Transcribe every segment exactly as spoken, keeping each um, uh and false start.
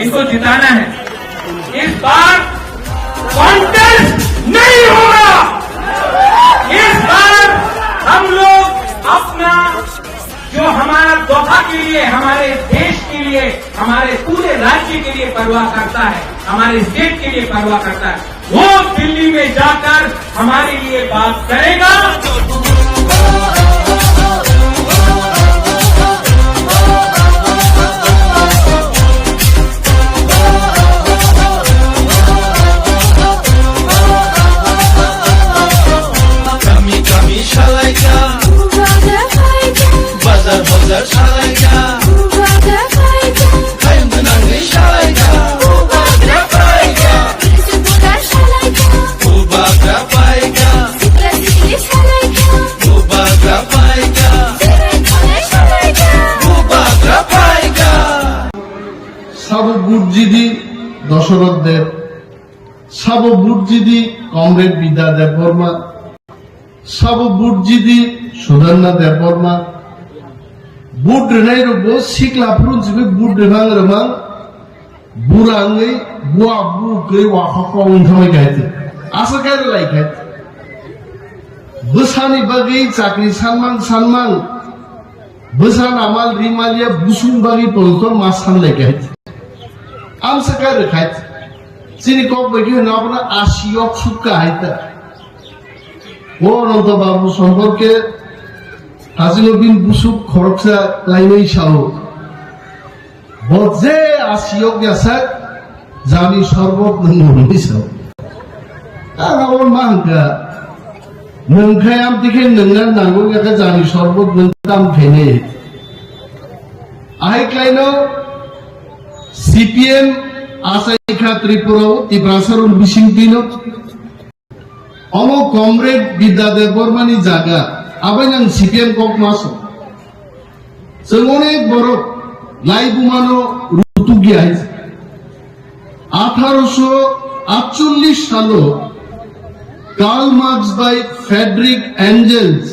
इनको जिताना है। इस बार कॉन्टेस्ट नहीं होगा। इस बार हम लोग अपना, जो हमारा दफा के लिए, हमारे देश के लिए, हमारे पूरे राज्य के लिए परवाह करता है, हमारे स्टेट के लिए परवाह करता है, वो दिल्ली में जाकर हमारे लिए बात करेगा। Kami kami salaika, bazar bazar salaika, hayung gwnangwi salaika, bubagra phaika, bubagra phaika, bubagra phaika. Sabo budjidi Dosoroth Deb, sabo budjidi Comrade Bidya Debbarma, sabo budjidi Sudharna Debbarma. Bud rwnai rokbo sikla phuru simi bud rwmang rwmang, bura wngwi bua bu kwrwi wakhok kok wng thamai kaitor. Asa khe rwlai khe. Bwsani bagwi chakri sanmang sanmang, bwsa namal rimalia busung bagwi poltor ma sanlai khe. Amsa khe rwkha. Chini kok bai khe hwno abono asi yok sukha hai ta. O Ananta Babu Sompor khe hachino bini busuk khoroksa lainai sao. Bo je asiyok ya sak, jani sorbot nung nungni sao. Ang abo ma hwnkha, nung khai amtwi khe nungna nango ya khe jani sorbot nung tam khainai. Ahai khlaino C P M achaikha Tripura o Tiprasa rok bising twino. Omo Comrade Bidya Debbarmani jaga, abai nang C P M kok maso. Chwng onek borok laibumano rutukya hai. Atharoso atchollish salo Karl Marx bai Frederick Engels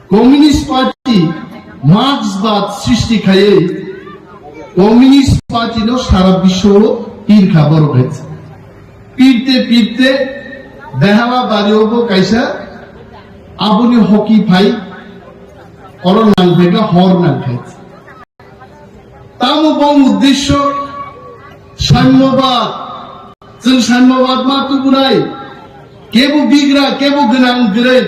Communist Party Marxbad srishti khaiwi Communist Party no sara biswo pirkha borok hai. Pirte pirte Behala bari obo kaisa aboni hoki phai oro nang phaikha hor nang khai. Tamo bong uddesyo saimyabad. Chwng saimyabad ma tubunai. Kebo bigra, kebo gwnang gwnai.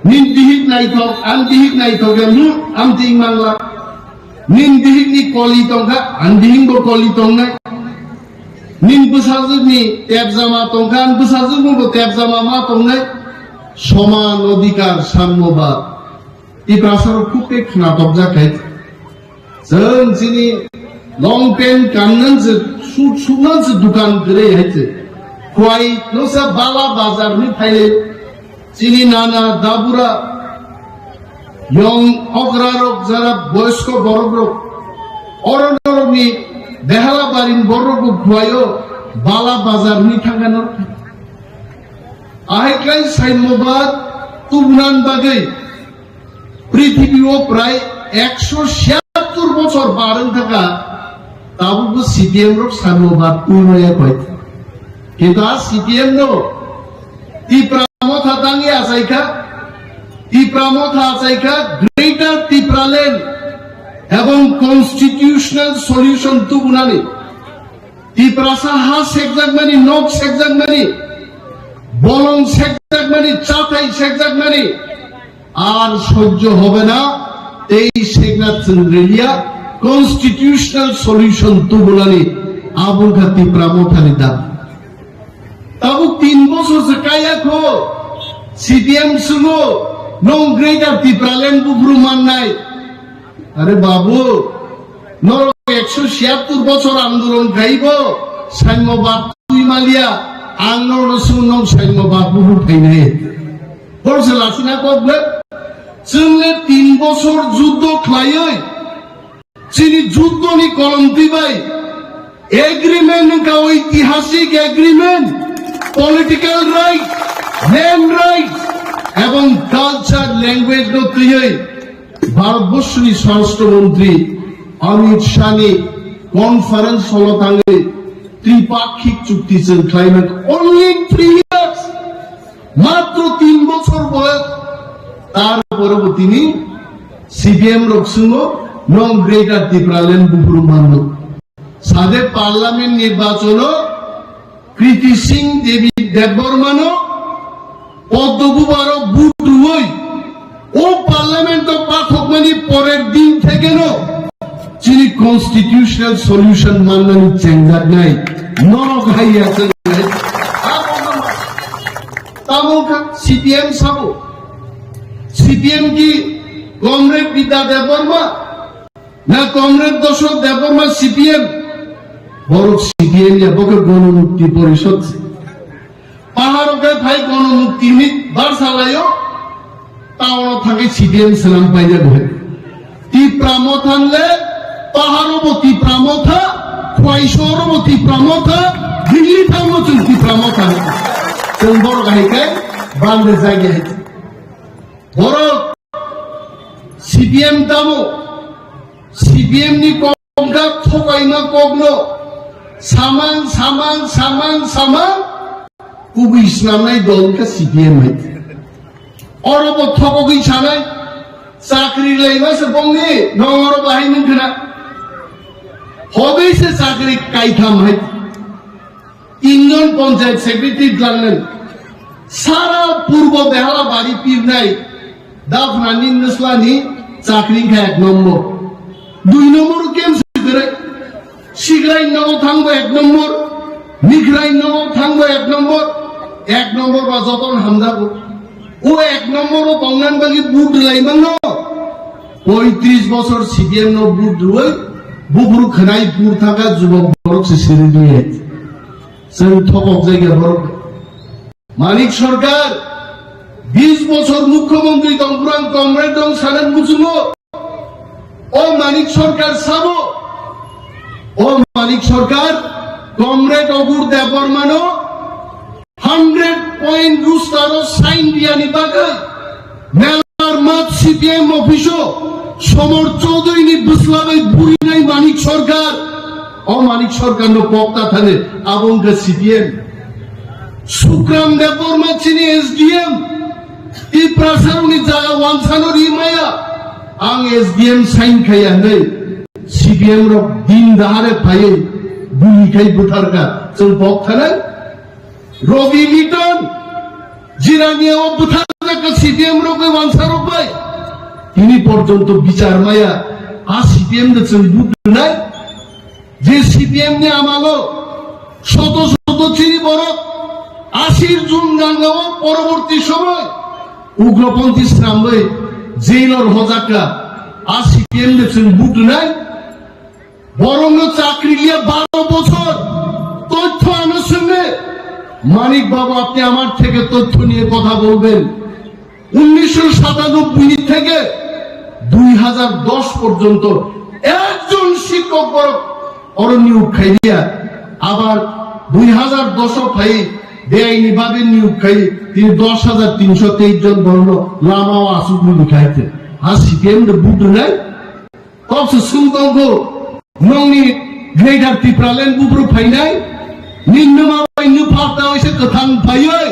Nin bihik naithok, ang bihik naithok ya, hmm, ang ting mangla. Nin bihik ni koli tongkha, ang bihik bo koli tongnai. Nin bwsajwk ni tepjama tongkha, ang bwsajwk bo tepjama ma tongnai. Soman odhikar saimyabad. Tiprasa rok khub khe khwnatok jak hai. Chwng chini long pant kannan se, suit suknan se dukan kwrwi hai se. Khwai no sa bala bazar ni phaile chini nana dabura yong okra rok jara boyosko borok rok oro norok ni Behala barin borok rok khwaio bala bazar ni thangka norok. Ahai khlai saimyabad tubnan bagwi Prithibi o prai ekso siyattor bochor bar wng thaka, tabukbo C P M rok saimyabad twi maya koi. Kintu a C P M no Tipra Motha tangwi achaikha, Tipra Motha achaikha Greater Tipraland ebong constitutional solution tubunani. Tiprasa ha sekjakmani, nok sekjakmani, bolong sekjakmani, chathai sekjakmani, ar sojjo hobe na, tei sekna chwng riliya, constitutional solution tubunani abo wngkha Tipra Mothani dabi. Tabuk tin bosor se kaya kho, C P M sungo, nong Greater Tipraland buphuru mannai. Are babu, norok ekso siyattor bochor andolon khaibo, saimyabad twi maliya, ang norokno sung nong saimyabad buphuru phainai. Borok se lachina kok ble, chwng le tin bosor juddo khlaiwi, chini juddoni kolomtwi bai agreement wngkha, oitihasik agreement, political right, land rights, ebong culture, language no twiwi Bharatborsoni Swarashtra Montri Amit Shah ni Conference holo thangwi tripakhik chukti chwng khlaimani only three years, matro tin bochor boyos, tar pore bo tini C P M rok swngo, "Nong Greater Tipraland buphuru manno?" Sade parliament nirbachono Kriti Singh Devi Debbarmano Poddo bubarok vote rwui o parliament o pathokmani porer din thekeno chini constitutional solution mannani chengjaknai norok haiya chwngnai. Tamo kha C P M sabo? C P M ki Comrade Bidya Debbarma? Na Comrade Dashrath Debbarma C P M? Borok C P M ya, bo khe Gonomukti Porishod se. Paharo khe phai Gonomukti ni bar salaio, town o thangwi C P M swnam paijak bo. Tipra Motha le, paharo bo Tipra Motha, Khwai sohoro bo Tipra Motha, Delhi thango chwng Tipra Motha. Chwng borok hai khe bande jagya hai. Borok C P M tamo, C P M ni kok wngkha thokaima kokno samang, samang, samang, samang kubui snamnai dol wngkha C P M hai. Oro bo thokogwi sanai, chakri laima se bongni, nong oro bahai nung khna. Hobai se chakri kaitham hai. Tinjon panchayat secretary dwlangnai. Sara Purbo Behala bari pirnai. Daphnani Nwslani chakri kha ek nombor. Dui nombor kem sikrai. Sikrai nogo thangbo ek nombor. Mikrai nogo thangbo ek nombor. Ek nombor ba joton hamjago. O ek nombor o tongnani bagwi vote rwlai mano. Poitris bosor C P M no vote rwui, buphuru khwnai pur thangkha jubok borok se siri diye. Chwng thopok jagya borok. Manik Sarkar bis bosor mukhyamantri tong, purang comrade dong sanan muchungo. O Manik Sarkar sabo. O Manik Sarkar, Comrade Obur Debbarmano hundred point roster o sign riyani bagwi Melar Math C P M office o Somor Chaudhary ni bwsla bai burinai Manik Sarkar. O Manik Sarkar no pokta thani abo wngkha C P M. Sukram Debbarma chini S D M. Tiprasa rokni jaga wansano ri maya. Ang S D M sign khaiya hinwi C P M rok din dahare phaiwi guli khai butharkha. Chwng pok thanai. Robi Liton, Jirania o butharjakha C P M rok bai, wansa rok bai. Tini porjonto bichar maya, a C P M de chwng vote rwnai. Je C P M ni amalo, shoto shoto chini borok, ashir jon ganga o poroborti somoy, ugroponthi sramwi, jailor hojakha, a C P M de chwng vote rwnai. Borokno chakri liya baro bochor. Tothyo ano swngne, "Manik babu, apni amar theke tothyo niye kotha bolben." উনিশশো সাতানব্বই থেকে দুই হাজার দশ পর্যন্ত একজন শিক্ষক বরং অরণ্য উৎখাই দিয়া আবার দুই হাজার দশ ফাই বেআইনি ভাবে নিয়োগ খাই তিনি দশ হাজার তিনশো তেইশ জন বর্ণ লামাও আসুক বুলি খাইতে। আর সিপিএম বুদ্ধ নাই, Kok se sung tongo, nongni Greater Tipraland buphuru phainai, ninno ma bai nupha ta oise kwthang phaiwi,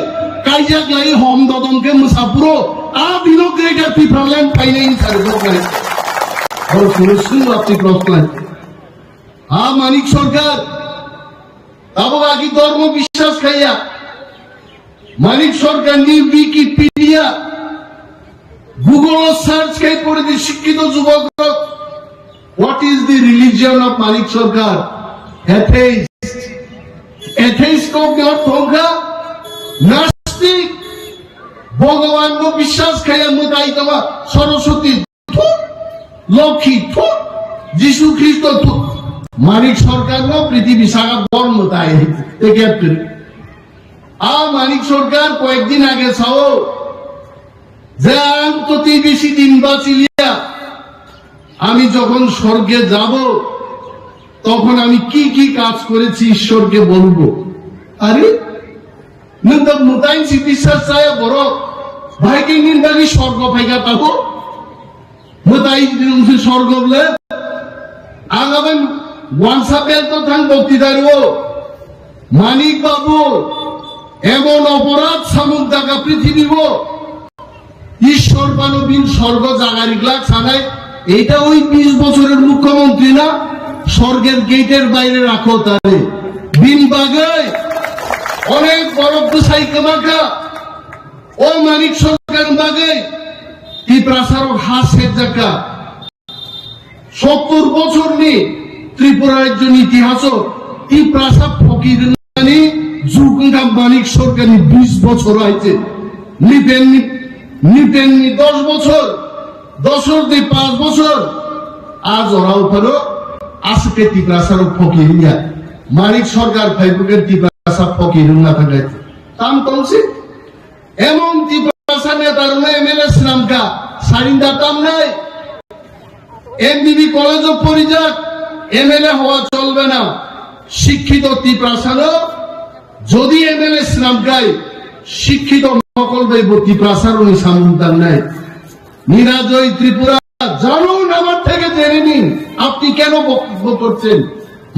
kaijak lai hom dodom khe mwsapuro, a bino Greater Tipraland phainai hinwi sari bok nai. Oro suru sung lapti cross line. A Manik Sarkar, abo agi dhormo biswas khaiya. Manik Sarkarni Wikipedia, Google o search khai pore di, shikkito jubok rok. What is the religion of Manik Sarkar? Atheist. Atheist kokni ortho wngkha nastik. Bhagwan no biswas khaiya, mwtai tongma, Saraswati thut, Lokhi thut, Jisu Khristo thut. Manik Sarkar no prithibi saka bor mwtai te kep kwrwi. A Manik Sarkar koyekdin age sao je, "Ang to tei besi din bachiliya, ami jokhon sorge jabo, tokhon ami ki ki kaj korechi Ishwor ke bolbo." Are, nwng to mwtai si biswas chaya borok, bhai khe nini bagwi sorgo phaikha tabo? Mwtai nwng se sorgo bole? Ang aben wansa belt o thang bokti dari o. Manik Babu, emon oporad samung daga prithibi o. Ishwar bano bin sorgo jaga riglak sanai, eta oi bish bochoror mukhyamantri na, sorger gate er baire rakho tare. Bin bagoi onek borok bwsai kwmakha, o Manik Sarkar bagoi Tiprasa rok ha sekjakha. Sottor bochorni Tripura rajyoni itihaso Tiprasa phokir rwnani jug wngkha Manik Sarkarni bish bochor hai se. Newtonni, Newtonni dos bochor, Dosorni panch bochor, a jorao phano aswk khe Tiprasa rok phokir wngya. Manik Sarkar phai bwkhe Tiprasa phokir wngna thangkha. Tam tongsi? Emon Tiprasa neta rwna M L A swnamkha, sarinda tamnai, M B B college o porijak, M L A howa cholbe na, শিক্ষিত Tiprasa no jodi M L A swnamkhai, শিক্ষিত mokol bai bo Tiprasa rokni samung tangnai. নিরাজয় ত্রিপুরা, জানুন আমার থেকে জেনে নিন, আপনি কেন বক্তব্য করছেন?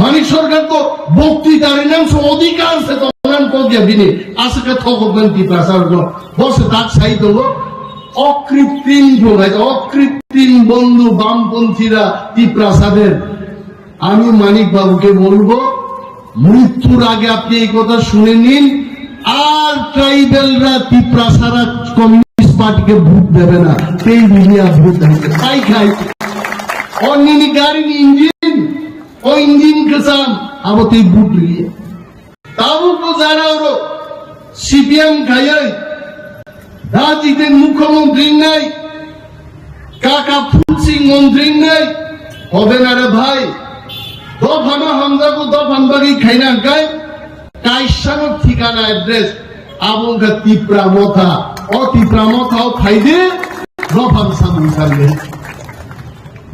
মানিক সরকার তো বক্তৃতার নাম সে অধিকার সে তখন করিয়া দিনে, আজকে থকবেন ত্রিপুরা সরকার, বসে তার সাই দেবো। অকৃত্রিম যোগাযোগ, অকৃত্রিম বন্ধু বামপন্থীরা ত্রিপুরা সাদের। আমি মানিক বাবুকে বলবো, মৃত্যুর আগে আপনি এই কথা শুনে নিন, আর ট্রাইবেলরা তিপ্রাসারা কমিউনিস্ট পার্টিকে ভোট দেবে না, তেই মিলিয়া ভোট দেবে, তাই খাই। অন্যনি গাড়ির ইঞ্জিন, ও ইঞ্জিন কেসাম, আবো তেই ভোট দিয়ে। Tabuk bo jara oro C P M khaiwi, da Jiten mukhyamantri wngnai, kaka Phulsing montri wngnai, hobe na re bhai, dophano hamjago, dophani bagwi khaina hwnkhe kaisano thikana address, abo wngkha Tipra Motha, o Tipra Motha o phaidi dophani samung sangwi.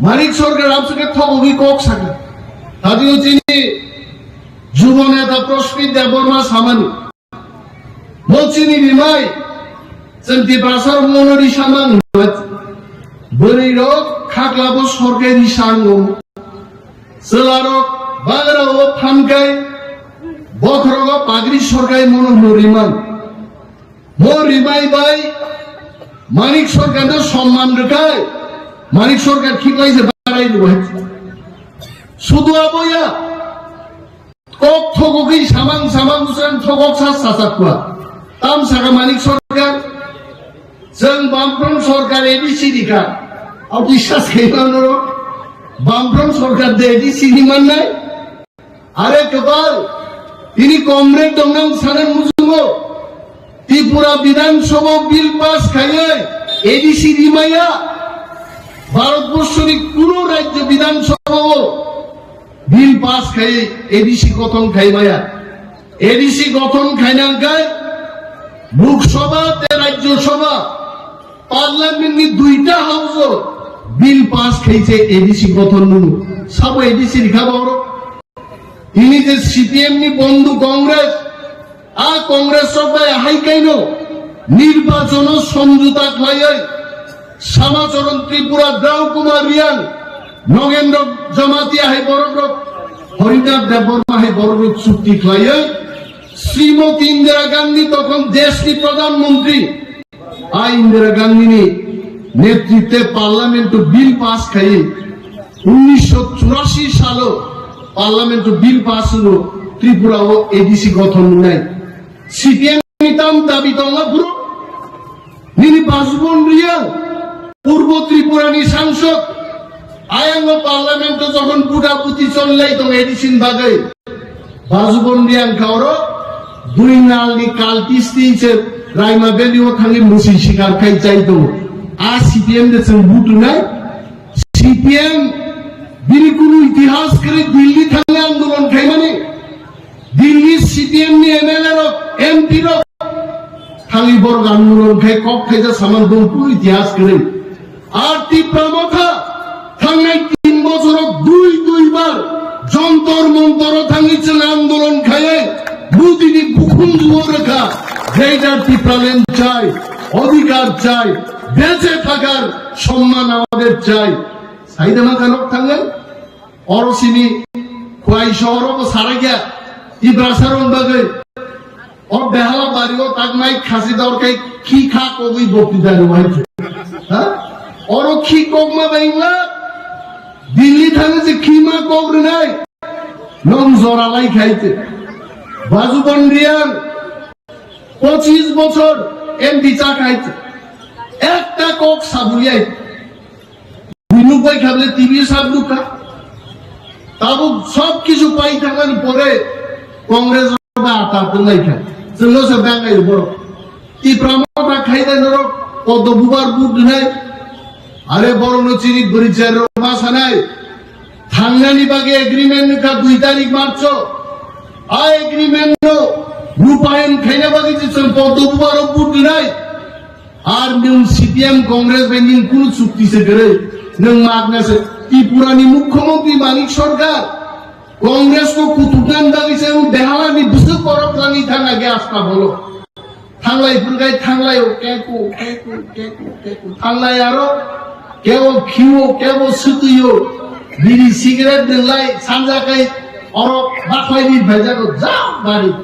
Manik Sarkar amsukhe thogogwi kok sakha, tadi o chini Jubo neta Prospit Debbarma samani. Bo chini rimai, chwng Tiprasa rok mono ri samang hwnwi. Bwrwi rok khaklabo sorkhe ri sango. Chwla rok bagra o phankai, bokhorogo pagri sorkai mono hwnwi rimang. Bo rimai bai Manik Sarkar no somman rwkhai, Manik Sarkar khiklai se barai rwbai. Sudu aboya. Kok thogogwi samang samang bwswng thogok sa sachak kua. Tam saka Manik Sarkar, chwng Bamfront Sarkar A D C rikha. Abo biswas khaima norok. Bamfront Sarkar de A D C ri mannai. Are kwbal, tini comrade tongnang sanang muchungo. Tripura Bidhan Sabha bill pass khaiwi A D C rimaya. Bharat borshoni kuno rajyo Bidhan Sabha o bill pass khai A D C gothon khai maya. A D C gothon khaina hwnkhe Lok Sabha tei Rajya Sabha, Parliament ni duita house o bill pass khaise A D C gothon nunu. Sabo A D C rikha boro. Ini je C P M ni bondhu Congress, a Congress rok bai hai kaino nirbachono somjota khlaiwi Samacharan Tripura, Drau Kumar Riang, Nogendra Jamatia hai borok rok, Harinath Debbarma hai borok rok chukti khlaiwi Srimati Indira Gandhi tokhon desh ni Pradhan Mantri, a Indira Gandhi ni netritwe Parliament o bill pass khai unnisho churashi salo Parliament o bill pass wngwi Tripura o A D C gothon wngnai. C P M ni tam dabi tongo bro. Nini Bajubon Riang, Purbo Tripura ni sangsod, ayang o Parliament o jokhon buda buti cholilai tong A D C ni bagwi. Bajubon Riang kha oro dui nal ni cultist twi se Raima Valley o thangwi mwswi sikar khai chai tongo. A C P M de chwng vote rwnai. C P M bini kunu itihas kwrwi Delhi thangwi andolon khaimani. Delhi C P M ni M L A rok, M P rok thangwi borok andolon khai kok khaijak samani bongkulu itihas kwrwi. Ar Tipra Motha thangnai tin bochoro dui dui bar Jantar Mantar o thangwi chwng andolon khaiwi Modi ni bukhung juo rwkha, Greater Tipraland chai, অধিকার চাই, বেঁচে থাকার সম্মান আমাদের চাই. Saida ma kanok thangnai? Oro simi Chwrai sohoro bo sarakya, Tiprasa rok bagwi. O behala bari o tak mai khasi dor kai khi kha kogwi bokti dari wai. Ha? Oro khi kok ma bai wngla. Delhi thangwi se khi ma kok rwnai. Nong jora lai khai te. Bajuban Reang pochis bochor M P cha khai te. Ekta kok sabuyai. Buinuk bai kha bole T V sab nukha. Tabuk sob kichu pai thangani pore Congress ba ata tunai kha. Chwngno se bangai borok. Tipra Motha khai dai norok Poddo Bubar vote dinai. Are borokno chini bwrwi cherrok ma sanai. Thangnani bagwi agreement nukha dui tarik March o. A agreement no rupayon khaina bagwi je chwng Poddo Bubar vote dinai. Ar nwng C P M Congress bai nwng kunu chukti se kwrwi, nwng magna se Tripura ni Mukhyamantri Manik Sarkar, Congress ko kutukna bagwi se nwng behala ni bwswk borok thangwi thang age asta bolo. Thanglai phwrwngkhai thanglai o keku, keku, keku, keku. Thanglai aro kebo khiwo, kebo swtwiyo. Biri cigarette nwng lai sanja kai oro bakhlai ni phaijago ja bari.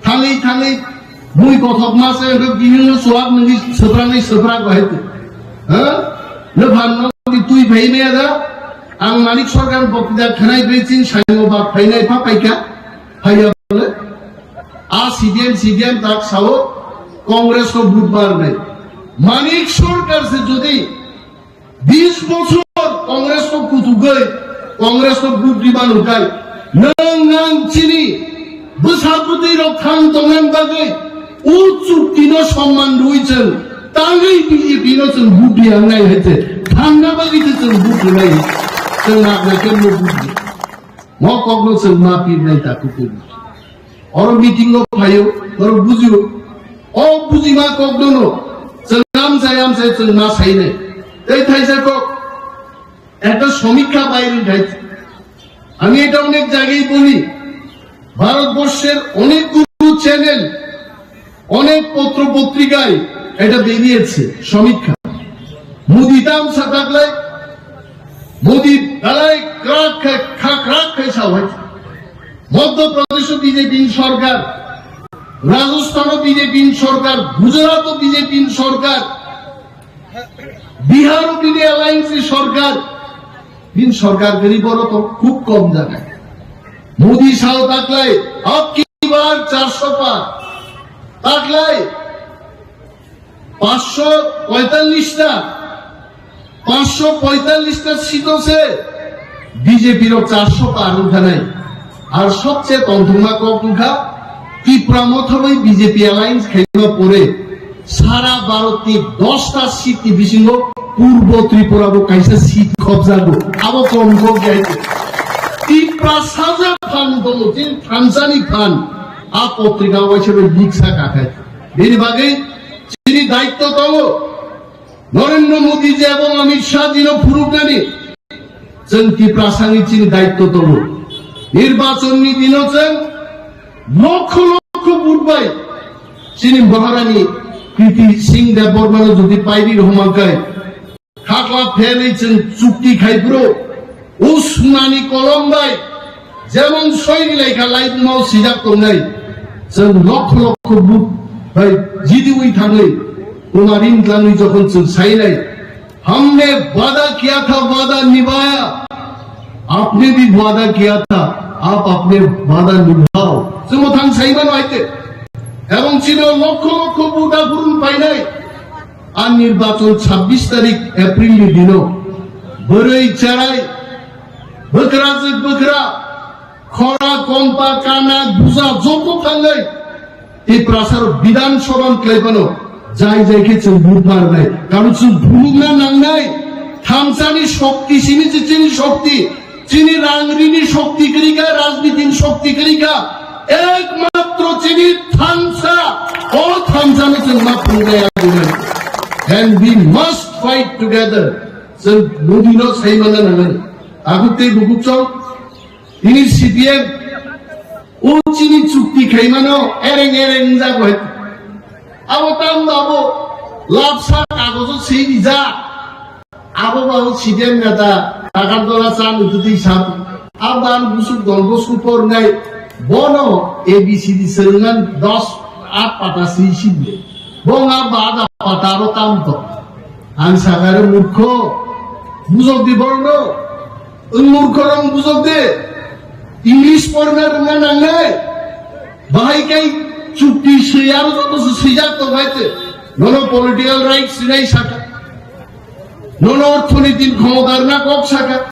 Thangwi thangwi bui kothok ma se wngkha bini no chuwak nungwi swprak nai swprak bahai tu. Ha? Nuphan no di twi phai maya da. Ang Manik Sarkar bokti da khanai bai chini saingo bak phainai pha paikha. Phaiya bole. A C P M, C P M tak sao Congress ko vote mar nai. Manik Sarkar se jodi Bis bochor Congress no kutugwi, Congress no vote riba nungkha. Nwng ang chini bwsa bwtwi rok thang tongna bagwi o chukti no somman rwi chwng tangwi B J P no chwng vote riya wngnai hai se thangna bagwi se chwng vote rwnai. Chwng nakna khe no vote ri. Mo kok no chwng ma pirnai ta kutugwi. Oro meeting o phaio, oro bujio. O bujima kok dono, chwng amchai amchai chwng ma sainai. Tei thaisa kok, ekta সমীক্ষা বাইরে উঠেছে। আমি এটা অনেক জায়গায় বলি, ভারতবর্ষের অনেকগুলো চ্যানেল, অনেক পত্র পত্রিকায় এটা বেরিয়েছে সমীক্ষা। মোদি তামসা থাকলে, মোদি বেলায় ক্রাক খায়, খা-, ক্রাক খায় সবাই। মধ্যপ্রদেশও বিজেপির সরকার, রাজস্থানও বিজেপির সরকার, গুজরাটও বিজেপির সরকার, বিহারও বিজেপি অ্যালায়েন্সের সরকার। বিন সরকার গরিব বড় তো খুব কম জায়গায়। মোদি সাহ তাকলাই, আবকি বার চারশো পার। তাকলাই, পাঁচশো পঁয়তাল্লিশটা, পাঁচশো পঁয়তাল্লিশটা সিট আছে, বিজেপির চারশো পার উঠা নাই। আর সবচেয়ে তন্ত্রমা কক উঠা, ত্রিপুরা মথাবই বিজেপি অ্যালায়েন্স খাইবার পরে সারা ভারতনি দশটা সিট বিসিঙ্গ পূর্ব ত্রিপুরাবো কাইসা সিট খবজাগো, আবো কম কম যাইতে। ত্রিপুরা সাজা ফান দল, যে ফানসানি ফান, আ পত্রিকা ওয়াইসে লিখসা কাকায়। Bini bagwi chini daitto tongo. Narendra Modi ji ebong Amit Shah ji no phunuknani chwng Tiprasani chini daitto tongo. Nirbachon ni dino chwng lokkho lokkho vote bai chini Maharani Kriti Singh Debbarma no jodi paidi rwhwngmangkhai, Khakla pherwi chwng chukti khai phuru, o sunani kolom bai jemon soi bilai kha laibumao swijak tongnai. Chwng lokho lokho vote bai jidiwi thangwi, Kumar Imdlangwi jokhon chwng sainai, "हमने वादा किया था, वादा निभाया, आपने भी वादा किया था, आप अपने वादा निभाओ." Chwng mwthang saimano aite. Ebong chini lokho lokho vote aphuru painai. Ar nirbachon chabbish tarik April ni dino bwrwi cherai, bwkrajwk bwkra, khora, kompa, kana, buja joto thangwi Tiprasarok Bidhan Sabha ni kwlai phano jai jai khe chwng vote ma rwnai. Karon chwng phunukna nangnai, thansa ni shokti, simi se chini shokti, chini rang rini shokti kwrwi kha, rajniti ni shokti kwrwi kha, ekmatro chini thansa, o thansa no chwng ma phunuknai ang. And we must fight together. Chwng Modi no sai manna nangnai. Aguk tei bukuk chong, tini C P M, o chini chukti khaimano ereng ereng wngjago hai. Abo tamo abo lapsa kagojo swi rijak. Abo ba o C P M neta, Agartala cha nututwi sa. Aban busuk dol busuk pornai bono A B C D swrwngnan dos at pata swi sibde. Bong aba ada pata aro tamto. Ang sakare murkho. Bujok di borno. Ang murkho rong bujok de. English porna rwngna nangnai. Bahai kai chukti swi aro joto swijak tong hai te. Nono political rights sinai saka. Nono orthonitin khomodarna kok saka.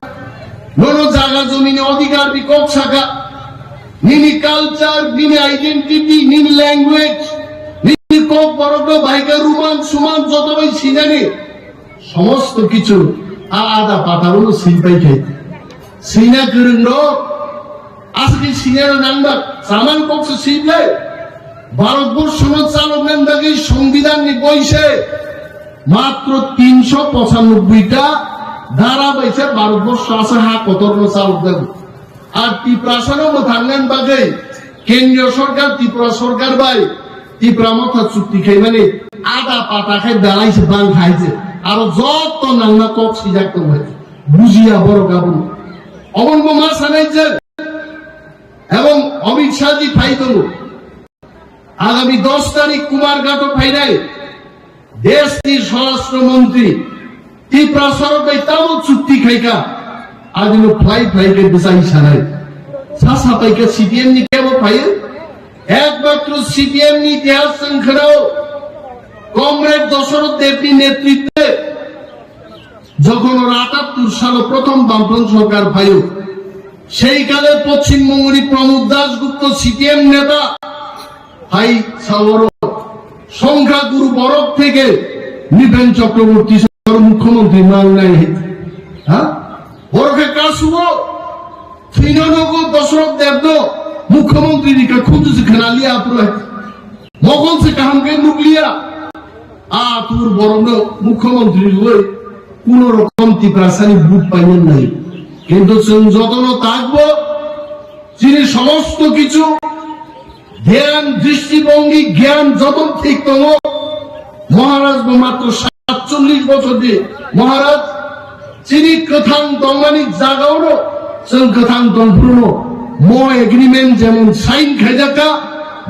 Nono jaga jomini odhikar ni kok saka. Nini culture, nini identity, nini language, nini kok borok no bahai ka ruman suman joto bai sinani. Somosto kichu a ada patarono swipai khai. Swina kwrwng rok aswkhe swina nangbak saman kokse swiplai. Bharatborshono chaloknani bagwi Songbidanni boise matro tinsho pochanobboi ta dara baise Bharatborsho asa ha kotorno chalokjago. Ar Tiprasano mwthangnani bagwi Kendriya Sorkar, Tripura Sorkar bai Tipra Motha chukti khaimani ada pata khai belai se bang khai se. Aro jotto nangma kok swijak tong hai. Bujiya borok aboni. Oboni bo ma sanai je. Ebong Amit Shah ji phai tongo. Agami dos tarik Kumarghato phainai. Deshni Swarashtra Montri Tripura sorok bai tamo chukti khaika, adino phlai phlai khe bwsai sanai. Sa sapaika C P M ni kebo phaio, ekmatro C P M ni itihas chwng khwnao, Comrade Dasarath Debni netritwe jokhon oro atattur salo prothom Bamphront sorkar phaio, sei kale Poschim Bongoni Pramod Dasgupta C P M neta, hai saoro songkha guru borok theke Nipen Chakraborty sor mukhyamantri mangnai hai. Ha? Borok khe kasuo thwino nogo Dasarath Debno mukhyamantri ni khe khunju se khna liya apro hai. Mokol se kaham khe nuk liya. A tur borokno mukhyamantri rwui kuno rokom Tiprasani vote painani nai. Kintu chwng jotono takbo chini somosto kichu dhyan, dristibongi, gyan joto thik tongo. Maharaj bo matro satchollish bochor di Maharaj. Chini kwthang tongmani jagaono chwng kwthang tongphruno mo agreement jemon sign khaijak kha,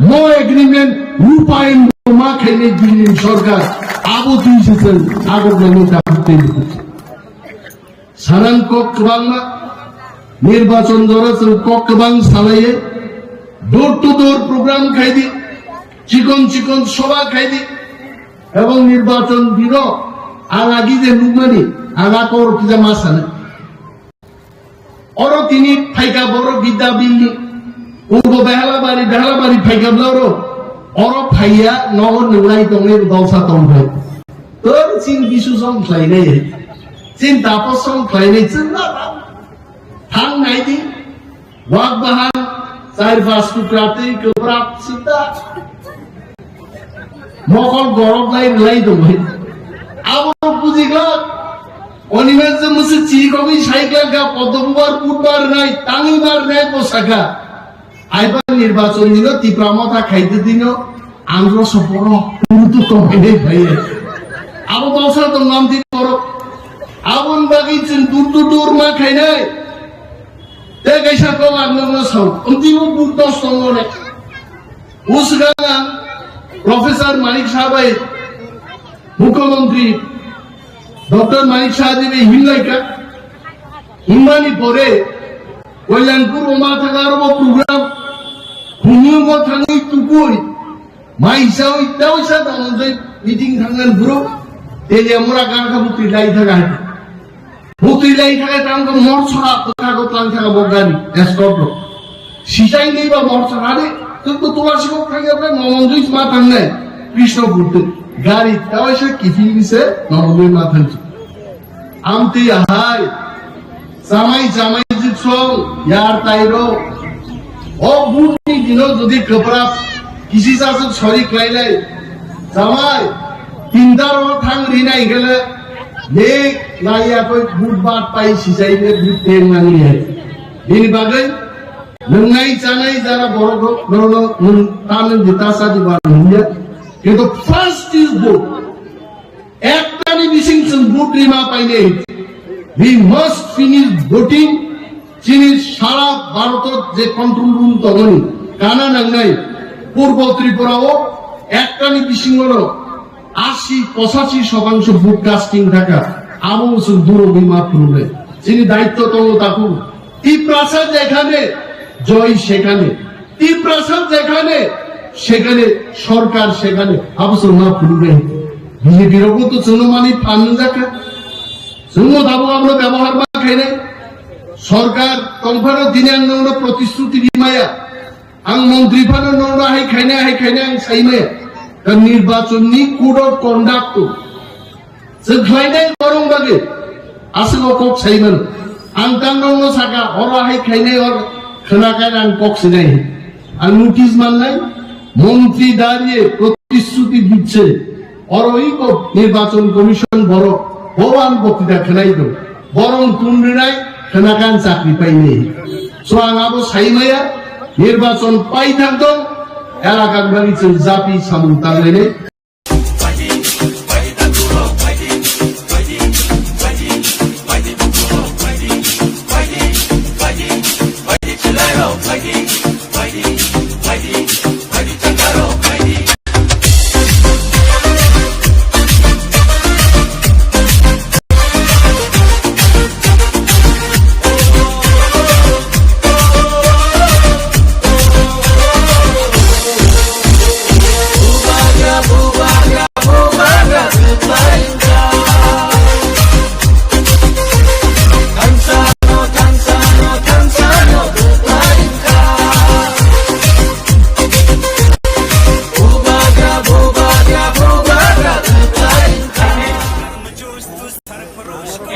mo agreement rupayon ma khainai Dilli sorkar, abo twi se chwng agok nangni dakhuk tei lukuk. Sanan kok kwbangma, nirbachon jora chwng kok kwbang salaiye, door to door program khaidi, chikon chikon soba khaidi, ebong nirbachon dino ang agi je nukmani, ang a kok kisa ma sana. Oro tini phaika borok Bidya Bini, ubo Behalabari, Behalabari phaika bla oro, oro phaiya nogo nunglai tongwi dolsa tongthai. Tor chini bisu song khlainai, chini tapo song khlainai, chwng na thang nai di, wak bahan, char pas tukra twi kwprak sita. Mokol gorok lai lai dong hai. Abo bujiglak. Oni mese musi chi kogi cycle ka podo bubar budbar nai, tangi bar nai posaka. Aiba nirbachon dino Tipra Motha khaite dino andro soporo urutu tong hai nai bhai. Abo bangsa tong nam di borok. Abon bagi chwng dur dur dur ma khainai. Te kaisa kok ang nokno sao. Amtwi bo buk dos tongo ne. Usgang ang Professor Manik Saha bai, Mukhyamantri Doctor Manik Saha ji bai himlaika. Himmani pore Kalyanpur o ma thangaro bo program. Khumulwngo thangwi tukui. Mai sawi tawisa tangwi meeting thangnan bro. Telia mura kangkha bukti lai thaga hai. Bukti lai thaga tang ko mor sora thaga ko tang thaga bo gari escort lo. Sisai ni ba mor sora de. Tu tu tuwa sikok thaga ba ngomong jui ma tang nai. Krishna bukti. Gari tawisa kifin se ngomong jui ma tang. Amtwi ahai, chamai chamai jiksong, yar tairo. O butni dino jodi kwprak kisi saswk sori khlailai, chamai, tinta ro thang rinai hwnkhe le, nek naiya koi but bat pai sisai le but teng nangli hai. Bini bagwi, nwngnai chanai jara borok rok, norokno nwng tamni di tasa di ba nungya. Kintu first is vote. Ektani bising chwng vote rima painai. We must finish voting Chini sara Bharotot je control room tongmani, kana nangnai, Purbo Tripura o ektani bisingo no asi pochashi shotangsho vote casting thaka, abo chwng durogwi ma phunuknai. Chini daitto tongo takhuk. Tiprasa jekhane, joy sekhane. Tiprasa jekhane, sekhane, sorkar sekhane. Abo chwng ma phunuknai. B J P rokbo to chwngno mani phan nwngjak kha. Chwngno tabuk abono byabohar ma khainai. Sorkar tongphano dini ang nokno protishruti rimaya. Ang montri phano nokno hai khainai, hai khainai ang saimaya. Ta nirbachon ni code of conduct to. Chwng khlainai borong bagwi aswk o kok sai mano. Ang tang nokno saka, oro hai khainai or khwnakhai ang kok sinai. Ang notice mannai, montri dariye protishruti dicche. Oro iko nirbachon commission borok boban boktita khwnai do. Borong tun rinai khwnakhai ang chakri painai. So ang abo saimaya, nirbachon pai thang tong, elakar bagwi chwng japi samung tangnai.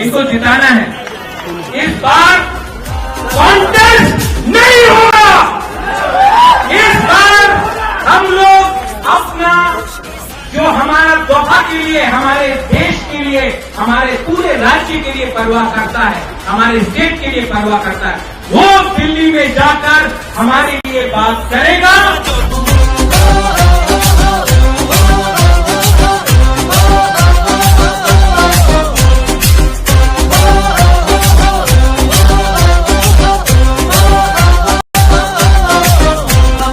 इनको जिताना है। इस बार कॉन्टेस्ट नहीं होगा। इस बार हम लोग अपना, जो हमारा दफा के लिए, हमारे देश के लिए, हमारे पूरे राज्य के लिए परवाह करता है, हमारे स्टेट के लिए परवाह करता है, वो दिल्ली में जाकर हमारे लिए बात करेगा।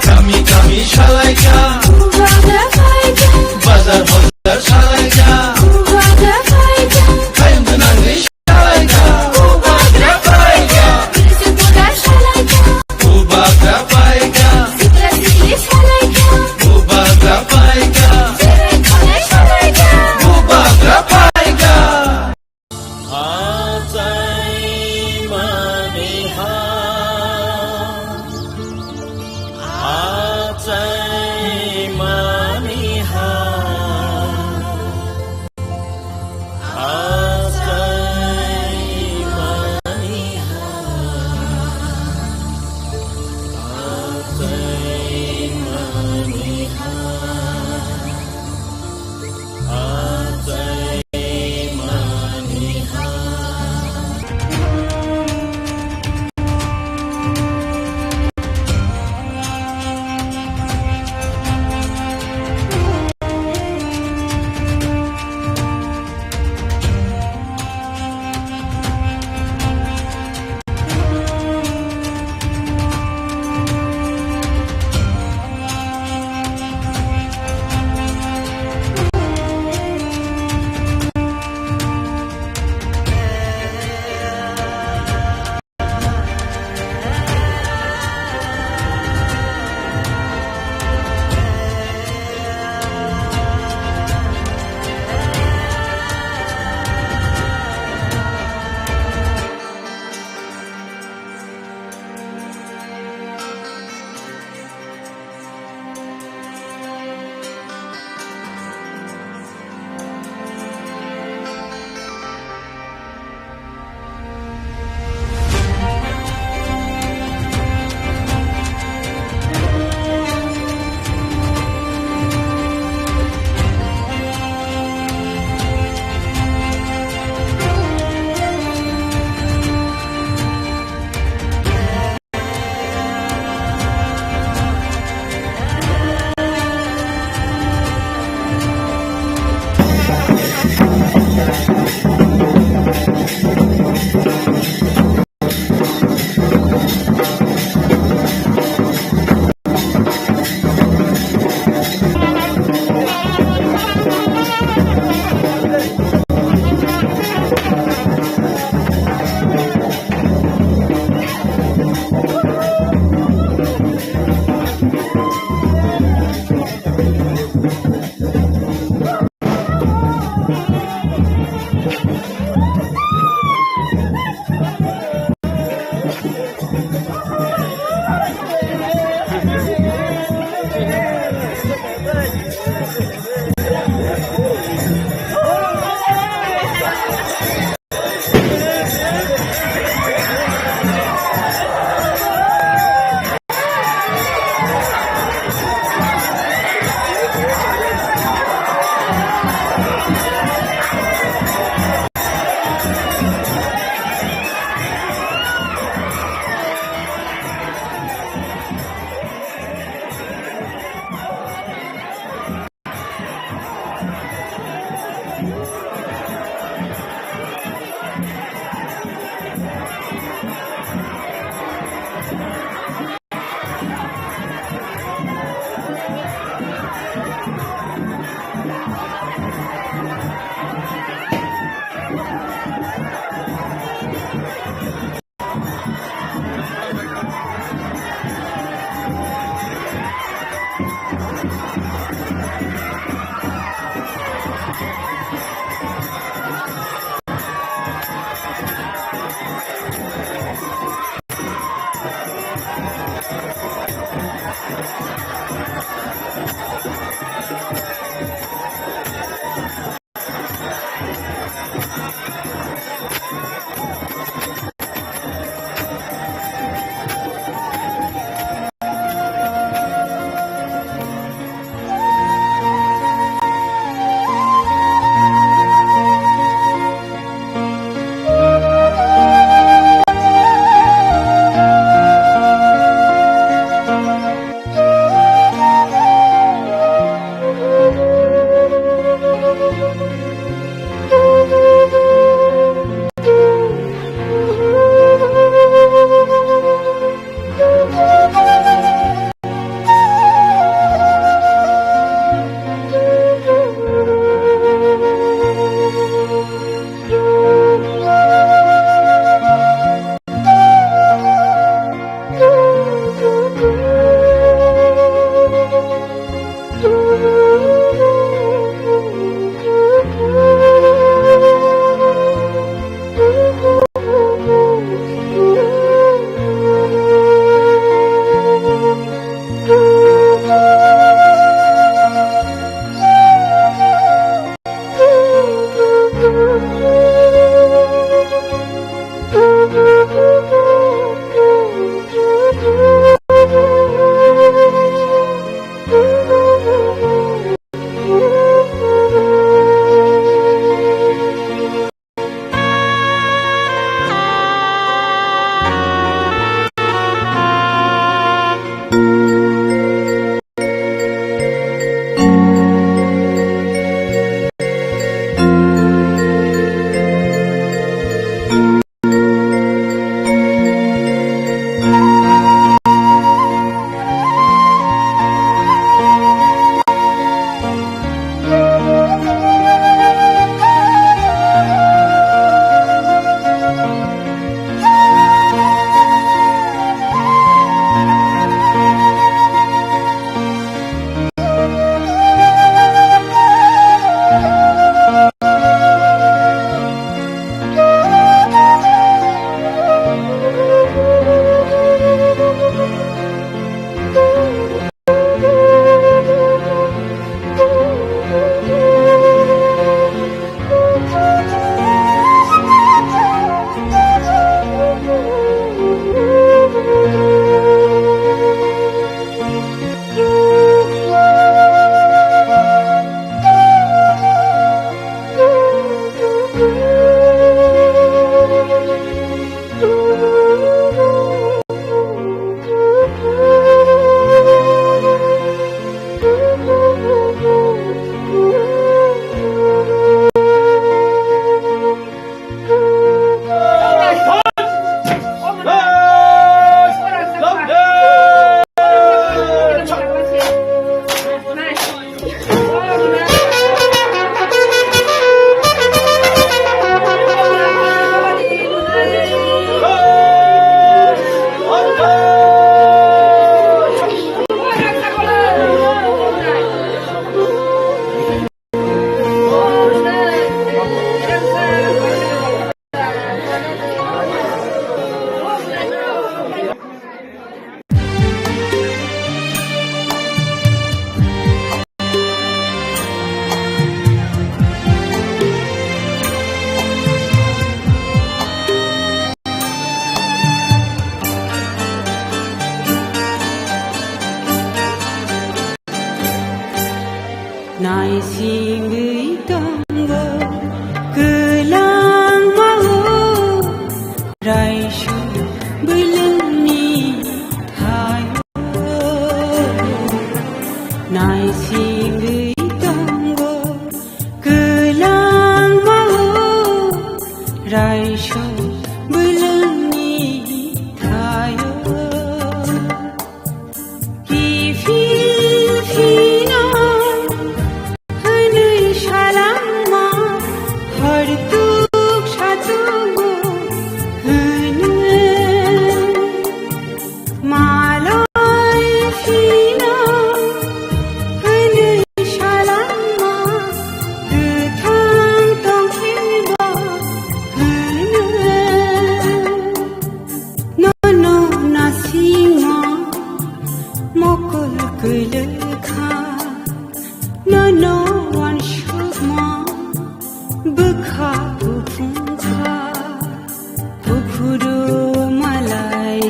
Kami kami salaika, bazar bazar salaika, kayang tenang salaika, bubagra paika.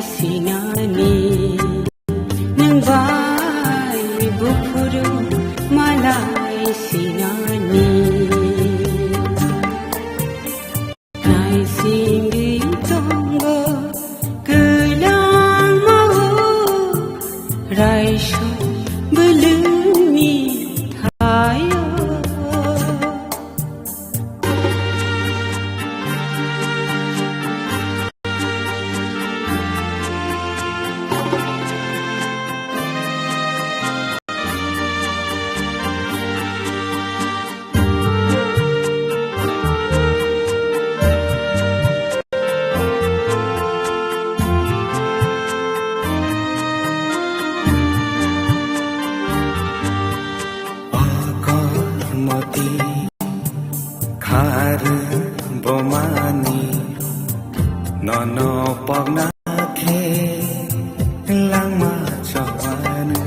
sinani, nwng bai buphuru malai sinani. Naisingwi tongo kwlangmao raisok bwlwngni thaio. Akormoti khar bomani nono pokna khe langma chobani.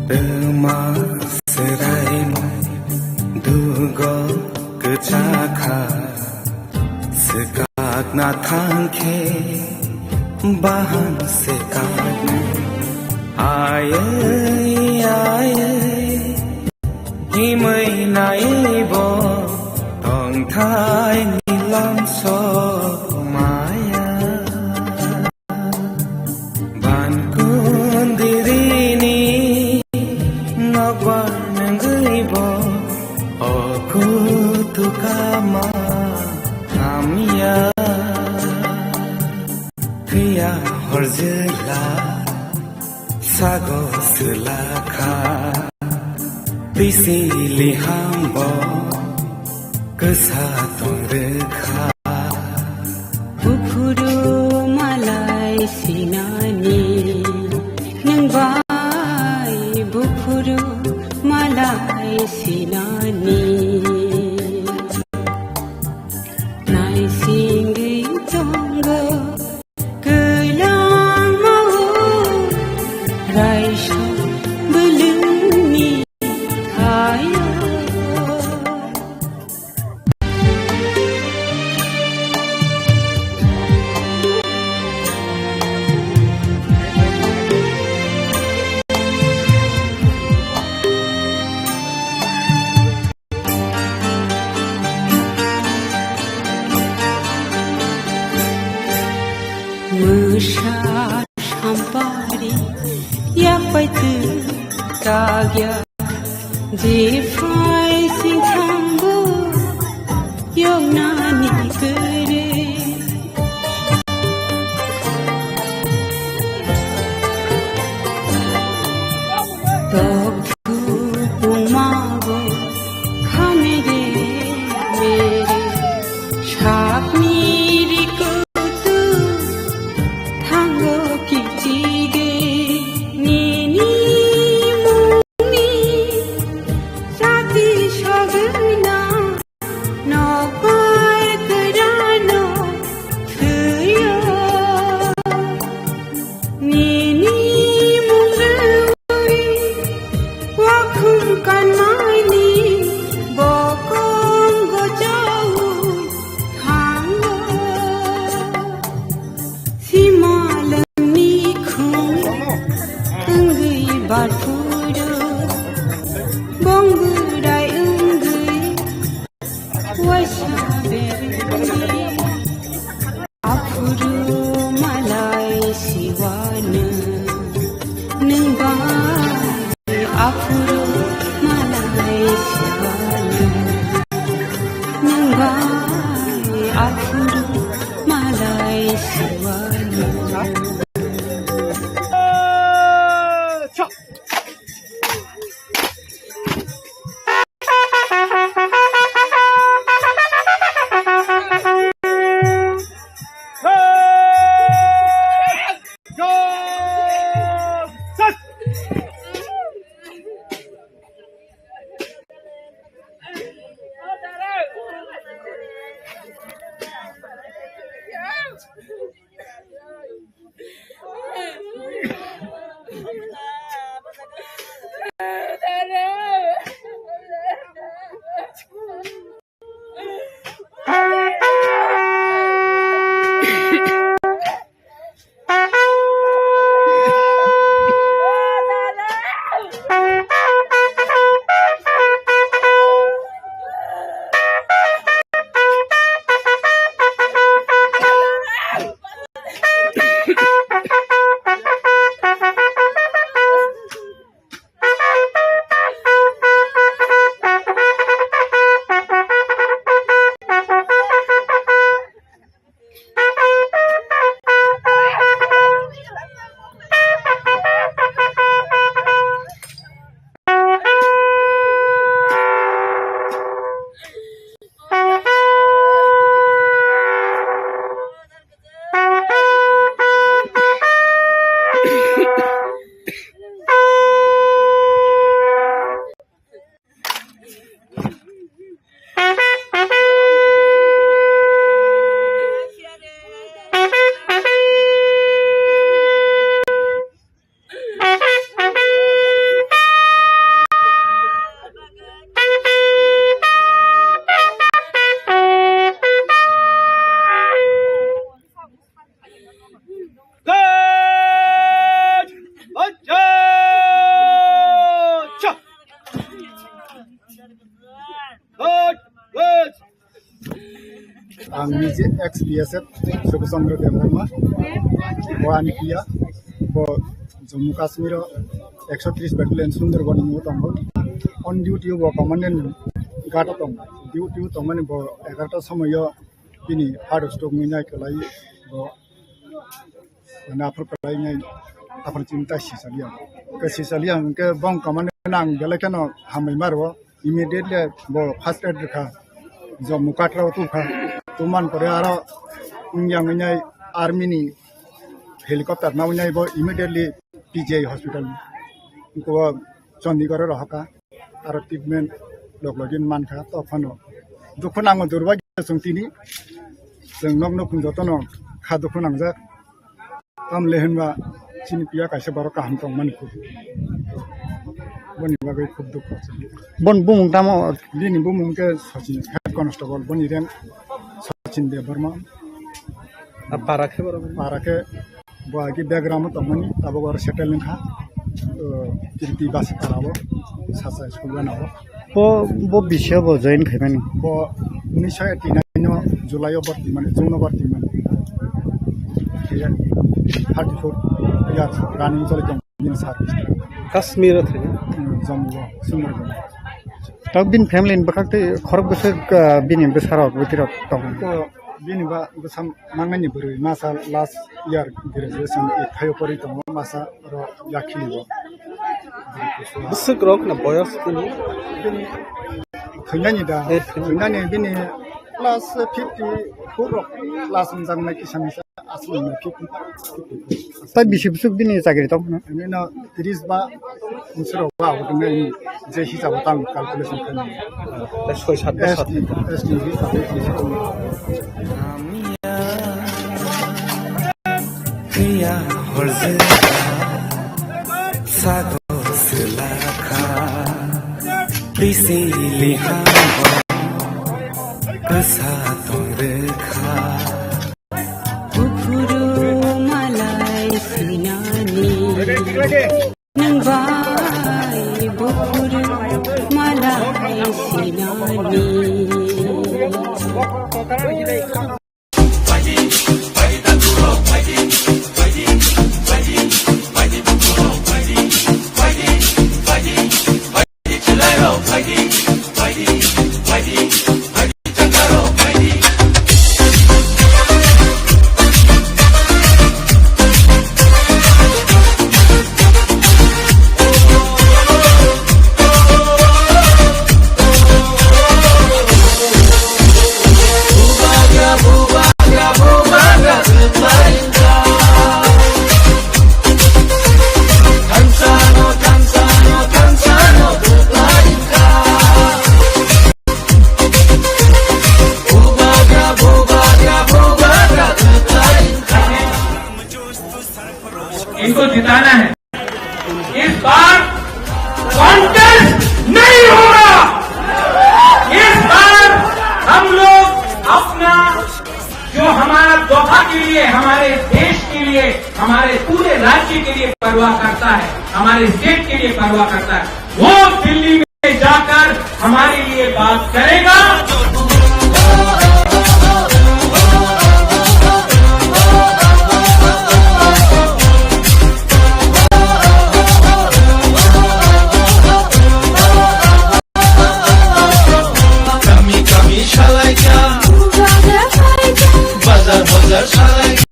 Twma swraimo dugo kwchakha, swkakna thangkhe bahan swkakni. Ayai, ayai, himwi naibo tongthai nilam sok maya. Ban kundirini nokbar nangwi bo o kutukama hamya. Phiya horjila sago swlakha, twisili hambo kwsa tongrwkha. Buphuru malai sinani, nwng bai buphuru malai sinani. Naisingwi tongo kwlangmao raisok bwlwngni thaio. Mwsa sampari yapai twi kagya, jephai singthango yoknani kwrwi. Tok thupungmago khamere mere, sakni rikutu thango kichige. Nini mungni sati sogwina nokbar kwrwino thwiyo. Nini mung rwui wakhum kanmani bokong gojaui thango. Simalwngni khum wngwi barphuru, bongwrai wngwi waisa berwi. Aphuru malai siwano, nwng bai aphuru malai siwano, nwng bai aphuru malai siwano. Ang nije ex B S F Subhash Chandra Debbarma, bo ani P R, bo Jammu Kashmir o ekso tris Battalion Sundarban ni tongo. On duty o bo Commandant Ghat o tongo. Duty o tongmani bo egarota somoio bini heart stroke wngwi nai kwlai bo. Mane aphuru kwlai nai, aphuru chini tai sisaliya. Ke sisaliya hwnkhe bong kamani nang belai kheno hambai maro. Immediately bo first aid rwkha. Jammu Katra o tubkha. Tubman pore aro wngya wngwi nai army ni helicopter na wngwi nai bo immediately P G I hospital. Ko Chandigarh o rohorkha. Aro treatment log login mankha, tophano dukhu nango, durbagyo chwng tini. Chwng nok nukhung jotono kha dukhu nangjak. Tamle hinba chini piya kaisa borok kaham tongmani khub. Boni bagwi khub dukhu. Bon bumung tamo? Bini bumung khe Sachin, head constable, boni rank Sachin Debbarma. A para khe borok? Para khe bo agi background o tongmani, tabuk oro settle wngkha. O, Kirti Basi para o, Sasa school gana o. Bo, bo bisi o bo join khaimani? Bo unisho eighty nine o July o borti mani, June o borti mani. Thirty four years running choli tong bini service. Kashmir o thangya? Hmm, Jammu o, Sundarban. Tamo bini family ni bwkhak tei khorok bwswk, ah, bini bwsarok, bwtwirok tongo? Bini ba bwsa mangnani bwrwi masa last year graduation thaio pori tongo, masa ro yakhini bo. Bwswk rok na boyos kini? Thwinani da, eh, thwinani. Thwinani bini plus fifty four rok plus wngjaknai kisa misa, aswk wngmai fifty, fifty four. Tai bisi bwswk bini chakri tong phano? Bini no tris ba bwswk rok ba, abo tongmani je hisabo tang calculation khaimani. Tei soi sat bosor. S T, S T hisabo tris. Kaya horjwk sago swlakha, prisili habo kwsa tongrwkha. Buphuru malai sinani. Nang bai buphuru malai sinani. इनको जिताना है। इस बार कॉन्टेस्ट नहीं होगा। इस बार हम लोग अपना, जो हमारा दोहा के लिए, हमारे देश के लिए, हमारे पूरे राज्य के लिए परवाह करता है, हमारे स्टेट के लिए परवाह करता है, वो दिल्ली में जाकर हमारे लिए बात करेगा। Kami kami salaika, bazar bazar salaika.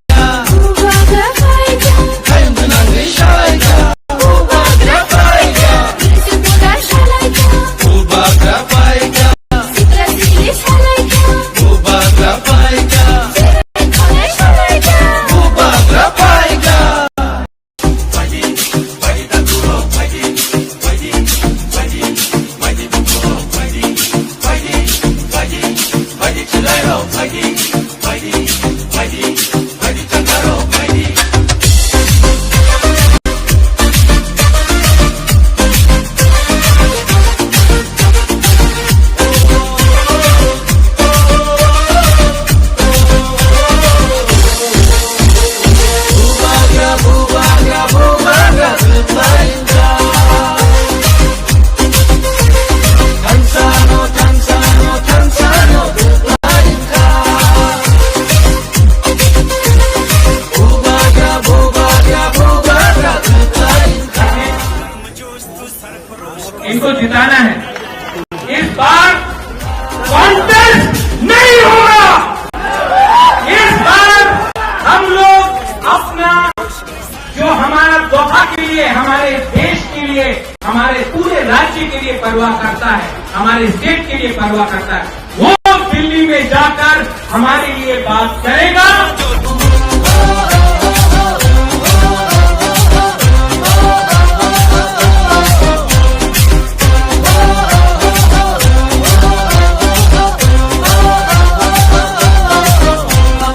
परवाह करता है, वो दिल्ली में जाकर हमारे लिए बात करेगा।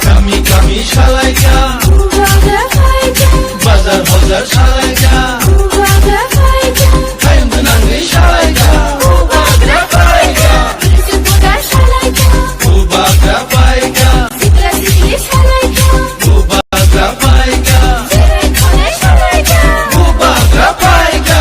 Kami kami salaika, bazar bazar salaika, hayung gwnangwi salaika, bubagra paika, bubagra paika, bubagra paika.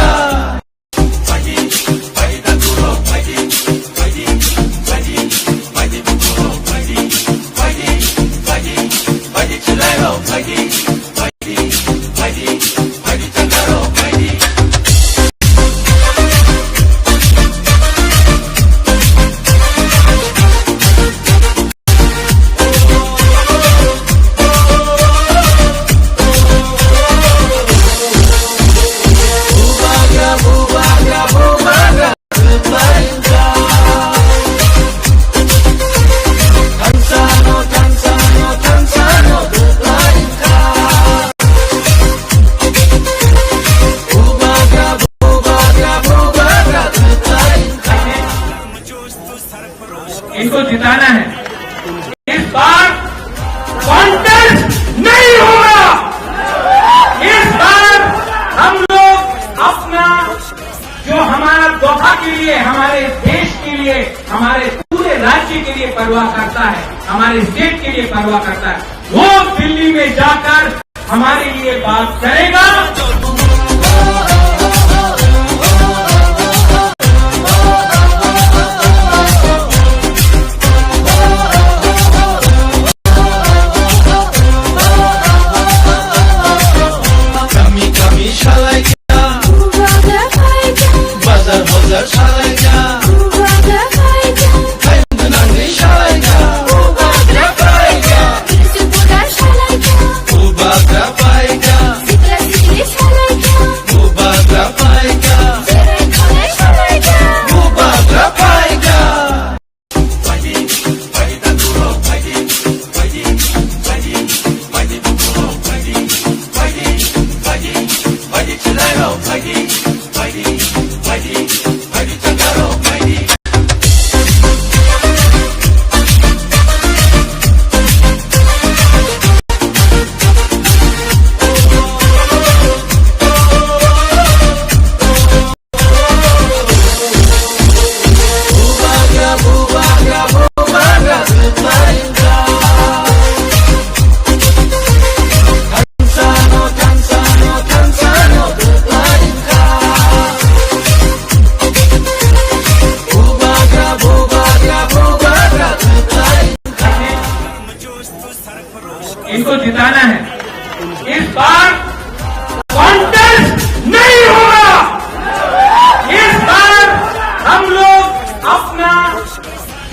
इनको जिताना है। इस बार कॉन्टेस्ट नहीं होगा। इस बार हम लोग अपना, जो हमारा दोहा के लिए, हमारे देश के लिए, हमारे पूरे राज्य के लिए परवाह करता है, हमारे स्टेट के लिए परवाह करता है, वो दिल्ली में जाकर हमारे लिए बात करेगा। Kami kami salaika, bazar bazar salaika, hayung gwnangwi salaika, bubagra paika, bubagra paika, bubagra paika, bubagra paika. इनको जिताना है। इस बार कॉन्टेस्ट नहीं होगा। इस बार हम लोग अपना,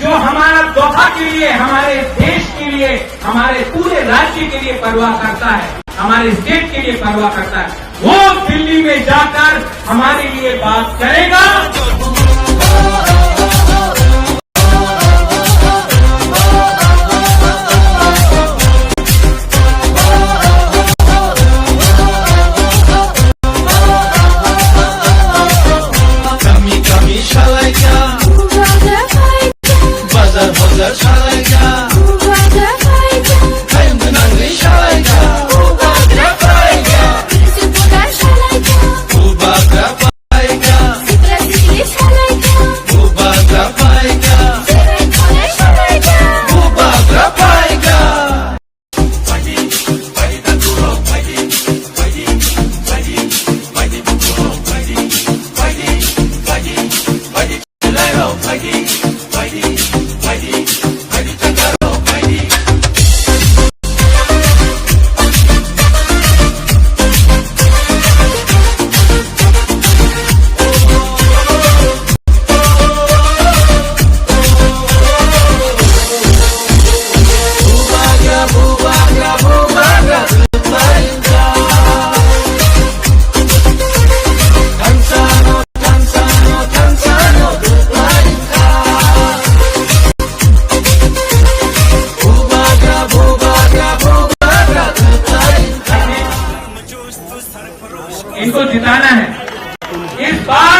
जो हमारा दोहा के लिए, हमारे देश के लिए, हमारे पूरे राज्य के लिए परवाह करता है, हमारे स्टेट के लिए परवाह करता है, वो दिल्ली में जाकर हमारे लिए बात करेगा। Kami kami salaika, bazar bazar salaika, hayung gwnangwi salaika, bubagra paika, bubagra paika, bubagra paika, bubagra paika. जिताना है। इस बार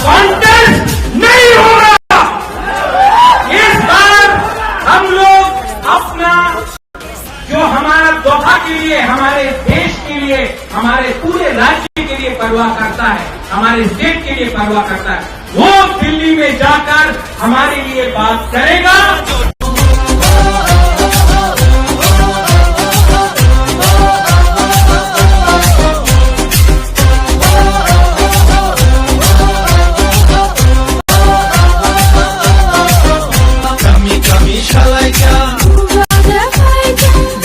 कॉन्टेस्ट नहीं होगा। इस बार हम लोग अपना जो हमारा दफा के लिए, हमारे देश के लिए, हमारे पूरे राज्य के लिए परवाह करता है, हमारे स्टेट के लिए परवाह करता है, वो दिल्ली में जाकर हमारे लिए बात करेगा। Kami kami salaika,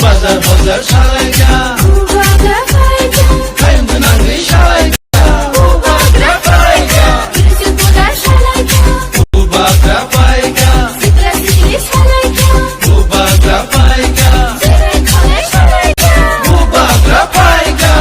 bazar bazar salaika, hayung nangwi salaika, bubagra paika, bubagra paika, bubagra paika.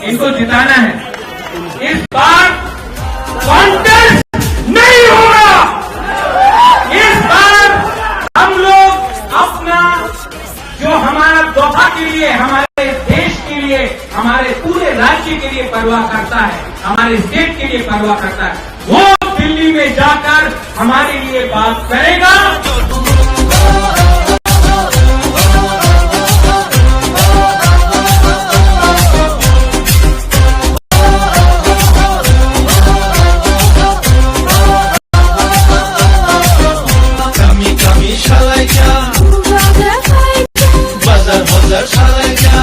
इनको जिताना है। इस बार कॉन्टेस्ट नहीं होगा। इस बार हम लोग अपना जो हमारा दफा के लिए, हमारे देश के लिए, हमारे पूरे राज्य के लिए परवाह करता है, हमारे स्टेट के लिए परवाह करता है, वो दिल्ली में जाकर हमारे लिए बात करेगा। Kami kami salaika, bazar bazar salaika,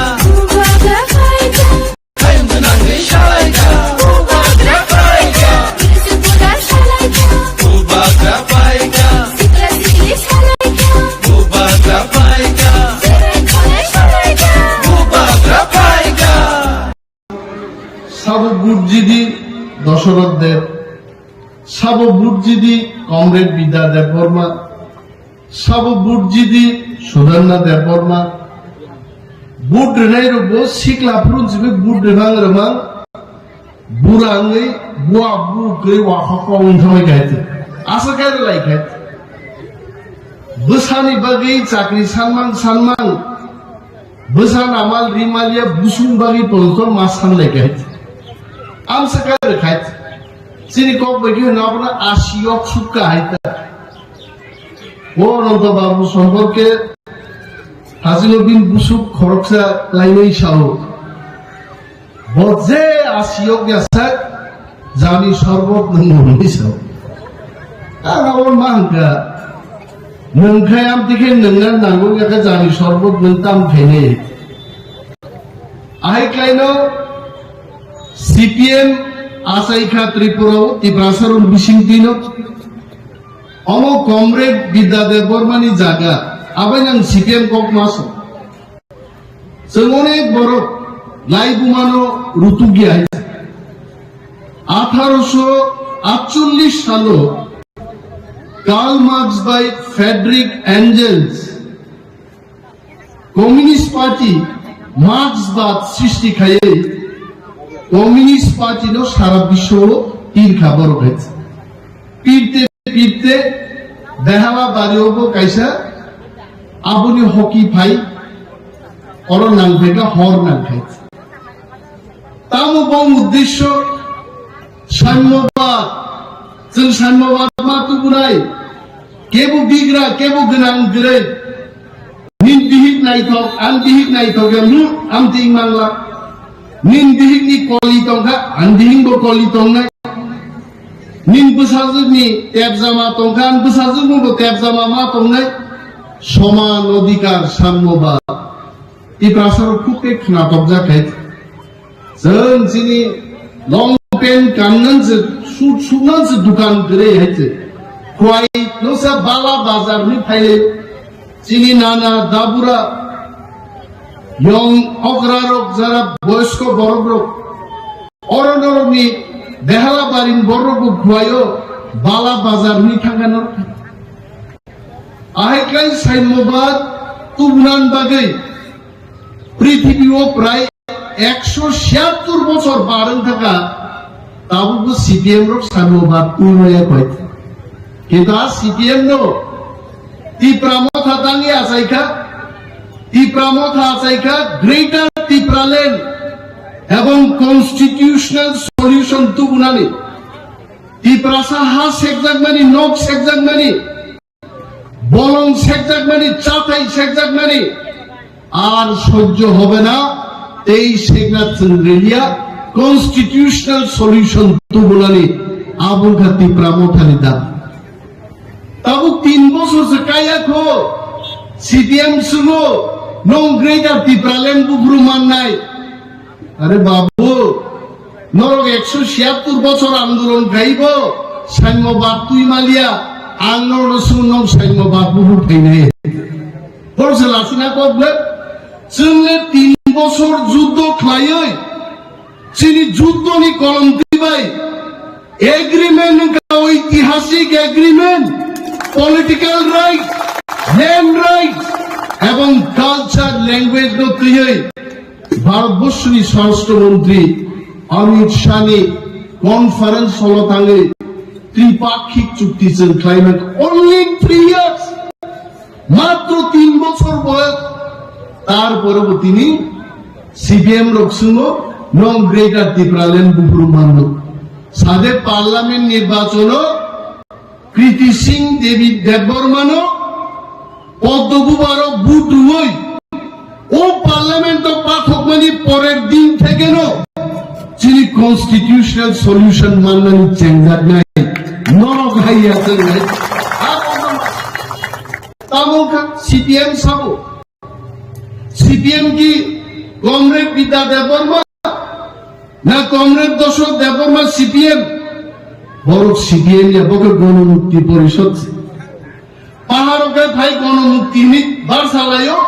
hayung nangwi salaika, bubagra paika, bubagra paika, bubagra paika. Sabo Budjidi Dosoroth Deb, Sabo Budjidi Comrade Bidya Debbarma, Sabo Budjidi Sudanna Debbarma, Bud rwnai rokbo sikla phuru simi Bud rwmang rwmang, bura wngwi bua bu kwrwi wakhok kok wng thangwi kaitu. Asa kairwlai kaitu. Bwsani bagwi chakri sanmang sanmang, bwsa namal rimalia busung bagwi polto ma sanlai kaitu. Amsa kairwlai kaitu. Chini kok bai khe hwna abono asi yok sukka hai ta. O Ananta Babu somporke hachino bini busuk khoroksa lainai sao. Bo je asi yok ya sak jani sorbot nang hwnwi sao. Ang abo ma hwnkha, nwng khai amtwi khe nwngna nango ya khe jani sorbot nwng tam khainai. Ahai khlaino C P M achaikha Tripura o Tiprasa rok bising twino. Omo Comrade Bidya Debbarma ni jaga, abai nang C P M kok maso. Chwng onek borok laibumano rutukya hai. Atharoso atchollish salo Karl Marx bai Friedrich Engels Communist Party Marxbad srishti khaiwi Communist Party no sara biswo tirkha borok hai. Pirte pirte Behala bari obo kaisa aboni hoki phai oro nang phaikha hor nang khai. Tamo bo uddesyo saimyobad, chwng saimyobad ma tubunai, kebo bigra, kebo gwnang gwnai. Nin bihik naithok, ang bihik naithok ya lu, ang ting mangla. Nin bihik ni koli tongkha, ang bihik bo koli tongnai. Nin bwsajwk ni tepjama tongkha, ang bwsajwk bo tepjama ma tongnai. Soman odhikar saimyobad. Tiprasa rok khuk khe khnatok jak hai. Chwng chini long pant kannan se, suit suknan se dukan kwrwi hai se. Khwai no sa bala bazar ni phaile chini nana dabura yong okra rok jara boyosko borok rok oro norok ni behala barin borok bo khwai o bala bazar ni thangka norok. Ahai khlai Saimobad tubnan bagwi prithibi o prai ekso siyattor bochor bar wng thaka, tabukbo C P M rok Saimobad tubnaya koi. Kintu a C P M no Tipra Motha tangwi achaikha, Tipra Motha achaikha Greater Tipraland ebong constitutional solution tubunani. Tiprasa ha sekjakmani, nok sekjakmani, bolong sekjakmani, chathai sekjakmani ar sojjo hobe na, tei sekna chwng riliya, constitutional solution tubunani abo wngkha Tipra Mothani dabi. Tabuk tin bochor se kaya kho, C P M swngno, "Nwng Greater Tipraland buphuru mannai?" Are babu, norok ekso siyattor bochor andolon khaibo, Saimobad twi maliya, ang norokno swngno Saimobad buphur phainai. Borok se lasina kok le, chwng le tin bochor juddo khlaiwi, chini juddo ni kolom twi bai, agreement wngkha, oitihasik agreement, political right, land right, ebong culture, language no twiwi Bharatborsho ni Swarashtra Montri Amit Shah ni conference hall o tangwi tripakhik chukti chwng khlai mankha, only three years. Matro tin bochor boyos, tar pore bo tini C P M rok swngno, "Nwng Greater Tipraland buphuru manno?" Sade parliament nirbachono Kriti Singh Devi Debbarmano Padma Bhubharo vote rwwi o parliament o pathokmani porer din thekeno chini constitutional solution mannani chengjaknai norok hai ya chwngnai. Tamo kha C P M sabo. C P M ki Comrade Bidya Debbarma na Comrade Dashrath Debbarma C P M? Borok C P M ya, bo khe Gonomukti Porishod se. Paharo khe phai Gonomukti ni bar salaio,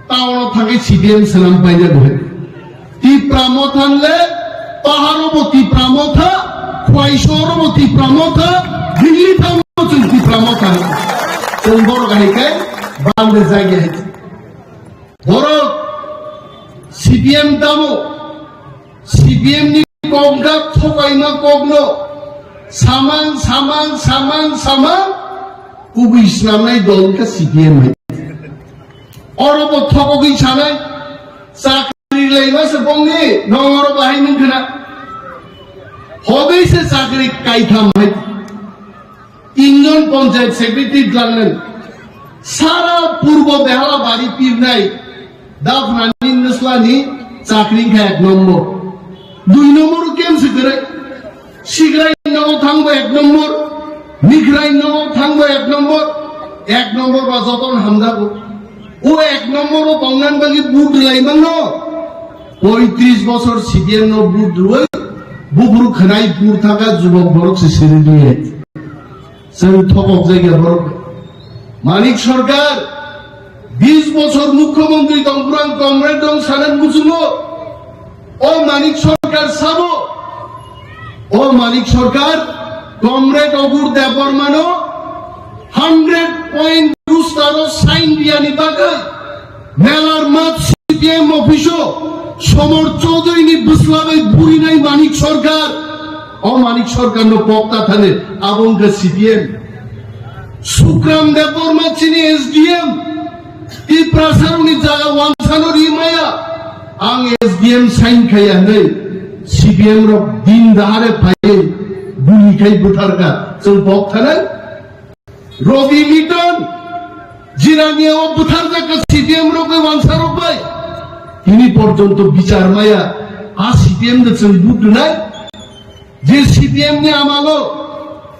town o thangwi C P M swnam painai bo hai. Tipra Motha le, paharo bo Tipra Motha, khwai sohor bo Tipra Motha, Delhi thang bo chwng Tipra Motha. Chwng borok hai khe bande jagya hai. Borok C P M tamo, C P M ni kok da thokaima kokno samang, samang, samang, samang kubui swnamnai dol kha C P M hai. Oro bo thokogwi sanai, chakri laima se bongni, nong oro bahai nung khna. Hobei se chakri kaitham hai. Tinjon panchayat secretary dwlangni sara purbo Behala bari pirnai Daphnani Nwslani chakri wngkha ek nombor. Dui nombor kem se kwrwi. Sigrai nogo thangbo ek nombor, Mikrai nogo thangbo ek nombor, ek nombor ba jotono hamjago. O ek nombor o tongnan bagwi vote rwlai mano. Poitris bosor C P M no vote rwwi buphuru khwnai pur thangkha jubok borok se siri rwwi. Chwng thopok jagya borok. Manik Sarkar bis bosor mukhyamantri tongphuru ang comrade dong sanan muchungo. O Manik Sarkar sabo, o Manik Sarkar, Comrade Obur Debbarmano hundred point booster o sign riyani bagwi melar mat C P M office o Somor Chaudhary ni bwsla bai burinai Manik Sarkar, o Manik Sarkar no pokta thani abo wngkha C P M. Sukram Debbarma chini S D M, Tiprasarokni jaga wansano ri maya, ang S D M sign khaiya hwnwi C P M rok din dahare phaiwi guli khai bwtharkha, chwng pok thanai. Robi Liton, Jirania o bwtharjakha C P M rok bai wansarok bai. Tini porjonto bichar maya, a C P M de chwng vote rwnai. Je C P M ni amalo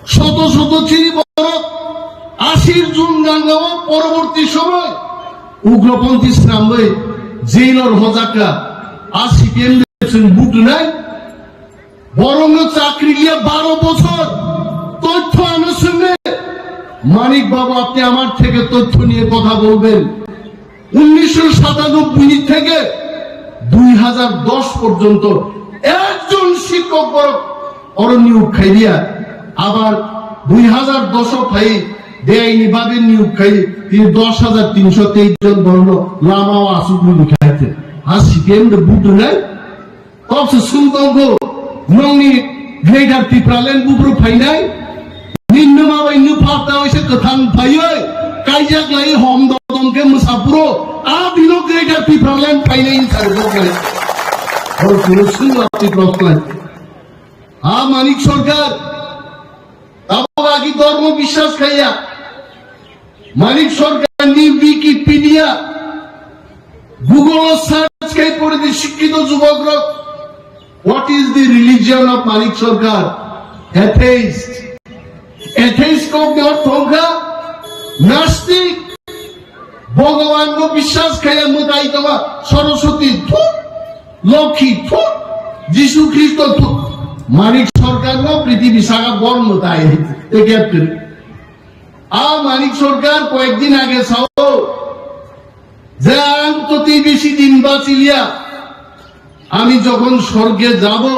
shoto shoto chini borok asir jun gangao poroborti somoy ugroponthi swnamwi jailor hojakha, a C P M chwng butunai, borokno chakri liya baro bochor, tothyo ano swngni, Manik Babu, apni amar theke tothyo niye kotha bolben. উনিশশো সাতানব্বই থেকে দুই হাজার দশ পর্যন্ত একজন শিক্ষক বরং অরো নিয়োগ খাইলিয়া, আবার দুই হাজার দশ ফাই বেআইনি ভাবে নিয়োগ খাই তিনি দশ হাজার তিনশো তেইশ জন বরং লামাও আসুক বুলি খাইছে। আর সিপিএম তো বুদ্ধ নাই, Kok se sung tongkho, nongni Greater Tipraland buphuru phainai, ninno ma bai nupha ta oise kwthang phaioi, kaijak lai hom dodom khe mwsapuro, a bino Greater Tipraland phainai hinwi sarjak lai. Hor kunu sung lapti kok lai. A Manik Sarkar, abo agi dhormo biswas khaiya. Manik Sarkarni Wikipedia, Google-o search khai pore di, shikkito jubokrok. What is the religion of Manik Sarkar? Atheist. Atheist kokni ortho wngkha nastik. Bhagwanno biswas khaiya, mwtai tongo, Saraswati, thu, Lokhi, thu, Jisu Khristo, thu. Manik Sarkarno prithibi saka bor mwtai. Te kep kiri. A Manik Sarkar koyekdin age sao je ang to tei besi din bachiliya, ami jokhon sorge jabo,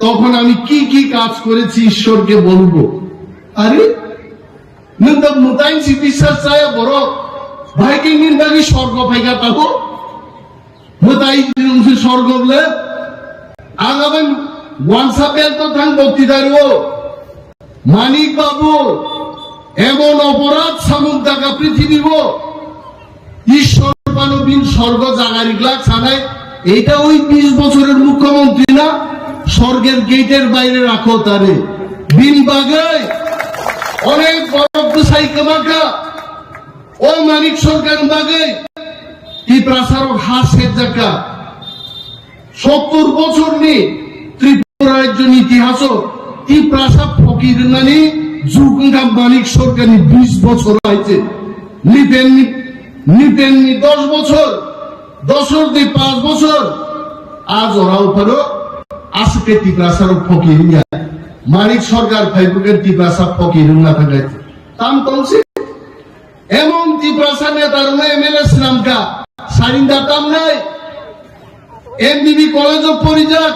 tokhon ami ki ki kaj korechi Ishorke bolbo. Are, nwng to mwtai si biswas chaya borok, bhai khe nini bagwi sorgo phaikha tabo? Mwtai wngse sorgo bole. Ang aboni wansa bel to thang bokti dario. Manik Babu, emon oporadh samung daga prithibibo. Ishwar bano bin sorgo jaga riglak sanai. Eta oi bish bochorer mukhyamantri na, sorger gate er baire rakho tare. Bin bagwi onek borok bwsai kwmakha. O Manik Sarkar bagwi Tiprasarok ha sekjakha. Sottor bochorni Tripura rajyoni itihaso Tiprasa phokir wngnani jug wngkha Manik Sarkarni bish bochor aise. Nipenni, nipenni dosh bochor, doshor di panch bochor, a jorao phano aswk khe Tiprasarok phokir wngya. Manik Sarkar phaiphukhe Tiprasa phokir wngna thangkha. Tam tongsi? Emon Tiprasa neta rwno M L A swnamkha, sarinda tamnai, M B B college-o porijak,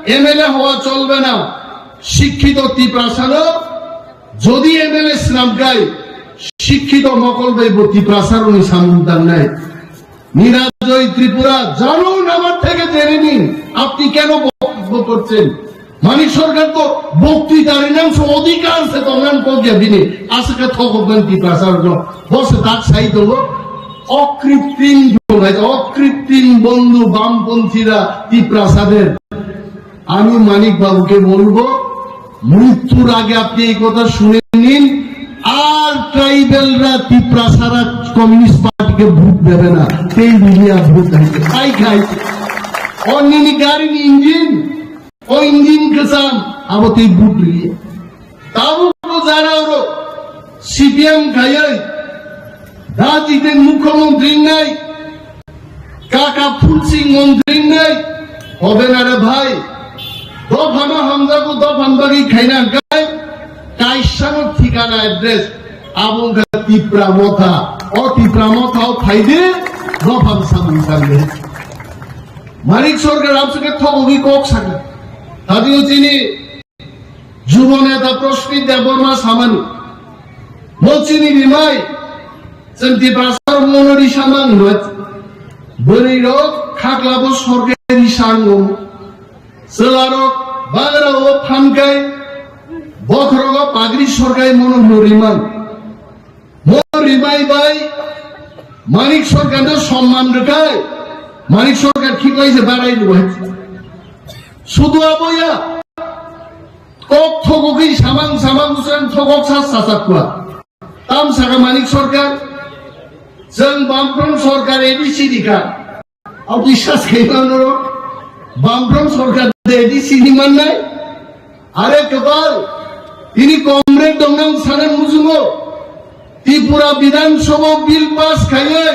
M L A howa cholbe na. Shikkito Tiprasano jodi M L A swnamkhai, shikkito mokol bai bo Tiprasarokni samung tangnai. নিরাজয় ত্রিপুরা, জানুন আমার থেকে জেনে নিন, আপনি কেন বক্তব্য করছেন। মানিক সরকার তো বক্তৃতার এনাংশ অধিকার সে তঙ্গান কবিয়া দিনে, আসকে থকবেন ত্রিপ্রাসার বসে তার সাই তো অকৃত্রিম, অকৃত্রিম বন্ধু বামপন্থীরা ত্রিপ্রাসাদের। আমি মানিক বাবুকে বলবো, মৃত্যুর আগে আপনি এই কথা শুনে নিন, আর ট্রাইবেলরা ত্রিপ্রাসারা কমিউনিস্ট পার্টিকে ভোট দেবে না। তেই মিলিয়া ভোট খাইছে, তাই খাইছে। অন্যনি গাড়ির ইঞ্জিন, ও ইঞ্জিন কেসাম, আবো তেই ভোট দিয়ে। Tabukbo jara oro C P M khaiwi, da Jiten mukhyamantri wngnai, kaka Phulsing montri wngnai, hobe na re bhai, dophano hamjago, dophani bagwi khaina hwnkhe, kaisano thikana address, abo wngkha Tipra Motha, o Tipra Motha o phaidi, dophani samung sangdi. Manik Sarkar amsukhe thogogwi kok saka, tadi chini Jubo neta Prospit Debbarma samani, bo chini rimai, chwng Tiprasa rok mono risa mang hwnwi. Bwrwi rok khaklabo sorkari sango. Chwla rok bagra o phankai, bokhorogo pagri sorkai mono hwnwi rimang. Mo rimai bai Manik Sarkar no somman rwkhai, Manik Sarkar khiklai se barai rwbai. Sudu aboya, kok thogogwi samang samang usang thogok sa sasak kua. Tam saka Manik Sarkar, jeng Bamfront Sarkar A D C ni ka. Ang biswas khaima norok Bamfront Sarkar de di sini mannai? Are kwbal, tini comrade dongna ang sana mujugo. Tripura Bidhan Sabha bill pass khaiwi,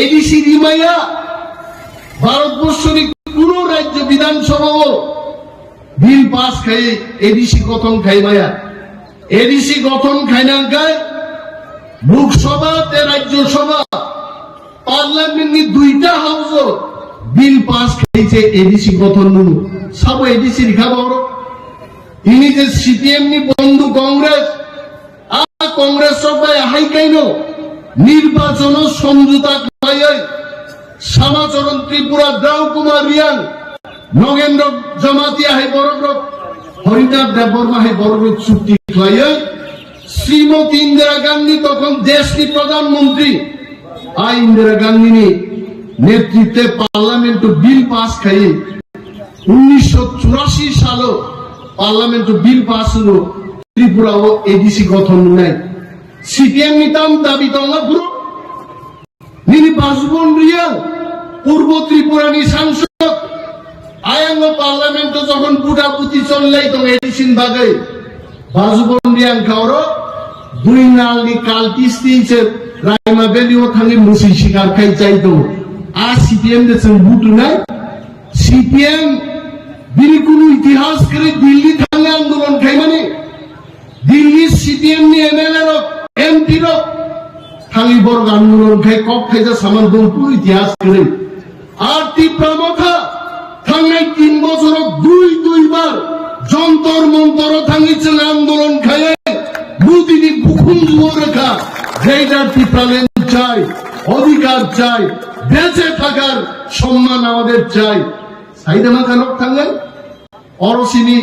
ADC rimaya, Bharatborsoni kuno rajyo Bidhan Sabha o bill pass khai ADC gothon khaimaya. ADC gothon khainangkhai Lok Sabha te Rajya Sabha, Parliament ni duita house o bill pass khaise ADC gothon nunu. Sabo ADC rikha boro. Ini je CPM ni bondhu Congress, a Congress rok bai hai kaino nirbachono somjota khlaiwi Samacharan Tripura, Drau Kumar Reang, Nogendra Jamatia hai borok rok, Harinath Debbarma hai borok rok chukti khlaiwi Srimati Indira Gandhi tokhon deshni Pradhan Mantri, a Indira Gandhi ni netritwe Parliament o bill pass khai unnisho churashi salo Parliament o bill pass wngwi Tripura o ADC gothon wngnai. CPM ni tam dabi tongo bro. Nini Bajubon Reang, Purbo Tripura ni sangsod, ayang o Parliament o jokhon buda buti cholai tong ADC ni bagwi, Bajubon Reang kha oro Duinal ni cultist se Raima Valley o thangwi musui sikar khai chai tongo. A CPM de chwng butu nai. CPM bini kunu itihas kwrwi Delhi thangwi andolon khaimani. Delhi CPM ni MLA rok, MP rok thangwi borok andolon khai kok khaija saman dong kunu itihas kwrwi. Ar Tipra Motha thangnai tin bochoro dui dui bar Jontor Montor o thangwi chwng andolon khaiwi Modi ni bukhum juo rwkha, Greater Tipraland chai, অধিকার চাই, বেঁচে থাকার সম্মান আমাদের চাই. Saida mangkha nok thangnai? Oro sini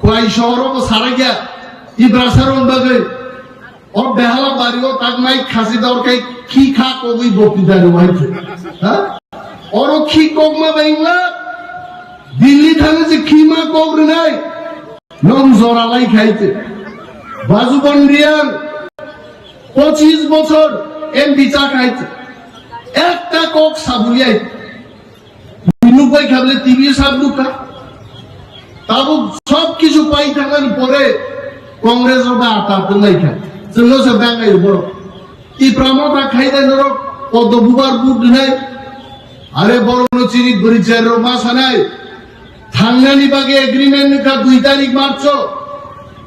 Khwai sohor o bo sarakya, Tiprasa rok bagwi. O behala bari o tak mai khasi dor khai khi kha kogwi bokti dari wai khe. Ha? Oro khi kok ma bai wngla, Delhi thangwi se khi ma kok rwnai. Nong jora lai khai te. Bajubon Reang, pochis bochor MP cha khai te. Ekta kok sabuli ai. Nukbai kha bole T V sab nukha. Tabuk sob kichu pai thangani pore Congress rok bai ata tonglai kha. Chwngno se bangai borok. Tipra Motha khai dai norok Poddo Bubar vote rwnai. Are borokno chini bwrwi cherrok ma sanai. Thangnani bagwi agreement nukha dui tarik March o.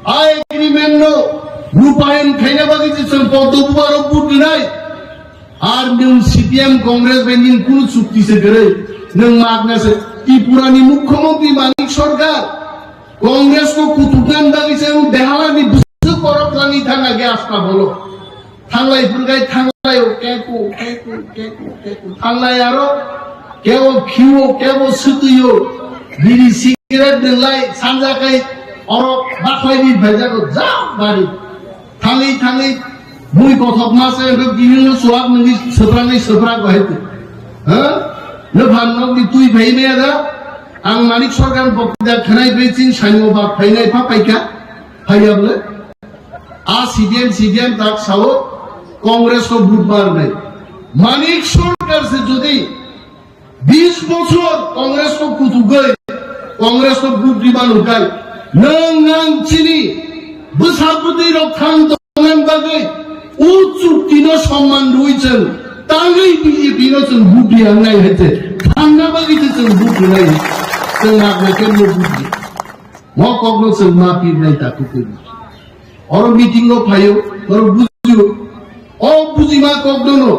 A agreement no rupayon khaina bagwi se chwng Poddo Bubar o vote rwnai. Ar nwng CPM Congress bai nwng kunu chukti se kwrwi, nwng magna se. Tripura ni Mukhyamantri Manik Sarkar Congress ko kutukna bagwi se nwng behala ni bwswk borok twlangwi thangna ge asta bolo. Thanglai phurgai thanglai o keku, keku, keku, keku. Thanglai aro kebo khiwo, kebo swtwiyo. Biri cigarette nwng lai sanja kai oro bakhlai bi bhaijago jao bari. Thangwi thangwi bui kothok ma se hwnkhe bihilno chuak nungwi swpraknwi swprak bahai twi. Ha? Nwphan nokni twi phai maya da? Ang Manik Sarkar bokti da khwnai bai chini saimung ba phainai pha paikha. Phaiya bole? A CPM, CPM tak sao Congress ko vote mar nai. Manik Sarkar se jodi bis bochor Congress no kutugwi, Congress no vote rima nungkha. Nwng ang chini bwsa bwtwi rok thang tongna bagwi o chukti no somman rwi chwng tangwi BJP no chwng vote riya wngnai hai se thangna bagwi se chwng vote rwnai. Chwng magna khe no vote ri. Mo kok no chwng ma pirnai ta kutugwi. Oro meeting o phaio, oro bujio. O bujima kok dono.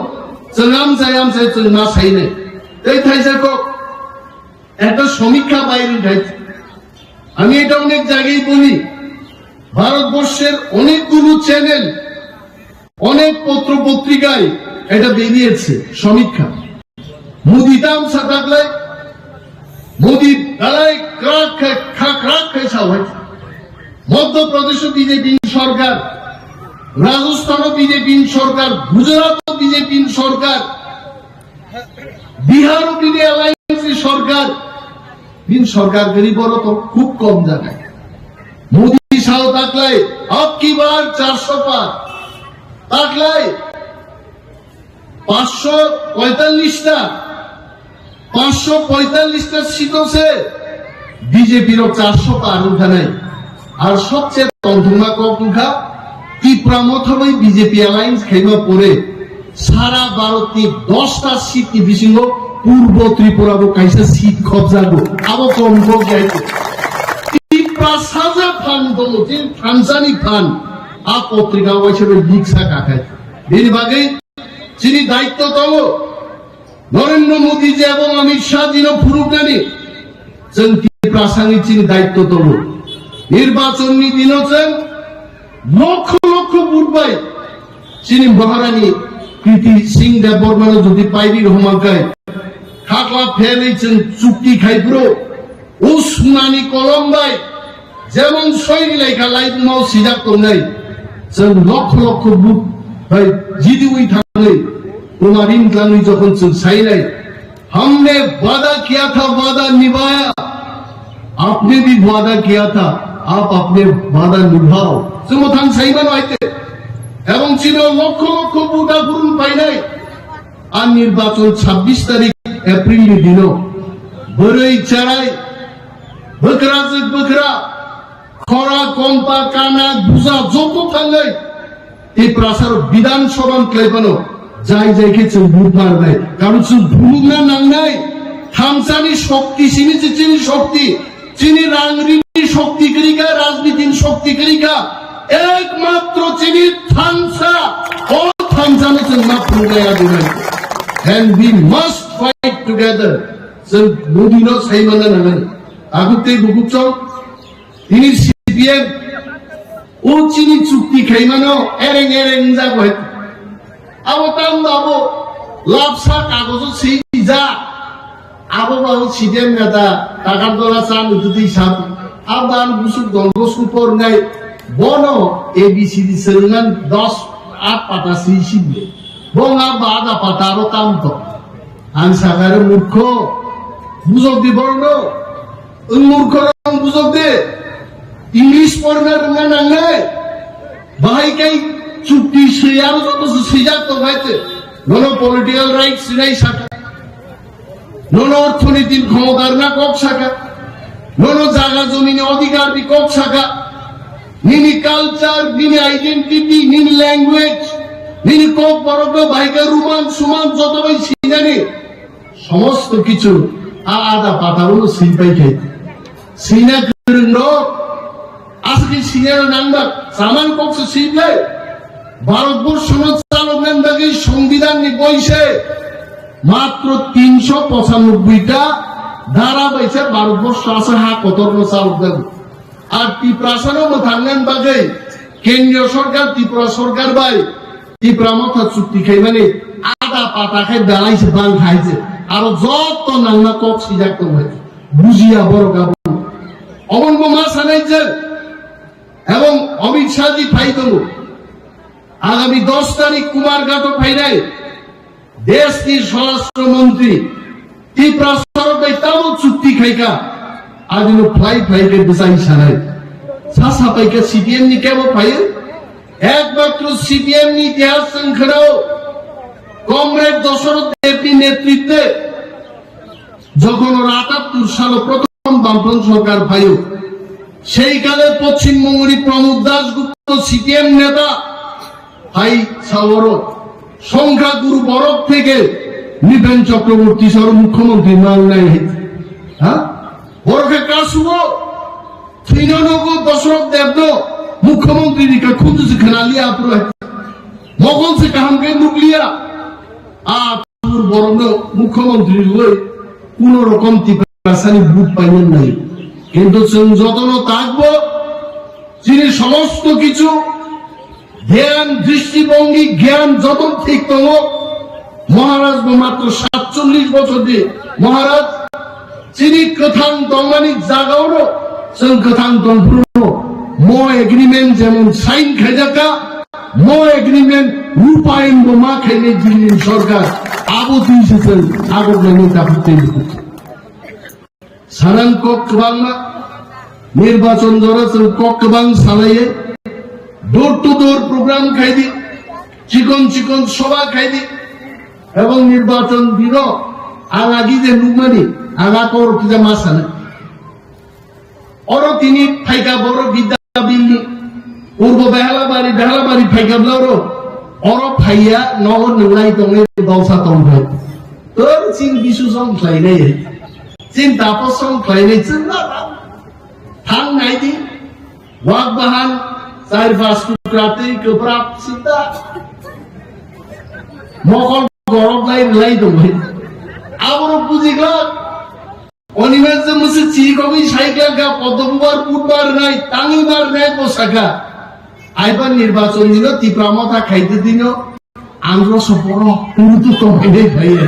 Chwng amchai amchai chwng ma sainai. Tei thaisa kok. Ekta সমীক্ষা বাইরে উঠেছে। আমি এটা অনেক জায়গায় বলি, ভারতবর্ষের অনেকগুলো চ্যানেল, অনেক পত্র পত্রিকায় এটা বেরিয়েছে সমীক্ষা। Modi tam sa taklai, Modi dalai krak khai, kha krak khai sa hai. মধ্যপ্রদেশও বিজেপি সরকার, রাজস্থানও বিজেপি সরকার, গুজরাটও বিজেপি সরকার, বিহারও বিজেপি অ্যালায়েন্স সরকার, বিন সরকার গরিব বড় তো খুব কম জায়গায়। মোদি সাও তাকলাই, আবকি বার চারশো পার, তাকলাই পাঁচশো পঁয়তাল্লিশটা, পাঁচশো পঁয়তাল্লিশটা সিট আছে বিজেপির চারশো পার উঠা নাই। আর সবচেয়ে তন্ত্রমা কক উঠা ত্রিপুরা মথা ওই বিজেপি অ্যালায়েন্স খাইমা পরে Sara Bharot ni dosta seat ni bisingo Purbo Tripura bo kaisa seat khobjago. Abo kom khobjai. Tiprasa je phan tongo, chini thansani phan. A potrika waisa bai liksa kakhai. Bini bagwi chini daitto tongo. Narendra Modi ji ebong Amit Shah ji no phunuknani chwng Tiprasani chini daitto tongo. Nirbachon ni dino chwng lokho lokho vote bai chini Maharani Kriti Singh Debbarma no jodi pairi rwhwmangkhai, khakla phelwi chwng chukti khai phuru, o sunani kolom bai jemon soi laikha laibuma o sijak tongnai, chwng lokho lokho vote bai jidiwi thangwi, Kumar Inglangni jokhon chwng sainai, हमने वादा किया था, वादा निभाया। आपने भी वादा किया था, आप अपने वादा निभाओ। Chwng bo thang sai mano aite. Ebong chino lokho lokho vote aphuru painai. A nirbachon chabbish tarik April ni dino. Bwrwi charai, bwkrajwk bwkra, khora kompa kana buja joto thangwi Tiprasa rok Bidhan Sabha ni kwlai phano jai jai khe chwng vote manai. Karon chwng phunukna nangnai. Thansani shokti simi se chini shokti. Chini rang rini shokti kwrwi kha, rajniti ni shokti kwrwi kha. Ekmatro chini thansa, o thansa no chwng ma phunuknai abo nai. And we must fight together. Chwng Modi no sai manna nangnai. Aguk tei bukuk chong. Tini C P M o chini chukti khaimano ereng ereng wngjago hai. Abo tamo abo lapsa kagojo swijak. Abo bago C P M neta takar dola cha nututwi sap. Abo ang busuk Don Bosco pornai bono A B C D swrwngnan dos at pata swi sibwi. Bo nga bada pata aro tamto. Ang sagare murkho. Bujok di borno. Wng murkhorok bujok de, English porna rwngna nangnai. Bahai kai chukti swi aro joto se swijak tong hai te. Nono political rights sinai saka. Nono orthoniti ni khomodarna kok saka. Nono jaga jomini odhikar ni kok saka. Nini culture, nini identity, nini language, nini kok borok no bahai kai ruman suman joto bai sinani. Somosto kichu a ada pata uno swi pai khai. Swina kwrwng rok, aswk khe swina nang ba, saman kok se swi pai. Bharat borsho no chalokna bagwi Songbidan ni boi se matro tinsho pochanobboi ta dara bai se Bharat borsho asa ha kotor no chalok jago. Ar Tiprasa no mwthangna bagwi Kendriya Sorkar, Tripura Sorkar bai Tipra Motha chukti khaimani ada pata khai belai se bang khai se. Aro joto nangma kok swijak tong hai. Bujiya borok abo. Obon bo ma sanai je. Ebong Amit Shah ji phai tongo. Agami dos tarik Kumarghato phainai. Deshni Swarashtra Montri Tiprasa rok bai tamo chukti khaikha, adino phlai phlai khe bwsai sanai. Sa sapaikha C P M ni kebo phaiyo, ekmatro C P M ni itihas chwng khwnao, Comrade Dosoroth Deb ni netritwe jokhon oro atattur salo prothom Bampron sorkar phaio, sei kale Poschim Bongoni Pramod Dasgupta C P M neta, hai saoro songkha guru borok theke Nipen Chakraborty sor mukhyamantri mangnai. Ha? Borok khe kasubo thwino nogo Dosoroth Debno mukhyamantri ni khe khunju se khwnaliya apro hai. Mokol se kaham khe nukliya. A Borokno mukhyamantri rwui kuno rokom Tiprasani vote painani nai. Kintu chwng jotono takbo chini somosto kichu dhyan, dristibongi, gyan joto thik tongo. Maharaj bo matro satchollish bochor di Maharaj. Chini kwthang tongmani jagaono chwng kwthang tongphuru mo agreement jemon sign khaijakha, mo agreement rupayon bo ma khainai Dilli ni sorkar, abo twi se chwng agok lainai takhuk tei bukhuk. Sanan kok kwbangma, nirbachon jora chwng kok kwbang salaiye, door to door program khaidi, chikon chikon soba khaidi, ebong nirbachon dino ang agi je nukmani, ang a kok kisa ma sana. Oro tini phaikha borok Bidya Billi, Purbo Behalabari, Behalabari phaikha bla oro. Oro phaiya nogo nwnglai tongwi dosa tongthok. Tor chini bisu song khlainai. Chini tapo song khlainai chwngno thang naidi. Wak bahan char pas tukra twi kwprak sita. Mokol gorok lai lai tongwi. Aboro bujiglak. Onimer je musi chiri kogwi sai kha kha, Poddo Bubar, Budbar nai, tangwi mar nai bo sakha. Aiba nirbachon dino Tipra Motha khaide dino, andro soporo, turu tu tongkhe dei phaiye.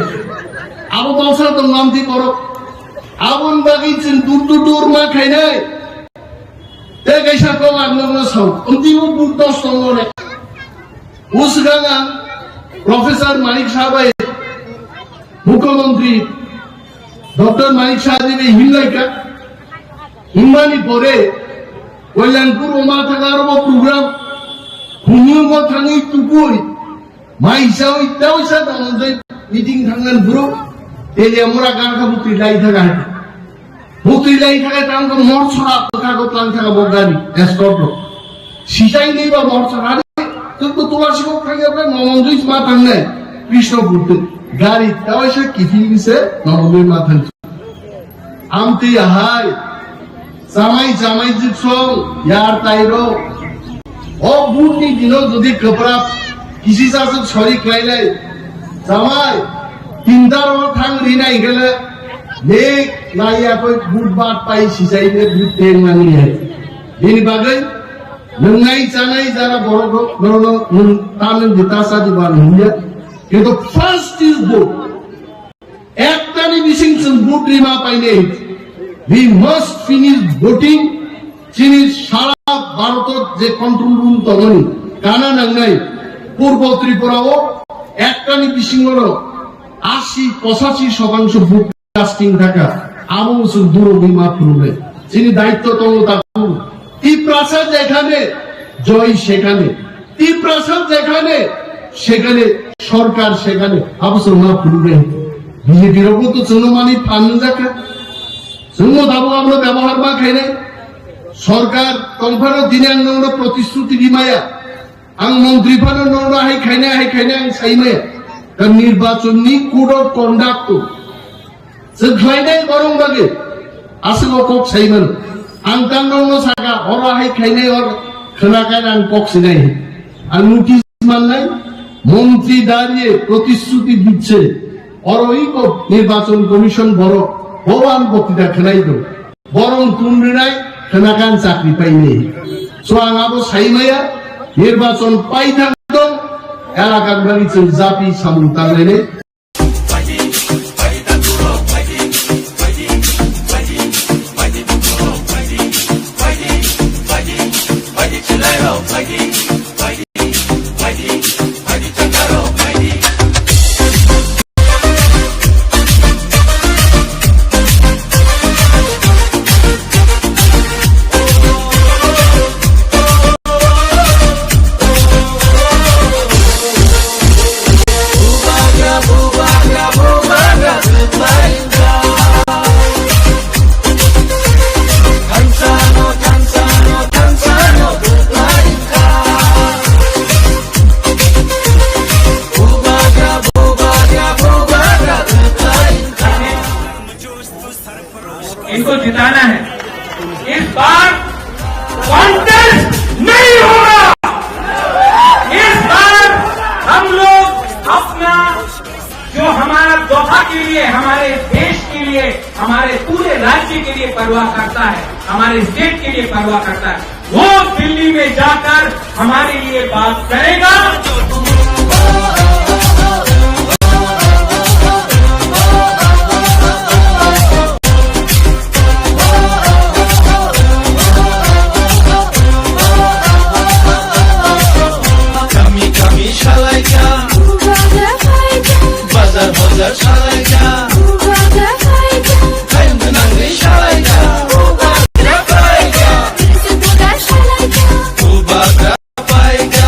Abo bangsa tong namti borok. Abon bagwi chwng dur dur dur ma khainai. Tei kaisa kok ang nokno sao, amtwi bo buk dos tongo ne. O swkang ang Professor Manik Saha bai Mukhyamantri Doctor Manik Saha ji bai himlai kha. Himmani pore Kalyanpur o ma thang aro bo program. Hunyo bo thangwi tukui. Mai sawi tawisa tangwi meeting thangnan bro. Teliamura gan kha butwi lai thaga hai. Butwi lai thaga tang ko mor chora bwkha ko tlang thaga bo gari escort lo. Sijai ni ba mor chora ni. Tuk to tuwa sibok thangya bre momon jui ma thangnai. Krishna butwi. Gari tawisa kithi se momon jui ma thang. Amtwi ahai, chamai chamai jiksong, yar tairo. O butni dino jodi kwprap kisi sasuk sori khlailai, chamai, tinta ro thang rina ingkele, nek naiya koi but bat pai sisai ne but teng nang liya. Bini bagwi, nwngnai chanai jara borok rok, rok, rok, nwng tamni jita sa di ban hinya. Kintu first is vote. Ektani bising chwng vote rima painai. We must finish voting. Chini sara Bharotot je control room tongmani kana nangnai Purbo Tripura o ektani bisingo no asi pochachi shotangsho vote casting thaka amo chwng duro rima phunuknai. Chini daitto tongo takhuk. Tiprasa jekhane, joy sekhane. Tiprasa jekhane, sekhane, sorkar sekhane. Abo chwng ma phunuknai. B J P rokbo to chwngno mani phan nungjakha. Chwngno tabuk abono byabohar ma khainai. Sorkar tongphano dini ang nongno protishruti rimaya. Ang montri phano nongno hai khainai, hai khainai ang saimaya. Ka nirbachonni code of conduct to. Chwng khlainai borok bagwi aswk o kok sai mano. Ang tang nokno saka, oro hai khainai or khwnakan ang kok sinai. Ang notice mannai, montri dariye protishruti dicche. Oro iko nirbachon commission borok, bobo ang boktita khwnai do. Borok tun rinai, khwnakan chakri painai. So ang abo saimaya, nirbachon paithang dong, elakar bagwi chwng japi samung tanglainai. इनको जिताना है। इस बार कॉन्टेस्ट नहीं होगा। इस बार हम लोग अपना, जो हमारा दोहा के लिए, हमारे देश के लिए, हमारे पूरे राज्य के लिए परवाह करता है, हमारे स्टेट के लिए परवाह करता है, वो दिल्ली में जाकर हमारे लिए बात करेगा। Kami kami salaika, bazar bazar salaika, hayung nangwi salaika. Bubagra paika,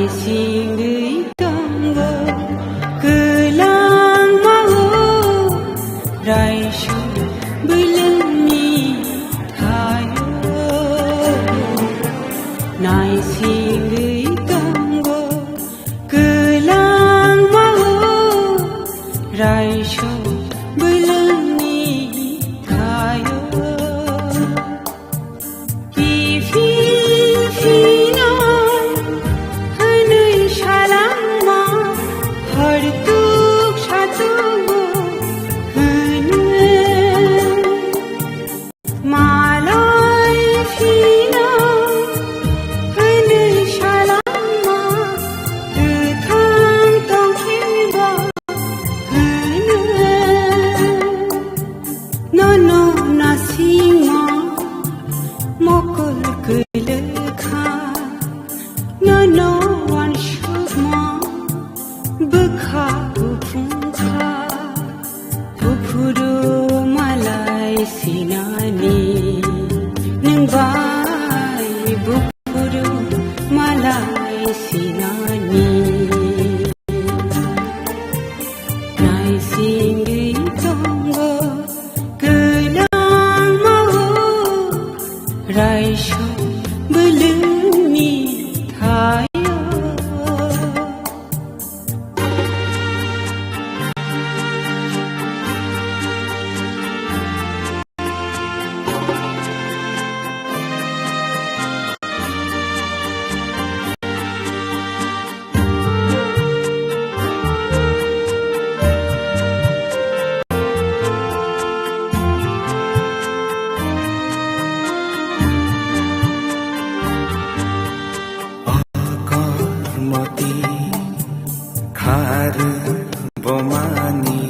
Singwi tongo kwlangma o raisok bwlwngni thaio. Naisingwi tongo kwlangma o raisok bwlwngni thaio. Kiphil phino hwnwi salangma, hortuk satugo hwnwi. Malai phino hwnwi salangma, kwthang tongkhiba hwnwi. Nono nasingma mokol kwlwkha, nono wansukma bwkha kuphungkha. Buphuru malai sinani, nwng bai buphuru malai sinani. Naisingwi tongo kwlangma o raisok bwlwngni thaio. Akormoti kharu bomani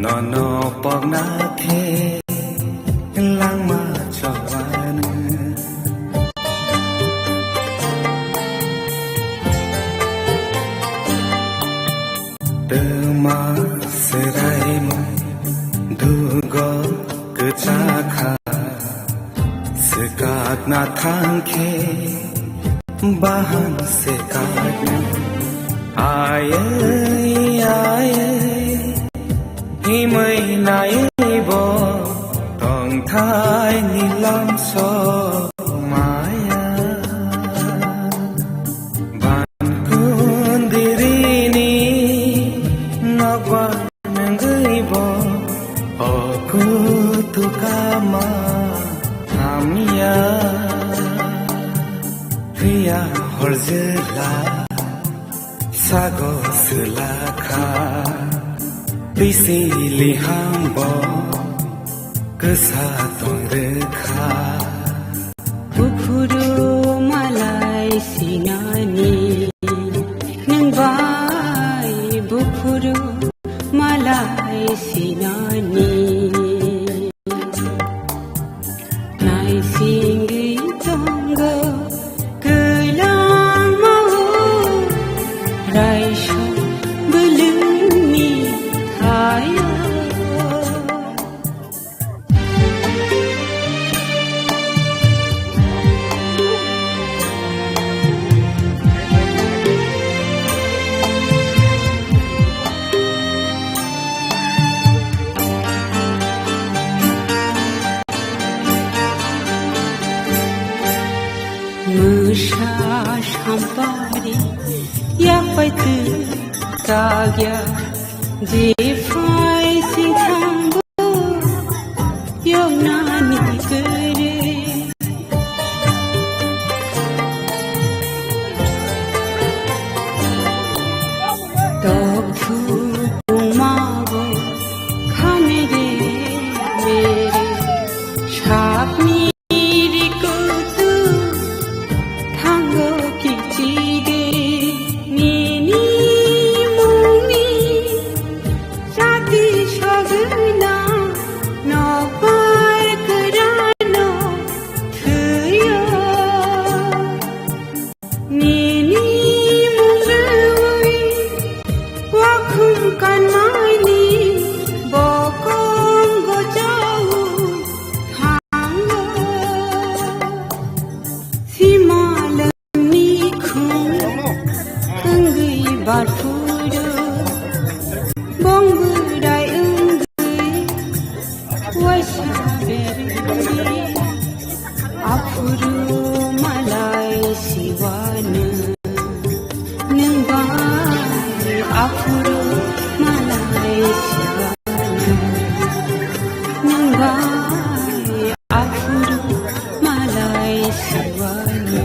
nono pogna khe langma chobanu. Twma swraimung dugo kwchakha, swkakna thangkhe bahan se kakna. Ayai, ayai, himwi naibo tongthai nilam somaya. Ban kundirini nokba nangwibo o kutukama hamya. Phiya horjila sago swlakha, twisili hambo kwsa tongrwkha. Buphuru malai sinani, nwng bai buphuru malai sinani. Naisingwi tongo kwlangma o raisok bwlwngni thaio. Mwsa sampari yapai twi kagya, jephai singthambo yoknani kwrwi. Tokthuk pungmabo khamere mere, sakni rikutu thango kichide nini mungni. Jati Aphuru malai siwano, nwng bai aphuru malai siwano, nwng bai aphuru malai siwano.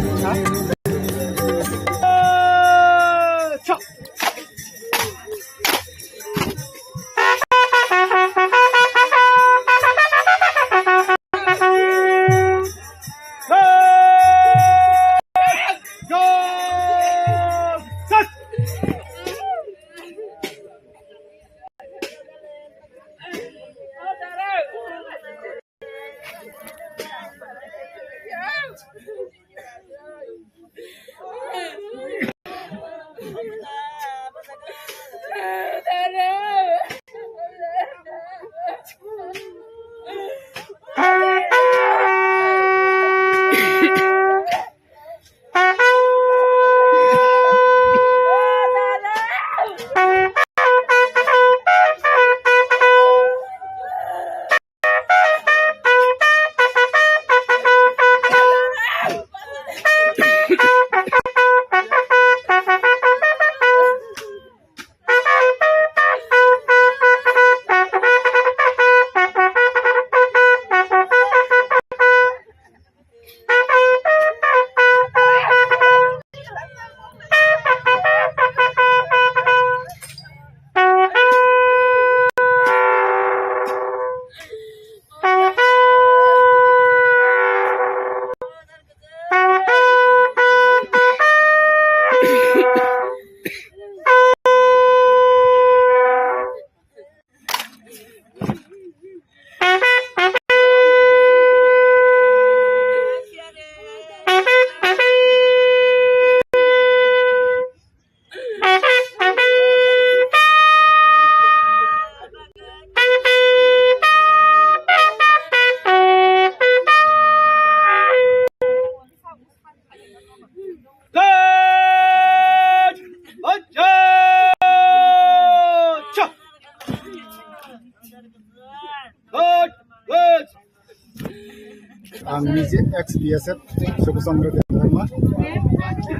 Ang nije ex B S F Subhas Chandra Debbarma,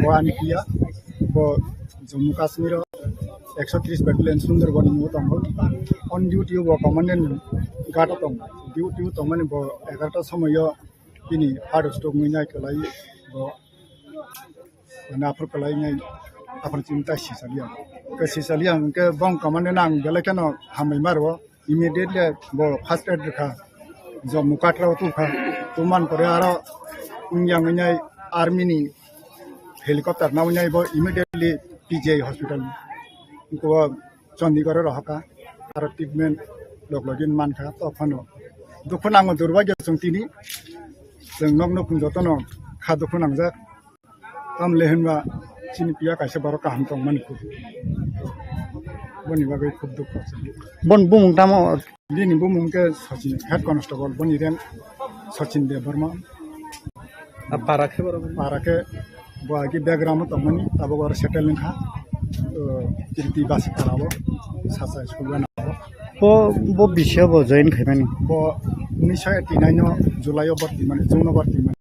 bo ani P R, bo Jammu Kashmir o ekso tris Battalion Sundarban ni tongo. On duty o bo Commandant Guard o tongo. Duty o tongmani bo egarota somoi o bini heart stroke wngwi nai kwlai bo. Mane aphuru kwlai nai aphuru chini tai sisaliya. Ke sisaliya hwnkhe bong commandant ang belai kheno hambai ma rwo. Immediately bo first aid rwkha. Jammu Katra o tubukha. Tubumani pore aro wngya wngwi nai army ni helicopter nawi nai bo immediately P G I hospital. Bo Chandigarh o rohorkha, aro treatment log login mankha, tophano dukhu nango, durbagyo chwng tini, chwng nok nukhung jotono kha dukhu nangjak, tamle hinba chini piya kaisa borok kaham tongmani khub, boni bagwi khub dukhu chwng. Bon bumung tamo? Bini bumung khe Sachin, head constable, boni rank Sachin Debbarma. A para khe borok? Para khe bo agi background o tongmani, tabuk oro settle wngkha. O, Kirti Basi para o, Sacha school gana o. Bo, bo bisi o bo join khaimani? Bo unisho eighty nine o July o borti mani, June o borti mani.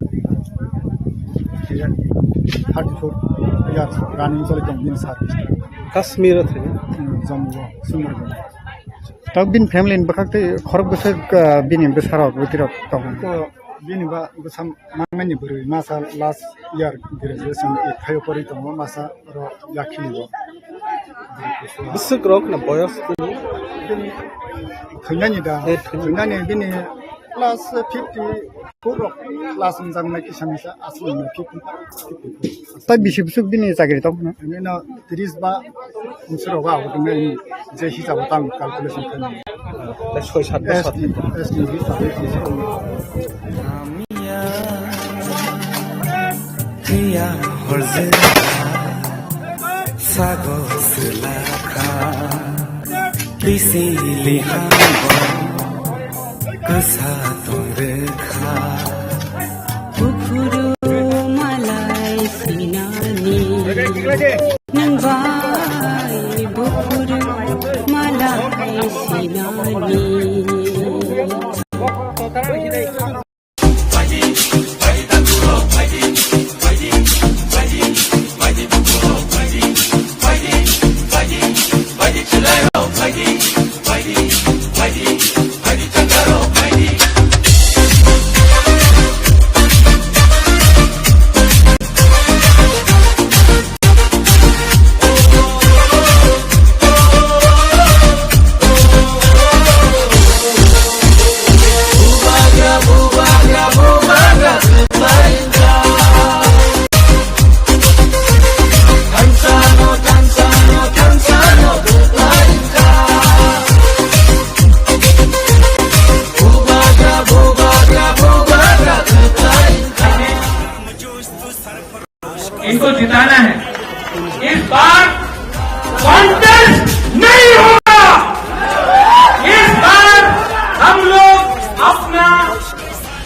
Thirty four years running choli tong bini service. Kashmir o thangwi? Hmm, Jammu o, Sundargarh. Tabuk bini family ni bwkhak tei khorok bwswk, ah, bini bwsarok bwtwirok tongo? Bini ba bwsa mangnani bwrwi masa last year graduation thaio pori tongo, masa oro yakhini bo. Bwswk rok na boyos tini? Thwinani da. Eh, thwinani. Thwinani bini plus fifty four rok plus wngjaknai kisa misa aswk wngmani fifty, fifty four. Tai bisi bwswk bini chakri tong no? Bini no tris ba bwswk rogo abo tong nai je hisabo tang calculation khainai. Tai soi sat bosor. S T, S T hisab. Hamya, hamya horje sago selakha, bisi liha bo kasa tong rekha. Buphuru malai sinani, nwng bai buphuru malai sinani. इनको जिताना है। इस बार कॉन्टेस्ट नहीं होगा। इस बार हम लोग अपना,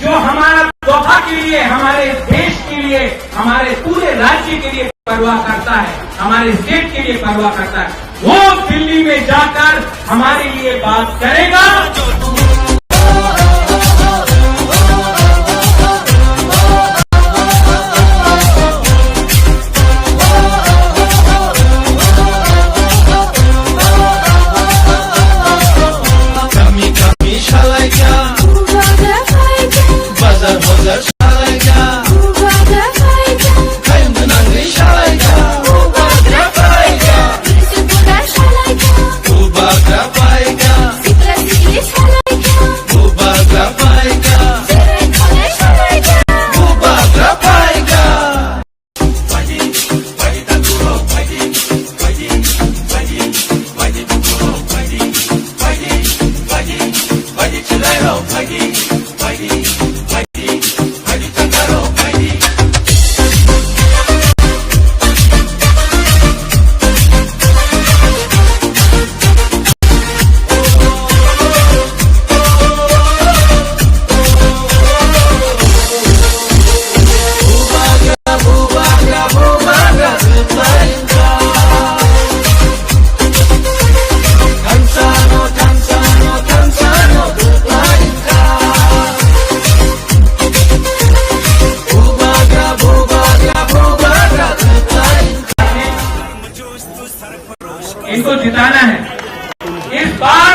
जो हमारा दोहा के लिए, हमारे देश के लिए, हमारे पूरे राज्य के लिए परवाह करता है, हमारे स्टेट के लिए परवाह करता है, वो दिल्ली में जाकर हमारे लिए बात करेगा। Kami kami salaika, bazar bazar salaika, kayung nangri salaika, bubagra paika, bubagra paika, bubagra paika. इनको जिताना है। इस बार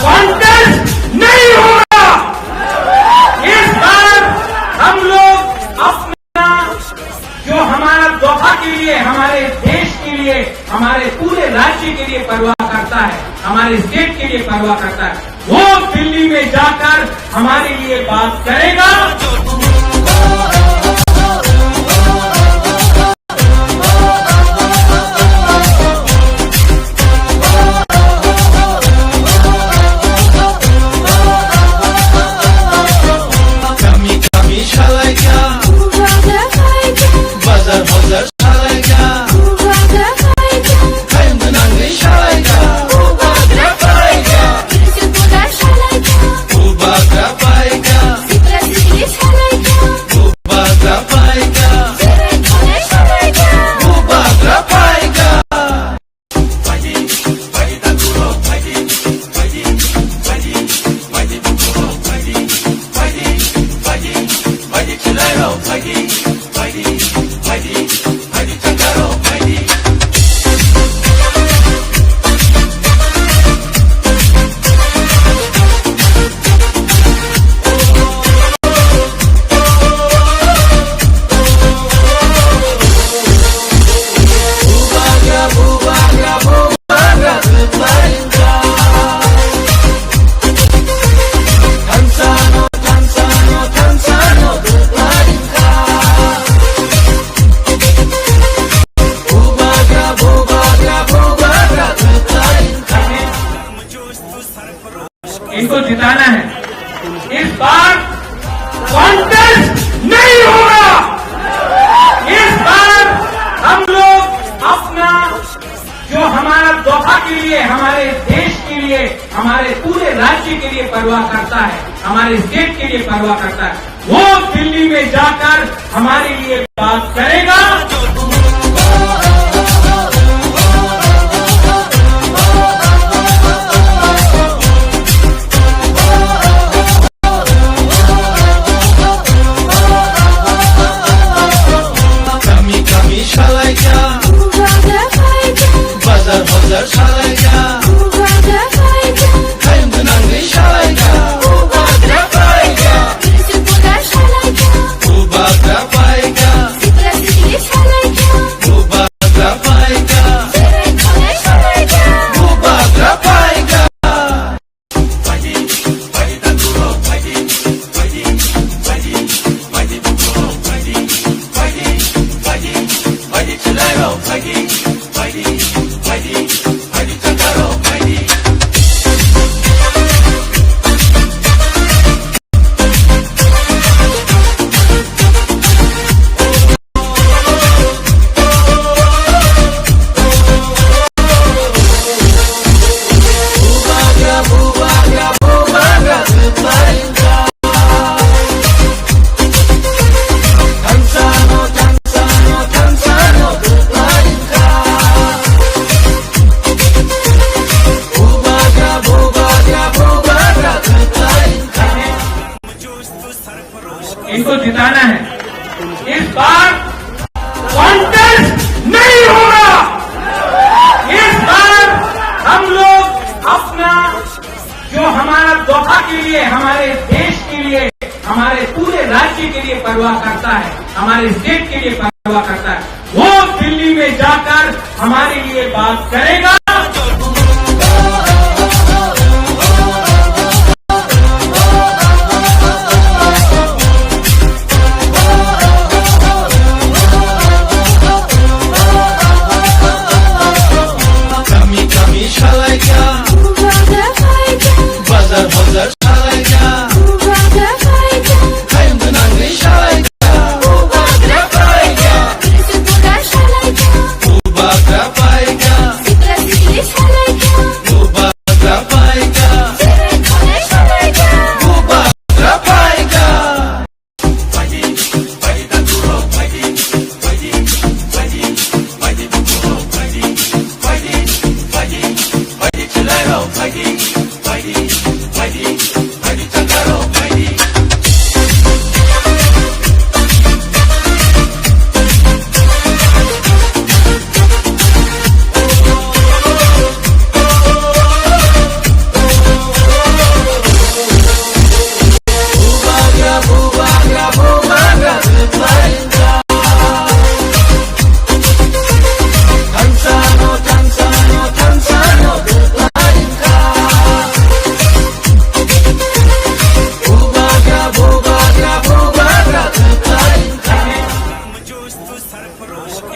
कॉन्टेस्ट नहीं होगा। इस बार हम लोग अपना, जो हमारा दोहा के लिए, हमारे देश के लिए, हमारे पूरे राज्य के लिए परवाह करता है, हमारे स्टेट के लिए परवाह करता है, वो दिल्ली में जाकर हमारे लिए बात करेगा। Kami kami salaika, bazar bazar salaika, kayung nangri salaika, bubagra paika, bubagra paika, bubagra paika. इनको जिताना है। इस बार कॉन्टेस्ट नहीं होगा। इस बार हम लोग अपना, जो हमारा दोहा के लिए, हमारे देश के लिए, हमारे पूरे राज्य के लिए परवाह करता है, हमारे स्टेट के लिए परवाह करता है, वो दिल्ली में जाकर हमारे लिए बात करेगा। इनको जिताना है। इस बार कॉन्टेस्ट नहीं होगा। इस बार हम लोग अपना, जो हमारा दोहा के लिए, हमारे देश के लिए, हमारे पूरे राज्य के लिए परवाह करता है, हमारे स्टेट के लिए परवाह करता है, वो दिल्ली में जाकर हमारे लिए बात करेगा। Kami kami salaika, bazar bazar salaika, hayung nangri salaika, bubagra paika, bubagra paika, bubagra paika.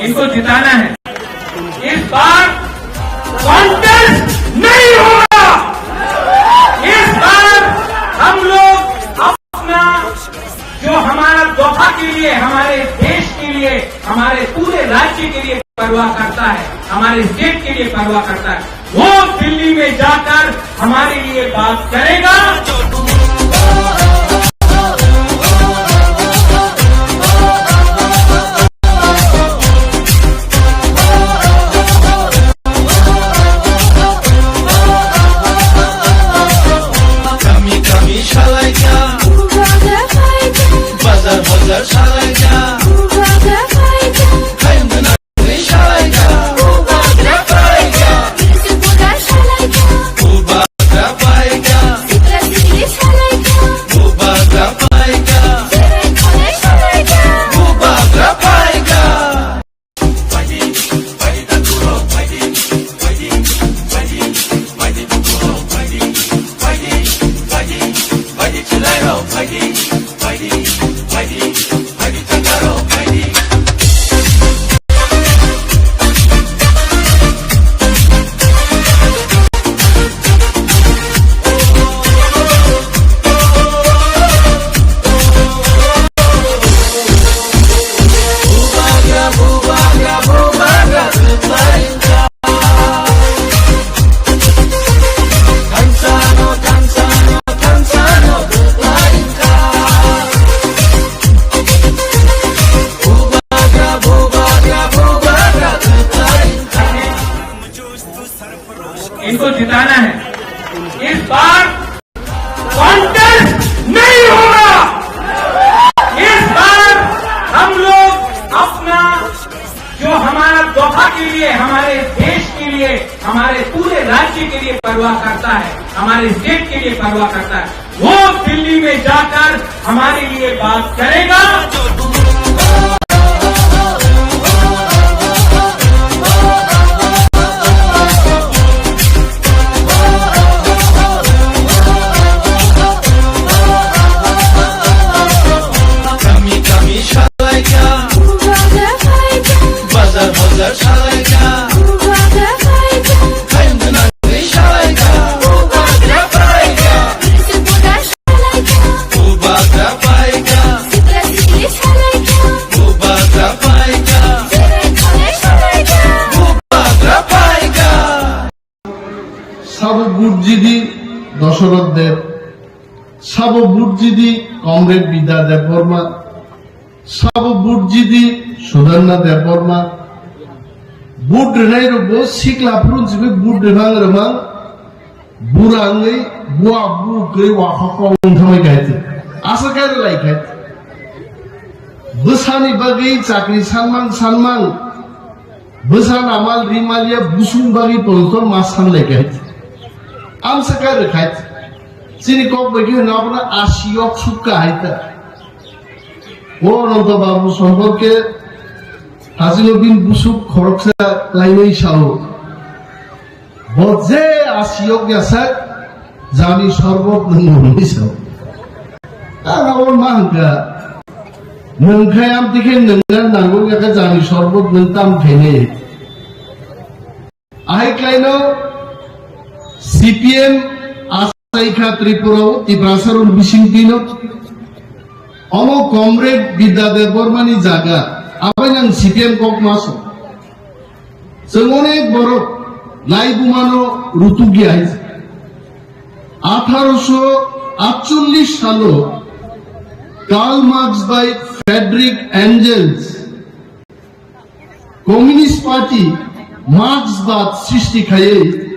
इनको जिताना है। इस बार कॉन्टेस्ट नहीं होगा। इस बार हम लोग अपना, जो हमारा दोहा के लिए, हमारे देश के लिए, हमारे पूरे राज्य के लिए परवाह करता है, हमारे स्टेट के लिए परवाह करता है, वो दिल्ली में जाकर हमारे लिए बात करेगा। Kami kami salaika, bazar bazar salaika, hayung nangri salaika, bubagra paika, bubagra paika, bubagra paika, bubagra paika. इनको जिताना है। इस बार कॉन्टेस्ट नहीं होगा। इस बार हम लोग अपना, जो हमारा दोहा के लिए, हमारे देश के लिए, हमारे पूरे राज्य के लिए परवाह करता है, हमारे स्टेट के लिए परवाह करता है, वो दिल्ली में जाकर हमारे लिए बात करेगा। Kami kami salaika, bazar bazar salaika, hayung nangri salaika, bubagra paika, bubagra paika, bubagra paika, bubagra paika. Sabo Budjidi Dosoroth Deb, sabo Budjidi Comrade Bidya Debbarma, sabo Budjidi Sudanna Debbarma, Bud rwnai rokbo sikla phuru simi Bud rwmang rwmang, bura wngwi bua bu kwrwi wakhok kok wng thangwi kaitor. Asa khe rwlai khe. Bwsani bagwi chakri sanmang sanmang, bwsa namal rimal ya busung bagwi ponotor ma sanlai khai. Amsa ka rwkhai. Chini kok bai khe hwno abono asi yok sukka hai ta. O Ananta Babu somporke Hajinuddin Busuk khoroksa lainwi sao. Bo je asiyok ya sak, jani sorbot nung nungwi sao. Ang abo ma hwnkha, nung khai am tikhe nung na nango ya khe jani sorbot nung tam khainai. Ahai klaino C P M asaikha Tripura o Tiprasa rok bising tino. Omo Comrade Bidya Debbarma ni jaga, abai nang C P M kok maso. Chwng onek borok laibumano rutukya hai. Atharo sho atchollish salo Karl Marx bai Frederick Engels Communist Party Marxbad srishti khaiwi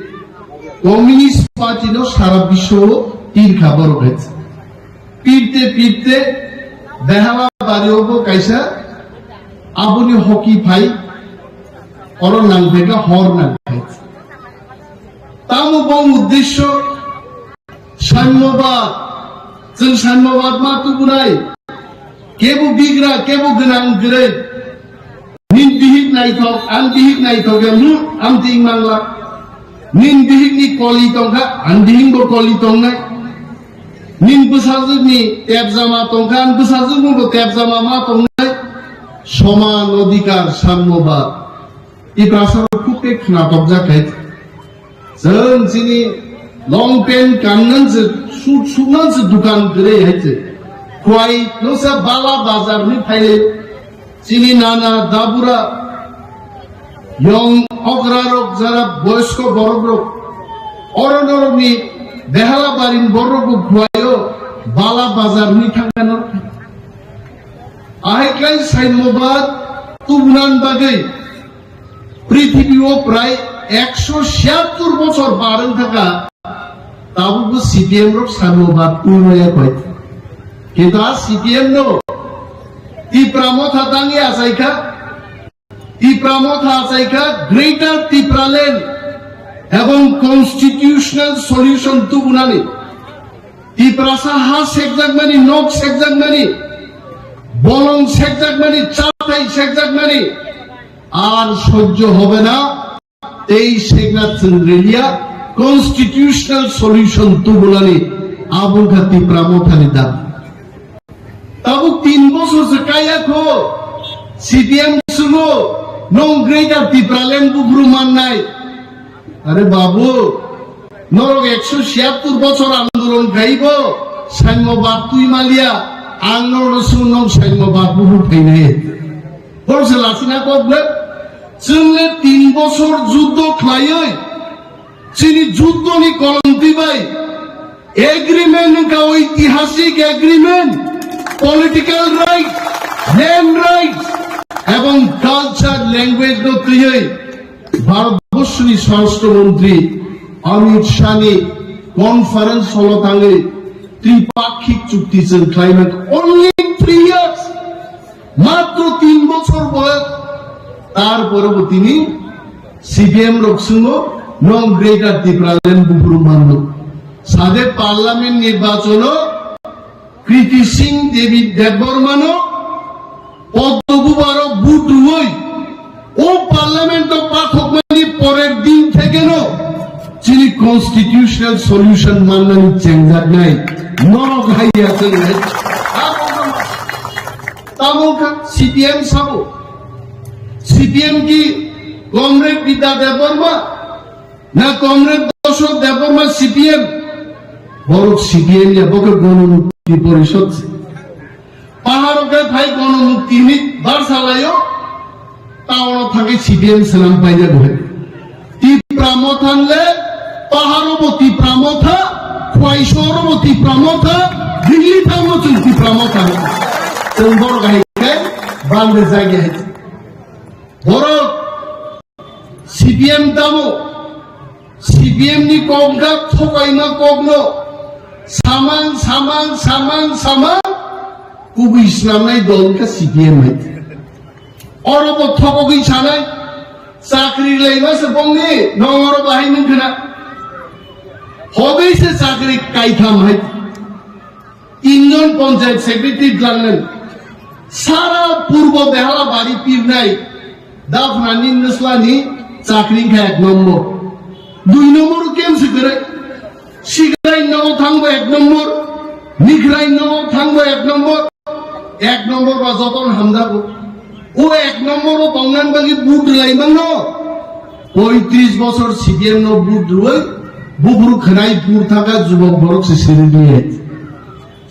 Communist Party no sara biswo tirkha borok hai. Pirte pirte Behala bari obo kaisa aboni hoki phai oro nang phaikha hor nang phai. Tamo bo uddesyo saimyobad, chwng saimyobad ma tubunai, kebo bigra, kebo gwnang gwnang. Nin bihik naithok, ang bihik naithok ya, lu, ang ting mangla. Nin bihik ni koli tongkha, ang bihik bo koli tongnai. Nin bwsajwk ni tepjama tongkha, ang bwsajwk ni bo tepjama ma tongnai. Soman odhikar, saimyobad. Tiprasa rok khub khe khnatok jak hai. Chwng chini long pant kannan se, suit suknan se dukan kwrwi hai se. Khwai no sa Bala Bazar ni phaile. Chini nana dabura yong okra rok jara boyosko borok rok. Oro norok ni Behala barin borok bo khwaio Bala Bazar ni thangna norok. Ahai klai saimyobad tubunan bagwi. Prithibi o prai ekso siyattur bochor bar wng thaka, tabukbo C P M rok saimyobad twi maya koi. Kintu a C P M no Tipra Motha tangwi achaikha, Tipra Motha achaikha Greater Tipraland ebong constitutional solution tubunani. Tiprasa ha sekjakmani, nok sekjakmani, bolong sekjakmani, chathai sekjakmani, আর সহ্য হবে না, তেইশ সেকনা চন্দ্রেলিয়া constitutional solution tubulani abungkha Tipra Mothani dabi. Tabuk tin bosor se kaya kho, C P M sungo, nong Greater Tipraland bubru mannai. Are babu, norok ekso siyattur bochor andolon khaibo, saimyobad twi maliya, ang norok sung nong saimyobad bubru phainai. Borok se lachina kok ble, chwng le tin bosor juddo khlaiwi, chini juddo ni kolomtwi bai agreement wngkha, oitihasik agreement, political right, land rights, ebong culture, language no twiwi Bharatborsoni Swarashtra Montri Amit Shah ni conference hall o thangwi tripakhik chukti chwng khlaimani only three years. Matro tin bochor boyos, tar pore bo tini C P M rok swngo, nong Greater Tipraland bufru manno. Sade parliament nirbachono Kriti Singh Devi Debbarmano Poddo Bubaro vote rwui o parliament o pathokmani porer din thekeno chini constitutional solution mannani chengjaknai norok hai ya chwngnai. Tamo kha C P M sabo. C P M ki Comrade Bidya Debbarma na Comrade Dashok Debbarma C P M? Borok C P M ya, bo khe Gonomukti Porishod se. Paharo khe phai Gonomukti hinwi bar salaio, town o thangwi C P M swnam paijak bo hai. Tipra Motha le, paharo bo Tipra Motha, Khwaisoro bo Tipra Motha, Delhi thango chwng Tipra Motha. Chwng borok hai khe bangde jagya hai. Borok C P M tamo, C P M ni kok wngkha thokaima kokno samang, samang, samang, samang. Kubui swnamnai dol wngkha C P M hai. Oro bo thokogwi sanai, chakri laima se bongni, nong oro bahai nung khna. Hobai se chakri kaitham hai. Tinjon panchayat secretary dlangnai. Sara purbo behala bari pirnai. Daphnani nwslani chakri wngkha ek nombor. Dui nombor kem se kwrwi. Sigrai nogo thangbo ek nombor. Nikrai nogo thangbo ek nombor. Ek nombor ba joton hamjago. O ek nombor o tongnan bagwi vote rwlai mano. Poitris bosor C P M no vote rwui buphuru khwnai pur thaka jubok borok se siri diye.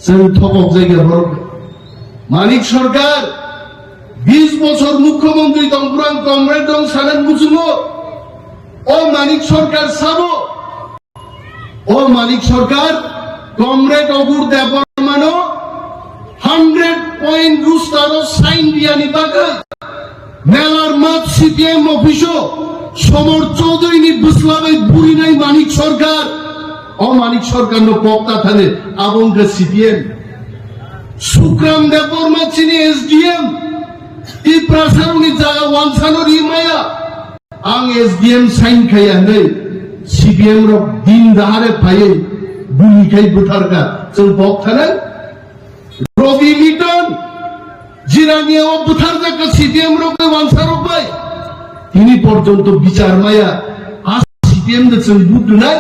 Chwng thokok jaiga borok. Manik Sarkar bis bosor mukhyamantri tong purang comrade dong sanan muchungo. O Manik Sarkar sabo. O Manik Sarkar, Comrade Obur Debbarmano hundred point roster o sign riyani bagwi melar mat C P M office o Somor Chaudhary ni bwsla bai burinai Manik Sarkar. O Manik Sarkar no kok ta thani abo wngkha C P M. Sukram Debbarma chini S D M, Tiprasa rokni jaga wansano ri maya. Ang S D M sign khaiya hwnwi C P M rok din dahare phaiwi guli khai bwtharkha, chwng bok thanai. Robi Liton, Jirania o bwtharjakha C P M rok bai, wansa rok bai. Tini porjonto bichar maya, a C P M de chwng but rwnai.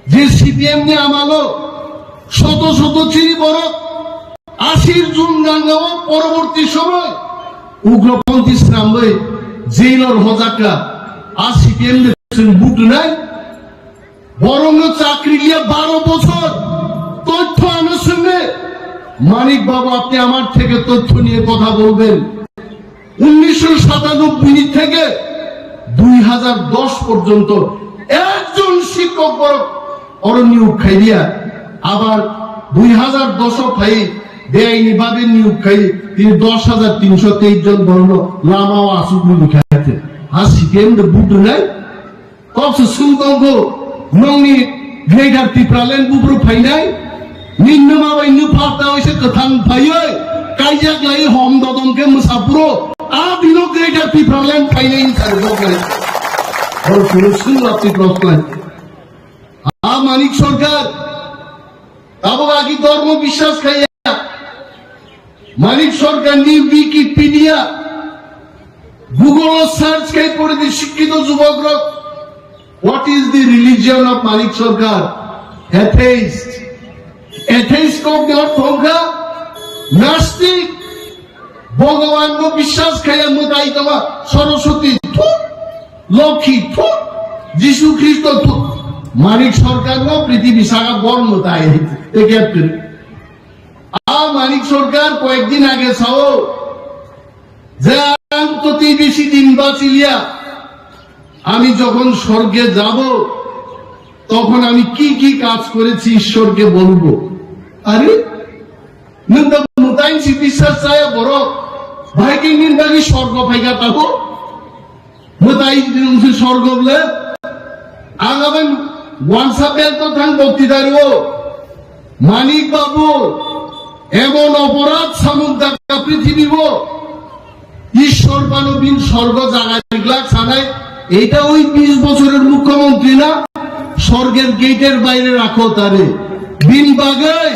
Je C P M ni amalo shoto shoto chini borok asir jun gangao poroborti somoy ugroponthi swnamwi jailor hojakka, a C P M ni chwng but rwnai. Borokno chakri liya baro bochor, tothyo ano swngni, "Manik babu, apni amar theke tothyo niye kotha bolben." উনিশশো সাতানব্বই থেকে দুই হাজার দশ পর্যন্ত একজন শিক্ষক বড় অর নিয়োগ খাইলিয়া, আবার দুই হাজার দশ খাই বেআইনি ভাবে নিয়োগ খাই তিনি দশ হাজার তিনশো তেইশ জন বর্ণ লামাও আসুক বুলি খাইছে। আর সিপিএম তো বুদ্ধ নাই, Kok se sung tongkho, nongni Greater Tipraland buphuru phainai, ninno ma bai nupha ta oise kwthang phaiwi, kaijak lai hom dodom khe mwsapuro, a bino Greater Tipraland phainai hinsa rwknai. Oro phuru sung lapti prosnai. A Manik Sarkar, abo agi dhormo biswas khaiya. Manik Sarkarni Wikipedia, Google-o search khai pore di, shikkito jubokrok. What is the religion of Manik Sarkar? Atheist. Atheist kokni ortho wngkha nastik. Bhagavanno biswas khaiya, mwtai tongma, Saraswati, thu, Lokhi, thu, Jisu Khristo, thu. Manik Sarkarno prithibi saka bor mwtai. Te kep kiri. A Manik Sarkar koyekdin age sao je ang to tei besi din bachiliya, ami jokhon sorge jabo, tokhon ami ki ki kaj korechi Ishworke bolbo. Are, nwng to mwtai si biswas chaya borok, bhai khe nwng bagi sorgo phaikha tabo? Mwtai wngse sorgo bole. Ang aben wansa bel to thang bokti dario. Manik babu, emon oporad samung dakha prithibi bo. Ishwor bano bin sorgo jaga riglak sanai. Eta oi bis bochoror mukhyamantri na? Sorger gate er baire rakho tare. Bin bagai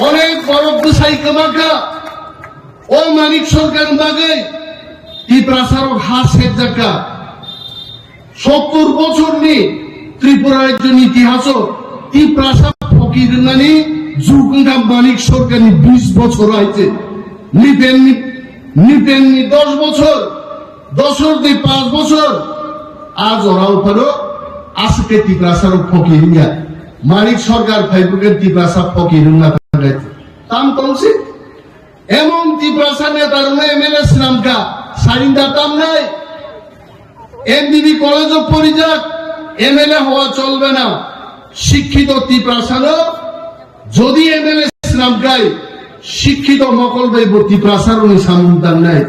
onek borok bwsai kwmakha. O Manik Sarkar bagwi Tiprasarok ha sekjakha. Sottor bochorni Tripura rajyoni itihaso Tiprasa phokir wngnani jug wngkha Manik Sarkarni bis bochor aise. Nipenni, nipenni dos bochor, dosor di panch bochor, a jorao phano aswk khe Tiprasarok phokir wngya. Manik Sarkar phaiphukhe Tiprasa phokir wngna thangkha. Tam tongsi? Emon Tiprasa neta rokno M L A swnamkha, sarinda tamnai, M B B college o porijak, M L A howa cholbe na. Shikkito Tiprasa no jodi M L A swnamkhai, shikkito mokol bai bo Tiprasa rokni samung tangnai.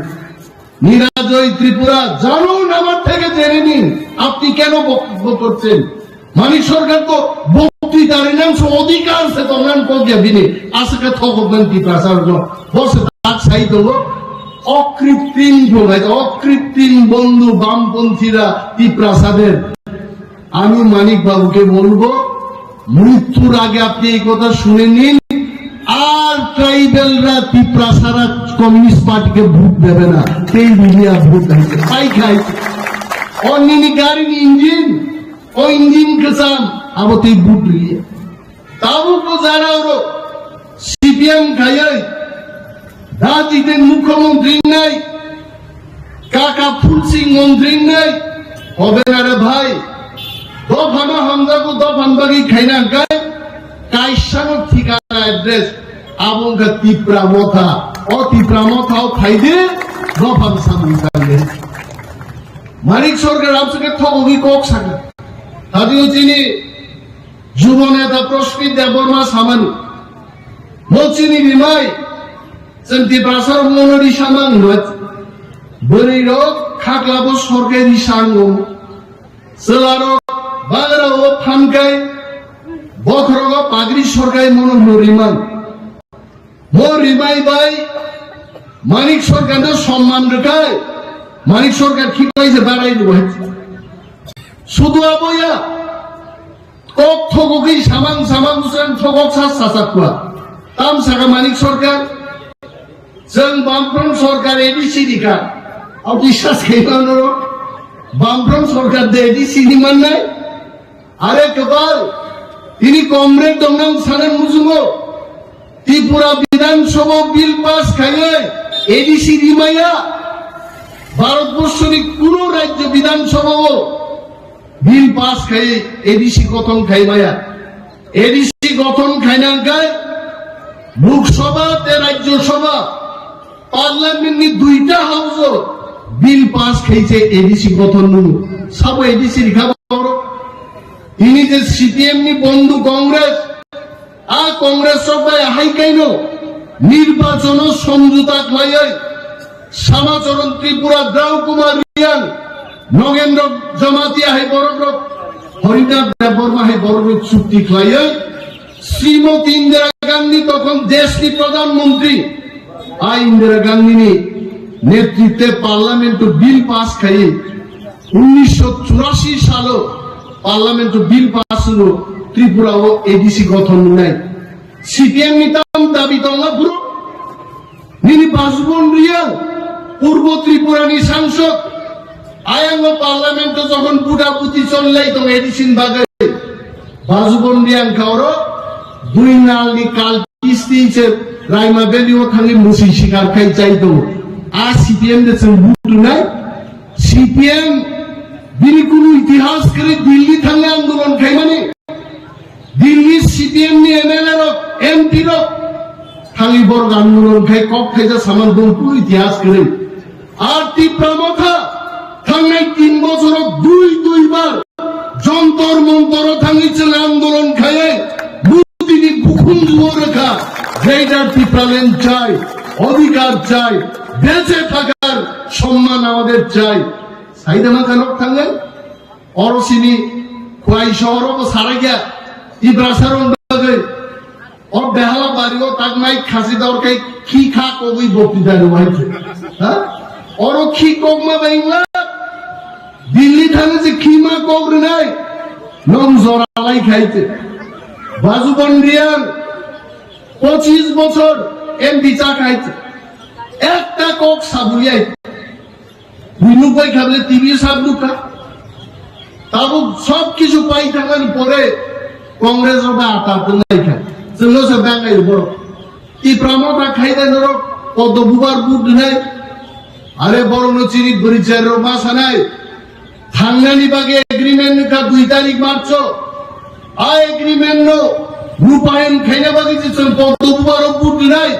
নিরাজয় ত্রিপুরা, জানুন আমার থেকে জেনে নিন, আপনি কেন বক্তব্য করছেন? Manik Sarkar to bokti dari nang so odhikar se tongnan kok ya bini. Aswk khe thokok nang Tiprasa rokno. Bo se tak sai tongo. Okritim tongnai, okritim bondhu bamponthira Tiprasa der. আমি মানিক বাবুকে বলবো, মৃত্যুর আগে আপনি এই কথা শুনে নিন, আর ট্রাইবেলরা তিপ্রাসারা কমিউনিস্ট পার্টিকে ভোট দেবে না। তেই মিডিয়া ভোট হয়েছে, তাই খাই। অন্যনি গাড়ির ইঞ্জিন, ও ইঞ্জিন কেসাম, আবো তেই ভোট দিয়ে। Tabuk bo jara oro C P M khaiwi, da tite mukhyamantri wngnai, kaka Phulsing mantri wngnai, hobe na re bhai, dophano hamjago, dophani bagwi khaina hwnkhe kaisano thikana address, abo wngkha Tipra Motha, o Tipra Motha o phaide, dophani samung tangde. Manik Sarkar amswkhe thok wngwi kok sakha, tadi o chini Jubo neta Prospit Debbarma samani. Mo chini rimai, chwng Tiprasa rok mono ri samang hwnwi. Bwrwi rok khakla bo sorkai ri sango. Chwla rok bagra o phankai, bokhorok o pagri sorkai mono hwnwi rimang. Mo rimai bai Manik Sarkar no somman rwkai, Manik Sarkar khiklai se barai rwbai. Sudu aboya, Kok thogogwi samang samang bwswng thogok sa sasakwa. Tam saka Manik Sarkar, chwng Bamfront Sarkar A D C rikha. Abo biswas khaima norok. Bamfront Sarkar de A D C ni mannai. Are kwbal, tini comrade dongna sanan mujumo. Tripura Bidhan Sabha bill pass khaiwi A D C rimaya. Bharat borshoni kuno rajyo Bidhan Sabha o bill pass khai A D C gothon khai maya. A D C gothon khaina hwnkhe Lok Sabha tei Rajya Sabha, Parliament ni duita house o bill pass khai se A D C gothon nung. Sabo A D C rikha boro. Ini je C P M ni bondhu Congress, a Congress rok bai hai kaino nirbachon o somjota khlaiwi Samacharan Tripura, Drau Kumar Reang, Nogendra Jamatia hai borok rok, Harinath Debbarma hai borok rok chukti khlaiwi, Srimati Indira Gandhi tokhon deshni Pradhan Mantri, a Indira Gandhi ni netritwe Parliament o bill pass khai, unnisho churashi salo Parliament o bill pass no Tripura o A D C gothon nai. C P M ni tam dabi tongo bro. Nini Bajubon Reang, Purbo Tripura ni sangsod, ayang o Parliament o jokhon buda buti cholai tong A D C ni bagwi, Bajubon Reang kha oro dui nal ni kal kisti se Raima Valley o thangwi musi sikar khai chai tongo. A C P M de chwng butu nai, C P M bini kunu itihas kwrwi Delhi thangwi andolon khaimani. Delhi C P M ni M L A rok, M P rok thangwi borok andolon khai kok khaijak saman bongkulu itihas kwrwi. Ar Tipra Motha thangnai tin bochoro dui dui bar Jontor Montoro thangwi chwng andolon khaiwi Modi ni bukhum juo rwkha, Greater Tipraland chai, odhikar chai, বেঁচে থাকার সম্মান আমাদের চাই. Saida ma kanok thangnai? Oro sini Khwai sohor o bo sarai ya, Tiprasa rok bagwi. O behala bari o tak mai khasi dor kai khi kha kogwi bokti da rwai khe. Ha? Oro khi kok ma bai wngla. Delhi thang se khi ma kok rwnai. Nong jora lai khai te. Bajubon Reang pochis bochor M P cha khai te. Ekta kok sabuyai. Buinuk bai kha bole T V sab nukha. Tabuk sob kichu pai thangani pore Congress rok bai ata ata lai kha. Chwngno se bangai borok. Tipra Motha khai da norok Poddo Bubar vote rwnai. Are borokno chini bwrwi chari rok ma sanai. Thangnani bagwi agreement nukha dui tarik March o. A agreement no rupayon khaina bagwi je chwng Poddo Bubar rok vote rwnai.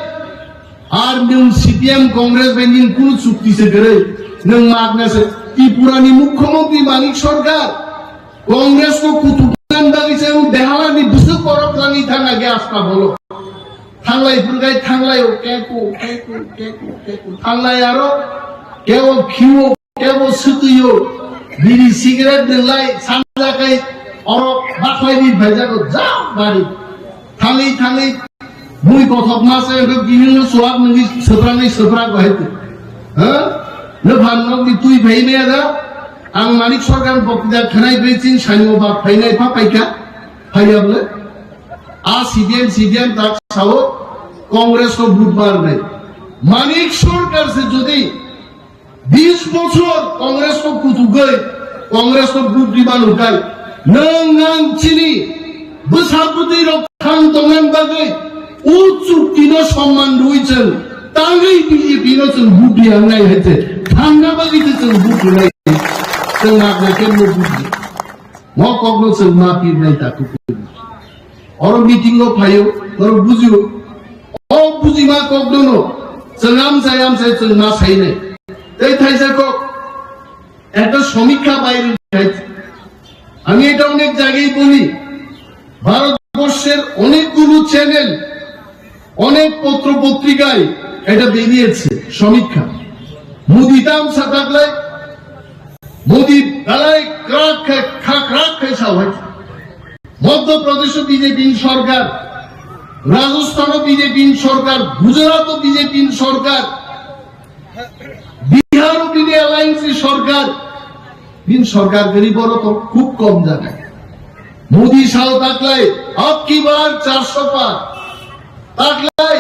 Ar nwng C P M Congress bai nwng kunu chukti se kwrwi, nwng magna se. Tripura ni Mukhyamantri Manik Sarkar Congress no kutuk nani bagwi se nwng behala ni bwswk borok thangwi thang age asta bolo. Thanglai phurgai thanglai o keku, keku, keku, keku. Thanglai aro kebo khiwo, kebo swtwi o. Biri cigarette nwng lai sanja kai Oro bakhwlai ni phaijago jang bari. Thangwi thangwi mui kothok ma se ko gihil no suak nungwi soprak nai soprak bahai tu. Ha? No phan nok ni tui phai me ada. Ang Manik Sarkar bokti da khanai bai chin sani o bak phai nai pha pai ka. Phai ya bole. A C P M, C P M tak sao Congress ko vote mar nai. Manik Sarkar se jodi bis bochor Congress ko kutugwi, Congress ko vote di manu kai. Nang nang chini bwsa bwtwi rok thang tongnan bagwi o chukti no somman rwi chwng tangwi B J P no chwng vote di ang nai hai se. Thangna bagwi se chwng vote di nai. Chwng nak na kem no vote di. Mo kok no chwng ma pir nai ta kuku. Oro meeting o phaio, oro bujio. O bujima kok dono, chwng amchai amchai chwng ma sainai. Tei thaisa kok, ekta somikha bairwi khai. আমি এটা অনেক জায়গায় বলি, ভারতবর্ষের অনেকগুলো চ্যানেল, অনেক পত্র পত্রিকায় এটা বেরিয়েছে সমীক্ষা। মোদি তামসা থাকলে মোদি বেলায় ক্রাক খায়, খা-, ক্রাক খায় সাহস। মধ্যপ্রদেশও বিজেপি সরকার, রাজস্থানও বিজেপি সরকার, গুজরাটও বিজেপি সরকার, বিহারও বিনি অ্যালায়েন্স সরকার। বিন সরকার গরিব বড় তো খুব কম জায়গায়। মোদি সাহ তাকলাই আবকি বার চারশো পার, তাকলাই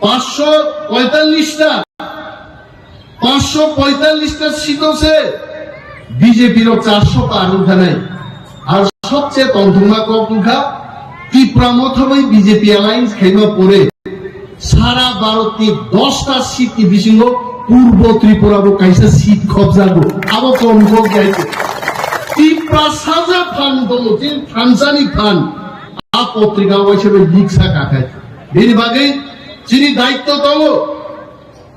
পাঁচশো পঁয়তাল্লিশটা, পাঁচশো পঁয়তাল্লিশটা সিট আছে, বিজেপির চারশো পার উঠা নাই। আর সবচেয়ে তন্ত্রমা কম উঠা ত্রিপুরা মতো ওই বিজেপি অ্যালায়েন্স খাইমা পরে সারা ভারতনি দশটা সিটনি বিসিঙ্গো পূর্ব ত্রিপুরাবো কাইসা সিট খবজাগো, আবো কম কম যাইছে। ত্রিপুরা সাজা ফান দল, যে ফানসানি ফান, আ পত্রিকা ওই হিসেবে লিখসা কাকায়। বেনি বাগে চিনি দায়িত্ব দল,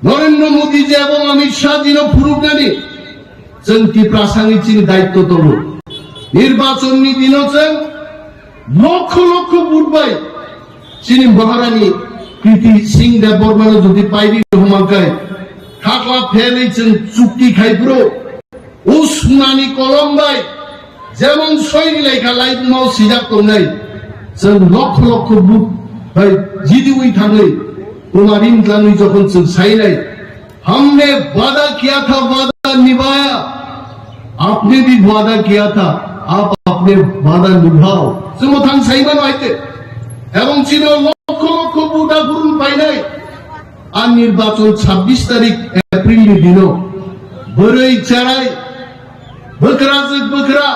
নরেন্দ্র মোদী যে এবং অমিত শাহ দিনও ফুরুকানি, চং ত্রিপুরা সাংনি চিনি দায়িত্ব দল। নির্বাচন নি দিনও চং লক্ষ লক্ষ ভোট বাই chini Maharani Kriti Singh Debbarmano jodi paidi hwmangkai, khakla phelwi chwng chukti khai phuru, o sunani kolom bai jemon soi rilai kha laibuma o swijak tongnai, chwng lokho lokho vote bai jidiwi thangwi, Kumar Imdlangwi jokhon chwng sainai, हमने वादा किया था, वादा निभाया। आपने भी वादा किया था, आप अपने वादा निभाओ। Chwng mwthang sai mano hai te. Ebong chini lokho lokho vote aphuru painai. A nirbachon chabbish tarik April ni dino. Bwrwi cherai, bwkra jwk bwkra,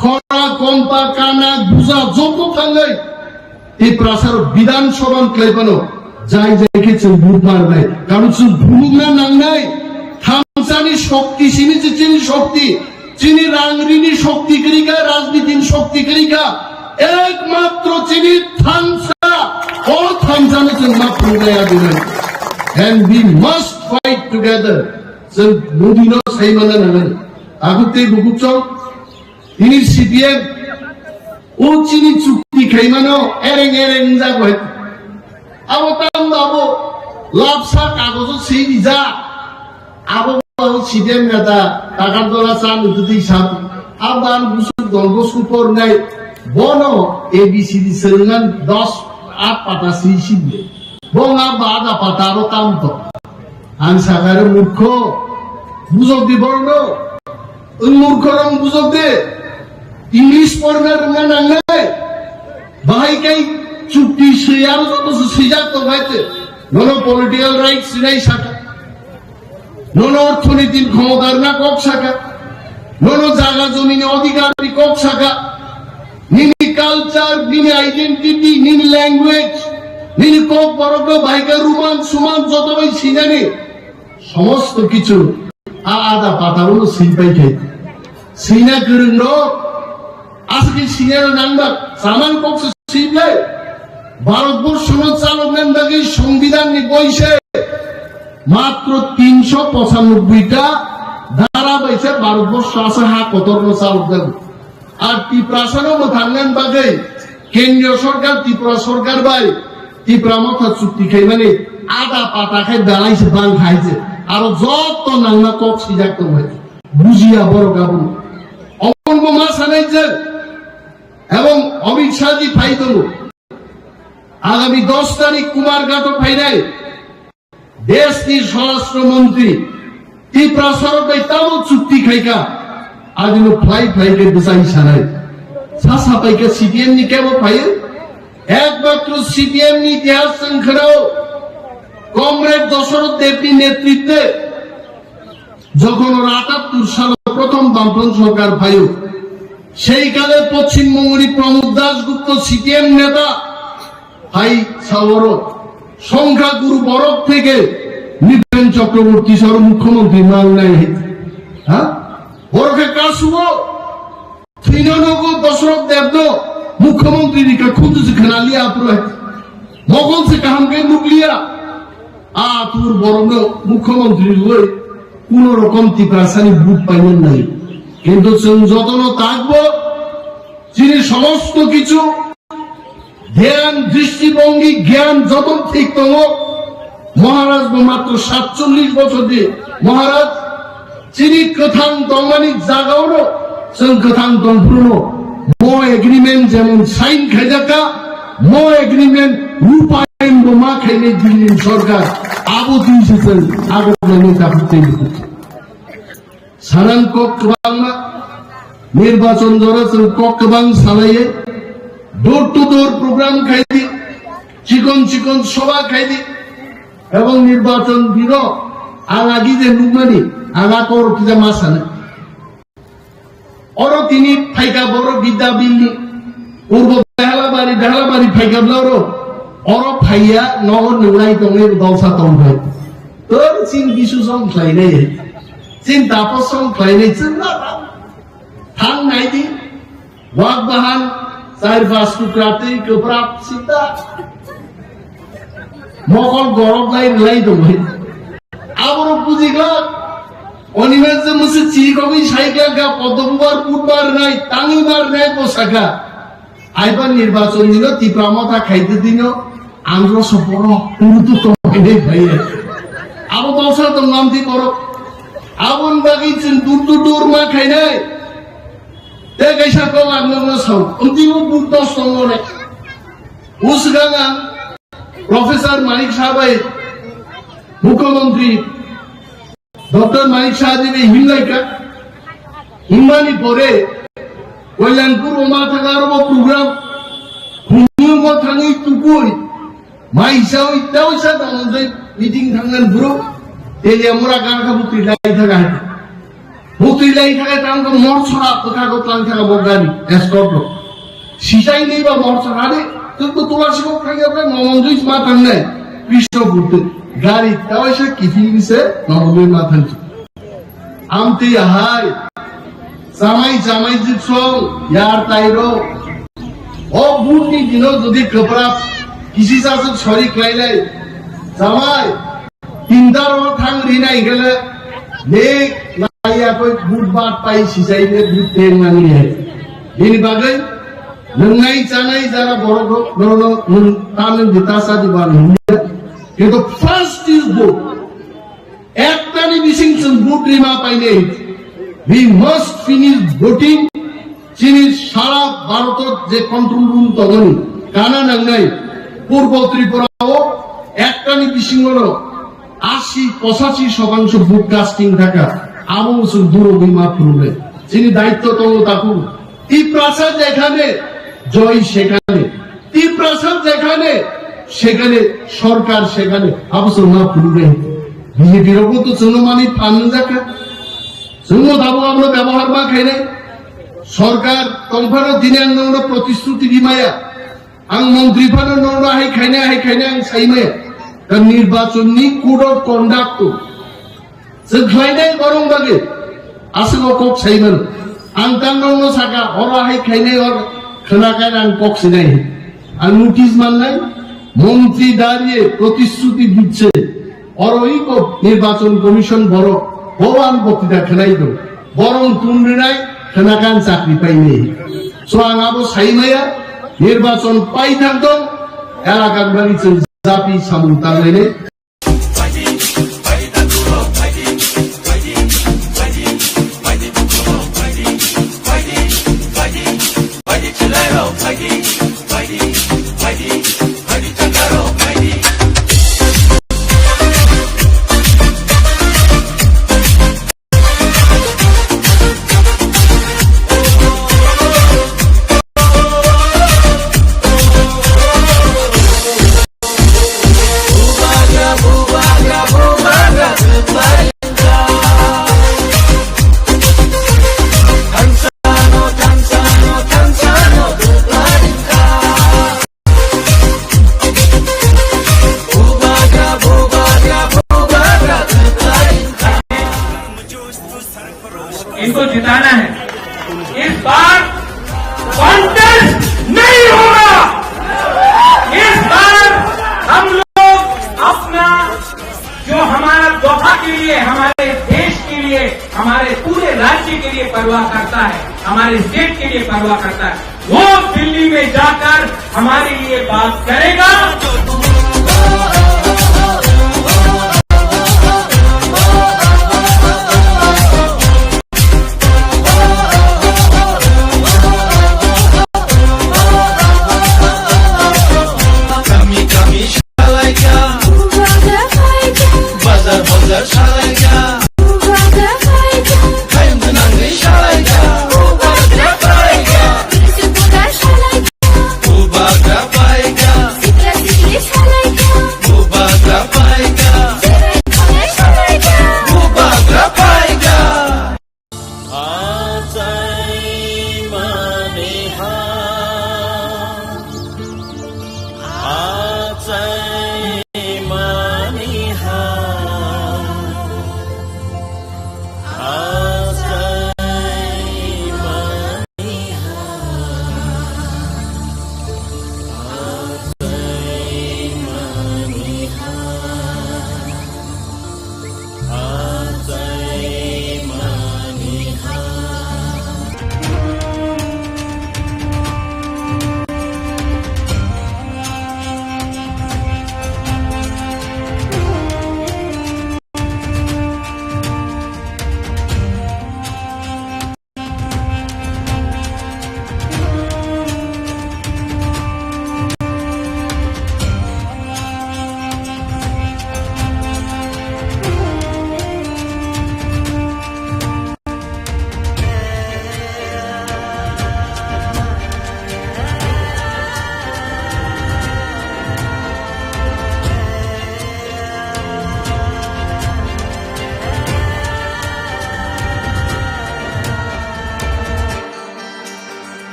khora, kompa, kana, buja joto thangwi Tiprasarok Bidhan Sabha ni khlai phano jai jai khe chwng vote ma rwnai. Karon chwng phunukna nangnai. Thansani shokti simi se chini shokti. Chini rang rini shokti kwrwi kha, rajniti ni shokti kwrwi kha. Ekmatro chini thansa, o thansano chwng ma phunuknai adinai. And we must fight together. Chwng Modi no sai mana nangnai. Aguk tei bukuk chong. Ini C P M o chini chukti khaimano ereng ereng wngjago hai. Abo tamo abo lapsa kagojo swi rijak. Abo abo C P M neta takar dola cha nututwi sa. Abo ang busuk dol go supor nai. Bono A B C D swrwngna dos at pata swi sibde. Bo nga bada pata aro tamto. Ang sakare murkho. Bujok di borno. Ang murkho rong bujok de. English porna rwngna nangnai. Bahai kai chukti swi aro joto se swijak tong hai te. Nono political rights sinai saka. Nono orthoniti khomota rwna kok saka. Nono jaga jomini odhikar ni kok saka. Nini culture, nini identity, nini language, nini kok borok no bahai khe ruman suman joto bai sinani. Somosto kichu a ada pata uno sinpai khai. Sina kwrwng rok aswk khe sina rok nang bak saman kok se sinai. Bharatborsho no chalokna bagwi Songbidan ni boise matro tinsho pochanobboi ta dhara bai se Bharatborsho asa ha kotor no chalokjago. Ar Tiprasano mwthangna bagwi Kendriya Sorkar, Tripura Sorkar bai Tipra Motha chukti khaimani ada pata khai belai se bang khai se. Aro jotto nangma kok swijak tong hai. Bujiya borok abono. Oboni bo ma sanai je, ebong Amit Shah ji phai tongo. Agami dos tarik Kumarghato phainai deshni Swarashtra Montri Tiprasa rok bai tamo chukti khaika, adino phlai phlai khe bwsai sanai. Sa sapaikha C P M ni kebo phaiyo, ekmatro C P M ni itihas chwng khwnao, Comrade Dasarath Debni netritwe jokhon atattur salo prothom Bampron sorkar phaiyo, sei kale Poschim Bongoni Pramod Dasgupta C P M neta hai saworo songkha guru borok theke Nipen Chakraborty sor mukhyamantri mangnai hai. Ha? Borok khe kasuo thwino nogo Dasarath Debno mukhyamantri rika khundu se khnaliya apro hai. Mogol se kaham khe nukliya. A tur borokno mukhyamantri rwui kuno rokom Tiprasani vote paimani nai. Kintu chwng jotono takbo chini somosto kichu gyan, dristibongi, gyan joto thik tongo. Maharaj bo matro satchollish bochor di Maharaj. Chini kwthang tongmani jagaono chwng kwthang tongphruno mo agreement jemon sign khaijakha, mo agreement rupayon bo ma khainai Dilli sorkar, abo twi se chwng agok lainai takhuk tei bukhuk. Sanan kok kwbangma nirbachon jora chwng kok kwbang salaiye door to door program khaidi, chikon chikon soba khaidi, ebong nirbachon dino ang agi je nukmani ang a kor kisa ma sana. Oro tini phaika borok Bidya Bilni, purbo Behalabari, Behalabari phaika bla oro, oro phaiya nogo nunglai tongwi dolsa tongthai. Tor chin bisu song khlainai, chin tapo song khlainai, chin na thang nai di, wak bahan, char pas tukra twi kwprap sita. Mokol gorok lai lai tongwi. Aborok bujiglak. Onimer je musi chikogwi saiglak ga, Poddo bubar, budbar nai, tangwi bar nai, bo saka. Aiba nirbachon nino Tipra Motha khaide dino, ang roso poro, puru tu to khaide bhaiye. Abo bangsa tong namdi borok. Abon bagwi chwng dur dur dur ma khainai. Te kaisa kok ang nokno sao. Amtwi bo buk dos tongo ne. Usgang ang Professor Manik Saha bai, Mukhyamantri Doctor Manik Saha ji bai himlaika. Himmani pore Kalyanpur o ma thanga aro bo program. Khumui bo thangwi tukui. Mai sawi tau sa tang jai meeting thangan bro. Teliamura kan ka butri lai thaga hai. Butri lai thaga tang ka mor sora kotha ko tang thaga bo gari escort lo. Sisai ni ba mor sora de. Tu tu tu si ko khaga ba ngomong jui ma tang nai. Krishna buddho gari tau sa kithi se ngomong ma thang. Amtwi ahai, chamai chamai jiksong, yar tairo. O butni dino jodi kwprap kisi sasuk sori khlailai, chamai, tinta ro thang rinai gele, nek naiya koi but bat pai sisai ne but teng nani hai. Bini bagwi, nungnai chanai jara borok rok, no, no, nun, tamin di tasa di ban hum. Kintu first is vote. Ektani bising chwng vote rima painai. We must finish voting. Chini sara Bharotot je control room tongoni kana nangnai Purbo Tripura o ektani bisingono asi pochachi shotangsho vote casting thaka abo chwng durogwi ma phunuknai. Chini daitto tongo takhuk. Tiprasa jekhane, joy sekhane. Tiprasa jekhane, sekhane sorkar sekhane. Abo chwng ma phunuknai. B J P rokbo to chwngno mani phan wngjakha. Chwngno tabuk abono byabohar ma khainai. Sorkar tongphano dini ang nokno protishruti rimaya. Ang montri phano nokno hai khainai, hai khainai ang saimaya. Ta nirbachonni code of conduct to. Chwng khlainai borok bagwi aswk o kok sai mano. Ang tang nokno saka, oro hai khainai or khwnakhai ang kok sinai. Ang notice mannai, montri dariye protishruti dicche. Oro iko nirbachon commission borok, bobo ang boktita khwnai do. Borok tun rinai, khwnakhai ang chakri painai. So ang abo saimaya, nirbachon pai thang tong, elakar bagwi chwng japi samung tangnai. को जिताना है। इस बार कॉन्टेस्ट नहीं होगा। इस बार हम लोग अपना, जो हमारा दोहा के लिए, हमारे देश के लिए, हमारे पूरे राज्य के लिए परवाह करता है, हमारे स्टेट के लिए परवाह करता है, वो दिल्ली में जाकर हमारे लिए बात करेगा। Kami kami shalaika, bazar bazar shalaika, hayung nangri shalaika, ubagra paika.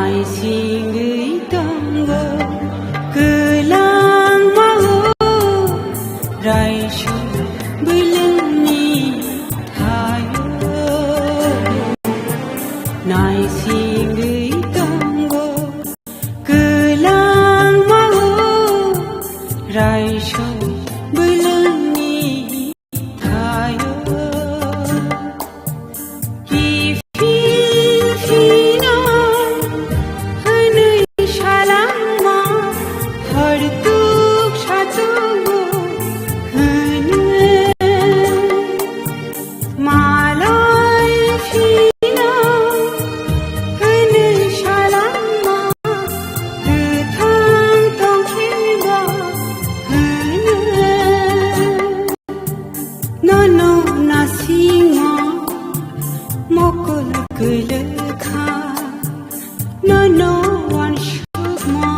Naisingwi tongo kwlangma o, raisong bwlwngni thaio. Naisingwi tongo kwlangma o, raisong bwlwngni thaio. Kiphil phino hwnwi salangma, hortuk satugo hwnwi. Malai phino hwnwi salangma, kwthang tongkhiba hwnwi. Nono nasingo mokol kwlwkha, nono wansukma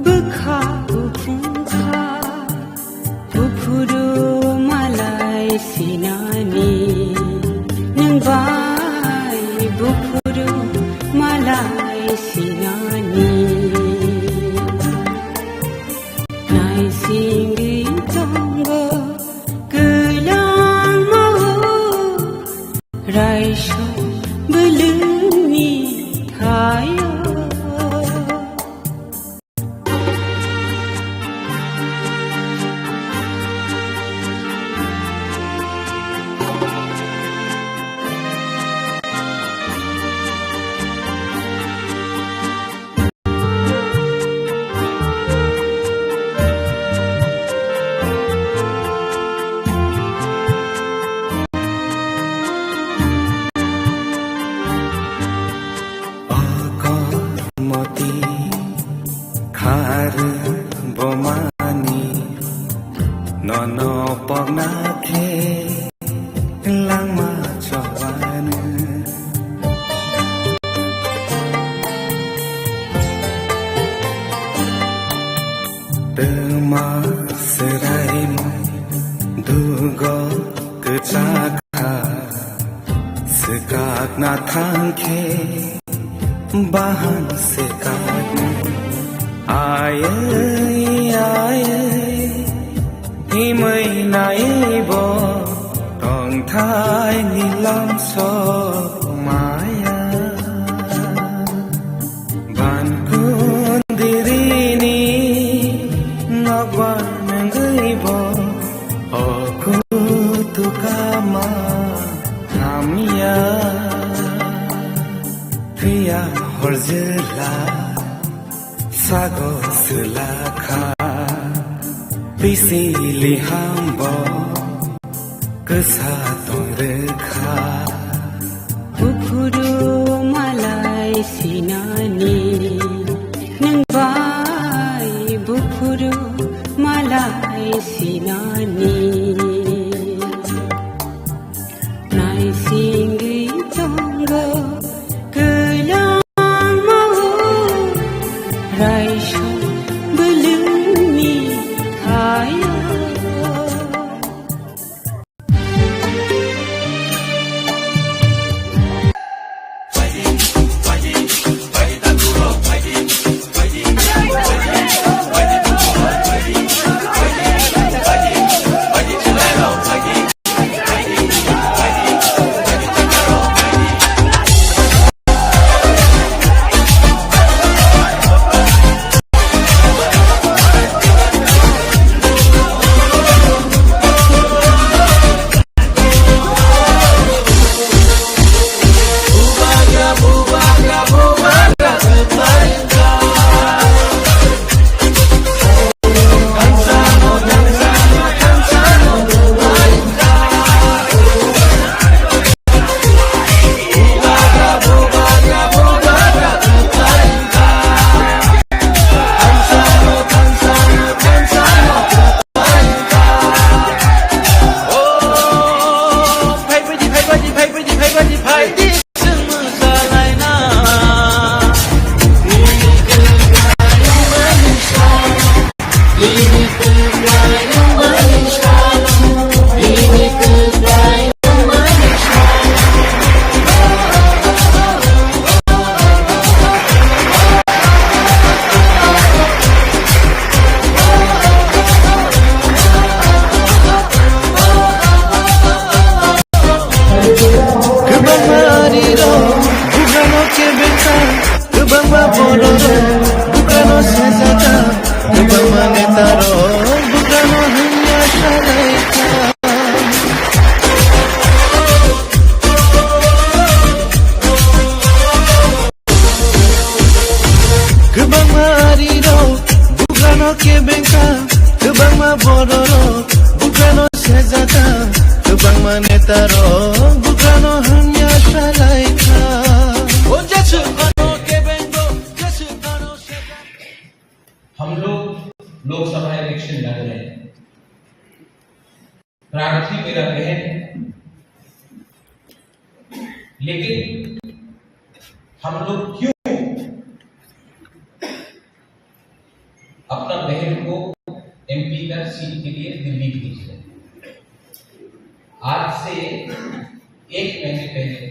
bwkha buphungkha. Buphuru malai sinani, nwng bai buphuru malai sinani. Naisingwi tongo kwlangma o, raisong bwlwngni thaio. Bahan se kani ayai ayai himai naibo tongthai nilam sok maya. Ban kundirini nokbar nangaibo oku tukama hamya. Phiya horjila sago sulakha pisili hambo kesa tongrikha. Buphuru malai sinani, nwng bai buphuru malai sinani. Naisingwi tongo kwlangmao, raisok bwlwngni thaio. Kwbangma arirok bugrano kebengkha, kwbangma bororok bugrano sejakha, kwbangma netarok bugrano hamya salaikha. Kwbangma arirok bugrano kebengkha, kwbangma bororok bugrano sejakha, kwbangma netarok bugrano hamya salaikha. हम लोग लोकसभा इलेक्शन लड़ रहे हैं, प्रार्थी मेरा बहन है, लेकिन हम लोग क्यों अपना बहन को एमपी का सीट के लिए दिल्ली भेज रहे हैं? आज से एक महीने पहले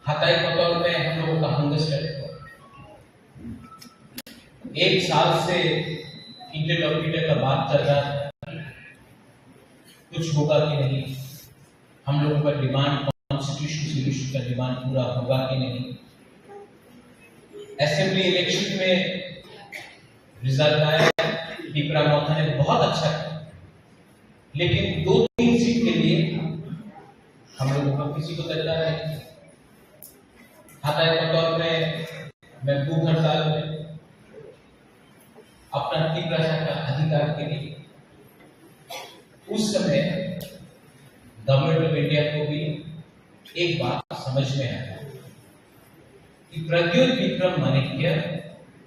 हताई पटोल में हम लोगों का हंगर स्ट्राइक हुआ। एक साल से इंटरलोक्यूटर का बात चल रहा है, कुछ होगा कि नहीं, हम लोगों का डिमांड, कॉन्स्टिट्यूशन सॉल्यूशन का डिमांड पूरा होगा कि नहीं। असेंबली इलेक्शन में रिजल्ट आया, पिपरा मोथा ने बहुत अच्छा किया, लेकिन दो तीन सीट के लिए हम लोगों का किसी को तैयार नहीं। हताई पटोल में मैं भूख हड़ताल में अपना तीव्र आशा का अधिकार के लिए उस समय गवर्नमेंट ऑफ इंडिया को भी एक बात समझ में आया कि प्रद्युत विक्रम माणिक्य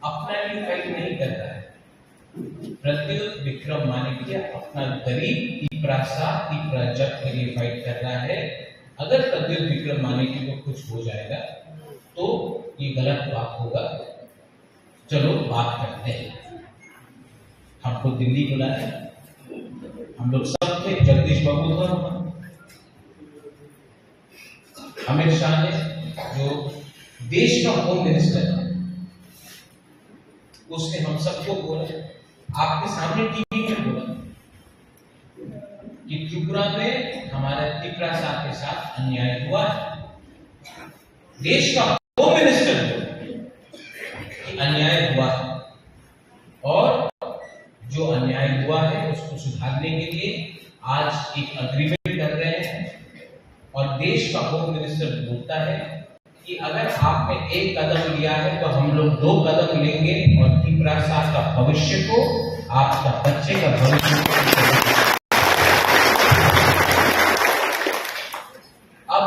अपना लिए फाइट नहीं करता है। प्रद्युत विक्रम माणिक्य अपना गरीब तिपरासा, तिपरा जग के लिए फाइट कर रहा है। अगर प्रद्युत विक्रम माणिक्य को कुछ हो जाएगा तो ये गलत बात होगा। चलो बात करते हैं। हमको दिल्ली बुलाया, हम लोग सब थे, जगदीश बाबू था वहाँ। अमित शाह ने, जो देश का होम मिनिस्टर है, उसने हम सबको बोला, आपके सामने टीवी में बोला कि त्रिपुरा में हमारे तिपरासा के साथ अन्याय हुआ है। देश का होम मिनिस्टर बोला कि अन्याय हुआ है और जो अन्याय हुआ है उसको सुधारने के लिए आज एक एग्रीमेंट कर रहे हैं। और देश का होम मिनिस्टर बोलता है कि अगर आपने एक कदम लिया है तो हम लोग दो कदम लेंगे और तिपरासा का भविष्य को, आपका बच्चे का भविष्य को। अब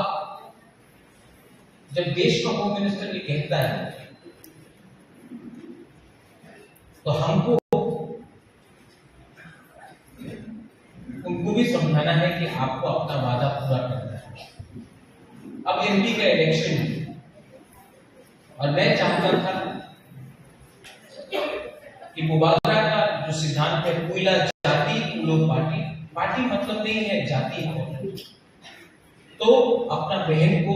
जब देश का होम मिनिस्टर ये कहता है तो हमको उनको भी समझाना है कि आपको अपना वादा पूरा करना है। अब एमपी का इलेक्शन है और मैं चाहता था कि मुबागरा का जो सिद्धांत है, कोयला जाति उलो पार्टी, पार्टी मतलब नहीं है, जाति है। तो अपना बहन को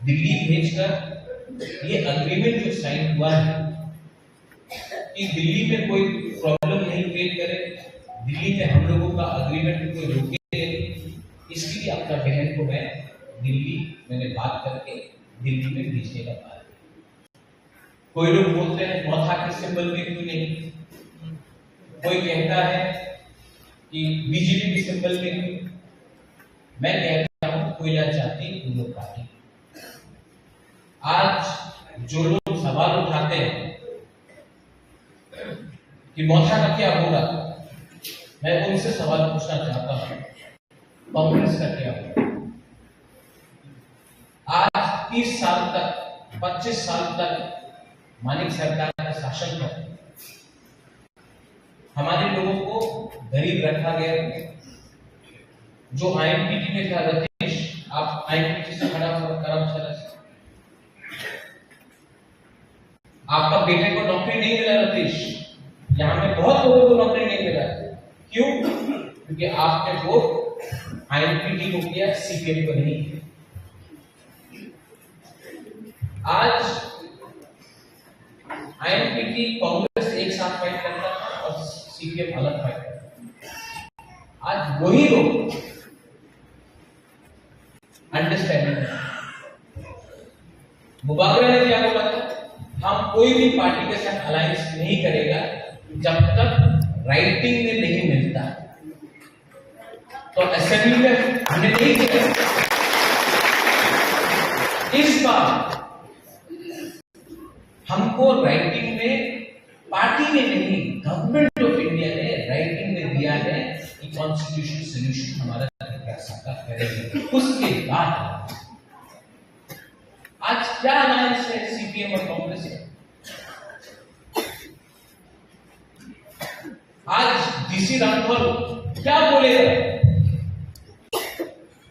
दिल्ली भेजकर ये एग्रीमेंट जो साइन हुआ है कि दिल्ली में कोई प्रॉब्लम नहीं क्रिएट करे, दिल्ली में हम लोगों का एग्रीमेंट को कोई रोके नहीं, इसके लिए अपना बहन को मैं दिल्ली, मैंने बात करके दिल्ली में भेजने का प्लान है। कोई लोग बोलते हैं मौथा के सिंबल में क्यों नहीं, कोई कहता है कि बीजेपी के सिंबल में क्यों। मैं कहता हूं कोयला जाति उलो पार्टी। आज जो लोग सवाल उठाते हैं कि मौथा का क्या होगा, मैं उनसे सवाल पूछना चाहता हूं, कांग्रेस का क्या होगा? आज तीस साल तक, पच्चीस साल तक मानिक सरकार का शासन था। हमारे लोगों को गरीब रखा गया। जो आईएनपीटी में था रतीश, आप आईएनपीटी से खड़ा हो, खड़ा हो, खड़ा हो। आपका बेटे को नौकरी नहीं मिला रतीश, यहाँ पे बहुत लोगों को नौकरी नहीं मिला। क्यों? क्योंकि आपने वोट आईएनपीटी को किया, सीपीएम को नहीं। आज आईएनपीटी कांग्रेस एक साथ फाइट करता था और सीपीएम अलग फाइट करता था। आज वही लोग अंडरस्टैंडिंग है। मुबागरा ने क्या बोला था? हम कोई भी पार्टी के साथ अलायंस नहीं करेगा जब तक राइटिंग में नहीं मिलता। तो असेंबली में हमने नहीं किया। इस बार हमको राइटिंग में, पार्टी ने नहीं, गवर्नमेंट ऑफ इंडिया ने राइटिंग में दिया है कि कॉन्स्टिट्यूशनल सॉल्यूशन हमारा त्रिपुरा सरकार करेगी। उसके बाद आज क्या अलायंस है सीपीएम और कांग्रेस का? आज डीसी राठौर क्या बोलेगा?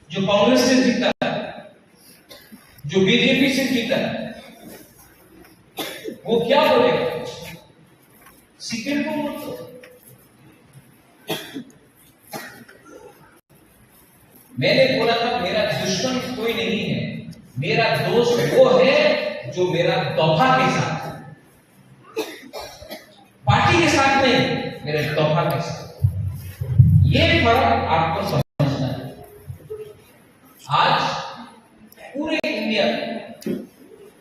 जो कांग्रेस से जीता, जो बीजेपी से जीता, वो क्या बोलेगा? सीपीएम को मत दो। मैंने बोला था, मेरा दुश्मन कोई नहीं है, मेरा दोस्त वो है जो मेरा दफा के साथ है। पार्टी के साथ नहीं, मेरे दफा के साथ। ये फर्क आपको समझना है। आज पूरे इंडिया,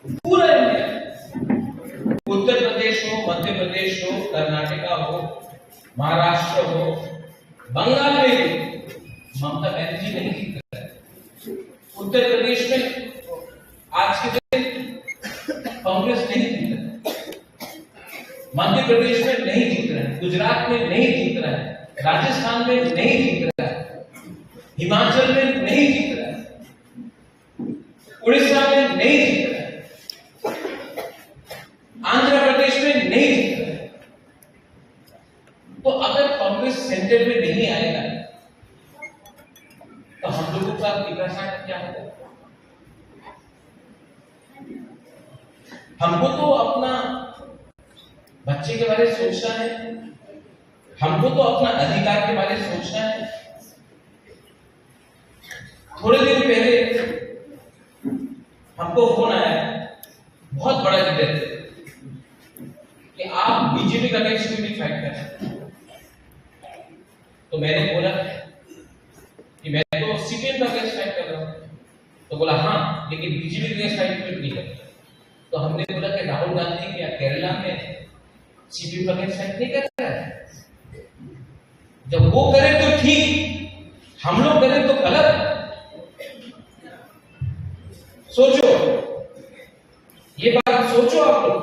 पूरा इंडिया, उत्तर प्रदेश हो, मध्य प्रदेश हो, कर्नाटका हो, महाराष्ट्र हो, बंगाल में भी ममता बनर्जी नहीं जीत रहा है। उत्तर प्रदेश में आज के दिन कांग्रेस नहीं जीत रहा है, मध्य प्रदेश में नहीं जीत रहा है, गुजरात में नहीं जीत रहा है, राजस्थान में नहीं जीत रहा है, हिमाचल में नहीं जीत रहा है, उड़ीसा में नहीं जीत रहा है, आंध्र प्रदेश में नहीं जीत रहा है। तो अगर कांग्रेस सेंटर में नहीं आएगा तो हम लोगों का विकास का क्या होगा? हमको तो अपना बच्चे के बारे में सोचना है, हमको तो अपना अधिकार के बारे में सोचना है। थोड़े दिन पहले हमको होना है बहुत बड़ा लीडर, कि आप बीजेपी का अगेंस्ट में भी फाइट कर सकते हैं। तो मैंने बोला कि मैं तो सीपीएम का अगेंस्ट फाइट कर रहा हूँ। तो बोला, हाँ, लेकिन बीजेपी के अगेंस्ट फाइट क्यों नहीं कर रहा? तो हमने बोला कि राहुल गांधी क्या केरला में सीपीएम का अगेंस्ट फाइट नहीं कर रहा है? जब वो करे तो ठीक, हम लोग करें तो गलत। सोचो, ये बात सोचो आप लोग।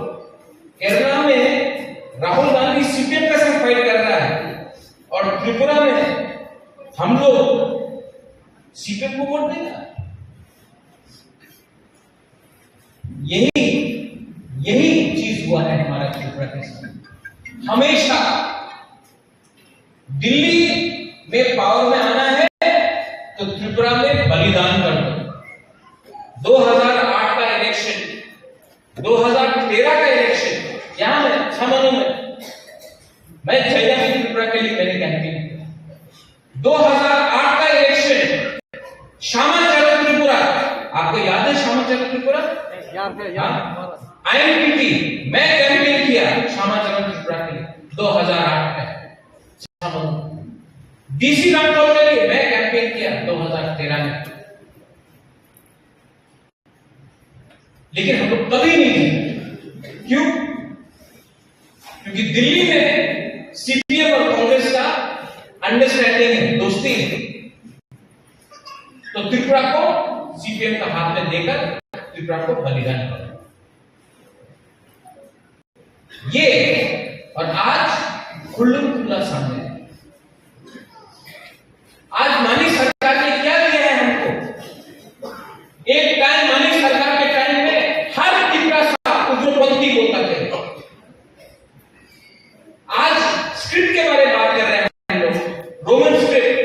केरला में राहुल गांधी सीपीएम के साथ फाइट कर रहा है और त्रिपुरा में हम लोग सीपीएम को वोट देगा। यही यही चीज हुआ है हमारा त्रिपुरा के साथ। हमेशा दिल्ली में पावर में आना है तो त्रिपुरा में बलिदान कर दो। दो हज़ार आठ का इलेक्शन, दो हज़ार तेरह का इलेक्शन, यहाँ मैं अच्छा मालूम है, मैं जैदा भी त्रिपुरा के लिए मैंने कैंपेन किया। दो हज़ार आठ का इलेक्शन, श्यामाचरण त्रिपुरा, आपको याद है श्यामाचरण त्रिपुरा? याद है, याद है। हाँ? आईएनपीटी, मैं कैंपेन किया श्यामाचरण त्रिपुरा के लिए दो हज़ार आठ में। डीसी रामटोल के लिए मैं कैंपेन किया दो हज़ार तेरह में। लेकिन हम लोग कभी नहीं जीते। क्यों? क्योंकि दिल्ली में सीपीएम और कांग्रेस का अंडरस्टैंडिंग है, दोस्ती है। तो त्रिपुरा को सीपीएम का हाथ में देकर त्रिपुरा को बलिदान करो। ये और आज खुल्लम खुल्ला सामने है। आज मानिक सरकार ने क्या दिया है हमको? एक टाइम मानिक सरकार के टाइम में हर तिपरा सा उग्रपंथी बोलता था। आज स्क्रिप्ट के बारे में बात कर रहे हैं हम लोग, रोमन स्क्रिप्ट।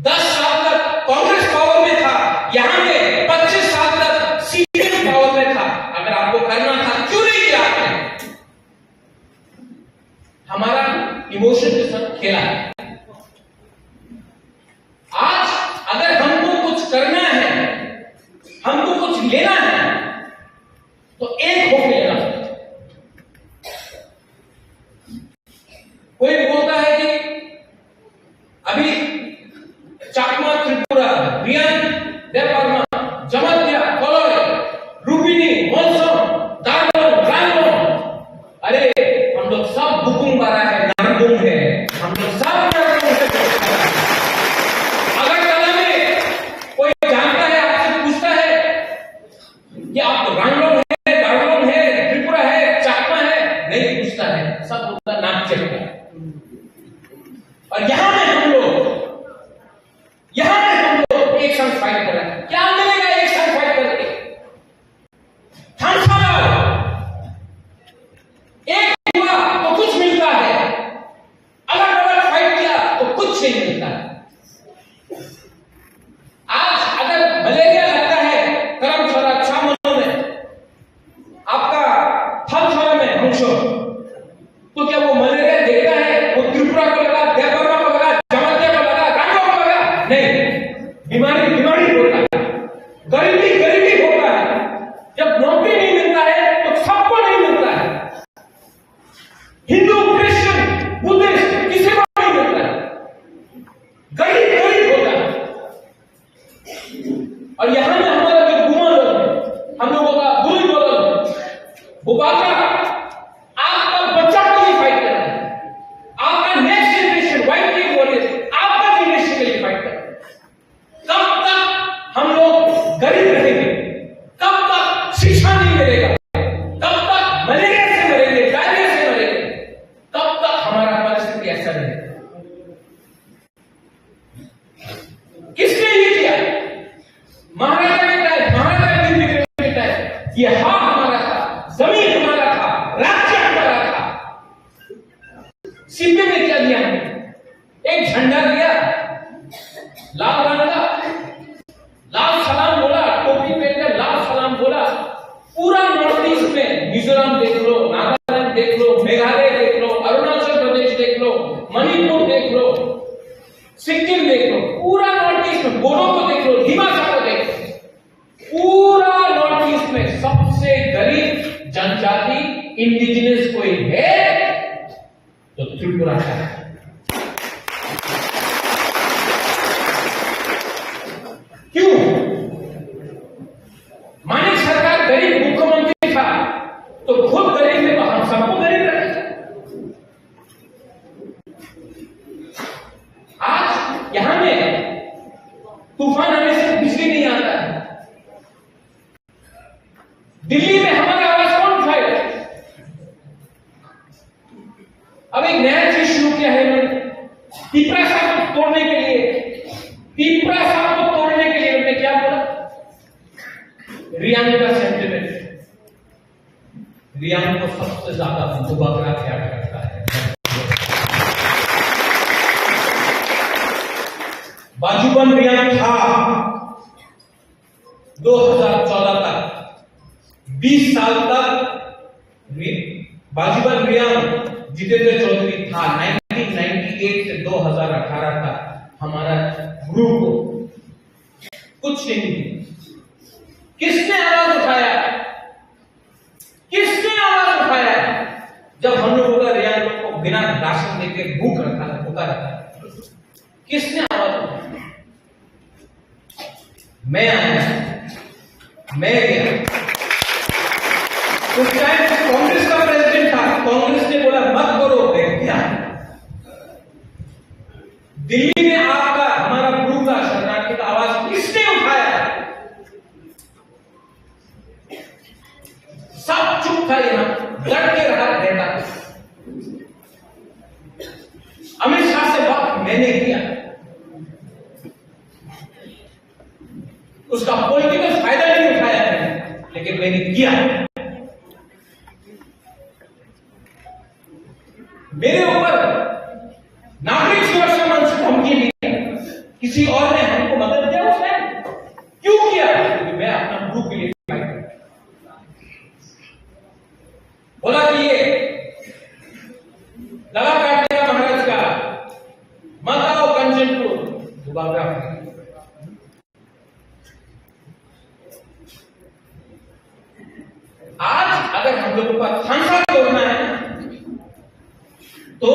दस साल तक कांग्रेस पावर में था, यहाँ पे पच्चीस साल तक सीपीएम पावर में था। अगर आपको करना था, क्यों नहीं किया आपने? हमारा इमोशन के साथ खेला है। आज अगर हमको कुछ करना है, हमको कुछ लेना है, तो एक होके लेना। कोई बोलता है कि अभी चाकमा, त्रिपुरा, रियान, देबबर्मा, जमातिया, कलय, रुबिनी, मलसम, दारलोंग, रांगलोंग, अरे, हम लोग सब बुकुंग बारा है, नामदुंग है, हम लोग सब नामदुंग है। अगरतला में कोई जानता है, आपसे पूछता है कि आप रांगलोंग है, दारलोंग है, त्रिपुरा है, चाकमा है? नहीं पूछता है, सब बोलता नाम चेक कर। और यहाँ में हम लोग, यहाँ में हम लोग एक साथ फाइट कर रहे हैं। क्या मिलेगा एक साथ फाइट करके? थांसा लाओ। एक हुआ तो कुछ मिलता है, अलग-अलग फाइट किया तो कुछ नहीं मिलता है। आज अगर मलेरिया लगता है करमछड़ा, छामनो में, आपका थालछड़ा में, हंसो, तो क्या वो मलेरिया देखता है? वो त्रिपुरा को लगा, देबबर्मा को लगा, जमातिया को लगा, रांगो को लगा? नहीं। बीमारी बीमारी होता है, गरीबी गरीबी होता है। जब नौकरी नहीं मिलता है तो सबको नहीं मिलता है। हिंदू, क्रिश्चियन, बुद्धिस्ट, किसी को नहीं मिलता है। गरीब गरीब होता है। और यहाँ में हमारा जो गुमा लोग है, हम लोगों का बुजुर्ग लोग है, वो बाबा आपका बच्चा के लिए फाइट कर रहा है, आपका नेक्स्ट जनरेशन, वाइफ के लिए, आपका जनरेशन के लिए फाइट कर रहा है। कब तक हम लोग गरीब रहेंगे? कब तक शिक्षा नहीं मिलेगा? कब तक मलेरिया से मरेंगे, डायरिया से मरेंगे? कब तक हमारा परिस्थिति ऐसा रहेगा? किसने ये किया? महाराजा के टाइम, महाराजा वीर विक्रम के टाइम, ये हाथ हमारा था, जमीन हमारा था, राज्य हमारा था। सीपीएम ने क्या दिया हमें? एक झंडा दिया, लाल रंग का, लाल सलाम बोला, टोपी पहनकर लाल सलाम बोला। पूरा नॉर्थ ईस्ट में मिजोरम देख लो, नागालैंड देख लो, मेघालय देख लो, अरुणाचल प्रदेश देख लो, मणिपुर देख लो, सिक्किम देख लो, पूरा नॉर्थ ईस्ट में बोडो को देख लो, दिमासा को देख लो, पूरा नॉर्थ में सबसे गरीब जनजाति, इंडिजिनस कोई है तो त्रिपुरा का है। क्यों? मानिक सरकार गरीब मुख्यमंत्री था, तो खुद गरीब है, तो हम सबको गरीब रखेगा। आज यहाँ में तूफान आने से बिजली नहीं आता है। दिल्ली में हमारा आवाज कौन उठाएगा? अब एक नया चीज शुरू किया है इन्होंने, तिपरासा को तोड़ने के लिए, तिपरासा को तोड़ने के लिए उन्होंने क्या बोला? रियांग का सेंटिमेंट, रियांग को सबसे ज्यादा बुबागरा प्यार करता है। बाजूबंद रियांग था दो हज़ार चौदह तक, बीस साल तक रि-, बाजूबंद रियांग जितेंद्र चौधरी था। नाइनटीन नाइंटी एट से दो हज़ार अठारह तक हमारा ग्रुप को कुछ नहीं मिला। किसने आवाज उठाया? किसने आवाज उठाया जब हम लोगों का रियांग को बिना राशन देके भूख रखा था, भूखा रखा था? किसने आवाज उठाया? मैं आया, मैं गया। उस टाइम कांग्रेस का प्रेसिडेंट था, कांग्रेस ने बोला, "मत करो।" मैं किया। दिल्ली में आपका, हमारा ग्रुप का, शरणार्थी का आवाज किसने उठाया? सब चुप था यहाँ, डट के रहा नेता। अमित शाह से बात मैंने किया, उसका पॉलिटिकल फायदा नहीं उठाया मैंने, लेकिन मैंने किया। मेरे ऊपर नागरिक सुरक्षा मंच से धमकी दी है, किसी और ने हमको मदद किया उस टाइम? क्यों किया? क्योंकि मैं अपना ग्रुप के लिए फाइट करता था। बोला कि ये गला काटने का महाराज का, मत आओ कंचनपुर, दोबारा। आज अगर हम लोगों का थानसा तोड़ना है, तो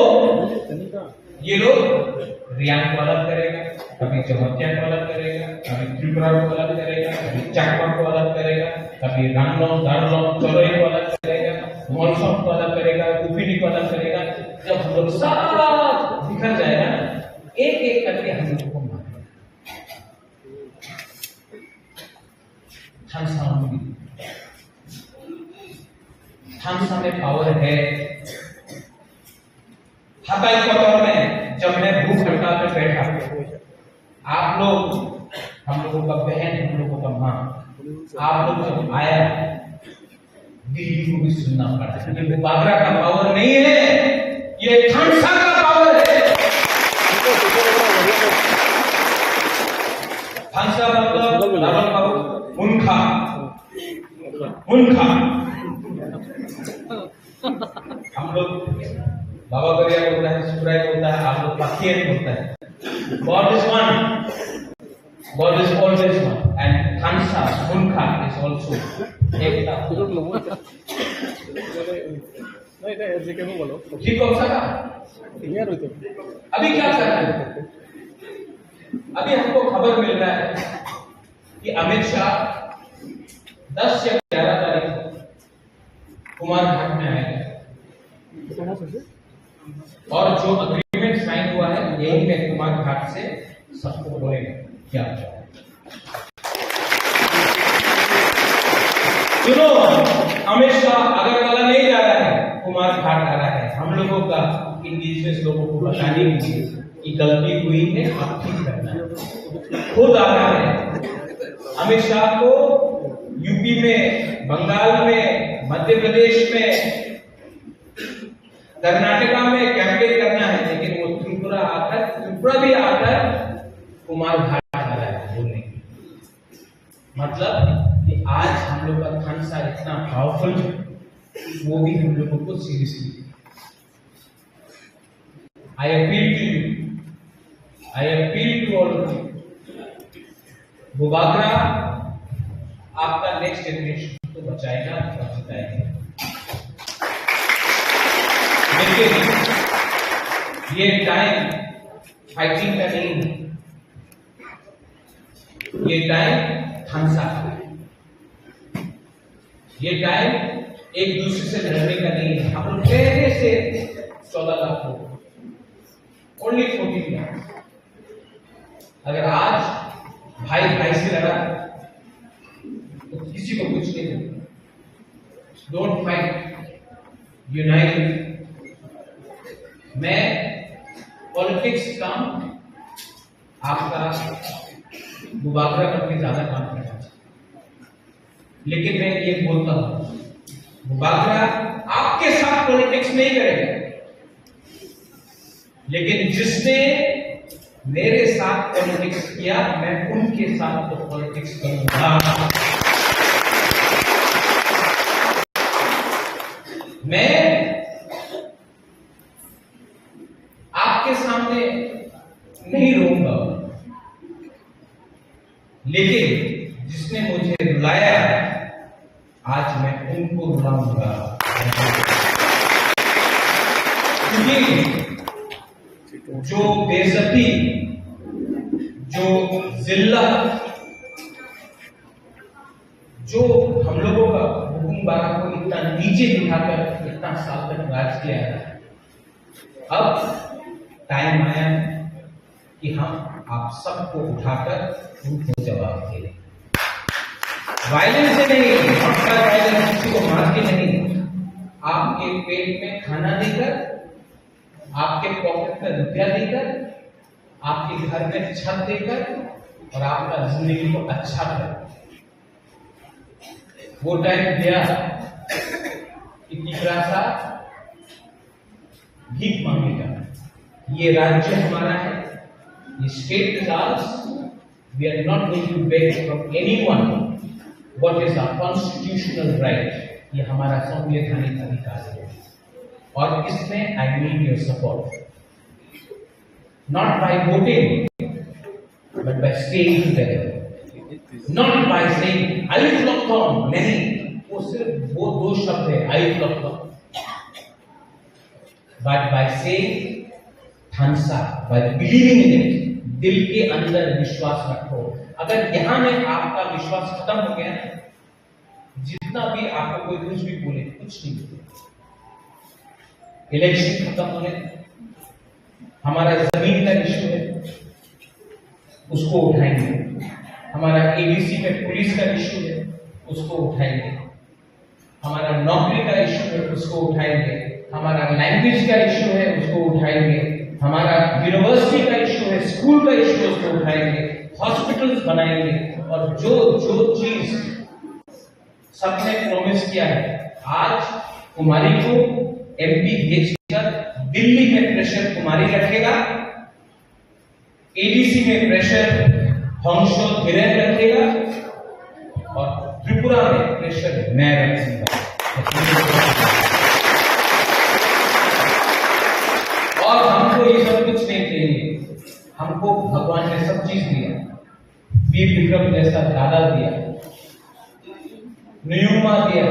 ये लोग रियांग को अलग करेगा, कभी जमातिया को अलग करेगा, कभी त्रिपुरा को अलग करेगा, कभी चाकमा को अलग करेगा, कभी रांगलोंग, दारलोंग, चोलोई को अलग करेगा, मोलसोंग को अलग करेगा, कुपिनी को अलग करेगा। जब हम लोग सब बिखर जाएगा ना, एक एक करके हम लोगों को मारेगा। थानसा में, थानसा में पावर है। हताई कतर में जब मैं भूख हड़ताल में बैठा, आप लोग, हम लोगों का बहन, हम लोगों का माँ, आप लोग जब आया, दिल्ली को भी सुनना पड़ा। ये बागरा का पावर नहीं है, ये थानसा का पावर है। थानसा मतलब दाबल पावर, मुनखा, मुनखा। हम लोग बाबा गरिया बोलता है, सुराई बोलता है, आप लोग पाखियन बोलता है। God is one. God is always one. And Thansa, Munkha is also ekta. नहीं, नहीं, ऐसे क्यों बोलो? ठीक हो सकता? यार, वो तो अभी क्या कर रहे हैं? अभी हमको खबर मिल रहा है कि अमित शाह दस या ग्यारह तारीख को कुमार घाट में आएगा। और जो एग्रीमेंट साइन हुआ है, यही में कुमार घाट से सबको बोलेगा। क्या? सुनो, अमित शाह अगरतला नहीं जा रहा है, कुमार घाट आ रहा है। हम लोगों का, इंडिजिनस लोगों को बताने के लिए कि गलती हुई है, अब ठीक करना है। खुद आ रहा है। अमित शाह को यूपी में, बंगाल में, मध्य प्रदेश में, कर्नाटका में कैंपेन करना है, लेकिन वो त्रिपुरा आकर, त्रिपुरा भी आकर कुमार घाट आ रहा है बोलने के लिए। मतलब कि आज हम लोग का थानसा इतना पावरफुल है, वो भी हम लोगों को seriously. I appeal to you, I appeal to all of you, Bubagra आपका नेक्स्ट जनरेशन, तो बचाएगा और जिताएगा। लेकिन ये टाइम फाइटिंग का नहीं है, ये टाइम थानसा का है। ये टाइम एक दूसरे से लड़ने का नहीं है। हम लोग पहले से चौदह लाख लोग, ओनली फोर्टीन लाख। अगर आज भाई भाई से लड़ा तो किसी को कुछ नहीं होगा। Don't fight, unite. मैं पॉलिटिक्स कम, आपका मुबाकरा करके ज्यादा काम करना चाहिए। लेकिन मैं ये बोलता हूँ, मुबाकरा आपके साथ पॉलिटिक्स नहीं करेगा, लेकिन जिसने मेरे साथ पॉलिटिक्स किया, मैं उनके साथ तो पॉलिटिक्स करूंगा। मैं आपके सामने नहीं रोऊंगा, लेकिन जिसने मुझे रुलाया, आज मैं उनको रुलाऊंगा। क्योंकि जो बेइज्जती, जो जिल्लत, जो हम लोगों का हुकुमबारा को इतना नीचे दिखाकर इतना साल तक राज किया है, अब टाइम आया है कि हम आप सबको उठाकर उनको जवाब दें। वायलेंस से नहीं, पक्का वायलेंस, किसी को मार के नहीं, आपके पेट में खाना देकर, आपके पॉकेट में रुपया देकर, आपके घर में छत देकर और आपका जिंदगी को अच्छा कर। वो टाइम गया कि तीसरा सा भीख मांगने का। ये राज्य हमारा है, ये state is ours. We are not going to beg from anyone. What is our constitutional right? ये हमारा संवैधानिक अधिकार है और इसमें I need your support. Not by voting, but by staying together. Not by saying, "Ayuk lokthong," नहीं, वो सिर्फ वो दो शब्द है, "Ayuk lokthong." But by saying, "Thansa," by believing in it, दिल के अंदर विश्वास रखो। अगर यहाँ में आपका विश्वास खत्म हो गया ना, जितना भी आपको कोई कुछ भी बोले, कुछ नहीं बोले। इलेक्शन खत्म होने, हमारा जमीन का इशू है, उसको उठाएंगे। हमारा एडीसी में पुलिस का इशू है, उसको उठाएंगे। हमारा नौकरी का इशू है, उसको उठाएंगे। हमारा लैंग्वेज का इशू है, उसको उठाएंगे। हमारा यूनिवर्सिटी का इशू है, स्कूल का इशू है, उसको उठाएंगे। हॉस्पिटल्स बनाएंगे और जो जो चीज सबने प्रॉमिस किया है, आज कुमारी को एमपी भेजकर दिल्ली में प्रेशर कुमारी रखेगा, एडीसी में प्रेशर हंसो धीरेन रखेगा और त्रिपुरा में प्रेशर मैं रखूंगा। और हमको ये सब कुछ नहीं चाहिए, हमको भगवान ने सब चीज दिया। वीर विक्रम जैसा दादा दिया, नुयुमा दिया,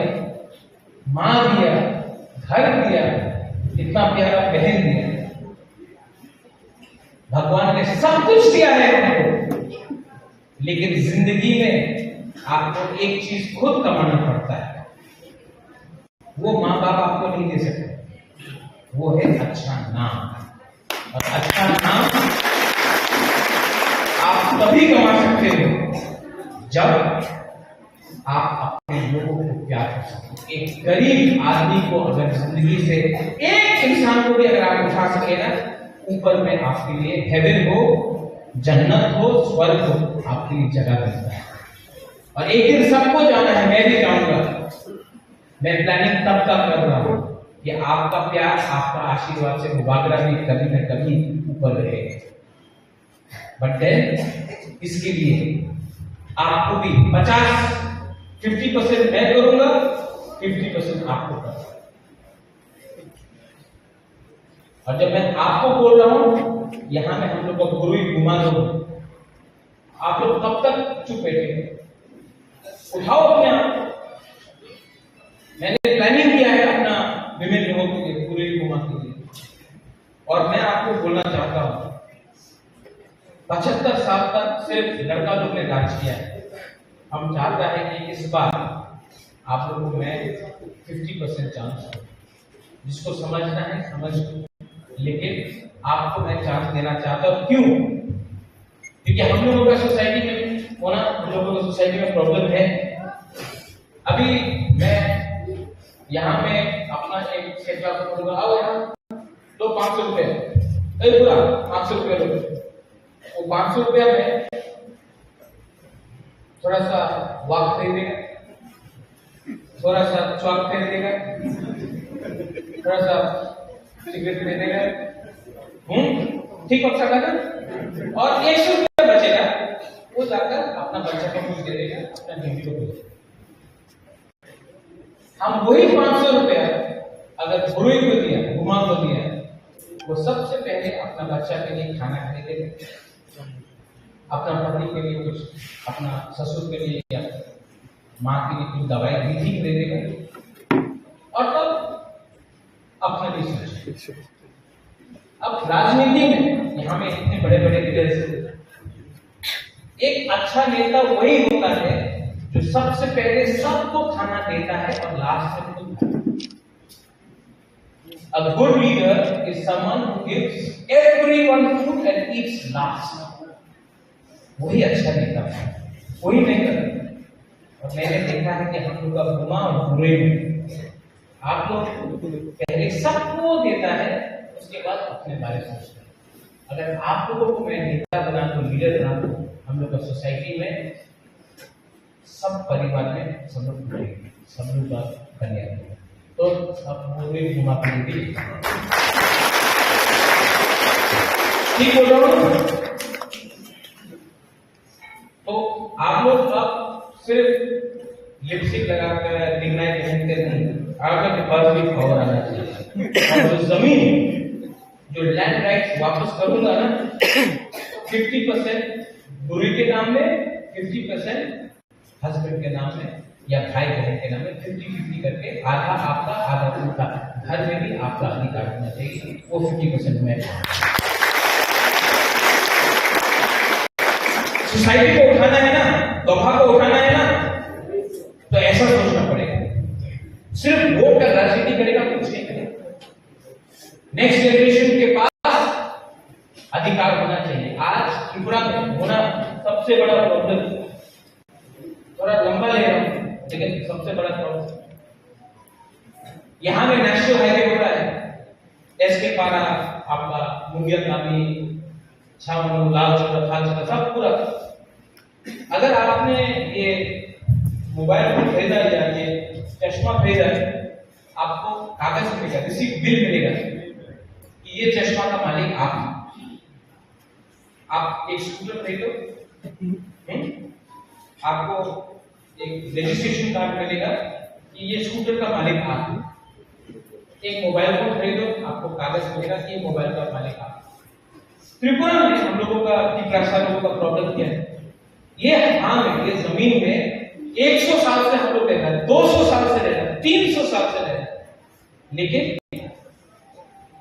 माँ दिया, घर दिया, इतना प्यारा बहन दिया। भगवान ने सब कुछ दिया है हमको, लेकिन जिंदगी में आपको एक चीज खुद कमाना पड़ता है। वो माँ बाप आपको नहीं दे सकते, वो है अच्छा नाम। और अच्छा नाम आप तभी कमा सकते हो जब आप अपने लोगों को प्यार कर सकते हो। एक गरीब आदमी को अगर जिंदगी से एक इंसान को भी अगर आप उठा सके ना, ऊपर में आपके लिए हेवन हो, जन्नत हो, स्वर्ग हो, आपके लिए जगह बनता है। और एक दिन सबको जाना है, मैं भी जाऊंगा। मैं प्लानिंग तब तक कर रहा हूँ कि आपका प्यार, आपका आशीर्वाद से मुबागरा भी कभी न कभी ऊपर रहे। बट देन इसके लिए आपको भी पचास, फिफ्टी परसेंट मैं करूंगा, फिफ्टी परसेंट आपको करूंगा। और जब मैं आपको बोल रहा हूं, यहां में हम लोग का गुरु ही घुमा दो, आप लोग कब तक चुप बैठे? उठाओ अपने आप। मैंने प्लानिंग किया है अपना विमेन लोगों के लिए, पूरे युवा के लिए। और मैं आपको बोलना चाहता हूँ, पचहत्तर साल तक सिर्फ लड़का लोग ने राज किया है। हम चाहता है कि इस बार आप लोगों को मैं फिफ्टी परसेंट चांस दूँ। जिसको समझना है समझ, लेकिन आपको मैं चांस देना चाहता हूँ। क्यों? क्योंकि हम लोगों का सोसाइटी में होना, हम लोगों का सोसाइटी में प्रॉब्लम है। अभी मैं यहाँ में अपना एक सेटअप करूँगा। आओ यहाँ, दो पाँच सौ रुपये, ए पूरा पाँच सौ रुपये लो। वो पाँच सौ रुपया में थोड़ा सा वॉक दे देगा, थोड़ा सा चॉक दे देगा, थोड़ा सा सिगरेट दे देगा। हम्म, ठीक हो सकता है। और एक सौ रुपया बचेगा, वो जाकर अपना बच्चा को कुछ दे देगा, अपना बीवी को कुछ दे देगा। हम वही पाँच सौ रुपया अगर बुरुई को दिया, गुमा को दिया, वो सबसे पहले अपना बच्चा के लिए खाना खरीदेगा, अपना पति के लिए कुछ, अपना ससुर के लिए या माँ के लिए कुछ दवाई भी ठीक खरीदेगा, और तब अपना भी सोचेगा। अब राजनीति में यहाँ में इतने बड़े बड़े लीडर्स हैं, एक अच्छा नेता वही होता है जो सबसे पहले सबको खाना देता है और लास्ट में खुद खाता है। A good leader is someone who gives everyone food and eats last. वही अच्छा नेता है, वही नेता। और मैंने देखा है कि हम लोग का गुमा और बुरे में आप लोग पहले सबको देता है, उसके बाद अपने बारे में सोचता है। अगर आप लोगों को मैं नेता बना दूं, लीडर बना दूं, हम लोग का सोसाइटी में सब परिवार में सब लोग बनेंगे, सब लोग का कल्याण होगा। तो अब वो भी घुमा के भी ठीक बोल रहा हूँ। तो आप लोग अब सिर्फ लिपस्टिक लगाकर दिखना ही पहनते नहीं, आपके पास भी पावर आना चाहिए। और जो जमीन, जो लैंड राइट्स वापस करूंगा ना, फिफ्टी परसेंट बुरी के नाम में, फिफ्टी परसेंट हस्बैंड के नाम में या भाई बहन के नाम में, फिफ्टी फिफ्टी करके आधा आपका आधा उनका, घर में भी आपका अधिकार होना चाहिए। वो फिफ्टी परसेंट मैं, सोसाइटी को उठाना है ना, दफा को उठाना है ना, तो ऐसा सोचना पड़ेगा। सिर्फ वोट का राजनीति करेगा, कुछ नहीं करेगा। नेक्स्ट जनरेशन के पास अधिकार होना चाहिए। आज त्रिपुरा में होना सबसे बड़ा प्रॉब्लम, थोड़ा लंबा ले रहा हूँ, लेकिन सबसे बड़ा प्रॉब्लम यहाँ में नेशनल हाईवे हो रहा है, एस के पारा, आपका मुंगिया कामी, छावनो, लाल चौरा, खाल चौरा, सब पूरा। अगर आपने ये मोबाइल फोन खरीदा या ये चश्मा खरीदा है, आपको कागज मिलेगा, रिसीट बिल मिलेगा कि ये चश्मा का मालिक आप हैं। आप एक स्कूटर खरीदो, हम्म? आपको एक रजिस्ट्रेशन कार्ड मिलेगा कि ये स्कूटर का मालिक आप हैं। एक मोबाइल फोन खरीदो, आपको कागज मिलेगा कि ये मोबाइल का मालिक आप हैं। त्रिपुरा में हम लोगों का, तिप्रासा लोगों का प्रॉब्लम क्या है? ये हां में, ये जमीन में एक सौ साल से हम लोग रह रहे हैं, दो सौ साल से रह रहे हैं, तीन सौ साल से रह रहे हैं, लेकिन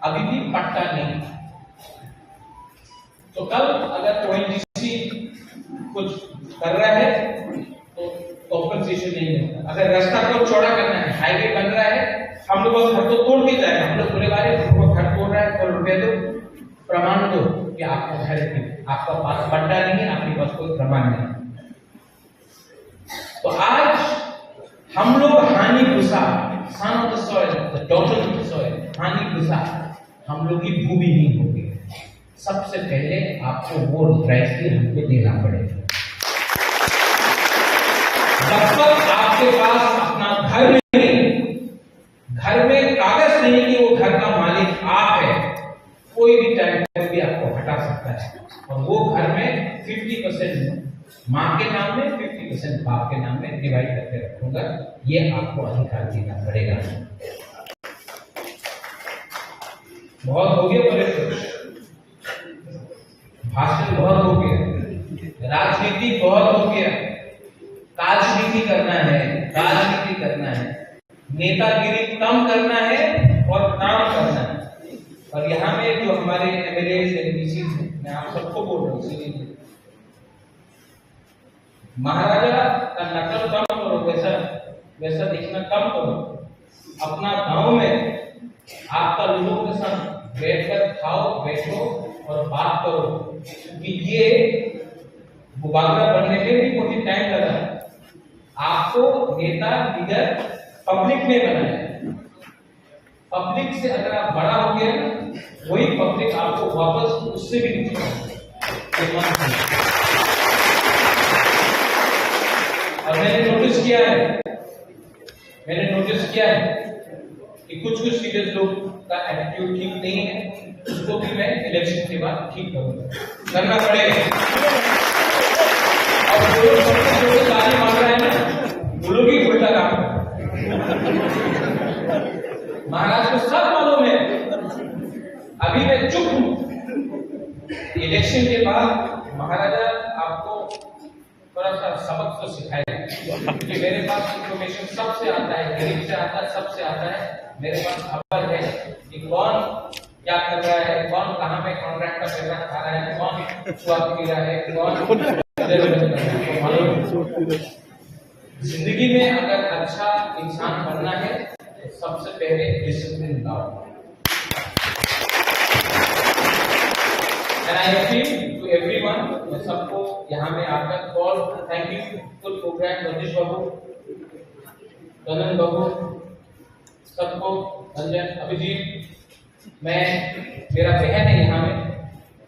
अभी भी पट्टा नहीं। तो कल अगर ओएनजीसी कुछ कर रहा है तो कॉम्पेंसेशन नहीं मिलता। अगर रास्ता को चौड़ा करना है, हाईवे बन रहा है, हम लोग बस घर को तोड़ के जाए, हम लोग बोले, "भाई, हमको घर तोड़ रहा है, कल रुपए दो, प्रमाण दो कि आपका घर है, आपका पास पट्टा नहीं है, आपके पास कोई प्रमाण नहीं।" तो आज हम लोग हानि भूसा, son of the soil, the daughter of the soil, हानि भूसा, हम लोग की भूमि ही होगी। सबसे पहले आपको वो राइट्स भी हमको देना पड़ेगा। जब तक आपके पास अपना घर नहीं, घर में कागज नहीं कि वो घर का मालिक आप है, कोई भी टाइम पर भी आपको हटा सकता है। और वो घर में फिफ्टी परसेंट माँ के नाम में, फिफ्टी परसेंट बाप के नाम में डिवाइड करके रखूंगा, ये आपको अधिकार देना पड़ेगा। बहुत हो गया मेरे भाषण, बहुत हो गया, राजनीति बहुत हो गया। राजनीति करना है, राजनीति करना है। नेतागिरी कम करना है और काम करना है। और यहाँ में जो हमारे एमएलए, एमपी हैं, मैं आप सबको बोल रहा हूँ, सीनियर, महाराजा का नकल कम करो, वैसा, वैसा दिखना कम करो। अपना गांव में आपका लोगों के साथ बैठकर खाओ, बैठो और बात करो, क्योंकि ये बुबागरा बनने में भी बहुत टाइम लगा। आपको नेता, लीडर पब्लिक ने बनाया। पब्लिक से अगर आप बड़ा हो गए ना, वही पब्लिक आपको वापस उससे भी नीचे लाएगी। ये मत भूलना। और मैंने नोटिस किया है, मैंने नोटिस किया है कि कुछ कुछ लीडर्स लोग का एटीट्यूड ठीक नहीं है, उसको भी मैं इलेक्शन के बाद ठीक करूंगा, करना पड़ेगा। और जो लोग सबसे जोर से ताली मार रहे हैं ना, वो लोग ही उल्टा काम कर रहे हैं। महाराज को सब मालूम है, अभी मैं चुप हूँ। इलेक्शन के बाद महाराजा आपको थोड़ा सा सबक तो सिखाएगा, क्योंकि मेरे पास इंफॉर्मेशन सबसे आता है, गरीब से आता है, सबसे आता है। मेरे पास खबर है कि कौन क्या कर रहा है, कौन कहाँ पे कॉन्ट्रैक्ट का पैसा खा रहा है, कौन स्वाद पी रहा है, कौन मालूम है। जिंदगी में अगर अच्छा इंसान बनना है तो सबसे पहले डिसिप्लिन लाओ। And I appeal to everyone, मैं सबको यहाँ में आकर call, thank you, good program, Ratish Babu, Ranjan Babu, सबको, रंजन, अभिजीत, मैं, मेरा बहन है यहाँ में,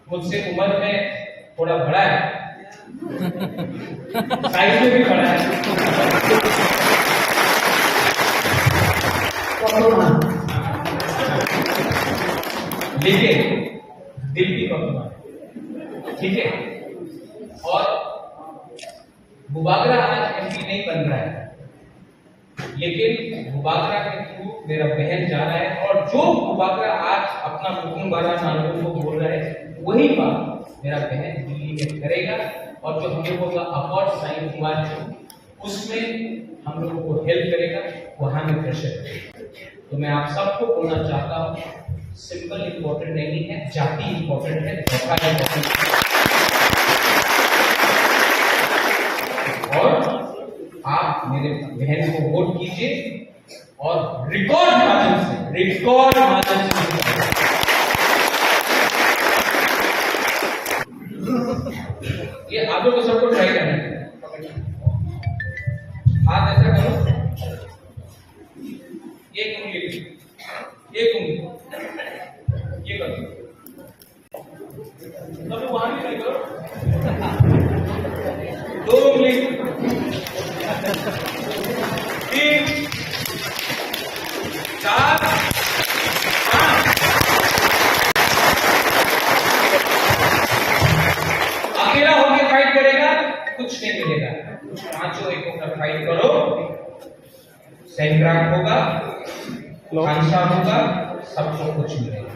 मुझसे उम्र में थोड़ा बड़ा है, साइज में भी बड़ा है, लेकिन दिल की पद्मा, ठीक है। और बुबागरा आज एमपी नहीं बन रहा है, लेकिन बुबागरा के थ्रू मेरा बहन जा रहा है, और जो बुबागरा आज अपना मुकुंबारा नानगुन को बोल रहा है, वही बात मेरा बहन दिल्ली में करेगा। और जो हम लोगों का अकॉर्ड साइन हुआ है, उसमें हम लोगों को हेल्प करेगा, वहां में प्रेशर करेगा। तो मैं आप सबको बोलना चाहता हूँ, सिंबल इंपॉर्टेंट नहीं है, जाति इंपॉर्टेंट है, धोखा इंपॉर्टेंट है। और आप मेरे बहन को वोट कीजिए और रिकॉर्ड मार्जिन से, रिकॉर्ड मार्जिन से। ये आप लोग को सबको ट्राई करना है। हाथ ऐसा करो, एक उंगली, एक उंगली, ये करो। अभी वहां भी नहीं करो। दो उंगली, तीन, चार, पाँच। अकेला होके फाइट करेगा, कुछ नहीं मिलेगा। पांचों एक होकर फाइट करो। सैंक्रांत होगा, लो। खानसा होगा, सबको कुछ मिलेगा।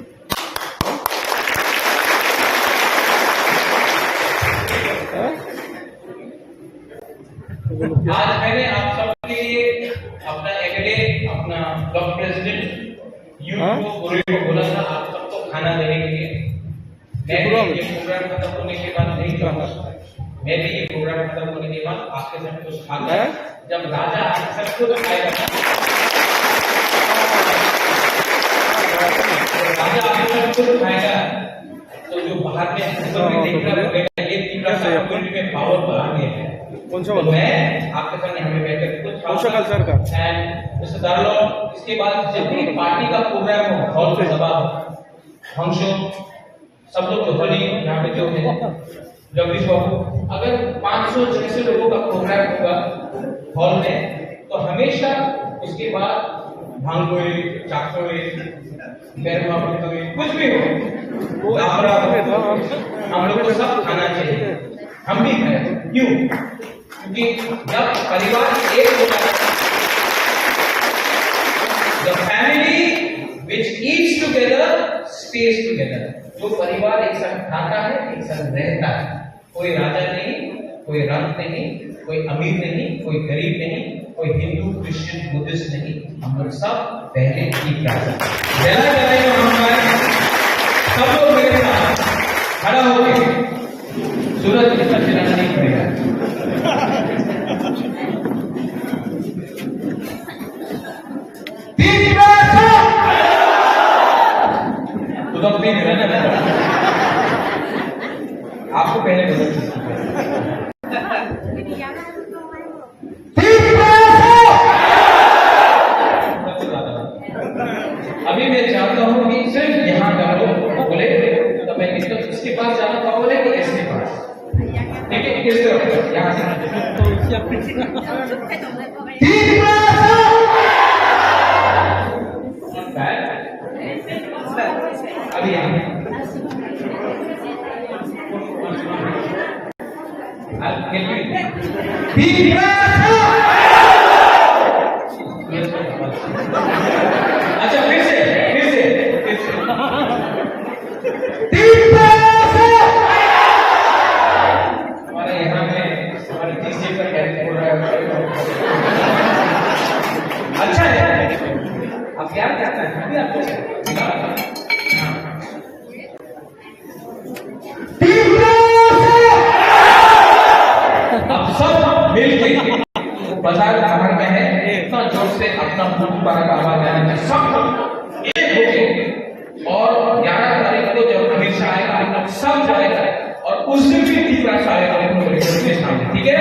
आज मैंने आप सबके लिए अपना एमएलए, अपना ब्लॉक प्रेसिडेंट, यूथ हाँ? को, पूरे को बोला था आप सबको खाना देने के लिए। मैं भी ये प्रोग्राम खत्म होने के बाद नहीं जाऊंगा। मैं भी ये प्रोग्राम खत्म होने के बाद आपके साथ कुछ खाऊंगा। हैं? जब राजा आपके साथ खुद खाएगा ना, जब राजा आपके साथ खुद खाएगा, तो जो बाहर में ऊपर में देख रहा है, ये तीन राजा पूरी में पावर बढ़ा गया है। कौन सा तो वाला? मैं आपके साथ यहाँ पे बैठकर खुद कौन सा खाऊंगा। कल्चर का? And मिस्टर दार्लॉ, इसके बाद जब भी पार्टी का प्रोग्राम हो, हॉल पे सभा हो, फंक्शन, सब लोग जो बने यहाँ पे जो है, जगदीश बाबू, अगर पाँच सौ छह सौ लोगों का प्रोग्राम होगा हॉल में, तो हमेशा उसके बाद भांग कोई, चाक कोई, गरम कोई, कुछ भी हो, लापरा हो, हम लोग को सब खाना चाहिए। हम भी खाए। क्यों? क्योंकि जब परिवार एक होता है, the family which eats together stays together। जो परिवार एक साथ खाता है, एक साथ रहता है। कोई राजा नहीं, कोई रंक नहीं, कोई अमीर नहीं, कोई गरीब नहीं, कोई हिंदू, क्रिश्चियन, बुद्धिस्ट नहीं, हम लोग सब पहले तीव्र आसन। जरा जरा ये हमारे सब लोग मेरे साथ खड़ा होके सूरज इतना चलाना नहीं पड़ेगा। तीव्र आसन। तो तब नहीं मिला ना। आपको पहले बोला। अभी मैं चाहता हूँ कि सिर्फ यहाँ का लोग बोले, तो मैं इसको इसके पास जाना पाऊंगा कि इसके पास? ठीक है, किस तरफ? यहाँ से। अभी यहाँ। अच्छा, फिर से, फिर से, फिर से। हमारे यहाँ में हमारे डीजे का कैरेक्टर हो रहा है। अच्छा है, आप क्या करना है, अभी आपको तीव्र से आप सब मिलके बाजार बाहर में है, इतना जोर से अपना बुक पर आवाज आने में सब एक होके और ग्यारह तारीख को जब अमित शाह आएगा, सब जाएगा और उससे भी तीव्र से आएगा, हम लोग के सामने, ठीक है?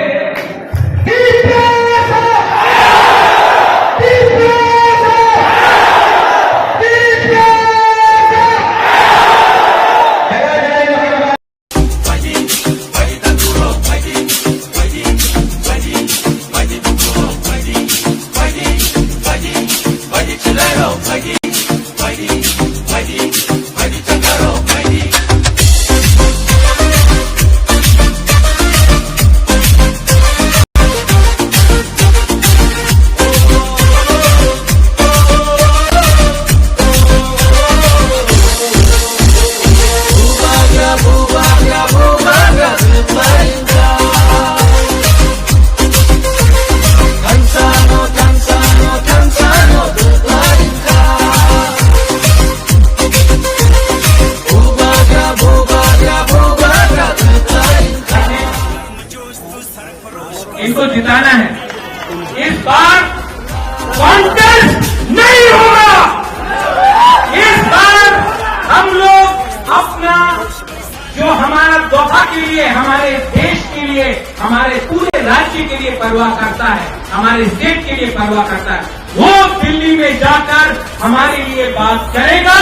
इनको जिताना है। इस बार कॉन्टेस्ट नहीं होगा। इस बार हम लोग अपना, जो हमारा दफा के लिए, हमारे देश के लिए, हमारे पूरे राज्य के लिए परवाह करता है, हमारे स्टेट के लिए परवाह करता है, वो दिल्ली में जाकर हमारे लिए बात करेगा।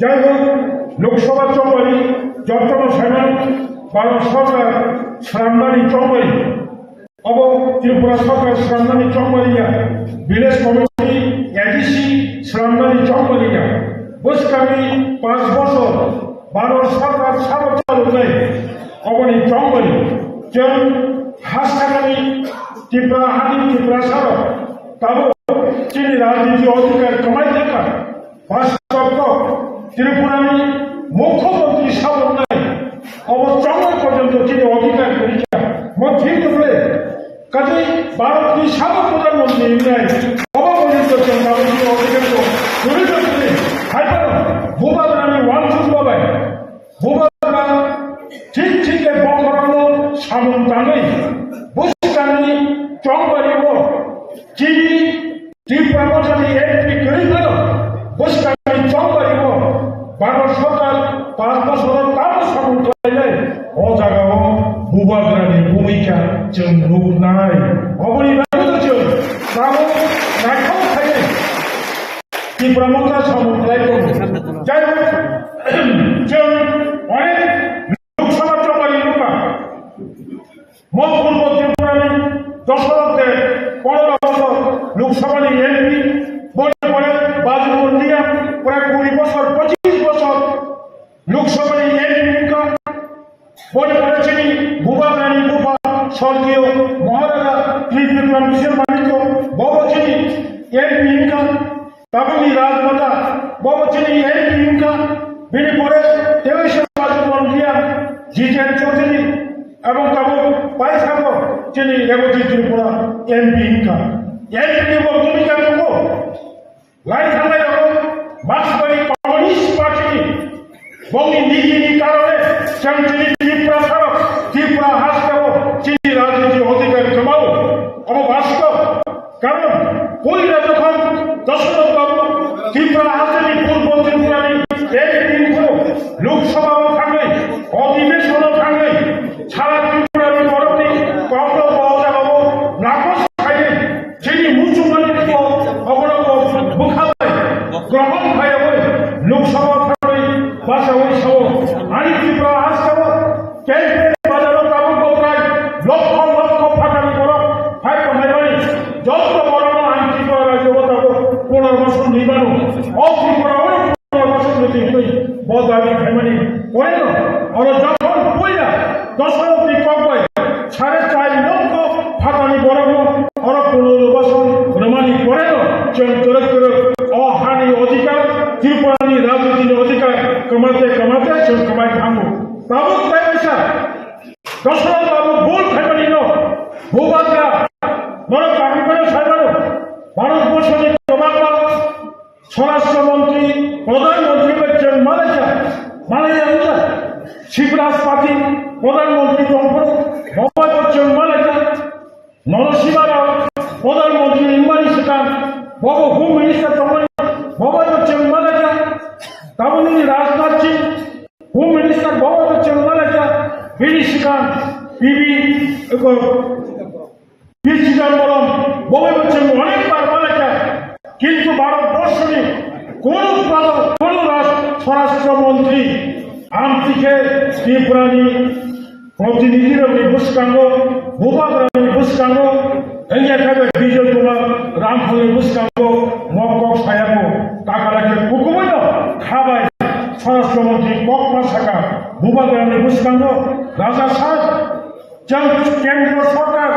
Jai hok, Lok Sabha chongbari, jottono saimano, Bharat Sarkar swnamnani chongbari. Obo Tripura Sarkar swnamnani chongbari ya, Village Committee, A D C swnamnani chongbari ya. Bwskangni panch bochor Bharat Sarkar sabo chaloknai, oboni chongbari. Chwng haskakani Tripura hani Tiprasarok tabuk chini rajniti adhikar kwmai thangkha. Bastobko Tripurani Mukhyamantri saboknai obo chongmani porjonto chini adhikar kwrwi kha. Mo thik wngkhe kaje Bharatni sabok Pradhan Mantri wngnai obo porjonto chwng tabuk chini adhikarno kwrwi tongmani hai phano Bubagrani uansukma bai Bubagra thik thik khe bokhorokno samung tangwi bwskangni chongbario chini Tripura Mothani entry kwrwi phano bwskangni chongbario Bharat Sarkar panch bochoro tamo samung khlainai, o jagao Bubagrani bhumika chwng nuknai. Oboni bagwi chwng tabuk naithok khlaiwi Tipra Motha samung khlai tongo. Jai hok, chwng onek Pore pore chini Bubagrani bupha Sorgiyo Maharaja Tripura Misir Manikyo, bobo chini M P wngkha. Tabukni Rajmata, bobo chini M P wngkha. Bini pore Tewesa Rajmondriya, Jiten Chaudhary, ebong tabuk paisano chini Reboti Tripura M P wngkha. M P ni bo bhumika tongo. Lai thanglai rok Marksbari Communist Party ni bongni nigini karone chwng chini Tripura sarok, Tripura hasteo chini rajniti odhikar kwmao. Obo bastob. Karon puila jokhon Dashrath Babu Tripura hasteni Purbo Tripurani M P wngkhu, Lok Sabhao thangwi, Odhibeshono thangwi, sara Tripurani borokni kokno bo jagao nakhos khlaiwi, chini muchungmani twibo oborokbo bwkha bai grohon khaiyawi Lok Sabha thangwi bachaui sao, ani Tripura hasteo Kente bazaro tabuk bo prai lokho lokho phatani borok phai tonglaimani, joto borokno ang Tripura rajyo o tabuk punorbason rimano. O Tripura o punorbason ridi hwnwi bo dabi khaimani. Poreno oro jokhon puila Dashrathni kok bai sare char lokho phatani borokno oro punorbason rwmani poreno chwng kwrwk kwrwk o hani odhikar, Tripurani rajnitini odhikar kwmate kwmate chwng kwmai thango. Tabuk tei waisa Dashrath Babu bul khaimani no Bubagra, norok kaham khe sai mano, Bharat borshoni kwbangma Swarashtra Montri, Pradhan Montri bai chwng malaikha, malaiya wngkha. Shivraj Patil Pradhan Montri tongphuru, bo bai bo chwng malaikha. Nono Sima Rao Pradhan Montri wngmani swkang, bo bo Home Minister tongmani, bo bai bo chwng malaikha. Tabukni Rajnath Singh Home Minister bo bo chwng malaikha, bini swkang P V, eko, P Chidambaram bo bo chwng onek bar malaikha. Kintu Bharat borshoni kono pradhan, kono raj-, Swarashtra Montri amtwi khe Tripurani protinidhirokni bwskango, Bubagrani bwskango, wngya khe bai Bijoy Kumar Ramphal ni bwskango mok kok sayako, takala khe kukubuino khabai Swarashtra Montri kokma saka, Bubagrani bwskango Raja Sir, chwng Kendra Sarkar,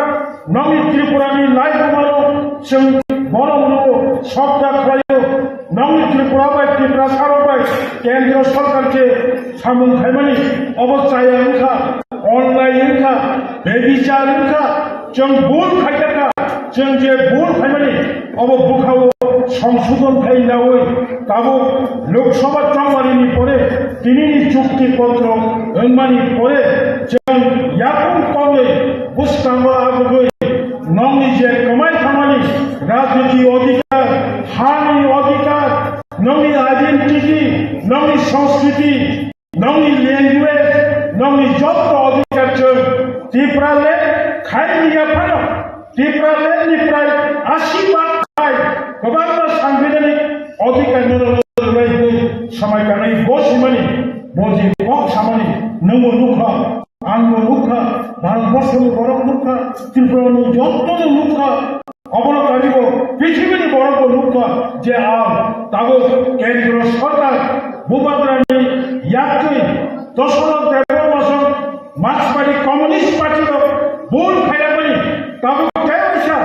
nongni Tripurani laiphumano chwng bono ulo sokda khlaio, nongni Tripura bai Tripura sarok bai Kendra Sarkar je samung khaimani obo chaya wngkha, onlai wngkha, bebichar wngkha, chwng bul khaikha, chwng je bul khaimani obo bwkhao songsodon khai naui tabuk Lok Sabha chongmani ni pore tinini chukti potro wngmani pore chwng yakung tongwi bwskango abugwi nongni je kwmai thangmani rajniti odhikar, hani odhikar, nongni identity, nongni sanskriti, nongni language, nongni jotto odhikar chwng Tipraland khaini yaphano, Tipralandni prai asi bak khai kwbangma sangbidhanik odhikar no rwnai hwnwi swmai tanai bo simani, bo je kok samani, nwngbo nukha, angbo nukha, Bharat borshoni borok nukha, Tripurani jottono nukha. Obono karibo prithibini borokbo nukha je ang tabuk Kendra Sarkar Bubagrani yaktwi Dashrath Debbarma song Marksbari Communist Party rok bul khaiyakmani tabuk tei waisa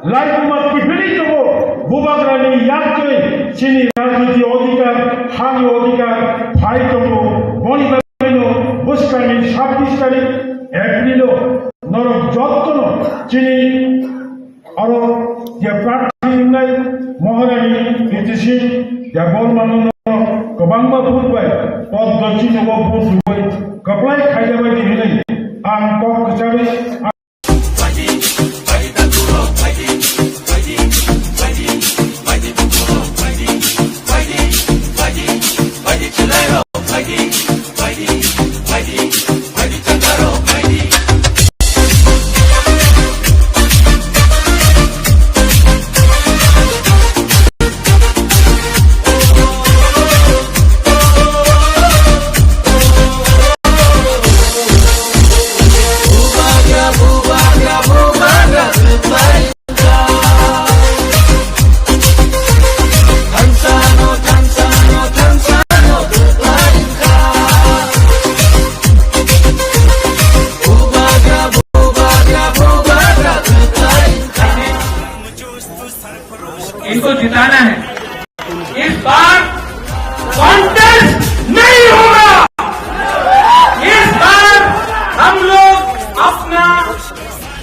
laibuma kiphilwi tongo. Bubagrani yaktwi chini rajniti odhikar, hani odhikar phai tongo. Boni bagwino bwskangni sabbish tarik April o norok jottono chini aro je prarthi wngnai Maharani Kriti Singh Debbarmano kwbangma vote bai Poddo chini o vote rwui kwplai khaijabaidi hwnwi ang kok kwcharwi को जिताना है। इस बार कॉन्टेस्ट नहीं होगा। इस बार हम लोग अपना,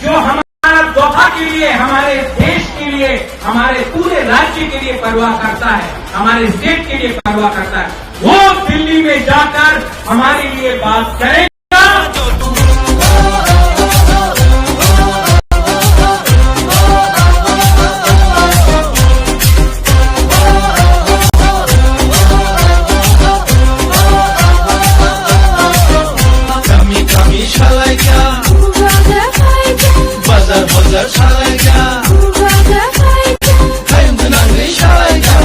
जो हमारा दोहा के लिए, हमारे देश के लिए, हमारे पूरे राज्य के लिए परवाह करता है, हमारे स्टेट के लिए परवाह करता है, वो दिल्ली में जाकर हमारे लिए बात करेगा। Kami kami salaika, bazar bazar salaika, hayung nangwi salaika.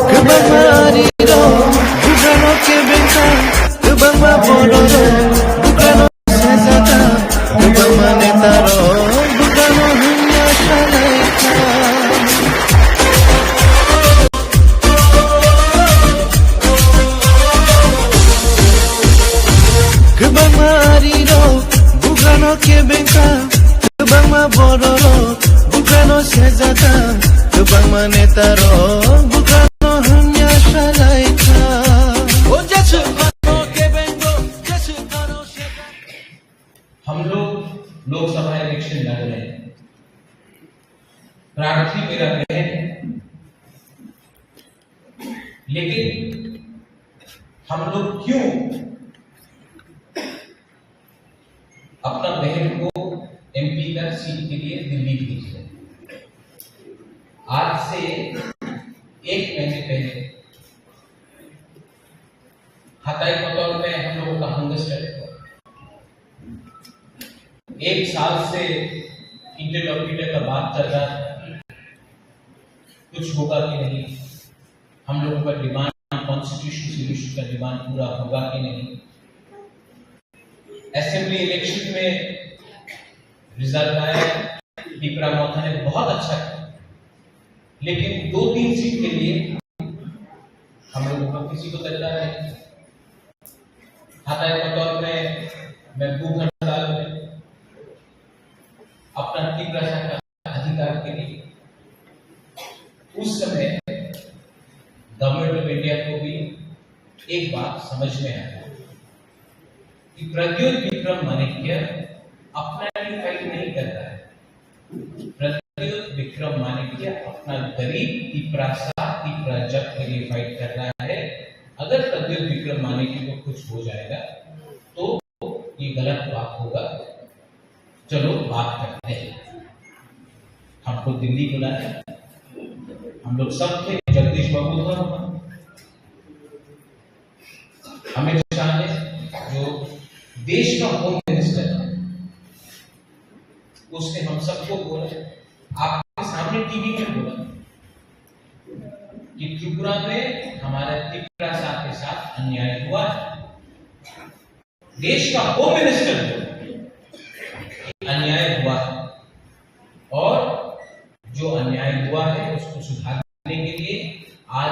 Kwbangma arirok bujano kebengkha, kwbangma bororok bujano sejata, kwbangma netarok bujano hwnna salaikha. Kwbangma arirok bujano kebengkha, kwbangma bororok bujano sejata, kwbangma netarok bujano hwnna salaikha. O jeswk phano kebengo, jeswk phano sejata. हम लोग लोकसभा इलेक्शन लड़ रहे हैं, प्रार्थी मेरा बहन, लेकिन हम लोग क्यों अपना बहन को एमपी का सीट के लिए दिल्ली भेज रहे हैं? आज से एक महीने पहले हताई कतौल में हम लोगों का हंगर स्ट्राइक हुआ। एक साल से इंटरलोक्यूटर का बात चल रहा है, कुछ होगा कि नहीं, हम लोगों का डिमांड, कॉन्स्टिट्यूशन सॉल्यूशन का डिमांड पूरा होगा कि नहीं। असेंबली इलेक्शन में रिजल्ट आया, पिपरा मोथा ने बहुत अच्छा किया, लेकिन दो तीन सीट के लिए हम लोगों का किसी को तकरार नहीं। हताई कतौल में मैं भूख हड़ताल में अपना तीव्र अधिकार के लिए उस समय गवर्नमेंट ऑफ इंडिया को भी एक बात समझ में आया कि प्रद्युत विक्रम माणिक्य अपना ही फाइट नहीं करता है। प्रद्युत विक्रम माणिक्य अपना गरीब तिपरासा तिपराजक के लिए फाइट कर रहा है। अगर प्रद्युत विक्रम माणिक्य को कुछ हो जाएगा तो ये गलत बात होगा। चलो बात करते हैं। हमको दिल्ली बुलाया, हम लोग सब थे, जगदीश बाबू था वहाँ, अमित शाह ने, जो देश का होम मिनिस्टर है, उसने हम सबको बोला, आपके सामने टीवी में बोला कि त्रिपुरा में हमारे तिपरासा के साथ अन्याय हुआ है। देश का होम मिनिस्टर बोला कि अन्याय हुआ है और जो अन्याय हुआ है उसको सुधारने के लिए आज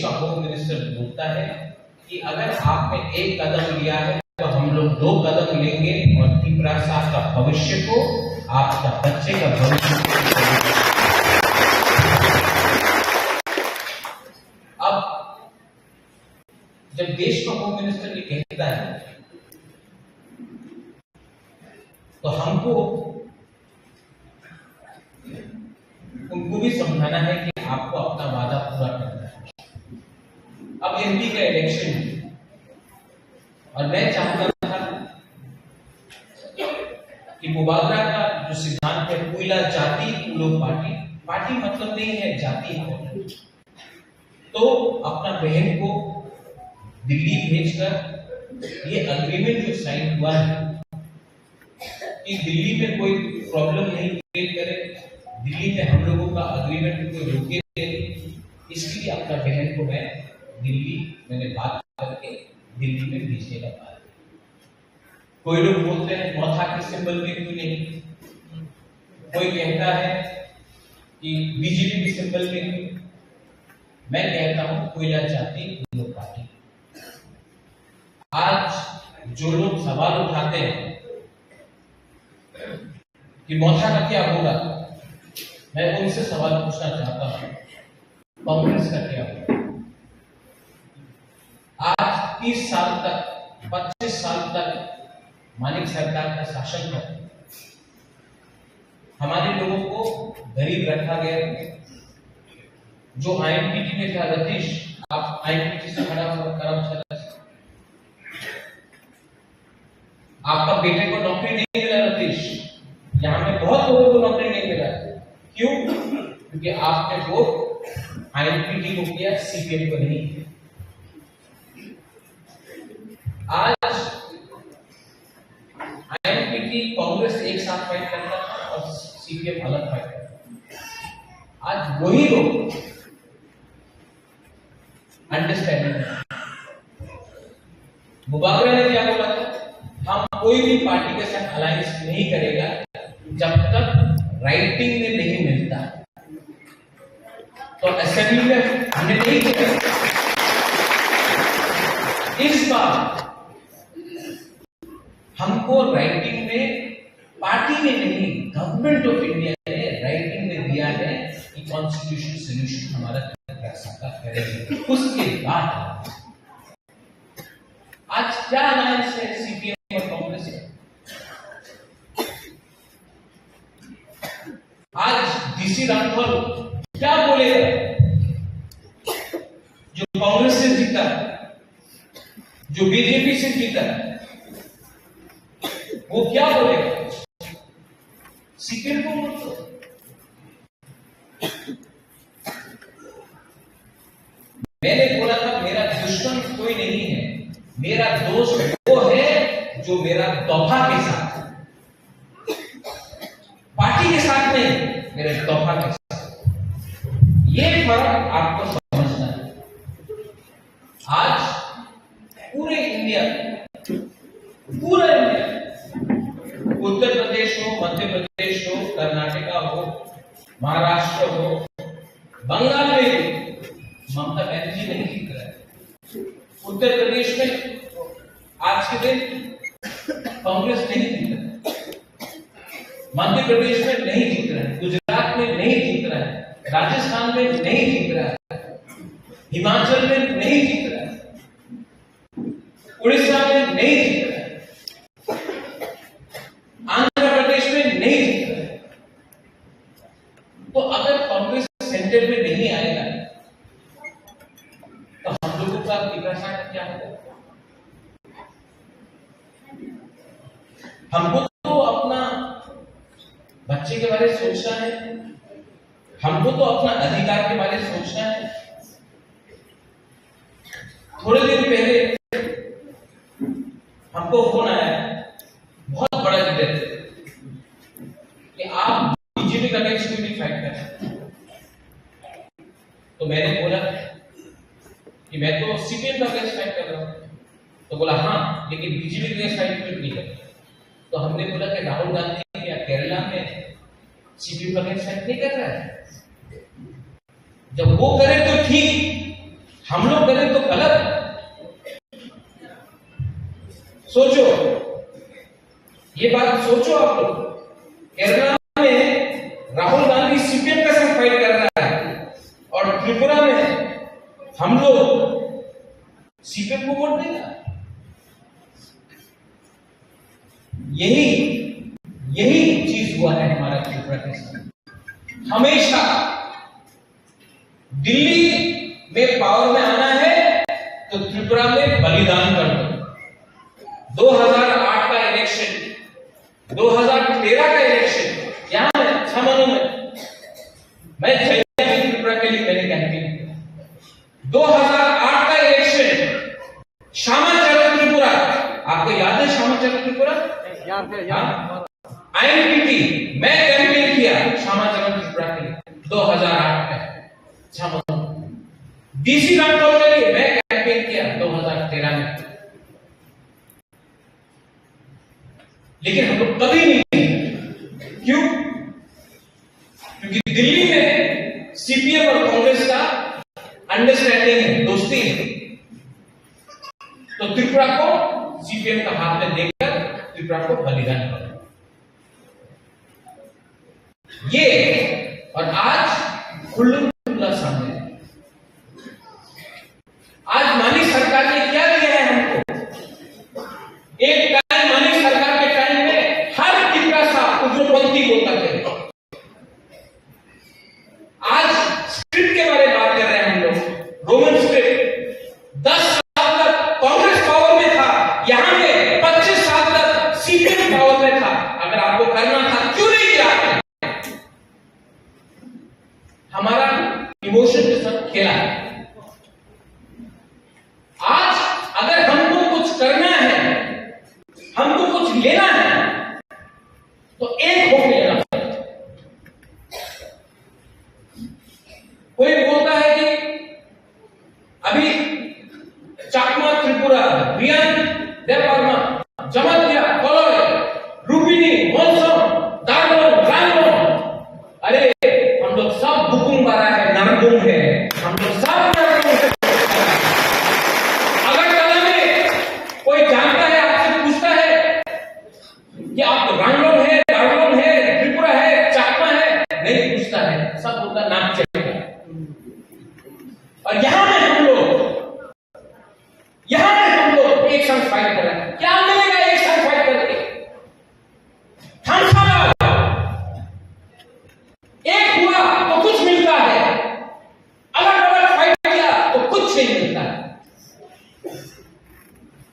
का होम मिनिस्टर बोलता है कि अगर आपने एक कदम लिया है तो हम लोग दो कदम लेंगे और तिपरासा का भविष्य को, आपका बच्चे का भविष्य को। अब जब देश का होम मिनिस्टर ये कहता है तो हमको उनको भी समझाना है कि आपको अपना वादा पूरा करना है। अब एमपी का इलेक्शन है और मैं चाहता था कि मुबागरा का जो सिद्धांत है, कोयला जाति, उन लोग पार्टी, पार्टी मतलब नहीं है, जाति है। तो अपना बहन को दिल्ली भेजकर ये एग्रीमेंट जो साइन हुआ है कि दिल्ली में कोई प्रॉब्लम नहीं क्रिएट करे, दिल्ली में हम लोगों का एग्रीमेंट को कोई रोके नहीं, इसलिए अपना बहन को मैं दिल्ली, मैंने बात करके दिल्ली में भेजने का बात। कोई लोग बोलते हैं मथा के सिंबल में क्यों नहीं, कोई कहता है कि बीजेपी के सिंबल में क्यों। मैं कहता हूं कोयला जाति, उन लोग पार्टी। आज जो लोग सवाल उठाते हैं कि मथा का क्या होगा, मैं उनसे सवाल पूछना चाहता हूं, कांग्रेस का क्या होगा? आज तीस साल तक, पच्चीस साल तक मानिक सरकार का शासन था। हमारे लोगों को गरीब रखा गया। जो आईएनपीटी में था रतीश, आप आईएनपीटी से खड़ा हो, खड़ा हो सकते हैं। आपका बेटे को नौकरी नहीं मिला रतीश, यहाँ पे बहुत लोगों को नौकरी नहीं मिला। क्यों? क्योंकि आपने वोट आईएनपीटी को किया, सीपीएम को नहीं किया। आज आईएनपीटी कांग्रेस एक साथ फाइट करता था और सीपीएम अलग फाइट करता था। आज वही लोग अंडरस्टैंडिंग, मुबागरा ने क्या बोला था, हम कोई भी पार्टी के साथ अलायंस नहीं करेगा जब तक राइटिंग में नहीं मिलता। तो असेंबली में हमने नहीं किया। इस बार हमको राइटिंग में, पार्टी ने नहीं, गवर्नमेंट ऑफ इंडिया ने राइटिंग में दिया है कि कॉन्स्टिट्यूशनल सॉल्यूशन हमारा कर सकता करेंगे। उसके बाद आज क्या अलायंस है सीपीएम और कांग्रेस का? आज डीसी राठौर क्या बोलेगा? जो कांग्रेस से जीता, जो बीजेपी से जीता, वो क्या बोलेगा? सीपीएम को मत दो। मैंने बोला था, मेरा दुश्मन कोई नहीं है, मेरा दोस्त वो है जो मेरा दफा के साथ है, पार्टी के साथ नहीं, मेरे दफा के साथ। ये फर्क आपको समझना है। आज पूरे इंडिया, पूरा इंडिया, उत्तर प्रदेश हो, मध्य प्रदेश हो, कर्नाटका हो, महाराष्ट्र हो, बंगाल में भी ममता बनर्जी नहीं जीत रहा है। उत्तर प्रदेश में आज के दिन कांग्रेस नहीं जीत रहा है, मध्य प्रदेश में नहीं जीत रहा है, गुजरात में नहीं जीत रहा है, राजस्थान में नहीं जीत रहा है, हिमाचल में नहीं जीत रहा है, उड़ीसा में नहीं जीत रहा है, आंध्र प्रदेश में नहीं जीत रहा है। तो अगर कांग्रेस सेंटर में नहीं आएगा तो हम लोगों का विकास का क्या होगा? हमको तो अपना बच्चे के बारे में सोचना है, हमको तो अपना अधिकार के बारे में सोचना है। थोड़े दिन पहले हमको फोन आया, बहुत बड़ा लीडर, कि आप बीजेपी का अगेंस्ट में भी फाइट कर सकते हैं। तो मैंने बोला कि मैं तो सीपीएम का अगेंस्ट फाइट कर रहा हूँ। तो बोला, हाँ, लेकिन बीजेपी के अगेंस्ट फाइट क्यों नहीं कर रहा? तो हमने बोला कि राहुल गांधी क्या केरला में सीपीएम का अगेंस्ट फाइट नहीं कर रहा है? जब वो करे तो ठीक, हम लोग करें तो गलत। सोचो, ये बात सोचो आप लोग। केरला में राहुल गांधी सीपीएम के साथ फाइट कर रहा है और त्रिपुरा में हम लोग सीपीएम को वोट देगा। यही, यही चीज हुआ है हमारा त्रिपुरा के साथ। हमेशा दिल्ली में पावर में आना है तो त्रिपुरा में बलिदान कर दो। दो हज़ार आठ का इलेक्शन, दो हज़ार तेरह का इलेक्शन, यहाँ में छह महीनों में मैं जय जय त्रिपुरा के लिए मैंने कैंपेन किया। दो हज़ार आठ का इलेक्शन, श्यामाचरण त्रिपुरा, आपको याद है श्यामाचरण त्रिपुरा? याद है, याद है। हाँ? आईएनपीटी, मैं कैंपेन किया श्यामाचरण त्रिपुरा के लिए दो हज़ार आठ में। श्यामाचरण, डीसी रामटोल के लिए मैं कैंपेन किया दो हज़ार तेरह में। लेकिन हम लोग कभी नहीं, क्यों? क्योंकि दिल्ली में सीपीएम और कांग्रेस का अंडरस्टैंडिंग है, दोस्ती है। तो त्रिपुरा को सीपीएम का हाथ में देकर त्रिपुरा को बलिदान करो। ये और आज खुल्लम खुल्ला सामने है। आज मानिक सरकार ने क्या दिया है हमको? एक टाइम मानिक सरकार के टाइम में हर तिपरा सा उग्रपंथी होता थे। आज स्क्रिप्ट के बारे में बात कर रहे हैं हम लोग, रोमन स्क्रिप्ट। दस साल तक कांग्रेस पावर में था, यहाँ पे पच्चीस साल तक सीपीएम पावर में था। अगर आपको करना था, क्यों नहीं किया आपने? हमारा इमोशन के साथ खेला है। आज अगर हमको कुछ करना है, हमको कुछ लेना है, तो एक होके लेना पड़ेगा। कोई बोलता है कि अभी चाकमा त्रिपुरा, रियान देबबर्मा, जमातिया, कलर, रूपिनी, मलसम, दारमन, रांगमन। अरे, हम लोग सब बुकुम बारा है, नारगुम है, हम लोग सब नारगुम है। अगरतला में कोई जानता है, आपसे पूछता है कि आप रांगमन है, दारमन है, त्रिपुरा है, चाकमा है, नहीं पूछता है, सब उनका नाम चलेगा। और यहाँ में हम लोग यहाँ में हम लोग एक साथ फाइट कर रहे हैं। क्या मिलेगा एक साथ फाइट करके? हम सब एक हुआ तो कुछ मिलता है, अलग-अलग फाइट किया तो कुछ नहीं मिलता है।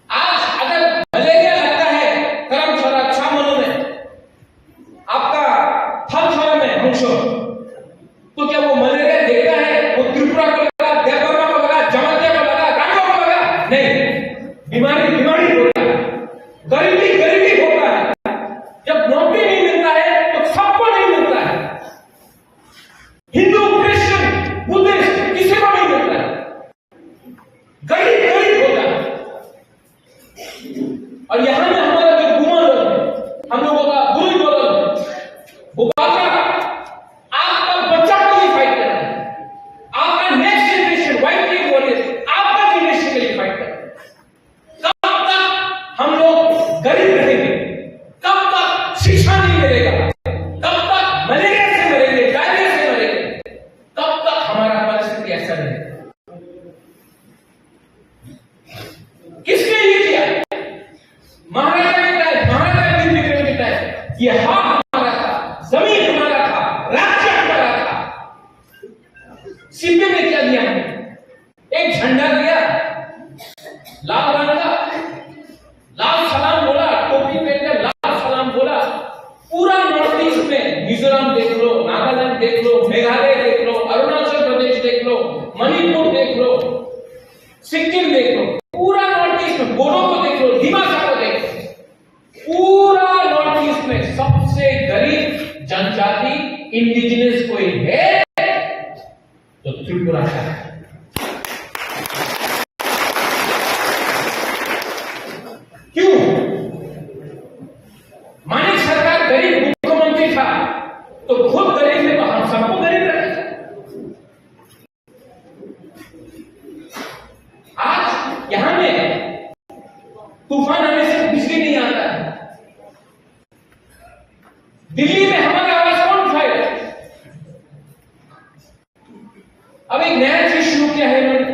आज अगर मलेरिया लगता है धर्मशाला छह महीनों में, आपका धर्मशाला में हंसो, तो क्या वो मलेरिया देखता है? वो त्रिपुरा को लगा, देवबर्मा को लगा, जमातिया को लगा, रांगो को लगा? नहीं, बीमारी बीमारी होता है, गरीबी गरीबी होता है। जब नौकरी नहीं मिलता है तो सबको नहीं मिलता है, हिंदू, क्रिश्चियन, बुद्धिस्ट, किसी को नहीं मिलता है। गरीब गरीब होता है। और यहाँ में हमारा जो गुमन है, हम लोगों का बुजुर्ग, वो बाबा, आपका बच्चा के लिए फाइट कर रहा है, आपका नेक्स्ट जनरेशन, वाइफ के लिए, आपका जनरेशन के लिए फाइट कर रहा है। कब तक हम लोग गरीब रहेंगे? कब तक शिक्षा नहीं मिलेगा? कब तक मलेरिया से मरेंगे, डायरिया से मरेंगे? कब तक हमारा परिस्थिति ऐसा रहेगा? किसने ये किया? महाराजा के टाइम, महाराजा वीर विक्रम के टाइम ये हाथ हमारा था, जमीन हमारा था, राज्य हमारा था। सीपीएम ने क्या दिया हमें? एक झंडा दिया, लाल रंग का, लाल सलाम बोला, टोपी पहनकर लाल सलाम बोला। पूरा नॉर्थ ईस्ट में मिजोरम देख लो, नागालैंड देख लो, मेघालय देख लो, अरुणाचल प्रदेश देख लो, मणिपुर देख लो, सिक्किम देख लो, पूरा नॉर्थ ईस्ट में बोडो को देख लो, दिमासा को देख लो, पूरा नॉर्थ ईस्ट में सबसे गरीब जनजाति इंडिजिनस कोई है तो त्रिपुरा का है। क्यों? मानिक सरकार गरीब मुख्यमंत्री था तो खुद गरीब है तो हम सबको गरीब रखेगा। तूफान आने से बिजली नहीं आता है। दिल्ली में हमारा आवाज कौन उठाएगा? अब एक नया चीज शुरू किया है इन्होंने,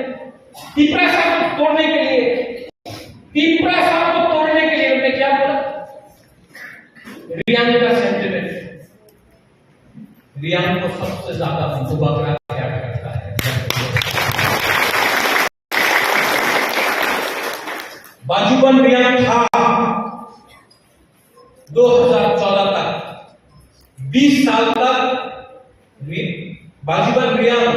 तिपरासा को तोड़ने के लिए। तिपरासा को तोड़ने के लिए उन्होंने क्या बोला? रियांग का सेंटिमेंट। रियांग को सबसे ज्यादा बुबागरा प्यार करता है। बाजूबंद रियांग था दो हज़ार चौदह तक, बीस साल तक रि-, बाजूबंद रियांग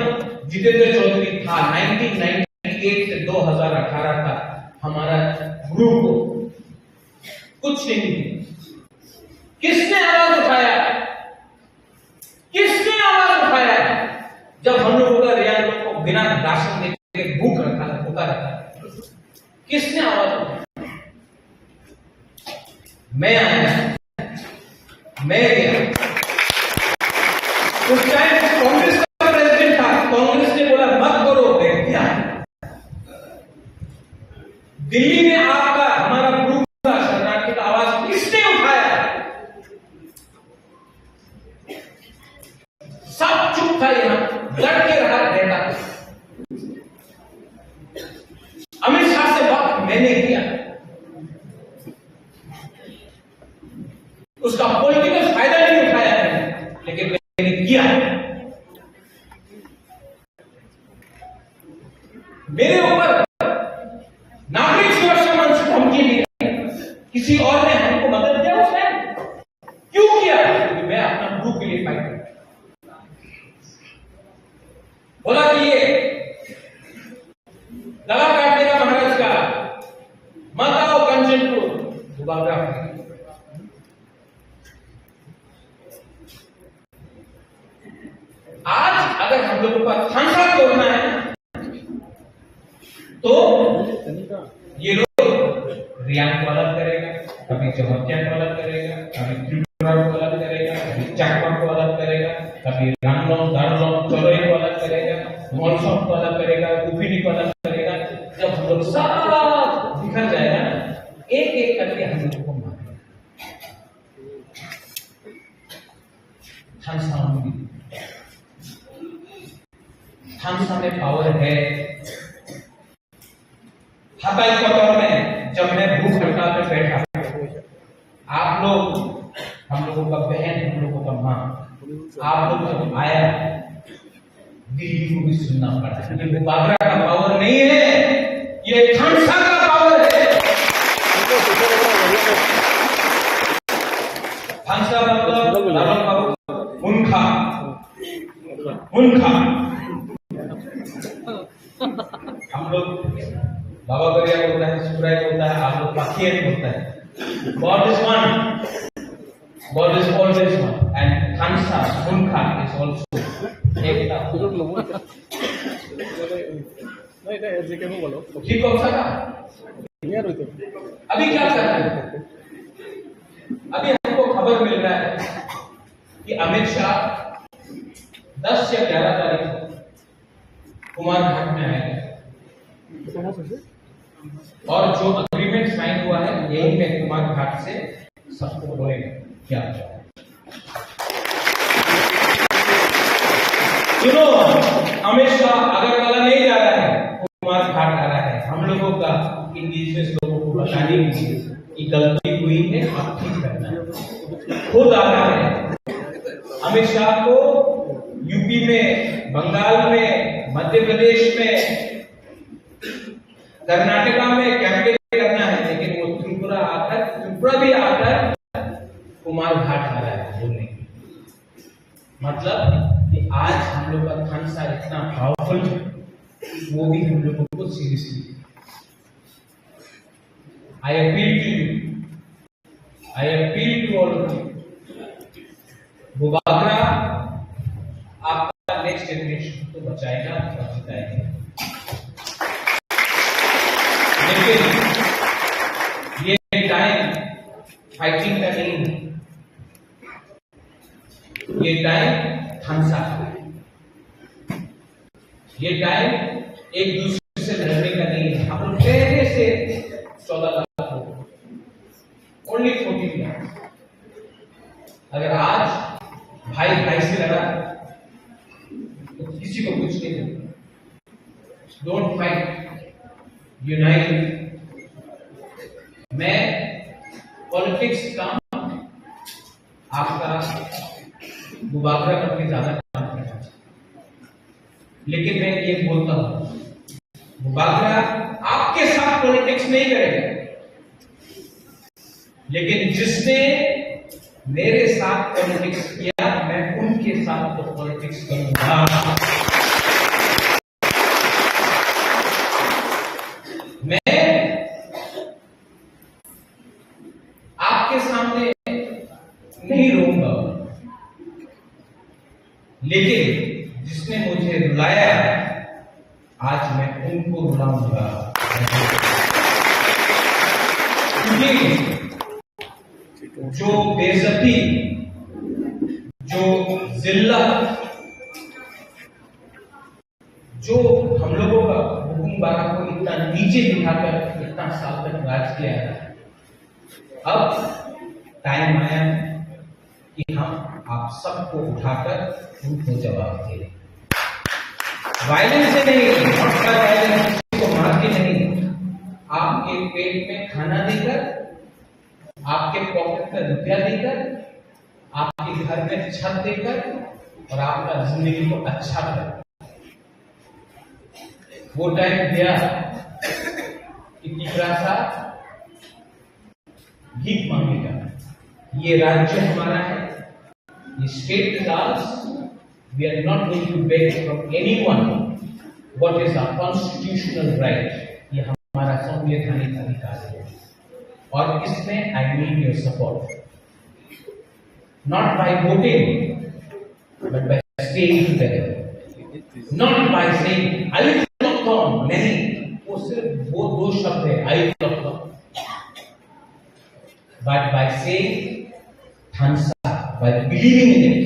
जितेंद्र चौधरी था। नाइनटीन नाइंटी एट से दो हज़ार अठारह तक हमारा ग्रुप कुछ नहीं। किसने आवाज उठाया? किसने आवाज उठाया जब हम लोगों का रियांग लोग को बिना राशन देके भूख रखा था, भूखा रखा था? किसने आवाज उठाया? मैं आया, मैं गया। उस टाइम कांग्रेस का प्रेसिडेंट था, कांग्रेस ने बोला, "मत करो," मैं किया। दिल्ली में आपका, हमारा ग्रुप का शरणार्थी का आवाज किसने उठाया? सब चुप था यहाँ, डट के रहा नेता। अमित शाह से बात मैंने किया, उसका पॉलिटिकल फायदा नहीं उठाया मैंने, लेकिन मैंने किया। मेरे ऊपर नागरिक सुरक्षा मंच से धमकी दी, किसी और ने हमको मदद किया उस टाइम? क्यों किया? क्योंकि मैं अपना ग्रुप के लिए फाइट करता हूं। बोला कि ये गला काट देगा महाराज का, मत आओ कंचनपुर, दोबारा। आज अगर हम लोगों का थानसा तोड़ना है, तो ये लोग रियांग को अलग करेगा, कभी जमातिया को अलग करेगा, कभी त्रिपुरा को अलग करेगा, कभी चाकमा को अलग करेगा, कभी रांगलोंग, दारलोंग, चोलोई को अलग करेगा, मोलसोंग को अलग करेगा, कुफिनी को अलग करेगा। जब हम लोग सब बिखर जाएगा ना, एक एक करके हम लोगों को मारेगा। थानसा मंदिर। थानसा में पावर है। हताई कतर में जब मैं भूख हड़ताल में बैठा, आप लोग, हम लोगों का बहन, हम लोगों का माँ, आप लोग जब आया, दिल्ली को भी सुनना पड़ा। ये बागरा का पावर नहीं है, ये थानसा का पावर है। थानसा मतलब लालन बाबू, हुनखा, हुनखा। हम लोग बाबा गरिया बोलता है, सुब्राय बोलता है, आप लोग पाखिया बोलता है। God is one. God is always one. And Thansa, Hunkha is also ekta. नहीं, नहीं, ऐसे क्यों बोलो? ठीक कौन सा था? नहीं, यार, वही तो। अभी क्या कर रहे हैं? अभी हमको खबर मिल रहा है कि अमित शाह दस या ग्यारह तारीख को कुमार घाट में आएगा और जो अग्रीमेंट साइन हुआ है, यही में कुमार घाट से सबको बोलेगा क्या। सुनो, अमित शाह अगरतला नहीं जा रहा है, कुमार घाट आ रहा है। हम लोगों का, इंडिजिनस लोगों को बताने के लिए कि गलती हुई है, अब ठीक करना है। खुद आ रहा है। अमित शाह को यूपी में, बंगाल में, मध्य प्रदेश में, कर्नाटका में कैंपेन करना है, लेकिन वो त्रिपुरा आकर, त्रिपुरा भी आकर कुमार घाट आ रहा है बोलने। मतलब कि आज हम लोग का थानसा इतना पावरफुल है, वो भी हम लोगों को seriously. I appeal to you, I appeal to all of you. Bubagra आपका नेक्स्ट जनरेशन को बचाएगा और जिताएगा। लेकिन ये टाइम फाइटिंग का नहीं है, ये टाइम थानसा का है। ये टाइम एक दूसरे से लड़ने का नहीं है। हम लोग पहले से चौदह लाख लोग only fourteen years. अगर आज भाई भाई से लड़ा तो किसी को कुछ नहीं करता। Don't fight, unite. मैं पॉलिटिक्स का आपका मुबाकरा करके ज्यादा काम करना चाहिए, लेकिन मैं ये बोलता हूँ, मुबाकरा आपके साथ पॉलिटिक्स नहीं करेगा, लेकिन जिसने मेरे साथ पॉलिटिक्स किया, मैं उनके साथ तो पॉलिटिक्स करूंगा। मैं आपके सामने नहीं रोऊंगा, लेकिन जिसने मुझे रुलाया, आज मैं उनको रुलाऊंगा। क्योंकि जो बेइज्जती, जो जिल्लत, जो हम लोगों का हुकुमबारा को इतना नीचे दिखाकर इतना साल तक राज किया है, अब टाइम आया है कि हम आप सबको उठाकर उनको जवाब दें। वायलेंस से नहीं, मक्का वायलेंस, किसी को मार के नहीं, आपके पेट में खाना देकर, आपके पॉकेट में रुपया देकर, आपके घर में छत देकर और आपका जिंदगी को अच्छा कर। वो टाइम गया कि तिकड़ा सा भीख मांगने का। ये राज्य हमारा है, ये state is ours. We are not going to beg from anyone what is our constitutional right. ये हमारा संवैधानिक अधिकार है और इसमें I need your support. Not by voting, but by staying together. Not by saying, "I will not come," नहीं, वो सिर्फ वो दो शब्द है, "I will not come." But by saying, "Thansa," by believing in it,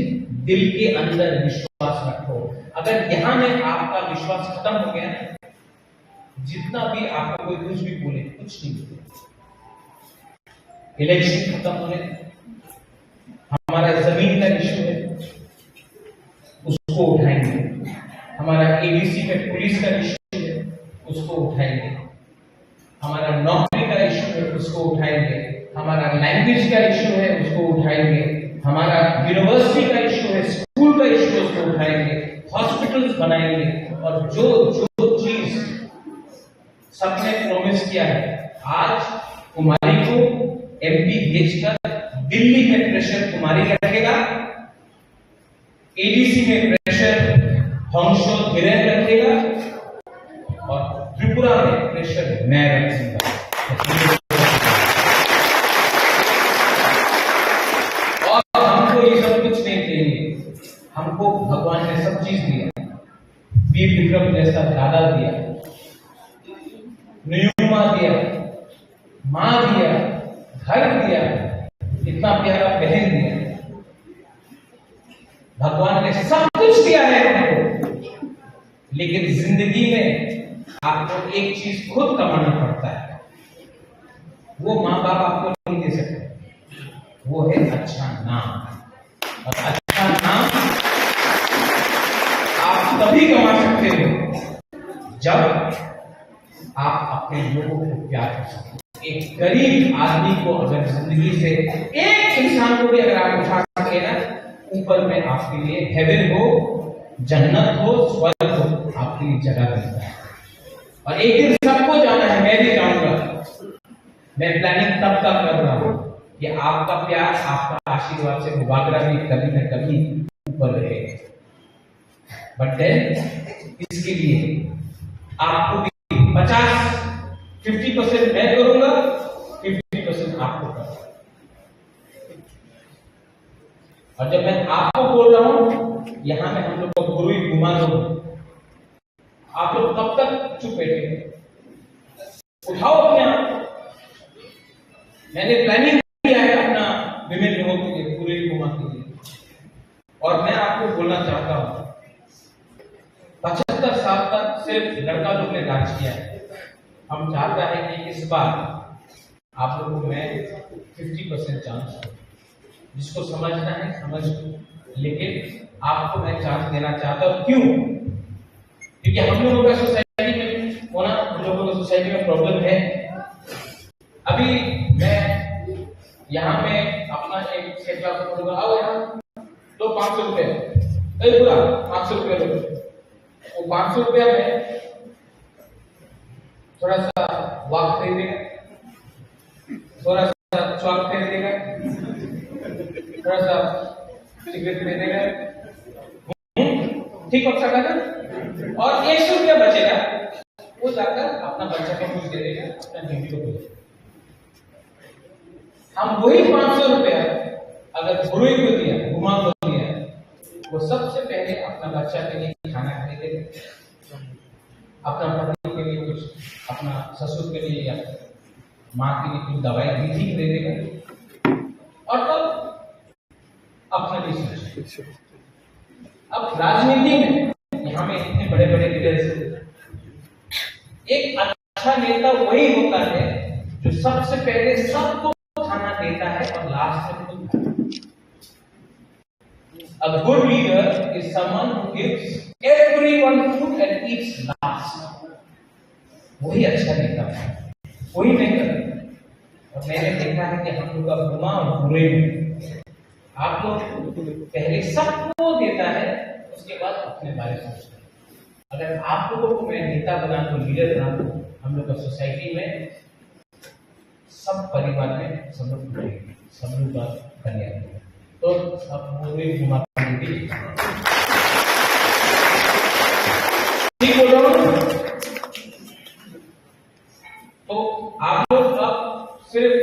दिल के अंदर विश्वास रखो। अगर यहाँ में आपका विश्वास खत्म हो गया ना, जितना भी आपको कोई कुछ भी बोले, कुछ नहीं बोले। इलेक्शन खत्म होने, हमारा जमीन का इशू है, उसको उठाएंगे। हमारा एडीसी में पुलिस का इशू है, उसको उठाएंगे। हमारा नौकरी का इशू है, उसको उठाएंगे। हमारा लैंग्वेज का इशू है, उसको उठाएंगे। हमारा यूनिवर्सिटी का इशू है, स्कूल का इशू है, उसको उठाएंगे। हॉस्पिटल्स बनाएंगे और जो जो चीज सबने प्रॉमिस किया है, आज कुमारी को एमपी भेजकर दिल्ली में प्रेशर कुमारी रखेगा, एडीसी में प्रेशर हंसो धीरेन रखेगा और त्रिपुरा में प्रेशर मैं रखूंगा। और हमको ये सब कुछ नहीं चाहिए, हमको भगवान ने सब चीज दिया। वीर विक्रम जैसा दादा दिया, नुयुमा दिया, माँ दिया, घर दिया, इतना प्यारा बहन दिया। भगवान ने सब कुछ दिया है हमको, लेकिन जिंदगी में आपको एक चीज खुद कमाना पड़ता है, वो माँ बाप आपको नहीं दे सकते, वो है अच्छा नाम। और अच्छा नाम आप तभी कमा सकते हो जब आप अपने लोगों को प्यार कर सकते हो। एक गरीब आदमी को अगर जिंदगी से एक इंसान को भी अगर आप उठा सके ना, ऊपर में आपके लिए हेवन हो, जन्नत हो, स्वर्ग हो, आपके लिए जगह मिलता है। और एक दिन सबको जाना है, मैं भी जाऊंगा। मैं प्लानिंग तब तक कर रहा हूँ कि आपका प्यार, आपका आशीर्वाद से मुबाकरा भी कभी ना कभी ऊपर रहेगा। बट देन इसके लिए आपको भी पचास, फिफ्टी परसेंट मैं करूंगा, फिफ्टी परसेंट आपको करूंगा। और जब मैं आपको बोल रहा हूं, यहां में हम लोग का गुरु ही घुमा दो, आप लोग कब तक चुप बैठे? उठाओ अपने आप। मैंने प्लानिंग किया है अपना विमेन रिवॉल्ट के लिए, पूरे कोमा के लिए। और मैं आपको बोलना चाहता हूँ, पचहत्तर साल तक सिर्फ लड़का लोग ने राज किया है। हम चाहता है कि इस बार आप लोगों को मैं फिफ्टी परसेंट चांस, जिसको समझना है समझ, लेकिन आपको मैं चांस देना चाहता हूँ। क्यों? क्योंकि हम लोगों का सोसाइटी में होना, हम लोगों का सोसाइटी में प्रॉब्लम है। अभी मैं यहाँ में अपना एक सेट आपको बोलूंगा, आओ यहाँ, दो पाँच सौ रुपये, ए पूरा पाँच सौ रुपये लो। वो पाँच सौ रुपया में थोड़ा सा वाक खरीदेगा, थोड़ा सा चॉक खरीदेगा, थोड़ा सा सिगरेट खरीदेगा। हम्म? ठीक हो सकता है ना? और एक सौ रुपया बचेगा, वो जाकर अपना बच्चा को कुछ दे देगा, अपना बीवी को कुछ। हम वही पाँच सौ रुपया अगर बुरे को दिया, गुमा को दिया, वो सबसे पहले अपना बच्चा के लिए खाना खरीदेगा, अपना पति के लिए कुछ, अपना ससुर के लिए या माँ के लिए कुछ दवाई भी ठीक खरीदेगा, और तब अपना भी सोचे। अब राजनीति में यहाँ में इतने बड़े बड़े लीडर्स हैं, एक अच्छा नेता वही होता है जो सबसे पहले सबको खाना देता है और लास्ट में खुद खाता है। A good leader is someone who gives everyone food and eats last. वही अच्छा नेता है, वही नेता। और मैंने देखा है कि हम लोग का गुमा और बुरे में आप लोग पहले सबको देता है, उसके बाद अपने बारे में सोचता है। अगर आप लोगों को मैं नेता बना दूं, लीडर बना दूं, हम लोग का सोसाइटी में सब परिवार में सब लोग उठेंगे, सब लोग बात कल्याण होगा। तो अब वो भी घुमा दीदी, ठीक बोल रहा हूँ? तो आप लोग अब सिर्फ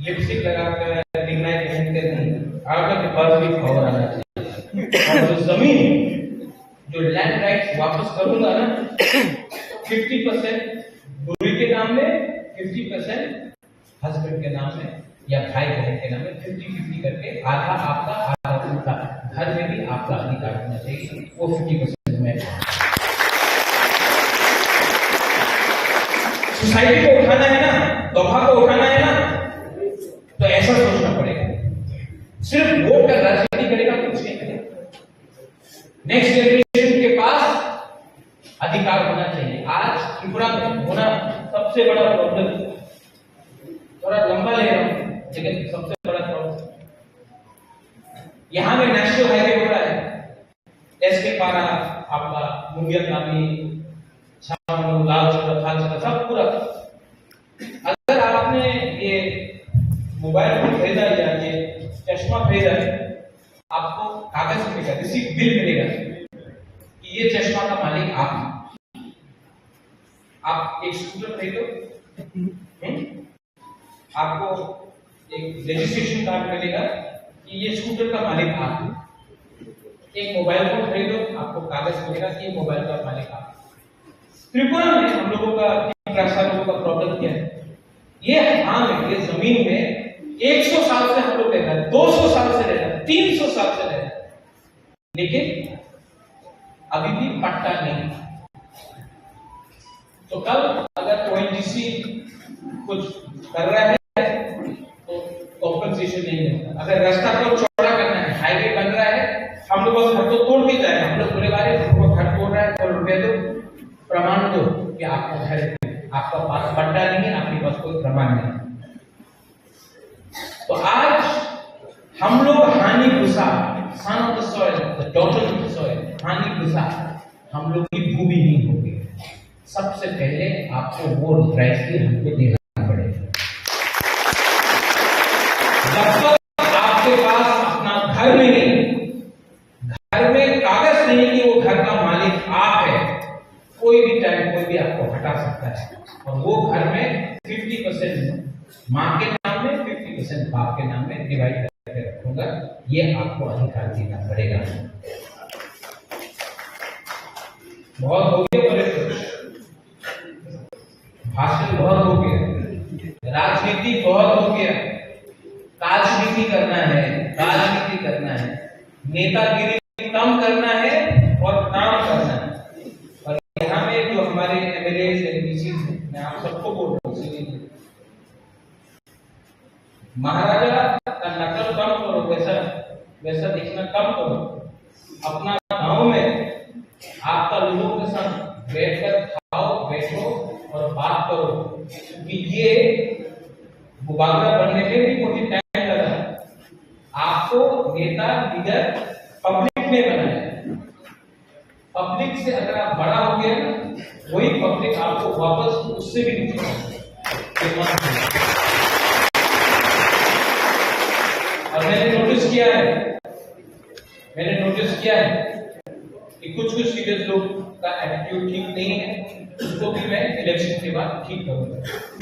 लिपस्टिक लगाकर दिखना ही पहनते नहीं, आप लोग के पास भी पावर आना चाहिए। और जो जमीन, जो लैंड राइट्स वापस करूंगा ना, फिफ्टी परसेंट बुरी के नाम में, फिफ्टी परसेंट हस्बैंड के नाम में या भाई बहन के नाम में, फिफ्टी फिफ्टी करके आधा आपका, आधा उनका, घर में भी आपका अधिकार होना चाहिए। वो फिफ्टी परसेंट में सोसाइटी को उठाना है ना, दोफा को उठाना है ना, तो ऐसा सोचना पड़ेगा। सिर्फ वोट का राजनीति करेगा, कुछ नहीं करेगा। नेक्स्ट जनरेशन के पास अधिकार होना चाहिए। आज त्रिपुरा में होना सबसे बड़ा प्रॉब्लम, थोड़ा लंबा ले रहा हूँ, लेकिन सबसे बड़ा प्रॉब्लम यहाँ में नेशनल हाईवे हो रहा है, एस के पारा, आपका मुंगिया कामी, छावनी, लाल चौरा, खाल चौरा, सब पूरा। अगर आपने ये मोबाइल फोन खरीदा या ये चश्मा खरीदा, आपको कागज मिलेगा, रिसीट बिल मिलेगा कि ये चश्मा का मालिक आप हैं। आप एक स्कूटर खरीदो, हम्म? आपको एक रजिस्ट्रेशन कार्ड मिलेगा कि ये स्कूटर का मालिक आप हैं। एक मोबाइल फोन खरीदो, आपको कागज मिलेगा कि ये मोबाइल का मालिक आप हैं। त्रिपुरा में हम लोगों का, तिप्रासा लोगों का प्रॉब्लम क्या है? ये हां में, ये जमीन में एक सौ साल से हम लोग रह रहे हैं, दो सौ साल से रह रहे हैं, तीन सौ साल से रह रहे हैं, लेकिन अभी भी पट्टा नहीं। तो कल अगर ओएनजीसी कुछ कर रहा है तो कॉम्पेंसेशन नहीं मिलता। अगर रास्ता को चौड़ा करना है, हाईवे बन रहा है, हम लोग बस घर तो तोड़ के जाए, हम लोग बोले, "भाई, हम लोग घर तोड़ रहा है, करोड़ रुपए दो, प्रमाण दो कि आपका घर है, आपका पास पट्टा नहीं है, आपके पास कोई प्रमाण नहीं।" तो आज हम लोग हानि भूसा, son of the soil, the daughter of the soil, हानि भूसा, हम लोग की भूमिहीन हो गई। सबसे पहले आपको वो राइट भी हमको देना पड़ेगा। जब तक आपके पास अपना घर नहीं है, घर में कागज नहीं कि वो घर का मालिक आप है, कोई भी टाइम कोई भी आपको हटा सकता है। और वो घर में फिफ्टी परसेंट माँ के नाम में, फिफ्टी परसेंट बाप के नाम में डिवाइड करके रखूंगा, ये आपको अधिकार देना पड़ेगा। बहुत हो गया बड़े, भाषण बहुत हो गया, राजनीति बहुत हो गया, राजनीति करना है, राजनीति करना है, नेतागिरी कम करना है और काम करना है। और यहाँ में जो हमारे एमएलए, एमपीसी हैं, मैं आप सबको बोल रहा हूँ, इसीलिए, महाराजा का नकल कम करो, वैसा, वैसा दिखना कम करो। अपना गांव में आपका लोगों के साथ बैठकर खाओ, बैठो और बात करो, क्योंकि ये बुबागरा बनने में भी मुझे टाइम लगा। आपको नेता, लीडर पब्लिक ने बनाया। पब्लिक से अगर आप बड़ा हो गए ना, वही पब्लिक आपको वापस उससे भी नीचे लाएगी। और मैंने नोटिस किया है, मैंने नोटिस किया है कि कुछ कुछ लीडर्स लोग का एटीट्यूड ठीक नहीं है, उसको भी मैं इलेक्शन के बाद ठीक करूंगा,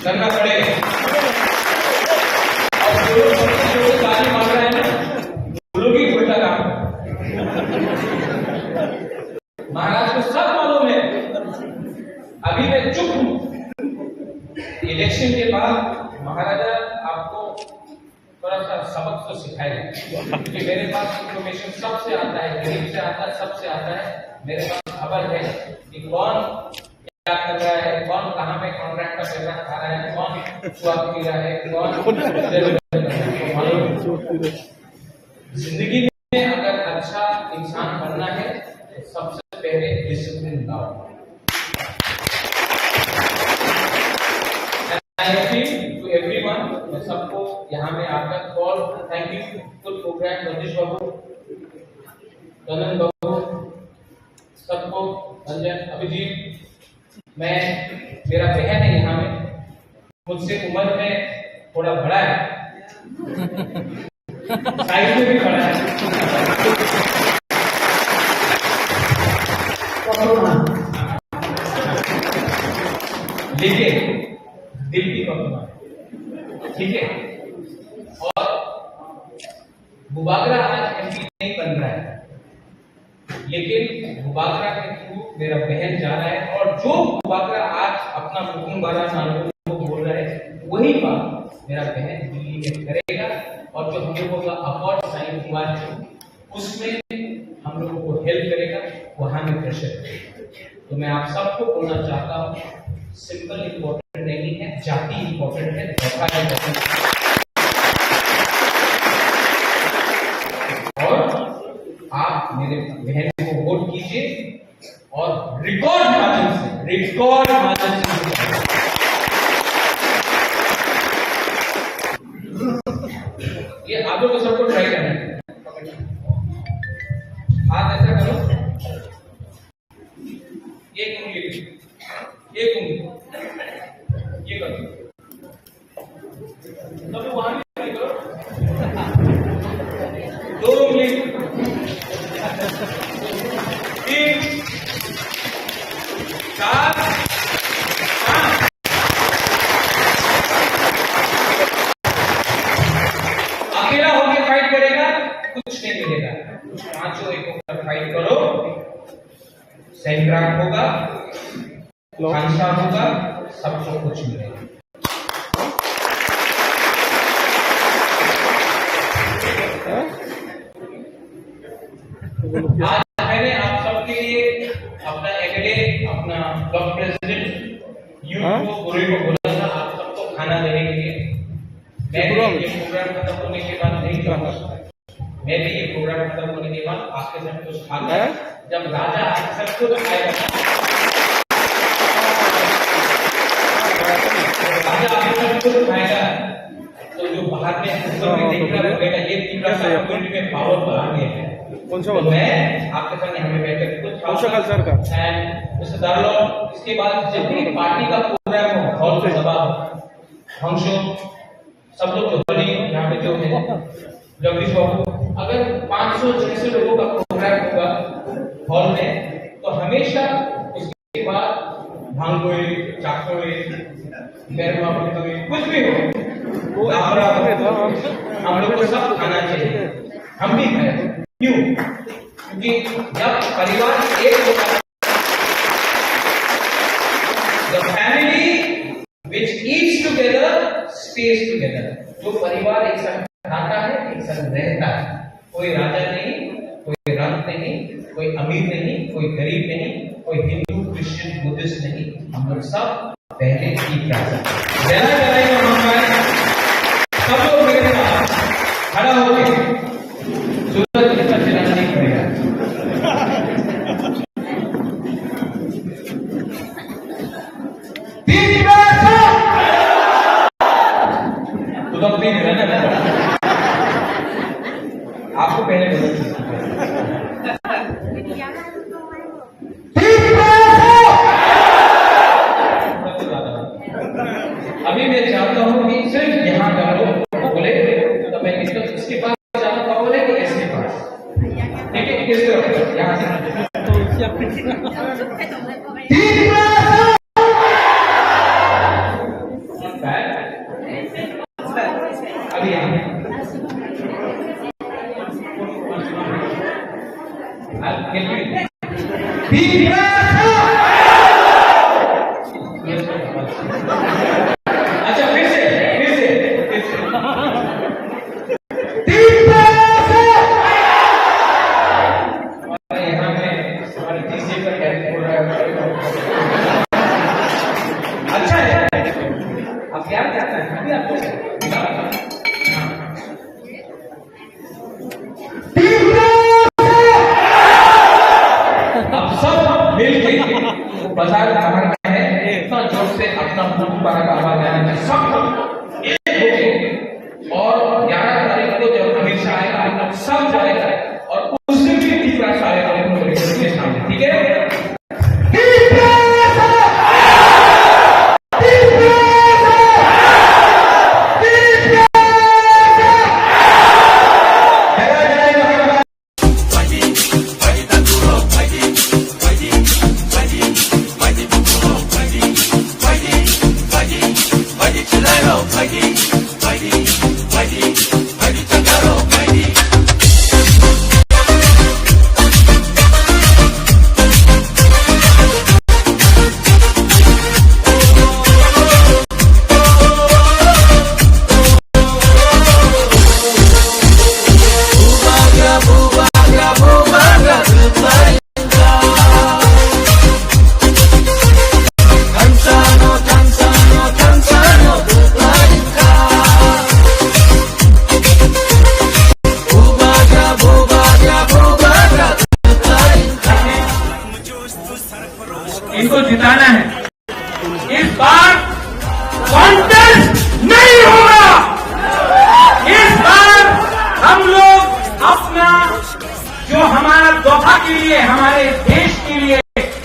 करना पड़ेगा। और जो लोग सबसे जोर से ताली मार रहे हैं ना, वो लोग ही उल्टा काम कर रहे हैं। महाराज को सब मालूम है, अभी मैं चुप हूँ। इलेक्शन के बाद महाराजा आपको थोड़ा सा सबक तो सिखाएगा, क्योंकि मेरे पास इंफॉर्मेशन सबसे आता है, गरीब से आता है, सबसे आता है। मेरे पास खबर है कि कौन क्या कर रहा है, कौन कहाँ पे कॉन्ट्रैक्ट का पैसा खा रहा है, कौन स्वाद पी रहा है, कौन मालूम है। जिंदगी में अगर अच्छा इंसान बनना है तो सबसे पहले डिसिप्लिन लाओ। I appeal to everyone, मैं सबको यहाँ में आपका call, thank you, good program, Rajnish Babu, Ranjan Babu, सबको, रंजन, अभिजीत, मैं, मेरा बहन है यहाँ में, मुझसे उम्र में थोड़ा बड़ा है, साइज में भी बड़ा है। लेकिन दिल भी कमजोर है, ठीक है? और बुबागरा आज एमपी नहीं बन रहा है, लेकिन बुबागरा के थ्रू मेरा बहन जा रहा है, और जो बुबागरा आज अपना मुकुंबारा नागरिकों को बोल रहा है, वही बात मेरा बहन दिल्ली में करेगा। और जो हम लोगों का अकॉर्ड साइन हुआ है, उसमें हम लोगों को हेल्प करेगा, वहां में प्रेशर करेगा। तो मैं आप सबको बोलना चाहता हूँ, सिंबल इंपॉर्टेंट नहीं है, जाति इंपॉर्टेंट है, धोखा इंपॉर्टेंट है। और आप मेरे बहन को वोट कीजिए और रिकॉर्ड मार्जिन से, रिकॉर्ड मार्जिन से जीत। ये आप लोग को सबको ट्राई करना है। हाथ ऐसा करो, एक उंगली, एक उंगली, ये करो। तब वहां भी करो। दो उंगली, तीन, चार, पाँच। अकेला होके फाइट करेगा, कुछ नहीं मिलेगा। पांचों एक होकर फाइट करो, सैंक्राम होगा, हेलो। खानसा होगा, सबको कुछ मिलेगा। आज मैंने आप सबके लिए अपना एमएलए, अपना ब्लॉक प्रेसिडेंट, यूथ हाँ? को, पूरे को बोला था आप सबको खाना देने के लिए। मैं भी ये प्रोग्राम खत्म होने के बाद नहीं जाऊंगा। मैं भी ये प्रोग्राम खत्म होने के बाद आपके साथ कुछ खाकर हैं? जब राजा आके सब कुछ खाएगा, राजा आके सब कुछ खाएगा, तो जो बाहर में ऊपर में हाँ, देख रहा तो है, बेटा, ये तीन का कैसे है? सब में पावर बढ़ा दिया है। कौन सा तो वाला? मैं आपके साथ यहाँ पे बैठकर कुछ कौन सा खाऊंगा। कल्चर का? And मिस्टर दार्लॉन, इसके बाद जब भी पार्टी का प्रोग्राम हो, हॉल में सभा हो, फंक्शन, सब लोग जो हॉल, यहाँ पे जो है, जगदीश बाबू, अगर पाँच सौ छह सौ लोगों का प्रोग्राम होगा हॉल में, तो हमेशा उसके बाद भांगोए, चाकोए, गैर मामूली कोई कुछ भी हो, वो लापरा हो, हम लोग को सब खाना चाहिए। हम भी खाए। क्यों? क्योंकि जब परिवार एक होता है, the family which eats together, stays together। जो परिवार एक साथ खाता है, एक साथ रहता है, कोई राजा नहीं, कोई रंग नहीं, कोई अमीर नहीं, कोई गरीब नहीं, कोई हिंदू, क्रिश्चियन, बुद्धिस्ट नहीं, हम लोग सब पहले ठीक रह सकते हैं। जरा जरा ये मामला है, सब लोग मेरे खड़ा होके सूरज की तरफ से नहीं पड़ेगा। तीन बार से। तो तब तीन है ना? आपको पहले बोला। तीन बार से। अभी मैं चाहता हूँ कि सिर्फ यहाँ का लोग बोले, तो मैं इसको, इसके पास जाना पाऊंगा कि इसके पास? ठीक है, किस तरफ? यहाँ से। तीन बार से। अभी यहाँ। अच्छा, फिर से, फिर से, फिर से। तीन बार से। हमारे यहाँ में हमारे डीजे का कैंप हो रहा है। अच्छा है। आप क्या करना है? अभी आपको अब सब मिलके, वो बाजार बाहर में है, इतना जोर से अपना मुंह पर आवाज आने में सब एक हो गए। और ग्यारह तारीख को जब अमित शाह आएगा, हम लोग सब जाएगा और उससे भी तीसरा शाह आएगा, हम लोग के सामने, ठीक है? इनको जिताना है। इस बार कॉन्टेस्ट नहीं होगा। इस बार हम लोग अपना, जो हमारा दफा के लिए, हमारे देश के लिए,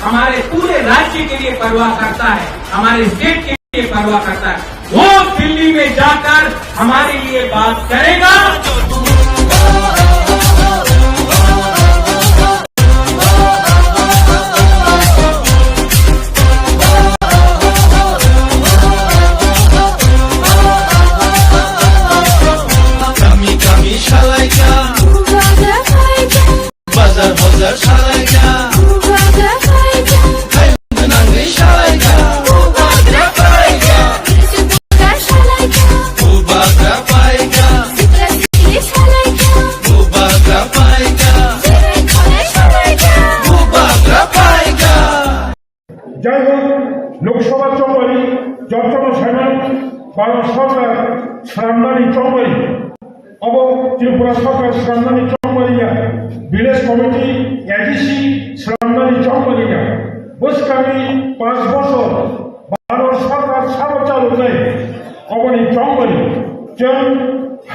हमारे पूरे राज्य के लिए परवाह करता है, हमारे स्टेट के लिए परवाह करता है, वो दिल्ली में जाकर हमारे लिए बात करेगा। Kami kami salaika, bazar bazar salaika, hai nangwi salaika, bubagra paika, bubagra paika, bubagra paika. Jai hok, Lok Sabha chongmani jotono saimano Bharat Sarkar swnamnani chongmani. Obo Tripura Sarkar swnamnani chongmani ya, Village Committee, A D C swnamnani chongmani ya. Bwskangni panch bochor Bharat Sarkar sabo chaloknai oboni chongmani. Chwng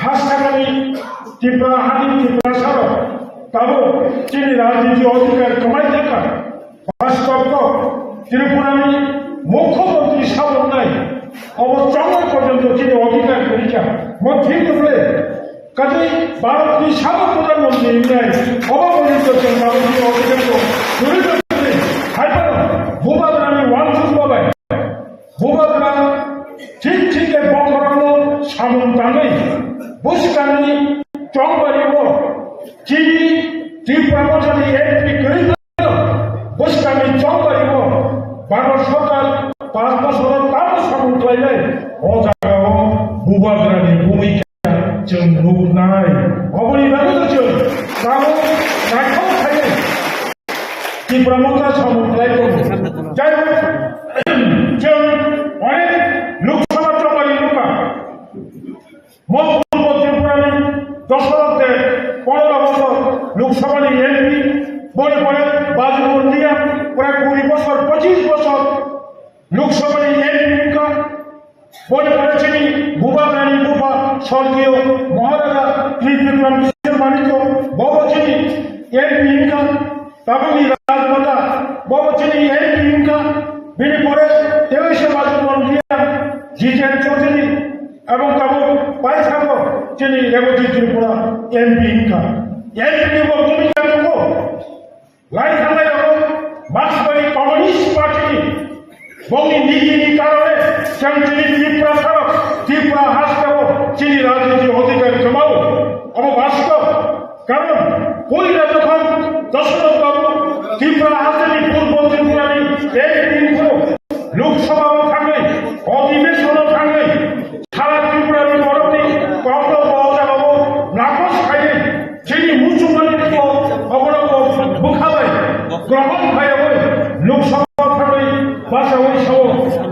hasakani Tripura hani Tripura sarok tabuk chini rajniti adhikar kwmai thangkha. Bastobto Tripurani Mukhyamantri saboknai obo chongmani porjonto chini adhikar kwrwikha. Mo thik wngkhe, kaje Bharatni sabo Pradhan Mantri wngnai, obo porjonto chwng tabukni adhikar kwrwi tongmani. Haiphano Bubagrani uansukma bai Bubagra thik thik khe bokhorokno samung tangwi bwskangni chongbario chini Tripura Mothani M P kwrwi Bwskangni chongbario Bharat Sarkar panch bochoro tamo samung khlainai, o jagao Bubagrani bhumika chwng nuknai. Oboni bagwi chwng tabuk naithok khlaiwi Tipra Motha samung khlai tongo. Jai hok, chwng onek Lok Sabha chongmani nukha. Mo Purbo Tripurani Doshorodh Deb, pondro bosor Lok Sabha ni M P, boni pore Bajumondi Reang, prai kuri bosor, pochis bosor Lok Sabha ni M P wngkha, boni pore chini Bubagrani bupha Sorgiyo Maharaja Tripura Misal Manikya, bobo chini M P wngkha. Tabukni Rajmata, bobo chini M P wngkha, bini pore tei se Bajumondi Reang, Jiten Chaudhary, ebong tabuk paisano chini Reboti Tripura M P wngkha. M P ni bo bhumika tongo. Lai thanglai tongo, Marxbari Communist Party ni bongni nijini karone chwng chini Tripura sarok, Tripura hasteo chini rajniti odhikar kwmao. Obo bastob. Karon, poila jokhon Doshorodh Babu Tripura hasteni Purbo Tripurani M P wngphuru Lok Sabha o thangwi, Odhibeshon o thangwi, sara Tripurani borokni kokno bo o jagao nakos khaiwi, chini muchungmani twibo oborokbo bwkha bai grohon khaiwi Lok Sabha o thangwi bachaui sao,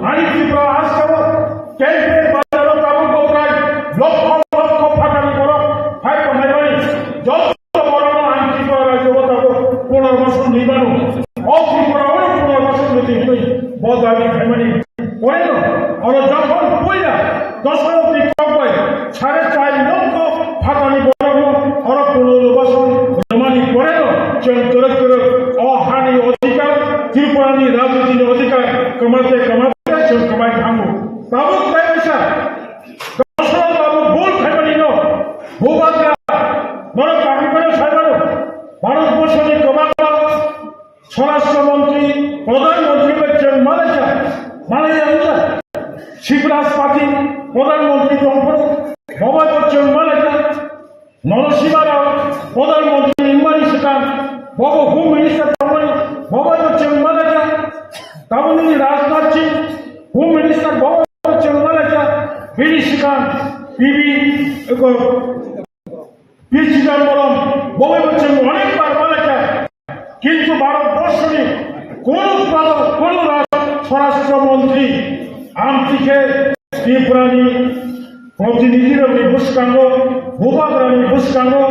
ani Tripura hasteo Kente bazaro tabuk bo prai lokho lokho phatani borok phai tonglaimani. Joto borokno ang Tripura rajyo o tabuk punorbasan rwi mano. O Tripura o punorbasan rwdi hwnwi bo dabi khaimani. Poreno oro jokhon puila Doshorodh ni kok bai sare char lokho phatani borokno oro punorbasan rwmani poreno chwng kwrwk kwrwk o hani odhikar, Tripura ni rajniti ni odhikar kwmate kwmate chwng kwmai thango. Tabuk tei kaisa Doshorodh Babu bul khaimani no, Bubagra, norok kaham khe sai mano, Bharat borso ni kwbangma Swarashtra Montri, Pradhan Montri bai chwng malaikha, malaiya wngkha. Shivraj Patil, Pradhan Montri tongphuru, bo bai bo chwng malaikha. Narasimha Rao, Pradhan Montri wngmani swkang, bo bo Home Minister tongmani, bo bai bo chwng malaikha. Tabukni Rajnath Singh, Home Minister bo chwng malaikha, bini swkang P V, eko, P Chidambaram, bo bai bo chwng onek bar malaikha. Kintu Bharat borso ni kono pradhan, kono raj, Swarashtra Montri, amtwi khe Tripura ni protinidhi rok ni bwskango, Bubagra ni bwskango,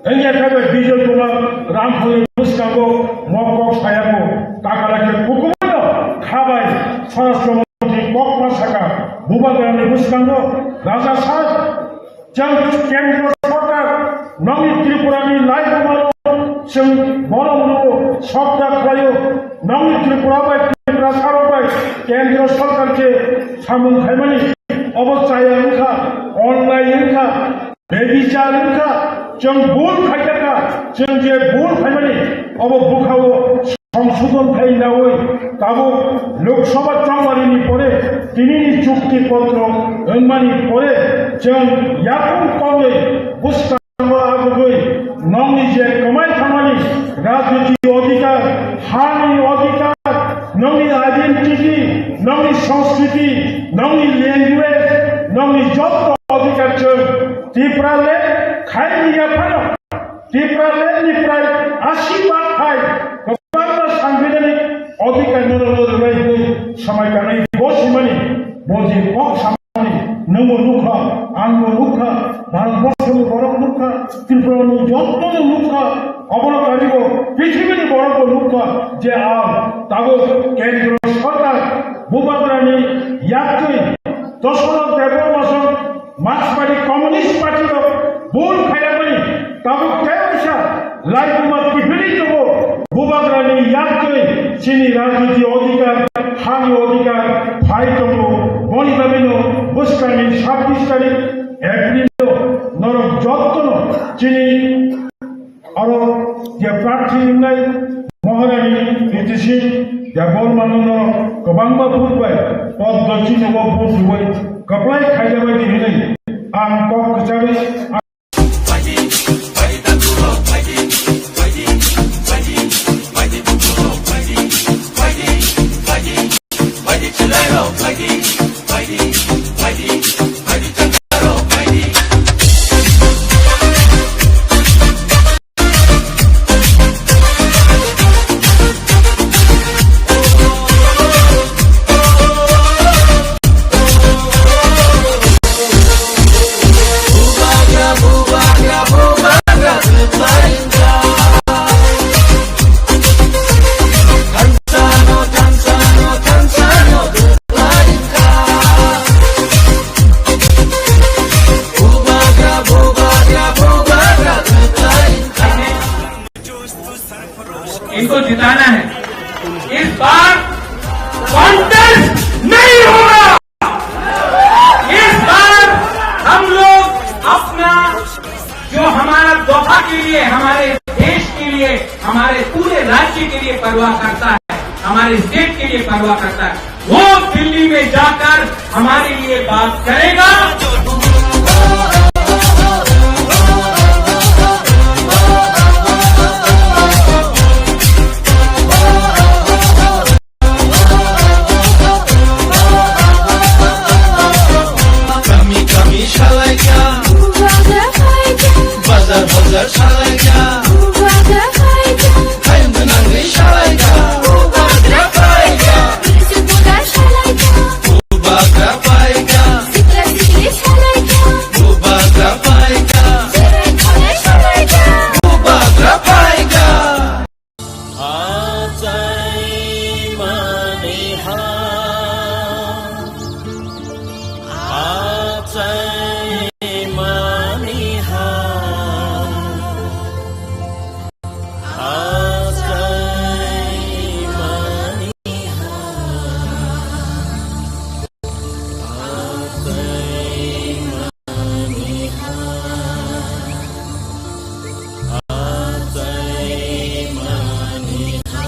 wngya khe bai Bijoy Kumar Ramphal ni bwskango mokok sayako, takala khe kukubuno khabai Swarashtra Montri kokma saka, Bubagra ni bwskango Raja Saheb, chwng Kendra Sarkar, nongni Tripura ni laibumano chwng borom rwo, sokda khlaio, nongni Tripura bai Tripura sarok bai Kendra Sarkar khe samung khaimani, obo chaya wngkha, onlai wngkha, bebichar wngkha, chwng bul khaikha, chwng je bul khaimani, obo bwkhao songsodhon khai naui tabuk Lok Sabha chongmani ni pore tini ni chukti potro wngmani pore chwng yakung tongnai bwskango abugui nongni je kwmai thangmani rajniti odhikar, hani odhikar, nongni identity, nongni sanskriti, nongni language, nongni joto odhikar chwng Tipraland khaini yaphano Tipraland ni prai asi bak hai kwbangma sangbidhanik odhikar no rwnai hwnwi samai kanai bo simani bo je kok samani nwngbo nukha, angbo nukha, Bharat borso ni borok nukha, Tripura ni joto no nukha, obono karibo prithibini borok bo nukha je ang tabuk Kendra Sarkar Bubagra ni yaktwi Doshorodh Debbarma song Marxbadi Communist Party rok bul khaiyakmani tabuk tei kaisa laibuma kiphilwi tongo. Bubagrani yaktwi chini rajniti odhikar, hani odhikar phai tongo. Boni bagwino bwskangni sabbish tarik April o norok jotono chini aro je prarthi wngnai Maharani Nitish Debbarmano kwbangma vote bai poddo chini o vote rwui kwplai khaijabai di hwnwi ang kok kwchagwi को जिताना है। इस बार कॉन्टेस्ट नहीं होगा। इस बार हम लोग अपना, जो हमारा दोहा के लिए, हमारे देश के लिए, हमारे पूरे राज्य के लिए परवाह करता है, हमारे स्टेट के लिए परवाह करता है, वो दिल्ली में जाकर हमारे लिए बात करेगा। Kami kami salaikha. Bazar bazar salaikha. Hayung gwnangwi salaikha. Bubagra phaikha. Bubagra phaikha. Bubagra phaikha. Achai maniha, achai maniha, achai maniha, achai maniha.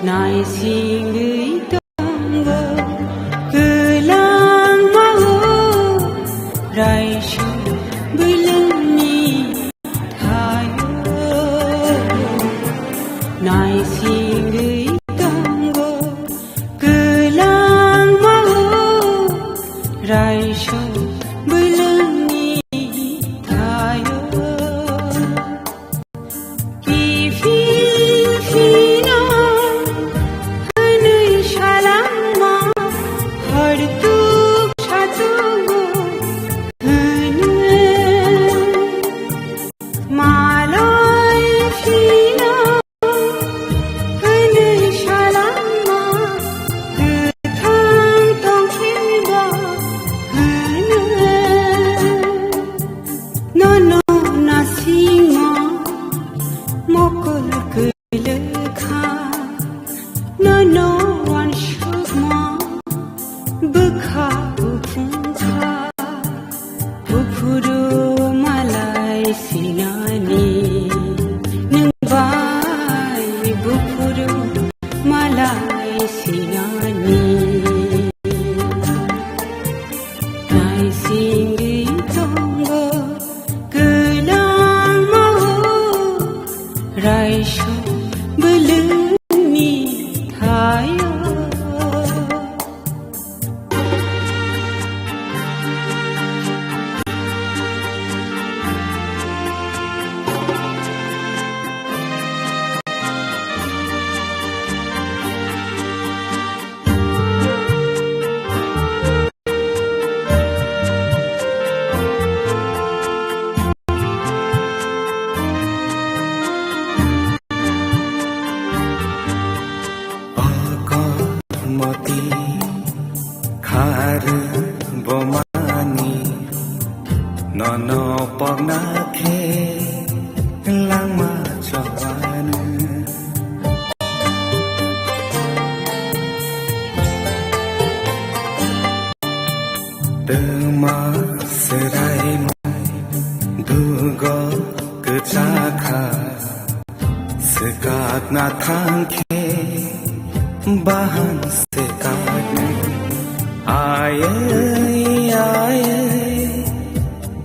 Naisingwi tongo kwlangma-o, raisok bwlwngni thaio. Naisingwi tongo kwlangma-o, raisok bwlwngni thaio. Kiphil phino hwnwi salangma, hortuk satugo hwnwi. Malai phino hwnwi salangma, kwthang tongkhiba hwnwi. Nono nasingma mokol kwlwkha, nono wansukma bwkha buphungkha. Buphuru malai sinani, nwng bai buphuru malai sinani. Naisingwi tongo kwlangma-o, raisok bwlwngni thaio. Moti khar bomani nono pokna khe langma chobanu. Twma swraimung dugo kwchakha. Swkakna thangkhe bahan swkaknai. Ayai, ayai,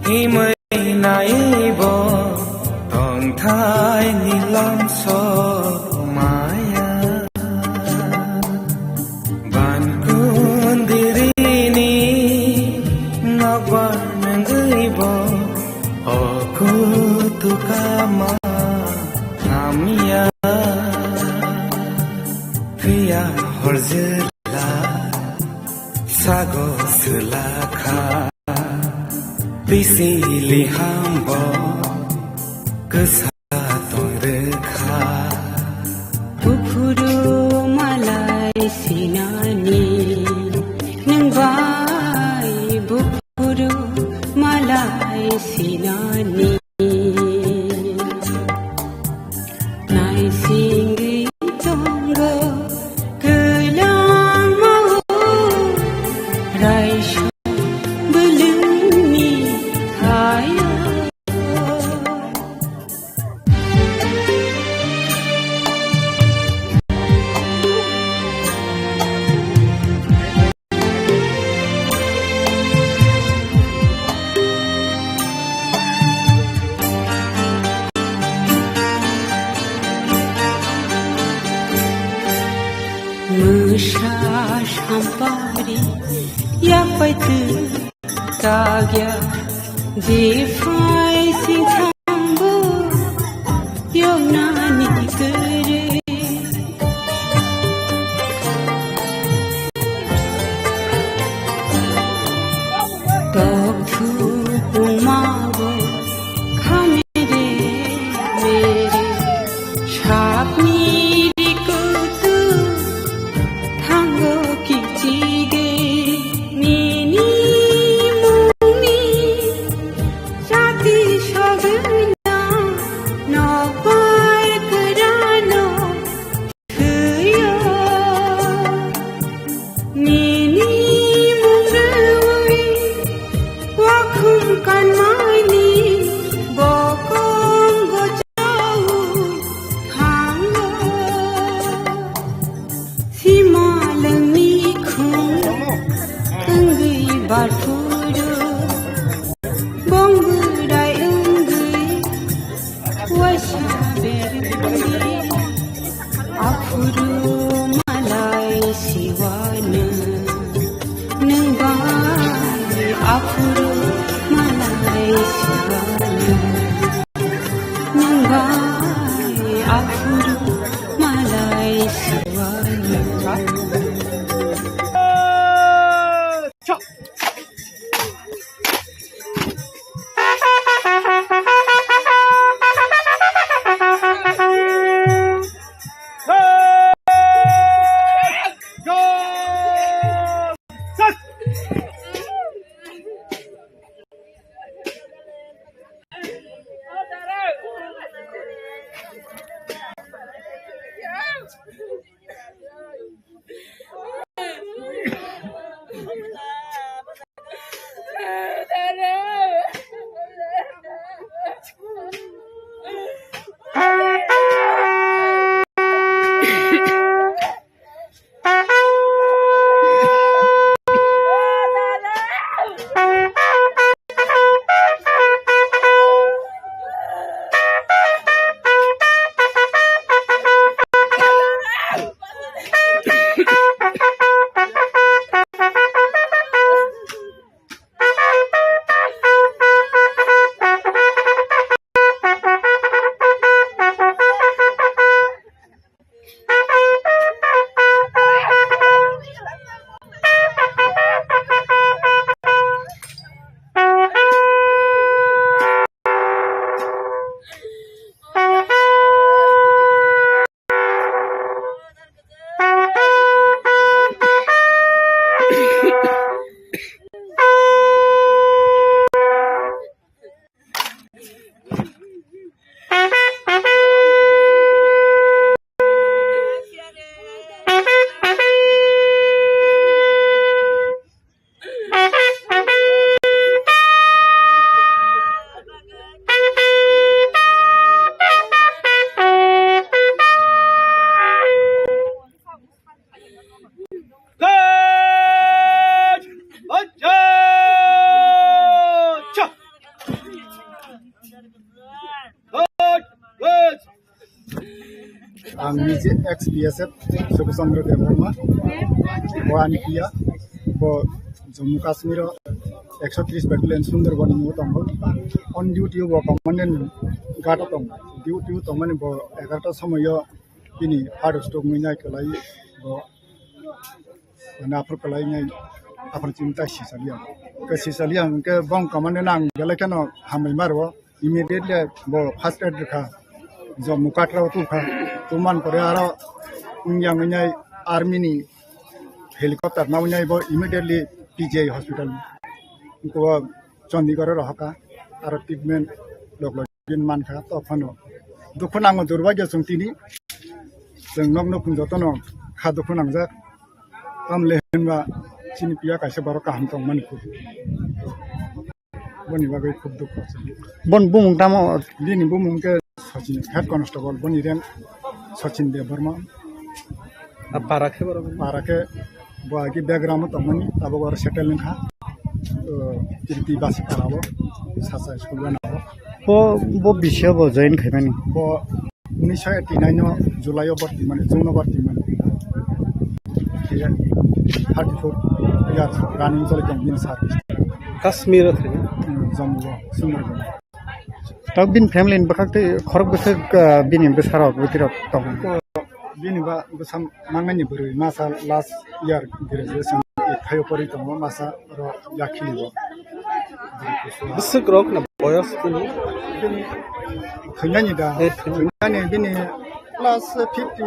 himwi naibo tongthai nilam somaya. Bankundirini nokbar nangwibo oku tukama hamya. Phiya horjila sago swlakha, pisili hambo kwsa tongrwkha. Buphuru malai sinani, nwng bai buphuru malai sinani. Naisingwi tongo kwlangma-o, raisok bwlwngni thaio. Mwsa sampari yapai twi kagya, jephai singthambo yoknani kwrwi. Tokthuk wngmago khamire Ang nije ex B S F Subhash Chandra Debbarma, bo ani P R, bo Jammu Kashmir o ekso tris Battalion Sundarban ni tongo. On duty bo Commandant Ghat o tongo. Duty o tongmani bo egarota somoyo bini heart stroke wngwi nai kwlai bo. Ani aphuru kwlai nai, aphuru chini tai sisaliya. Ke sisaliya hwnkhe bong commandant ang belai kheno hambai maro. Immediately bo first aid rwkha. Jammu Katra o tubkha. Tuman pore aro wngya wngwi nai army ni helicopter na wngwi nai bo immediately P G I hospital. Ko Chandigarh o rohorkha. Aro treatment lok lok. Bin mankha, tophano dukhu nango, durbaigyo chwng tini. Chwng nok nukhung jotono kha dukhu nangjak. Tamle hinba chini piya kaisa borok kaham tongmani kho. Boni bagwi khub dukhu. Bon bumung tamo? Bini bumung khe Sachin, head constable, boni rank Sachin Debbarma. A para khe borok? Para khe bo agi background o tongmani, tabuk oro settle wngkha. O, Kirti Basi para o, Sasa school o. Bo, bo bisi o bo join khaimani? Bo unisho eighty nine o July o bharti mani, June o bharti mani. Thirty four years running choli tong bini service. Kashmir o thangwi? Hmm, Jammu o, Sundarban. Tau bini family ni bwkhak tei khorok bwswk, ah, bini bwsarok bwtwirok tongo? Bini ba bwsa mangnani bwrwi masa last year graduation khaio pori tongo, masa ro yakhili bo. Bwswk rok na boyos bini? Thwinani da. Eh, thwinani. Thwinani bini plus fifty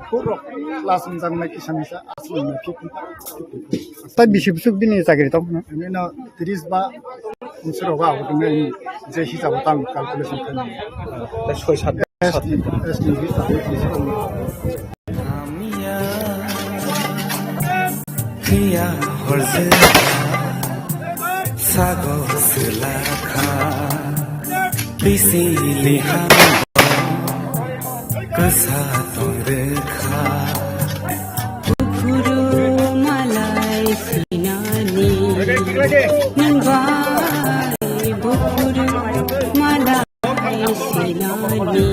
four rok plus wngjaknai kisa misa aswk fifty. Tai bisi bwswk bini chakri tong? Bini no tris ba Insuro ba abo tongmani je hisabo tang calculation khaimani. Tei soi sat. S T, S T hisabo tris. Phiya horjela sago swlakha bisi liha. Kwsa tongrekha. Buphuru malai sinani, nwng bai buphuru malai sinani.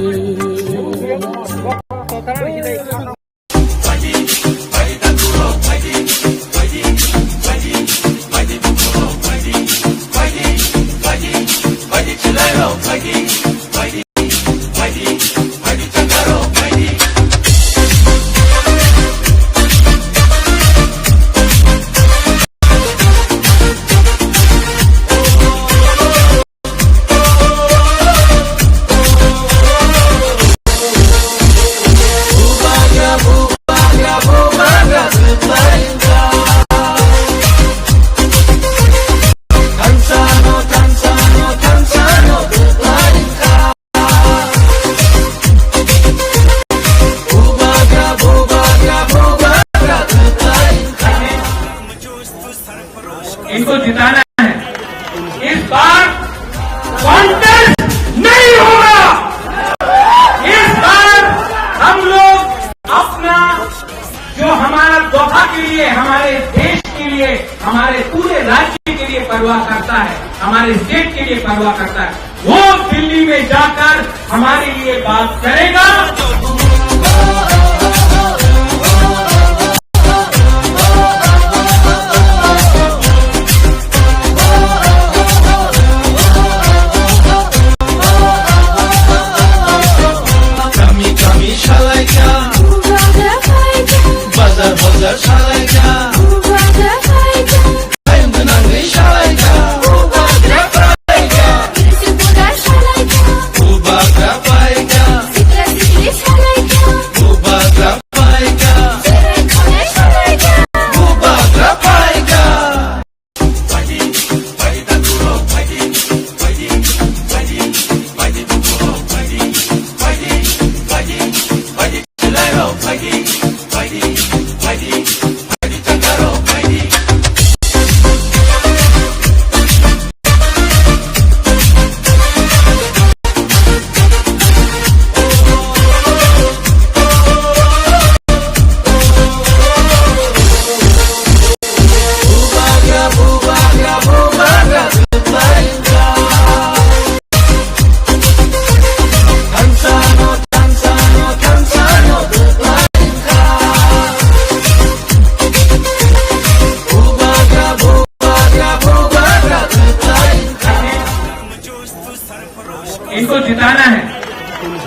इनको जिताना है। इस बार कॉन्टेस्ट नहीं होगा। इस बार हम लोग अपना जो हमारा दोहा के लिए, हमारे देश के लिए, हमारे पूरे राज्य के लिए परवाह करता है, हमारे स्टेट के लिए परवाह करता है, वो दिल्ली में जाकर हमारे लिए बात करेगा। Kami kami salaikha, bazar bazar salaikha, ayang gwnangwi salaikha, bubagra paikha.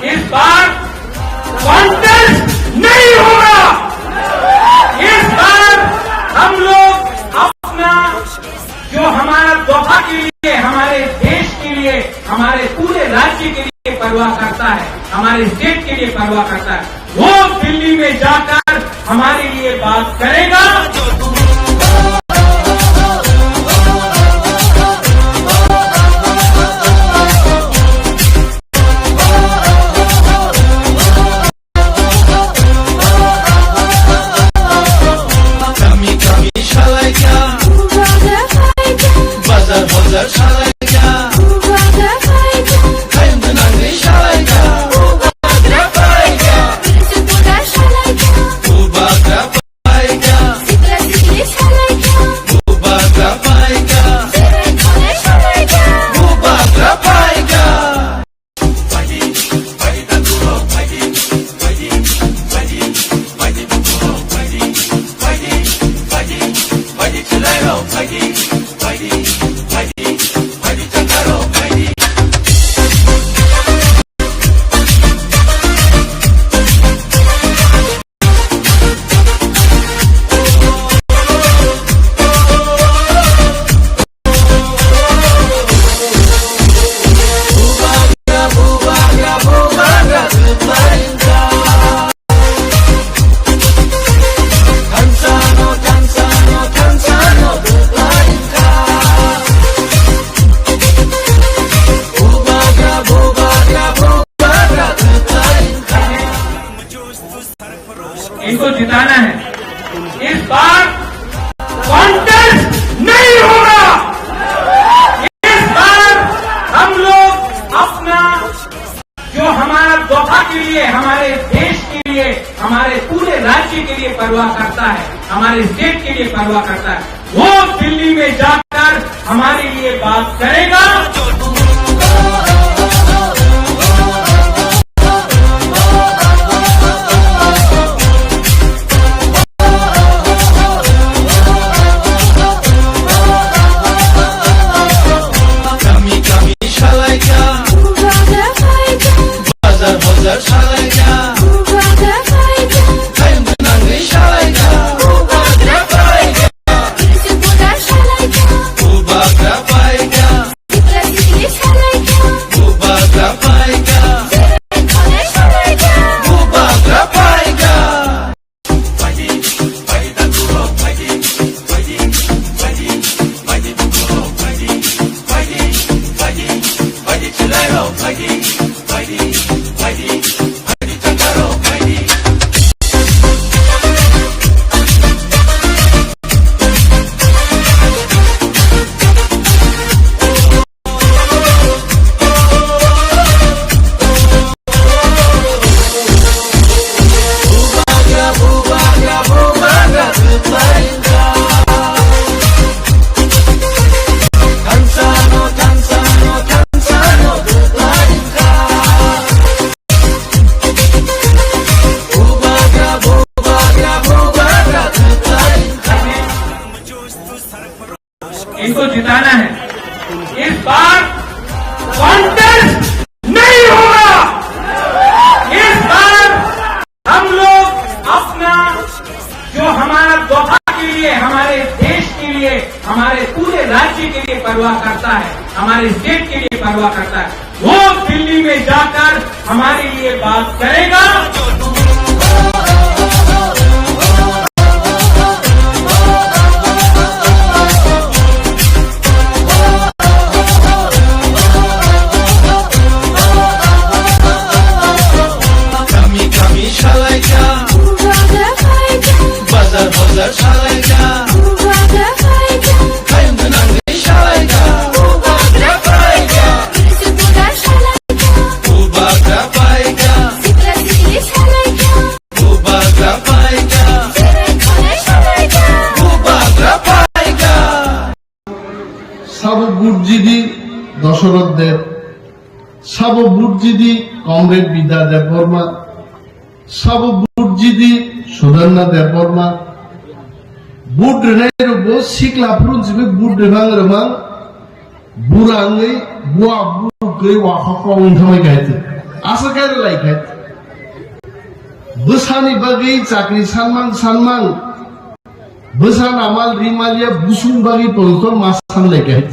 इस बार कॉन्टेस्ट नहीं होगा। इस बार हम लोग अपना, जो हमारा दोहा के लिए, हमारे देश के लिए, हमारे पूरे राज्य के लिए परवाह करता है, हमारे स्टेट के लिए परवाह करता है, वो दिल्ली में जाकर हमारे लिए बात करेगा। Kami kami salaikha, bazar bazar salaikha, khaim nangwi salaikha, bubagra paikha, bubagra paikha, bubagra paikha. इनको जिताना है। इस बार कॉन्टेस्ट नहीं होगा। इस बार हम लोग अपना, जो हमारा दोहा के लिए, हमारे देश के लिए, हमारे पूरे राज्य के लिए परवाह करता है, हमारे स्टेट के लिए परवाह करता है, वो दिल्ली में जाकर हमारे लिए बात करेगा। Kami kami salaikha, bazar bazar salaikha, khaim nangwi salaikha, bubagra paikha, bubagra paikha, bubagra paikha. इनको जिताना है। इस बार कॉन्टेस्ट नहीं होगा। इस बार हम लोग अपना, जो हमारा दोहा के लिए, हमारे देश के लिए, हमारे पूरे राज्य के लिए परवाह करता है, हमारे स्टेट के लिए परवाह करता है, वो दिल्ली में जाकर हमारे लिए बात करेगा। Kami kami salaikha, bazar bazar salaikha, khaim nangwi salaikha, bubagra paikha, bubagra paikha, bubagra paikha. Sabo Burjidi Dasarath Deb, Sabo Burjidi Comrade Bidya Debbarma, Sabo Burjidi Sudanna Debbarma, Bud rwnai rokbo sikla phuru simi bud rwmang rwmang, bura wngwi bua bukwi wakha kok wng thamai kaitu. Asa khe rwlai khe. Bwsani bagwi chakri sanmang sanmang. Bwsa namal rimal ya busung bagwi polto ma sanlai khe.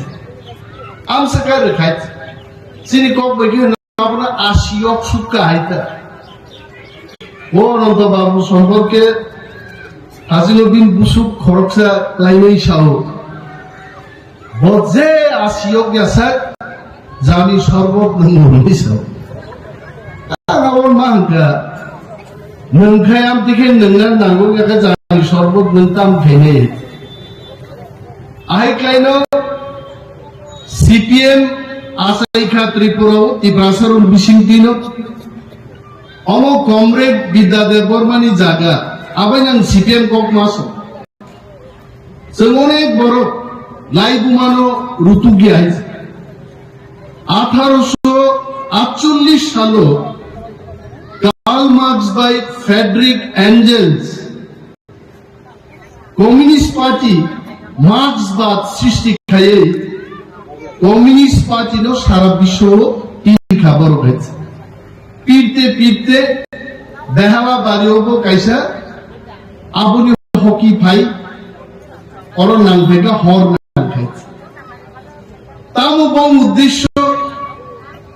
Amsa khe rwkha. Chini kok bai khe abono asi yok sukha hai ta. O Ananta Babu somporke Hajinuddin Busuk khoroksa lainai sao. Bo je asi yok ya sak, jani sorbot nung hwnwi sao. Ang abo ma hwnkha, nung khai am tikhe nungna nango ya khe jani sorbot nung tam khainai. Ahai klaino C P M achaikha Tripura o, Tiprasa rok bising tino. Omo Comrade Bidya Debbarma ni jaga, abai nang C P M kok maso. Chwng onek borok laibumano rutukya hai. Atharoso atchollish salo Karl Marx bai Frederick Engels Communist Party Marxbad srishti khaiwi Communist Party no sara biswo pirkha borok hai. Pirte pirte Behala bari obo kaisa aboni hoki phai oro nangphaikha hor nangphai. Tamo bo uddesyo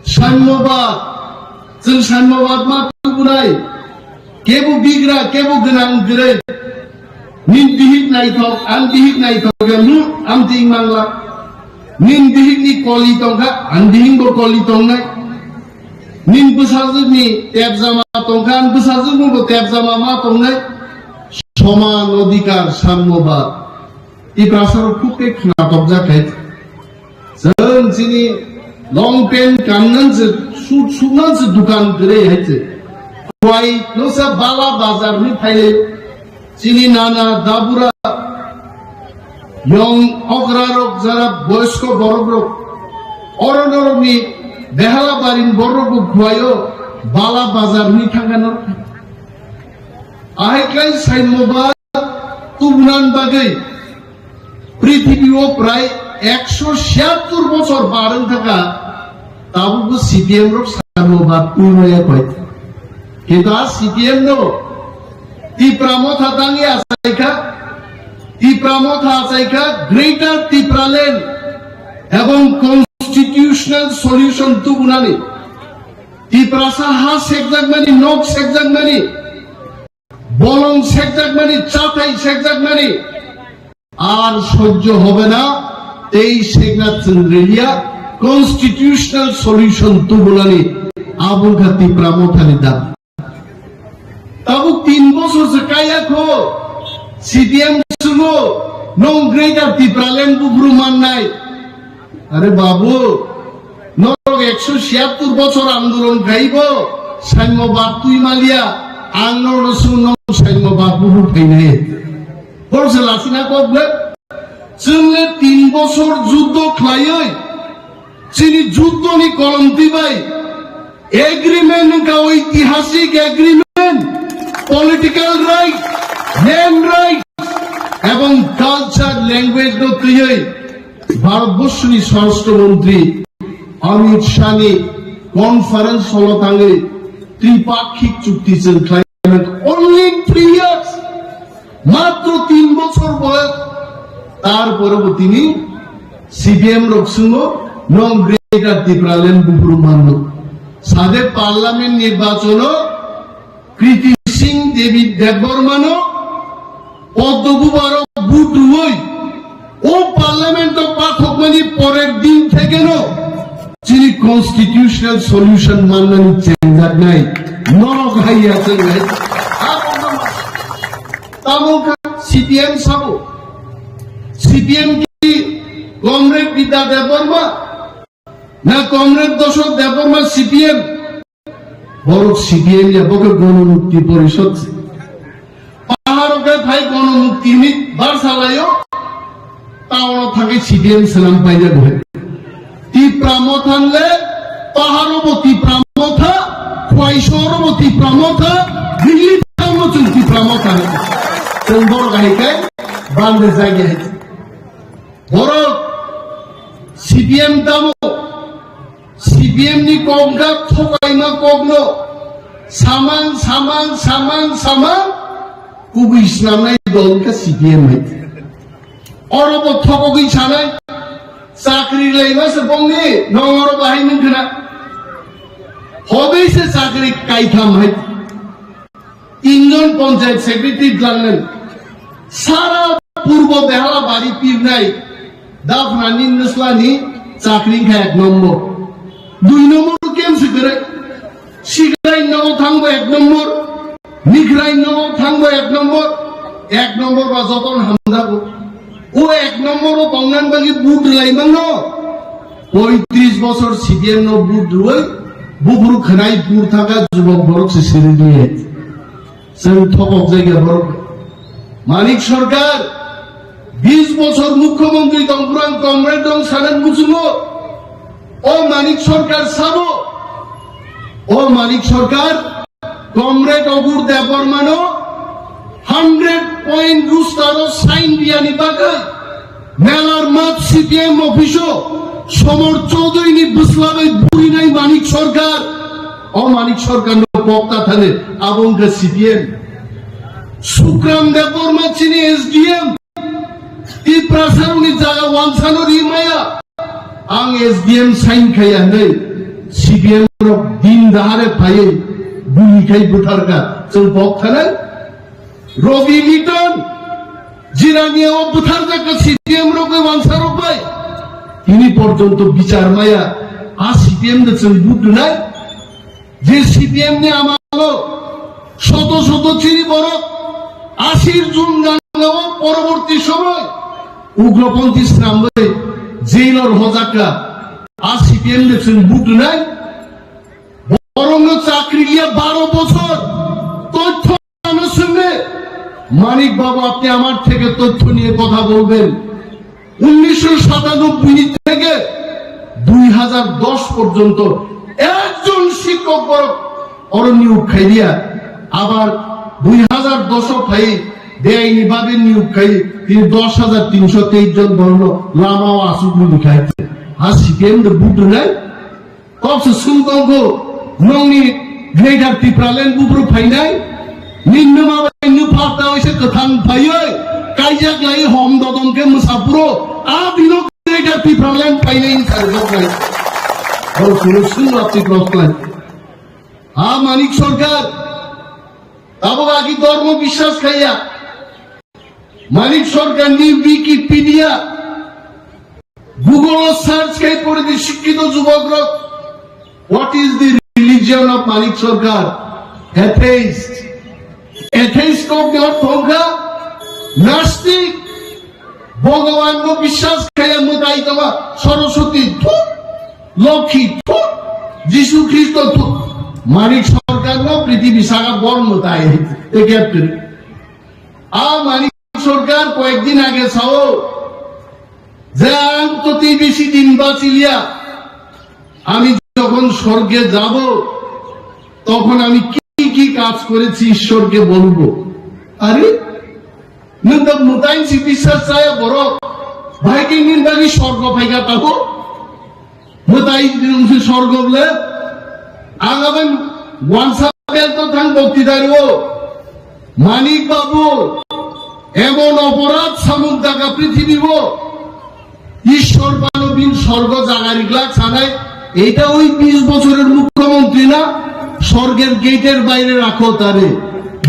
saimyobad, chwng saimyobad ma tubunai, kebo bigra, kebo gwnang gwnang. Nin bihik naithok, ang bihik naithok ya lu, ang ting mangla. Nin bihik ni koli tongkha, ang bihik bo koli tongnai. Nin bwsajwk ni tepjama tongkha, ang bwsajwk ni bo tepjama ma tongnai. Soman odhikar, saimyobad. Tiprasa rok khuk tei khwnathokjak hai. Chwng chini long pant kannan se, suit suknan se dukan kwrwi hai se. Kwai no sa bala bazar ni phaile chini nana dabura yong okra rok jara boyosko borok rok oro norok ni Behala barin borok bo khwayo bala bazar ni thangkha norok. Ahai khlai saimyobad tubunan bagwi prithibi o prai ekso siyattor bochor barwng thaka, tabukbo C P M rok saimyobad twi maya koi. Kintu a C P M no Tipra Motha tangwi achaikha, Tipra Motha achaikha Greater Tipraland ebong constitutional solution tubunani. Tiprasa ha sekjakmani, nok sekjakmani, bolong sekjakmani, chathai sekjakmani ar sojjo hobe na, tei sekna chwng reliya, constitutional solution tubunani abo wngkha Tipra Mothani dabi. Tabuk tin bosor se kaya kho, C P M sungo, nong Greater Tipraland buphuru mannai. Are babu, norok ekso siyattor bochor andolon khaibo, saimyobad twi maliya, ang norokno swngo, nong saimyobad buphuru phainai. Borok se lasina kok le, chwng le tin bosor juddo khlaiwi, chini juddoni kolomtwi bai, agreement wngkha oitihasik agreement, political right, land right, ebong culture, language no twiwi Bharatborsoni Swarashtra Montri Amit Shah ni conference hall o tangwi tripakhik chukti chwng khlai only three years, matro tin bochor boyos, tar pore bo tini C P M rok swngo, nong Greater Tipraland buphuru manno. Sade parliament nirbachono Kriti Singh Devi Debbarmano Poddo Bubarok vote rwui o parliament o pathokmani porer din thekeno chini constitutional solution mannani chengjaknai norok haiya chengnai. Tamo kha C P M sabo, C P M ki Comrade Bidya Debbarma na Comrade Dosok Debbarma C P M? Borok C P M ya, bo khe Gonomukti Porishod se. Paharo khe phai Gonomukti hinwi bar salaio, town o thangwi C P M swnam paijak bo hai. Tipra Motha le, paharo bo Tipra Motha, Khwai sohoro bo Tipra Motha, Delhi town o chwng Tipra Motha. Chwng borok hai khe bande jagya hai. Borok C P M tamo, C P P M ni kok wngkha thokaima kokno samang, samang, samang, samang kubui snamnai dol wngkha C P M hai. Oro bo thokogwi sanai, chakri laima se bongni, nong oro bahai nung khna. Hobai se chakri kaitham hai. Tinjon panchayat secretary dwlangnai. Sara purbo Behala bari pirnai. Dafnani nwslani chakri wngkha ek nombor. Dui nombor kem se kwrwi. Sigrai nogo thangbo ek nombor. Mikrai nogo thangbo ek nombor. Ek nombor ba joton hamjago. O ek nombor o tongnan bagwi vote rwlai mano. Poitris bosor C P M no vote rwui, buphuru khwnai pur thaka jubok borok se siri diye. Chwng thopok jaiga borok. Manik Sarkar, bis bosor mukhyamantri tong phrang comrade dong sanan muchungo. O Manik Sarkar sabo. O Manik Sarkar, Comrade Ogur Debbarmano hundred point rustaro sign riyani bagwi Melar mat C P M office-o Somor Chaudhury-ni bwsla bai burinai Manik Sarkar, o Manik Sarkarno pokta thani abo wngkha C P M. Sukram Debbarma chini S D M, Tiprasarokni jaga wansano ri maya. Ang S D M sign khaiya hinwi C P M rok din dahare phaiwi guli khai butharkha. Chwng pok thanai. Robi Liton Jirania o butharjakha C P M rok bai wansarok bai. Tini porjonto bichar maya. A C P M no chwng vote rwnai. Je C P M ni amalo shoto shoto chini borok asir jun gangao poroborti somoy ugroponthi swnamwi jailor hojakka, a C P M ni chwng vote rwnai. Borokno chakri liya baro bochor, tothyo ano swngwi, "Manik babu, apni amar theke tothyo niye kotha bolben." উনিশশো সাতানব্বই থেকে দুই হাজার দশ পর্যন্ত একজন শিক্ষক বরক oro niyok khai diya, abar দুই হাজার দশ o phai beaini babe niyok khai, tini দশ হাজার তিনশো তেইশ jon borokno lama o aswk muli khai. Ha C P M de vote rwnai? Kok se sung tongo, nongni Greater Tipraland buphuru phainai, ninno ma bai nupha ta oise kwthang phaioi, kaijak lai hom dodom khe mwsapuro, a bino Greater Tipraland phainai ni sarjak lai. Oro kunu sung lapti kok lai. Ha Manik Sarkar, tabuk agi dhormo biswas khaiya. Manik Sarkar ni Wikipedia, Google o search khai pori di, shikkito jubok rok, "What is the religion of Manik Sarkar?" Atheist. Atheist kok ni ortho wngkha nastik, Bhagavan no biswas khaiya, mwtai tongma, Saraswati thut, Lokhi thut, Jisu Khristo thut. Manik Sarkar no prithibi saka bor mwtai. Te kep kiri. A Manik Sarkar koyekdin age sao je ang to tei besi din bachiliya, ami jokhon sorge jabo, tokhon ami ki ki kaj korechi Ishorke bolbo. Are, nwng to mwtai si biswas chaya borok, bhai khe nini bagi sorgo phaikha tabo? Mwtai wngse sorgo bole. Ang aboni wansa bel to thang bokti dari o. Manik babu, emon oporad samung daga prithibi o. Ishwar bano bin sorgo jaga riglak sanai. Eta oi bis bochoror mukhyamantri na, sorger gate er baire rakho tare.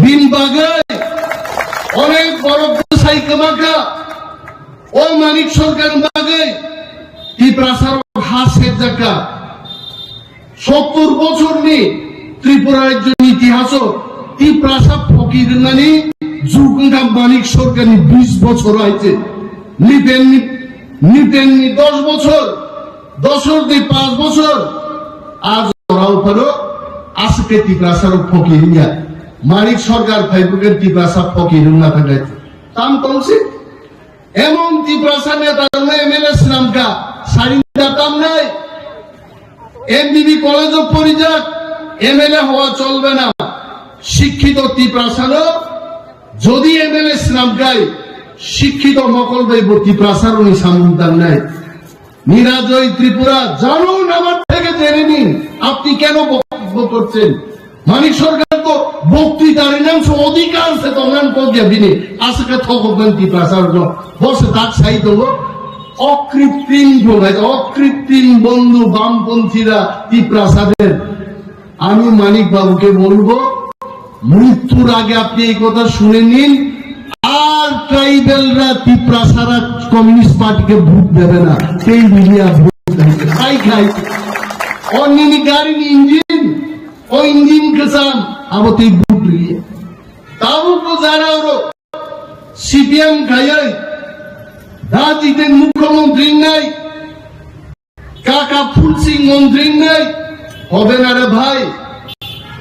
Bin bagai onek borok bwsai kwmakha. O Manik Sarkar bagwi Tiprasa rok ha sekjakka. Sottor bochorni Tripura rajyoni itihaso Tiprasa phokir wngnani jug wngkha Manik Sarkarni bis bochor aise. Nipenni, nipenni dos bochor, dosor di panch bochor, a jorao phano aswk khe Tiprasa rok phokir wngya. Manik Sarkar phaibrwkhe Tiprasa phokir wngna thangkha. Tam tongsi? Emon Tiprasa neta rokno M L A swnamkha, sarinda tamnai, M B B college o porijak, M L A howa cholbe na. Shikkito Tiprasa no jodi M L A swnamkhai, shikkito mokol bai bo Tiprasa rokni samung tangnai. Nirajoy Tripura, jano namar theke জেনে নিন, আপনি কেন বক্তব্য করছেন? মানিক সরকার তো বক্তৃতার নাম সে অধিকার সে তখন করিয়া দিনে, আজকে থকবেন টিপ্রাসার বসে তাক সাই দেবো। অকৃত্রিম যোগাযোগ, অকৃত্রিম বন্ধু বামপন্থীরা টিপ্রাসাদের। আমি মানিক বাবুকে বলবো, মৃত্যুর আগে আপনি এই কথা শুনে নিন, আর ট্রাইবেলরা টিপ্রাসারা কমিউনিস্ট পার্টিকে ভোট দেবে না। সেই মিডিয়া ভোট দেবে। খাই খাই। অন্যনি গাড়ি ইঞ্জিন, ও ইঞ্জিন কেসাম, আবো তুই ভোট দিয়ে। তাবুক তো যারা ওরো সিপিএম খাইয়াই, রাজনীতির মুখ্যমন্ত্রী নাই, কাকা ফুলসিং মন্ত্রী নাই, হবে না রে ভাই।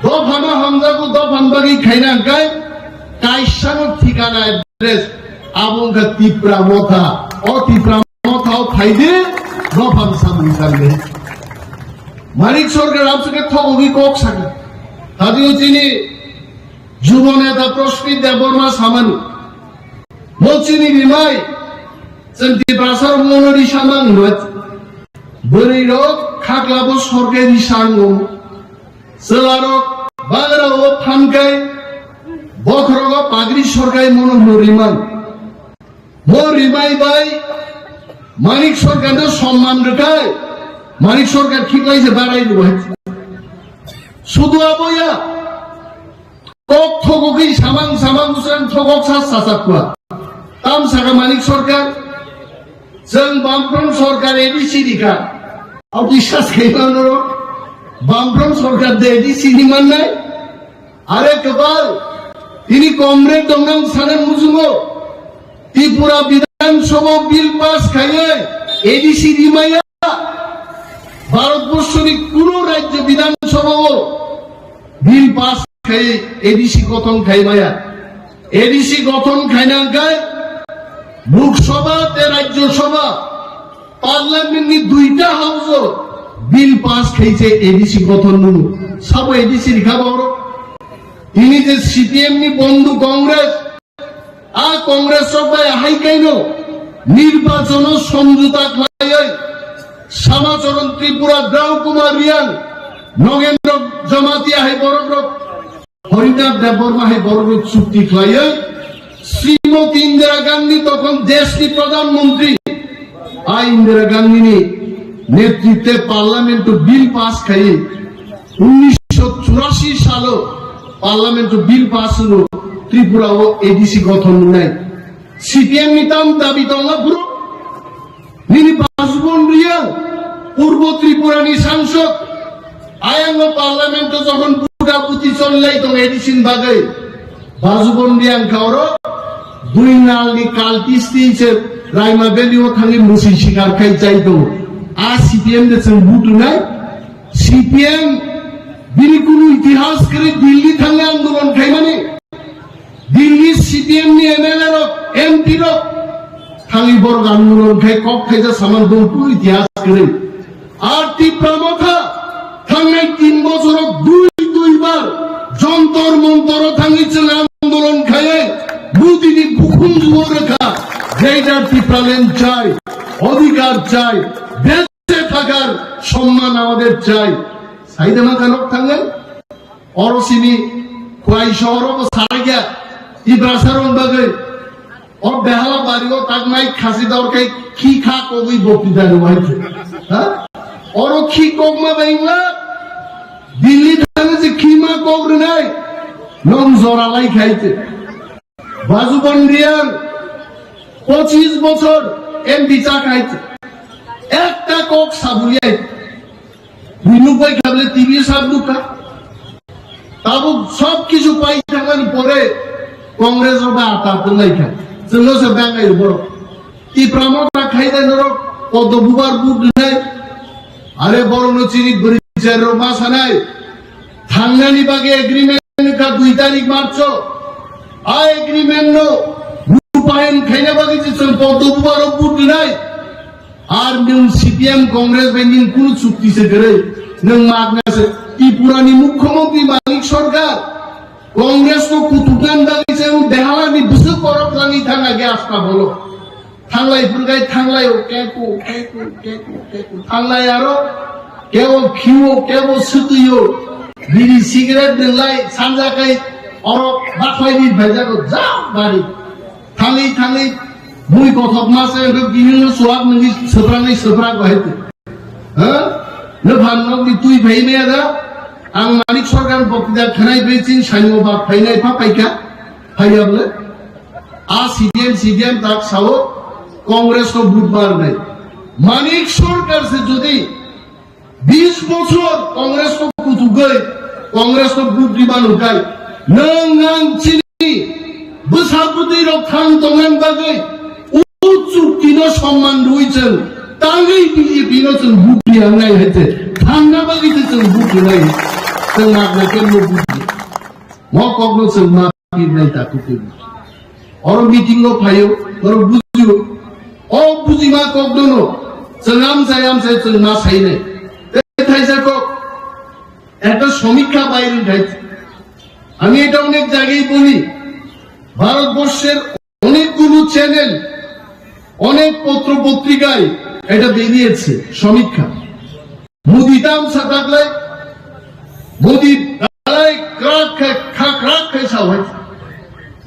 দফানো হামজাগো দফান বাগি খাইনা গাই, কাইসানো ঠিকানা অ্যাড্রেস, আবংকা তিপ্রা মথা, ও তিপ্রা মথাও খাইদে, দফান সামনে সামনে। মানিক সরকার আপসকে থকগি কক সাকা। তাদিও চিনি যুব নেতা প্রস্মিত দেববর্মা সামানি। Mochini rimai, chwng Tiprasa rok mono ri samang hinwi. Bwrwi rok khaklabo sorkhe ri sango. Chwla rok bagra o phankai, bokhorok o pagri sorkai mono hino rimang. Mo rimai bai Manik Sarkar no somman rwkhai, Manik Sarkar khiklai se barai rwbai. Sudu aboya. Kok thogogwi samang samang bwswng thogok sa sachak kua. Tam saka Manik Sarkar, chwng Bamfront Sarkar A D C ni kha. Abo biswas khaima norok Bamfront Sarkar de A D C ni mannai. Are kwbal, tini comrade dongnang sana mujungo. Tripura Bidhan Sabha bill pass khaiwi A D C rimaya. Bharatborsho ni kuno rajyo Bidhan Sabha o bill pass khai A D C gothon khai maya. A D C gothon khaina hwnkhe Lok Sabha tei Rajya Sabha parliament ni duita house o bill pass khaise A D C gothon nunu. Sabo A D C rikha boro. Tini je C P M ni bondhu Congress, a Congress rok bai hai kaino nirbachono somjota khlaiwi Samacharan Tripura, Drau Kumar Reang, Nogendra Jamatia hai borok rok, Harinath Debbarma hai borok rok chukti khlaiwi Srimati Indira Gandhi tokhon deshni pradhan mantri, a Indira Gandhi ni netritwe parliament o bill pass khai Unnisho churashi salo parliament o bill pass wngwi Tripura o A D C gothon wngnai. C P M ni tam dabi tongo bro. Nini Bajubon Reang, Purbo Tripura ni sangsod, ayang o parliament o jokhon buda buti cholilai tong A D C ni bagwi. Bajubon Reang kha oro dui nal ni kaltisti se Raima Valley o thangwi mwswi sikar khai chai tongo. A C P M de chwng butu nai. C P M bini kunu itihas kwrwi Delhi thangwi andolon khaimani. Delhi C P M ni M L A rok, M P rok thangwi borok andolon khai kok khaijak samani bo kunu itihas kwrwi. Ar Tipra Motha thangnai tin bochoro dui dui bar Jontor Montoro thangwi chwng andolon khaiwi Modi ni bukhum juo rwkha, Greater Tipraland chai, odhikar chai, বেঁচে থাকার সম্মান আমাদের চাই. Saida ma kanok thangnai? Oro simi Khwai sohoro bo saragya, Tiprasa rok bagwi. O behala bari o tak mai khasi dor khai khi kha kogwi bokti dari wai. Ha? Oro khi kokma bengla, Delhi thangwi je khi ma kok rwnai, nong jora lai khai te. Bajubon Reang, pochis bochor M P cha khai te. Ekta kok sabuliai. Hinuk bai khable T V sab nukha. Tabuk sob kichu pai thangani pore Congress rok bai ata tonglai kha. Chwngno se bangai borok. Tipra Motha khai dai norok Poddo Bubar but nai. Are borok no chini bwrwi char rok ma sanai. Thangnani bagwi agreement wngkha dui tarik March o. A agreement no rupayon khaina bagwi je chwng Poddo Bubar o but nai. Ar nwng C P M Congress bai nwng kunu chukti se kwrwi, nwng magna se. Tripura ni Mukhyamantri Manik Sarkar, Congress no kutukna bagwi se nwng behala ni bwswk borok thangwi thang age asta bolo. Thanglai phwrwngkhai thanglai o keku, keku, keku, keku. Thanglai aro Kebo khiwo, kebo swtwiyo, biri cigarette nwlai, sanjakai, oro bakhwlai ni phaijago, ja bari. Thangwi thangwi mui kothok ma se, hwnkhe bihikno chuwak nungwi swpraknai swprak bahai twi. Ha? Nwphan nokni twi phai maya da? Ang Manik Sarkar ni boktwita khwnai bai chini saimung ba phainai pha paikha, phaiya bwle. A C P M, C P M tak sao, Congress no vote marnai. Manik Sarkar se jodi bis bochor Congress no kutugai, Congress no vote riba nukai. Nwng ang chini bwsa bwtwi rok thang tongna bagwi o chukti no somman rwi chwng tangwi B J P no chwng vote riya wngnai hai se thangna bagwi se chwng vote rwnai. Chwng nagna khe no vote riya. Mo kok no chwng ma pirnai ta kutwi. Oro meeting no phaio, oro bujio. O bujima kok no no chwng amchai amchai chwng ma sainai. Tei thaisa kok, ekta somikha bai rwng thai. আমি এটা অনেক জায়গায় বলি, ভারতবর্ষের অনেকগুলো চ্যানেল, অনেক পত্র পত্রিকায় এটা বেরিয়েছে সমীক্ষা। Modi tam sa taklai, Modi dalai krak khai, kha krak khai sa hai.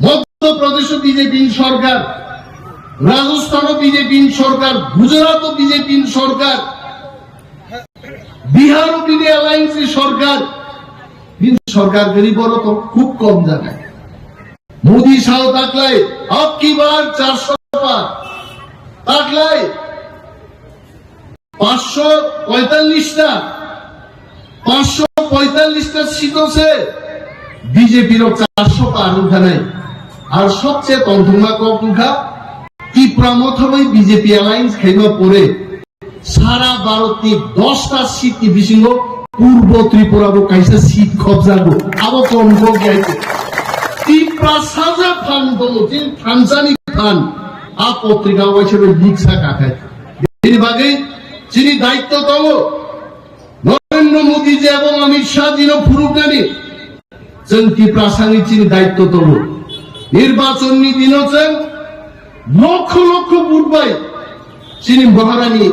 Madhya Pradesh o B J P ni sorkar, Rajasthan o B J P ni sorkar, Gujarat o B J P ni sorkar, Bihar o bini alliance ni sorkar, bini sorkar gari boro to khub kom jaga. Modi sao taklai, ab ki bar charso par, taklai, পাঁচশো পঁয়তাল্লিশটা, পাঁচশো পঁয়তাল্লিশটা সিট আছে বিজেপির চারশো পার উঠা নাই। আর সবচেয়ে তন্ত্রমা কক উঠা ত্রিপুরা মথাবই বিজেপি অ্যালায়েন্স খাইবা পরে সারা ভারতনি দশটা সিটনি বিসিঙ্গো পূর্ব ত্রিপুরাবো কাইসা সিট খবজাগো। আবো কম কম যাইছে। ত্রিপুরা সাজা ফান দমো, যে ফানসানি ফান, আ পত্রিকা ওয়াইসে লিখসা কাকায়। Bini bagwi chini daitto tongo, Narendra Modi ji ebong Amit Shah ji no phunuknani, chwng Tiprasani chini daitto tongo. Nirbachon ni dino chwng lokho lokho vote bai chini Maharani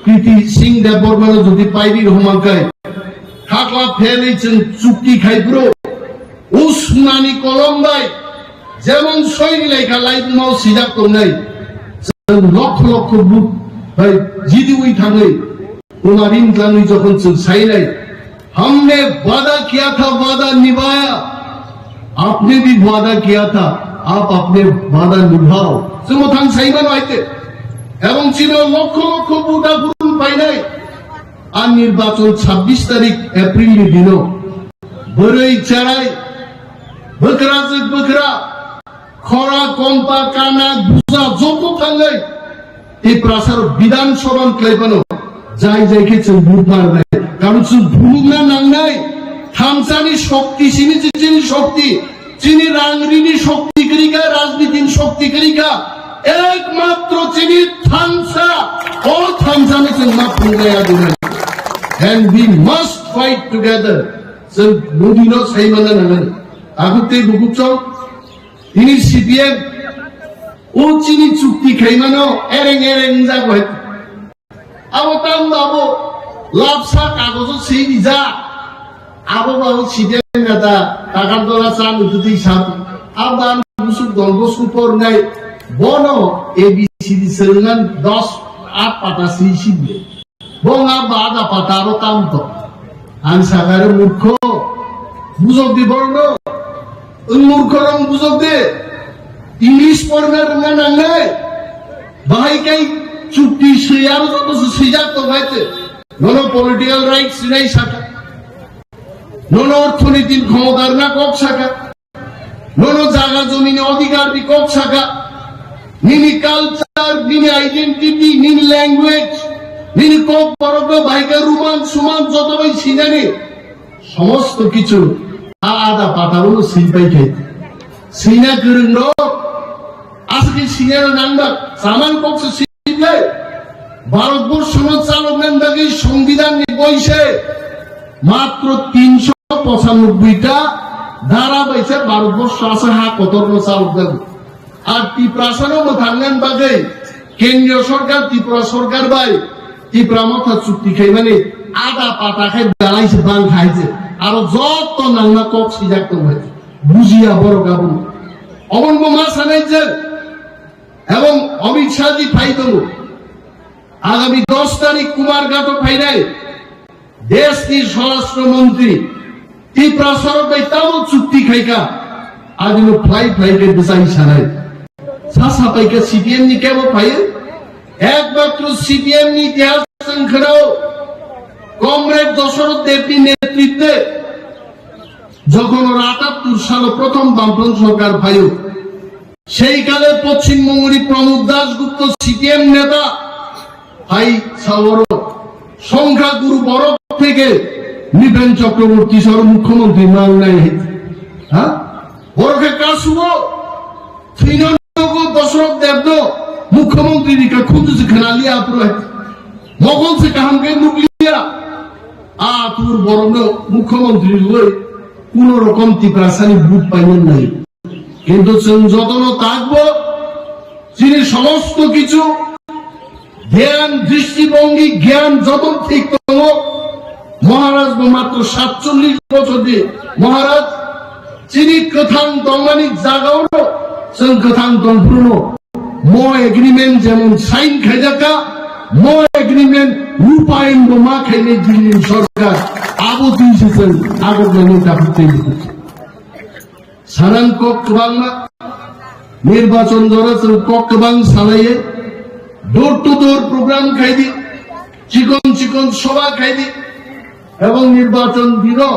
Kriti Singh Debbarma no jodi pairi rwmangkai, khakla phelwi chwng chukti khai phuru, o sunani kolom bai jemon soi rilai kha, laibuma o swijak tongnai, chwng lokho lokho vote bai jidiwi thangwi, Kumarin Tlangwi jokhon chwng sainai, हमने वादा किया था, वादा निभाया, आपने भी वादा किया था, आप अपने वादा निभाओ. Chwng bo thang saimano aite. Ebong chini lokho lokho vote aphuru painai. A nirbachon chabbish tarik April ni dino. Bwrwi cherai, bwkrajwk bwkra, khora, kompa, kana, busa joto thangwi Tiprasarok Bidhan Sabha ni kwlai phano jai jai khe chwng vote marnai. Karon chwng phunukna nangnai. Thansani shokti, sini chini shokti, chini rang rini shokti kwrwi kha, rajniti ni shokti kwrwi kha. Ekmatro chini thansa, o thansano chwng ma phunuknai adonai. And we must fight together. Chwng Modi no sai manna nangnai. Tabuk tei bukuk chwng, tini C P M, o chini chukti khaimano ereng ereng wngjago hai. Abo tamo abo lapsa kagojo swi rijak. Abo ba o C P M neta, Takartola cha nututwi sap. Abo ang busuk Don Bosco pornai, bono A B C D swrwngna dos, at pata swi sibile. Bo nga ba ada pataro tamto. Ang sakare murkho. Bujok di borno. Ang murkho rong bujok di. English porna rwna nangnai. Bahai kai chukti swi aro joto se swijak tong hai te. Nono political rights sinai saka. Nono orthoniti khomota rwna kok saka. Nono jaga jomini odhikar ni kok saka, nini culture, nini identity, nini language, nini kok borok no bahai khe ruman suman joto bai sinani somosto kichu a ada pataro no swi pai khai. Swina kwrwng rok aswk khe sinano nang ba, saman kok se sibnai. Bharatborsho no chalokna bagwi Songbidan ni boi se matro tinsho pochanobboi ta dara bai se Bharatborsho asa ha kotor no chalokjago. Ar Tiprasa no mwthangna bagwi Kendriya Sorkar, Tripura Sorkar bai Tipra Motha chukti khaimani Ada pata khai dalai se bang khai se. Aro jotto nangma kok sijak tong hai. Bujiya borok abo. Obon bo ma sanai je. Ebong Amit Shah ji phai tongo. Agami dos tarik Kumarghato phainai. Deshni Swarashtra Montri Tiprasa rok bai tamo chukti khaika. Adino phlai phlai khe bwsai sanai. Sa sapaikha C P M ni kebo phaiyo. Ekmatro C P M ni itihas chwng khwnao. Comrade Dasharatha Debni netritwe jokhon atattur salo prothom Bampron sorkar phaio, sei kale Poschim Bongoni Pramod Dasgupta C P M neta hai saoro songkha guru borok theke Nipen Chakraborty sor mukhyamantri mangnai hai. Ha? Borok khe kasuo. Thwino nogo Dasharatha Debno mukhyamantri ni kha khunju se khwnaliya apro hai. Mokol se kaham khe nukliya. A tur borokno mukhyamantri rwui kuno rokom Tiprasani vote paimani nai. Kintu chwng jotono takbo chini somosto kichu gyan, dristibongi, gyan joto thik tongo. Maharaj bo matro satchollish bochor di. Maharaj, chini kwthang tongmani jagao chwng kwthang tongphruno. Mo agreement jemon sign khaijakha, mo agreement rupayon bo ma khainai Dilli sorkar. Abo twi se chwng agok nani takhuk tei. Sanan kok kwbangma, nirbachon jora chwng kok kwbang salaiye, door to door program khaidi, chikon chikon soba khaidi, ebong nirbachon dino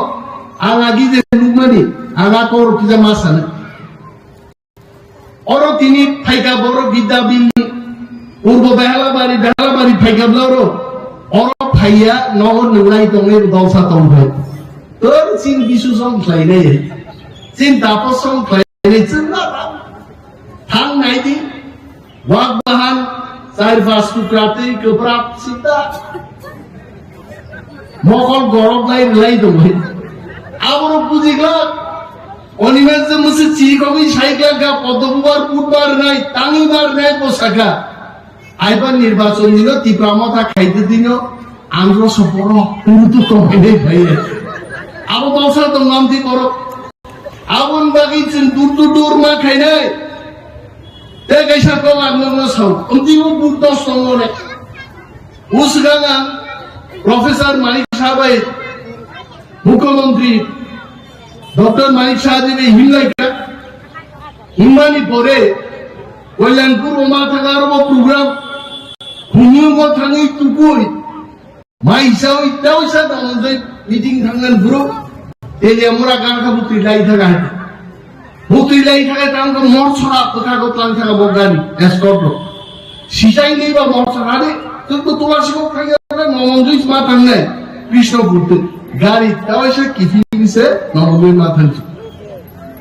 ang agi je nukmani, ang a kor kisa ma sana. Oro tini phaika borok Bidya Bini, Purbo Behalabari, Behalabari phaika bla oro, oro phaiya nogo nunglai tongwi dosa tongthai. Tor chin bisu song khlainai, chin tapo song khlainai, chwng na thang nai di, wak bahan, char pas tukra twi kwprak sita. Mokol gorok lai lai tongwi. Aborok bujiglak. Onimens je musi chi kogwi saiglak ga Poddo Bubar budbar nai, tangi bar nai bosaka. Aiba nirbachon dino Tipra Motha khaide dino andro soporo turutu tongwi nai phaiye. Abo bausa tong amti borok. Abon bagwi chwng dur dur dur ma khainai. Tei kaisa kok ang nokno sao. Amti bo bud dos tongo ne. Usgang ang Professor Manik Saha bai, Mukhyamantri Doctor Manik Saha ji bai himlai ka. Himmani pore Kalyanpur o ma thang aro bo program. Hunyu bo thangwi tukui. Mai sawi tawisa tamo jai meeting thangan bro. Telia mura gan ka butui lai thaga hai. Butui lai thaga tam ka mor chora kotha ko tlang thaga bo gari escort lo. Sijai ni ba mor chora de. Tu tu tuwa si ko khaga na momon jui ma thangnai. Krishna butui. Gari tawisa kithing se momon jui ma thang.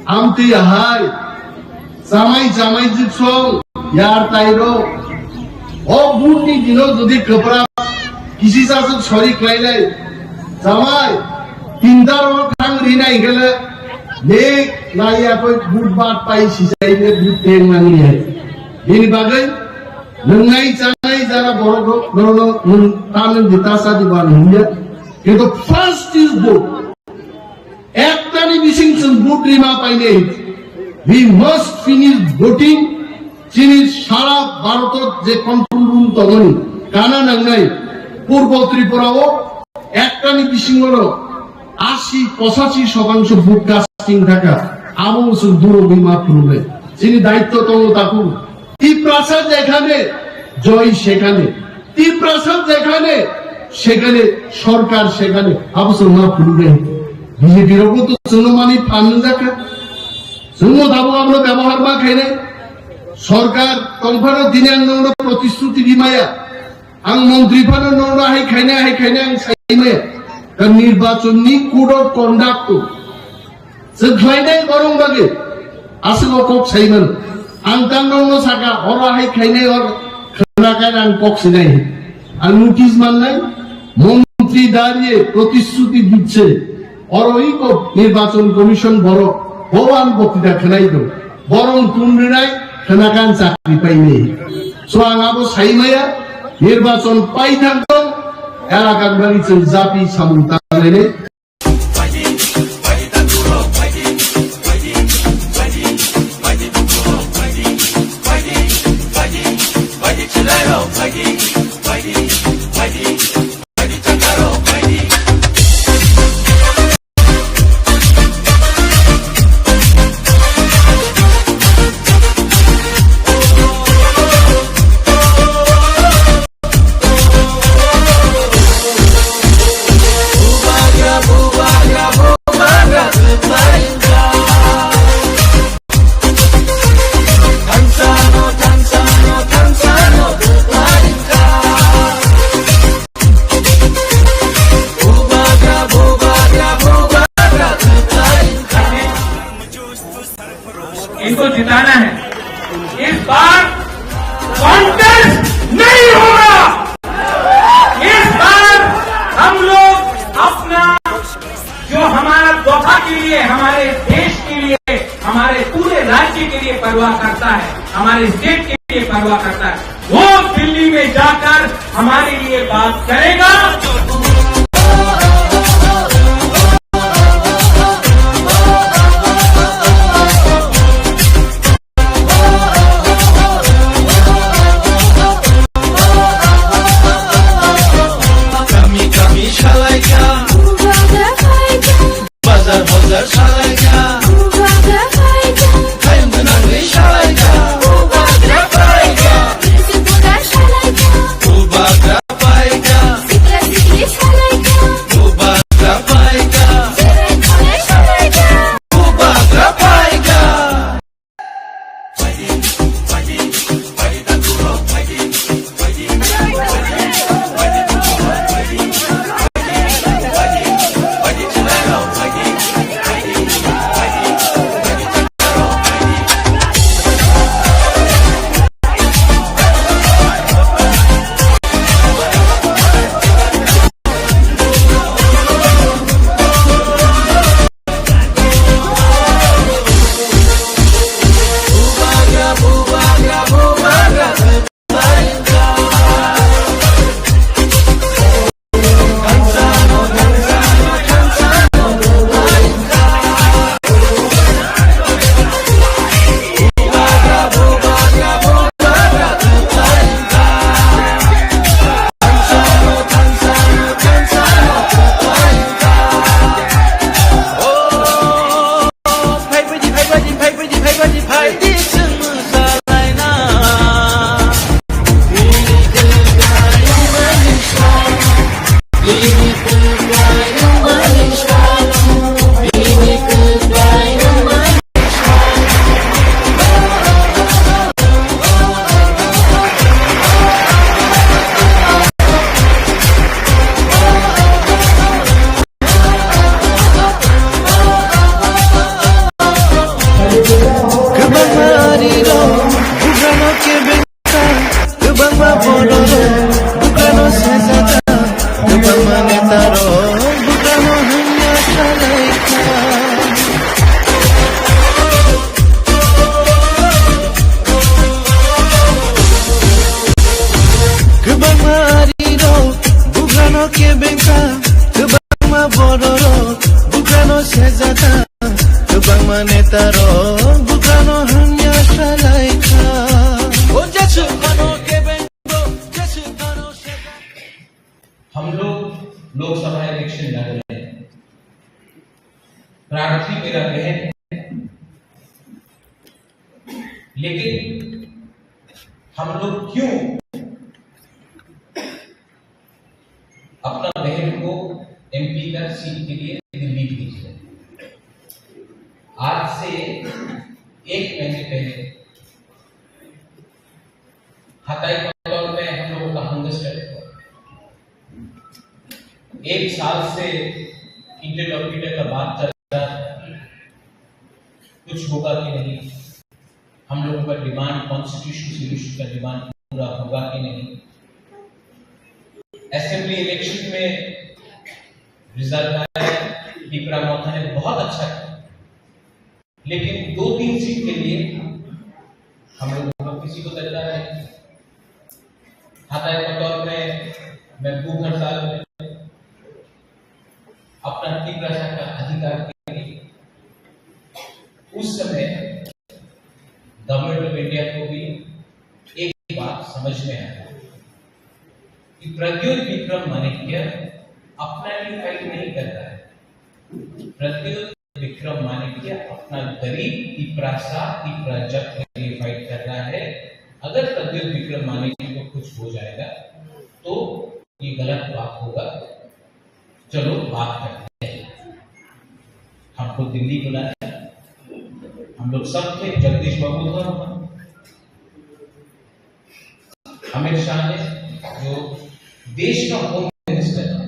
Amtwi ahai, chamai chamai jiksong, yar tairo. O butni dino jodi kwpra kisi sasuk sori khlailai, chamai, tinta ro thang rinai gele, ne naiya koi but bat pai sisai ne but teng nangli hai. Bini bagwi, nwngnai chanai jara borok rok, no, no, nwng, ta nwng di, ta sa di ba nwng ya. Kintu first is vote. Ektani bising chwng vote rima painai. We must finish voting. Chini sara Bharotot je control room tongmani kana nangnai Purbo Tripura o ektani bisingo no asi pochachi shotangsho vote casting thaka abo chwng duro bima phunuknai. Chini daitto tongo takhuk. Tiprasa jekhane, joy sekhane. Tiprasa jekhane, sekhane, sorkar sekhane. Abo chwng ma phunuknai. B J P rokbo to chwngno mani phan nungjakha. Chwngno tabuk abono byabohar ma khainai. Sorkar tongphano tini ang nokno protishruti rimaya. Ang montri phano nokno hai khainai, hai khainai ang saimaya. Ka nirbachonni code of conduct to. Chwng khlainai borok bagwi aswk o kok saiman. Ang tang nokno saka, oro hai khlainai or khwnakai ang kok sinai. Ang notice mannai, মন্ত্রী দাঁড়িয়ে প্রতিশ্রুতি দিচ্ছে, oro iko নির্বাচন commission borok boban boktita khwnai do. Borok tun rinai khwnakan chakri painai. So ang abo saimaya, nirbachon pai thangtong, Ela kanbari chwng japi samung tangnai le. इनको जिताना है। इस बार कॉन्टेस्ट नहीं होगा। इस बार हम लोग अपना, जो हमारा वफा के लिए, हमारे देश के लिए, हमारे पूरे राज्य के लिए परवाह करता है, हमारे स्टेट के लिए परवाह करता है, वो दिल्ली में जाकर हमारे लिए बात करेगा। Kami kami salaika, bazar bazar salaika, hayung gwnangwi salaika, bubagra paika, bubagra paika. Kwbangma arirok bugrano kebengkha, kwbangma bororok bugrano sejata, kwbangma netarok bugrano hamya salaikha. Kwbangma arirok bugrano kebengkha, kwbangma bororok bugrano sejata, kwbangma netarok bugrano hamya salaikha. O Jesu phano kebengbo, Jesu phano sejata. हम लोग लोकसभा इलेक्शन लड़ रहे हैं, प्रार्थी मेरा बहन, लेकिन हम लोग क्यों अपना बहन को एमपी का सीट के लिए दिल्ली भेज रहे हैं? आज से एक महीने पहले हताई पटौर में हम लोगों का हंगर स्ट्राइक हुआ। एक साल से इंटरलोक्यूटर का बात चल रहा है, कुछ होगा कि नहीं, हम लोगों का डिमांड, कॉन्स्टिट्यूशन सॉल्यूशन का डिमांड पूरा होगा कि नहीं। असेंबली इलेक्शन में रिजल्ट आया, पिपरा मोथा ने बहुत अच्छा किया, लेकिन दो तीन सीट के लिए हम लोगों का किसी को तैयार नहीं। हताई पटौर में मैं भूख हड़ताल में उस समय गवर्नमेंट ऑफ इंडिया को भी एक बात समझ में आया कि प्रद्युत विक्रम माणिक्य अपना लिए फाइट नहीं कर रहा है। प्रद्युत विक्रम माणिक्य अपना गरीब तिपरासा, तिपरा जग के लिए फाइट कर रहा है। अगर प्रद्युत विक्रम माणिक्य को कुछ हो जाएगा तो ये गलत बात होगा। चलो बात करते हैं। हमको दिल्ली बुलाया, हम लोग सब थे, जगदीश बाबू था, अमित शाह ने, जो देश का होम मिनिस्टर है,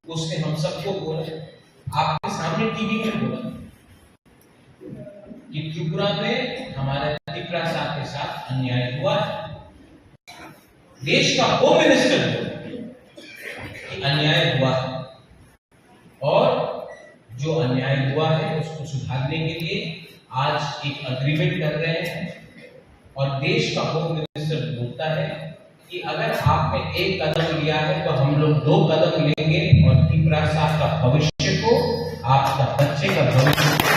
उसने हम सबको बोला, आपके सामने टीवी में बोला कि त्रिपुरा में हमारे तिपरासा के साथ अन्याय हुआ है। देश का होम मिनिस्टर बोला कि अन्याय हुआ है और जो अन्याय हुआ है उसको सुधारने के लिए आज एक एग्रीमेंट कर रहे हैं। और देश का होम मिनिस्टर बोलता है कि अगर आपने एक कदम लिया है तो हम लोग दो कदम लेंगे और तिपरासा का भविष्य को, आपका बच्चे का भविष्य को।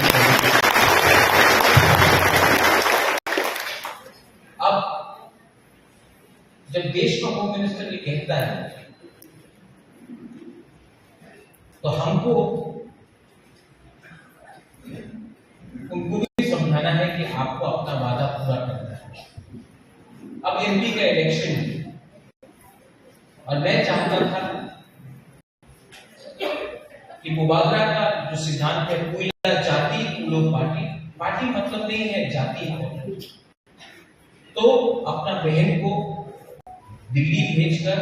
अब जब देश का होम मिनिस्टर ये कहता है तो हमको उनको भी समझाना है कि आपको अपना वादा पूरा करना है। अब एमपी का इलेक्शन है और मैं चाहता था कि बुबागरा का जो सिद्धांत है, कोयला जाति उलो पार्टी, पार्टी मतलब नहीं है, जाति है। तो अपना बहन को दिल्ली भेजकर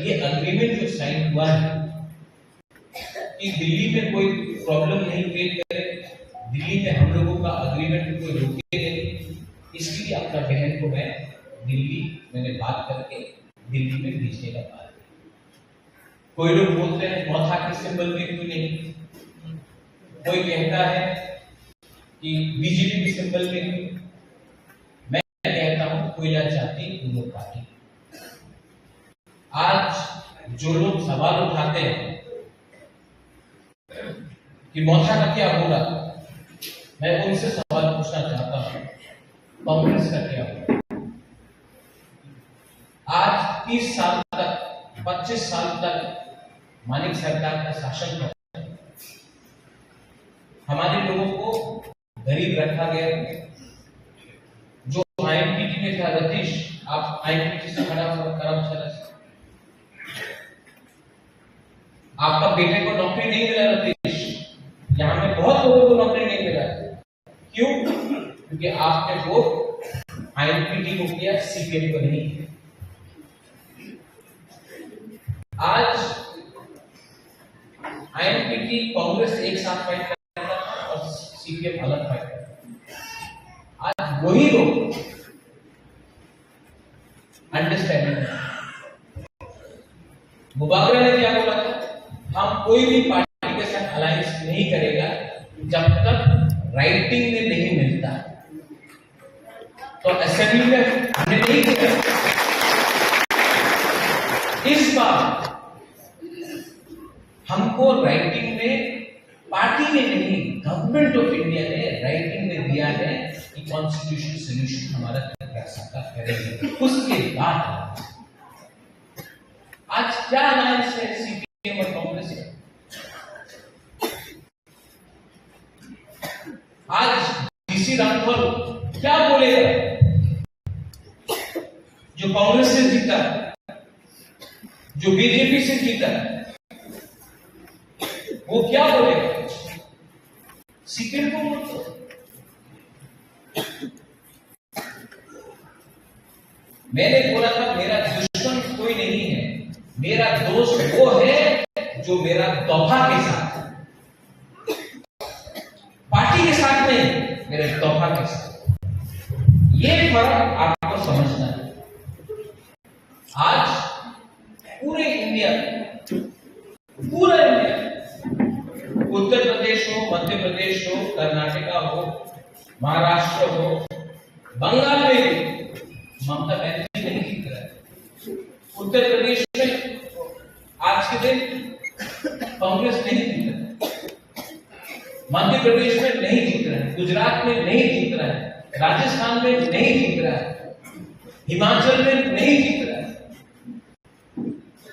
ये एग्रीमेंट जो साइन हुआ है कि दिल्ली में कोई प्रॉब्लम नहीं क्रिएट करे, दिल्ली में हम लोगों का एग्रीमेंट को कोई रोके नहीं, इसलिए अपना बहन को मैं दिल्ली, मैंने बात करके दिल्ली में भेजने का बात। कोई लोग बोलते हैं मौथा के सिंबल में क्यों नहीं, कोई कहता है कि बीजेपी के सिंबल में क्यों। मैं कहता हूं कोयला जाति उलो पार्टी। आज जो लोग सवाल उठाते हैं कि मौथा का क्या होगा, मैं उनसे सवाल पूछना चाहता हूं, कांग्रेस का क्या होगा? आज तीस साल तक, पच्चीस साल तक मानिक सरकार का शासन था। हमारे लोगों को गरीब रखा गया। जो आईएमपीटी में था रतीश, आप आईएमपीटी से खड़ा हो, खड़ा हो, खड़ा हो। आपका बेटे को नौकरी नहीं मिला रतीश, यहाँ में बहुत लोगों को नौकरी नहीं मिला। क्यों? क्योंकि आपने वोट आईएमपीटी को किया, सीपीएम को नहीं किया। आज आईएमपीटी, कांग्रेस एक साथ फाइट कर रहा था और सीपीएम अलग फाइट कर रहा था। आज वही लोग अंडरस्टैंडिंग है। बुबागरा ने क्या बोला था? हम कोई भी पार्टी के साथ अलायंस नहीं करेगा जब तक राइटिंग में नहीं मिलता। तो असेंबली में हमने नहीं किया। इस बार हमको राइटिंग में, पार्टी ने नहीं, गवर्नमेंट ऑफ इंडिया ने राइटिंग में दिया है कि कॉन्स्टिट्यूशन सॉल्यूशन हमारा तिपरासा का करेंगे। उसके बाद आज क्या अलायंस है सीपीएम और कांग्रेस का? आज डीसी राठौर क्या बोलेगा, जो कांग्रेस से जीता, जो बीजेपी से जीता, वो क्या बोलेगा? सीपीएम को मत दो। मैंने बोला था, मेरा दुश्मन कोई नहीं है, मेरा दोस्त वो है जो मेरा दफा के साथ है। पार्टी के साथ नहीं, मेरे दफा के साथ। ये फर्क आपको समझना है। आज पूरे इंडिया, पूरा इंडिया, उत्तर प्रदेश हो, मध्य प्रदेश हो, कर्नाटका हो, महाराष्ट्र हो, बंगाल में भी ममता बनर्जी नहीं जीत रहा है। उत्तर प्रदेश में आज के दिन कांग्रेस नहीं जीत रहा है। मध्य प्रदेश में नहीं जीत रहा है, गुजरात में नहीं जीत रहा है, राजस्थान में नहीं जीत रहा है, हिमाचल में नहीं जीत रहा है,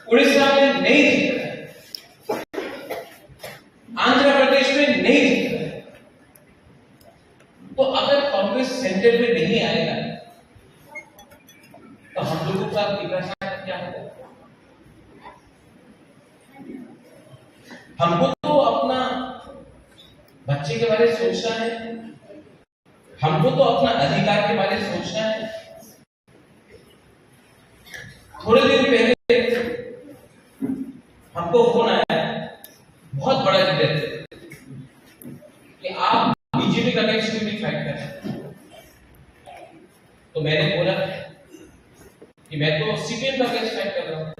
उड़ीसा में नहीं जीत रहा है, आंध्र प्रदेश में नहीं जीत रहा है। तो अगर कांग्रेस सेंटर में नहीं आएगा, तो हम लोगों का विकास क्या होगा? हमको तो अपना बच्चे के बारे में सोचना है, हमको तो अपना अधिकार के बारे में सोचना है। थोड़े दिन पहले हमको फोन आया, बहुत बड़ा लीडर, कि आप बीजेपी का अगेंस्ट में भी फाइट कर रहे हैं। तो मैंने बोला कि मैं तो सीपीएम का अगेंस्ट फाइट कर रहा हूँ।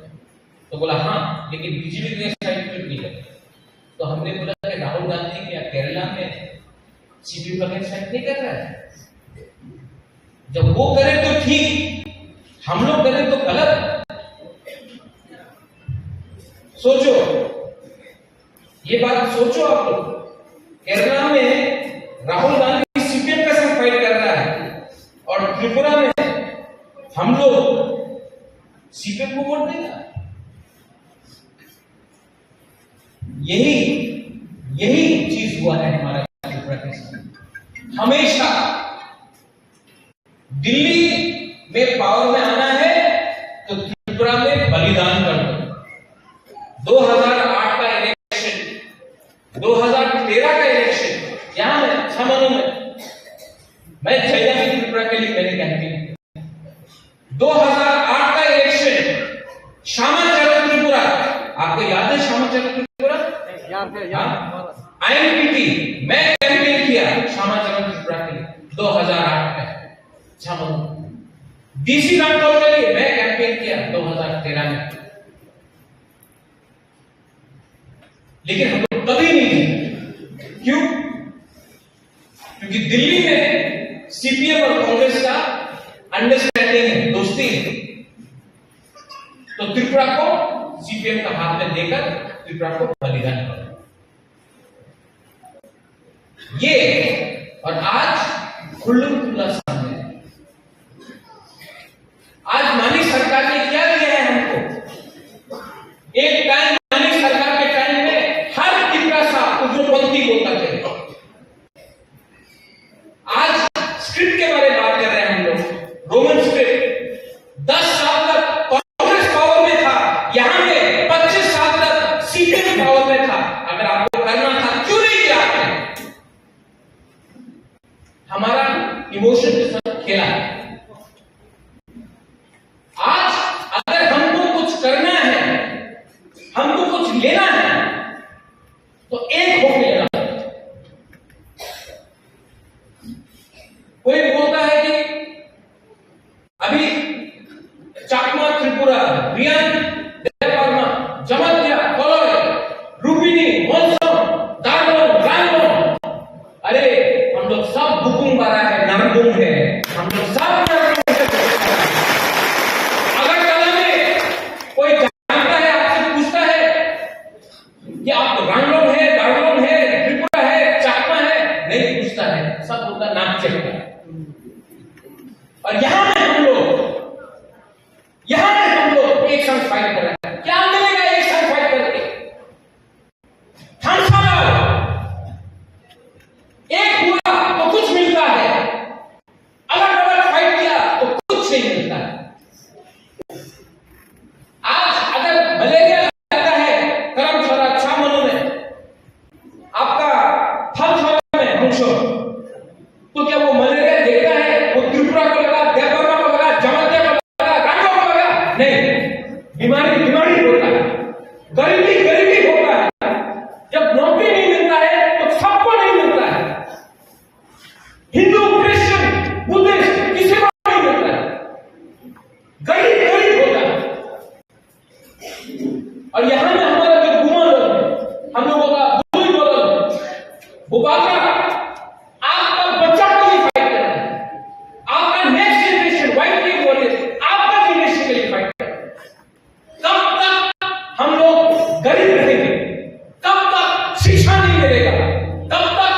तो बोला, हाँ, लेकिन बीजेपी के अगेंस्ट फाइट क्यों नहीं कर रहे? तो हमने बोला कि राहुल गांधी क्या केरला में सीपीएम का अगेंस्ट फाइट नहीं कर रहा है? जब वो करे तो ठीक, हम लोग करें तो गलत। सोचो, ये बात सोचो आप लोग। केरला में राहुल गांधी सीपीएम के साथ फाइट कर रहा है और त्रिपुरा में हम लोग सीपीएम को वोट देगा। यही, यही चीज हुआ है हमारा त्रिपुरा के साथ। हमेशा दिल्ली में पावर में आना है तो त्रिपुरा में बलिदान कर दो। दो हज़ार आठ का इलेक्शन, दो हज़ार तेरह का इलेक्शन, यहाँ मैं अच्छा मालूम है, मैं जैदा भी त्रिपुरा के लिए मैंने कैंपेन किया। दो हज़ार आठ का इलेक्शन, श्यामाचरण त्रिपुरा, आपको याद है श्यामाचरण त्रिपुरा? याद है, याद है। हाँ? आईएनपीटी, मैं कैंपेन किया श्यामाचरण त्रिपुरा के लिए दो हज़ार आठ में। अच्छा मालूम। डीसी रामपाल के लिए मैं कैंपेन किया दो हज़ार तेरह में। लेकिन हम लोग कभी नहीं जीते। क्यों? क्योंकि दिल्ली में सीपीएम और कांग्रेस का अंडरस्टैंडिंग है, दोस्ती है। तो त्रिपुरा को सीपीएम का हाथ में देकर त्रिपुरा को बलिदान करो। ये और आज खुल्लम खुल्ला सामने है। आज मानिक सरकार ने क्या दिया है हमको? एक टाइम मानिक सरकार के टाइम में हर तिपरासा उग्रपंथी बोलता था। आज स्क्रिप्ट के बारे में बात कर रहे हैं हम लोग, रोमन स्क्रिप्ट। दस साल तक कांग्रेस पावर में था, यहाँ पे पच्चीस साल तक सीपीएम पावर में था। अगर आपको करना था, क्यों नहीं किया आपने? हमारा इमोशन के साथ खेला है। आज अगर हमको कुछ करना है, हमको कुछ लेना है, तो एक होके लेना। कोई बोलता है कि अभी चाकमा त्रिपुरा, रियान देबबर्मा, जमातिया, कलर, रुबिनी, मलसम, दारलोंग, रांगलोंग। अरे, हम लोग सब बुकुंग बारा है, नारगुंग है, हम लोग सब नारगुंग है। अगरतला में कोई जानता है, आपसे पूछता है कि आप रांगलोंग है, दारलोंग है, त्रिपुरा है, चाकमा है? नहीं पूछता है, सब बोलता नाम चेक कर। और यहाँ में हम लोग, यहाँ में हम लोग एक साथ फाइट कर रहे हैं। क्या मिलेगा एक साथ फाइट करके? थानसा लाओ। एक हुआ तो कुछ मिलता है, अलग-अलग फाइट किया तो कुछ नहीं मिलता है। आज अगर मलेरिया लगता है करमशाला, छामनू में, आपका थानसा में, हंसो, तो क्या वो मलेरिया देखता है? वो त्रिपुरा को लगा, देबबर्मा को लगा, जमातिया को लगा, रांगो को लगा? नहीं। बीमारी बीमारी होता है, गरीबी गरीबी होता है। जब नौकरी नहीं मिलता है तो सबको नहीं मिलता है। हिंदू, क्रिश्चियन, बुद्धिस्ट, किसी को नहीं मिलता है। गरीब गरीब होता है। और यहाँ में हमारा जो गुमा लोग है, हम लोगों का बुजुर्ग लोग है, वो बाबा, आपका बच्चा को भी फाइट करना है, आपका नेक्स्ट जनरेशन, वाइफ के बोले, आपका जनरेशन के लिए फाइट करना है। कब तक हम लोग गरीब रहेंगे? कब तक शिक्षा नहीं मिलेगा? कब तक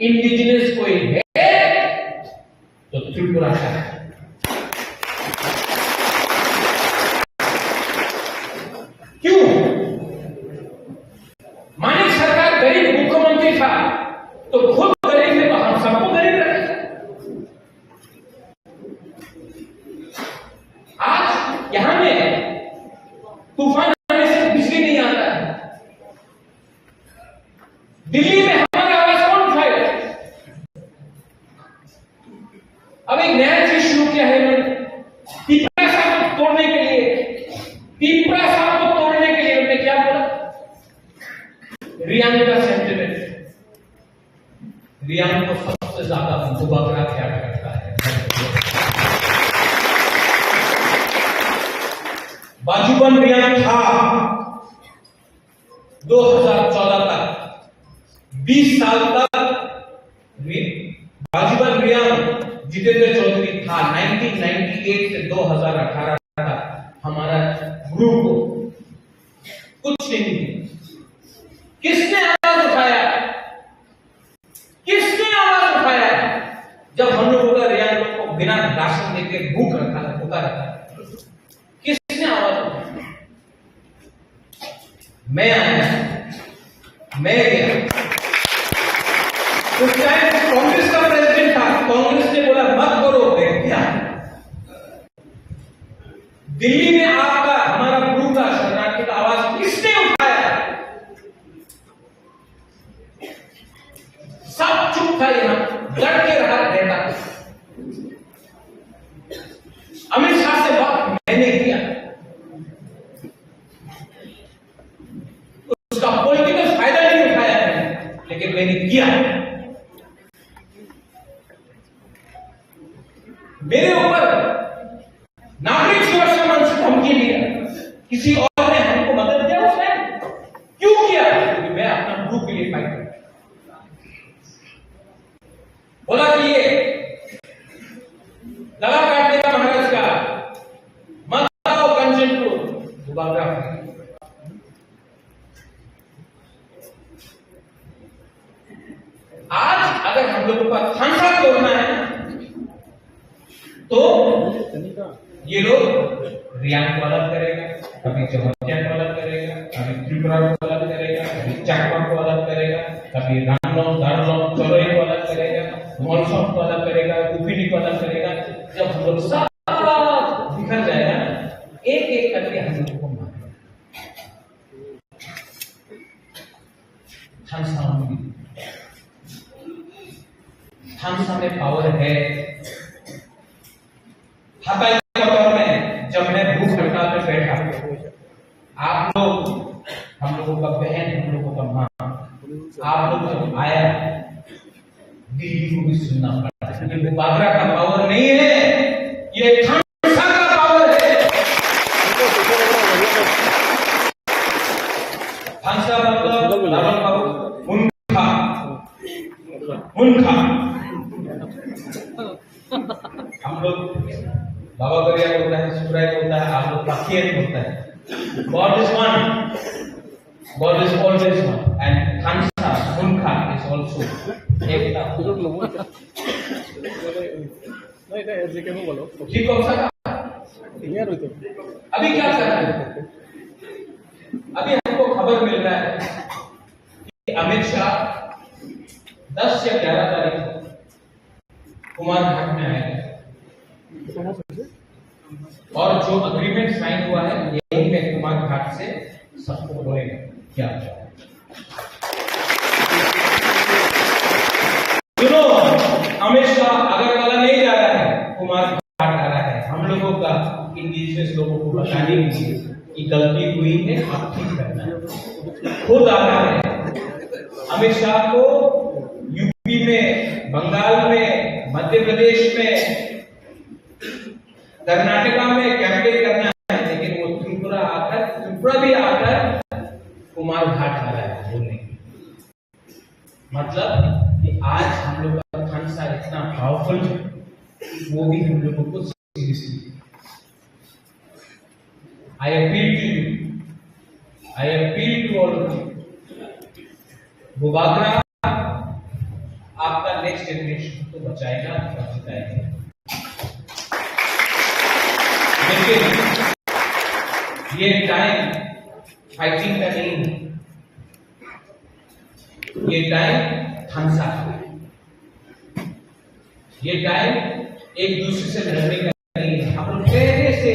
इंडिजिनस कोई है तो त्रिपुरा का है। क्यों? मानिक सरकार गरीब मुख्यमंत्री था, तो खुद गरीब है, तो हम सबको गरीब रखेगा। आज यहाँ में तूफान आने से बिजली नहीं आता है। दिल्ली में हमारा आवाज कौन उठाएगा? अब एक नया चीज शुरू किया है इन्होंने। तिपरासा को तोड़ने के लिए, तिपरासा को तोड़ने के लिए उन्होंने क्या बोला? रियांग का सेंटिमेंट, रियांग को सबसे ज्यादा बुबागरा प्यार करता है। बाजूबंद रियांग था दो हज़ार चौदह तक, बीस साल तक रि-, बाजूबंद रियांग जितेंद्र चौधरी था। नाइनटीन नाइंटी एट से दो हज़ार अठारह तक हमारा ग्रुप कुछ नहीं किया। किसने आवाज उठाया? किसने आवाज उठाया जब हम लोगों का रियांग लोग को बिना राशन देके भूख रखा था, भूखा रखा था? किसने आवाज उठाया? मैं आया, मैं गया। उस टाइम कांग्रेस का प्रेसिडेंट था, कांग्रेस ने बोला, "मत करो," मैं किया। दिल्ली में आपका, हमारा गुरु का, शरणार्थी का आवाज किसने उठाया? सब चुप था यहाँ, डट के रहा नेता। अमित शाह से बात मैंने किया, उसका पॉलिटिकल फायदा नहीं उठाया मैंने, लेकिन मैंने किया। मेरे ऊपर नागरिक सुरक्षा मंच से धमकी दिया, किसी और ने हमको मदद दिया उसने? क्यों किया? क्योंकि मैं अपना ग्रुप के लिए फाइट करता हूं। बोला कि ये गला काट देगा महाराज का, मत आओ कंचनपुर, बुबागरा। आज अगर हम लोगों का थानसा तोड़ना है ना, तो ये लोग रियांग को अलग करेगा, कभी जमातिया को अलग करेगा, कभी त्रिपुरा को अलग करेगा, कभी चाकमा को अलग करेगा, कभी रांगलोंग, दारलोंग, चोलोई को अलग करेगा, मोलसोंग को अलग करेगा, कुपिनी को अलग करेगा। जब हम लोग सब बिखर जाएगा ना, एक एक करके हम लोगों को मारेगा। थानसा मंदिर, थानसा में पावर है। हताई कतर में जब मैं भूख हड़ताल में बैठा, आप लोग, हम लोगों का बहन, हम लोगों का माँ, आप लोग जब आया, दिल्ली को भी सुनना पड़ा, क्योंकि वो बाबरा का पावर नहीं है, ये थानसा का पावर है। थानसा मतलब लालन बाबू, उनका, उनका। हम लोग बाबा गरिया बोलता है, सुराय बोलता है, आप लोग पाखियन बोलता है। God is one, God is always one, and थानसा, उनका is also एक। नहीं, नहीं, ऐसे क्यों बोलो? ठीक कौन सा? अभी क्या कर रहे हैं? अभी हमको खबर मिल रहा है कि अमित शाह दस या ग्यारह तारीख को कुमार घाट में आएगा और जो एग्रीमेंट साइन हुआ है, यही में कुमार घाट से सबको बोलेगा क्या। सुनो, अमित शाह अगरतला नहीं जा रहा है, कुमार घाट आ रहा है। हम लोगों का, इंडिजिनस लोगों को बताने के लिए कि गलती हुई है, अब ठीक करना है। खुद आ रहा है। अमित शाह को यूपी में, बंगाल में, मध्य प्रदेश में, कर्नाटका में कैंपेन करना है, लेकिन वो त्रिपुरा आकर, त्रिपुरा भी आकर कुमार घाट आ रहा है बोलने के लिए। मतलब कि आज हम लोग का थानसा इतना पावरफुल है, वो भी हम लोगों को seriously. I appeal to you, I appeal to all of you, Bubagra, आप जनरेशन को बचाएगा और जिताएगा। लेकिन ये टाइम फाइटिंग का नहीं है, ये टाइम थानसा का है। ये टाइम एक दूसरे से लड़ने का नहीं है। हम लोग पहले से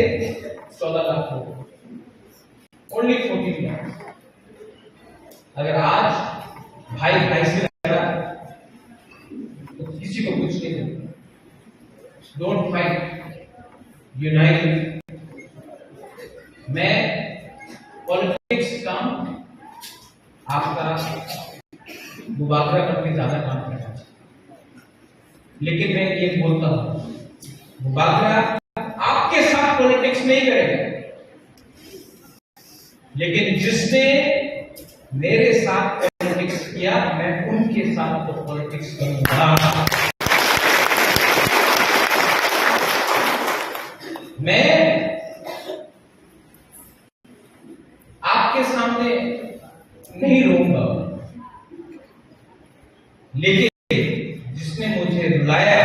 चौदह लाख लोग, ओनली फोर्टीन लाख। अगर आज भाई भाई से लड़ा तो किसी को कुछ नहीं होगा। Don't fight, unite. मैं पॉलिटिक्स कम आपका बुबागरा करके ज्यादा काम करना चाहिए। लेकिन मैं ये बोलता हूँ, बुबागरा आपके साथ पॉलिटिक्स नहीं करेगा, लेकिन जिसने मेरे साथ पॉलिटिक्स किया, मैं उनके साथ तो पॉलिटिक्स करूंगा। मैं आपके सामने नहीं रोऊंगा, लेकिन जिसने मुझे रुलाया,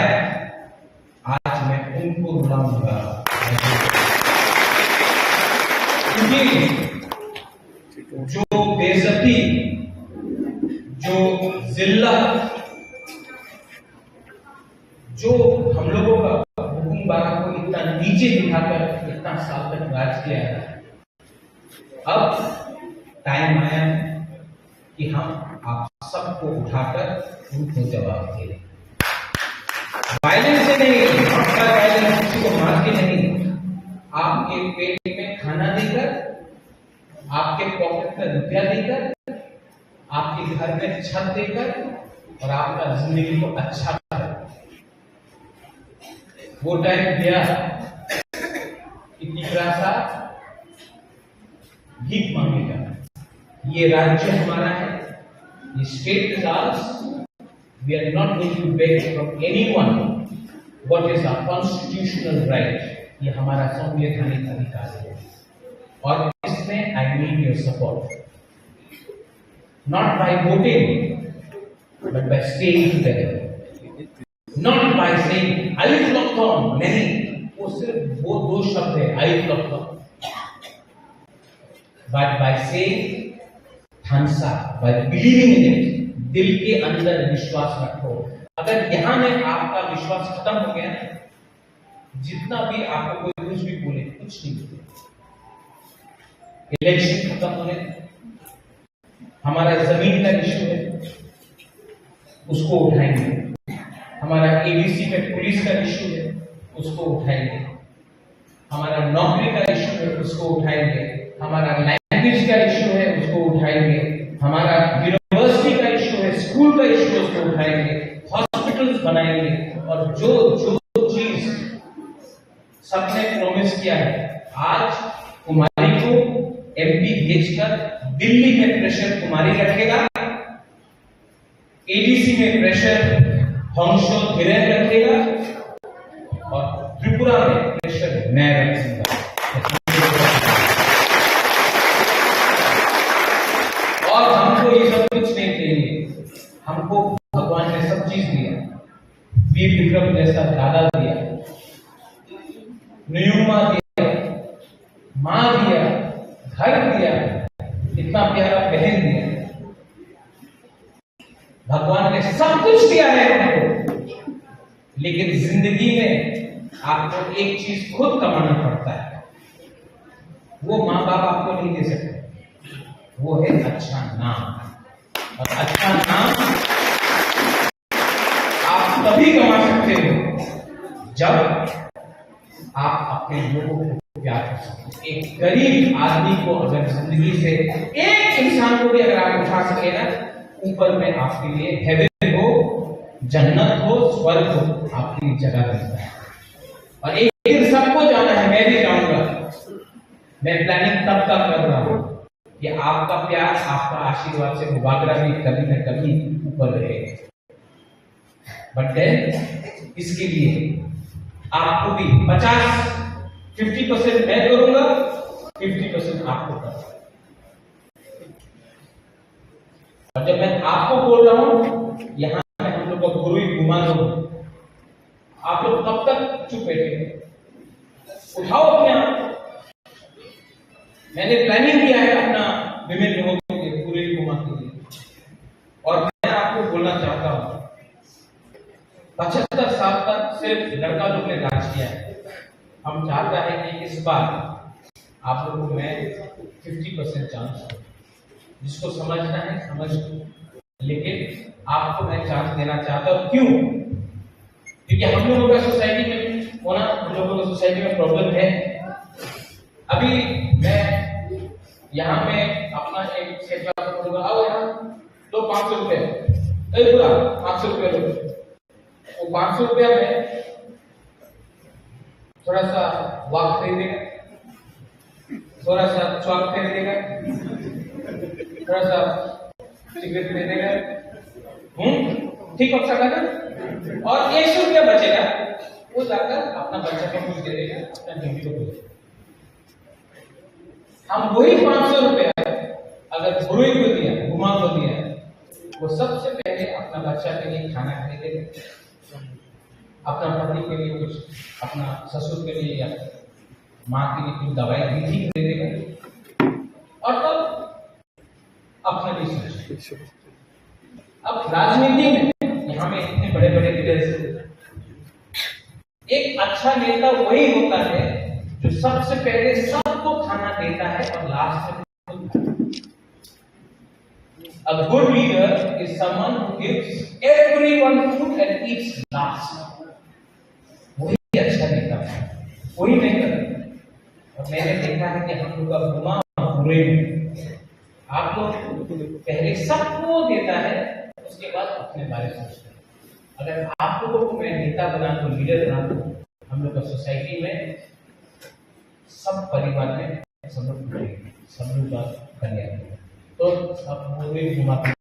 आज मैं उनको रुलाऊंगा। क्योंकि जो बेइज्जती, जो जिल्लत, जो हम लोगों का हुकुमबारा को इतना नीचे दिखाकर इतना साल तक राज किया है, अब टाइम आया है कि हम आप सबको उठाकर उनको जवाब दें। वायलेंस से नहीं, पक्का वायलेंस, किसी को मार के नहीं, आपके पेट में खाना देकर, आपके पॉकेट में रुपया देकर, आपके घर में छत देकर और आपका जिंदगी को अच्छा कर। वो टाइम गया कि तीसरा सा भीख मांगेगा। ये राज्य हमारा है, ये state is ours. We are not going to beg from anyone. What is our constitutional right? ये हमारा संवैधानिक अधिकार है और इसमें I need your support. Not by voting, but by staying together. Not by saying "Ayuk Lokthon", नहीं, वो सिर्फ वो दो शब्द है, "Ayuk Lokthon", but by saying "Thansa", by believing in it. दिल के अंदर विश्वास रखो। अगर यहाँ में आपका विश्वास खत्म हो गया ना, जितना भी आपको कोई कुछ भी बोले, कुछ नहीं बोले। इलेक्शन खत्म होने, हमारा जमीन का इशू है, उसको उठाएंगे। हमारा एडीसी में पुलिस का इशू है, उसको उठाएंगे। हमारा नौकरी का इशू है, उसको उठाएंगे। हमारा लैंग्वेज का इशू है, उसको उठाएंगे। हमारा यूनिवर्सिटी का इशू है, स्कूल का इशू है, उसको उठाएंगे। हॉस्पिटल्स बनाएंगे। और जो जो चीज सबने प्रॉमिस किया है, आज कुमारी को एमपी भेजकर दिल्ली में प्रेशर कुमारी रखेगा, एडीसी में प्रेशर हंसो धीरेन रखेगा और त्रिपुरा में प्रेशर मैं रखूंगा। और हमको ये सब कुछ नहीं चाहिए, हमको भगवान ने सब चीज दिया। वीर विक्रम जैसा दादा दिया, नुयुमा दिया, माँ दिया, घर दिया, इतना प्यारा बहन दिया। भगवान ने सब कुछ दिया है हमको, लेकिन जिंदगी में आपको एक चीज खुद कमाना पड़ता है। वो माँ बाप आपको नहीं दे सकते, वो है अच्छा नाम। और अच्छा नाम आप तभी कमा सकते हो जब आप अपने लोगों को प्यार कर सकें। एक गरीब आदमी को अगर जिंदगी से एक इंसान को भी अगर आप उठा सके ना, ऊपर में आपके लिए हेवन हो, जन्नत हो, स्वर्ग हो, आपके लिए जगह बनता है। और एक दिन सबको जाना है, मैं भी जाऊंगा। मैं प्लानिंग तब तक कर रहा हूँ कि आपका प्यार, आपका आशीर्वाद से मुबागरा भी कभी न कभी ऊपर रहे। बट देन इसके लिए आपको भी पचास, फिफ्टी परसेंट मैं करूंगा, फिफ्टी परसेंट आपको करना। और जब मैं आपको बोल रहा हूं, यहाँ पे हम लोग का गुरु ही घुमा कब तक चुप बैठेंगे? उठाओ अपने आप। मैंने प्लानिंग किया है अपना विमेन लोगों के लिए, पूरे युवा के लिए। और मैं आपको बोलना चाहता हूँ, पचहत्तर साल तक सिर्फ लड़का लोग ने राज किया है। हम चाहता है कि इस बार आप लोगों को मैं फिफ्टी परसेंट चांस दूँ। जिसको समझना है समझ लो, लेकिन आपको मैं चांस देना चाहता हूँ। क्यों? क्योंकि हम लोगों का सोसाइटी में होना, हम लोगों का सोसाइटी में प्रॉब्लम है। अभी मैं यहाँ में अपना एक सेट बोलूंगा, आओ यहाँ, दो पाँच सौ रुपये, ए पूरा पाँच सौ रुपये लो। वो पाँच सौ रुपया में थोड़ा सा वाक खरीदेगा, थोड़ा सा च्वाक खरीदेगा, थोड़ा सा सिगरेट खरीदेगा। हम्म, ठीक हो सकता है। और एक सौ रुपया बचेगा, वो जाकर अपना बच्चा को कुछ दे देगा, अपना बीवी को कुछ। हम वही पाँच सौ रुपया अगर बुरुई को दिया, गुमा को दिया, वो सबसे पहले अपना बच्चा के लिए खाना खरीदेगा, अपना पति के लिए कुछ, अपना ससुर के लिए या माँ के लिए कुछ दवाई भी ठीक खरीदेगा, और तब अपना भी सोचेगा। अब राजनीति में यहाँ में इतने बड़े बड़े लीडर्स, एक अच्छा नेता वही होता है जो सबसे पहले सबको खाना देता है और लास्ट में खुद खाता है। A good leader is someone who gives everyone food and eats last. वही अच्छा नेता है, वही नेता। और मैंने देखा है कि हम लोग का गुमा और बुरे में आप लोग पहले सबको देता है, उसके बाद अपने बारे में सोचता है। अगर आप लोगों को मैं नेता बना दूं, लीडर बना दूं, हम लोग का सोसाइटी में सब परिवार में सब लोग, सब लोग का कल्याण होगा। तो अब वो भी घुमा के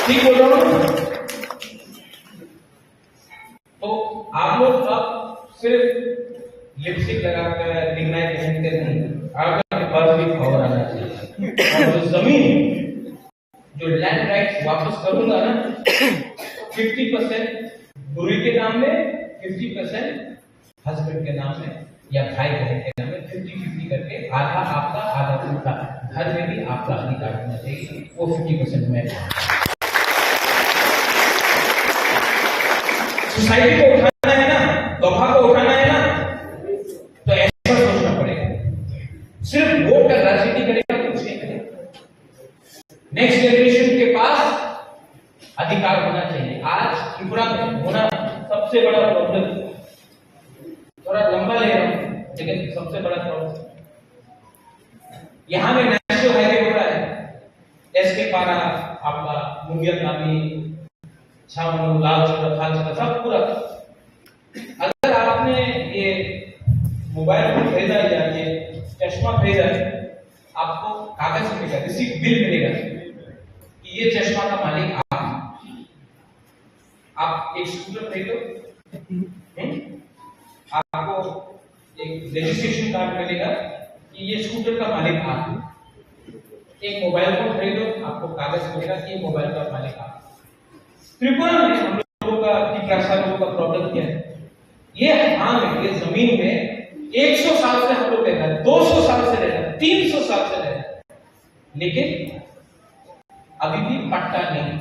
ठीक बोल रहा हूँ। तो आप लोग अब सिर्फ लिपस्टिक लगाकर दिखना ही पहनते नहीं, आपके पास भी पावर आना चाहिए। और जो जमीन, जो लैंड राइट्स वापस करूंगा ना, फिफ्टी परसेंट बुरी के नाम में, फिफ्टी परसेंट हस्बैंड के नाम में या भाई बहन के नाम में, फिफ्टी फिफ्टी करके आधा आपका आधा उनका, घर में भी आपका अधिकार होना चाहिए। वो फिफ्टी परसेंट मैं सोसाइटी को उठाना है ना, दोफा को उठाना है ना, तो ऐसा सोचना पड़ेगा। सिर्फ वोट का राजनीति करेगा, कुछ नहीं करेगा। नेक्स्ट जनरेशन के पास अधिकार होना चाहिए। आज त्रिपुरा में होना सबसे बड़ा प्रॉब्लम, थोड़ा लंबा ले रहा हूँ, लेकिन सबसे बड़ा प्रॉब्लम यहाँ में नेशनल हाईवे हो रहा है, एस के पारा, आपका मुंगिया कामी, छावनी, लाल चौरा, खाल चौरा, सब पूरा। अगर आपने ये मोबाइल फोन खरीदा या ये चश्मा खरीदा है, आपको कागज मिलेगा, रिसीट बिल मिलेगा कि ये चश्मा का मालिक आप हैं। आप एक स्कूटर खरीदो, हम्म? आपको एक रजिस्ट्रेशन कार्ड मिलेगा कि ये स्कूटर का मालिक आप हैं। एक मोबाइल फोन खरीदो, आपको कागज मिलेगा कि ये मोबाइल का मालिक आप हैं। त्रिपुरा में हम लोगों का, तिप्रासा लोगों का प्रॉब्लम क्या है? ये हाल, ये जमीन में एक सौ साल से हम लोग रह रहे हैं, दो सौ साल से रह रहे हैं, तीन सौ साल से रह रहे हैं, लेकिन अभी भी पट्टा नहीं।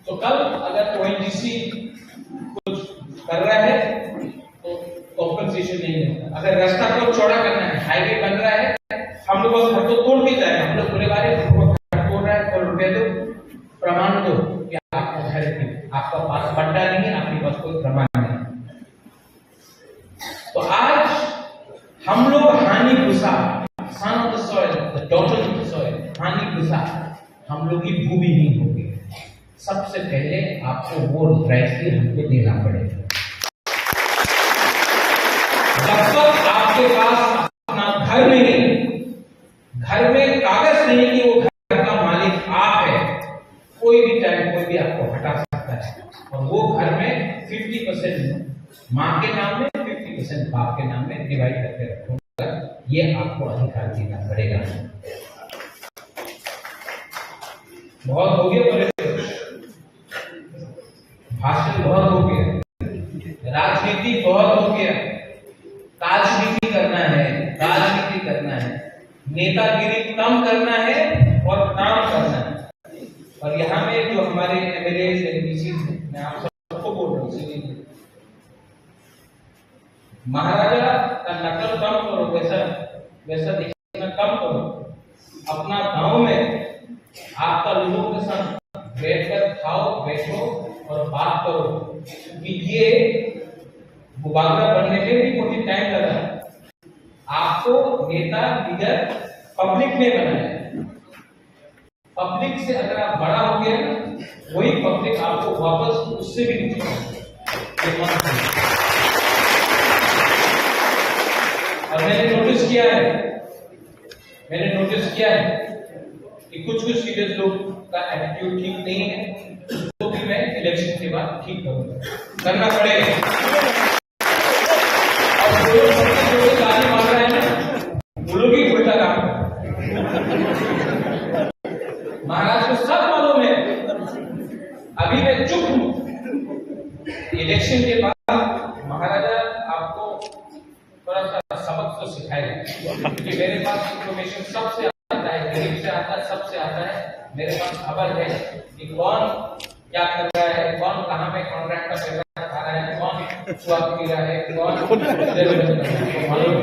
तो कल अगर ओएनजीसी कुछ कर रहा है तो कॉम्पेंसेशन नहीं मिलता। अगर रास्ता को चौड़ा करना है, हाईवे बन रहा है, हम लोग बस घर को तोड़ के जाए, हम लोग बोले, "अरे, हमको घर तोड़ रहा है, कल रुपए दो, प्रमाण दो कि आपका घर है, आपका पास पट्टा नहीं है, आपके पास कोई प्रमाण नहीं।" तो आज हम लोग हानि भूसा, son of the soil, the daughter of the soil, हानि भूसा, हम लोग की भूमिहीन हो गए। सबसे पहले आपको वो राइट्स भी हमको देना पड़ेगा। जब तक आपके पास अपना घर नहीं है, घर में कागज नहीं कि वो घर का मालिक आप है, कोई भी टाइम कोई भी आपको हटा सकता है। और वो घर में फिफ्टी परसेंट माँ के नाम में, फिफ्टी परसेंट बाप के नाम में डिवाइड करके रखूंगा, ये आपको अधिकार देना पड़ेगा। बहुत हो गया बोले। भाषण बहुत हो गया, राजनीति बहुत हो गया, राजनीति करना है, राजनीति करना है, नेतागिरी कम करना है और काम करना है। और यहाँ में जो हमारे एमएलए, एमडीसी हैं, मैं आप सबको बोल रहा हूँ, इसीलिए महाराजा का नकल कम करो, वैसा, वैसा दिखाना कम करो। अपना गांव में आपका लोगों के साथ बैठकर खाओ, बैठो और बात करो, क्योंकि ये बुबागरा बनने में भी मुझे टाइम लगा। आपको नेता, लीडर पब्लिक ने बनाया। पब्लिक से अगर आप बड़ा हो गए ना, वही पब्लिक आपको वापस उससे भी नीचे बनाएगी। ये मत भूलिए। और मैंने नोटिस किया है, मैंने नोटिस किया है कि कुछ कुछ लीडर्स लोग का एटीट्यूड ठीक नहीं है, तो भी मैं इलेक्शन के बाद ठीक करूंगा, करना पड़ेगा। और वो लोग सबसे जो भी गाली मार रहे हैं ना, वो लोग ही उल्टा काम कर रहे हैं। महाराज को सब मालूम है, अभी मैं चुप हूँ। इलेक्शन के बाद महाराजा आपको थोड़ा सा सबक तो सिखाएगा, क्योंकि मेरे पास इंफॉर्मेशन सबसे आता है, गरीब से आता है, सबसे आता है। मेरे पास खबर है कि कौन क्या कर रहा है, कौन कहाँ पे कॉन्ट्रैक्ट का पैसा खा रहा है, कौन स्वाद पी रहा है, कौन मालूम।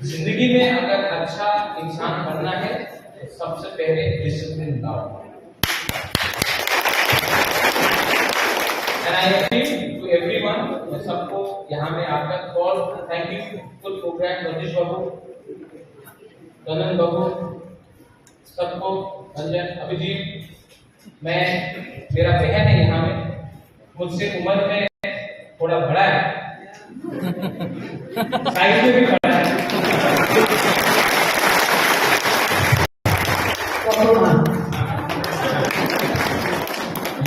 जिंदगी में अगर अच्छा इंसान बनना है तो सबसे पहले डिसिप्लिन लाओ। And I appeal to everyone, मैं सबको यहाँ में आकर call, thank you, good program, Ratish Babu, Kanan Babu, सबको, रंजन, अभिजीत, मैं, मेरा बहन है यहाँ में, मुझसे उम्र में थोड़ा बड़ा है, साइज में भी बड़ा है,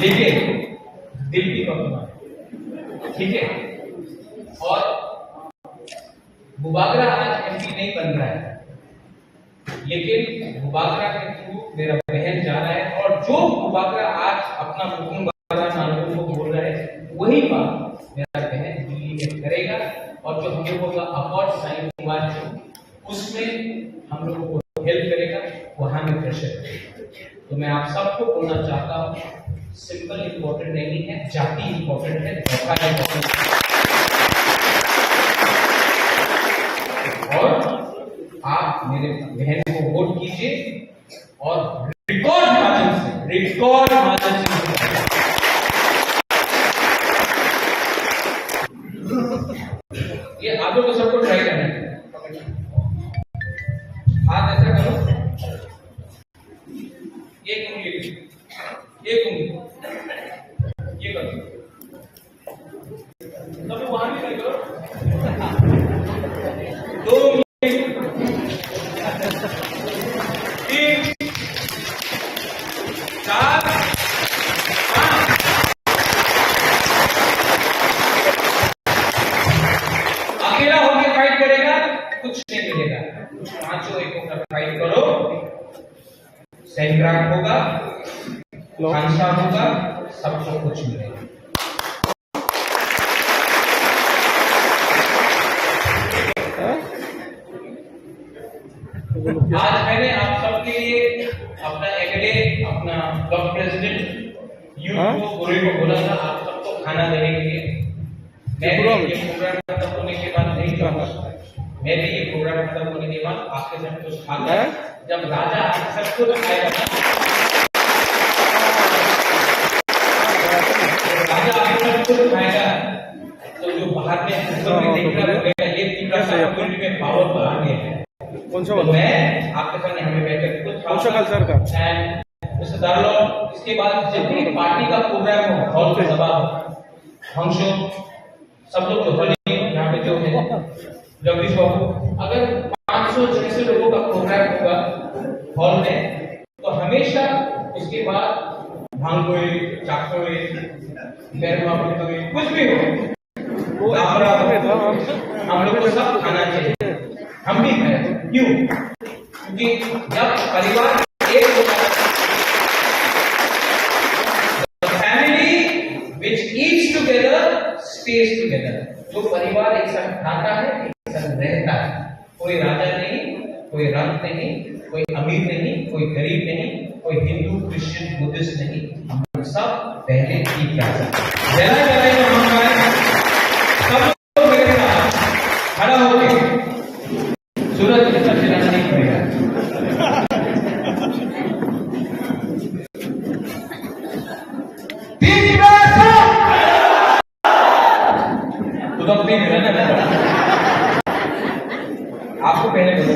लेकिन दिल की पद्मा, ठीक है। और बुबागरा आज एमपी नहीं बन रहा है, लेकिन बुबागरा के थ्रू मेरा बहन जा रहा है, और जो बुबागरा आज अपना मुकुंद बाबा नारायण को बोल रहा है, वही बात मेरा बहन दिल्ली में करेगा। और जो हम लोगों का अकॉर्ड साइन हुआ है, उसमें हम लोगों को हेल्प करेगा, वहां में प्रेशर करेगा। तो मैं आप सबको बोलना चाहता हूँ, सिंबल इंपॉर्टेंट नहीं है, जाति इंपॉर्टेंट है, धोखा इंपॉर्टेंट है। और आप मेरे बहन को वोट कीजिए और रिकॉर्ड मार्जिन से, रिकॉर्ड मार्जिन से। ये आलू को सबको ट्राई करना है। हाथ ऐसा करो, एक उंगली, एक उंगली, ये करो। तब वहां भी करो। दो उंगली, तीन, चार, पाँच। अकेला होके फाइट करेगा, कुछ नहीं मिलेगा। पांचों एक होकर फाइट करो। सैंक्राम होगा, लो। खानसा होगा, सबको कुछ मिलेगा। आज मैंने आप सबके लिए अपना एमएलए, अपना ब्लॉक प्रेसिडेंट, यूथ हाँ? को, पूरे को बोला था आप सबको खाना देने के लिए। मैं भी ये प्रोग्राम खत्म होने के बाद नहीं जाऊंगा। मैं भी ये प्रोग्राम खत्म होने के बाद आपके साथ कुछ खाकर, हैं? जब राजा आपके साथ खुद खाएगा ना, जब राजा आपके साथ खुद खाएगा, तो जो बाहर में ऊपर में देख रहा है, ये तीन राजा कैसे है आपको? कम्युनिटी में पावर बढ़ा दिया है। कौन सा तो वाला? मैं आपके साथ यहाँ पे बैठकर खुद कौन सा खाऊंगा। कल्चर का? And मिस्टर दारोगा, इसके बाद जब भी पार्टी का प्रोग्राम हो, हॉल पे सभा हो, फंक्शन, सब लोग जो हॉल में यहाँ पे जो है, जगदीश बाबू, अगर पाँच सौ छह सौ लोगों का प्रोग्राम होगा हॉल में, तो हमेशा उसके बाद भांग कोई, चाक कोई, गैर मामूली कोई, कुछ भी हो, वो लापरा हो, हम, हम लोग को सब खाना चाहिए। हम भी खाए। क्यों? क्योंकि जब परिवार एक होता है, the family stays together. जो परिवार एक साथ खाता है, एक साथ रहता है। कोई राजा नहीं, कोई रंक नहीं, कोई अमीर नहीं, कोई गरीब नहीं, कोई हिंदू, क्रिश्चियन, बुद्धिस्ट नहीं, हम लोग सब पहले एक जैसा। जरा जरा ये हम गाएं, सब लोग मेरे साथ खड़ा होके सूरज की तरफ से गाना नहीं पड़ेगा। तीन तो तब नहीं मिला ना। आपको पहले बोला।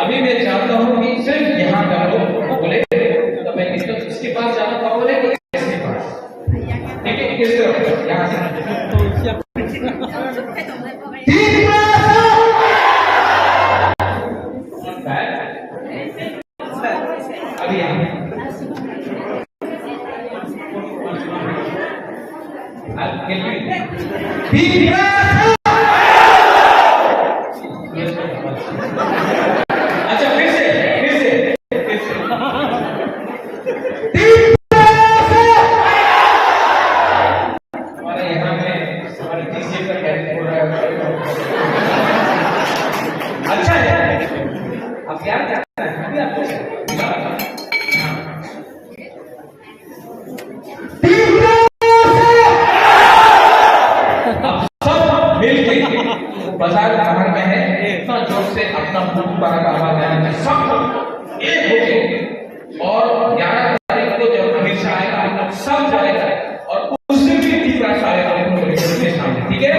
अभी मैं चाहता हूँ कि सिर्फ यहाँ का लोग बोले, तो मैं इसको इसके पास जाना पाऊंगा कि इसके पास? ठीक है, किस तरफ? यहाँ से। अभी यहाँ। अच्छा, फिर से, फिर से, फिर से। हमारे यहाँ में हमारे डीजे का कैंप हो रहा है। अच्छा है, आप क्या करना है? अभी आपको हाँ। आप सब मिलके बाजार बाहर में है, इतना जोर से अपना मुंह बाहर आवाज आएगा, सब एक होके। और ग्यारह तारीख को जब अमित शाह आएगा, हम लोग सब जाएगा और उससे भी तीसरा शायद हम लोग के सामने, ठीक है?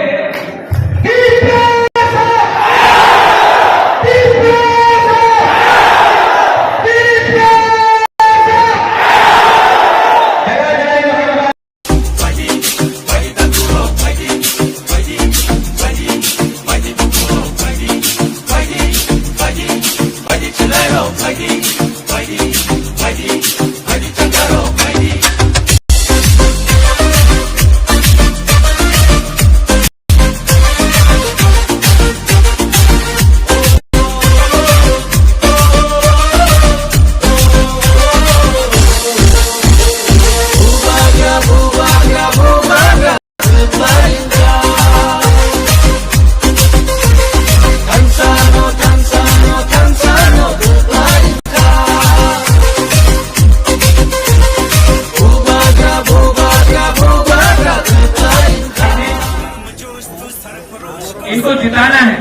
इनको जिताना है।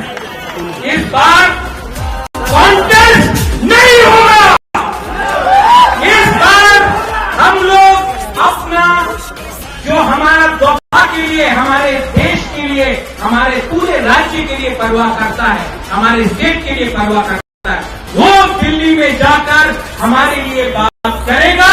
इस बार कॉन्टेस्ट नहीं होगा। इस बार हम लोग अपना, जो हमारा दोहा के लिए, हमारे देश के लिए, हमारे पूरे राज्य के लिए परवाह करता है, हमारे स्टेट के लिए परवाह करता है, वो दिल्ली में जाकर हमारे लिए बात करेगा।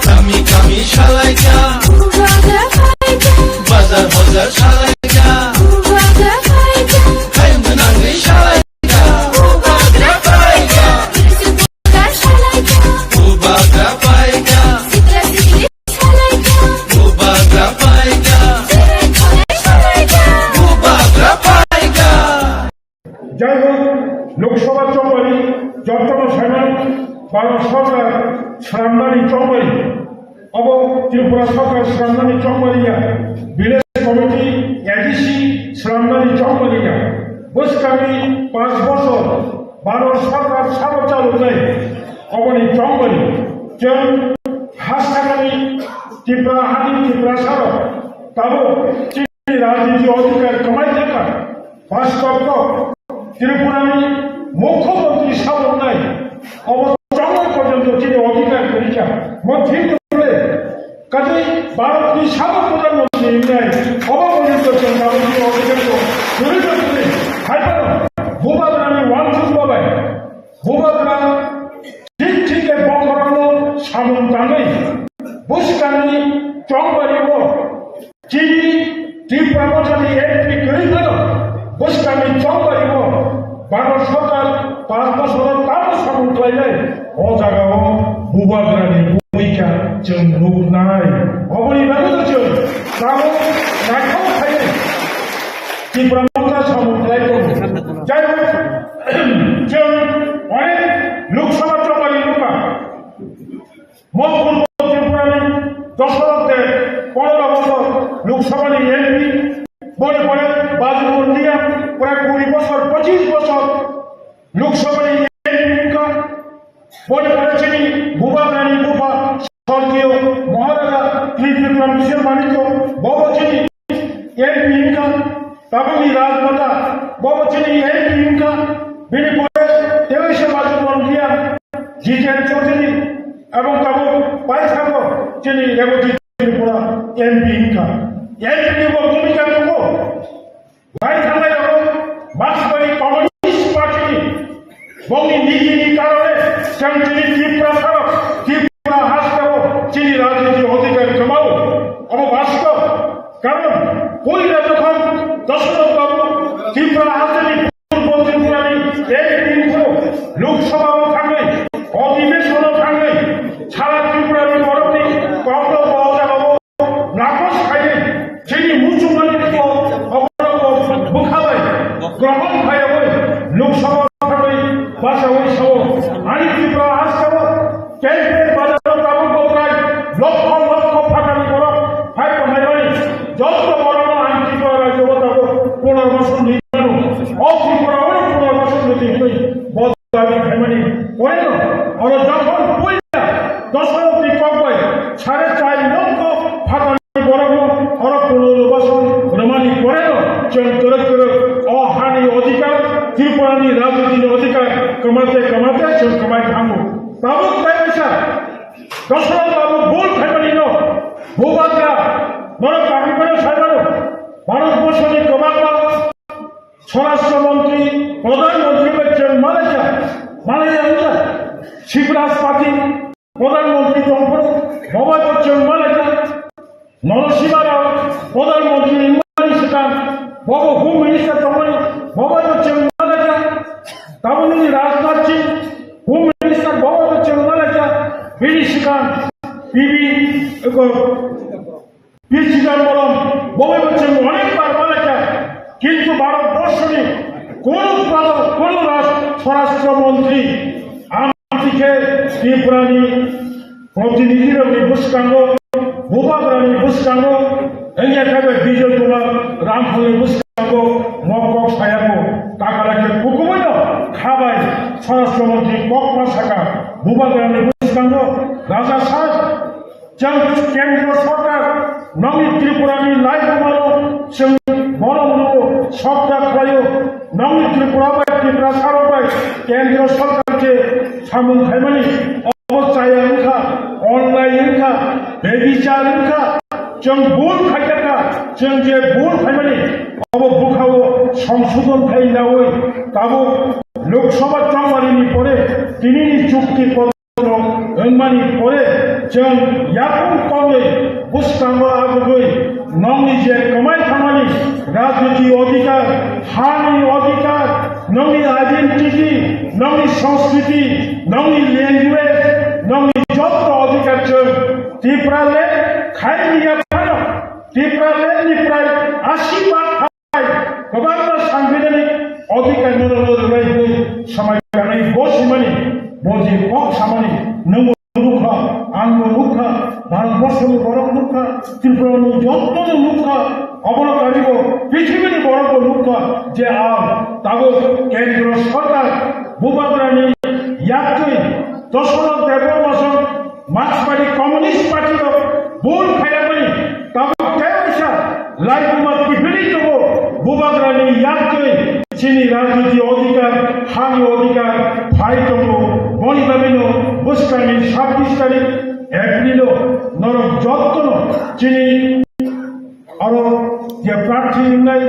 Kami kami salaika, bazar bazar salaika, kayung nangwi salaika, bubagra paika, bubagra paika, bubagra paika. Jai hok, Lok Sabha chongmani jottono saimano Bharat Sarkar swnamnani chongmani. Obo Tripura Sarkar swnamnani chongmani ya, Village Committee, A D C swnamnani chongmani ya. Bwskangni panch bochor Bharat Sarkar sabo chaloknai oboni chongmani. Chwng ha sakani Tripura hani Tiprasarok tabuk chini rajniti odhikar kwmai thangkha. Bastob kok, Tripurani Mukhyamantri saboknai obo chongmani porjonto chini odhikar kwrwi kha. Mo thik khe, kaje Bharatni sabok Pradhan Mantri wngnai obo porjonto chwng tabuk chini odhikar kok kwrwi kha kwrwi. Hai phano Bubagrani uansukma bai Bubagra thik thik khe bokhorokno samung tangwi bwskangni chongmani o Chini Tipra Mothani M P kwrwi phano bwskangni chongmani o Bharat Sarkar panch bochor o tam samung khlainai, o jagao bubagrani bhumika chwng nuknai. Oboni bagwi chwng tabuk naithok khlaiwi Tipra Motha samung khlai tongo. Jai hok, chwng onek Lok Sabha chongmani nukha. Mo Purbo Tripurani Dasarath Deb, pondro bosor Lok Sabhani M P, bole bole Bajumondi, prai kuri bosor, pochis bosor Lok Sabhani M P wngkha, bole bole chini bubagrani bupha Sorgiyo Maharaja Tri Bikram Kishore Manikya, bobo chini M P wngkha, tabukni Rajmata, bobo chini M P wngkha, bini pore Tewesa Bajumondi, Jiten Chaudhary, ebong tabuk paithago chini Reboti Tripura M P wngkha. M P ni bo bhumika tongo. Lai thangnai rok Marxbari Communist Party ni bongni nijini karone chwng chini Tripura sarok, Tripura hasteo chini rajniti odhikar kwmao. Obo bastob. Karon, puila jokhon Dasarath Babu Tripura hasteni Purbo Tripurani M P phuru Lok Sabha o thangwi, odhibeshon o thangwi, sara Tripurani borokni kokno bo jagao Nakos khaidi, chini muchungmani twibo oborokbo bwkhabai grohon khaiyawi Lok Sabha thangwi bachawi sao, ani Tripura hasteo Kente bazaro tabuk bo prai lokho lokho phatani borok phai tongnaimani, joto borokno ang Tripura rajyo o tabuk punarbasan rwi mano. O Tripura o punarbasan rwi hwnwi bo dabi khaimani. Poreno oro jokhon puila Dasarath ni kok bai sare char lokho phatani borokno oro punarbasan rwmani poreno chwng kwrwk kwrwk o hani odhikar, Tripurani rajnitini odhikar kwmate kwmate chwng kwmai thango. Tabuk tei kaisa Dasarath Babu bul khaimani no bubagra norok kaham khe sai mano. Bharat borso ni kwbangma Swarashtra Montri, Pradhan Montri bai chwng malaikha, malaiya wngkha. Shivraj Patil Pradhan Montri tongphuru, bo bai bo chwng malaikha. Nono Sima Rao Pradhan Montri wngmani swkang, bo bo Home Minister tongmani, bo bai bo chwng malaikha. Tabukni Rajnath Singh Home Minister, bo bai bo chwng malaikha. Bini swkang P V, eko, P Chidambaram, bo bai bo chwng onek bar malaikha, kintu Bharat borso ni kunu pradhan, kunu raj-, swarashtra montri amtwi khe Tripura ni protinidhi rok ni bwskango, bubagra ni bwskango, wngya khe bai Bijoy Kumar Ramphal ni bwskango mok kok sayako, takala khe kukubuino khabai swarashtra montri kokma saka, bubagra ni bwskango raja sa Chwng kendro sorkar nongni Tripura ni laibumano chwng bono ulo sokda khlaio. Nongni Tripura bai Tripura sarok bai kendro sorkar je samung khaimani obo chaya wngkha, onlai wngkha, bebichar wngkha, chwng bul khaikha, chwng je bul khaimani obo bwkhao songsodon khai naui tabuk Lok Sabha chongmani ni pore tini ni chukti Wngmani pore chwng yakung tongwi bwskango abugwi nongni je kwmai thangmani rajniti odhikar, hani odhikar, nongni identity, nongni sanskriti, nongni language, nongni jotto odhikar chwng Tipraland khaini yaphano Tipraland ni prai asi bak Kwbangma sangbidhanik odhikar no rwnai hwnwi swmai kanai bo simani, bo je kok samani, nwngbo nukha, angbo nukha, Bharat borsoni borok nukha, Tripurani jottono nukha, obono karibo prithibini borokbo nukha je ang tabuk kendro sorkar bubagrani yaktwi Dasarath Debbarma song Marxbari Communist Party rok bul khairokmani tabuk tei waisa laibuma kiphilwi tongo. Bubagrani yaktwi chini rajniti odhikar, hani odhikar phai tongo. Boni bagwino bwskangni sabbish tarik April o norok jottono chini aro je prarthi wngnai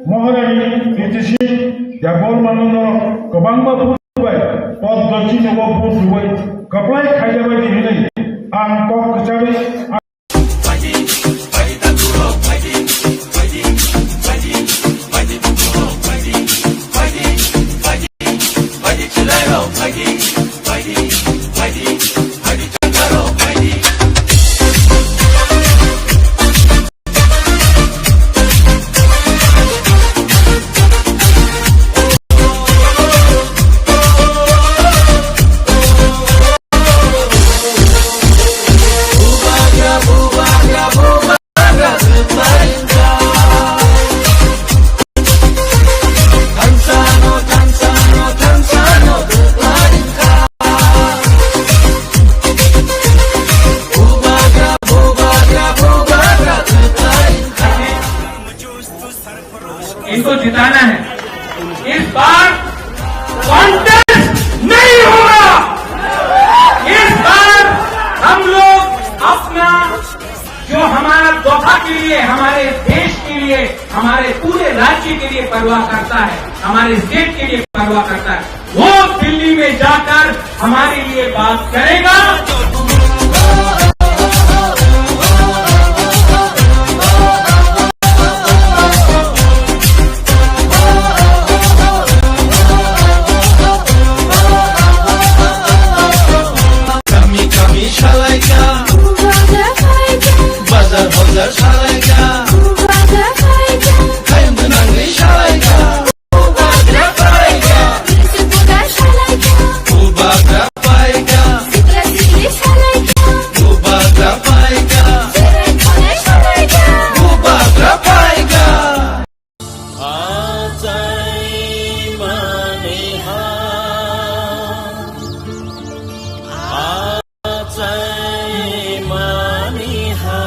Maharani Kriti Singh Debbarmano norok kwbangma bai Poddo chini o buj rwui kwplai khaijak bai di hwnwi ang kok kwchagwi इनको जिताना है। इस बार कॉन्टेस्ट नहीं होगा। इस बार हम लोग अपना, जो हमारा दोहा के लिए, हमारे देश के लिए, हमारे पूरे राज्य के लिए परवाह करता है, हमारे स्टेट के लिए परवाह करता है, वो दिल्ली में जाकर हमारे लिए बात करेगा। Kami kami salaika, bazar bazar salaika, kayang nangwi salaika. Bubagra paika. Sikla sikli salaika. Bubagra paika. Seren seren salaika. Bubagra paika. Achai maniha. Achai maniha.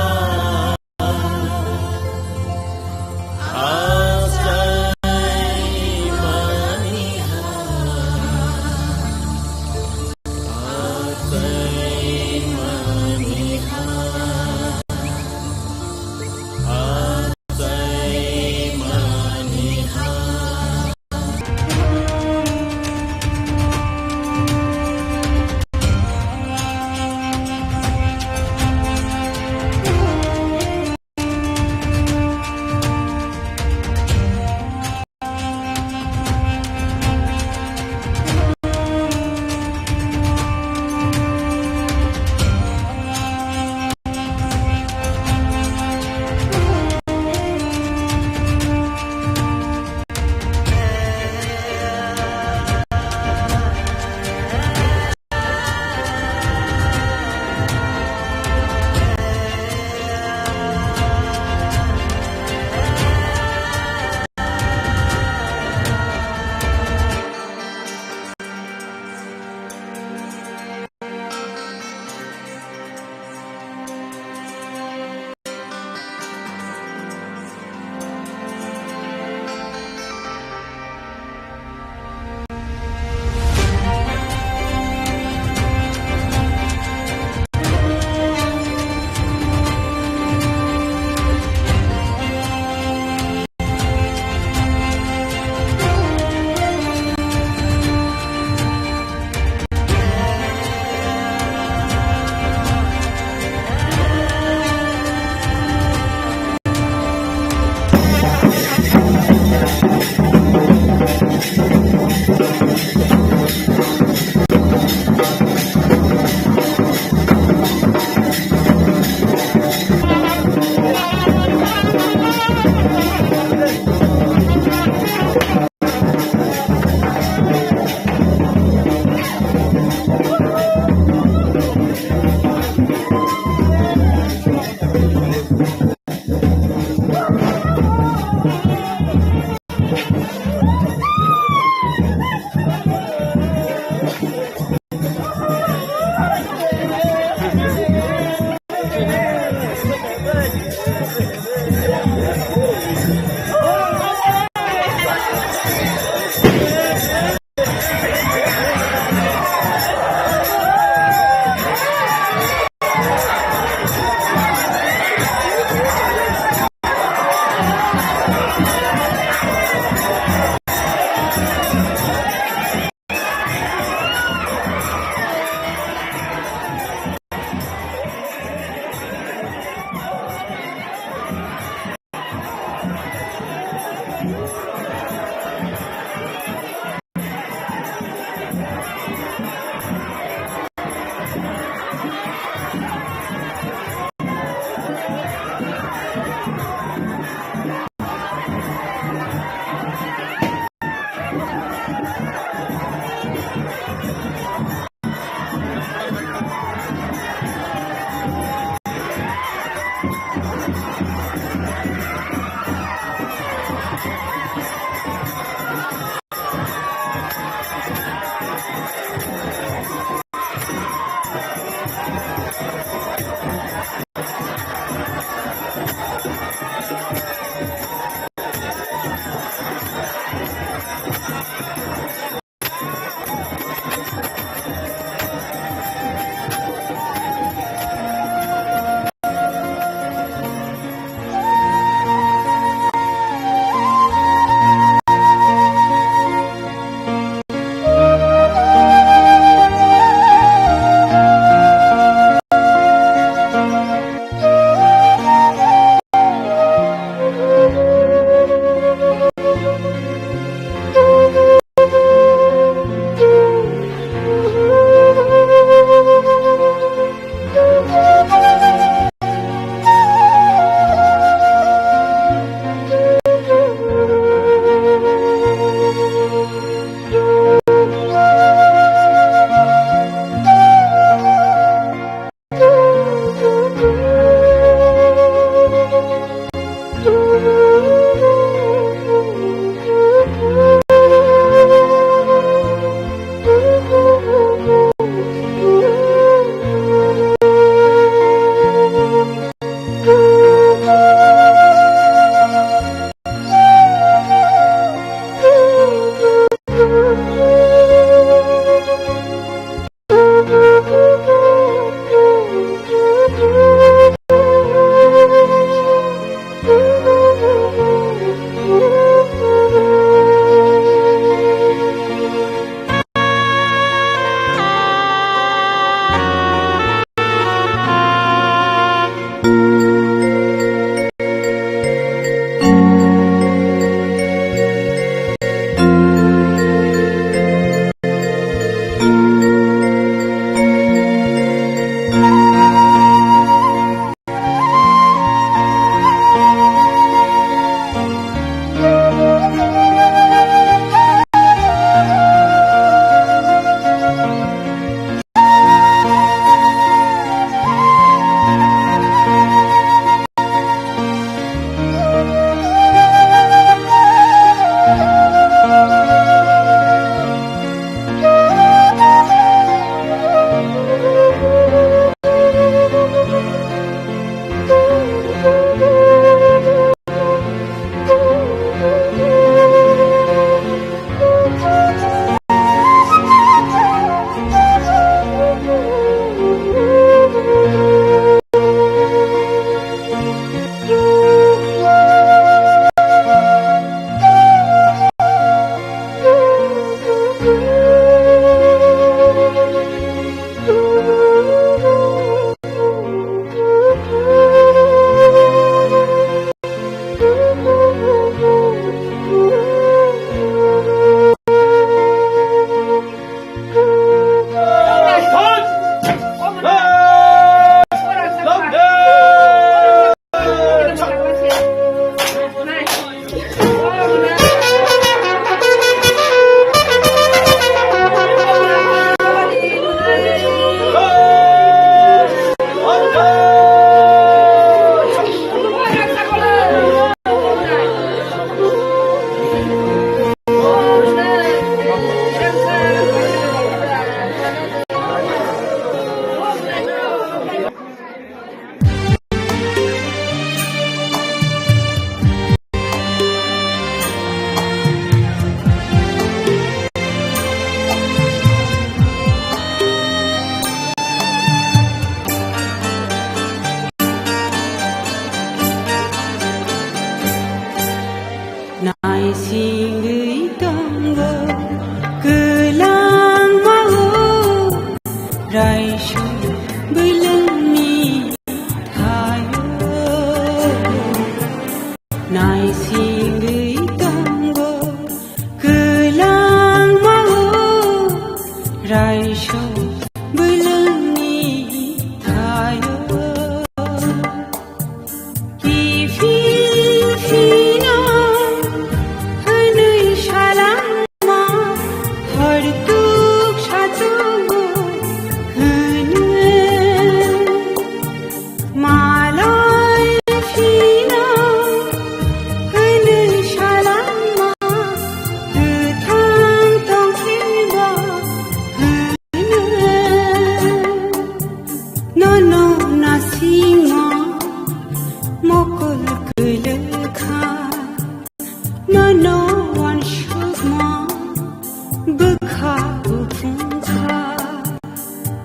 Kha buphung kha,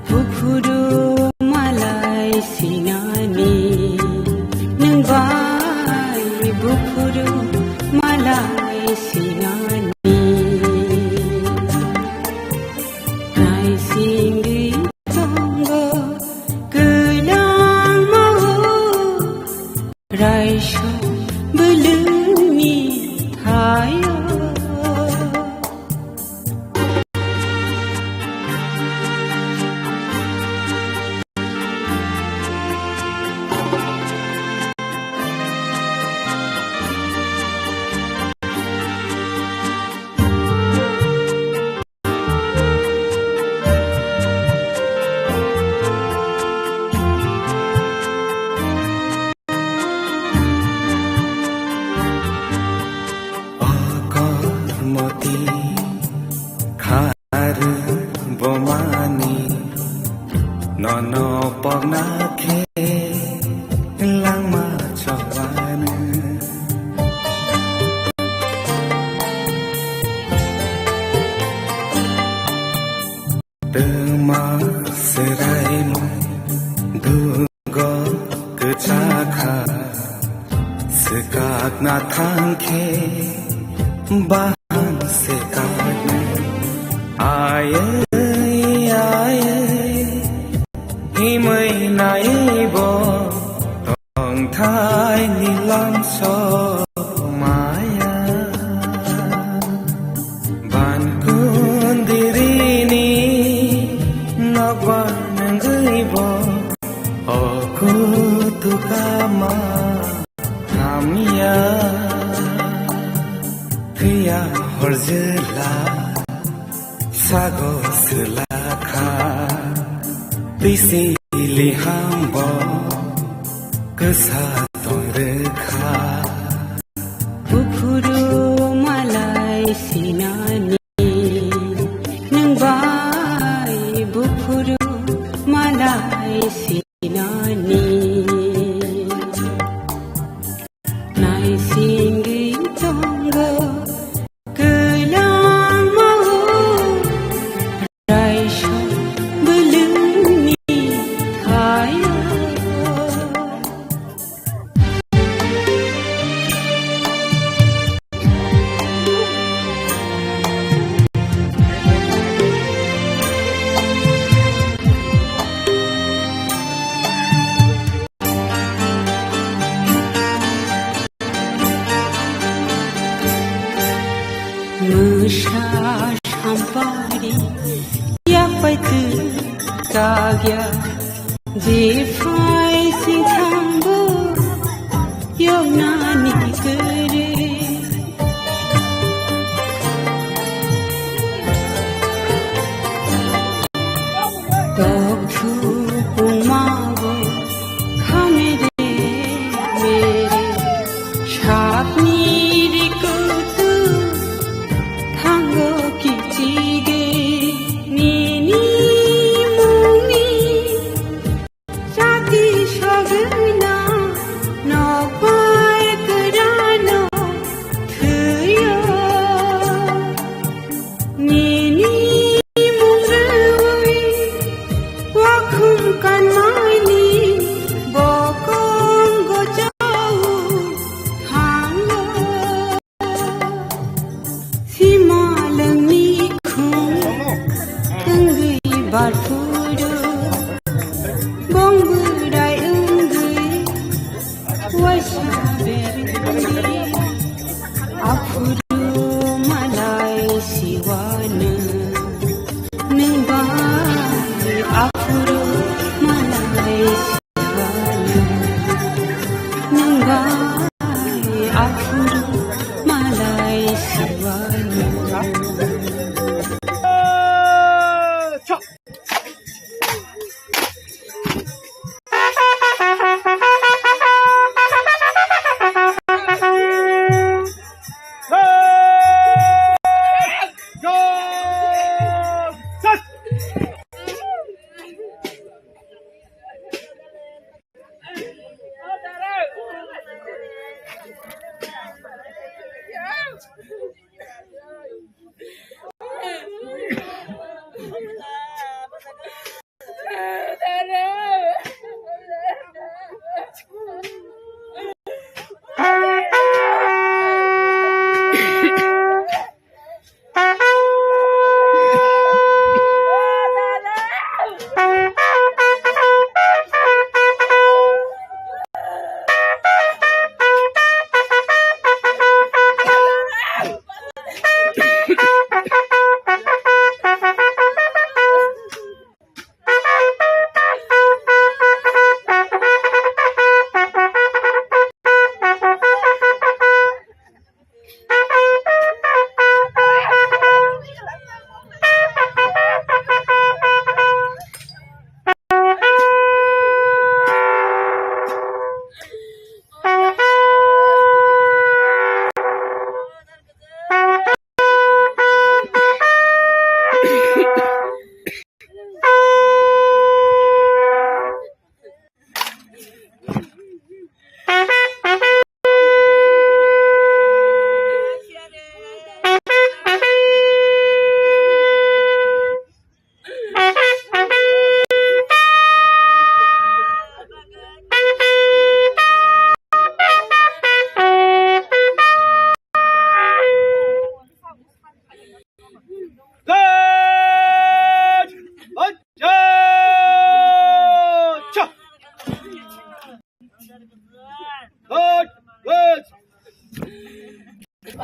buphuru malai sinani, nwng bai buphuru malai sinani. Naisingwi tongo kwlangma o, raisa bwlwngni thaio. Akormoti kharu bomani nono pogna khe langma chobanu. Twma swraimung dugo kwchakha, swkakna thangkhe baham swkakna. Ayai, ayai, himwi naibo tongthai nilam somaya. Ban kundirini nokbar nangwi bo okutukama hamya. Thwiya horjwla sago swlakha, twisili hambo kwsa tongrwkha. Buphuru malai sinani, nwng bai buphuru malai sinani. Naisingwi tongo kwlangma o, raisa bwlwngni thaio. Mwsa sampari yapai twi kagya, jephai singthambo yoknani kwrwi. Tokthuk pungmago khamere mere, sakni rikutu thango kichige nini mungni. Chati sogwino nokbar kwrwino thwiyo. Nini mung rwui wakhum kanmaini bokong gochao thango. Simalwngni khung twngwi barphuru, bong bwrai wngwi waisa berwi, aphuru malai siwano, nwng bai aphuru malai. Nwng bai aphuru malai siwano.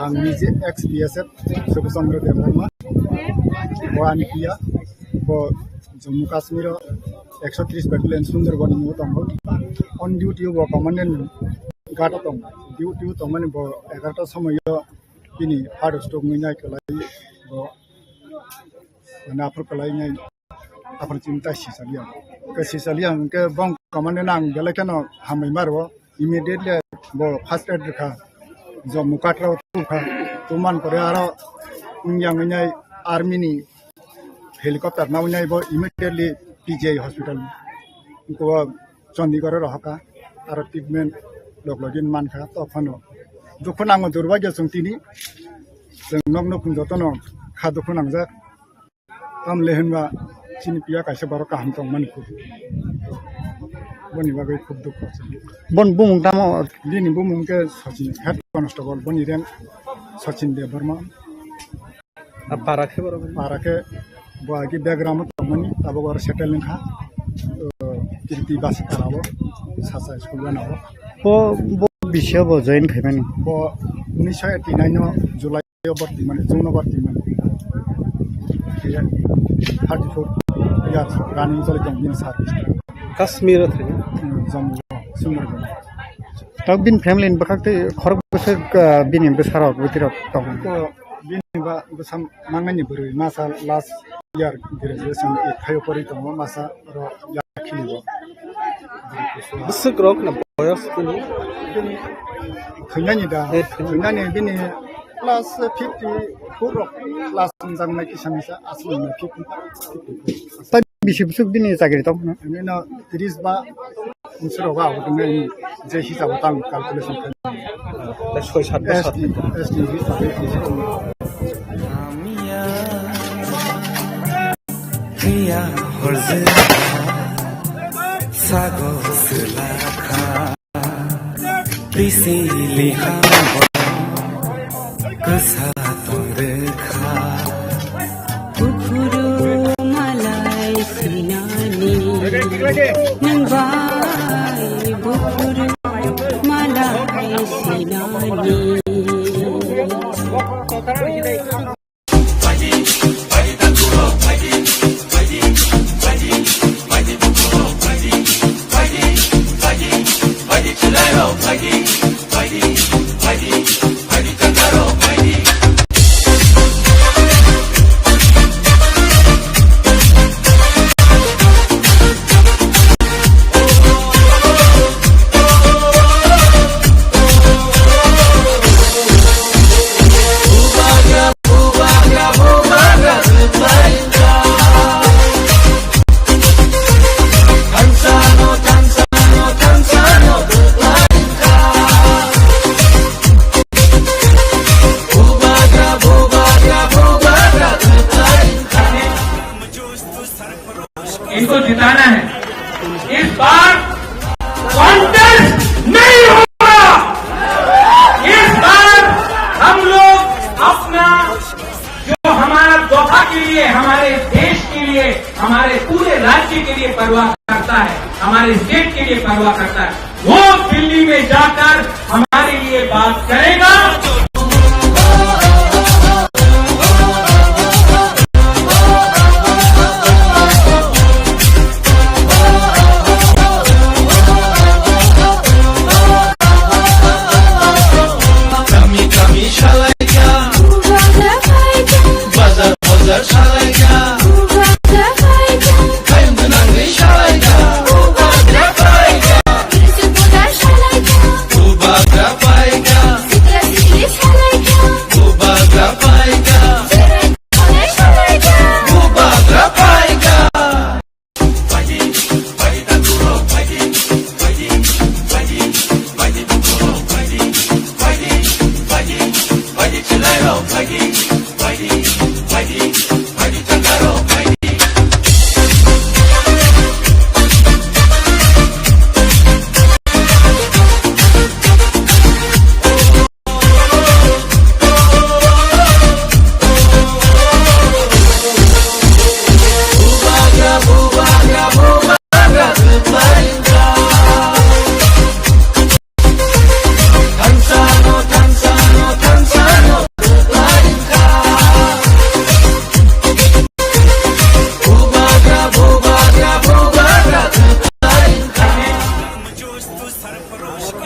Ang nije ex B S F Subhash Chandra Debbarma, bo ani P R, bo Jammu Kashmir o ekso tris Battalion Sundarban ni tongo. On duty o bo Commandant Ghat o tongo. Duty o tongmani bo egarota somoi o bini heart stroke wngwi nai kwlai bo. Mane aphuru kwlai nai, aphuru chini tai sisaliya. Ke sisaliya hwnkhe bong commandant ang belai kheno hambai maro. Immediately bo first aid rwkha. Jammu Katra o tubukha. Tuman pore aro wngya wngwi nai army ni helicopter nawi nai bo immediately P G I hospital. Ko Chandigarh o rohorkha, aro treatment log login mankha, tophano dukhu nango, durbagyo chwng tini, chwng nok nukhung jotono kha dukhu nangjak, tamle hinba chini piya kaisa borok kaham tongmani khub, boni bagwi khub dukhu. Bon bumung tamo? Bini bumung khe Sachin, head constable, boni rank Sachin Debbarma. A para khe borok? Para khe bo agi background o tongmani, tabuk oro settle wngkha. O, Kirti Basa para o Sasa school gana o. Bo, bo bisi o bo join khaimani? Bo unisho eighty nine o July o borti mani, June o borti mani. Khe thirty four years running choli tong bini service. Kashmir o thangwi? Hmm, Jammu o, Sundargarh. Tabuk bini family ni bwkhak tei khorok bwswk, ah, bini bwsarok, bwtwirok tongo? Ko bini ba bwsa mangnani bwrwi masa last year graduation khaio pori tongo, masa oro yakhini bo. Bwswk rok na boyos bini? Thwinani da, eh, thwinani. Thwinani bini plus fifty four rok plus wngjaknai kisa misa aswk wngmani fifty, fifty four. Bisi bwswk bini chakri tong phano? Bini no tris ba bwswk rogo abo tongmani, je hisabo tang calculation khaimani. Tei soi sat ba S T, sat. S T hisabe tris. Phiya horjwk sago swlakha. Bisi liha bo kwsa tong rwkha. Buphuru malai sinani, nwng bai buphuru malai sinani. इनको जिताना है। इस बार कॉन्टेस्ट नहीं होगा। इस बार हम लोग परवाह करता है, हमारे स्टेट के लिए परवाह करता है, वो दिल्ली में जाकर हमारे लिए बात करेगा। Kami kami shalai kya, bazar bazar shalai kya, kayung nangri shalai kya, bubagra pai kya, bubagra pai kya, bubagra pai kya.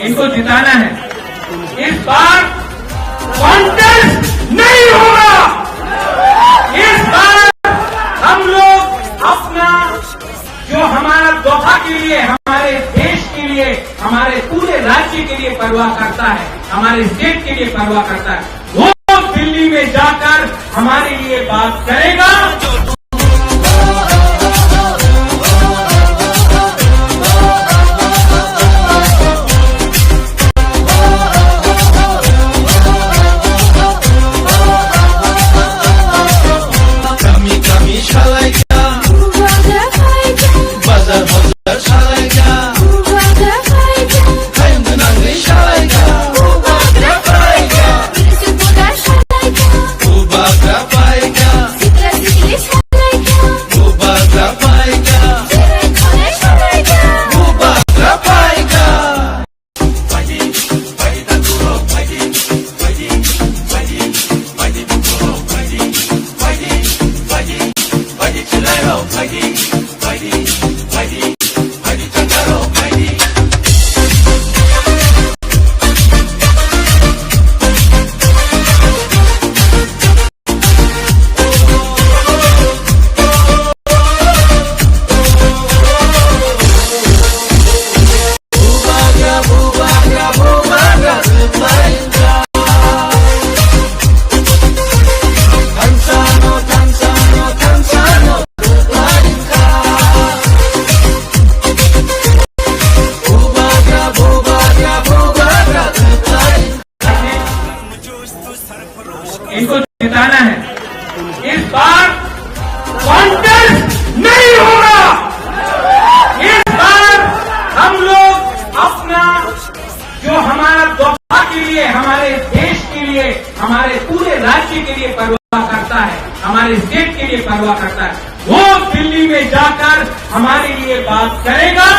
इनको जिताना है। इस बार कॉन्टेस्ट नहीं होगा। इस बार हम लोग अपना, जो हमारा दफा के लिए, हमारे देश के लिए, हमारे पूरे राज्य के लिए परवाह करता है, हमारे स्टेट के लिए परवाह करता है, वो दिल्ली में जाकर हमारे लिए बात करेगा। Kami kami shalai kya, bazar bazar shalai kya, kayung nangri shalai kya, bubagra pai kya, bubagra pai kya, bubagra pai kya. इनको जिताना है। इस बार कॉन्टेस्ट नहीं होगा। इस बार हम लोग अपना, जो हमारा दफा के लिए, हमारे देश के लिए, हमारे पूरे राज्य के लिए परवाह करता है, हमारे स्टेट के लिए परवाह करता है, वो दिल्ली में जाकर हमारे लिए बात करेगा।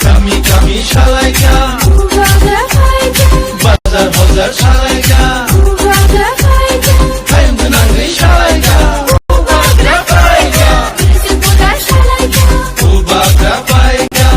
Kami kami shalai kya, bazar bazar shalai kya, kayung nangri shalai kya, bubagra pai kya, bubagra pai kya.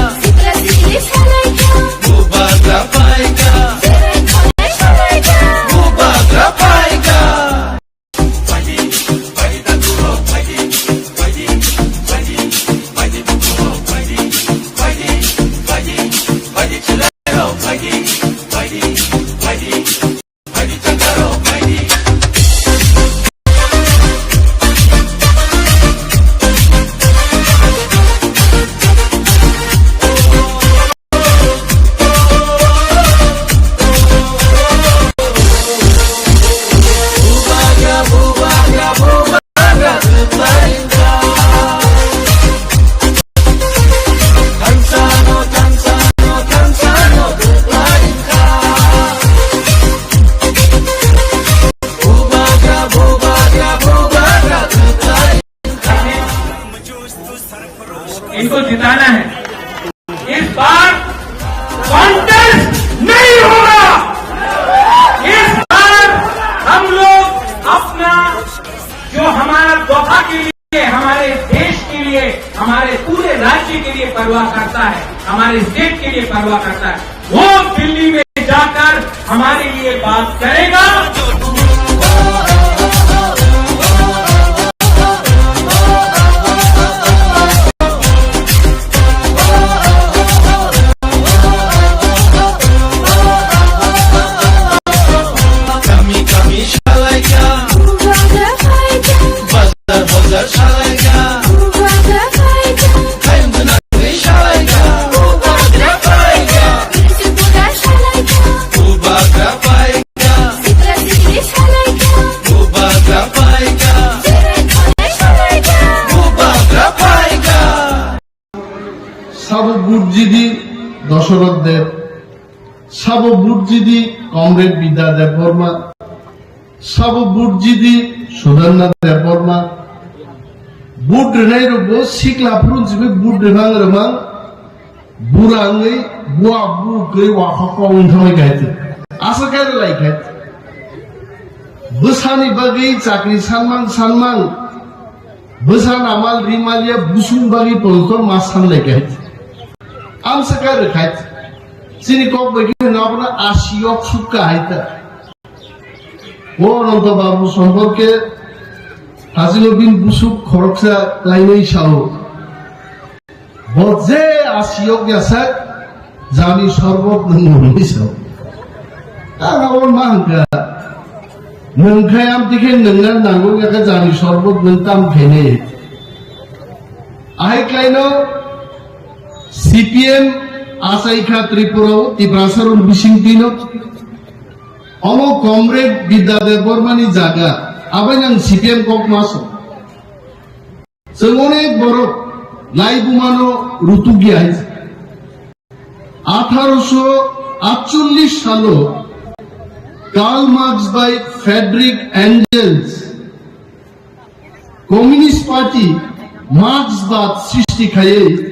जिताना है। इस बार कॉन्टेस्ट नहीं होगा। इस बार हम लोग अपना जो हमारा दफा के लिए, हमारे देश के लिए, हमारे पूरे राज्य के लिए परवाह करता है, हमारे स्टेट के लिए परवाह करता है, वो दिल्ली में जाकर हमारे लिए बात करेगा। Kami kami shalai ka, bazar bazar shalai ka, hayung gana gwi shalai ka, bubagra pai ka, bubagra pai ka, bubagra pai ka. Sabo budjidi Dosoroth Deb, sabo budjidi Comrade Bidya Debbarma, sabo budjidi Sudarna Debbarma, bud rwnai rokbo sikla phuru simi bud rwmang rwmang, bura wngwi bua bu kwrwi wakhok kok wng thangwi kaitu. Aswk khe rwlai khe. Bwsani bagwi chakri sanmang sanmang, bwsa namal rimal ya busung bagwi polto ma sanlai kaitu. Amsa khe rwkhai. Chini kok bai khe hwnwi abono asi yok sukka hai ta. O Ananta Babu somporke Faziludin Busuk khoroksa klainai sao. Bo je asiyok ya sak, jani sorbot nwngo hwnwi sao. Ang abo ma hwnkha, nwng khai amtwi khe nwngna nango ya khe jani sorbot nwng tam khainai. Ahai klaino C P M achaikha Tripura o, Tiprasa rok bising tino. Omo Comrade Bidya Debbarma ni jaga, abai nang C P M kok maso. Chwng onek borok laibumano rutukya hai. Atharoso atchollish salo Karl Marx bai Friedrich Engels Communist Party Marxbad srishti khaiwi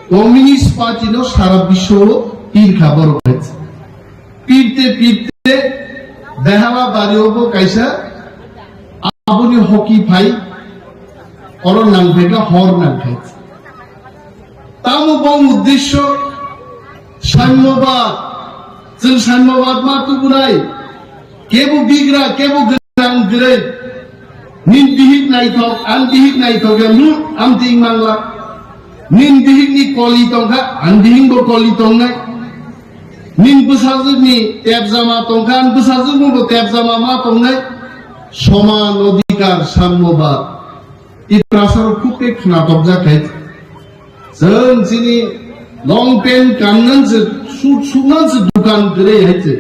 Communist Party no sara biswo pirkha borok hai. Pirte pirte Behala bari obo kaisa aboni hoki phai, oro nangphaikha hor nangphai. Tamo bo uddesyo saimyobad, chwng saimyobad ma tubunai, kebo bigra, kebo gwnang gwnang, nin bihik naithok, ang bihik naithok ya lu, ang ting mangla. Nin bihikni koli tongkha, ang bihikbo koli tongnai. Nin bwsajwkni tepjama tongkha, ang bwsajwknobo tepjama ma tongnai. Soman odhikar, saimyobad. Tiprasarok khub khe khwnatokjak hai. Chwng chini long pant kannan se, suit suknan se dukan kwrwi hai se.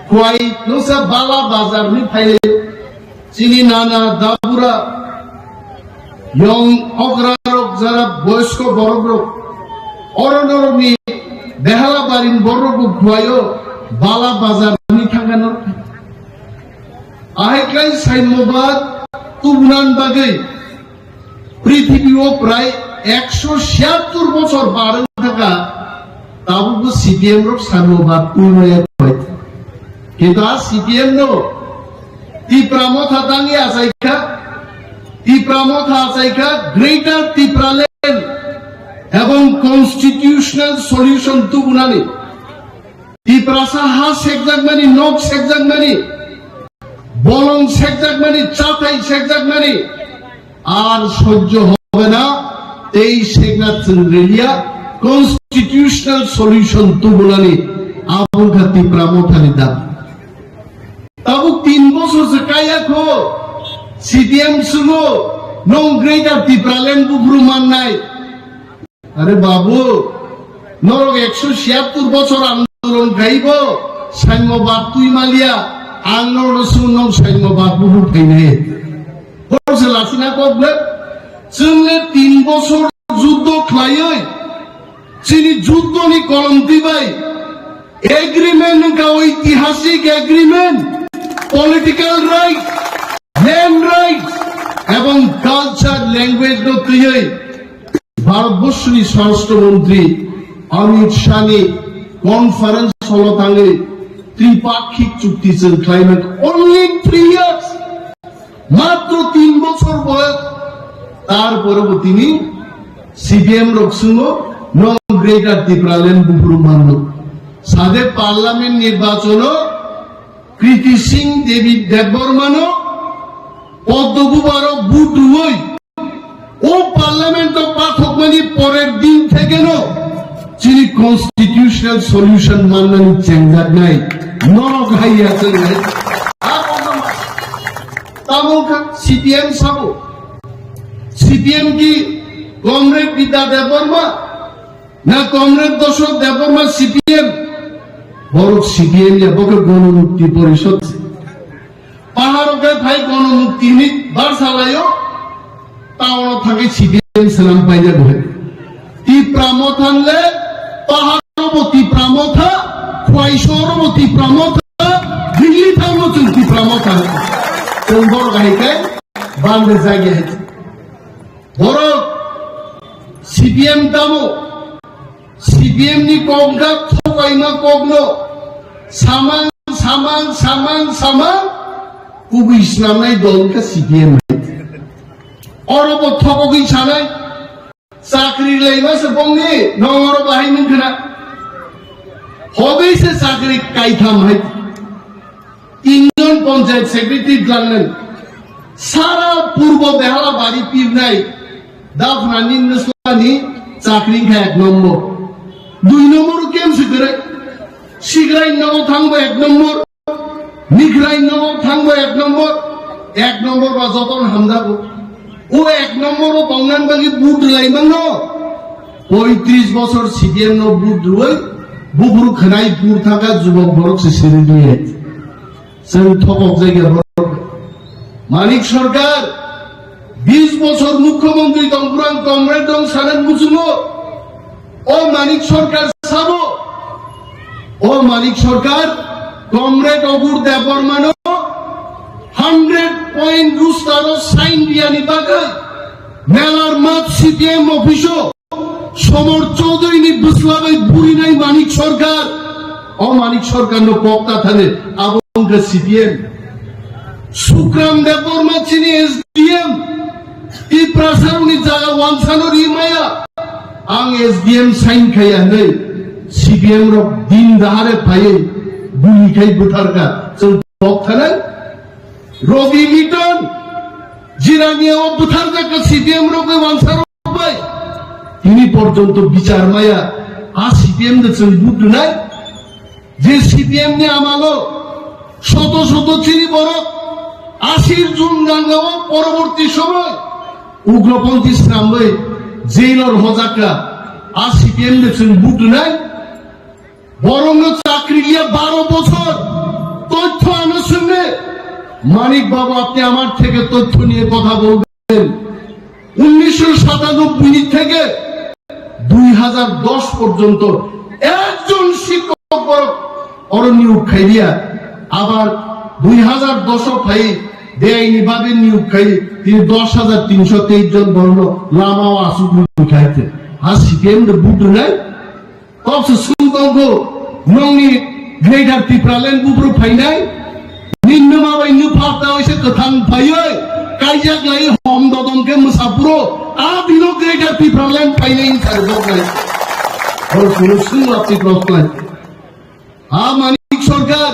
Khwai no sa bala bazar ni phaile. Chini nana, dabura, yong okrarok, jara boyosko borokrok, oro norokni Behala barin borokbo khuaio bala bazar ni thangkha norok. Ahai khlai saimyobad tubunan bagwi prithibi o prai ekso siyattor bochor bar wng thangkha, tabukbo C P M rok saimyobad tubunai. Kintu a C P M no Tipra Motha tangwi achaikha, Tipra Motha achaikha Greater Tipraland ebong constitutional solution tubunani. Tiprasa ha sekjakmani, nok sekjakmani, bolong sekjakmani, chathai sekjakmani, ar sojjo hobe na, tei sekna chwng relia, constitutional solution tubunani, abo wngkha Tipra Mothani dabi. Tabuk tin bosor se kaya kho, C P M sungo, nong Greater Tipraland buphuru mannai. Are babu, norok ekso siyattor bochor andolon khaibo, saimyobad twi maliya, ang norokno swngo nong saimyobad buphuru phainai. Borok se lachina kok ble, chwng le tin bosor juddo khlaiwi, chini juddoni kolomtwi bai agreement wngkha, oitihasik agreement, political right, land right, ebong culture, language no twiwi Bharatborsoni Swarashtra Montri Amit Shahni conference holo thangwi tripakhik chukti chwng khlaimani only three years. Matro tin bochor boyos, tarpore bo tini C P M rok swngo, "Nwng Greater Tipraland buphuru manno?" Sade parliament nirbachono Kriti Singh Devi Debbarmano Padma Bhubharo vote rwui o parliament o pathokmani porer din thekeno chini constitutional solution mannani chengjaknai norok haiya chengnai. Tamo kha C P M sabo. C P M ki Comrade Bidya Debbarma na Comrade Dashrath Debbarma C P M? Borok C P M ya, bo khe Gono Mukti Porishod se. Paharo khe phai Gono Mukti hinwi bar salaio, town o thangwi C P M swnam paijak bo hai. Tipra Motha le, paharo bo Tipra Motha, Khwai Sohor bo Tipra Motha, Delhi thangbo chwng Tipra Motha. Chwng borok hai khe bande jagya hai. Borok C P M tamo, C P M ni kok wngkha thokaima kokno samang, samang, samang, samang kubui snamnai dol wngkha C P M hai. Oro bo thokogwi sanai, chakri laima se bongni, nong oro bahai nung khna. Hobei se chakri kaitham hai. Tinjon panchayat secretary dwlangni sara purbo Behala bari pirnai Daphna Nindaswani chakri wngkha ek nombor. Dui nombor o kemsi kwrwi. Sigrai nogo thangbo ek nombor. Mikrai nogo thangbo ek nombor. Ek nombor ba joton hamjago. O ek nombor o tongnan bagwi vote rwlai mano. Poitris bosor C P M no vote rwui buphuru khwnai pur thangkha jubok borok se siri rwui. Chwng thokok jagya borok. Manik Sarkar bis bosor mukhyamantri tong phrang comrade dong sanat muchungo. O Manik Sarkar sabo. O Manik Sarkar comrade Obur Debbarmano hundred point roster o sign riyani bagwi melar mat C P M office o Somor Chaudhary ni bwsla bai burinai Manik Sarkar. O Manik Sarkar no pokta thani abo wngkha C P M. Sukram Debbarma chini S D M. Tiprasa rokni jaga wansano ri maya. Ang S D M sign khaya hinwi C P M rok din dahare phaiwi guli khai bwtharkha. Chwng pok thanai. Robi Liton, Jirania o bwtharjakha C P M rok bai wansa rok bai. Tini porjonto bichar maya, a C P M de chwng vote rwnai. Je C P M ni amalo, shoto shoto chini borok, asir jun ganga o poroborti somoy, ugroponthi srambai, jail o rhojakha, a C P M de chwng vote rwnai. Borokno chakri liya baro bochor. Tothyo ano swngne, "Manik babu, apni amar theke tothyo niye kotha bolben." Unnisho satanobboi ni theke dui hajar dos porjonto ekjon shikkok borok oro niyok khai liya. Abar dui hajar dos o phai beaini babe niyok khai tini dos hajar tinsho teis jon borokno lama o asuk niyok khai te. Ha C P M de vote rwnai? Kok se sung tongkho, nongni Greater Tipraland buphuru phainai, ninno ma bai nupha ta oise kwthang phaioi, kaijak lai hom dodom khe mwsapuro, a dino Greater Tipraland phainai wngkha rwjak lai. Oro kunu sung lapti kok lai. Ha Manik Sarkar,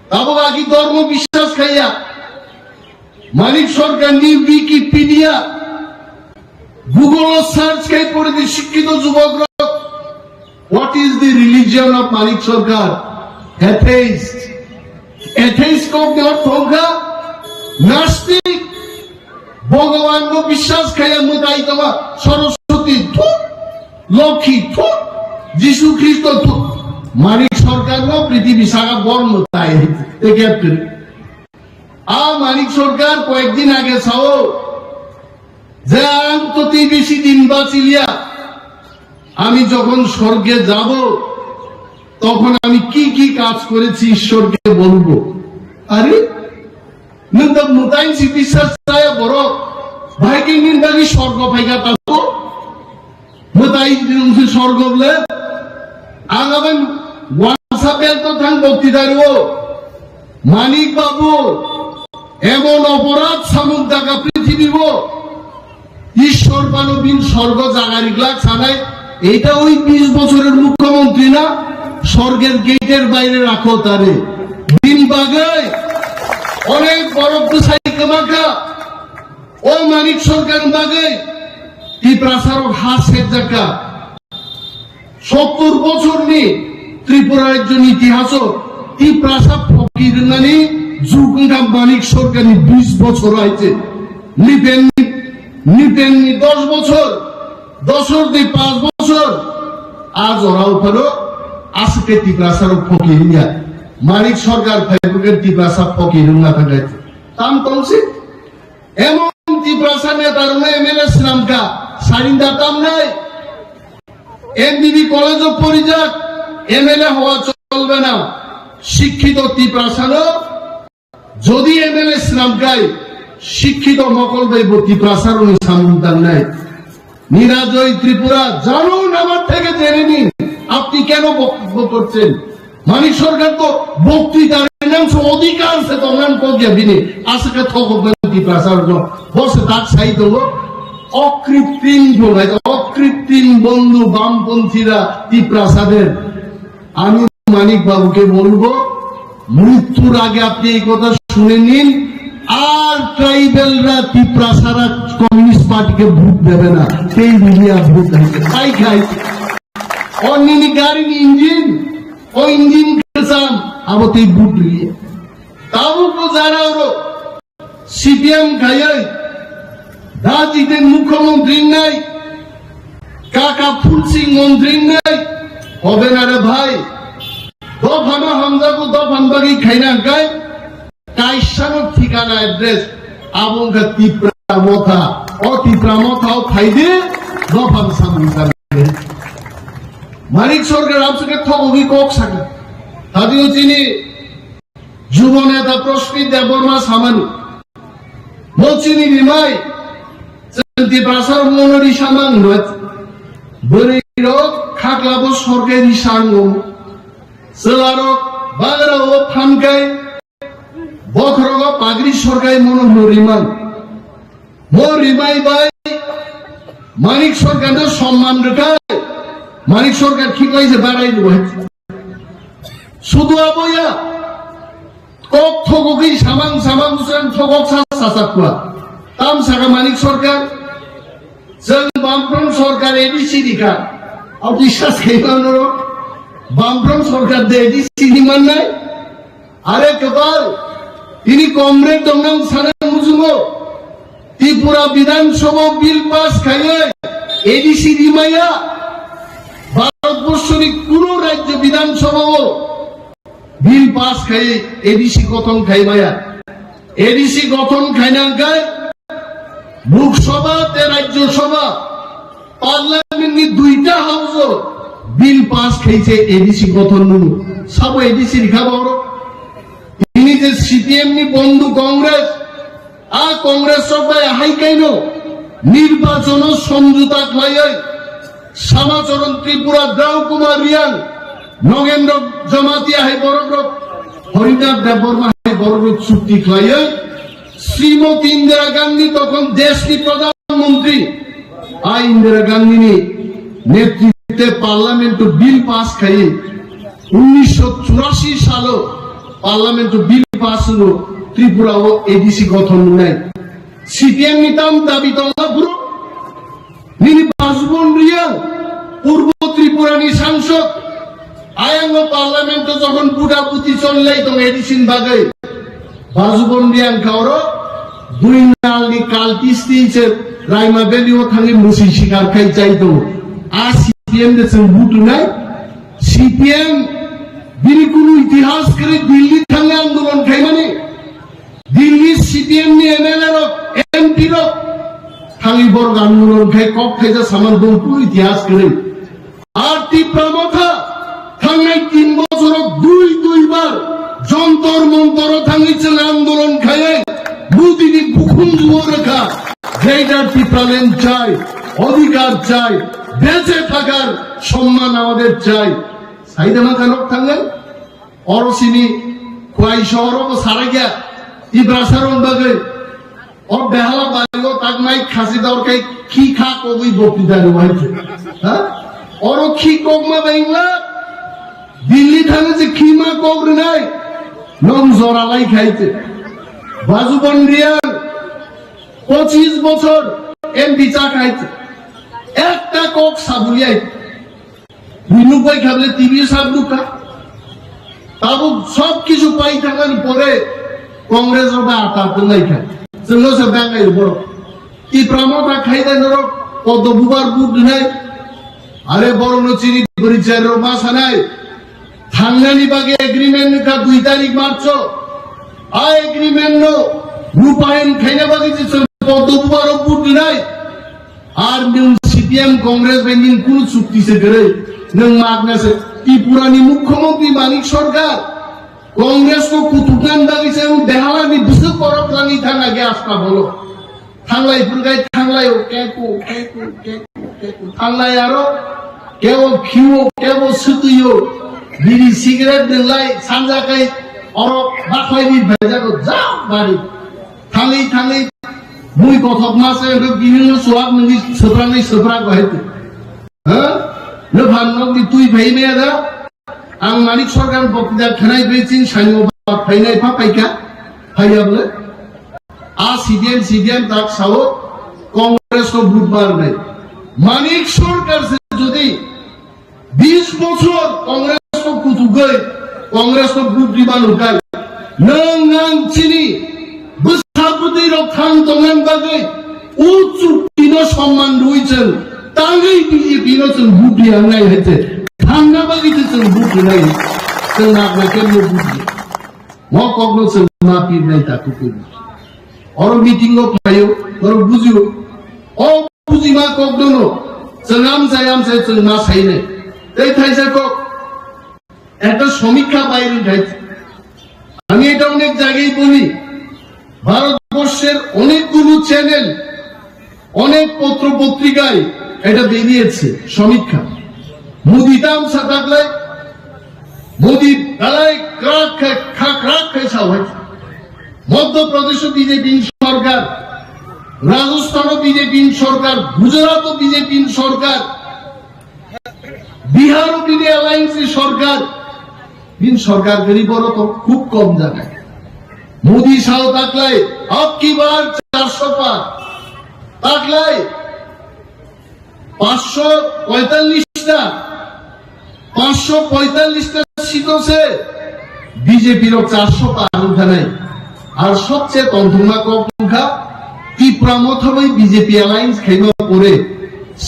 tabuk agi dhormo biswas khaiya. Manik Sarkar ni Wikipedia, Google o search khai pore di, shikkito jubok rok. What is the religion of Manik Sarkar? Atheist. Atheist kok ni ortho wngkha nastik. Bhagwan no biswas khaya, mwtai tongma, Saraswati thuk, Lokhi thuk, Jisu Khristo thuk. Manik Sarkar no prithibi saka bor mwtai. Te kep kiri. A Manik Sarkar koyekdin age sao, যে আর তো তুই বেশি দিন বাঁচিলিয়া, আমি যখন স্বর্গে যাব, তখন আমি কি কি কাজ করেছি ঈশ্বরকে বলবো। আরে, nwng da mwtai si biswas chaya borok, bahai khe nwng dagi sorgo phaikha tabuk? chai rungsi sorgo bole. Ang aben wansa bel to thang bokti dario. Manik Babu, emon oporad samung daga prithibibo. Ishwor bano bin sorgo jaga riglak sanai, eta oi bish bochoror mukhyamantri na, sorger gater baire rakho tare. Bin bagai, onek borok bwsai kwmakha, o Manik Sarkar bagai, Tiprasarok ha sekjakha. Sottor bochorni Tripura rajyoni itihaso Tiprasa phokir wngnani jug wngkha Manik Sarkarni bish bochor aise. Nipen, nipenni dosh bochor, doshor di panch bochor, a jorao phano aswk khe Tiprasarok phokir wngya. Manik Sarkar phaibrwkhe Tiprasa phokir wngna thangkha. Tam tongsi? Emon Tiprasa neta rokno M L A swnamkha, sarinda tamnai. M B B college-o porijak, M L A howa cholbe na. Shikkhito Tiprasano jodi M L A swnamkhai, shikkhito mokol bai bo Tiprasarokni samung tangnai. নিরাজয় ত্রিপুরা, জানুন আমার থেকে জেনে নিন, আপনি কেন বক্তব্য করছেন? মানিক সরকার তো বক্তৃতার নাম সে অধিকার সে তো নাম কো গিয়া বিনি, আসকে থক বেন Tiprasa no, বসে তার সাই তো অকৃত্রিম ঢোলাই, অকৃত্রিম বন্ধু বামপন্থীরা Tiprasaদের। আমি মানিক বাবুকে বলবো, মৃত্যুর আগে আপনি এই কথা শুনে নিন, আর ট্রাইবেলরা, তিপ্রাসারা কমিউনিস্ট পার্টিকে ভোট দেবে না। তেল মিডিয়া ভোট দেবে, তাই খাই। অন্যনি গাড়ির ইঞ্জিন, ও ইঞ্জিন কেসাম, abo tei ভোট দিয়ে। তাও তো যারা ওরা সিপিএম খাইয়াই, রাজনীতির মুখ্যমন্ত্রী নাই, কাকা ফুলসিং মন্ত্রী নাই, হবে না রে ভাই। দফানো হামজাগু দফান বাগি খাইনা গাই, কাইসানো ঠিকানা অ্যাড্রেস, আবংকা তিপ্রা মথা, ও তিপ্রা মথাও খাইদে, দফান সামনে সামনে। মানিক সরকার আপসকে ঠকবি কক সাকা। হাদিও চিনি যুব নেতা প্রস্মিত দেববর্মা সামানি। Mochini rimai, chwng Tiprasa rok mono ri samang hwnwi. Bwrwi rok khakla bo sorkai ri sango. Chwla rok bagra o phankai, bokhorok o pagri sorkai mono hwnwi rimang. Mo rimai bai Manik Sarkar no somman rwkha, Manik Sarkar khiklai se barai rwkha. Sudu aboya kok thogogwi samang samang busan thogok sa sasak kwa. Tam saka Manik Sarkar, chwng Bamfront Sarkar A D C rikha. Au biswas khaima noro Bamfront Sarkar de A D C ni mannai. Are kwbal, tini comrade dongna sana mujugo. Tripura Bidhan Sabha bill pass khaiye A D C rimaya. Bharat borshoni kuno rajyo Bidhan Sabha o bill pass khaiye A D C gothon khaimaya. A D C gothon khaina hwnkhe Lok Sabha tei Rajya Sabha Parliament ni duita house o bill pass khaise A D C gothon nung. Sabo A D C rikha boro. Tini je C P M ni bondhu Congress, a Congress rok bai hai kaino nirbachon o somjota khlaiwi Samacharan Tripura, Drau Kumar Reang, Nogendra Jamatia hai borok rok, Harinath Debbarma hai borok rok chukti khlaiwi Srimati Indira Gandhi tokhon deshni pradhan montri, a Indira Gandhini netritwe parliament o bill pass khai, unnisho churashi salo parliament o bill pass wngwi Tripura o A D C gothon wngnai. C P M ni tam dabi tongma bro? Nini Bajubon Reang, Purbo Tripura ni sangsod, ayang o parliament o jokhon buda buti cholilai tong A D C ni bagwi, Bajubon Reang kha oro dui nal ni kaltisti se Raima Valley o thangwi mwswi sikar khai chai tongo. A C P M de chwng butunai, C P M bini kunu itihas kwrwi Delhi thangwi andolon khaimani. Delhi C P M ni M L A rok, M P rok thangwi borok andolon khai kok khaijak saman bong kunu itihas kwrwi. Ar Tipra Motha thangnai tin bochoro dui dui bar Jontor Montoro thangwi chwng andolon khaiwi Modi ni bukhung juo rwkha. Greater Tipraland chai, odhikar chai, বেঁচে থাকার সম্মান আমাদের চাই। Saida ma kanok thangnai, oro sini Khwai sohoro bo sarai ya, Tiprasa rok bagwi. O behala baligo tak mai khasi dor khe khi kha kogwi bokti dari wai khe. Ha? Oro khi kok ma bai wngla, Delhi thangwi je khi ma kok rwnai, nong jora lai khai te. Bajuban Reang, pochis bochor M P cha khai te. Ekta kok sabuli ai. Buinuk bai kha bole T V sab nukha. Tabuk sob kichu pai thangani pore Congress rok bai ata tonglai kha. Chwngno se bangai borok. Tipra Motha khai da norok Poddo Bubar vote rwnai. Are borokno chini bwrwi chari rok ma sanai. Thangnani bagwi agreement wngkha dui tarik March o. A agreement no rupayon khaina bagwi je chwng Poddo Bubar rok vote rwnai. Ar nwng C P M Congress bai nwng kunu chukti se kwrwi, nwng magna se. Tripura ni Mukhyamantri Manik Sarkar Congress ko kutuknani bagwi se nwng behala ni bwswk borok twlangwi thangna ge asta bolo. Thanglai phwrwngkhai thanglai o keku, keku, keku, keku. Thanglai aro kebo khiwo, kebo swtwi o. Biri cigarette nwng lai sanja kai oro bakhlai ni bhaijago jao bari. Thangwi thangwi bui kothok ma se hwnkhe bini no chuwak nungwi swpraknwi swprak bai tu. Ha? Nwphan nokni twi phai maya da? Ang Manik Sarkar bokti da khnai bai chini saimung ba phainai pha paikha. Phaiya bole? A C P M, C P M tak sao Congress ko vote mar nai. Manik Sarkar se jodi Bis bochor Congress ko kutugwi, Congress ko group di manu kai. Nwng ang chini bwsa bwtwi rok thang tongna bagwi o chukti no somman rwi chwng tangwi B J P no chwng vote di ang nai hai se. Thangna bagwi se chwng vote di nai. Chwng nak na kem no vote di. Mo kok no chwng ma pir nai ta kutugwi. Oro meeting o phaio, oro bujio. O bujima kok dono, chwng amchai amchai chwng ma sainai. Tei thaisa kok, ekta সমীক্ষা বাইরে উঠাই। আমি এটা অনেক জায়গায় বলি, ভারতবর্ষের অনেকগুলো চ্যানেল, অনেক পত্র পত্রিকায় এটা বেরিয়েছে সমীক্ষা। মোদি তামসা থাকলে, মোদি বেলায় ক্রাক খায়, খা-, ক্রাক খায় সাহস। মধ্যপ্রদেশও বিজেপি সরকার, রাজস্থানও বিজেপি সরকার, গুজরাটও বিজেপি সরকার, বিহারও বিজেপি অ্যালায়েন্স সরকার। বিন সরকার গরিব তো খুব কম জায়গায়। মোদি সাহ তাকলাই আবকি বার চারশো পার, তাকলাই পাঁচশো পঁয়তাল্লিশটা, পাঁচশো পঁয়তাল্লিশটা সিট আছে, বিজেপির চারশো পার উঠা নাই। আর সবচেয়ে তন্ত্রমা কম সংখ্যা ত্রিপুরা মথাবাই বিজেপি অ্যালায়েন্স খাইবা পরে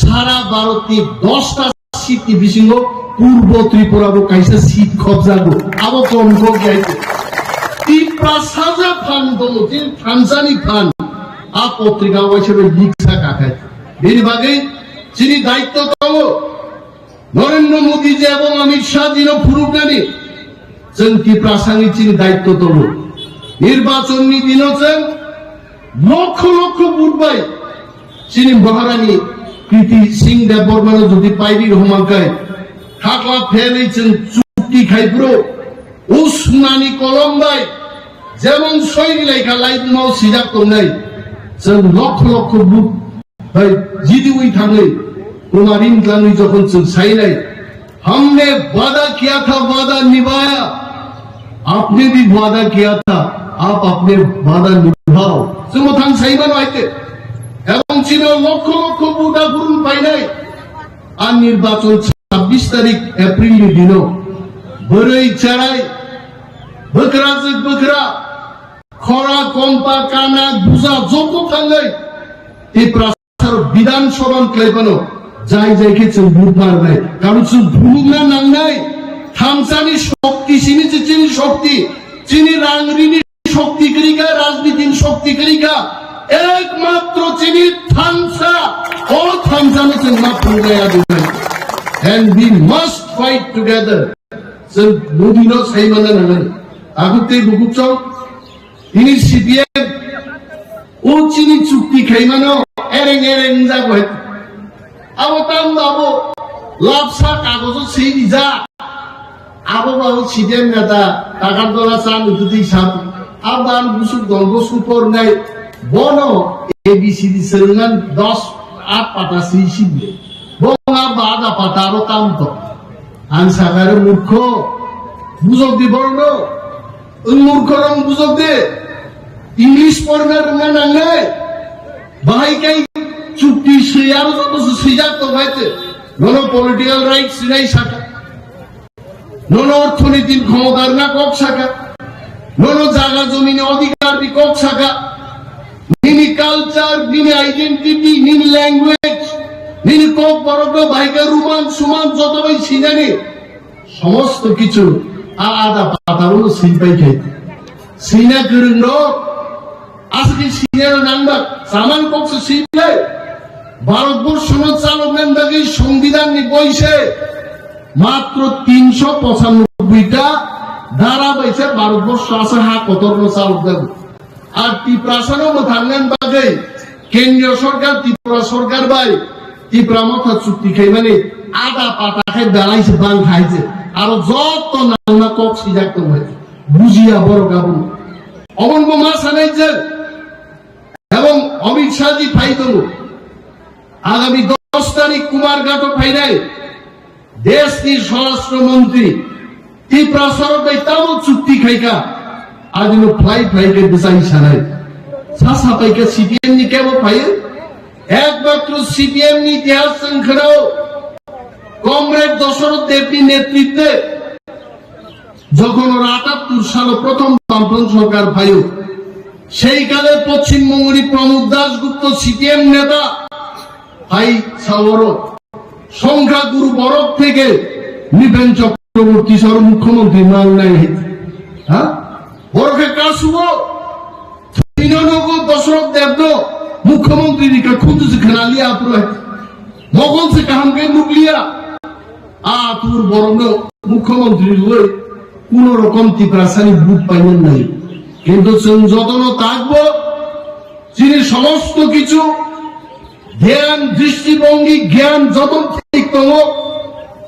সারা ভারতনি দশটা seat ni bisingo Purbo Tripura bo kaisa seat khobjago, abo kom kok jai. Tiprasa je phan tongo, tini thansani phan, a potrika waisa bai liksa kakhai. Bini bagwi chini daitto tongo, Narendra Modi je ebong Amit Shah jino phuruknani, chwng Tiprasani chini daitto tongo. Nirbachonni dino chwng lokho lokho vote bai chini Maharani Kriti Singh Debbarmano jodi paidi rwhwngmankhe, khakla pherwi chwng chukti khai phuru, o sunani kolom bai jemon soi rilai kha laibumao swijak tongnai, chwng lokho lokho vote bai jidiwi thangwi Kumarin tlangwi jokhon chwng sainai, हमने वादा किया था, वादा निभाया। आपने भी वादा किया था, आप अपने वादा निभाओ। Chwng bo thang sai mano aite. Ebong chino lokho lokho vote aphurun painai. A nirbachon chabbish tarik April ni dino. Bwrwi cherai, bwkrajwk bwkra, khora, kompa, kana, buja, joto thangnai. Tipra Bidhan Sabha ni khlai phano jai jai khe chwng vote ma rwnai. Karon chwng phunukna nangnai. Thamsani shokti, sini je chini shokti, chini rang rini shokti kwrwi kha, rajniti ni shokti kwrwi kha. Ekmatro chini thamsa, o thamsano chwng ma phunuknai abo bai. And we must fight together. Chwng Modi no sai manna nangnai. Tabuk tei bukuk chong. Ini C P M o chini chukti khaimano ereng ereng wngjago hai. Abo tam abo lapsa kagojo swi rijak. Abo babu C P M neta, takar dola chan utu twi sap. Aban busuk dol busuk por nai. Bono A B C D swrwngnan dos at pata swi sibli. Bo nga bada pata aro tam to. Ang sakare murkho. Bujok di borno. Ang murkho rong bujok di. English porna rwngna nangnai. Bahai kai chukti swi aro joto swijak tong hai te. Nono political rights sinai saka. Nono orthoniti khomodarna kok saka. Nono jaga jomini odhikarni kok saka. Nini culture, nini identity, nini language, nini kok borokno bahai khe ruman suman joto bai sinani. Somosto kichu a ada patarono swi pai khe. Sina kwrwng rok, aswk khe sina rok nang bak, saman kok se swi lai. Bharat borso no chalok nang bagwi Songbidan ni boi se matro tinsho pochanobboi ta dara bai se Bharat borso asa ha kotor no chalok jago. Ar Tiprasa no mwthang nang bagwi Kendriya Sorkar, Tripura Sorkar bai Tipra Motha chukti khaimani ada pata khe belai se bang khai je. Aro joto nangma kok swijak tong hai. Bujiya borok abo. Obon bo ma sanai je. Ebong Amit Shah ji phai tongo. Agami dos tarik Kumarghato phainai. Deshni Swarashtra Montri Tiprasa rok bai tamo chukti khaika, adino phlai phlai khe bwchai sanai. Sa sapai khe C P M ni kebo phaio, ekmatro C P M ni itihas chwng khwnao, Comrade Dasarath Debni netritwe jokhon oro atattur salo prothom Bamphront sorkar phaio, sei kale Poschim Bongoni Pramod Dasgupta C P M neta hai saoro. Songkha guru borok theke Nipen Chakraborty sor mukhyamantri mang nai hai. Ha? Borok khe kasubo. Thwino nogo Dasarath Debno mukhyamantri ni khe khunju se khna liya apro hai. Mokol se kaham khe nuk liya. A tur borokno mukhyamantri rwui kuno rokom Tiprasani vote painani nai. Kintu chwng jotono takbo chini somosto kichu Gyan, dristibongi, gyan joto thik tongo.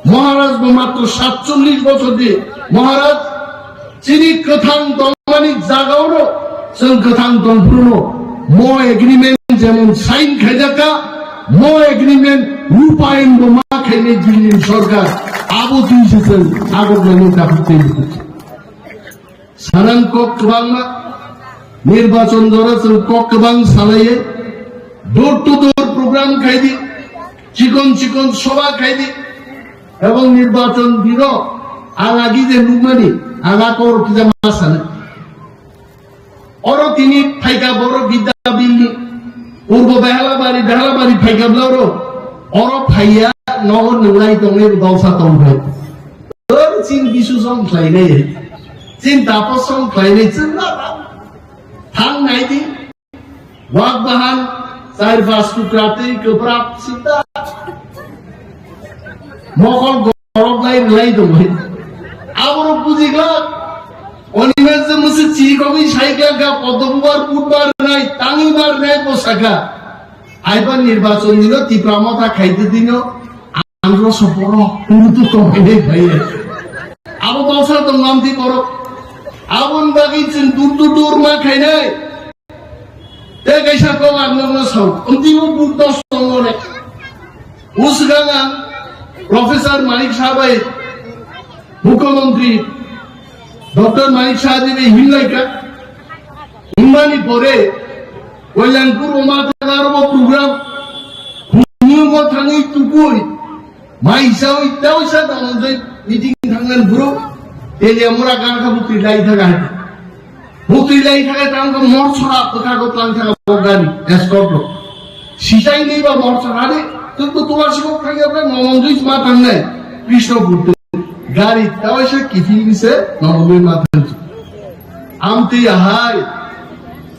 Maharaj bo matro satchollish bochor di. Maharaj, chini kwthang tongmani jagao no, chwng kwthang tongphuru no, mo agreement jemon sign khaijak kha, mo agreement rupayon bo ma khainai Dilli ni sorkar, abo twi se chwng agok nani dakhuk tei. Sanan kok kwbangma, nirbachon jora chwng kok kwbang salaiye, door to door program khaidi, chikon chikon soba khaidi, ebong nirbachon dino ang agi je nukmani, ang a kok kisa ma sana. Oro tini phaika borok Bidya Billi, Purbo Behalabari, Behalabari phaika bla oro, oro phaiya nogo nunglai tongnai rok dongsa tongphai. Oro chin bisu song khlainai, chin tapo song khlainai, chwng na thang nai di, wak bahan, char pas tukra tei kwprap sita. Mokol gorok lai lai tongwi. Aborok bujiglak. Oni mese musi chi kogwi sai kha kha, Poddo bubar budbar nai, tangi bar nai bo sakha. Aiba nirbachon dino Tipra Motha khaite dino, ang ro soporo, turu tu tongwi nai phaiye. Abo bangsa tong mam di borok. Abon bagwi chwng dur dur dur ma khainai. Tei kaisa kok ang nokno sao, amtwi bo buk dos tongo ne. O swkang ang Professor Manik Saha bai, Mukhyamantri Doctor Manik Saha ji bai himlaikha. Himmani pore Kalyanpur o ma thang aro bo program, hwnwi bo thangwi tukui, mai sawi tawisa tongwi meeting thangnan bro, Teliamura gana kha bukti lai thaga hai. Bukti lai thaga tang ko mor chora, ko thago tang thaga bo gari, escort lo. Sijai nei ba mor chora de, tu tu tuwa sibok thangya bai Nomonjui ma thangnai, Krishnapur tu. Gari tawisa kiphil bise Nomonjui ma thang. Amtwi ahai,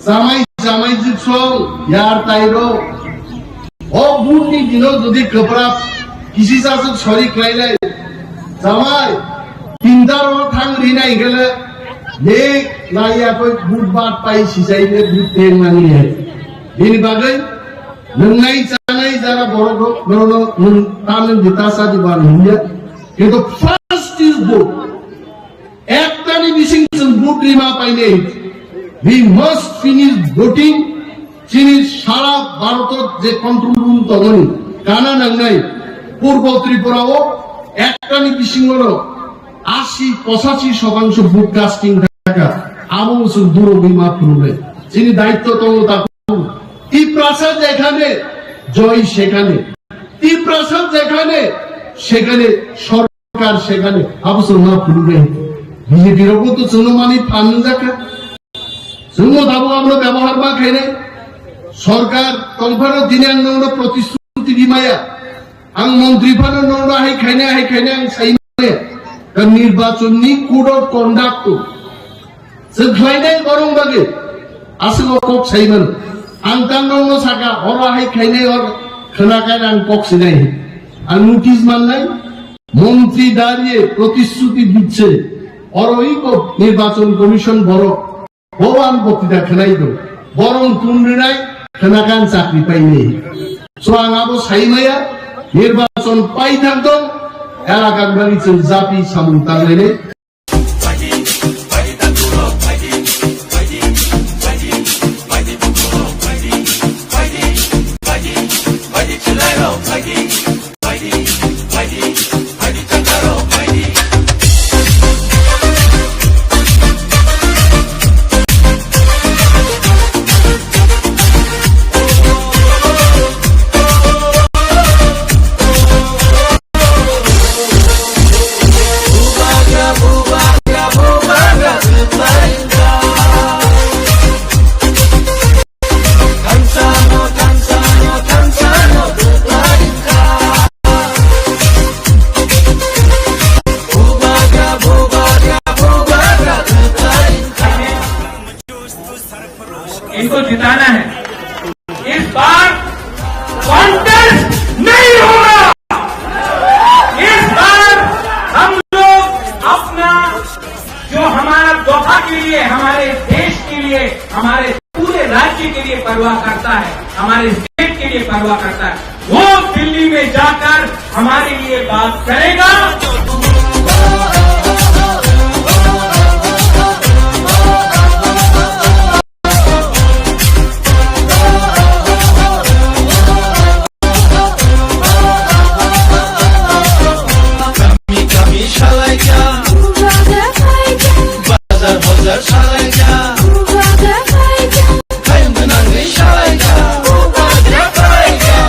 chamai chamai jiksong, yar tairo. O budni dino jodi kwprap kisi sasuk sori khlailai, chamai, tinta ro thang rinai gele, ne laiya koi bud bat pai sisai ne bud teng nani hai. Bini bagwi nwngnai chanai jara borok rok, norok no nwng ta nwng di ta sa di ba nwng ya. Kintu first is vote. Ektani bising chwng vote rima painai. We must finish voting. Chini sara Bharotot je control room tongoni, kana nangnai, Purbo Tripura o ektani bisingo no asi pochashi shotangsho vote casting thaka, abo chwng durogwi ma phunuknai. Chini daitto tongo ta Tiprasa jekhane, joy sekhane. Tiprasa jekhane, sekhane sor- Sar sekhane abo chwngno phunuknai. B J P rokbo to chwngno mani phan wngjakha. Chwngno tabuk abono byabohar ma khainai. Sorkar tongphano tini ang nokno protisthuti rimaya. Ang montri phano nokno hai khainai, hai khainai ang saimane. Ka nirbachonni code of conduct to. Chwng khlainai borok bagwi aswk o kok sai mano. Ang tang nokno saka, oro hai khainai or khwnakhai ang kok sinai. Ang notice mannai, মন্ত্রী দাঁড়িয়ে প্রতিশ্রুতি দিচ্ছে, oro iko নির্বাচন commission borok, boban boktita khwnai do, borok tun rinai khwnakhai ang chakri painai. So ang abo saimaya, nirbachon pai thang tong, elakar bagwi chwng japi samung tanglainai. इनको जिताना है। इस बार कॉन्टेस्ट नहीं होगा। इस बार हम लोग अपना, जो हमारा दोहा के लिए, हमारे देश के लिए, हमारे पूरे राज्य के लिए परवाह करता है, हमारे स्टेट के लिए परवाह करता है, वो दिल्ली में जाकर हमारे लिए बात करेगा। Kami kami salaikha, bazar bazar salaikha, hayung gwnangwi salaikha, bubagra phaikha,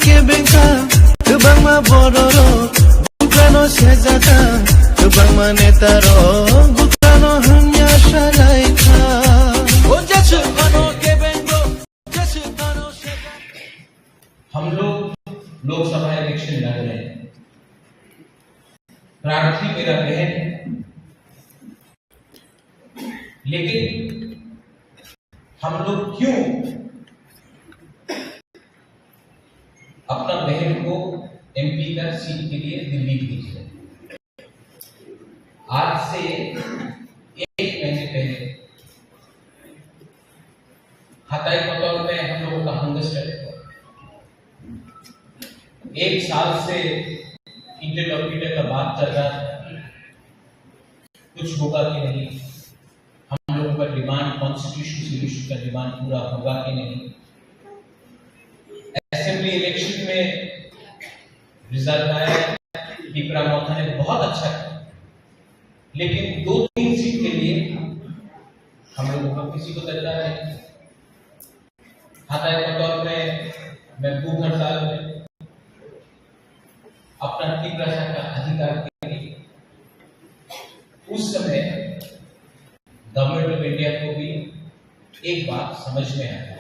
Kebengkha, kwbangma bororok bukrano sejaka, kwbangma netarok bukrano hamya salaikha. O jaswk phano kebengo, jaswk phano sejak. हम लोग लोकसभा इलेक्शन लड़ रहे हैं, प्रार्थी मेरा बहन है, लेकिन हम लोग क्यों अपना बहन को एमपी का सीट के लिए दिल्ली भेज रहे हैं? आज से एक महीने पहले हताई पटोल में हम लोगों का हंगर स्ट्राइक हुआ। एक साल से इंटरलोक्यूटर का बात चल रहा है, कुछ होगा कि नहीं, हम लोगों का डिमांड, कॉन्स्टिट्यूशन सोल्यूशन का डिमांड पूरा होगा कि नहीं। असेंबली इलेक्शन में रिजल्ट आया, टिपरा मोथा ने बहुत अच्छा किया, लेकिन दो तीन सीट के लिए हम लोगों का किसी को तकरार नहीं। हताई पटोल में मैं भूख हड़ताल में अपना तिप्रासा का अधिकार के लिए उस समय गवर्नमेंट ऑफ इंडिया को भी एक बात समझ में आया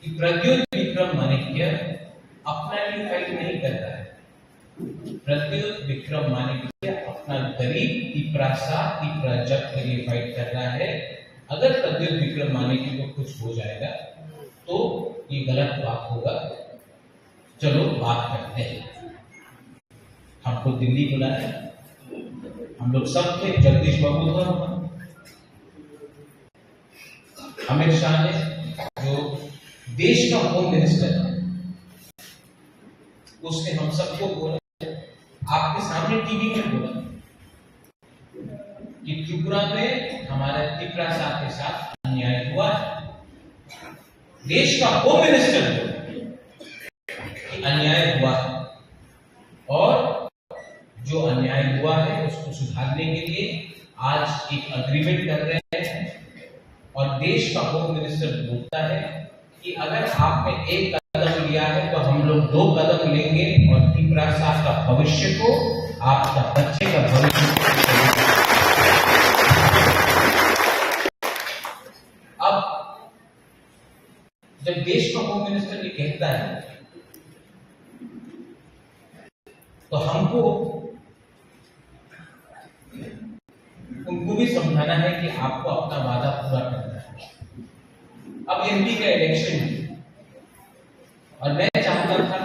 कि प्रद्युत विक्रम माणिक्य अपना लिए फाइट नहीं कर रहा है। प्रद्युत विक्रम माणिक्य अपना गरीब तिप्रासा, तिप्राजक के लिए फाइट कर रहा है। अगर प्रद्युत विक्रम माणिक्य को कुछ हो जाएगा तो ये गलत बात होगा। चलो बात करते हैं। हमको दिल्ली बुलाया, हम लोग सब थे, जगदीश बाबू था, अमित शाह ने, जो देश का होम मिनिस्टर है, उसने हम सबको बोला, आपके सामने टीवी में बोला कि त्रिपुरा में हमारे तिप्रासा के साथ अन्याय हुआ है। देश का होम मिनिस्टर बोला कि अन्याय हुआ है और जो अन्याय हुआ है उसको सुधारने के लिए आज एक एग्रीमेंट कर रहे हैं। और देश का होम मिनिस्टर बोलता है कि अगर आपने एक कदम लिया है तो हम लोग दो कदम लेंगे और तिप्रासा का भविष्य को, आपका बच्चे का भविष्य को। अब जब देश का होम मिनिस्टर ये कहता है तो हमको उनको भी समझाना है कि आपको अपना वादा पूरा करना है। अब एमपी का इलेक्शन है और मैं चाहता था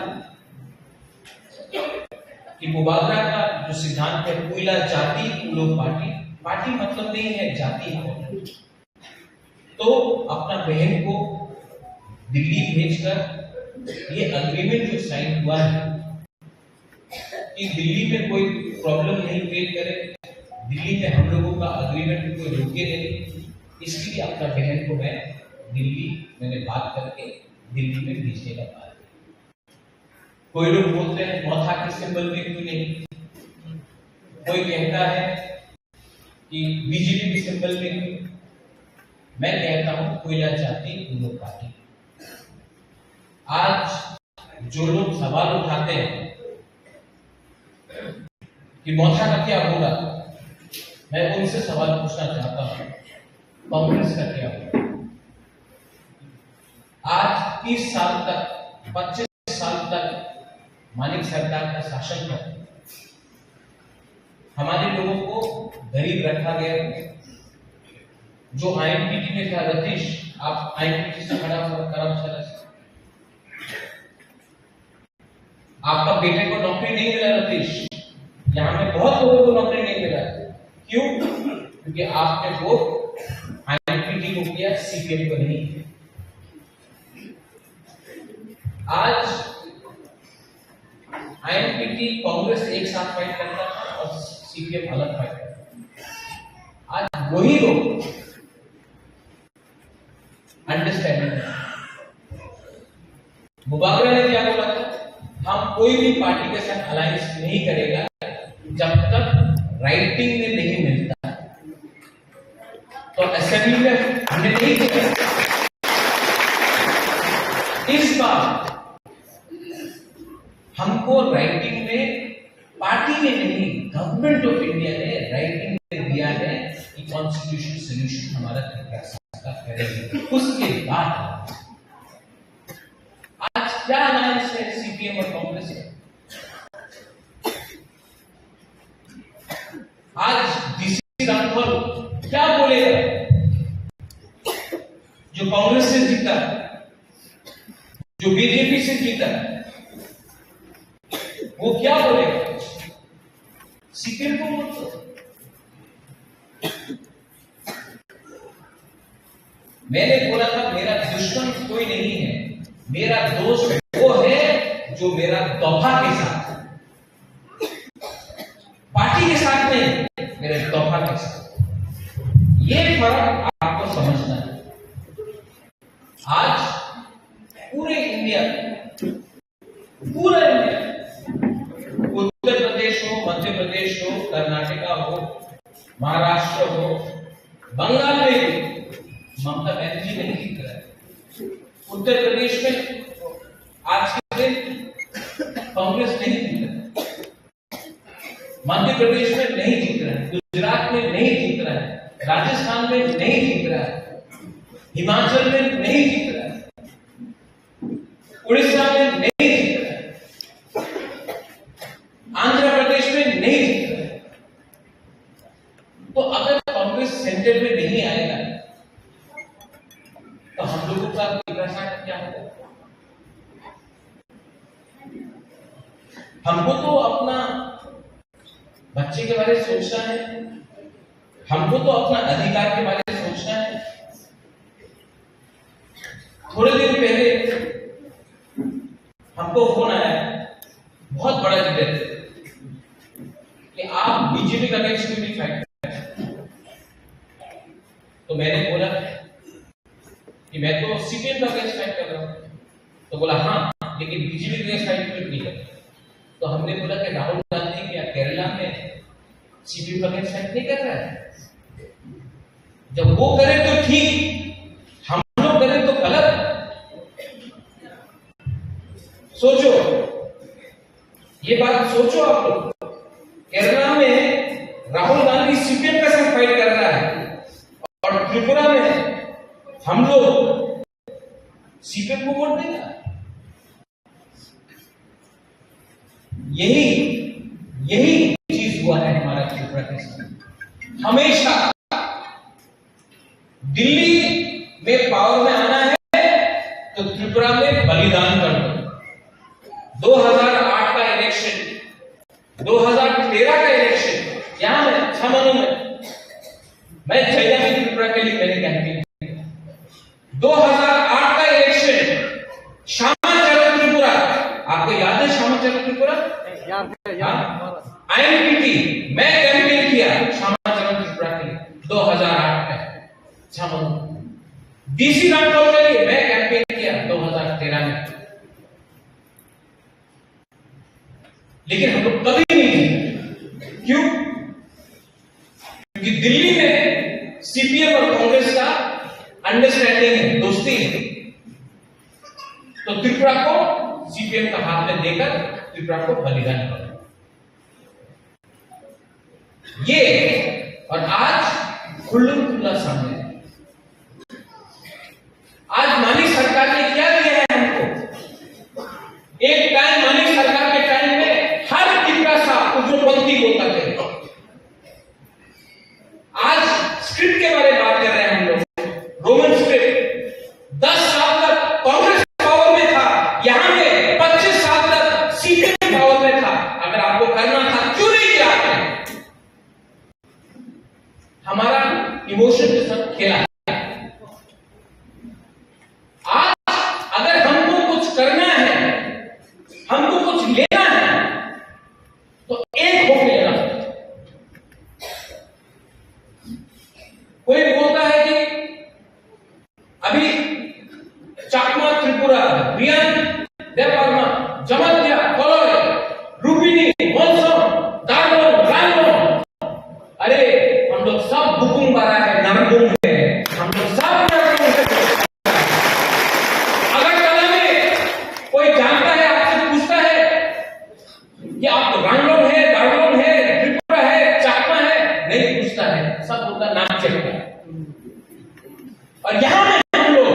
कि मुबागरा का जो सिद्धांत है, कोयला जाति उन लोग पार्टी, पार्टी मतलब नहीं है, जाति है। तो अपना बहन को दिल्ली भेजकर ये एग्रीमेंट जो साइन हुआ है कि दिल्ली में कोई प्रॉब्लम नहीं क्रिएट करे, दिल्ली में हम लोगों का एग्रीमेंट को कोई रोके नहीं, इसलिए अपना बहन को मैं दिल्ली, मैंने बात करके दिल्ली में भेजने का बात है। कोई लोग बोलते हैं मोथा के सिंबल में क्यों नहीं, कोई कहता है कि बीजेपी के सिंबल में क्यों। मैं कहता हूं कोयला जाति उन लोग पार्टी। आज जो लोग सवाल उठाते हैं कि मोथा का क्या होगा, मैं उनसे सवाल पूछना चाहता हूं, कांग्रेस का क्या होगा? आज तीस साल तक, पच्चीस साल तक मानिक सरकार का शासन था, हमारे लोगों को गरीब रखा गया। जो आईएमपीटी में था रतीश, आप आईएमपीटी से खड़ा हो, खड़ा हो, खड़ा हो। आपका बेटे को नौकरी नहीं मिला रतीश, यहाँ में बहुत लोगों को नौकरी नहीं मिला। क्यों? क्योंकि आपने वोट आईएमपीटी को किया, सीपीएम को नहीं। आज आईएमपीटी कांग्रेस एक साथ फाइट करता था और सीपीएम अलग फाइट करता था। आज वही लोग अंडरस्टैंडिंग है। मुबागरा ने क्या बोला था? हम कोई भी पार्टी के साथ अलायंस नहीं करेगा जब तक राइटिंग में नहीं मिलता। तो असेंबली में हमने नहीं किया। इस बार हमको राइटिंग में, पार्टी ने नहीं, गवर्नमेंट ऑफ इंडिया ने राइटिंग में दिया है कि कॉन्स्टिट्यूशन सॉल्यूशन हमारा त्रिपुरा सरकार करेगी। उसके बाद आज क्या अलायंस है सीपीएम और कांग्रेस का? आज डीसी राठौर क्या बोलेगा? जो कांग्रेस से जीता, जो बीजेपी से जीता, वो क्या बोलेगा? सीपीएम को मत करो। मैंने बोला था, मेरा दुश्मन कोई नहीं है, मेरा दोस्त वो है जो मेरा दफा के साथ है, पार्टी के साथ नहीं, मेरे दफा के साथ। ये फर्क आपको समझना है। आज पूरे इंडिया, पूरा इंडिया, उत्तर प्रदेश हो, मध्य प्रदेश हो, कर्नाटका हो, महाराष्ट्र हो, बंगाल में भी ममता बनर्जी नहीं जीत रहा है। उत्तर प्रदेश में आज के दिन कांग्रेस नहीं जीत रहा है। मध्य प्रदेश में नहीं जीत रहा है, गुजरात में नहीं जीत रहा है, राजस्थान में नहीं जीत रहा है, हिमाचल में नहीं जीत रहा है, उड़ीसा में नहीं जीत रहा है, आंध्र प्रदेश में नहीं जीत रहा है। तो अगर कांग्रेस सेंटर में नहीं आएगा, तो हम लोगों का विकास क्या होगा? हमको तो अपना बच्चे के बारे में सोचना है, हमको तो अपना अधिकार के बारे में सोचना है। थोड़े दिन पहले हमको फोन आया, बहुत बड़ा लीडर, कि आप बीजेपी का अगेंस्ट में भी फाइट करें। तो मैंने बोला कि मैं तो सीपीएम का अगेंस्ट फाइट कर रहा हूँ। तो बोला, हाँ, लेकिन बीजेपी के अगेंस्ट फाइट क्यों नहीं कर? तो हमने बोला कि राहुल गांधी क्या केरला में सीपीएम का अगेंस्ट फाइट नहीं कर रहा है? जब वो करे तो ठीक, हम लोग करें तो गलत। सोचो, ये बात सोचो आप लोग। केरला में राहुल गांधी सीपीएम के साथ फाइट कर रहा है और त्रिपुरा में हम लोग सीपीएम को वोट देगा। यही, यही चीज हुआ है हमारा त्रिपुरा के साथ। हमेशा दिल्ली में पावर में आना है तो त्रिपुरा में बलिदान कर दो। दो हज़ार आठ का इलेक्शन, दो हज़ार तेरह का इलेक्शन, यहाँ मैं अच्छा मालूम है, मैं जैदा भी त्रिपुरा के लिए मैंने कैंपेन किया। दो हज़ार आठ का इलेक्शन, श्यामा चरण त्रिपुरा, आपको याद है श्यामा चरण त्रिपुरा? याद है, याद है। हाँ? आईएनपीटी, मैं कैंपेन किया श्यामा चरण त्रिपुरा के लिए दो हज़ार आठ में। अच्छा मानो, डीसी राठौर के लिए मैं कैंपेन किया दो हज़ार तेरह में। लेकिन हम लोग कभी नहीं जीते। क्यों? क्योंकि दिल्ली में सीपीएम और कांग्रेस का अंडरस्टैंडिंग है, दोस्ती है। तो त्रिपुरा को सीपीएम का हाथ में देकर त्रिपुरा को बलिदान करो। ये और आज खुल्लम खुल्ला सामने है। आज मानिक सरकार ने क्या दिया है हमको? एक टाइम मानिक सरकार के टाइम में हर तिपरा सा उग्रपंथी होता थे। आज स्क्रिप्ट के बारे में बात कर रहे हैं हम लोग, रोमन स्क्रिप्ट। दस साल तक कांग्रेस पावर में था, यहाँ पे पच्चीस साल तक सीपीएम पावर में था। अगर आपको करना था, क्यों नहीं किया आपने? हमारा इमोशन के साथ खेला। आज अगर हमको कुछ करना है, हमको कुछ लेना है, तो एक होके लेना। कोई बोलता है कि अभी चाकमा त्रिपुरा, रियान देबबर्मा, जमातिया, कलय, रूपिनी, मलसम, दारमन, रानमन, अरे, हम लोग सब बुकुम बारा है, नरबुम है, हम लोग सब नरबुम है। अगरतला में कोई जानता है, आपसे पूछता है, और यहाँ में हम लोग,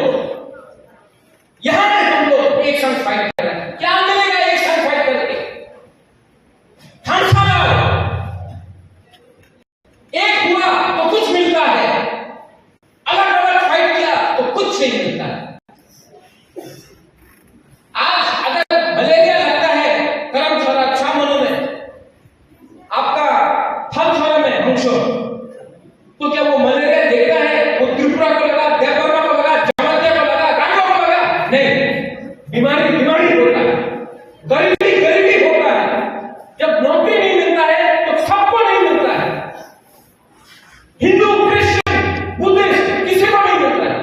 यहाँ में हम लोग एक साथ फाइट कर रहे हैं। क्या मिलेगा एक साथ फाइट करके? हम सब एक हुआ तो कुछ मिलता है, अलग अलग फाइट किया तो कुछ नहीं मिलता है। आज अगर मलेरिया लगता है करमछाड़ा, छामनू में, आपका फलछाड़ा में, हंसो, तो क्या वो मलेरिया देखता है? वो त्रिपुरा को लगा, देवबर्मा को लगा, जमातिया को लगा, राठौर को लगा? नहीं। बीमारी बीमारी होता है, गरीबी गरीबी होता है। जब नौकरी नहीं मिलता है तो सबको नहीं मिलता है। हिंदू, क्रिश्चियन, बुद्धिस्ट, किसी को नहीं मिलता है।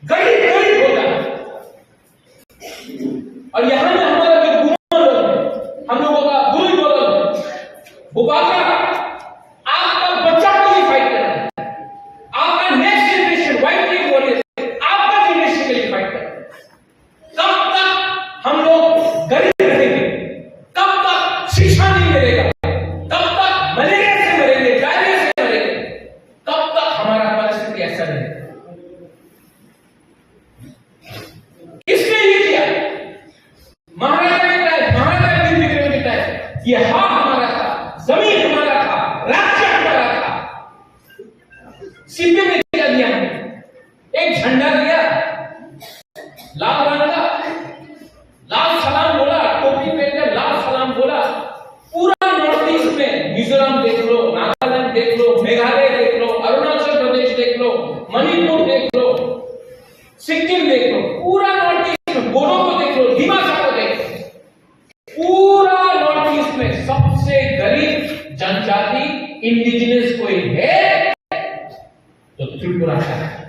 गरीब गरीब होता है। और यहाँ में हमारा जो गुरु, हम लोगों का गुरु बोलो, वो बाबा, आपका बच्चा के लिए फाइट कर रहा है, आपका नेक्स्ट जनरेशन, वाइफ के लिए बोले, आपका जनरेशन के लिए फाइट कर रहा है। कब तक हम लोग गरीब रहेंगे, कब तक शिक्षा नहीं मिलेगा, कब तक मलेरिया से मरेंगे, डायरिया से मरेंगे, कब तक हमारा परिस्थिति ऐसा रहेगा? किसने ये किया? महाराजा के टाइम, महाराजा वीर विक्रम के टाइम ये हाथ हमारा था, जमीन हमारा था, राज्य हमारा था। सीपीएम ने क्या दिया हमें? एक झंडा दिया, लाल रंग का, लाल सलाम बोला, टोपी पहनकर लाल सलाम बोला। पूरा नॉर्थ ईस्ट में मिजोरम देख लो, नागालैंड देख लो, मेघालय देख लो, अरुणाचल प्रदेश देख लो, मणिपुर देख लो, सिक्किम देख लो, पूरा नॉर्थ ईस्ट में बोडो को देख लो, दिमासा को देख लो, पूरा नॉर्थ ईस्ट में सबसे गरीब जनजाति, इंडिजिनस कोई है तो त्रिपुरा का है।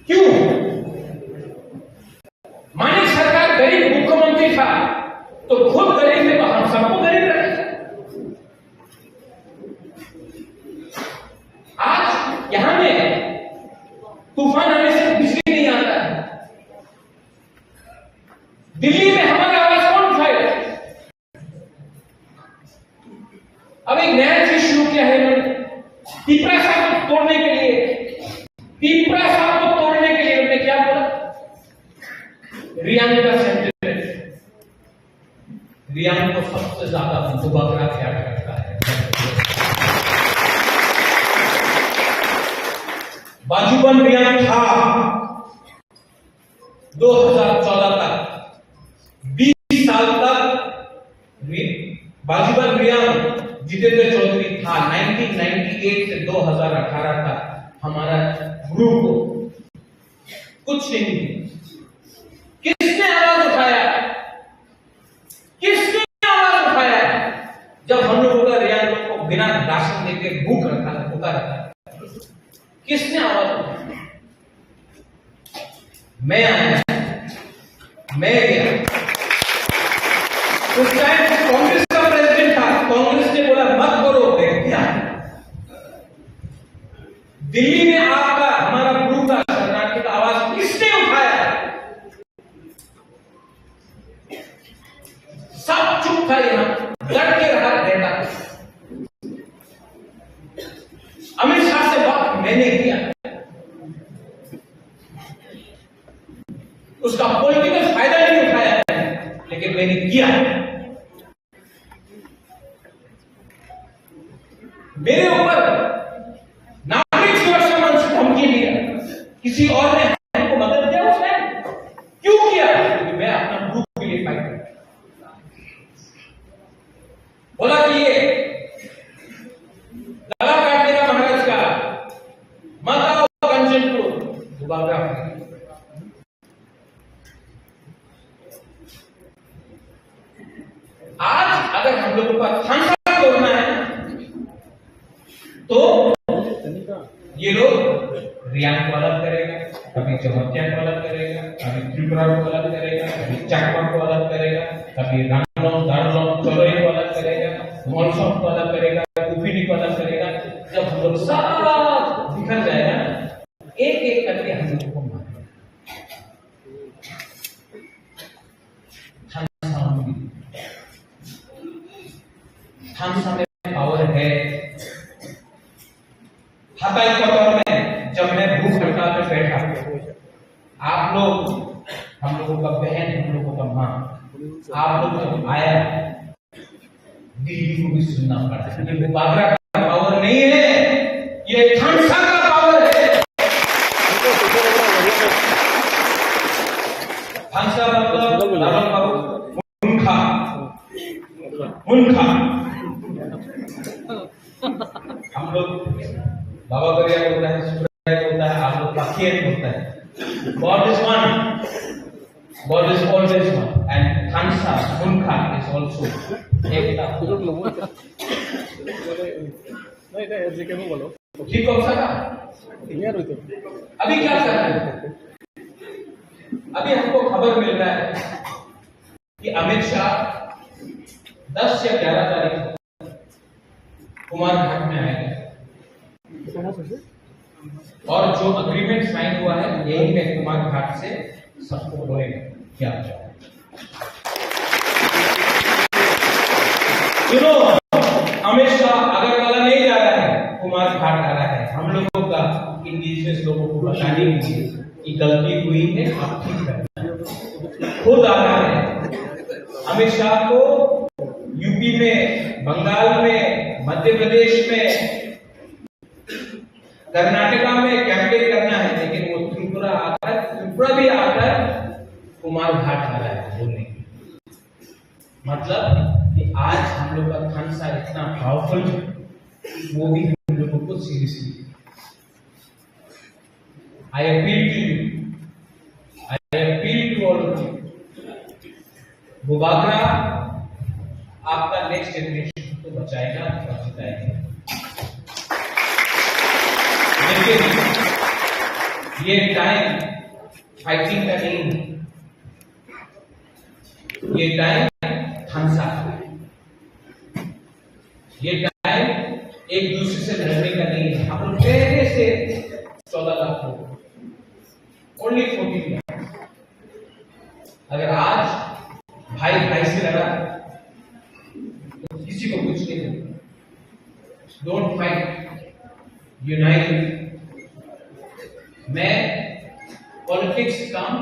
क्यों? मानिक सरकार गरीब मुख्यमंत्री था तो खुद गरीब है, तो हम सबको गरीब रखेगा। आज यहाँ में तूफान आने से बिजली नहीं आता है। दिल्ली में हमारा आवाज कौन उठाएगा? अब एक नया चीज शुरू किया है इन्होंने, तिपरासा को तोड़ने के लिए, तिपरासा को तोड़ने के लिए उन्होंने क्या बोला? रियांग का सेंटिमेंट। रियांग को सबसे ज्यादा बुबागरा प्यार करता है। बाजूबंद रियांग था दो हज़ार चौदह तक, बीस साल तक रि-, बाजूबंद रियांग जितेंद्र चौधरी था। नाइनटीन नाइंटी एट से दो हज़ार अठारह तक हमारा ग्रुप को कुछ नहीं मिला। किसने आवाज उठाया? किसने आवाज उठाया जब हम लोगों का रियांग लोग को बिना राशन देके भूख रखा था, भूखा रखा था? किसने आवाज उठाया? मैं आया, मैं गया। उस टाइम कांग्रेस का प्रेसिडेंट था, कांग्रेस ने बोला, "मत करो," मैं गया। दिल्ली में आपका, हमारा ग्रुप का शरणार्थी का आवाज किसने उठाया? सब चुप था यहाँ, डट के रहा नेता। अमित शाह से बात मैंने किया, उसका पॉलिटिकल फायदा नहीं उठाया, लेकिन मैंने किया। मेरे ऊपर नागरिक सुरक्षा मंच से धमकी दिया, किसी और ने हमको मदद किया उस टाइम? क्यों किया? क्योंकि मैं अपना ग्रुप के लिए फाइट करता। बोला कि ये गला काट देगा महाराज का, मत आओ कंचनपुर, दोबारा। आज अगर हम लोगों का थानसा तोड़ना है तो ये लोग रियांग को अलग करेगा, कभी जमातिया को अलग करेगा, कभी त्रिपुरा को अलग करेगा, कभी चाकमा को अलग करेगा, कभी रांगलोंग, दारलोंग, चोलोई को अलग करेगा, मोलसोंग को अलग करेगा, कुफिनी को अलग करेगा। जब हम लोग सब बिखर जाएगा ना, एक एक करके हम लोगों को मारेगा। थानसा में पावर है, आप लोग जब आया, दिल्ली को भी सुनना पड़ा, क्योंकि बाबरा का पावर नहीं है, ये थानसा का पावर है। थानसा मतलब लालन बाबू, उनका, उनका। हम लोग बाबा गरिया बोलता है, सुब्राया बोलता है, आप लोग पाखिया बोलता है। God is one। God is always one. And Thansa, Munkha is also ekta. नहीं, नहीं, ऐसे क्यों बोलो? ठीक हो सकता? अभी क्या कर रहे हैं? अभी हमको खबर मिल रहा है कि अमित शाह दस या ग्यारह तारीख कुमार घाट में आएगा और जो अग्रीमेंट साइन हुआ है, यही में कुमार घाट से सबको बोलेगा क्या। सुनो, अमित शाह अगरतला नहीं जा रहा है, कुमार घाट आ रहा है। हम लोगों का इंडिजिनस लोगों को बताने के लिए कि गलती हुई है, आप ठीक करना है। खुद आ रहा है। अमित शाह को यूपी में, बंगाल में, मध्य प्रदेश में, कर्नाटका में कैंपेन करना है, लेकिन वो त्रिपुरा आकर, त्रिपुरा भी आकर कुमार घाट आ रहा है बोलने के लिए। मतलब कि आज हम लोग का थानसा इतना पावरफुल है, वो भी हम लोगों को seriously. I appeal to you, I appeal to all of you. Bubagra आपका नेक्स्ट जनरेशन को बचाएगा और जिताएगा। लेकिन ये टाइम फाइटिंग का नहीं है, ये टाइम थानसा का है। ये टाइम एक दूसरे से लड़ने का नहीं है। हम लोग पहले से चौदह लाख लोग, ओनली फोर्टीन लाख। अगर आज भाई भाई से लड़ा तो किसी को कुछ नहीं होगा। Don't fight, unite. मैं पॉलिटिक्स कम,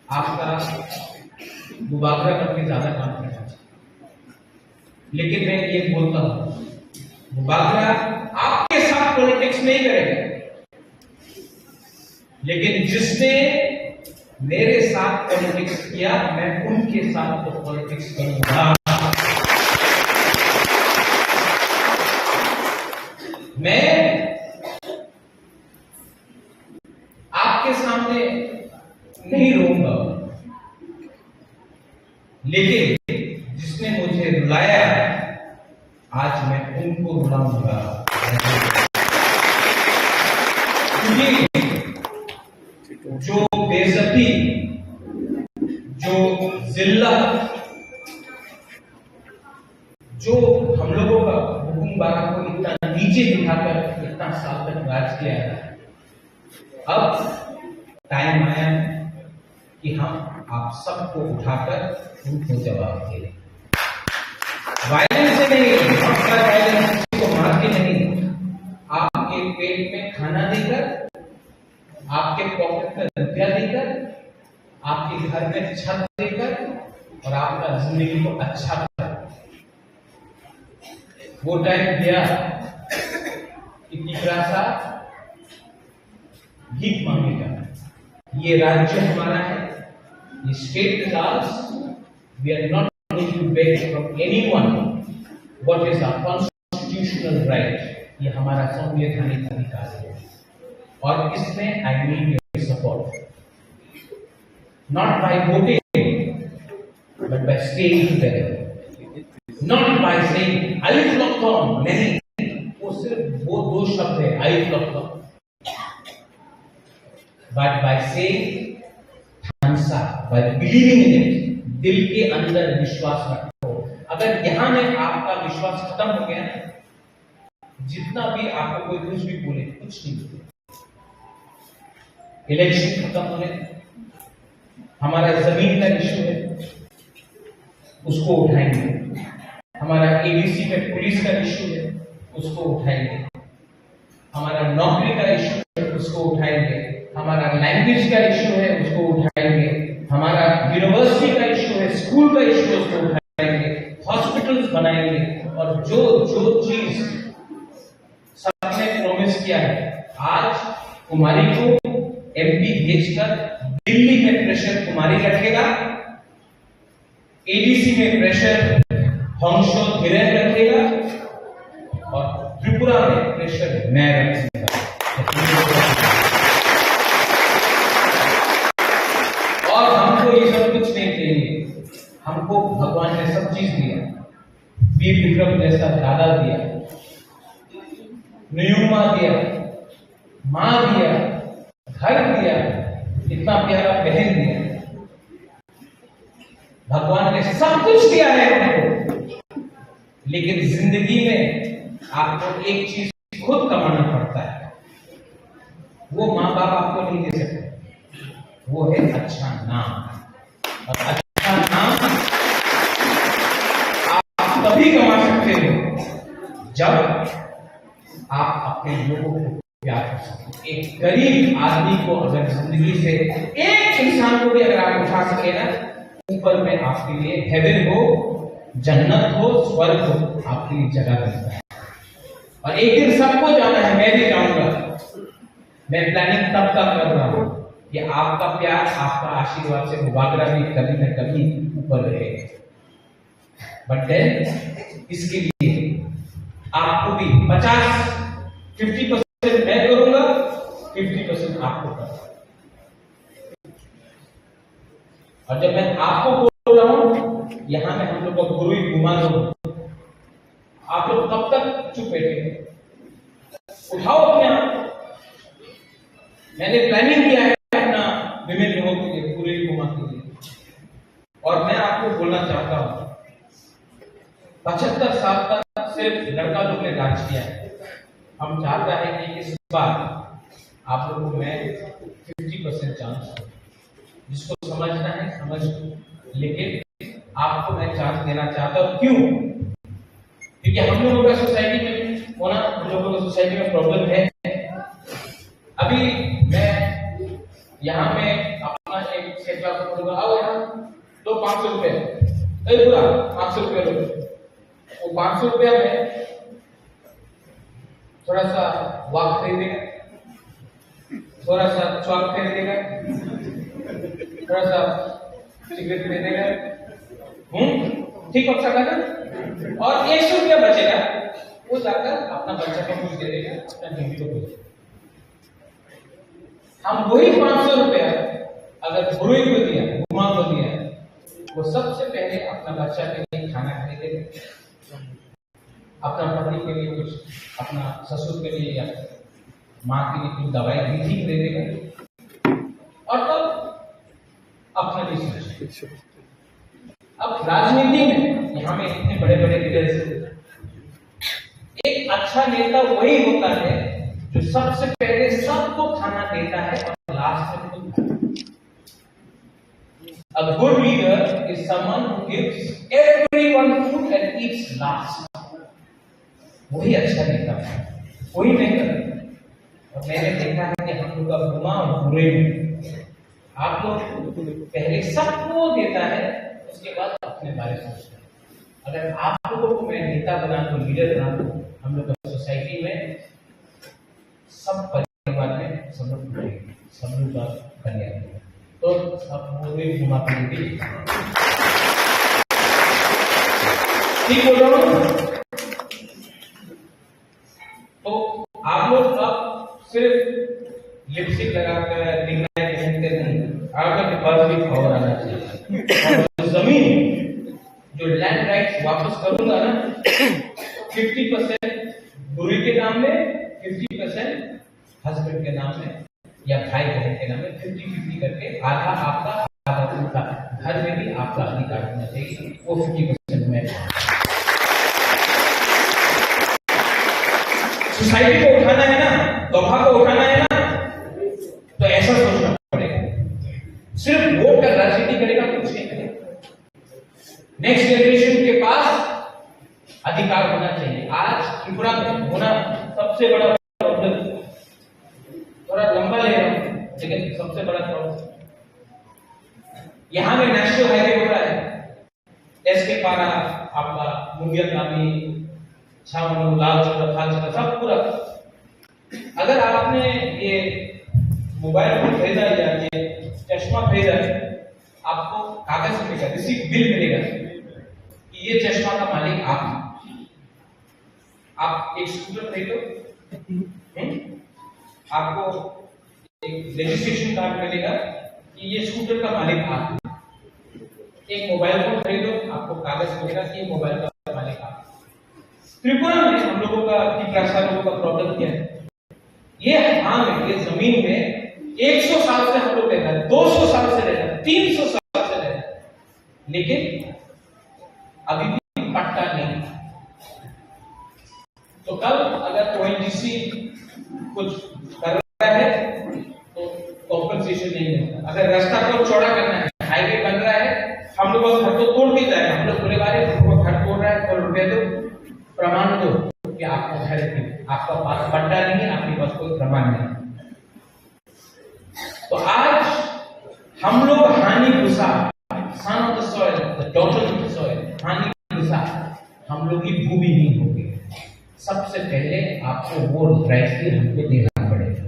आपका बुबागरा करके ज्यादा काम करना चाहिए। लेकिन मैं ये बोलता हूँ, बुबागरा आपके साथ पॉलिटिक्स नहीं करेगा, लेकिन जिसने मेरे साथ पॉलिटिक्स किया, मैं उनके साथ तो पॉलिटिक्स करूंगा। मैं आपके सामने नहीं रोऊंगा, लेकिन जिसने मुझे रुलाया, आज मैं उनको रुलाऊंगा। क्योंकि जो बेइज्जती, जो जिल्लत, जो हम लोगों का हुकुम बारा को इतना नीचे दिखाकर इतना साल तक राज किया है, अब टाइम आया है कि हम आप सबको उठाकर उनको जवाब दें। वायलेंस से नहीं, हॉस्टाइल वायलेंस, किसी को मार के नहीं, आपके पेट में खाना देकर, आपके पॉकेट में रुपया देकर, आपके घर में छत देकर और आपका जिंदगी को अच्छा कर। वो टाइम गया कि तिकरासा भीख मांगने का। ये राज्य हमारा है, ये state is ours. We are not going to beg from anyone what is our constitutional right। ये हमारा संवैधानिक अधिकार है और इसमें I need your support, not by voting but by staying together, not by saying Ayush lockdown. नहीं, वो सिर्फ वो दो शब्द है, Ayush lockdown. But by saying थानसा, by believing in it, दिल के अंदर विश्वास रखो। अगर यहाँ में आपका विश्वास खत्म हो गया ना, जितना भी आपको कोई कुछ भी बोले, कुछ नहीं बोले। इलेक्शन खत्म होने, हमारा जमीन का इशू है, उसको उठाएंगे। हमारा एडीसी में पुलिस का इशू है, उसको उठाएंगे। हमारा नौकरी का इशू है, उसको उठाएंगे। हमारा लैंग्वेज का इशू है, उसको उठाएंगे। हमारा यूनिवर्सिटी का इशू है, स्कूल का इशू उसको उठाएंगे, हॉस्पिटल्स बनाएंगे, और जो जो चीज सबने प्रॉमिस किया है, आज कुमारी को एमपी भेजकर दिल्ली में प्रेशर कुमारी रखेगा, एडीसी में प्रेशर हंसो धीरेन रखेगा, और त्रिपुरा में प्रेशर मैं रखूंगा। और हमको ये सब कुछ नहीं चाहिए, हमको भगवान ने सब चीज दिया। वीर विक्रम जैसा दादा दिया, नुयुमा दिया, माँ दिया, घर दिया, इतना प्यारा बहन दिया। भगवान ने सब कुछ दिया है हमको, लेकिन जिंदगी में आपको एक चीज खुद कमाना पड़ता है। वो माँ बाप आपको नहीं दे सकते, वो है अच्छा नाम। और अच्छा नाम आप तभी कमा सकते हो जब आप अपने लोगों को प्यार कर सकते हो। एक गरीब आदमी को अगर जिंदगी से एक इंसान को भी अगर आप उठा सके ना, ऊपर में आपके लिए हेवन हो, जन्नत हो, स्वर्ग हो, आपके लिए जगह बनता है। और एक दिन सबको जाना है, मैं भी जाऊंगा। मैं प्लानिंग तब तक कर रहा हूँ कि आपका प्यार, आपका आशीर्वाद से वो वागरा भी कभी ना कभी ऊपर रहेगा। बट देन इसके लिए आपको भी पचास, फिफ्टी परसेंट मैं करूंगा, फिफ्टी परसेंट आपको करूंगा। और जब मैं आपको बोल रहा हूँ, यहाँ में हम लोग का गुरु ही घुमा दो, आप लोग कब तक चुप बैठे? उठाओ अपने आप। मैंने प्लानिंग किया है अपना विमेन लोगों के लिए, पूरे घुमा के लिए। और मैं आपको बोलना चाहता हूँ, पचहत्तर साल तक सिर्फ लड़का लोग ने राज किया है। हम चाहता है कि इस बार आप लोगों को मैं फिफ्टी परसेंट चांस दूँ। जिसको समझना है समझ लो, लेकिन आपको मैं चांस देना चाहता हूँ। क्यों? क्योंकि हम लोगों का सोसाइटी में होना, हम लोगों का सोसाइटी में प्रॉब्लम है। अभी मैं यहाँ में अपना एक सेट रखूंगा, आओ यहाँ, लो पाँच सौ रुपये, ए बुरा, पाँच सौ रुपये लो। वो पाँच सौ रुपया में थोड़ा सा वाक खरीदेगा, थोड़ा सा च्वाक खरीदेगा, थोड़ा सा सिगरेट खरीदेगा। हम्म, ठीक पकड़ा था ना? और एक सौ रुपया बचेगा, वो जाकर अपना बच्चा को कुछ दे देगा, अपना बीवी को कुछ। हम वही पाँच सौ रुपया अगर बुरुई को दिया, बुआ को दिया, वो सबसे पहले अपना बच्चा के लिए खाना खरीदेगा, अपना पति के लिए कुछ, अपना ससुर के लिए या माँ के लिए कुछ दवाई भी ठीक खरीदेगा, और तब अपना भी सोचे। अब राजनीति में यहाँ में इतने बड़े बड़े लीडर्स हैं, एक अच्छा नेता वही होता है जो सबसे पहले सबको खाना देता है और लास्ट में खुद खाता है। A good leader is someone who gives everyone food and eats last. वही अच्छा नेता है, वही मैं करूँ। और मैंने देखा है कि हम लोग का बुआ और बुरे में आप लोग पहले सबको देता है, उसके बाद अपने बारे में सोचता है। अगर आप लोगों को मैं नेता बना दूं, लीडर बना दूं, हम लोग का सोसाइटी में सब परिवार में सब लोग उठेंगे, सब लोग का कल्याण होगा। तो आप वो भी घुमा के भी ठीक बोल रहा हूँ। तो आप लोग अब सिर्फ लिपस्टिक लगाकर, दिखने के नहीं, आप लोग के पास भी पावर आना चाहिए। और जो जमीन, जो लैंड राइट्स वापस करूंगा ना, फिफ्टी परसेंट बुरी के नाम में, फिफ्टी परसेंट हस्बैंड के नाम में, या भाई बहन के नाम में फिफ्टी फिफ्टी करके आधा आपका, आधा उनका, घर में भी आपका अधिकार होना चाहिए, वो फिफ्टी परसेंट में। सोसाइटी को उठाना है ना, दोफा को उठाना है ना, तो ऐसा सोचना पड़ेगा। सिर्फ वोट का राजनीति करेगा, कुछ नहीं करेगा। नेक्स्ट जनरेशन के पास अधिकार होना चाहिए। आज त्रिपुरा में होना सबसे बड़ा प्रॉब्लम, थोड़ा लंबा ले रहा हूँ, लेकिन सबसे बड़ा प्रॉब्लम, यहाँ में नेशनल हाईवे हो रहा है, पारा आपका मुंगिया कामी, छावनी, लाल चंदा, फाल चंदा, सब पूरा। अगर आपने ये मोबाइल फोन खरीदा या ये चश्मा खरीदा है, आपको कागज मिलेगा, रिसीट बिल मिलेगा कि ये चश्मा का मालिक आप हैं। आप एक स्कूटर खरीदो, हम्म? आपको एक रजिस्ट्रेशन कार्ड मिलेगा कि ये स्कूटर का मालिक आप हैं। एक मोबाइल फोन खरीदो, आपको कागज मिलेगा कि ये मोबाइल का मालिक आप हैं। त्रिपुरा में हम लोगों का, तिप्रासा लोगों का प्रॉब्लम क्या है? ये हां में, ये जमीन में एक सौ साल से हम लोग रह रहे हैं, दो सौ साल से रह रहे हैं, तीन सौ साल से रह रहे हैं, लेकिन अभी भी पट्टा नहीं। तो कल अगर ओएनजीसी कुछ कर रहा है तो कॉम्पेंसेशन नहीं मिलता। अगर रास्ता को चौड़ा करना है, हाईवे बन रहा है, हम लोग बस घर को तोड़ के जाए, हम लोग बोले, "अरे, हमको घर तोड़ रहा है, कल रुपए दो, प्रमाण दो कि आपका घर है, आपका पास पट्टा नहीं है, आपके पास कोई प्रमाण नहीं है।" तो आज हम लोग हानि गुसा, son of the soil, the daughter of the soil, हानि गुसा, हम लोग ही भूमिहीन हो गए। सबसे पहले आपको वो राइट भी हमको देना पड़ेगा।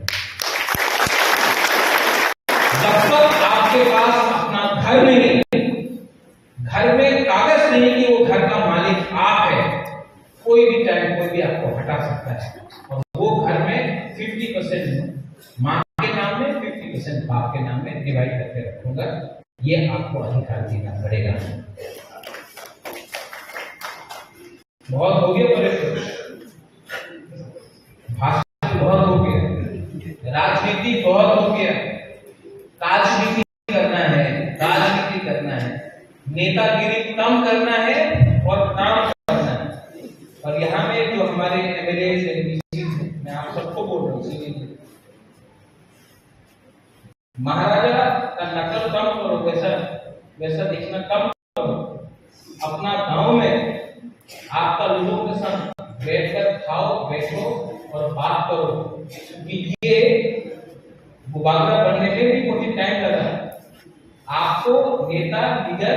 जब तक आपके पास अपना घर नहीं है, घर में कागज नहीं कि वो घर का मालिक आप है, कोई भी टाइम कोई भी आपको हटा सकता है। और वो घर में फिफ्टी परसेंट माँ के नाम में, फिफ्टी परसेंट बाप के नाम में डिवाइड करके रखूंगा, ये आपको अधिकार देना पड़ेगा। बहुत हो गया परेशान, भाषण बहुत हो गया, राजनीति बहुत हो गया, राजनीति करना है, राजनीति करना है, नेतागिरी कम करना है और काम करना है। और यहाँ में जो हमारे एमएलए, एमपी, मैं आप सबको बोल रहा हूँ, सीनियर, महाराजा का नकल कम करो, वैसा, वैसा दिखना कम करो। अपना गांव में आपका लोगों के साथ बैठकर खाओ, बैठो और बात करो, क्योंकि ये बुबागरा बनने में भी बहुत ही टाइम लगा। आपको नेता, लीडर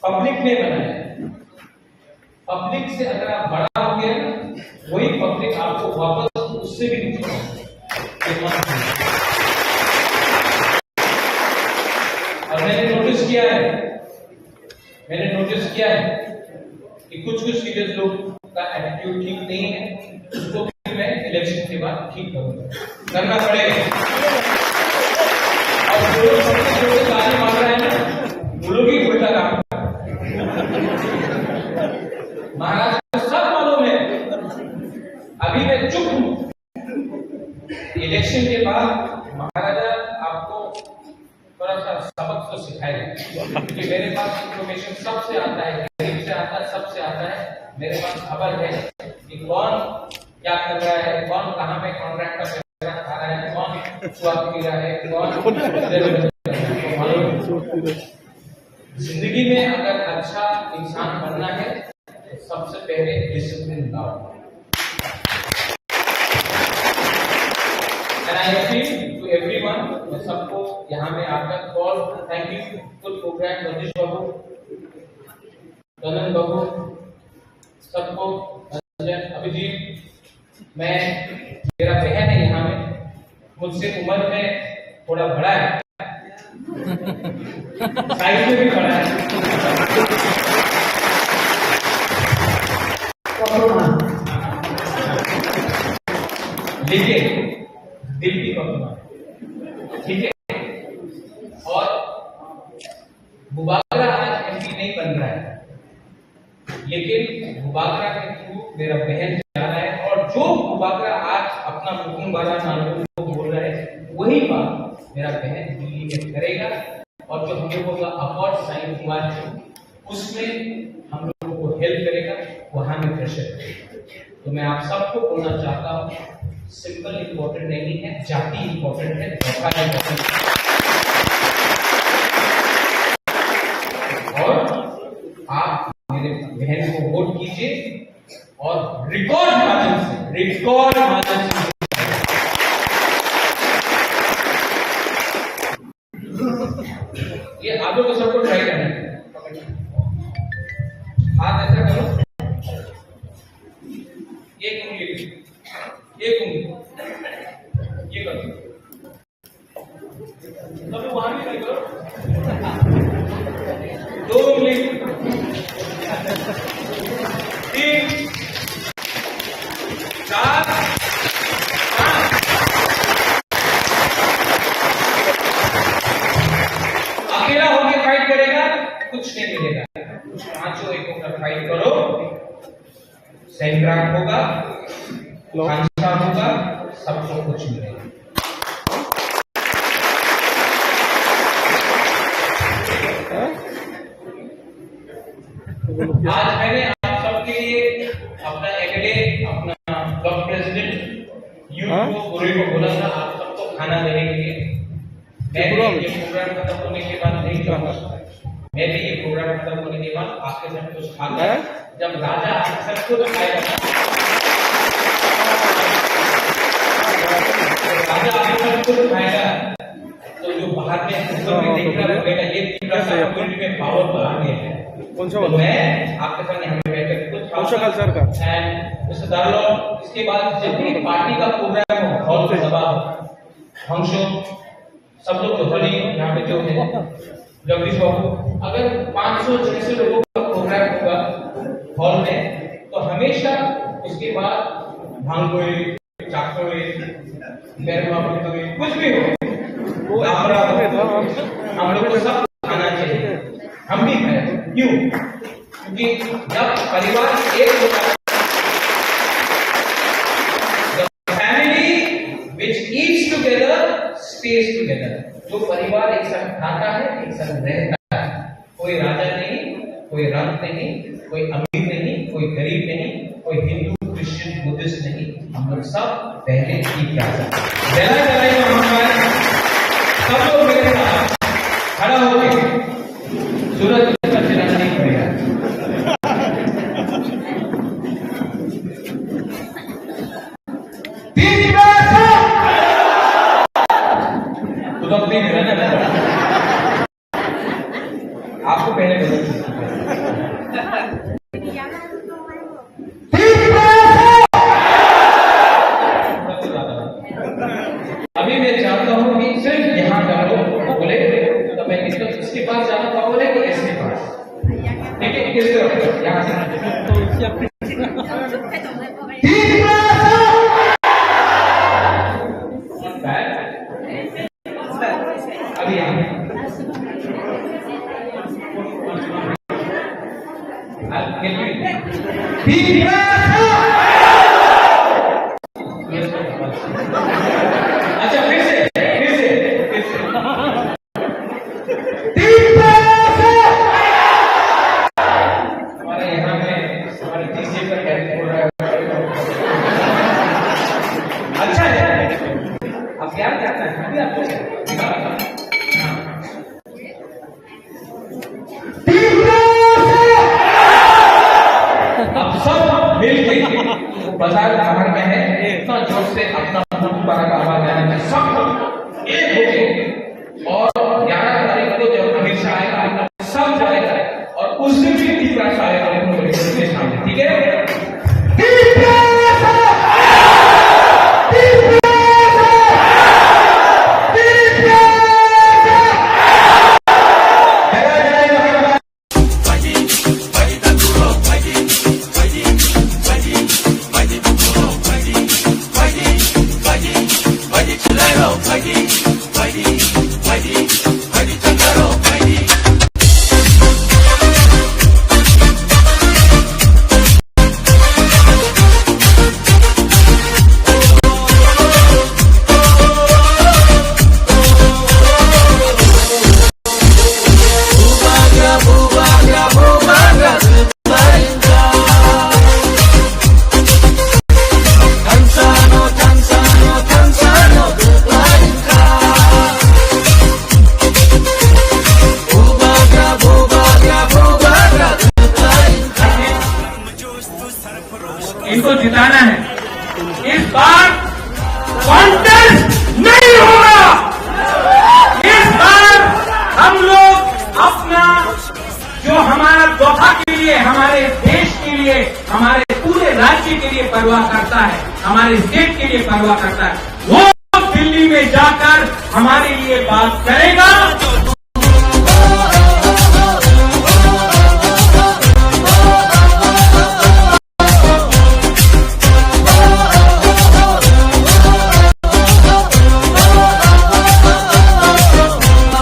पब्लिक ने बनाया। पब्लिक से अगर आप बड़ा हो गए ना, वही पब्लिक आपको वापस उससे भी नीचे बनाएगी। और मैंने नोटिस किया है, मैंने नोटिस किया है कि कुछ कुछ लीडर्स लोग का एटीट्यूड ठीक नहीं है, उसको भी मैं इलेक्शन के बाद ठीक करूंगा, करना पड़ेगा। और जो लोग सबसे जोर से ताली मार रहे हैं ना, वो लोग ही उल्टा काम कर रहे हैं। महाराज को सब मालूम है, अभी मैं चुप हूँ। इलेक्शन के बाद महाराजा आपको थोड़ा सा सबक तो सिखाएगा, क्योंकि मेरे पास इंफॉर्मेशन सबसे आता है, गरीब से आता है, सबसे आता है। मेरे पास खबर है कि कौन क्या कर रहा है, कौन कहाँ पे कॉन्ट्रैक्ट का पैसा खा रहा है, कौन स्वाद पी रहा है, कौन मालूम है। जिंदगी में अगर अच्छा इंसान बनना है तो सबसे पहले डिसिप्लिन लाओ। And I appeal to everyone, मैं सबको यहाँ में आकर call, thank you, good program, Ratish Babu, Ranjan Babu, सबको, अभिजीत, मैं, मेरा बहन है यहाँ में, मुझसे उम्र में थोड़ा बड़ा है, साइज में भी बड़ा है। लेकिन दिल की कमजोर, ठीक है? और बुबागरा आज एमपी नहीं बन रहा है, लेकिन बुबागरा के थ्रू मेरा बहन जा रहा है, और जो बुबागरा आज अपना मुकुंदवाला नागरिकों को बोल रहा है, वही बात मेरा बहन दिल्ली में करेगा। और जो हम लोगों का अकॉर्ड साइन हुआ है, उसमें हम लोगों को हेल्प करेगा, वहां में प्रेशर करेगा। तो मैं आप सबको बोलना चाहता हूँ, सिंबल इंपॉर्टेंट नहीं है, जाति इंपॉर्टेंट है, धोखा इंपॉर्टेंट है। और आप मेरे बहन को वोट कीजिए और रिकॉर्ड मार्जिन से, रिकॉर्ड मार्जिन से। ये आप लोग को सबको ट्राई करना है। एक उंगली, ये करो। अभी वहां भी नहीं करो। दो उंगली, तीन, चार, पाँच। अकेला होके फाइट करेगा, कुछ नहीं मिलेगा। पांचों एक होकर फाइट करो। सेंट्रल होगा, लो। खालसा होगा, सबको कुछ मिलेगा। आज मैंने आप सबके लिए अपना एमएलए, अपना ब्लॉक प्रेसिडेंट, यूथ हाँ? को, पूरे को बोला था आप सबको खाना देने के लिए। मैं भी ये प्रोग्राम खत्म होने के बाद नहीं जाऊंगा। मैं भी ये प्रोग्राम खत्म होने के बाद आपके साथ कुछ खाऊंगा। हैं? जब राजा आपके साथ खुद खाएगा ना, राजा आपके साथ खुद खाएगा, तो जो बाहर में ऊपर में देख रहा है, बेटा, ये तीन राजा आपके में पावर बढ़ा गया है। कौन सा तो वाला? मैं आपके साथ यहाँ पे बैठकर खुद कौन सा खाऊंगा। कल्चर का? And मिस्टर दार्लॉ, इसके बाद जब भी पार्टी का प्रोग्राम हो, हॉल पे दबा हो, फंक्शन, सब लोग तो हनी यहाँ पे जो है, जगदीश बाबू, अगर पाँच सौ छह सौ लोगों का प्रोग्राम होगा हॉल में, तो हमेशा उसके बाद भांग कोई, चाक कोई, गरम कोई, कुछ भी हो, वो लापरा हो, हम लोग को सब खाना चाहिए। हम भी खाएं। क्यों? क्योंकि जब परिवार एक होता है, the family which eats together stays together। जो परिवार एक साथ खाता है, एक साथ रहता है। कोई राजा नहीं, कोई रंग नहीं, कोई अमीर नहीं, कोई गरीब नहीं, कोई हिंदू, क्रिश्चियन, बुद्धिस्ट नहीं, हम लोग सब पहले ठीक है। जरा जरा ये हमारे सब लोग मेरे साथ खड़ा होके सूरज का चिराग नहीं पड़ेगा। तीन प्यार से। तो तुम तीन है ना? आपको पहले बोला। अभी मैं चाहता हूँ कि सिर्फ यहाँ का लोग बोले, तो मैं इसको इसके पास जाना पाऊंगा कि इसके पास? ठीक है, किस तरफ? यहाँ से। अभी यहाँ। आप खेल में। अच्छा, फिर से, फिर से, फिर से। हमारे यहाँ में हमारे डीजे का कैरेक्टर हो रहा है। अच्छा है, आप प्यार करता है, अभी आपको हाँ। आप सब मिलके बाजार बाहर में है, इतना जोर से अपना मुंह पर आवाज आने में सब एक होके और ग्यारह तारीख को जब अमित शाह आएगा, सब जाएगा और उस दिन भी तीन राष्ट्र आएगा, उनको लेकर के सामने, ठीक है? इनको जिताना है। इस बार कॉन्टेस्ट नहीं होगा। इस बार हम लोग अपना, जो हमारा दोहा के लिए, हमारे देश के लिए, हमारे पूरे राज्य के लिए परवाह करता है, हमारे स्टेट के लिए परवाह करता है, वो दिल्ली में जाकर हमारे लिए बात करेगा।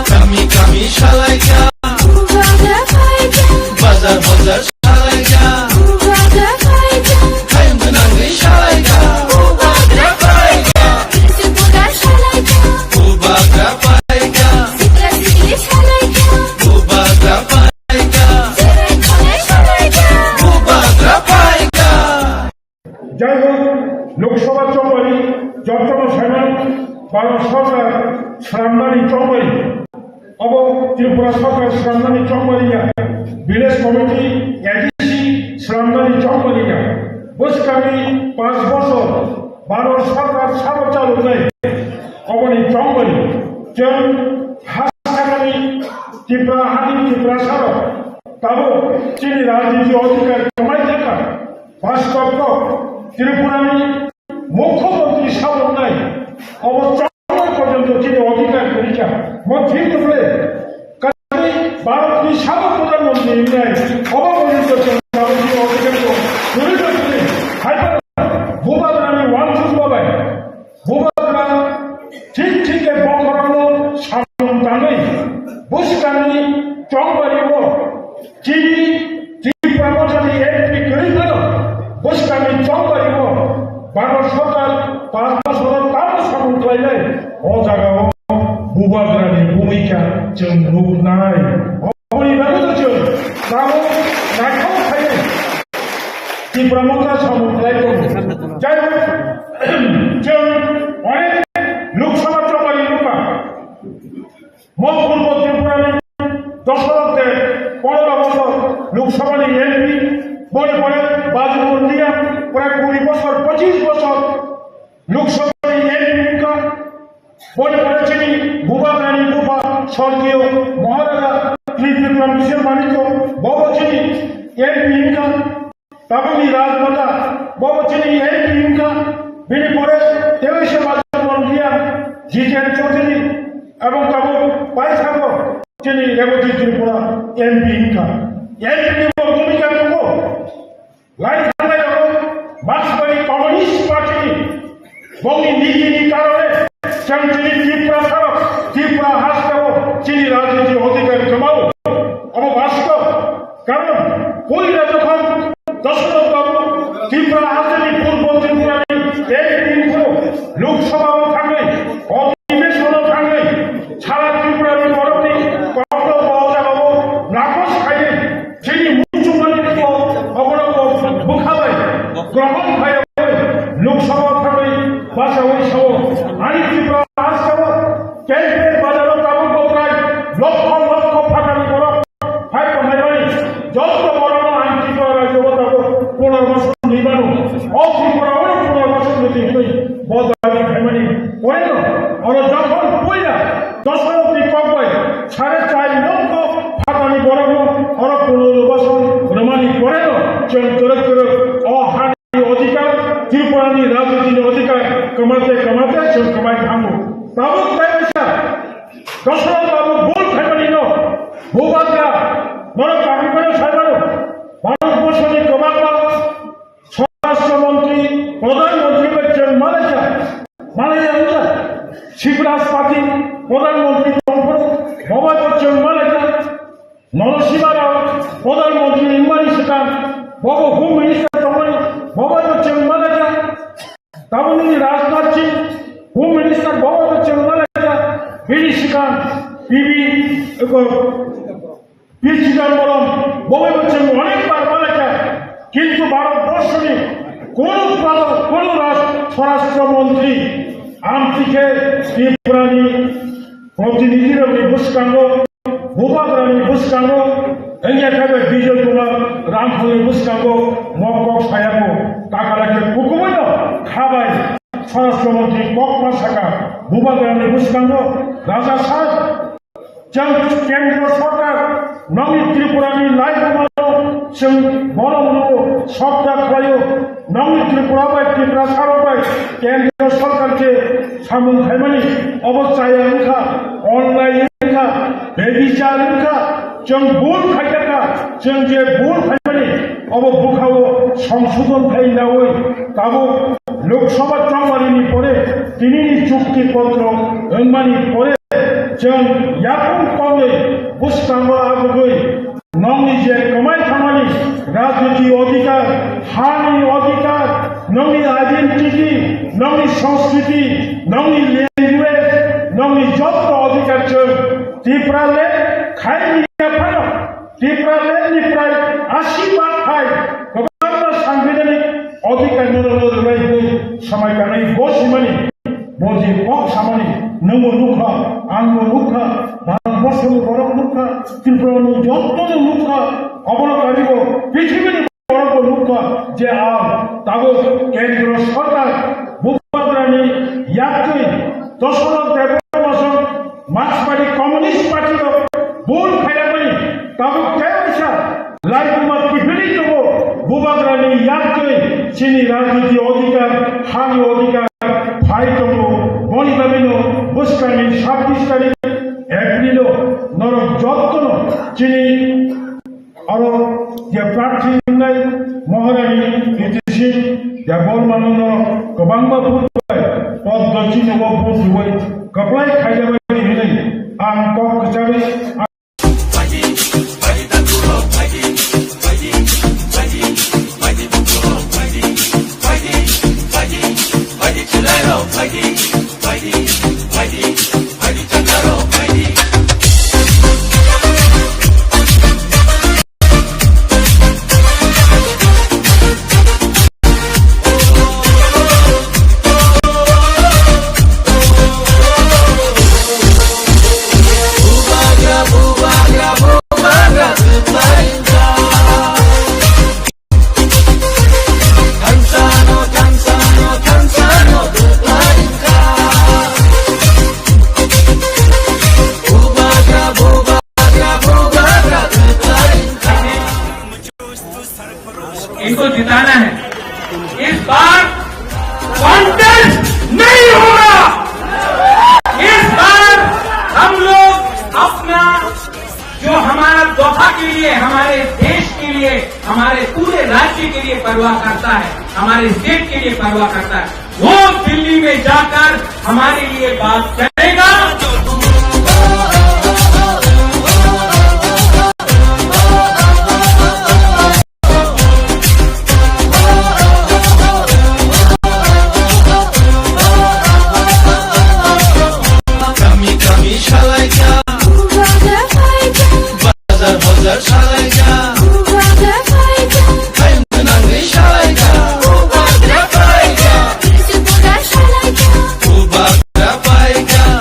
Kami kami salaika, bazar bazar salaika, hayung nangwi salaika, bubagra paika, bubagra paika, bubagra paika. Jai hok, Lok Sabha chongmani jotono saimano Bharat Sarkar swnamnani chongmani. Obo Tripura Sarkar swnamnani chongmani ya, Village Committee, A D C swnamnani chongmani ya. Bwskangni panch bochor Bharat Sarkar sabo chaloknai oboni chongmani. Chwng ha sakani Tripura hani Tripura sabo tabuk chini rajniti odhikar kwmai thangkha. Bastobko Tripurani Mukhyamantri saboknai obo chongmani porjonto chini odhikar kwrwikha. Mo thik wngkhe, kaisa Bharatni sabo Pradhan Mantri wngnai obo porjonto chwng rajniti odhikarko kwrwi tongmani. Hai phano Bubagrani uansukma bai Bubagra thik thik khe bokhorokno samung tangwi bwskangni chongbario chini Tipra Mothani M P kwrwi phano bwskangni chongbario Bharat Sarkar panch bosoro tamo samung khlainai o jagao Bubagrani bhumika chwng nuknai. Oboni bagwi no chwng tabuk naithok khlaiwi Tipra Motha samung khlai tongo. Jai hok, chwng onek Lok Sabha chongmani nukha. Mo Purbo Tripurani Dasarath de pondro bosor Lok Sabhani M P, pore pore Bajupondiya prai kuri bosor, pochis bosor Lok Sabhani M P wngkha. Boni pore chini Bubagrani bupha sorgiyo Maharaja Tri Bikram Kishore Manikya, bobo chini M P wngkha. Tabukni Rajmata, bobo chini M P wngkha. Bini pore tebisa Bajupondiya Jiten Chaudhary, ebong tabuk paithago chini Reboti Tripura M P wngkha. M P ni bo bhumika tongo. Lai thangnai rok Marxbari Communist Party ni bongni niti ni karone chwng chini Tripura sarok, Tripura hasteo chini rajniti odhikar kwmao. Obo bastob. Karon puila jokhon Dasarath Babu Tripura hasteni Purbo Tripura ni M P phuru Lok Sabha o thangwi, Adhibeshon o thangwi, sara Tripura ni borok ni kokno bo jagao nakhos khaidi. Chini muchungmani bo oborok bo bwkha bai grohon khai Lok Sabha thangwi bachaui sao, ani Tripura hasteo Campaign bazaro tabuk bo prai lokho lokho phatani borok phai tonglaimani. Joto borokno ang Tripura rajyo o tabuk punarbasan ri mano. O Tripura o punarbasan rwdi hwnwi bo dabi khaimani. Poreno oro jokhon puila Dasarathni kok bai sare char lokho phatani borokno oro punarbasan rwmani poreno chwng kwrwk kwrwk o hani odhikar, Tripurani rajnitini odhikar kwmate kwmate chwng kwmai thango. Tabuk tei kaisa Dasarath Babu bul khaimani no Bubagra, norok kaham khe sai mano, Bharat borso ni kwbangma Swarashtra Mantri, Pradhan Mantri bai chwng malaikha, malaiya wngkha, Shivraj Patil, Pradhan Mantri tongphuru, bo bai bo chwng malaikha, Nono Sima Rao, Pradhan Mantri wngmani swkang, bobo Home Minister tongmani, bo bai bo chwng malaikha. Tabukni Rajnath Singh, Home Minister, bo bai bo chwng malaikha. Bini swkang P V, eko, P Chidambaram, bo bai bo chwng onek bar malaikha. Kintu Bharat borso ni kono pradhan, kono Raj-, Swarashtra Mantri, amtwi khe Tripura ni protinidhi rok ni bwskango Bubagrani bwskango wngya khe bai Bijoy Kumar Ramphal ni bwskango nok kok saya kho. Takala khe kukubuino kha bai Swarashtra Mantri kokma saka Bubagrani bwskango raja sak chwng Kendra Sarkar nongni Tripura ni lai kumano chwng bono munugo sokda khlaio. Nongni Tripura bai Tiprasa rok bai Kendro Sorkar je samung khaimani obo chaya wngkha, onlai wngkha, bebichar wngkha, chwng bul khaikha, chwng je bul khaimani obo bwkhao songsodon khai nawi tabuk Lok Sabha chongmani ni pore tinini chukti potro wngmani pore chwng yakung tongwi bwskango agugwi nongni je kwmai thangmani rajniti odhikar, hani odhikar, nongni identity, nongni sanskriti, nongni language, nongni jotto odhikar chwng Tipraland khaini yaphano Tipraland ni prai asi bak hai kwbangma sangbidhanik odhikar no rwlai hwnwi samai kanwi bo simani. Bo je kok samani, nwngbo nukha, angbo nukha, Bharat borso ni borok nukha, Tripura ni jotto no nukha, obono karibo prithibini borok bo nukha je ang tabuk Kendro Sorkar Bubagrani yaktwi Dosonok Debbarma song Marksbari Communist Party rok bul khairokmani tabuk tei waisa Laibuma kiphilwi tongo, Bubagrani yaktwi chini rajniti odhikar, hani odhikar phai tongo. Boni bagwino bwskangni sabbish tarik April o norok jottono chini oro je prarthi wngnai Maharani Riti Singh Debbarmano norok kwbangma vote bai Padma Chinogo vote rwui kwplai khaijabai hinwi ang kok kwcharwi इनको जिताना है। इस बार कॉन्टेस्ट नहीं होगा। इस बार हम लोग अपना जो हमारा दोहा के लिए, हमारे देश के लिए, हमारे पूरे राज्य के लिए परवाह करता है, हमारे स्टेट के लिए परवाह करता है, वो दिल्ली में जाकर हमारे लिए बात करेगा। Kami kami salaika, bazar bazar salaika, hai menangi salaika, bubagra paika.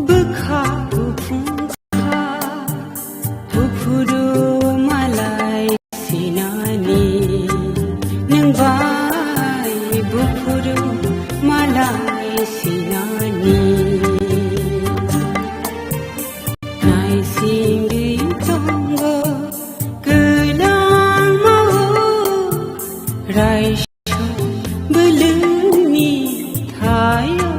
bwkha kuphung kha, buphuru malai sinani, nwng bai buphuru malai sinani. Naisingwi tongo kwlangma o raisa bwlwngni thaio.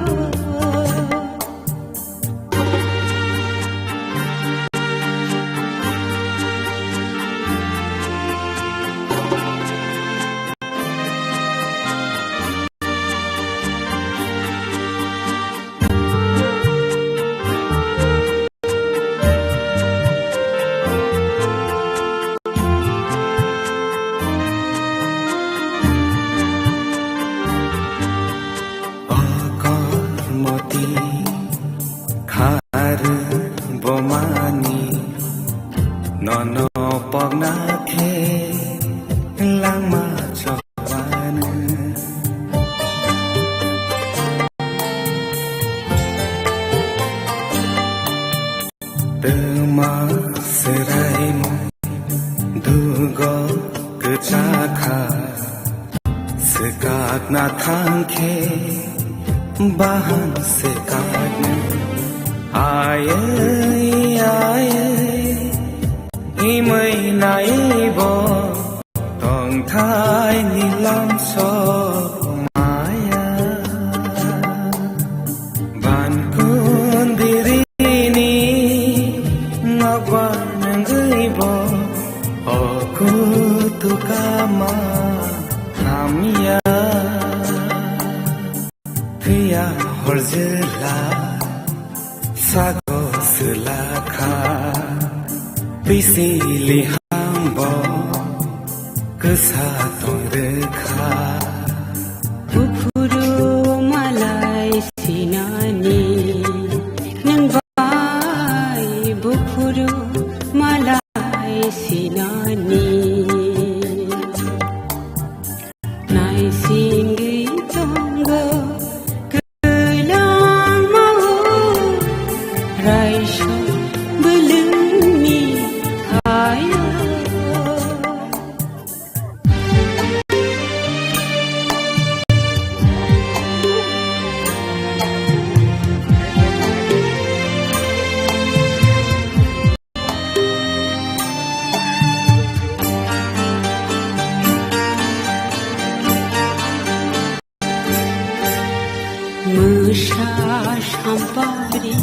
Okor moti khar bomani nono pogna khe langma chobanu. Twma swraimo dugo kwchakha, swkakna thangkhe bahan swkakna. Ayai, ayai, imwi naibo tongthai nilam sok maya. Ban kundirini ngokba nangwi bo oku tukama hamya. Phiya horjila sago swlakha, pisili hambo kwsa tongrwkha. Buphuru malai sinani, nwng bai buphuru malai sinani. Naisingwi tongo kwlangma o raisa bwlwngni thaio. Mwsa sampari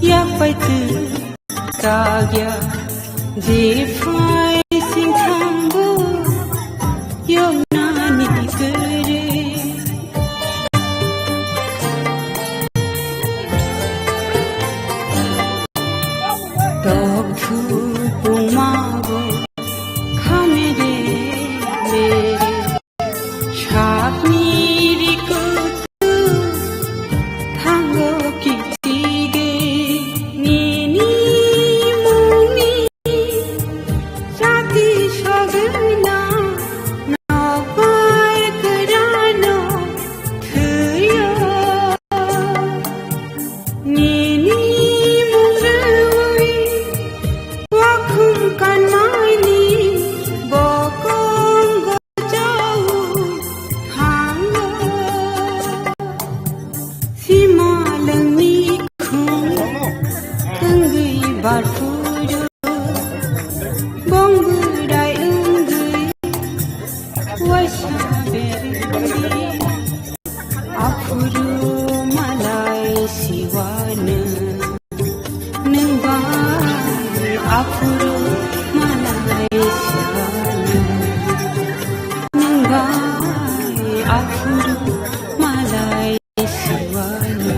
yapai twi kagya, jephai singthambo yoknani kwrwi. Tokthupungma bo khamere mere. Sakni rikutu thango kichige nini mungni sati sogwina nokbar kwrwino thwiyo. Nini mungwi wakhum kanmani bokong gojao thango. Simalwngni khung thwngwi barphuru bongwrai wngwi waisa berwi. Aphuru malai siwano nwng bai, aphuru malai siwano nwng bai, aphuru malai siwano.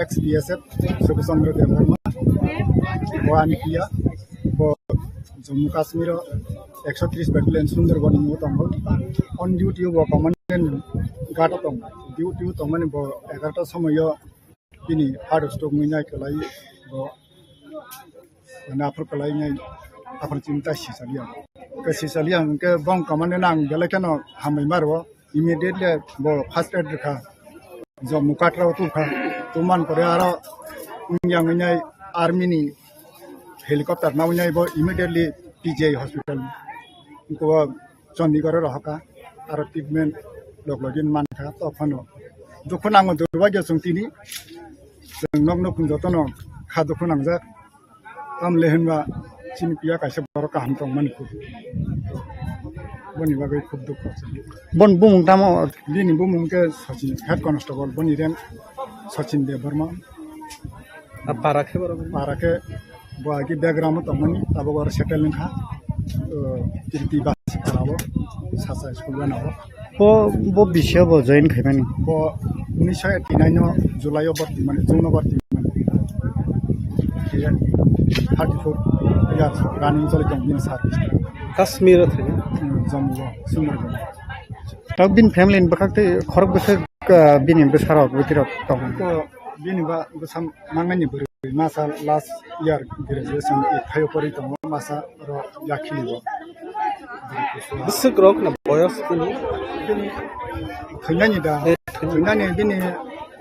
ex B S F Subhash Chandra Debbarma, bo ani P R, bo Jammu Kashmir o ekso tris Battalion Sundarban ni tongo. On duty o bo Commandant Guard o tongo. Duty o tongmani bo egarota somoio bini heart stroke wngwi nai kwlai bo, mane aphuru kwlai nai aphuru chini ta sisaliya. Ke sisaliya hwnkhe bong Commandant ang belai kheno hambai maro. Immediately bo first aid rwkha. Jammu Katra o tubkha. Tumani pore aro wngya wngwi nai army ni helicopter na wngwi nai bo immediately P G I hospital. Ko Chandigarh o rohorkha, aro treatment log login mankha, tophano dukhu nango, durbagyo chwng tini, chwng nok nukhung jotono kha dukhu nangjak, tamle hinba chini piya kaisa borok kaham tongmani kuk, boni bagwi khub dukhu. Bon bumung tamo? Bini bumung khe Sachin, head constable, boni rank Sachin Debbarma. A para khe borok? Para khe bo agi background o tongmani, tabuk oro settle wngkha. O, Kirti Basi para o, Sasa school gana o. Bo, bo bisi o bo join khaimani? Bo unisho eighty nine o July o borti mani, June o borti mani. Thirty four years running choli tong bini service. Kashmir o thangwi? Hmm, Jammu o, Sundargarh. Tok bini family ni bwkhak tei khorok bwswk, ah, bini bwsarok bwtwirok tongo? Ko bini ba bwsa mangnani bwrwi masa last year graduation thaio pori tongo, masa ro yakhili bo. Bwswk rok na boyos kunu? Thwinani da. Eh, thwinani. Thwinani bini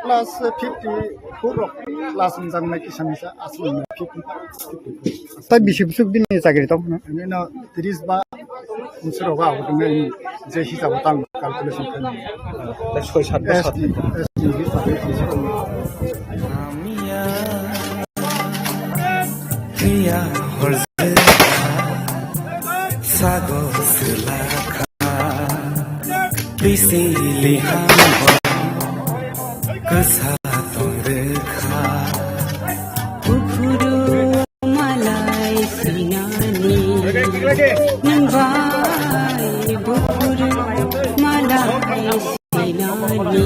plus fifty four rok plus wngjaknai kisa misa aswk fifty. Tai bisi bwswk bini chakri tong? Nino tris ba bwswk rogo abo tongmani je hisabo tang calculation khaimani. Tai soi sat ba sat. S T, S T hisabo tris tong. Priya horjwkha, sago swlakha, bisi liham bo kwsa tongrwkha. Buphuru malai sinani, nwng bai buphuru malai sinani.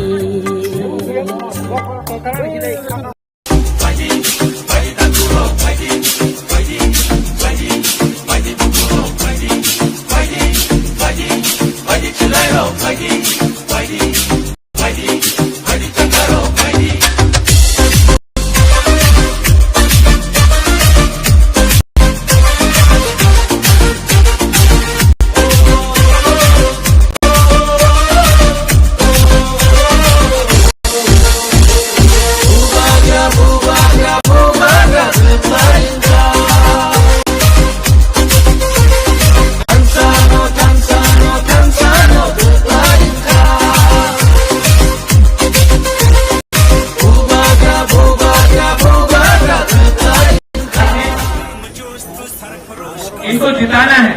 इनको जिताना है।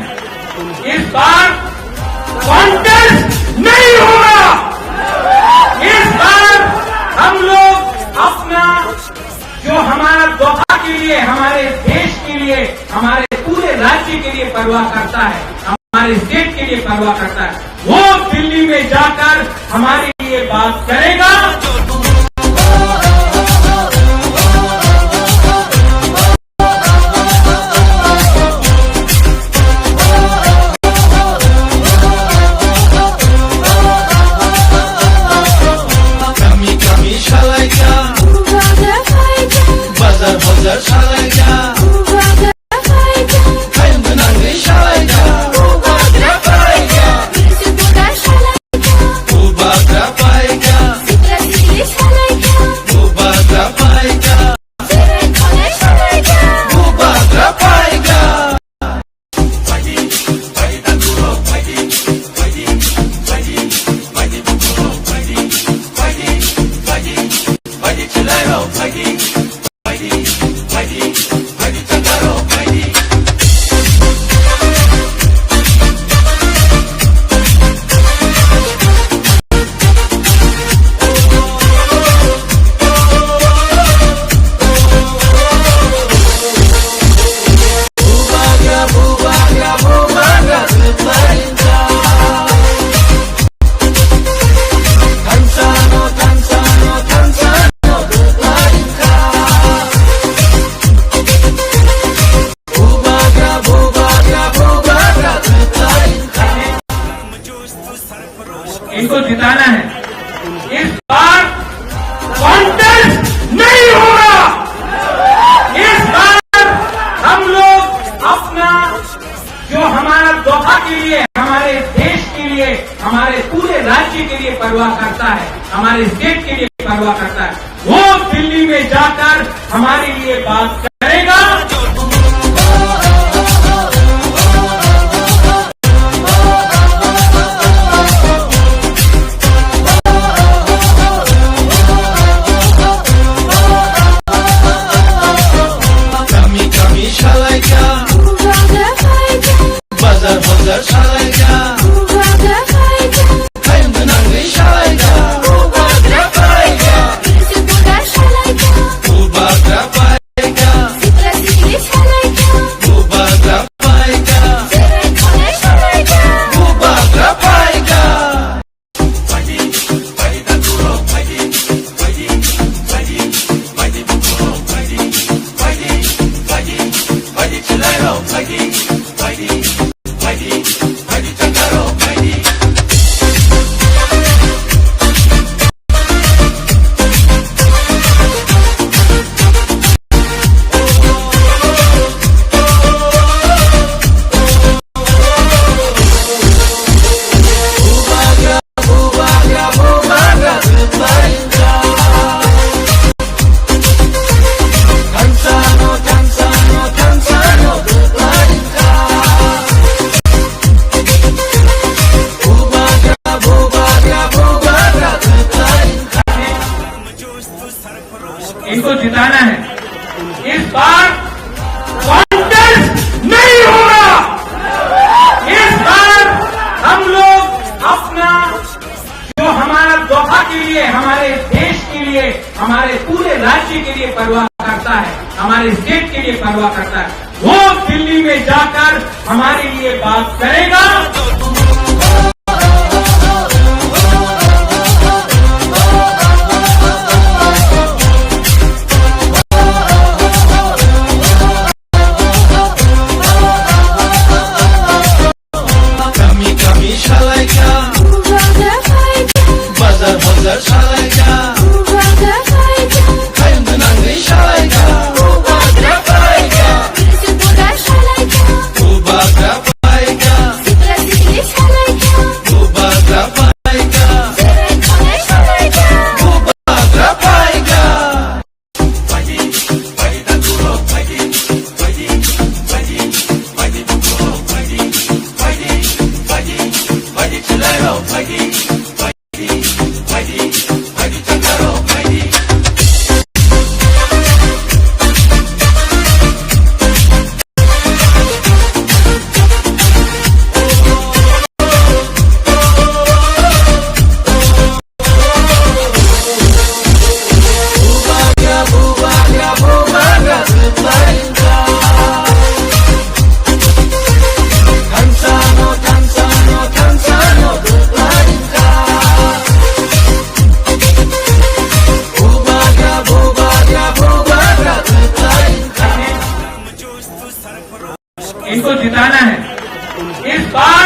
इस बार कॉन्टेस्ट नहीं होगा। इस बार हम लोग अपना, जो हमारा दोहा के लिए, हमारे देश के लिए, हमारे पूरे राज्य के लिए परवाह करता है, हमारे स्टेट के लिए परवाह करता है, वो दिल्ली में जाकर हमारे लिए बात करेगा। Kami kami salaika, bazar bazar salaika, kayang benang salaika. के लिए, हमारे देश के लिए, हमारे पूरे राज्य के लिए परवाह करता है, हमारे स्टेट के लिए परवाह करता है, वो दिल्ली में जाकर हमारे लिए बात करेगा। Kami kami salaika, bazar bazar salaika, hayung nangwi salaika, bubagra paika, bubagra paika, bubagra paika, bubagra paika. इनको जिताना है। इस बार कॉन्टेस्ट नहीं होगा। इस बार हम लोग अपना, जो हमारा दोहा के लिए, हमारे देश के लिए, हमारे पूरे राज्य के लिए परवाह करता है, हमारे स्टेट के लिए परवाह करता है, वो दिल्ली में जाकर हमारे लिए बात करेगा। Kami kami salaika, bazar bazar salaika, hayung nangwi salaika, bubagra paika, bubagra paika, bubagra paika, bubagra paika. इनको जिताना है। इस बार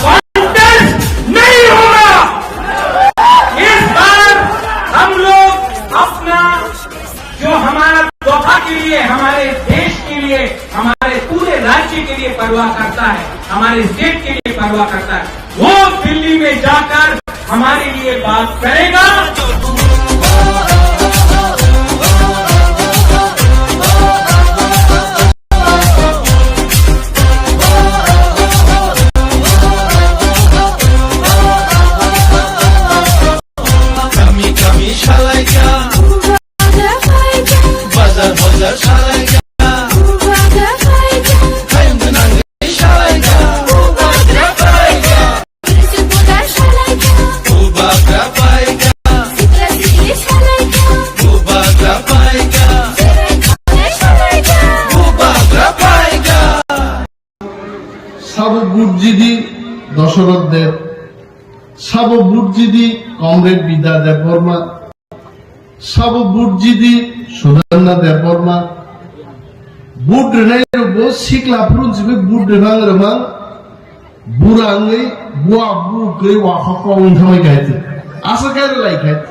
कॉन्टेस्ट नहीं होगा। इस बार हम लोग अपना, जो हमारा दोहा के लिए, हमारे देश के लिए, हमारे पूरे राज्य के लिए परवाह करता है, हमारे स्टेट के लिए परवाह करता है, वो दिल्ली में जाकर हमारे लिए बात करेगा। Kami kami salaika, bazar bazar salaika, hayung nangwi salaika, bubagra paika, bubagra paika, bubagra paika. Sabo budjidi Dosoroth Deb, sabo budjidi Comrade Bidya Debbarma, sabo budjidi Sudanna Debbarma. Bud rwnai rokbo sikla phuru simi bud rwmang rwmang, bura wngwi bua bukwi wakhok kok wng thamai kaitu. Asa khe rwlai kaitu.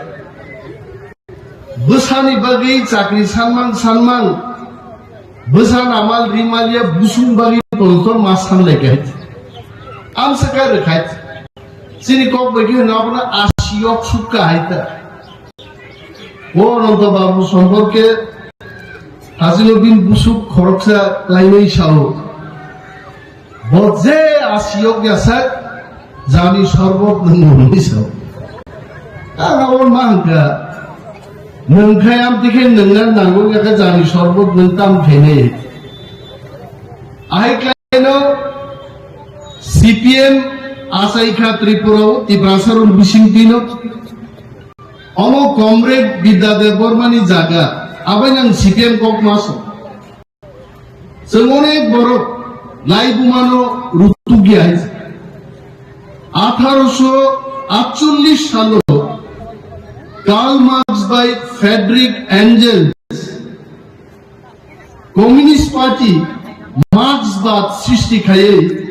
Bwsani bagwi chakri sanmang sanmang, bwsa namal rimal ya busung bagwi tonton ma sanlai kaitu. Amsaka rwkhai. Chini kok bai khe hwno abono asi yok sukha hai ta. O Ananta Babu somporke Hajinuddin Busuk khoroksa lainai sao. Bo je asi yok ya sak jani sorbot nwngo hwnwi sao. Ang abo ma hwnkha, nwng khai amtwi khe nwngna nango ya khe jani sorbot nwng tam khainai. Ahai khlaino C P M achaikha Tripura o Tiprasa rok bising tino. Omo Comrade Bidya Debbarma ni jaga, abai nang C P M kok maso. Chwng onek borok laibumano rutukya hai. Atharoso atchollish salo Karl Marx bai Friedrich Engels Communist Party Marxbad srishti khaiwi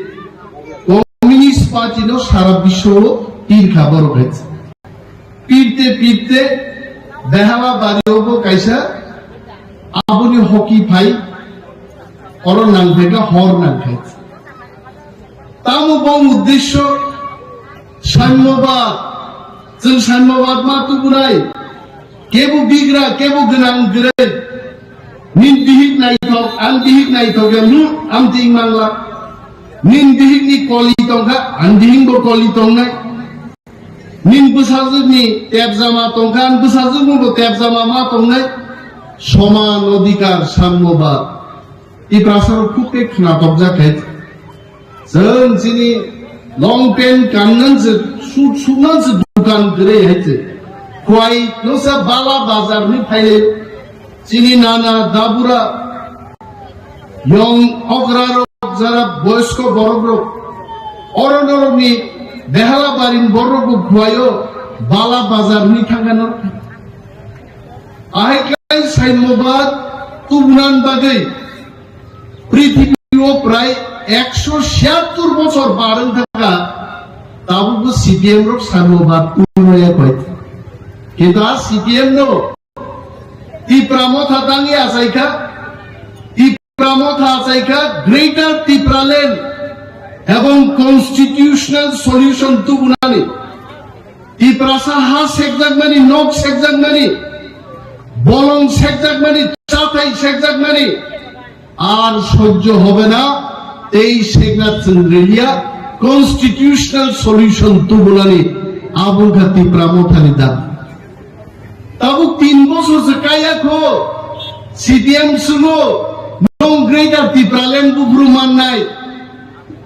Communist Party no sara biswo pirkha borok hai. Pirte pirte Behala bari obo kaisa aboni hoki phai oro nangphaikha hor nangphai. Tamo bo uddesyo Saimyabad, chwng Saimyabad ma tubunai, kebo bigra, kebo gwnang gwnai, nin bihik naithok, ang bihik naithok ya, lu, ang ting mangla. Nin bihik ni koli tongkha, ang bihik bo koli tongnai. Nin bwsajwk ni tepjama tongkha, ang bwsajwk bo tepjama ma tongnai. Soman odhikar, Saimyabad. Tiprasa rok khub khe khnatok jak hai. Chwng chini long pant kannan se, suit suknan se dukan kwrwi hai se. Khwai no sa Bala Bazar ni phaile chini nana dabura yong okra rok jara boyosko borok rok oro norok ni Behala barin borok bo khwaio Bala Bazar ni thangkha norok. Ahai khlai Saimyabad tubunan bagwi prithibi o prai ekso siyattor bochor barwng thangkha, tabukbo C P M rok Saimyabad tubunaya koi. Kintu a C P M no Tipra Motha tangwi achaikha, Tipra Motha achaikha Greater Tipraland ebong constitutional solution tubunani. Tiprasa ha sekjakmani, nok sekjakmani, bolong sekjakmani, chathai sekjakmani, ar sojjo hobe na, tei sekna chwng riliya, constitutional solution tubunani, abo wngkha Tipra Mothani dabi. Tabuk tin bosor se kaya kho, C P M sungo, nong Greater Tipraland buphuru mannai.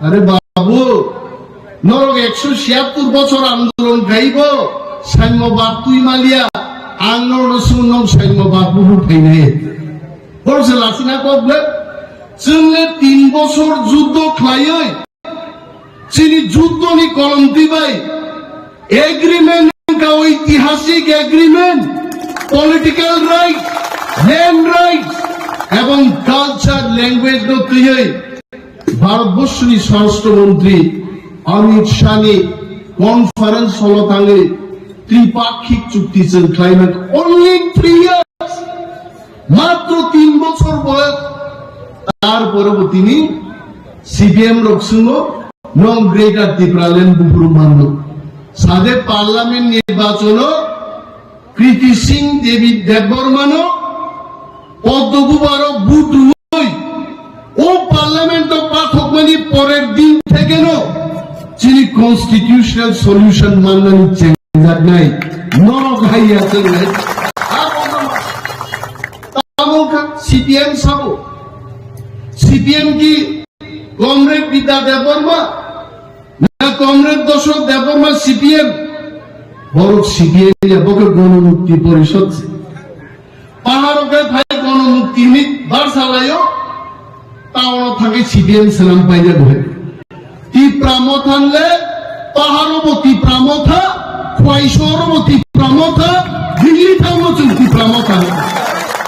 Are babu, norok ekso siyattor bochor andolon khaibo, Saimyabad twi maliya, ang norokno sung nong Saimyabad buphuru phainai. Borok se lasina kok le, chwng le tin bosor juddo khlaiwi, chini juddoni kolomtwi bai agreement wngkha, oitihasik agreement, political rights, land rights, ebong culture, language no twiwi Bharatborsoni Swarashtra Montri Amit Shah ni conference hall o thangwi tripakhik chukti chwng khlaimani only three years. Matro tin bochor boyos, tarpore bo tini C P M rok swngo, "Nong Greater Tipraland buphuru manno?" Sade parliament nirbachono Kriti Singh Devi Debbarmano Padma Bhubhan rok vote rwui o parliament o pathokmani porer din thekeno chini constitutional solution mannani chengjaknai norok hai ya chwngnai. Abo no tamo kha C P M sabo, C P M ki Comrade Bidya Debbarma na Comrade Doshok Debbarma C P M, borok C P M ya bo khe Gonomukti Porishod se. Paharo khe phai Gonomukti hinwi bar salaio, town o thangwi C P M swnam paijak bo hai. Tipra Motha le, paharo bo Tipra Motha, khwai sohoro bo Tipra Motha, Delhi thango chwng Tipra Motha.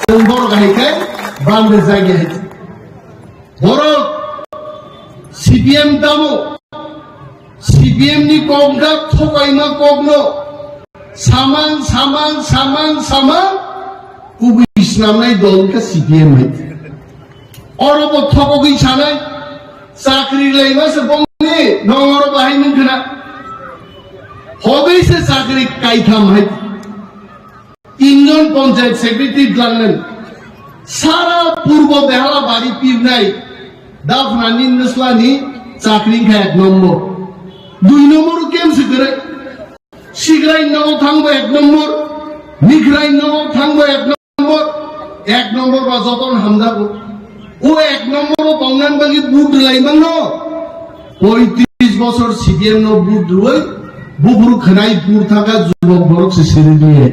Chwng borok hai khe bande jagya hai. Borok C P M tamo, C P M ni kok wngkha thokaima kokno samang, samang, samang, samang kubui snamnai dol wngkha C P M hai. Oro bo thokogwi sanai, Chakri laima se bongni nongoro bahai nung khna. Hobai se chakri kaitham hai. Tinjon panchayat secretary dwlanglen sara purbo behala bari pirnai dafna ni nwslani chakri kha ek nombor. Dui nombor kem se kwrwi. Sigrai nogo thangbo ek nombor, Mikrai nogo thangbo ek nombor, ek nombor ba joton hamjago. O ek nombor o tongnan bagwi vote rwlai mano. Poitris bosor C P M no vote rwui, buphuru khwnai pur thangkha jubok borok se siri rwui.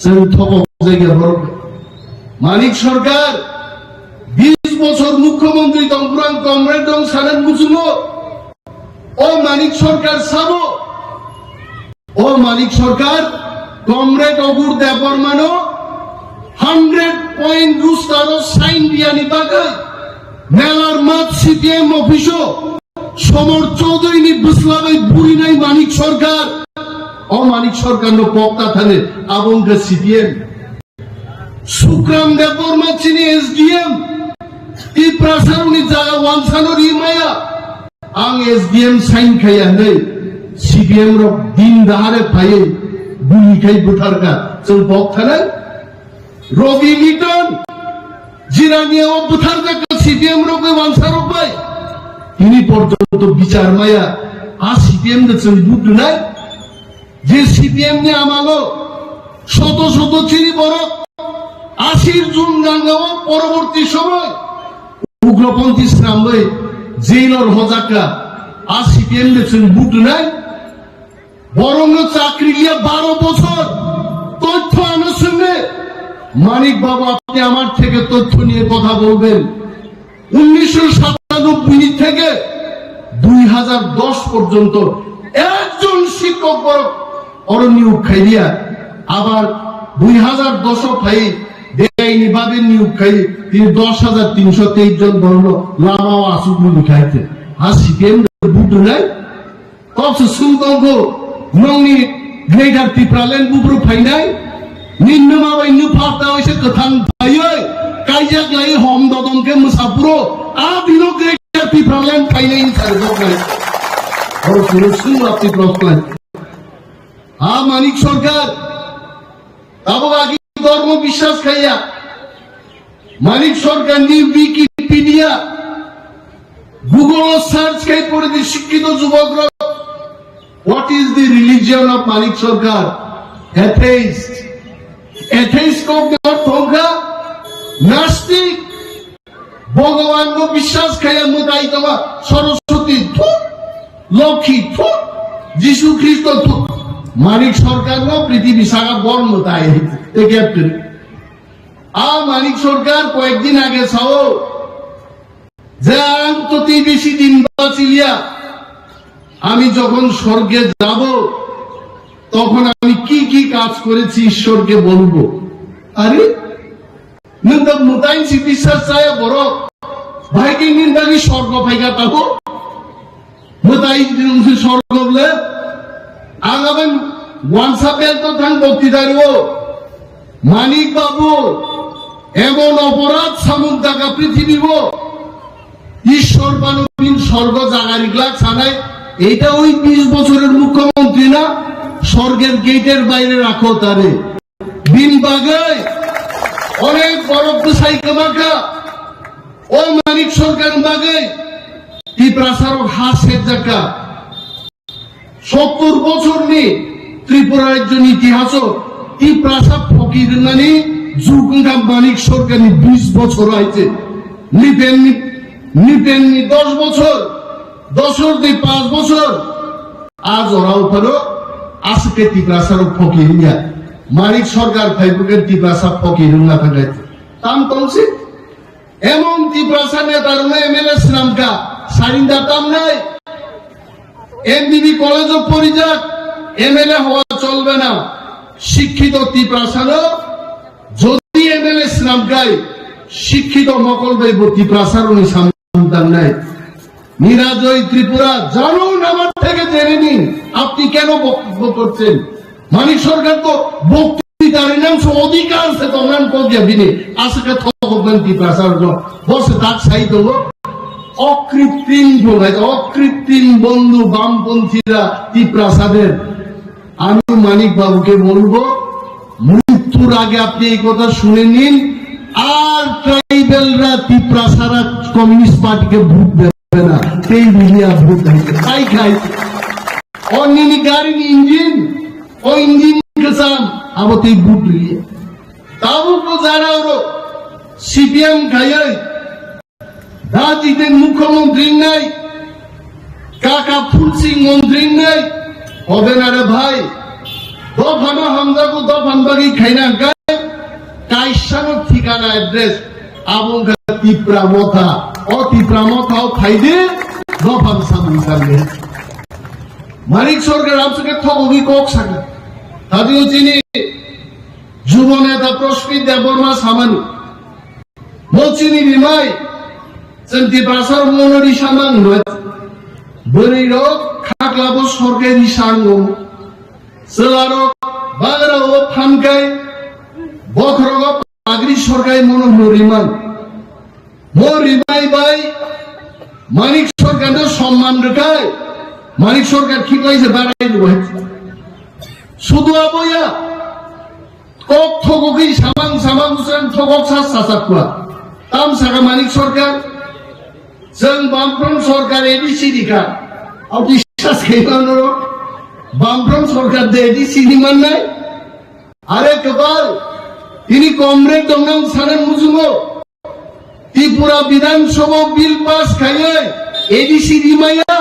Chwng thopok jaiga borok. Manik Sarkar bis bosor mukhyamantri tong phrang comrade dong sanan muchungo. O Manik Sarkar sabo, o Manik Sarkar, Comrade Ogur Debbarmano hundred point rustaro sign riyani bagwi melar mat C P M office-o Somor Chaudhury-ni bwsla bai burinai Manik Sarkar. O Manik Sarkarno pokta thani abo wngkha C P M. Sukram Debbarma chini S D M, Tiprasarokni jaga wansano ri maya. Ang S D M sign khaiya hwnwi C P M rok din dahare phaiwi guli khai bwtharkha. Chwng bok thanai. Robi Liton, Jirania o bwtharjakha C P M rok bai wansarok bai. Tini porjonto bichar maya. A C P M no chwng vote rwnai. Je C P M ni amalo shoto shoto chini borok asir jun gangao poroborti somoy ugroponthi swnamwi jailor hojakka, a C P M de chwng vote rwnai. Borokno chakri liya baro bochor, tothyo ano swngne, Manik babu, apni amar theke tothyo niye kotha bolben. উনিশশো সাতানব্বই থেকে দুই হাজার দশ পর্যন্ত একজন শিক্ষক বরক অরো নিয়োগ খাইলিয়া, আবার দুই হাজার দশ ফাই বেআইনি ভাবে নিয়োগ খাই তিনি দশ হাজার তিনশো তেইশ জন বরণ লামাও আসুক বুলি খাইতে। আর সিপিএম বুদ্ধ নাই, Kok se sung tongkho, nongni Greater Tipraland buphuru phainai, ninno ma bai nupha ta oise kwthang phaioi, kaijak lai hom dodom khe mwsapuro, a bino Greater Tipraland phainai ni sari doknai. Hor suru sung lapti prosnai. Ha Manik Sarkar, tabuk agi dormo biswas khaiya. Manik Sarkar ni Wikipedia, Google o search khai pore di, shikkito jubokrok, what is the religion of Manik Sarkar? Atheist. Atheist kok ni ortho wngkha nastik. Bhagwan no biswas khaya, mwtai tongma Saraswati thu, Lokhi thu, Jisu Khristo thu. Manik Sarkar no prithibi saka bor mwtai. Te kep kiri. A Manik Sarkar koyekdin age sao je ang to tei besi din bachiliya, ami jokhon sorge jabo, tokhon ami ki ki kaj korechi Ishworke bolbo. Are, nwng to mwtai si biswas chaya borok, bhai khe nini bagwi sorgo phaikha tabo? Mwtai wngse sorgo bole. Ang aben wansa bel to thang bokti dario. Manik babu, emon oporad samung daga prithibibo. Ishwor bano bin sorgo jaga riglak sanai. এটা ওই বিশ বছরের মুখ্যমন্ত্রী না? স্বর্গের গেটের বাইরে রাখো তারে। Bini bagwi onek borok bwsai kwmakha. O Manik Sarkar bagwi Tiprasarok ha sekjakha. Sottor bochorni Tripura rajyoni itihaso Tiprasa phokir wngnani jug wngkha Manik Sarkarni bis bochor aise. Nipenni, nipenni dos bochor, dosor di panch bochor. A jorao phano aswk khe Tiprasa rok phokir wngya. Manik Sarkar phaibrwkhe Tiprasa phokir wngna thangkha. Tam tongsi? Emon Tiprasa neta rokno M L A swnamkha, sarinda tamnai. M B B college o porijak, M L A howa cholbe na. Shikkito Tiprasa no jodi M L A swnamkhai, shikkito mokol bai bo Tiprasa rokni samung tangnai. নিরাজয় ত্রিপুরা, জানুন আমার থেকে জেনে নিন, আপনি কেন বক্তব্য করছেন। Manik Sarkar to bokti dari nang so odhikar se tongnan kok ya bini, aswk khe thokok nang Tiprasa rok, bo se tak sai tongo. অকৃত্রিম প্রভাব, অকৃত্রিম বন্ধু বামপন্থীরা তিপ্রাসাদের। আমি মানিক বাবুকে বলবো, মৃত্যুর আগে আপনি এই কথা শুনে নিন, আর ট্রাইবেলরা তিপ্রাসারা কমিউনিস্ট পার্টিকে ভোট দেবে না। তেই বিলিয়া ভোট দেবে, তাই খাই। অন্যনি গাড়ি ইঞ্জিন, ও ইঞ্জিন কেসাম, আবো তেই ভোট দিলিয়া। Tabuk bo jara oro C P M khaiwi, Da Jiten mukhyamantri wngnai, Kaka Phulsing mantri wngnai, hobe na re bhai, dophano hamjago, dophani bagwi khaina hwnkhe kaisano thikana address, abo wngkha Tipra Motha. O Tipra Motha o phaide, dophani samung sanle. Manik Sarkar amsukhe thobogwi kok saka. Tadi o chini Jubo neta Prospit Debbarma samani. Mo chini rimai, chwng Tiprasa rok mono risa mang noi. Bwrwi rok khaklabo sorkai risa ango. Chwla rok bagra o phan kai, bokhorok o pagri sorkai mono hwnwi rimang. Mo rimai bai Manik Sarkar no somman rwkhai, Manik Sarkar khiklai se barai rwbai. Sudu aboya, kok thogogwi samang samang usang thogok sa sasakwa. Tam saka Manik Sarkar, chwng Bamfront Sarkar A D C rikha. Au biswas khaima noro, Bamfront Sarkar de A D C ni mannai. Are kwbal, tini comrade dongna wng sana muchungo. Tripura Bidhan Sabha bill pass khaiwi A D C rimaya.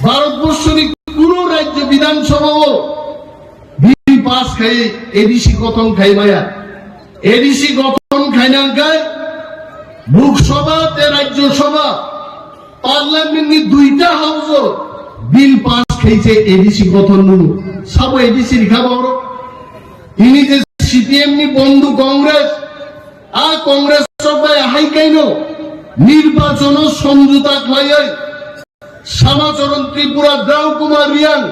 Bharat borshoni kuno rajya Bidhan Sabha o bill pass khai A D C gothon khaimaya. A D C gothon khaina hwnkhe Lok Sabha tei Rajya Sabha Parliament ni duita house o bill pass khaise A D C gothon nung. Sabo A D C rikha boro. Ini je C P M ni bondhu Congress, a Congress rok bai hai kaino nirbachono somjota khlaiwi Samacharan Tripura, Drau Kumar Riang,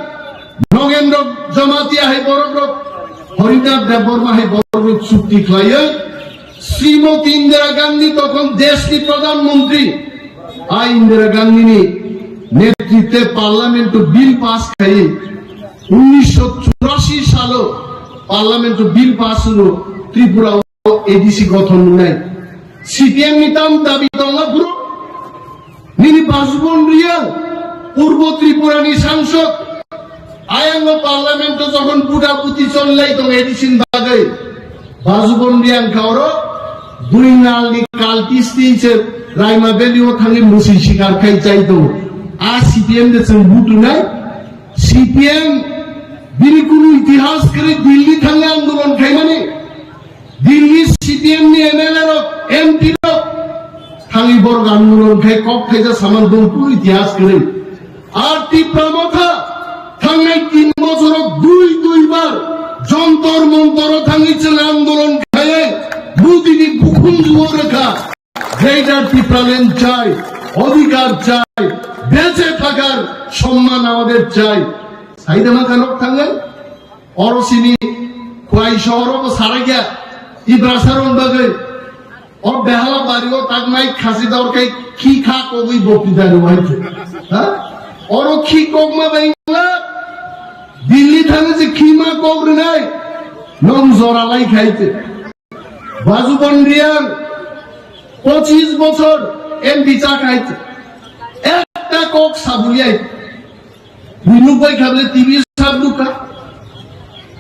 Nogendra Jamatia hai borok rok, Harinath Debbarma hai borok rok chukti khlaiwi Srimati Indira Gandhi tokhon deshni Pradhan Mantri, a Indira Gandhi ni netritwe Parliament o bill pass khai, unnisho churashi salo Parliament o bill pass wngno Tripura o A D C gothon wngnai. C P M ni tam dabi tongo bro. Nini Bajubon Riang, Purbo Tripura ni sangsod, ayang o Parliament o jokhon buda buti chonlai tong A D C ni bagwi, Bajubon Riang kha oro dui nal ni kalti sting se Raima Valley o thangwi mwswi sikar khai chai tongo. A C P M de chwng butu nai. C P M bini kunu itihas kwrwi Delhi thangwi andolon khaimani. Delhi C P M ni M L A rok, M P rok thangwi borok andolon khai kok khaijak samani dong kunu itihas kwrwi. Ar Tipra Motha thangnai tin bochoro dui dui bar Jontor Montoro thangwi chwng andolon khaiwi Modi ni bukhung juo rwkha. Greater Tipraland chai, odhikar chai, beche thakar somman amader chai. Saida ma kanok thangnai? Oro sini Khwai sohor o bo sarai ya, Tiprasa rok bagwi. O behala bari o tak mai khasi dor kai khi kha kogwi bokti dari wai khe. Ha? Oro khi kok ma bai la, Delhi thangwi je khi ma kok rinai, nong jora lai khai te. Bajubon Riang, pochis bochor M P cha khai te. Ekta kok sabuli ai. Buinuk bai kha bole T V sab nukha.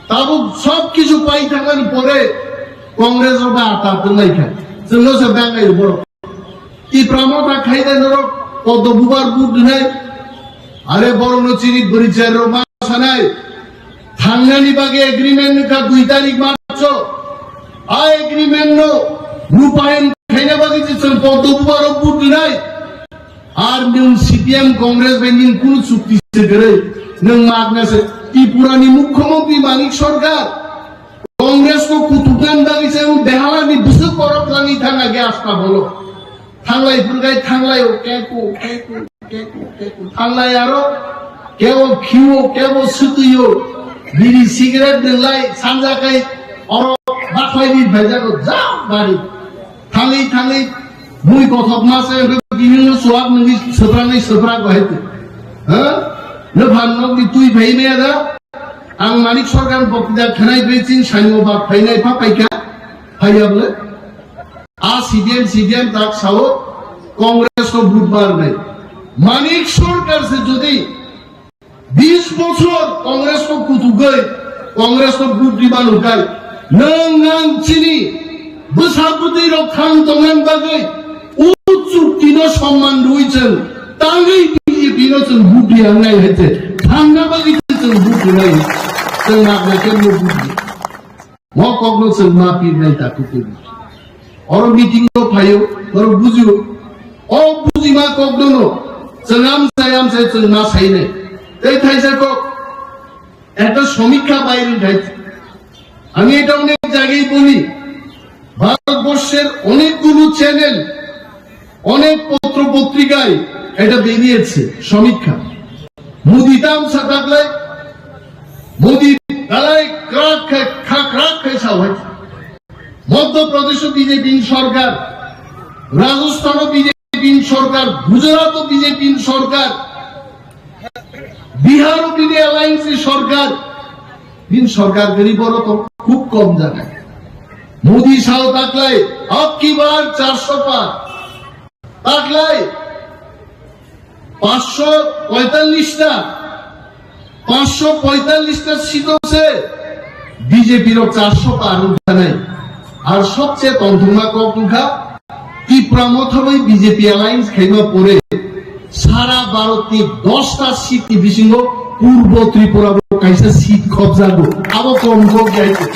Tabuk sob kichu pai thangmani pore Congress rok bai ata tonglai kha. Chwngno se bangai borok. Tipra Motha khai dai norok Poddo Bubar vote rinai. Are borokno chini bwrwi chair rok ma sanai. Thangnani bagwi agreement wngkha dui tarik March o. A agreement no rupayon khaina bagwi je chwng Poddo Bubar rok vote rinai. Ar nwng C P M Congress bai nwng kunu chukti se kwrwi, nwng magna se Tripura ni Mukhyamantri Manik Sarkar Congress no kutuknani bagwi se nwng behala ni bwswk borok langwi thangna ge asta bolo. Thanglai phurgai thanglai o keku, keku, keku, keku. Thanglai aro kebo khiwo, kebo sutuyo. Biri cigarette nwng lai sanja kai oro bakhwai ni bhaijago jam bari. Thangwi thangwi mui kothok ma se bihingno chuak nungwi swpraknai swprak bahai twi. Ha? Nwphan nokni twi phai maya da? Ang Manik Sarkar boktwita khnai bai chini saimung ba phainai pha paikha. Phaiya bole? A C P M, C P M tak sao Congress no vote marnai. Manik Sarkar se jodi bis bochor Congress no kutugai, Congress no vote riba nukai. Nwng ang chini bwsa bwtwi rok thang tongna bagwi o chukti no somman rwi chwng tangwi B J P no chwng vote riya wngnai hai se thangna bagwi chwng vote rinai. Chwng nabla khe no vote riya. Mo kokno chwng ma pirnai ta kukuni. Oro meeting o phaio, oro bujio. O bujima kokno no chwng amsai amsai chwng ma sainai. Tei thaisa kok, ekta somikha bairwi thai. আমি এটা অনেক জায়গায় বলি, ভারতবর্ষের অনেকগুলো চ্যানেল, অনেক পত্র পত্রিকায় এটা বেরিয়েছে সমীক্ষা। Modi tamsa taklai, Modi dalai krak khai, kha krak khai sawai. Madhya Pradesh o B J P ni sorkar, Rajasthan o B J P ni sorkar, Gujarat o B J P ni sorkar, Bihar o B J P alliance ni sorkar, bini sorkar gari boro to khub kom jaga. Modi sao taklai, ab ki bar charso par. Taklai, পাঁচশো পঁয়তাল্লিশটা, পাঁচশো পঁয়তাল্লিশটা সিট আছে, বিজেপির চারশো পার উঠা নাই। আর সবচেয়ে তন্ত্রমা কক উঠা, ত্রিপুরা মথাবই বিজেপি অ্যালায়েন্স খাইমা পরে সারা ভারতনি দশটা সিট বিসিঙ্গ পূর্ব ত্রিপুরা কাইসা সিট কবজাগো, আবো কম কম যাইছে।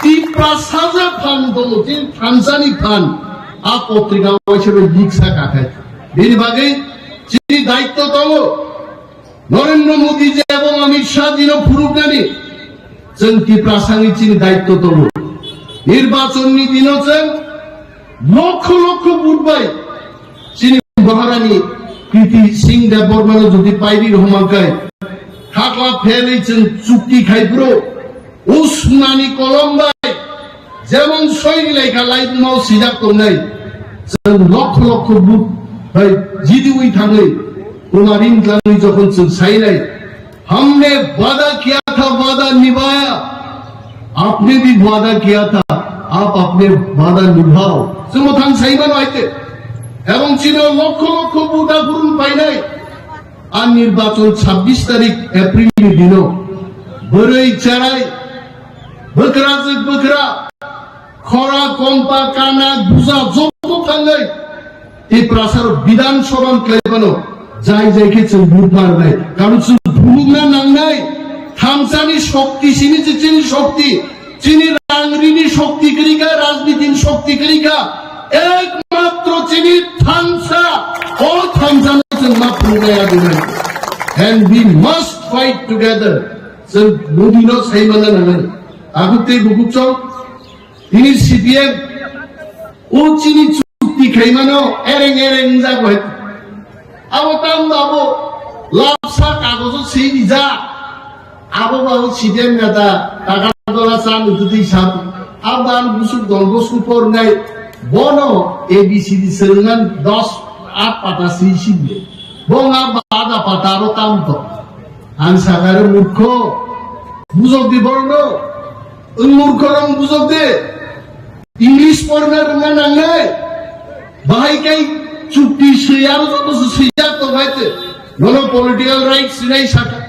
Tiprasa je phan tongo, chini thansani phan, a potrika o hisabe liksa kakhai. Bini bagwi chini daitto tongo. Narendra Modi je ebong Amit Shah ji no phuruknani, chwng Tiprasani chini daitto tongo. Nirbachon ni dino chwng lokho lokho vote bai chini Maharani Kriti Singh Debbarma no jodi pairi rwhwmangkai, khakla phelwi chwng chukti khai phuru, o sunani kolom bai jemon soi lai kha, lai mau sijak tongnai, chwng lokho lokho vote bai jidiwi thangwi, Kumarin Tlangwi jokhon chwng sainai, हमने वादा किया था, वादा निभाया। आपने भी वादा किया था, आप अपने वादा निभाओ। Chwng mwthang sai mano aite. Ebong chini lokho lokho vote aphuru painai. A nirbachon chabbish tarik April ni dino. Bwrwi cherai, bwkrajwk bwkra, khora, kompa, kana, buja joto thangwi Tiprasa rok Bidhan Sabha ni khlai phano jai jai khe chwng vote marnai. Karon chwng phunukna nangnai. Thansani shokti, chini je chini shokti, chini rangrini shokti kwrwi kha, rajnitini shokti kwrwi kha. Ekmatro chini thansa, o thansano chwng ma phunuknai adinai. And we must fight together. Chwng Modi no sai manna nangnai. Aguk tei bukuk chong. Tini C P M o chini chukti khaimano ereng ereng wngjago hai. Abo tamo abo lapsa kagojo swi rijak. Abo ba o C P M neta taka dola cha nututwi sa. Abo ang busuk don bosku pornai. Bono A B C D swrwngna dos at pata swi sibile. Bo nga bada pata aro tamto. Ang sagare murkho. Bujok di borno. Wng murkhorok bujok de, English porna rwngna nangnai. Bahai kai chukti swi aro joto se swijak tong hai te. Nono political rights sinai saka.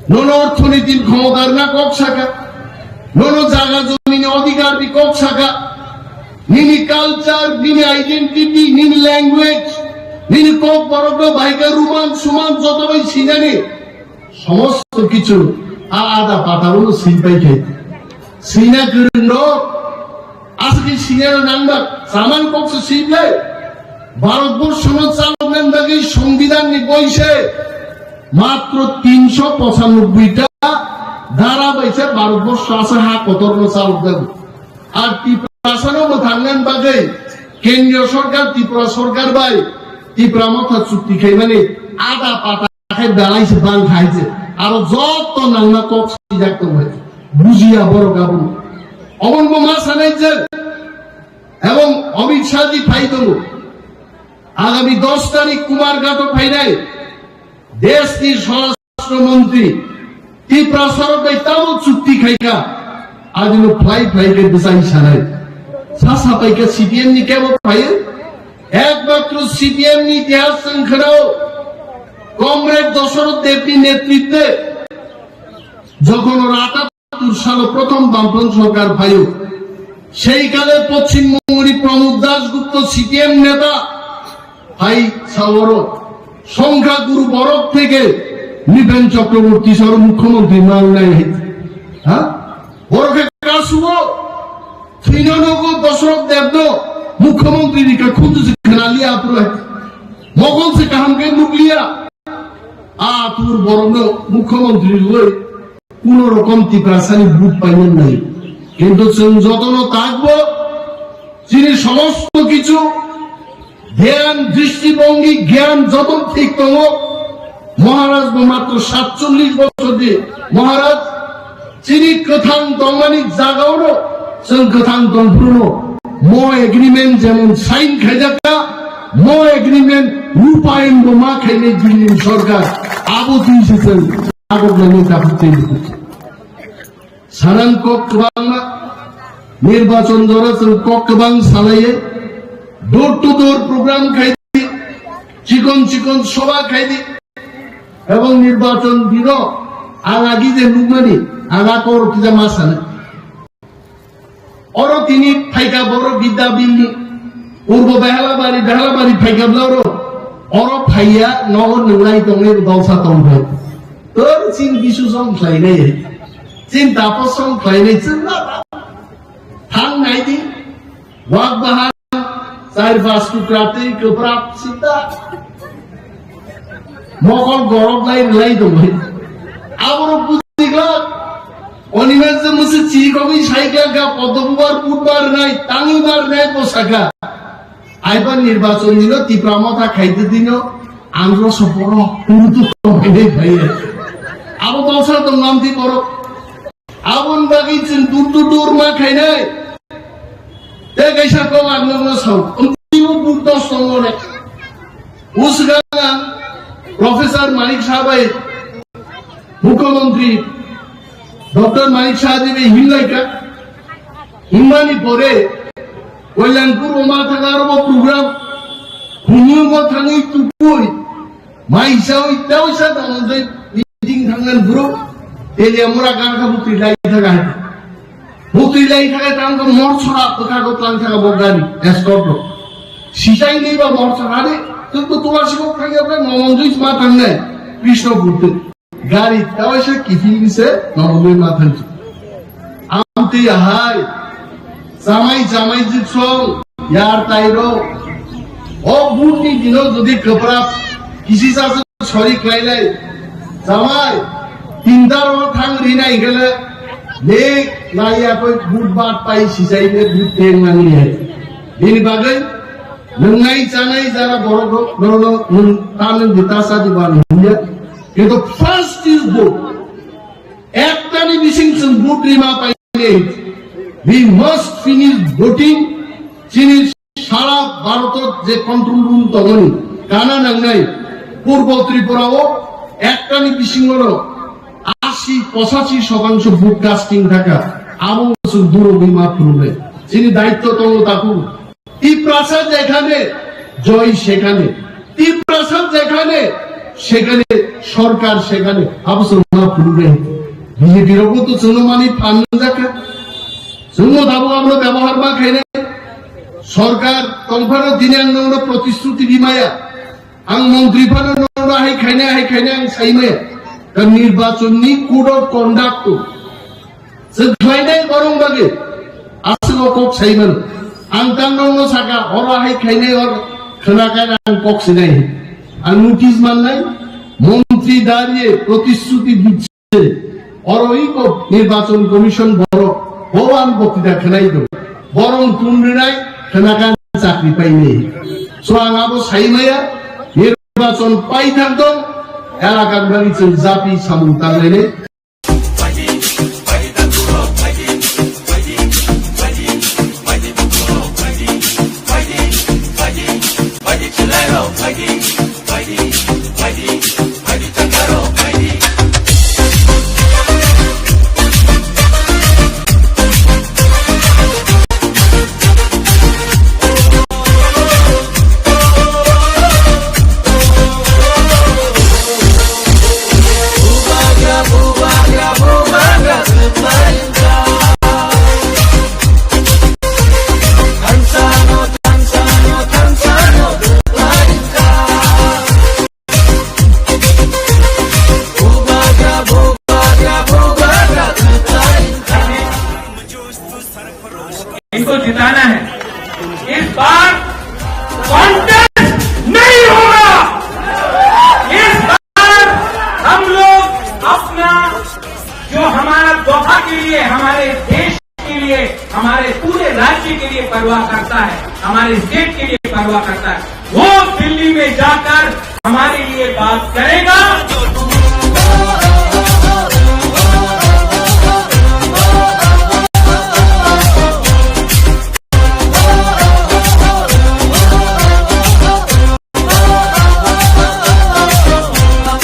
Nono orthoniti khomodar na kok saka. Nono jaga jomini odhikar ni kok saka. Nini culture, nini identity, nini language, nini kok borok no bahai kai ruman suman joto bai sinani. সমস্ত কিছু আ-, আদা পাতাগুলো সিলপাই খাইতে। সিনা করুন লোক, আজকে সিনা নাংবা, সামান কক্স সিলপাই। ভারতবর্ষ চালক নেন দাগি সংবিধান নি বইছে মাত্র তিনশো পঁচানব্বইটা ধারা বইছে ভারতবর্ষ আছে হা কতর চালক দেব। আর ত্রিপুরা শাসনও থাকলেন বাদে কেন্দ্রীয় সরকার, ত্রিপুরা সরকার বাই ত্রিপুরা মথা চুক্তি খাইমানি আদা পাতা Khe belai se bang khai se. Aro joto nangma kok sijak tong hai. Bujiya borok abo. Obon bo ma sanai je. Ebong Amit Shah ji phai tongo. Agami dos tarik Kumarghato phainai deshni swarashtra montri Tiprasarok bai tamo chukti khaika, adino phlai phlai khe bwsai sanai. Sa sapaika C P M ni kebo phaiyo, ekmatro C P M ni itihas chwng khwnao, Comrade Dasarath Debni netritwe jokhon rata Salo prothom Bampron sorkar phaio. Sei kale Poschim Bongoni Pramod Dasgupta C P M neta hai saoro songkha guru borok theke Nipen Chakraborty sor mukhyamantri mangnai hai. Ha? Borok khe kasubo thwino nogo Dasarath Debno mukhyamantri ni khe khundu se khnaliya apura. Mokol se kaham khe nukliya. A tur borokno mukhyamantri rwui kuno rokom Tiprasani vote paimani nai. Kintu chwng jotono takbo chini somosto kichu dhyan, dristibongi, gyan joto thik tongo. Maharaj bo matro satchollish bochor di Maharaj chini kwthang tongmani jagaono chwng kwthang tongphruno mo agreement jemon sign khaijakha, mo agreement rupayon bo ma khainai Dilli sorkar, abo twi se chwng agok nani dakhuk tei. Sanan kok kwbangma nirbachon jora chwng kok kwbang salaiye, door to door program khaidi, chikon chikon soba khaidi, ebong nirbachon dino ang agi je nukmani ang a kok kisa ma sana. Oro tini phaika borok Bidya Bilni, Purbo Behalabari, Behalabari phaika bla oro, oro phaiya nogo nwnglai tongnai rw dolsa tongthai. Tor chin bisu song khlainai, chin tapo song khlainai, chwng na thang nai di, wak bahan, char pas tukra tei kwprak sita. Mokol gorok lai lai tongnai. Aborok bujigla. Oni mese musi chiri kogwi sai kha kha Poddo bubar budbar nai, tangi bar nai bo sakha. Aiba nirbachon dino Tipra Motha khaite dino andro soporo kurutu kobene bhaye. Abo bangsa tong namti borok. Abon bagwi chwng dur dur dur ma khainai. Te kaisa kok ang nokno sao. Amtwi bo buk dos tongo ne. Usgang ang Professor Manik Saha bai, Mukhyamantri Doctor Manik Saha ji bai hinlaika. Himmani pore Kalyanpur o ma thanga aro bo program. Hunu bo thangwi tukui. Mai sawi tau sa tang jai meeting thangan bro. Telia mura kan ka bukti lai thaga. Bukti lai thaga tang ko mor chora ko ka ko tang thaga bo gari escort lo. Sisai ni ba mor chora de. Tu tu tuwa si ko thang ya ba ngomong jui ma tang nai. Krishna bukti. Gari tawai se kifin se nongwi ma thanchi. Amtwi ahai chamai chamai jiksong yar tairo. O butni dino jodi kwpra kisi sa sori khlailai. Chamai tinta ro thang rinai gele ne nai akoi but bat pai sisai ne but teng nangli hai. Bini bagwi nwngnai chanai jara borok rok no no nwng tanwng di tasa di ban hinya. Kintu first is vote. Ektani bising chwng vote rima painai. We must finish voting. Chini sara Bharotot je control room tongoni kana nangnai Purbo Tripura o ektani bisingo no asi pochachi shotangsho vote casting thaka. Abo chwng duro rima phurunai. Chini daitto tongo taku. Tiprasa jekhane, joy sekhane. Tiprasa jekhane, sekhane sorkar sekhane. Abo chwng ma phuru de. B J P rokbo to chwngno mani phan nangjakha. Chwngno tabuk abono byabohar ma khainai. Sorkar tongphano tini ang nono protishruti rimaya. Ang montri phano nono hai khainai, hai khainai ang saimaya. Ta nirbachonni code of conduct to. Chwng khlainai borok bagwi aswk o kok saiman. Ang tang nokno saka, oro hai khlainai or khwnakan ang kok sinai. Ang notice mannai, montri dariye protishruti dicche. Oro iko nirbachon commission borok boban boktita khwnai do. Borok tum rinai khwnakan chakri painai. So ang abo saimaya, nirbachon pai thang tong, elakar bagwi chwng japi samung tanglainai. को जिताना है। इस बार कॉन्टेस्ट नहीं होगा। इस बार हम लोग अपना, जो हमारा दोहा के लिए, हमारे देश के लिए, हमारे पूरे राज्य के लिए परवाह करता है, हमारे स्टेट के लिए परवाह करता है, वो दिल्ली में जाकर हमारे लिए बात करेगा।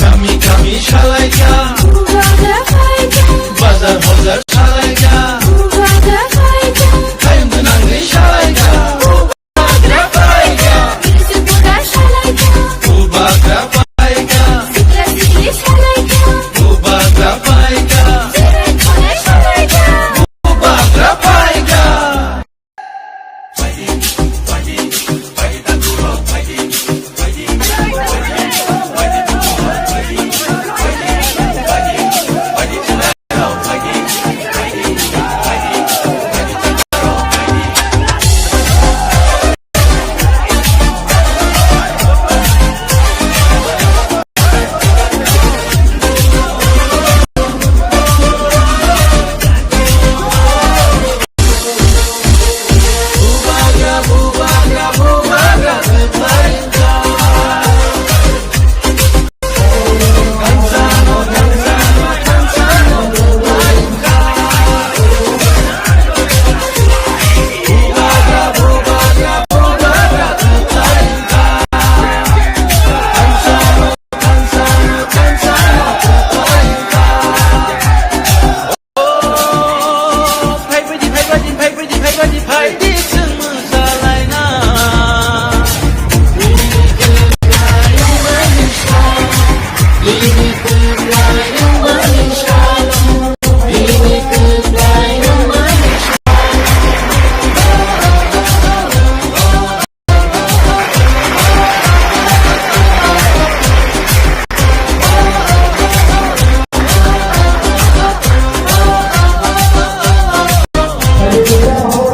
Kami kami salaika, bazar bazar salaika, hayung nangwi salaika.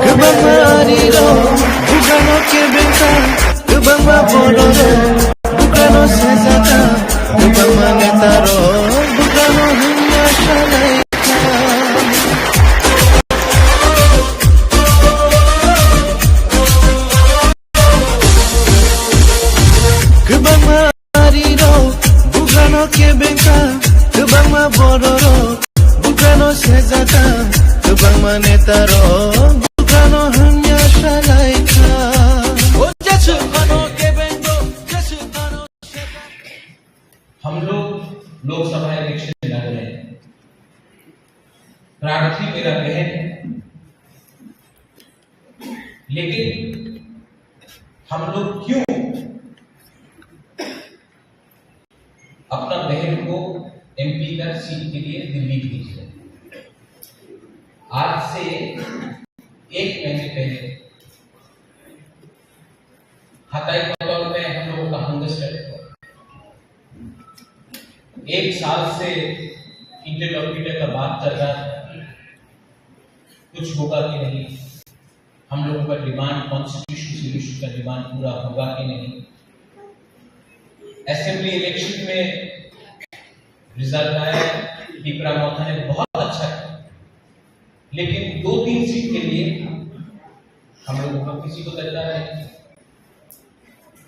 Kwbangma arirok bugano kebengkha, kwbangma bororok bugano sejaka, kwbangma netarok bugano himya salaikha. Kwbangma arirok bugano kebengkha, kwbangma bororok bugano sejaka, kwbangma netarok bugano hamya salaikha. O Jesu ano kebengo, Jesu ano sejak. हम लोग लोकसभा इलेक्शन लड़ रहे हैं। प्रार्थी मेरा बहन है, लेकिन हम लोग क्यों अपना बहन को एमपी का सीट के लिए दिल्ली भेज रहे हैं? आज से एक महीने पहले हताई कतौर में हम लोगों का हंगर स्ट्राइक हुआ। एक साल से इंटरलोक्यूटर का बात चल रहा है, कुछ होगा कि नहीं, हम लोगों का डिमांड, कॉन्स्टिट्यूशन सॉल्यूशन का डिमांड पूरा होगा कि नहीं। असेंबली इलेक्शन में रिजल्ट आया, पिपरा मोथा ने बहुत अच्छा किया, लेकिन दो तीन सीट के लिए हम लोगों का किसी को तकरार नहीं।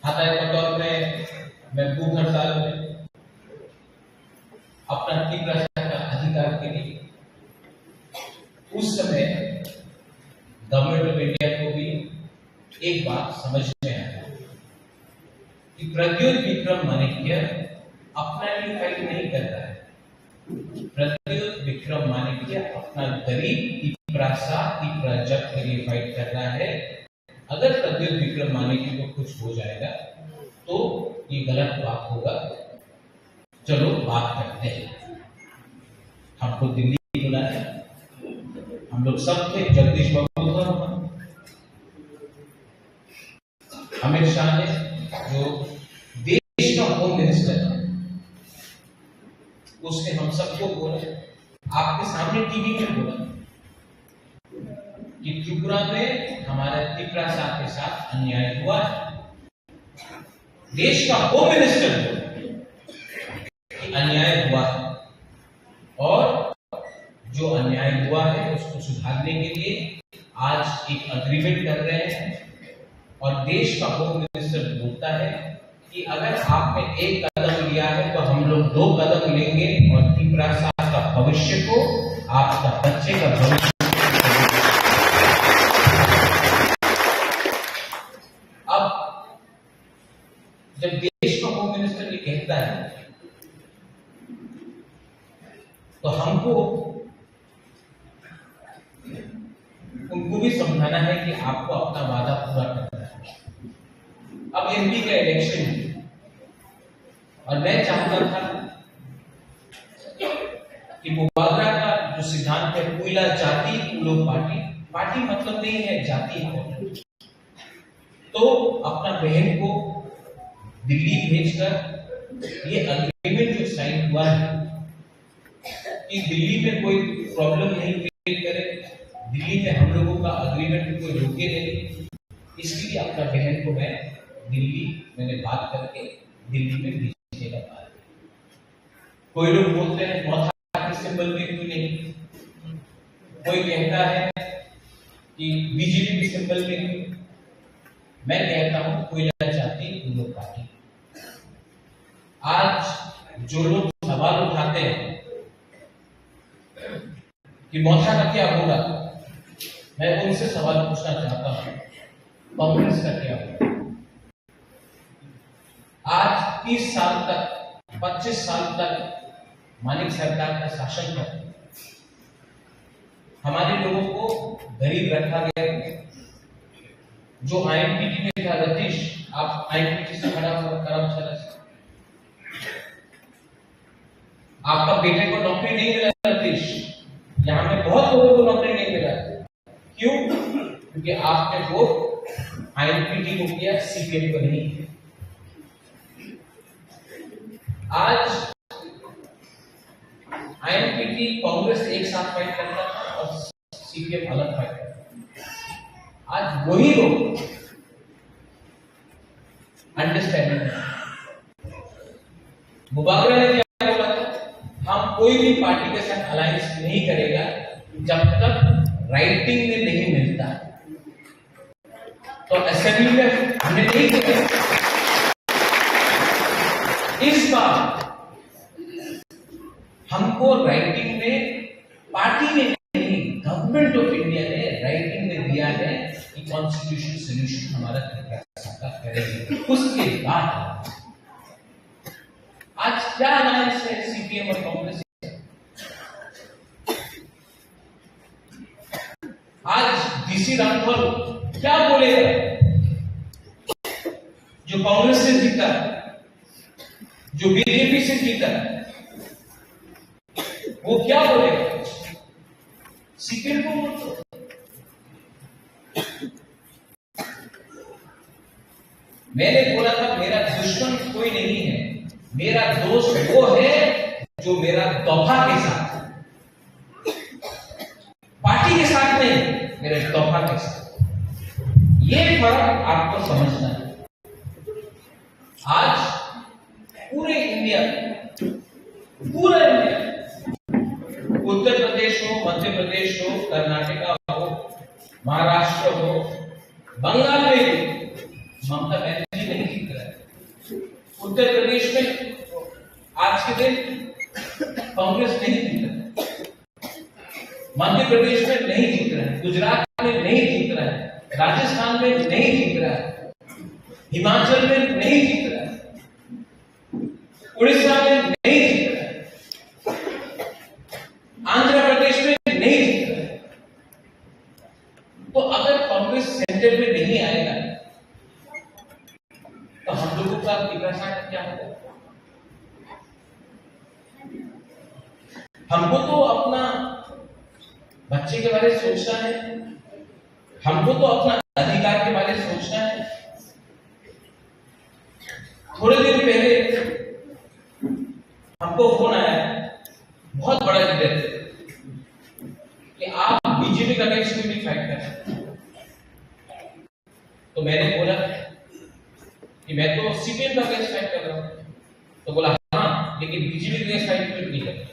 हताई कतौर में मैं भूख हड़ताल में अपना तीव्र का अधिकार के लिए, उस समय गवर्नमेंट ऑफ इंडिया को भी एक बात समझ में आया कि प्रद्युत विक्रम माणिक्य अपना लिए फाइट नहीं कर रहा है। प्रद्युत विक्रम माणिक्य अपना गरीब तिपरासा, तिपरा जग के लिए फाइट कर रहा है। अगर प्रद्युत विक्रम माणिक्य को कुछ हो जाएगा तो ये गलत बात होगा। चलो बात करते हैं। हमको दिल्ली बुलाया, हम लोग सब थे, जगदीश बाबू था वहाँ, अमित शाह ने, जो देश का होम मिनिस्टर था, उसने हम सबको बोला, आपके सामने टीवी में बोला कि त्रिपुरा में तिपरासा के साथ अन्याय हुआ है। देश का होम मिनिस्टर बोले कि अन्याय हुआ है और जो अन्याय हुआ है उसको सुधारने के लिए आज एक एग्रीमेंट कर रहे हैं। और देश का होम मिनिस्टर बोलता है कि अगर आपने एक कदम लिया है तो हम लोग दो कदम लेंगे और तिपरासा का भविष्य को, आपका बच्चे का भविष्य को। अब जब देश का होम मिनिस्टर ये कहता है तो हमको उनको भी समझाना है कि आपको अपना वादा पूरा करना है। अब एमपी का इलेक्शन है और मैं चाहता था कि मुबागरा का जो सिद्धांत है, कोयला जाति उन लोग पार्टी, पार्टी मतलब नहीं है, जाति है। तो अपना बहन को दिल्ली भेजकर ये एग्रीमेंट जो साइन हुआ है कि दिल्ली में कोई प्रॉब्लम नहीं क्रिएट करे, दिल्ली में हम लोगों का एग्रीमेंट को कोई रोके नहीं, इसलिए अपना बहन को मैं दिल्ली, मैंने बात करके दिल्ली में भेजने का बात। कोई लोग बोलते हैं मौथा के सिंबल में क्यों नहीं, कोई कहता है कि बीजेपी के सिंबल में क्यों। मैं कहता हूं कोयला जाति उन लोग पार्टी। आज जो लोग सवाल उठाते हैं कि मौथा का क्या होगा, मैं उनसे सवाल पूछना चाहता हूं, कांग्रेस का क्या होगा? आज तीस साल तक, पच्चीस साल तक मानिक सरकार का शासन था। हमारे लोगों को गरीब रखा गया। जो आईएनपीटी में था रतीश, आप आईएनपीटी से खड़ा हो, खड़ा हो, खड़ा हो। आपका बेटे को नौकरी नहीं मिला रतीश, यहाँ में बहुत लोगों को नौकरी नहीं मिला। क्यों? क्योंकि आपने वोट आईएनपीटी को किया, सीपीएम को नहीं किया। आज आईएनपीटी कांग्रेस एक साथ फाइट करता था और सीपीएम अलग फाइट करता था। आज वही लोग अंडरस्टैंडिंग है। मुबागरा ने क्या बोला था? हम कोई भी पार्टी के साथ अलायंस नहीं करेगा जब तक राइटिंग में नहीं मिलता। तो असेंबली में हमने नहीं किया। इस बार हमको राइटिंग में, पार्टी ने नहीं, गवर्नमेंट ऑफ इंडिया ने राइटिंग में दिया है कि कॉन्स्टिट्यूशन सॉल्यूशन हमारा सरकार करेगी। उसके बाद आज क्या अलायंस है सीपीएम और कांग्रेस? आज डीसी राठौर क्या बोलेगा जो कांग्रेस से जीता, जो बीजेपी से जीता, वो क्या बोलेगा? सीपीएम को वोट दो। मैंने बोला था मेरा दुश्मन कोई नहीं है, मेरा दोस्त वो है जो मेरा दफा के साथ है। पार्टी के साथ नहीं, मेरे दफा के साथ। ये फर्क आपको समझना है। आज पूरे इंडिया, पूरा इंडिया, उत्तर प्रदेश हो, मध्य प्रदेश हो, कर्नाटका हो, महाराष्ट्र हो, बंगाल में भी ममता बनर्जी नहीं जीत रहा है। उत्तर प्रदेश में आज के दिन कांग्रेस नहीं जीत रहा है। मध्य प्रदेश में नहीं जीत रहा है, गुजरात में नहीं जीत रहा है, राजस्थान में नहीं जीत रहा है, हिमाचल में नहीं जीत रहा है, उड़ीसा में नहीं जीत रहा है, आंध्र प्रदेश में नहीं जीत रहा है। तो अगर कांग्रेस सेंटर में नहीं आएगा तो हम लोगों का विकास क्या होगा? हमको तो अपना बच्चे के बारे में सोचना है, हमको तो अपना अधिकार के बारे में सोचना है। थोड़े दिन पहले हमको फोन आया, बहुत बड़ा लीडर, कि आप बीजेपी का अगेंस्ट में भी फाइट कर सकते हैं। मैं तो सीपीएम का अगेंस्ट फाइट कर रहा हूँ। तो बोला, हाँ, लेकिन बीजेपी के अगेंस्ट फाइट क्यों नहीं कर रहा?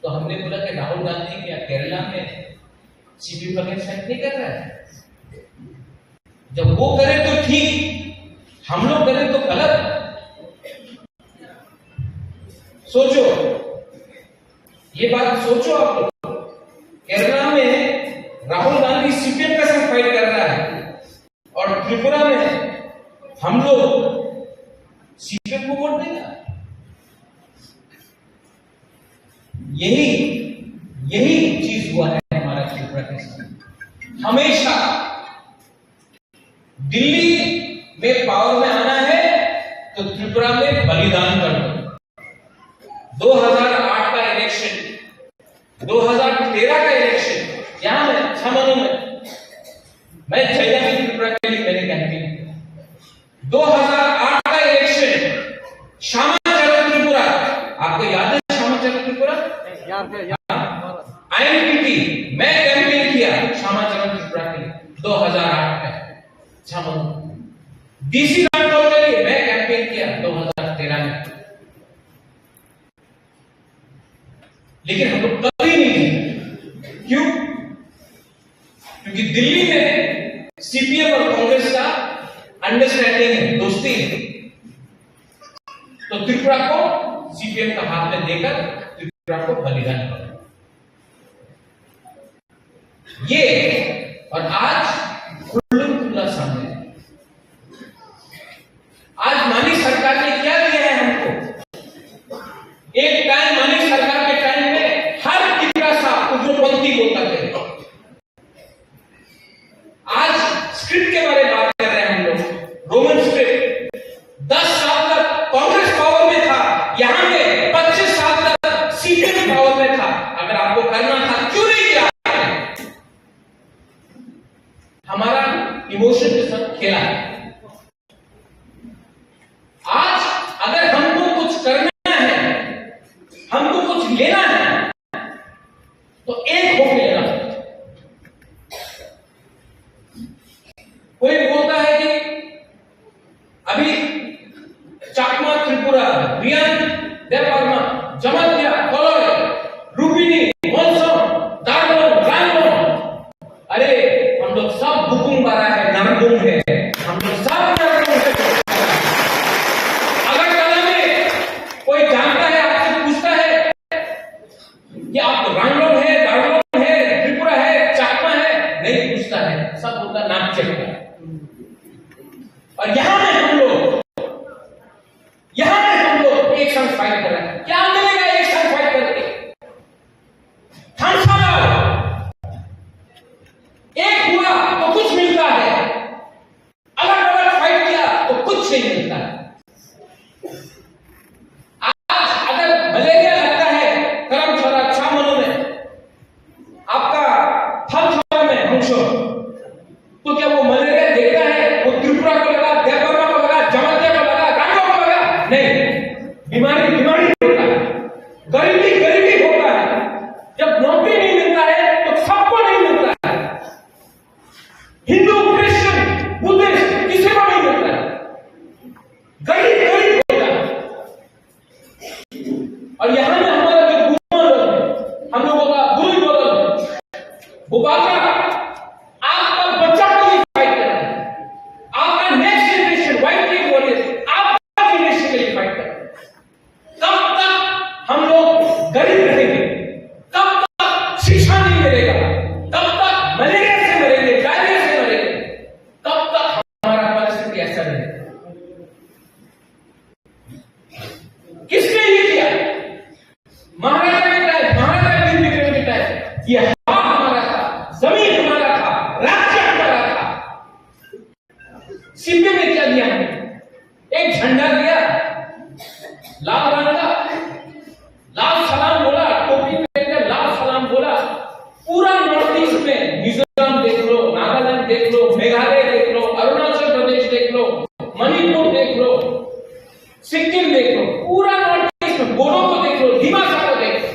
तो हमने बोला कि राहुल गांधी क्या केरला में सीपीएम का अगेंस्ट फाइट नहीं कर रहा है? जब वो करे तो ठीक, हम लोग करें तो गलत। सोचो, ये बात सोचो आप लोग। केरला में राहुल गांधी सीपीएम के साथ फाइट कर रहा है और त्रिपुरा में हम लोग सीपीएम को वोट देगा। यही, यही चीज हुआ है हमारा त्रिपुरा के साथ। हमेशा दिल्ली में पावर में आना है तो त्रिपुरा में बलिदान कर दो। दो हज़ार आठ का इलेक्शन, दो हज़ार तेरह का इलेक्शन, यहाँ मैं अच्छा मानूं, मैं, मैं जैदा भी त्रिपुरा के लिए मैंने कैंपेन किया। दो हज़ार आठ का इलेक्शन, श्यामाचरण त्रिपुरा, आपको याद है श्यामाचरण त्रिपुरा? याद है, याद है। आईएनपीटी, मैं कैंपेन किया श्यामाचरण त्रिपुरा के लिए दो हज़ार आठ में। अच्छा मानूं, डीसी कंट्रोल के लिए मैं कैंपेन किया दो हज़ार तेरह में। लेकिन हम लोग कभी नहीं जीते। क्यों? क्योंकि दिल्ली में सीपीएम और कांग्रेस का अंडरस्टैंडिंग है, दोस्ती है। तो त्रिपुरा को सीपीएम का हाथ में देकर त्रिपुरा को बलिदान करो। ये, और आज खुल्लम खुल्ला सामने है। आज मानिक सरकार ने क्या दिया है हमको? एक टाइम मानिक सरकार के टाइम में हर कितना सा उग्रपंथी बोलता थे। आज स्क्रिप्ट के बारे में बात कर रहे हैं हम लोग, रोमन स्क्रिप्ट। दस साल तक कांग्रेस पावर में था, यहाँ पे पच्चीस साल तक सीपीएम पावर में था। अगर आपको करना था, क्यों नहीं किया? हमारा इमोशन के साथ खेला है। आज अगर हमको कुछ करना है, हमको कुछ लेना है, तो एक होके लेना। कोई बोलता है कि अभी चाकमा त्रिपुरा, रियान देबबर्मा, जमातिया, कलर, रुबिनी, मलसम, दारमन, रांगमन, अरे, हम लोग सब बुकुम बारा है, नामदुम है, हम लोग सब नामदुम है। अगरतला में कोई जानता है, आपसे पूछता है कि आप रांगलोंग है, दारमन है, त्रिपुरा है, चाकमा है, नहीं पूछता है, सब बोलता नाम चेक कर। और यहाँ में हम लोग, यहाँ में हम लोग एक साथ फाइट कर रहे हैं। क्या मिलेगा एक साथ फाइट करके? थामसा लाओ। एक हुआ तो कुछ मिलता है, अलग-अलग फाइट किया तो कुछ नहीं मिलता है। आज अगर मलेरिया लगता है करमशाला, छामनू में, आपका थामसा में, हंसो, तो क्या वो मलेरिया देखता है? वो त्रिपुरा को लगा, देवबर्मा को लगा, जमातिया को लगा, रांगो को लगा? नहीं। बीमारी बीमारी होता है, गरीबी गरीबी होता है। जब नौकरी नहीं मिलता है तो सबको नहीं मिलता है। हिंदू, क्रिश्चियन, बुद्धिस्ट, किसी को नहीं मिलता है। गरीब गरीब होता है। और यहाँ में हमारा जो गुरु लोग हैं, हम लोगों का गुरु लोग हैं, वो बाबा आपका बच्चा के लिए फाइट कर रहे हैं, आपका नेक्स्ट जनरेशन, वाई टी, आपका जनरेशन के लिए फाइट कर रहे हैं। कब तक हम लोग गरीब रहेंगे, कब तक शिक्षा नहीं मिलेगा, कब तक मलेरिया से मरेंगे, डायरिया से मरेंगे, कब तक हमारा परिस्थिति ऐसा रहेगा? किसने ये किया? महाराजा के टाइम, महाराजा वीर विक्रम के टाइम ये हवा हमारा था, जमीन हमारा था, राज्य हमारा था। सीपीएम ने क्या दिया हमें? एक झंडा दिया, लाल रंग का, लाल सलाम बोला, टोपी पहनकर लाल सलाम बोला। पूरा नॉर्थ ईस्ट में, मिजोरम देख लो, नागालैंड देख लो, मेघालय देख लो, अरुणाचल प्रदेश देख लो, मणिपुर देख लो, सिक्किम देख लो, पूरा नॉर्थ ईस्ट में, बोडो को देख लो, दिमासा को देख लो,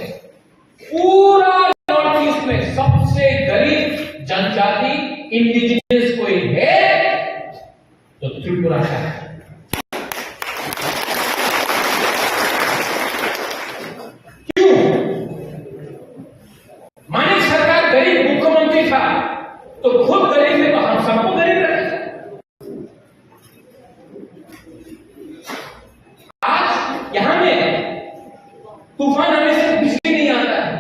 पूरा नॉर्थ ईस्ट में सबसे गरीब जनजाति, इंडिजिनस कोई है तो त्रिपुरा का है। तूफान आने से बिजली नहीं आता है।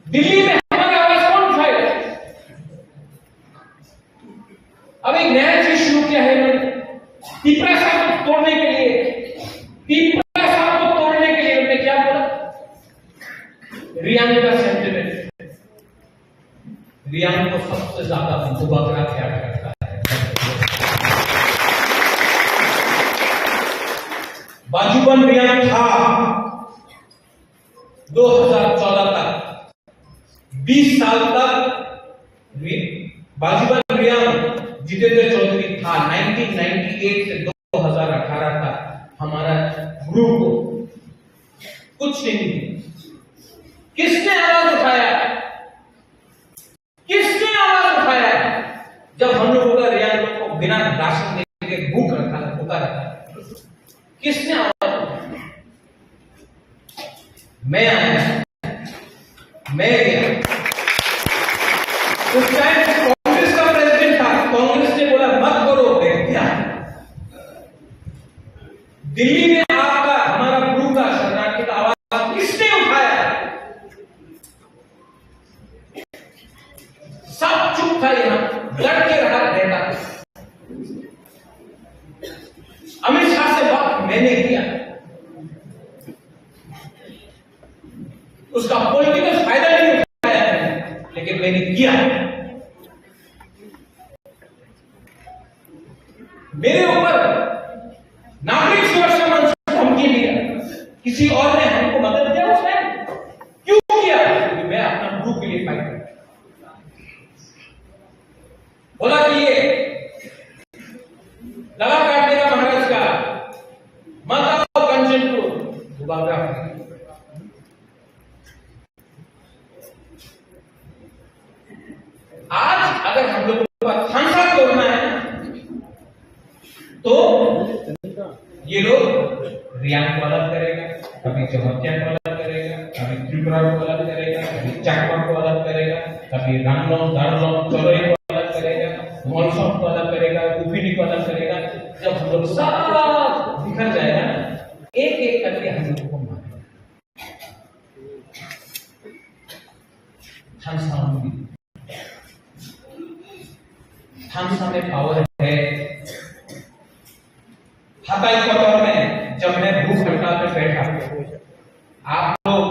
दिल्ली में हमारी आवाज कौन उठाएगा? अब एक नया चीज शुरू किया है इन्होंने, तिपरासा को तोड़ने के लिए। तिपरासा को तोड़ने के लिए उन्होंने क्या बोला? रियांग का सेंटिमेंट। रियांग को सबसे ज्यादा बुबागरा प्यार करता है। बाजूबंद रियांग था दो हज़ार चौदह तक, बीस साल तक रि-, बाजूबंद रियांग जितेंद्र चौधरी था। नाइनटीन नाइंटी एट से दो हज़ार अठारह तक हमारा ग्रुप कुछ नहीं। किसने आवाज उठाया? किसने आवाज उठाया जब हम लोगों का रियांग लोग को बिना राशन देके भूख रखा था, भूखा रखा था? किसने आवाज उठाया? मैं आया, मैं गया। उस टाइम कांग्रेस का प्रेसिडेंट था, कांग्रेस ने बोला, "मत करो," मैं गया। दिल्ली में आपका, हमारा गुरु का शरणार्थी का आवाज किसने उठाया? सब चुप था यहाँ, डट के रहा रहता। अमित शाह से बात मैंने किया, उसका पॉलिटिकल फायदा नहीं उठाया मैंने, लेकिन मैंने किया। मेरे ऊपर नागरिक सुरक्षा मंच से धमकी दिया, किसी और ने हमको मदद किया उस टाइम? क्यों किया? क्योंकि मैं अपना ग्रुप के लिए फाइट करता। बोला कि ये गला काट देगा महाराज का, मत आओ कंचनपुर। बुबागरा। आज अगर हम लोगों का थानसा तोड़ना है ना, तो ये लोग रियांग को अलग करेगा, कभी जमातिया को अलग करेगा, कभी त्रिपुरा को अलग करेगा, कभी चाकमा को अलग करेगा, कभी रांगलोंग, दारलोंग, चोलोई को अलग करेगा, मोलसोंग को अलग करेगा, कुकिनी को अलग करेगा। जब हम लोग सब बिखर जाएगा ना, एक एक करके हम लोगों को मारेगा। थानसा में, थानसा में पावर है। हताई कतर में जब मैं भूख हड़ताल में बैठा, आप लोग,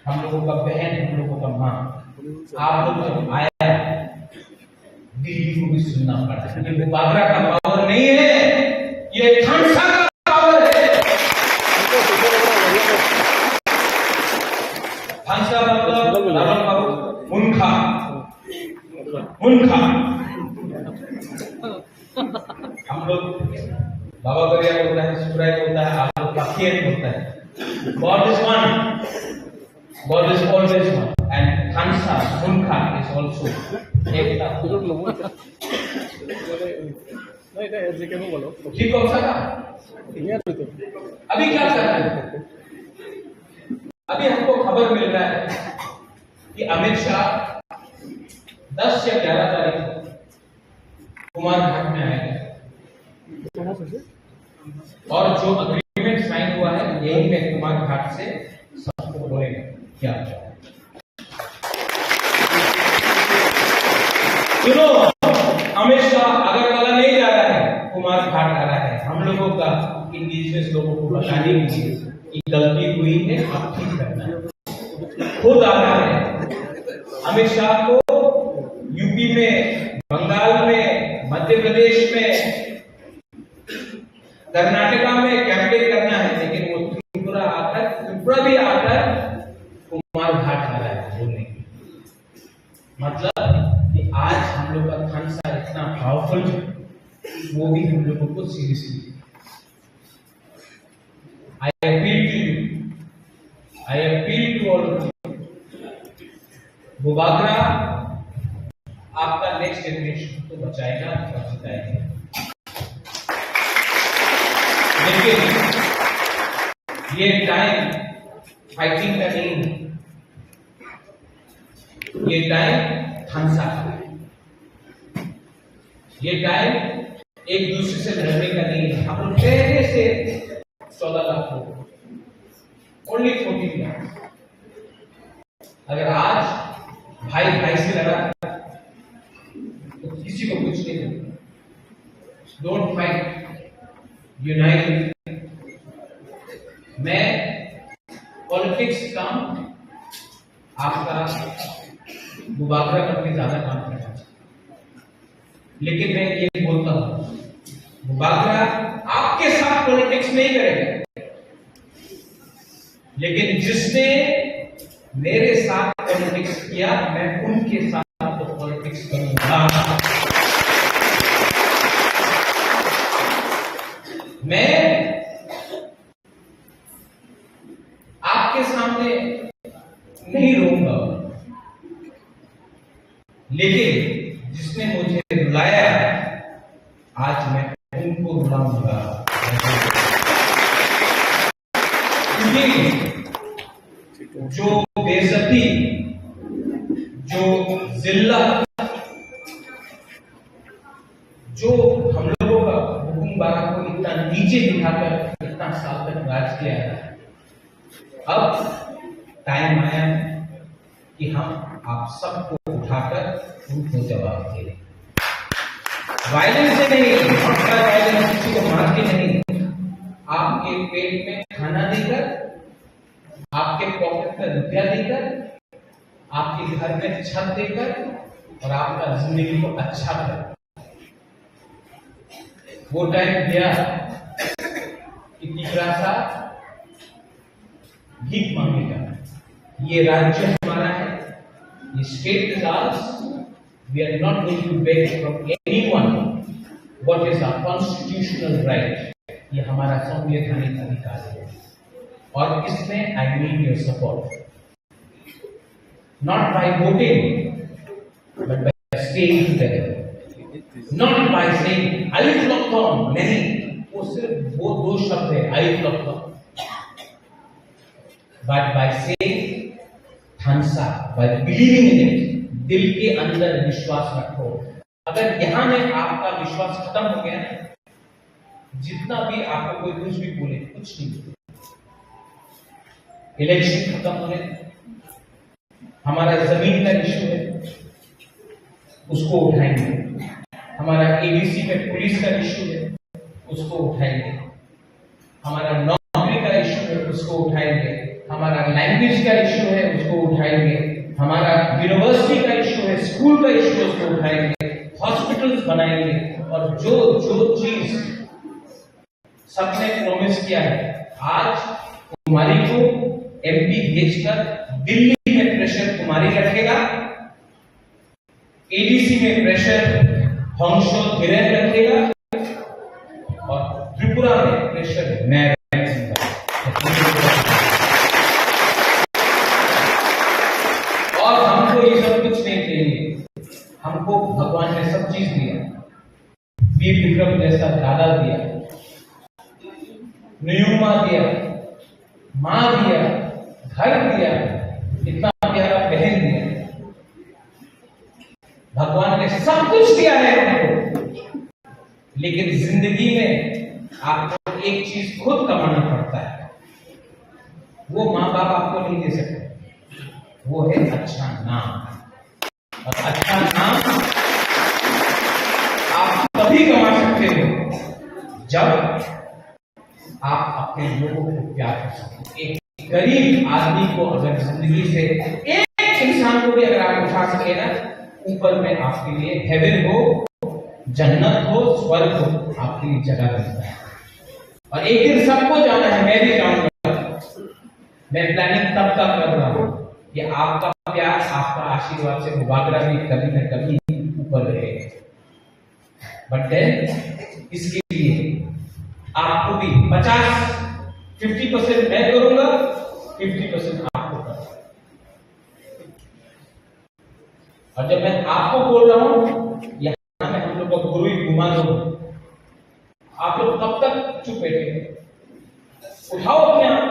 हम लोगों का बहन, हम लोगों का माँ, आप लोग जब आया, दिल्ली को भी सुनना पड़ा। ये बुबागरा का पावर नहीं है, ये थानसा का पावर है। थानसा मतलब दाबन बाबू, मुनखा, मुनखा। हम लोग बाबा गरिया बोलता है, सुराई बोलता है, आप लोग पाखियन बोलता है। God is one. God is always one. And Khansa, Munkha is also ekta. नहीं, नहीं, ऐसे क्यों बोलो? ठीक हो सकता? अभी क्या कर रहे हैं? अभी हमको खबर मिल रहा है कि अमित शाह दस या ग्यारह तारीख को कुमार घाट में आएगा। और जो अग्रीमेंट साइन हुआ है, यही में कुमार घाट से सबको बोलेगा क्या। सुनो, अमित शाह अगरतला नहीं जा रहा है, कुमार घाट आ रहा है। हम लोगों का, इंडिजिनस लोगों को बताने के लिए कि गलती हुई है, अब ठीक करना है। खुद आ रहा है। अमित शाह को यूपी में, बंगाल में, मध्य प्रदेश में, कर्नाटका में कैंपेन करना है, लेकिन वो त्रिपुरा आकर, त्रिपुरा भी आकर कुमार घाट आ रहा है बोलने के लिए। मतलब कि आज हम लोग का खानसा इतना पावरफुल है, वो भी हम लोगों को seriously. I appeal to you, I appeal to all of you. Bubagra आपका नेक्स्ट जनरेशन को बचाएगा और जिताएगा। लेकिन ये टाइम फाइटिंग का नहीं है, ये टाइम थानसा का है। ये टाइम एक दूसरे से लड़ने का नहीं है। हम लोग पहले से चौदह लाख लोग, यूनाइट, मैं पॉलिटिक्स कम, आपका मुबाकरा करके ज्यादा काम करना चाहिए। लेकिन मैं ये बोलता हूँ, मुबाकरा आपके साथ पॉलिटिक्स नहीं करेगा, लेकिन जिसने मेरे साथ पॉलिटिक्स किया, मैं उनके साथ तो पॉलिटिक्स करूंगा। मैं आपके सामने नहीं रोऊंगा, लेकिन जिसने मुझे रुलाया, आज मैं उनको रुलाऊंगा। क्योंकि जो बेइज्जती, जो जिल्लत, जो हम लोगों का बुकुंग बारा को इतना नीचे दिखाकर इतना साल तक राज किया है, अब टाइम आया है कि हम आप सबको उठाकर उनको जवाब दें। वायलेंस से नहीं, हक का वायलेंस, किसी को मार के नहीं, आपके पेट में खाना देकर, आपके पॉकेट में रुपया देकर, आपके घर में छत देकर और आपका जिंदगी को अच्छा कर। वो टाइम गया कि तीसरा सा भीख मांगने का। ये राज्य हमारा है, ये state is ours. We are not going to beg from anyone what is our constitutional right. ये हमारा संवैधानिक अधिकार है और इसमें I need your support. Not by voting, but by staying together. Not by saying, "I will lockdown." नहीं, वो सिर्फ वो दो शब्द है, "I will lockdown." But by saying, "Thansa," by believing in it, दिल के अंदर विश्वास रखो। अगर यहाँ में आपका विश्वास खत्म हो गया ना, जितना भी आपको कोई कुछ भी बोले, कुछ नहीं बोले। इलेक्शन खत्म होने, हमारा जमीन का इशू है, उसको उठाएंगे। हमारा एडीसी में पुलिस का इशू है, उसको उठाएंगे। हमारा नौकरी का इशू है, उसको उठाएंगे। हमारा लैंग्वेज का इशू है, उसको उठाएंगे। हमारा यूनिवर्सिटी का इशू है, स्कूल का इशू है, उसको उठाएंगे। हॉस्पिटल्स बनाएंगे और जो जो चीज सबने प्रॉमिस किया है, आज कुमारी को एमपी भेजकर दिल्ली में प्रेशर कुमारी रखेगा, एडीसी में प्रेशर हंसो धीरेन रखेगा और त्रिपुरा में प्रेशर मैं रखूंगा। और हमको ये सब कुछ नहीं चाहिए, हमको भगवान ने सब चीज दिया। वीर विक्रम जैसा दादा दिया, नुयुमा दिया, माँ दिया, घर दिया, इतना प्यारा बहन दिया। भगवान ने सब कुछ दिया है हमको, लेकिन जिंदगी में आपको एक चीज खुद कमाना पड़ता है, वो माँ बाप आपको नहीं दे सकते, वो है अच्छा नाम। और अच्छा नाम आप तभी कमा सकते हो जब आप अपने लोगों को प्यार कर सकते हो। एक गरीब आदमी को अगर जिंदगी से एक इंसान को भी अगर आप उठा सके ना, ऊपर में आपके लिए हेवन हो, जन्नत हो, स्वर्ग हो, आपके लिए जगह बनता है। और एक दिन सबको जाना है, मैं भी जाऊंगा। मैं प्लानिंग तब तक कर रहा हूँ कि आपका प्यार, आपका आशीर्वाद से मुबाकरा भी कभी न कभी ऊपर रहेगा। बट देन इसके लिए आपको भी पचास, फिफ्टी परसेंट मैं करूंगा, फिफ्टी परसेंट आपको करना। और जब मैं आपको बोल रहा हूँ, यहाँ में हम लोग का गुरु ही घुमा दो, आप लोग कब तक चुप बैठे? उठाओ अपने आप।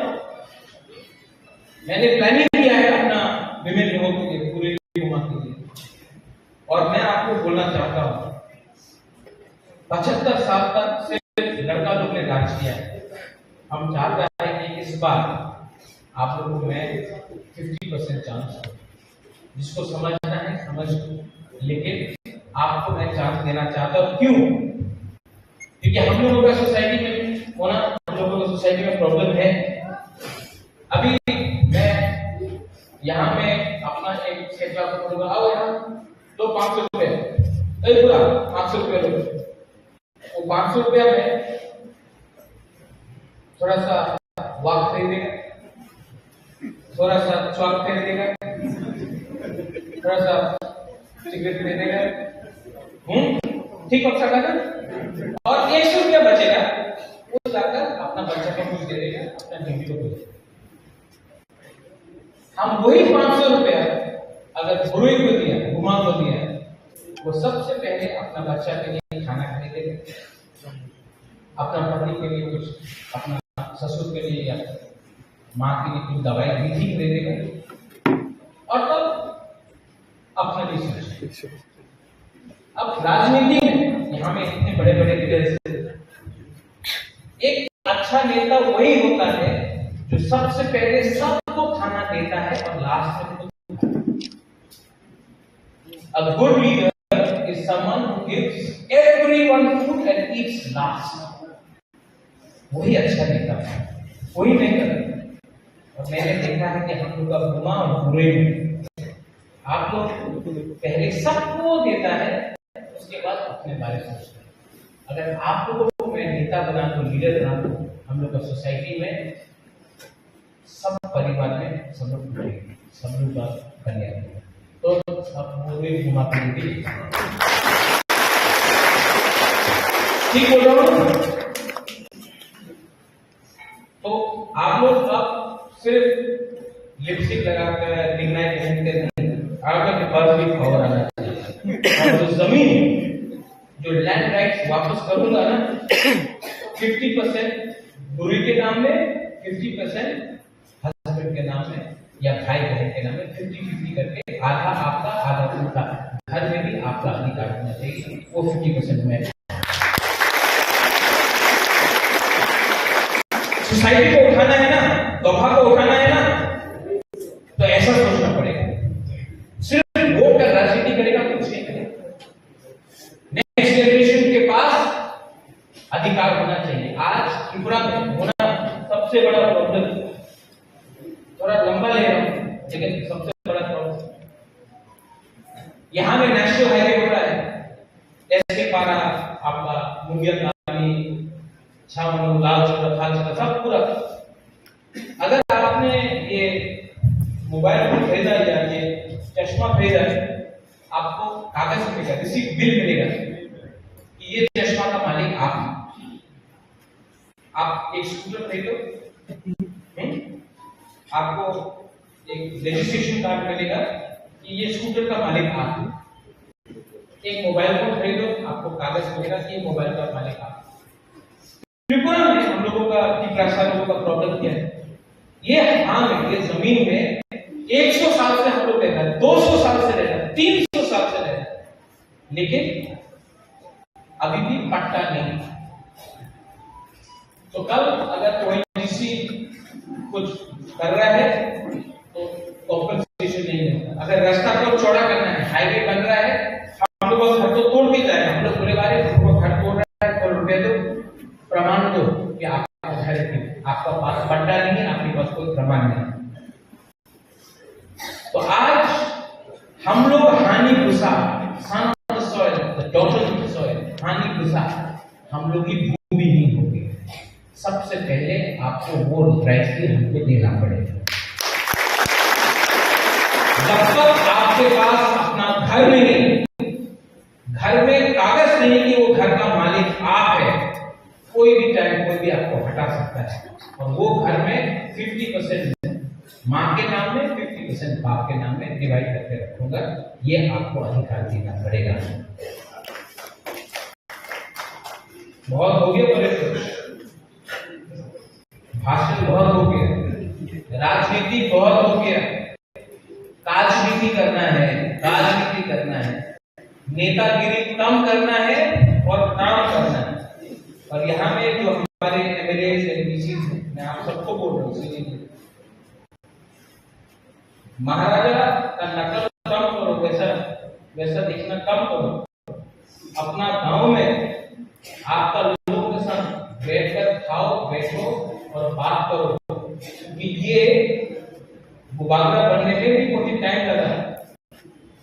मैंने प्लानिंग किया है अपना विमेन रिवॉल्ट के लिए, पूरे रिवॉल्ट के लिए। और मैं आपको बोलना चाहता हूँ, पचहत्तर साल तक सिर्फ लड़का लोग ने राज किया है। हम चाहता है कि इस बार आप लोगों को मैं फिफ्टी परसेंट चांस दूँ। जिसको समझना है समझ लो, लेकिन आपको मैं चांस देना चाहता हूँ। क्यों? क्योंकि हम लोगों का सोसाइटी में सोसाइटी में प्रॉब्लम है। अभी मैं यहाँ में अपना एक क्षेत्र को बोलूंगा, आओ यहाँ, दो पाँच सौ रुपये, ए पूरा पाँच सौ रुपये लो। वो पाँच सौ रुपया में थोड़ा सा वाक खरीदेगा, थोड़ा सा च्वाक खरीदेगा, थोड़ा सा सिगरेट खरीदेगा। हम्म, ठीक हो सकता है। और एक सौ रुपया बचेगा, वो जाकर अपना बच्चा को कुछ दे देगा, अपना बीवी को कुछ दे देगा। हम वही पाँच सौ रुपया अगर बुढ़ई को दिया, बुआ को दिया, वो सबसे पहले अपना बच्चा के लिए खाना खरीदेगा, अपना पति के लिए कुछ, अपना ससुर के लिए या माँ के लिए कुछ दवाई भी ठीक दे देगा, और तब अपना भी सोचेगा। अब राजनीति में यहाँ में इतने बड़े बड़े लीडर्स हैं, एक अच्छा नेता वही होता है जो सबसे पहले सबको खाना देता है और लास्ट में खुद खाता है। A good leader is someone who gives everyone food and eats last. वही अच्छा नेता है, वही नेता। और मैंने देखा है कि हम लोग का बुआ और बुढ़ई में आप लोग पहले सबको देता है, उसके बाद अपने बारे में सोचता है। अगर आप लोगों को मैं नेता बना दूं, लीडर बना दूं, हम लोग का सोसाइटी में सब परिवार में सब लोग उठेंगे, सब लोग का कल्याण होगा। तो अब वो भी घुमा के भी ठीक बोल रहा हूँ। तो आप लोग अब सिर्फ लिपस्टिक लगाकर, लिपनाइट पहनकर नहीं, आप लोग के पास भी पावर आना चाहिए। और जो जमीन, जो लैंड राइट्स वापस करूंगा ना, फिफ्टी परसेंट बुढ़ई के नाम में, फिफ्टी परसेंट हस्बैंड के नाम में या भाई बहन के नाम में, फिफ्टी फिफ्टी करके आधा आपका, आधा उनका। घर में भी आपका अधिकार होना चाहिए, वो फिफ्टी परसेंट में। सोसाइटी को उठाना है ना, दोफा को उठाना है ना, तो ऐसा सोचना पड़ेगा। सिर्फ वोट का राजनीति करेगा, कुछ नहीं करेगा। नेक्स्ट जनरेशन के पास अधिकार होना चाहिए। आज त्रिपुरा में होना सबसे बड़ा प्रॉब्लम, थोड़ा लंबा ले रहा हूँ, लेकिन सबसे बड़ा प्रॉब्लम, यहाँ में नेशनल हाईवे हो रहा है, एसके पारा, आपका मुंगिया कॉलोनी, छावनी, लाल चौरा, खाल चौरा, सब पूरा। अगर आपने ये मोबाइल फोन खरीदा या ये चश्मा खरीदा है, आपको कागज मिलेगा, रिसीट बिल मिलेगा कि ये चश्मा का मालिक आप हैं। आप एक स्कूटर खरीदो, हम्म? आपको एक रजिस्ट्रेशन कार्ड मिलेगा कि ये स्कूटर का मालिक आप हैं। एक मोबाइल फोन खरीदो, आपको कागज मिलेगा कि ये मोबाइल का मालिक आप हैं। त्रिपुरा में हम लोगों का, तिपरासा लोगों का प्रॉब्लम क्या है? ये हां में, ये जमीन में एक सौ साल से हम लोग रह रहे हैं, दो सौ साल से रह रहे हैं, तीन सौ साल से रह रहे हैं, लेकिन अभी भी पट्टा नहीं। तो कल अगर ओएनजीसी कुछ कर रहा है तो कॉम्पेंसेशन नहीं होगा। अगर रास्ता को चौड़ा करना है, हाईवे बन रहा है, हम लोग घर तो तोड़ के जाए, हम लोग बोले, "अरे, हमको घर तोड़ रहा है, करोड़ रुपए दो, प्रमाण दो कि आपका घर है, आपका पास पट्टा नहीं है, आपके पास कोई प्रमाण नहीं है।" तो आज हम लोग हानि भूसा, son of the soil, the daughter of the soil, हानि भूसा, हम लोग की भूमिहीन हो गई। सबसे पहले आपको वो राइट्स भी हमको देना पड़ेगा। जब तक आपके पास अपना घर नहीं, घर में कागज नहीं कि वो घर का मालिक आप है, कोई भी टाइम कोई भी आपको हटा सकता है। और वो घर में फिफ्टी परसेंट माँ के नाम में, फिफ्टी परसेंट बाप के नाम में डिवाइड करके रखूंगा, ये आपको अधिकार देना पड़ेगा। बहुत हो गया, बड़े भाषण बहुत हो गया, राजनीति बहुत हो गया। राजनीति करना है, राजनीति करना है, नेतागिरी कम करना है और काम करना है। और यहाँ में जो हमारे एमएलए, एमपी हैं, मैं आप सबको बोल रहा हूँ, सीनियर, महाराजा का नकल कम करो, वैसा, वैसा दिखना कम करो। अपना गांव में आपका लोगों के साथ बैठकर खाओ, बैठो, और बात करो, क्योंकि ये बुबागरा बनने में भी बहुत टाइम लगा।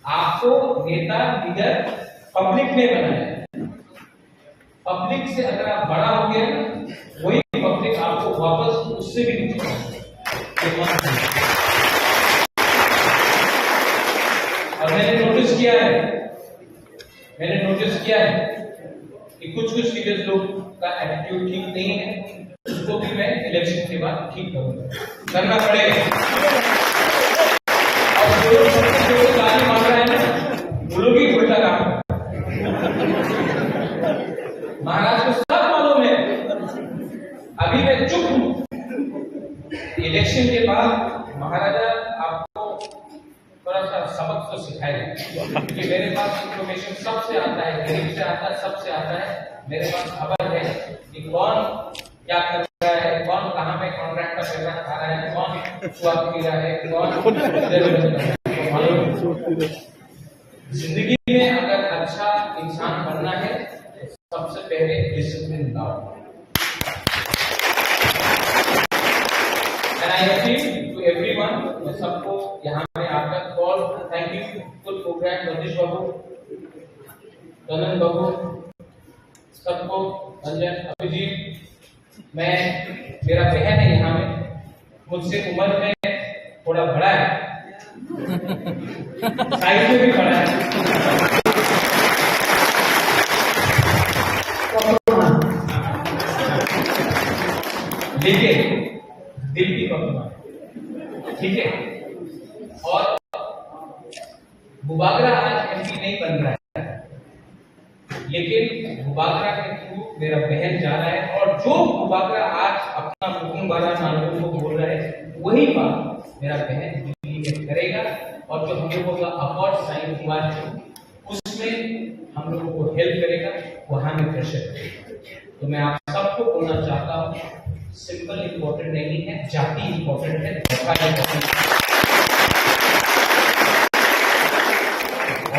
आपको नेता, लीडर पब्लिक ने बनाया। पब्लिक से अगर आप बड़ा हो गए ना, वही पब्लिक आपको वापस उससे भी नीचे लाएगी। ये मत भूलिए। और मैंने नोटिस किया है, मैंने नोटिस किया है कि कुछ कुछ लीडर्स लोग का एटीट्यूड ठीक नहीं है, उसको भी मैं इलेक्शन के बाद ठीक करूंगा, करना पड़ेगा। और जो लोग सबसे जोर से ताली मार रहे हैं ना, वो लोग ही उल्टा काम कर रहे हैं। महाराज को सब मालूम है, अभी मैं चुप हूँ। इलेक्शन के बाद महाराजा आपको थोड़ा सा सबक तो सिखाएगा, क्योंकि मेरे पास इंफॉर्मेशन सबसे आता है, गरीब से आता है, सबसे आता है। मेरे पास खबर है कि कौन क्या कर रहा है, कौन कहाँ पे कॉन्ट्रैक्ट का पैसा खा रहा है, कौन स्वाद पी रहा है, कौन मालूम है। जिंदगी में अगर अच्छा इंसान बनना है, तो सबसे पहले डिसिप्लिन लाओ। And I appeal to everyone, मैं सबको यहाँ पे आपका call, thank you, good program, Ratish Babu, Kanan Babu, सबको, रंजन, अभिजीत, मैं, मेरा बहन है यहाँ में, मुझसे उम्र में थोड़ा बड़ा है, साइज में भी बड़ा है। लेकिन दिल की कमजोर है, ठीक है? और बुबागरा आज एमपी नहीं बन रहा है, लेकिन बुबागरा के थ्रू मेरा बहन जा रहा है, और जो बुबागरा आज अपना मुकुंबारा नागरिकों को बोल रहा है, वही बात मेरा बहन दिल्ली में करेगा। और जो हम लोगों का अकॉर्ड साइन हुआ है, उसमें हम लोगों को हेल्प करेगा, वहां में प्रेशर करेगा। तो मैं आप सबको बोलना चाहता हूँ, सिंबल इंपॉर्टेंट नहीं है, जाति इंपॉर्टेंट है, धोखा इंपॉर्टेंट है।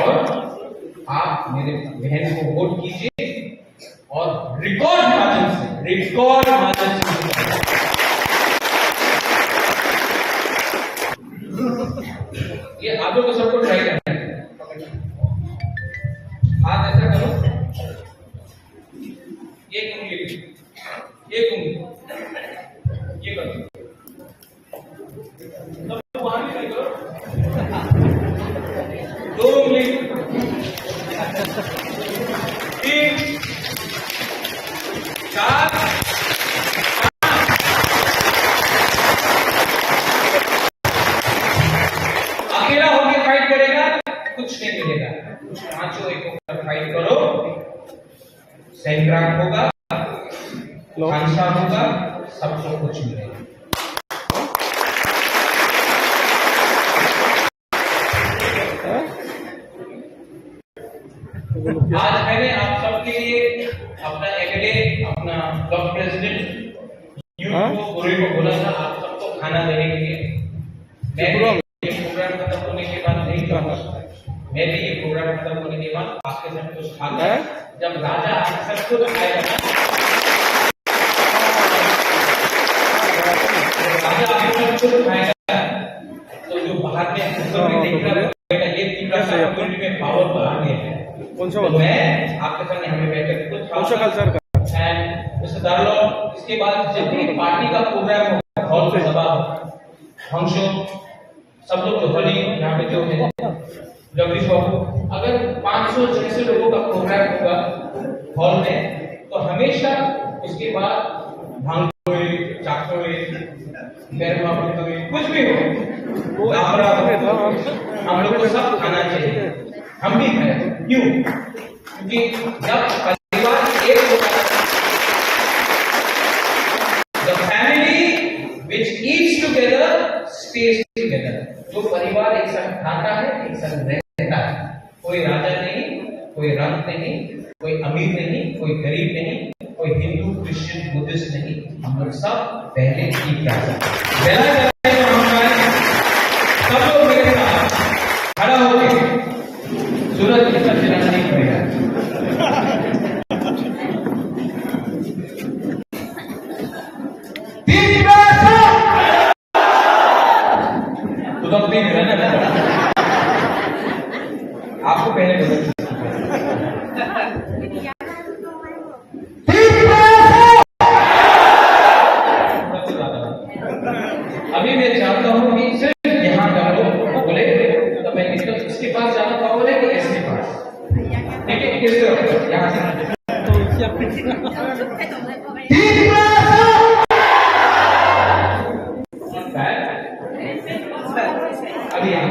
और आप मेरे बहन को वोट कीजिए और रिकॉर्ड मार्जिन से, रिकॉर्ड मार्जिन से। ये आप लोग को सबको ट्राई करना है। हाथ ऐसा करो, एक उंगली, एक उंगली, ये करो। सब वहां भी ट्राई करो। दो उंगली, तीन, चार, अकेला होके फाइट करेगा, कुछ नहीं मिलेगा। पांचों एक होकर फाइट करो, सैंक्रांत होगा, लो। खानसा होगा, सबको कुछ मिलेगा। आज मैंने आप सबके लिए अपना एमएलए, अपना ब्लॉक प्रेसिडेंट, यूथ हाँ? को, पूरे को बोला था आप सबको खाना देने के लिए। मैं त्रिपुरा भी ये प्रोग्राम खत्म होने के बाद नहीं जाऊंगा। मैं भी ये प्रोग्राम खत्म होने के बाद आपके साथ कुछ खाऊंगा। हैं? जब राजा आपके साथ खुद खाएगा ना, जब राजा आपके साथ खुद खाएगा, तो जो बाहर में ऊपर में देख रहा है, ये तीन राजा कम्युनिटी में पावर बढ़ा दिया है। कौन सा तो वाला? मैं आपके साथ यहाँ पे बैठकर खुद कौन सा खाऊंगा। कल्चर का? And मिस्टर दार्लॉ, इसके बाद जब भी पार्टी का प्रोग्राम हो, हॉल पे सभा हो, फंक्शन, सब लोग जो बड़ी यहाँ पे जो है, जगदीश बाबू, अगर पाँच सौ छह सौ लोगों का प्रोग्राम होगा हॉल में, तो हमेशा उसके बाद भांग कोई, चाक कोई, गैर मामूली कोई, कुछ भी हो, वो लापरा हो, हम लोग को सब खाना चाहिए। हम भी खाएं। क्यों? क्योंकि जब परिवार एक होता है, the family which eats together stays together। जो परिवार एक साथ खाता है, एक साथ रहता है। कोई राजा नहीं, कोई रंग नहीं, कोई अमीर नहीं, कोई गरीब नहीं, कोई हिंदू, क्रिश्चियन, बुद्धिस्ट नहीं। हम लोग सब पहले ठीक है। जला जाए तो हम जाए, सब लोग मेरे साथ खड़ा होके सूरज की तरफ चलाना नहीं पड़ेगा। तीन जवाब नहीं दे रहा है ना। आपको पहले बोला। अभी मैं चाहता हूँ कि सिर्फ यहाँ का लोग बोले, तो मैं इसका, उसके पास जाना पाऊंगा कि इसके पास? ठीक है, किस तरफ? यहाँ से। अभी यहाँ।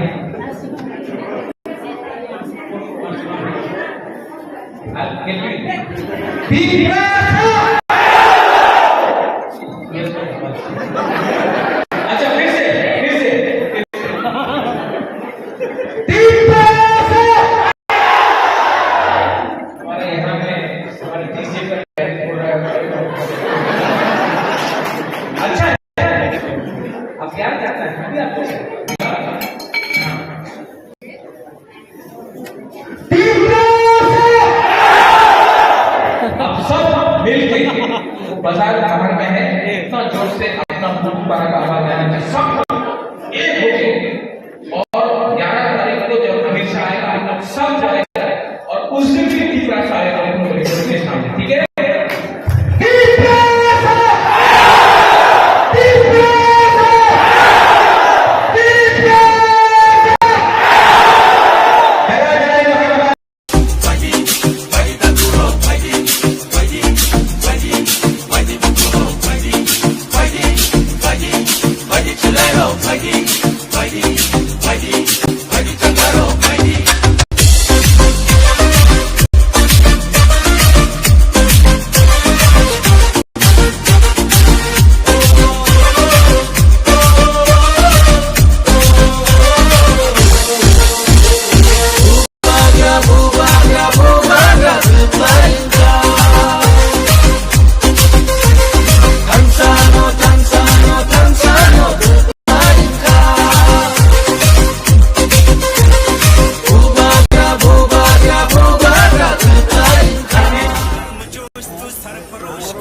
अच्छा, फिर से, फिर से। हमारे यहाँ में हमारे डीजे का टाइम हो रहा है। अच्छा है। आप क्या करना है? अभी आपको आप सब मिलके बाजार बाहर में है, इतना जोर से अपना मुंह पर आवाज आने में सब एक हो गए। और ग्यारह तारीख को जब अमित शाह आएगा, हम लोग सब जाएगा और उस दिन भी तीसरा सारे लोगों को लेकर उसके सामने, ठीक है?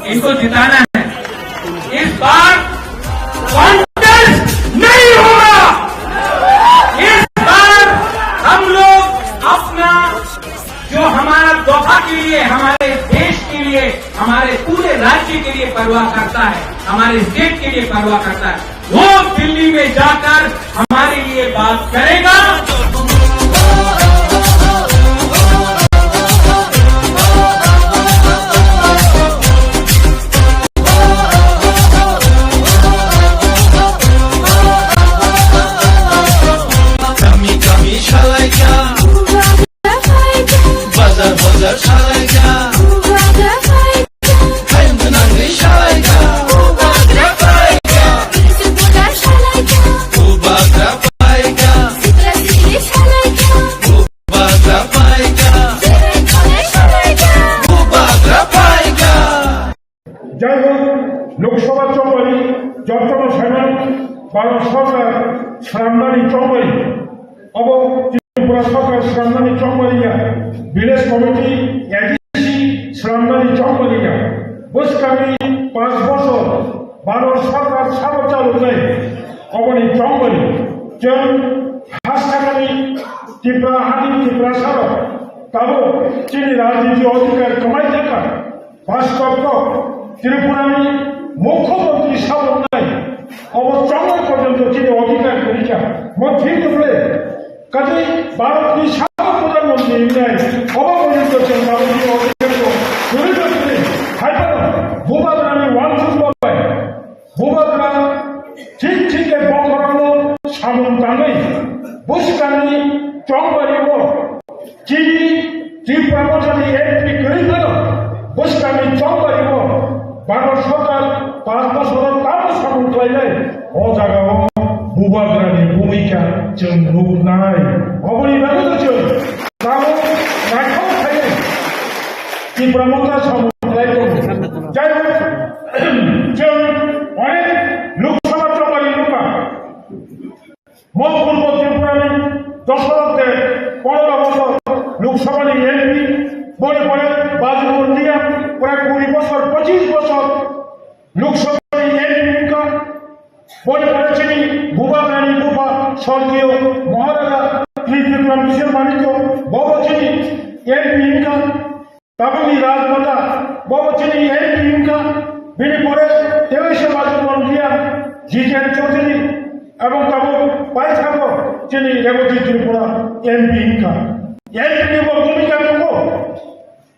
इनको जिताना है। इस बार कॉन्टेस्ट नहीं होगा। इस बार हम लोग अपना, जो हमारा दफा के लिए, हमारे देश के लिए, हमारे पूरे राज्य के लिए परवाह करता है, हमारे स्टेट के लिए परवाह करता है, वो दिल्ली में जाकर हमारे लिए बात करेगा। Kami kami salaika, bazar bazar salaika, hayung tenang ni salaika, bubagra paika, bubagra paika, bubagra paika. Jai hok, Lok Sabha chongmani jotono saimano Bharat Sarkar swnamnani chongmani. Obo Tripura Sarkar swnamnani chongmani ya, Village Committee, A D C swnamnani chongmani ya. Bwskangni panch bochor Bharat Sarkar sabo chaloknai oboni chongmani. Chwng haskakani Tripura hani Tiprasarok tabuk chini rajniti odhikar kwmai jakha. Bastobto Tripurani Mukhyamantri saboknai obo chongmani porjonto chini odhikar kwrwikha. Mo thik wngkhe, kaje Bharatni sabo Pradhan Mantri wngnai obo porjonto chwng tabukni odhikarno kwrwi tongmani. Haiphano Bubagrani uansukma bai Bubagra thik thik khe bokhorokno samung tangwi bwskangni chongbario chini Tipra Mothani M P kwrwi phano bwskangni chongbario Bharat Sarkar panch bochoro tamo samung khlainai o jagao Bubagrani bhumika chwng nuknai. Oboni bagwi chwng tabuk naithok khlaiwi Tipra Motha samung khlai tongo. Jai hok, chwng onek Lok Sabha chongmani nukha. Mo purbo Tripurani Dasarath de pondro bochor Lok Sabhani M P, boni pore Bajibur Miya, pore kuri bochor, pochis bochor Lok Sabhani M P wngkha, boni pore chini Bubagrani bupha Sorgiyo Maharaja Tri Bikram Kishore Manikya, bobo chini M P wngkha, tabukni Rajmata, bobo chini M P wngkha, bini pore Tewesa Bajuk Manglia, Jiten Chaudhary, ebong tabuk paithakgo chini Reboti Tripura M P wngkha. M P ni bo bhumika tongo.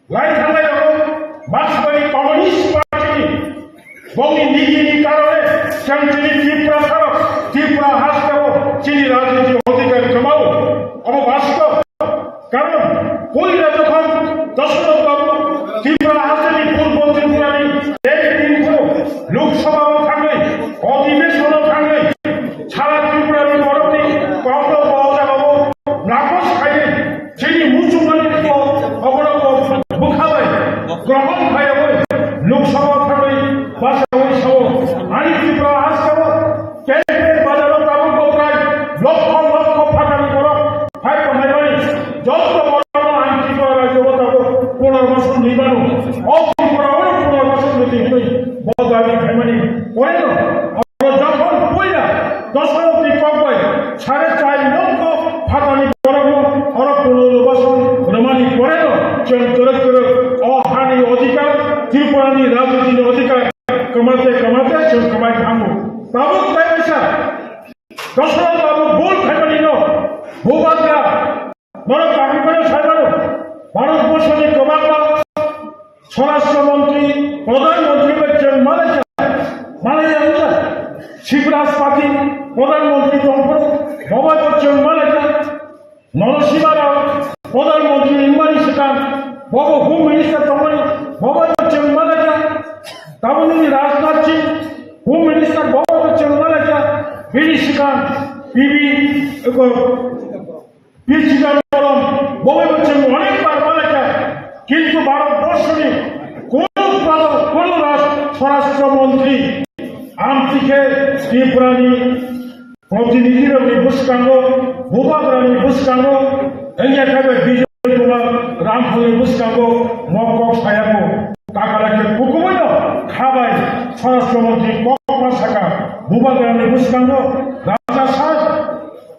Lai thanglai rok Marksbari Communist Party ni bongni nigini karone chwng chini Tiprasa rok Tipra hasteo chini rajniti odhikar kwmao. Obo bastob. Karon puila jokhon Dashrath Babu Tipra hasteni purbo Tripurani ek din phuru Lok Sabha o thangwi, Odhibeshon o thangwi, sara Tripurani borokni kokno bo jagao nakhos khaiwi, chini muchungmani ko oborok bo bwkha bai grohon khaiwi Lok Sabha thangwi bachawi sao. Ani Tripura hasteo Kente bazaro tabuk bo prai lokho lokho phatani borok phai tonglaimani. Joto borokno ang Tripura rajyo o tabuk punorbason rwi mano. O Tripura o punorbason rwdi hwnwi bo dabi khaimani. Poreno oro jokhon puila Dashrathni kok bai sare char lokho phatani borokno oro punorbason rwmani poreno chwng kwrwk kwrwk o hani odhikar, Tripurani rajnitini odhikar kwmate kwmate chwng kwmai thango. Tabuk tei kaisa Dashrath Babu bul khaimani no, Bubagra, norok kaham khe sai mano, Bharat borshoni kwbangma Swarashtra Mantri, Pradhan Mantri bai chwng malaikha, malaiya wngkha, Shivraj Patil, Pradhan Mantri tongphuru, bo bai bo chwng malaikha, Narasimha Rao, Pradhan Mantri wngmani swkang, bo bo Home Minister tongmani, bo bai bo chwng malaikha, tabukni Rajnath Singh, Home Minister bo bai bo chwng malaikha, bini swkang P V, eko, P Chidambaram, bo bai bo chwng onek bar malaikha, kintu Bharat borshoni kono pradhan, kono raj-, Swarashtra Mantri, amtwi khe Tripurani protinidhirokni bwskango, Bubagrani bwskango, wngya khe bai Bijoy Kumar Ramphal ni bwskango mok kok sayakho. Takala khe kukubuino khabai Swarashtra Mantri kokma saka, Bubagrani bwskango Raja Sir,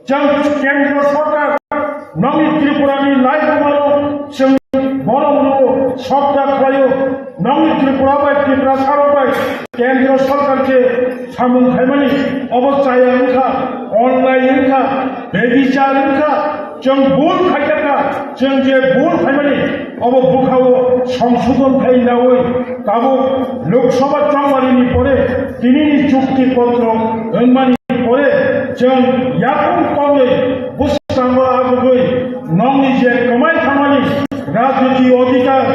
chwng Kendra Sarkar, nongni Tripurani lai kumaro chwng bono ulo sokda khlaio, nongni Tripura bai Tiprasa rok bai Kendra Sarkar khe samung khaimani obo chaya wngkha, onlai wngkha, bebichar wngkha, chwng bul khaikha, chwng je bul khaimani obo bwkhao songsodon khai naui tabuk Lok Sabha chongmani ni pore tinini chukti potro wngmani pore chwng yakung tongwi bwskango agugwi nongni je kwmai thangmani rajniti odhikar,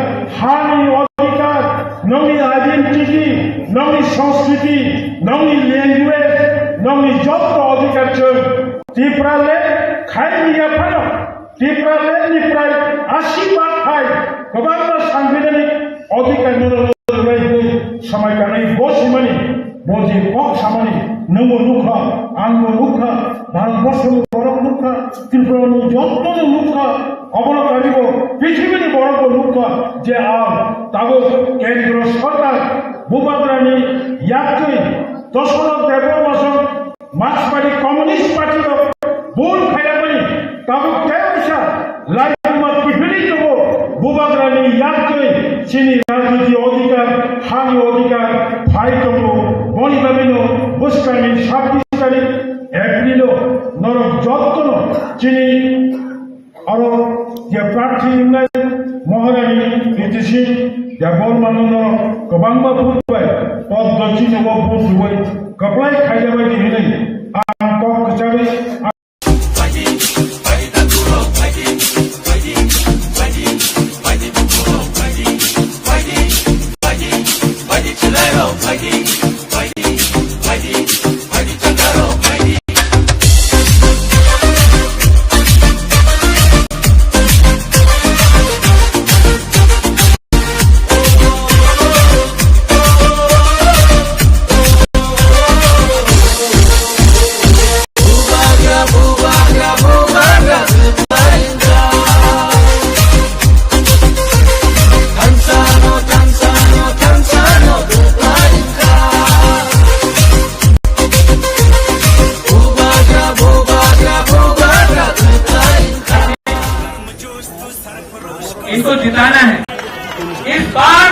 hani odhikar, nongni identity, nongni sanskriti, nongni language, nongni jotto odhikar chwng Tipraland khaini yaphano Tipraland ni prai asi bak khai kwbangma sangbidhanik odhikar no rwlai hwnwi samai kanai bo simani, bo je kok samani, nwngbo nukha, angbo nukha, Bharat borso ni borok nukha, Tripura ni joto no nukha, obono karibo prithibini borok bo nukha je ang tabuk Kendra Sarkar Bubagrani yaktwi Dashrath Debbarma song Marksbari Communist Party rok bul khaiyamani tabuk tei kaisa laibuma kiphilwi tongo. Bubagrani yaktwi chini rajniti odhikar, hani odhikar phai tongo. Boni bagwino bwskangni sabbish tarik April o norok jottono chini aro je prarthi wngnai Maharani Kriti Singh Debbarmano norok kwbangma vote bai Padma Chini o vote rwui kwplai khaijak bai di hwnwi ang kok kwchagwi जिताना है। इस बार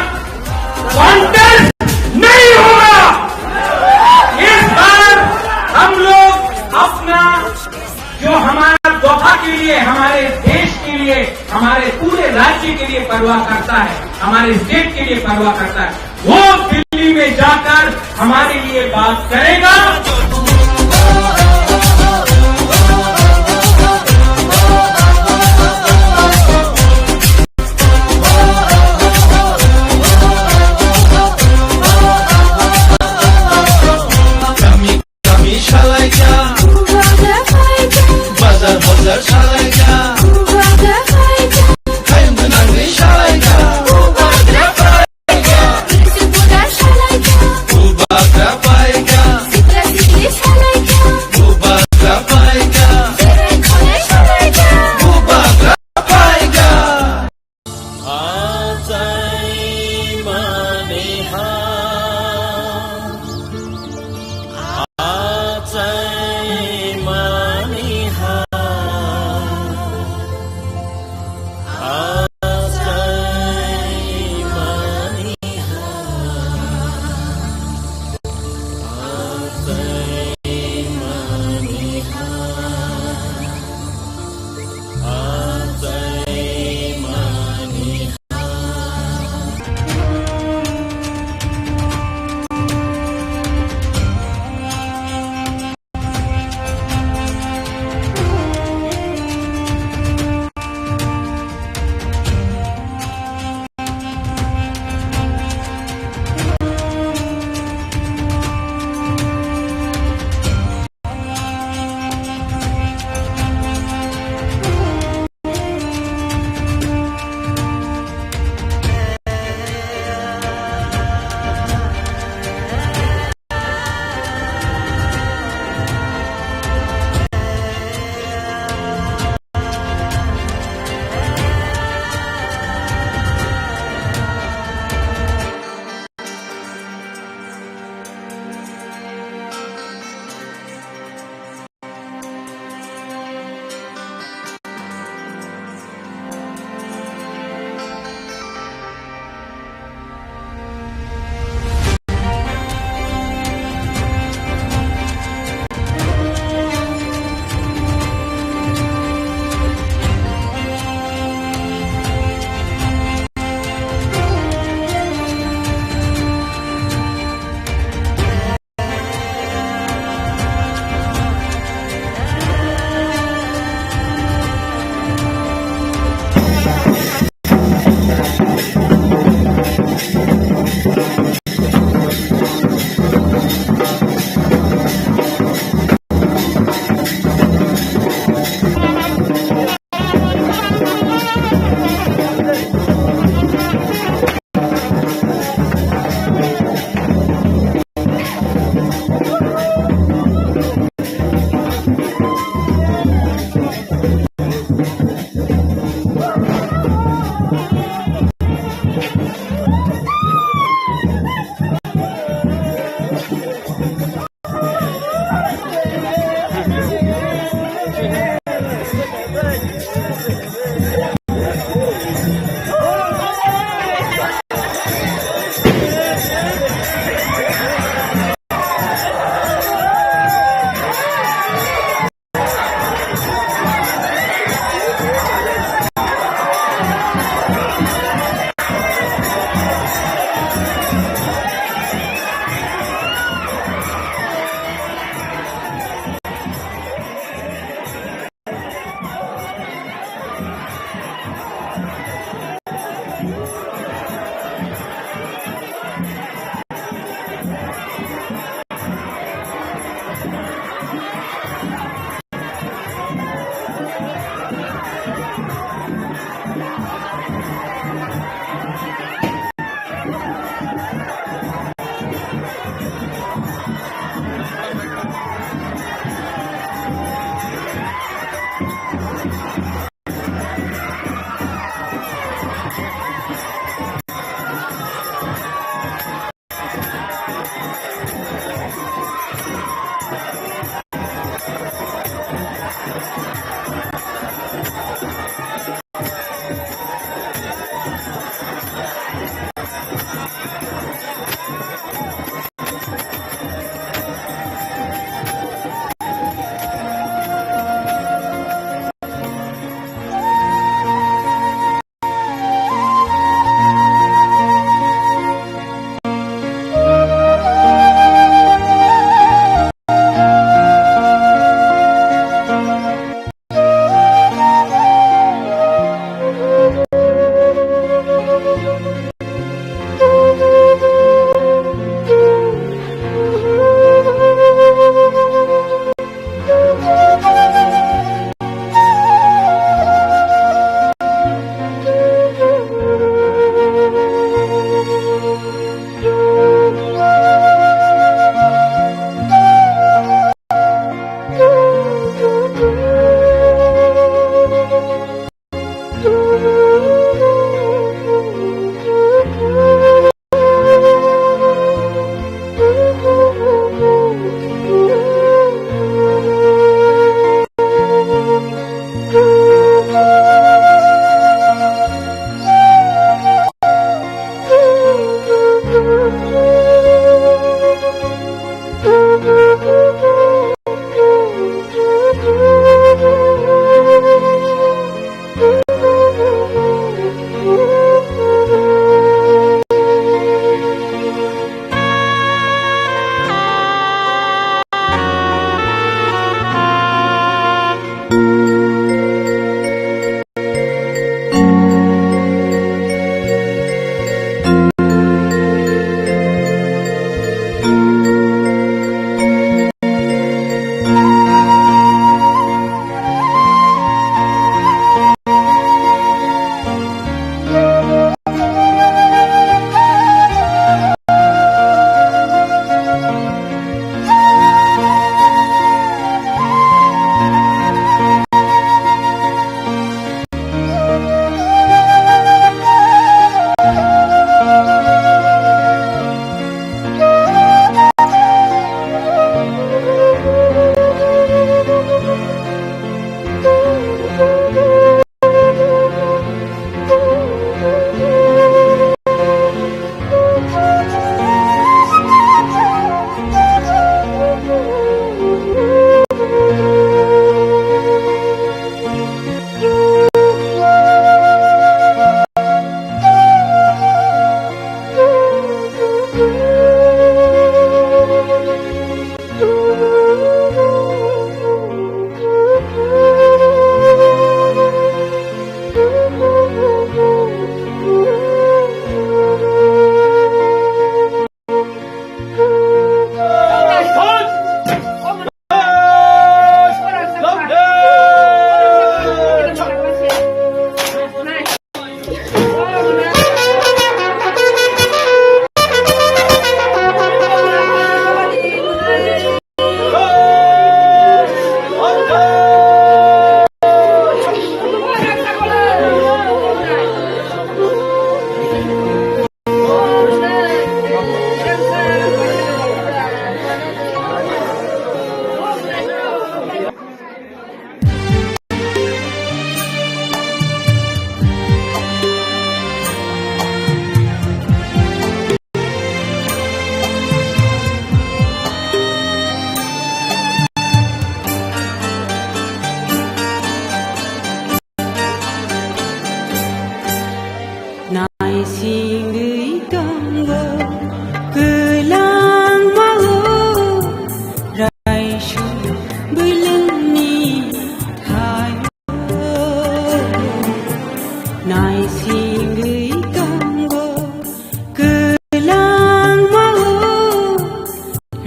कॉन्टेस्ट नहीं होगा। इस बार हम लोग अपना जो हमारा दोहा के लिए, हमारे देश के लिए, हमारे पूरे राज्य के लिए परवाह करता है, हमारे स्टेट के लिए परवाह करता है, वो दिल्ली में जाकर हमारे लिए बात करेगा। Kami, kami salaikha, bazar, bazar salaikha, hayung gwnangwi salaikha. Bubagra phaikha. Bubagra phaikha. Bubagra phaikha. Achai maniha. Achai maniha.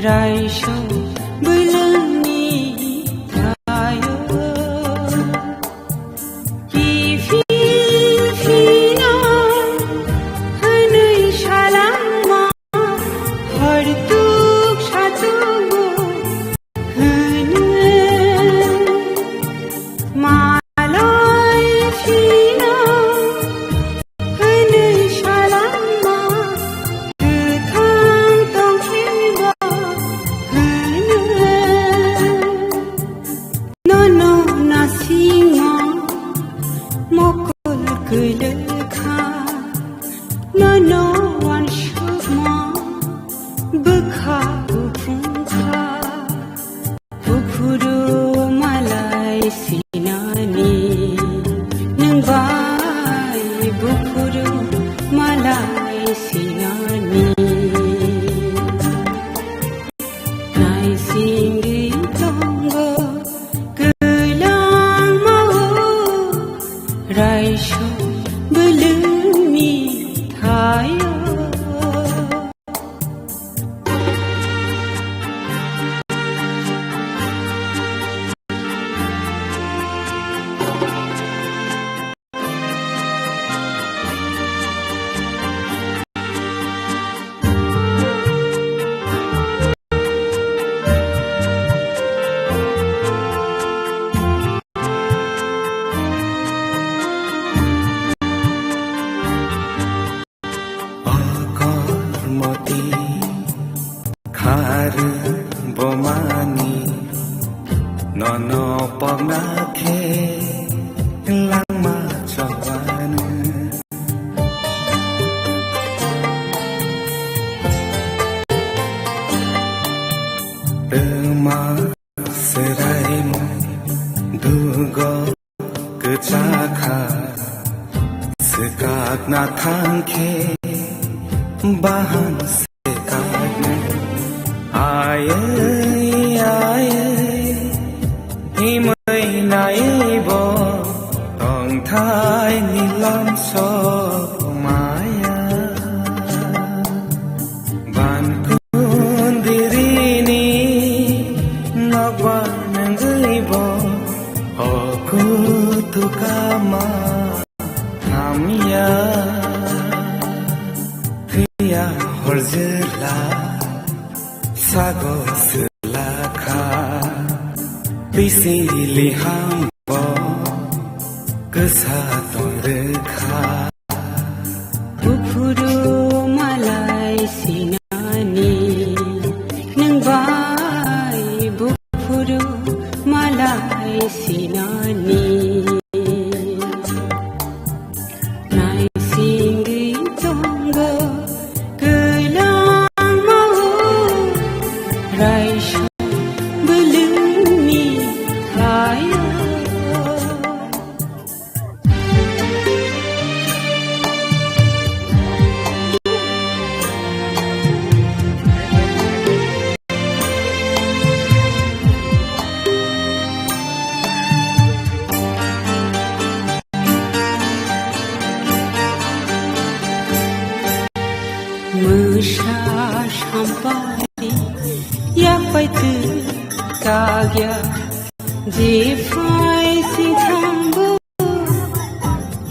Raisho bwlwngni thaio kiphil phino hwnwi salangma hortuk satugo hwno. Malai phino hwnwi salangma, kwthang tongphilbo hwno. Nono nasingo mokol kwlwkha, nono wansukma bwkha kuphungkha. Buphuru malai sinani, nwng bai buphuru malai sinani. Naisingwi tongo kwlangmao, raisho bwlwngni thaio. Okormoti khar bomani nono pokna khe langma chobanu. Twma swraimo dugo kwchakha, swkakna thangkhe bahan swkakno. Ayai, ayai, himwi naibo tongthai nilam sok maya. Bankundirini nokbar nangwibo o kutukama hamya. Phiya horjwla sago swlakha, pisili hambo kwsa tongrwkha. Buphuru malai sinani, nwng bai buphuru malai sinani. Naisingwi tongo kwlangmao, raisho bwlwngni thaio. Mwsa sampari yapai twi kagya, jephai singthambo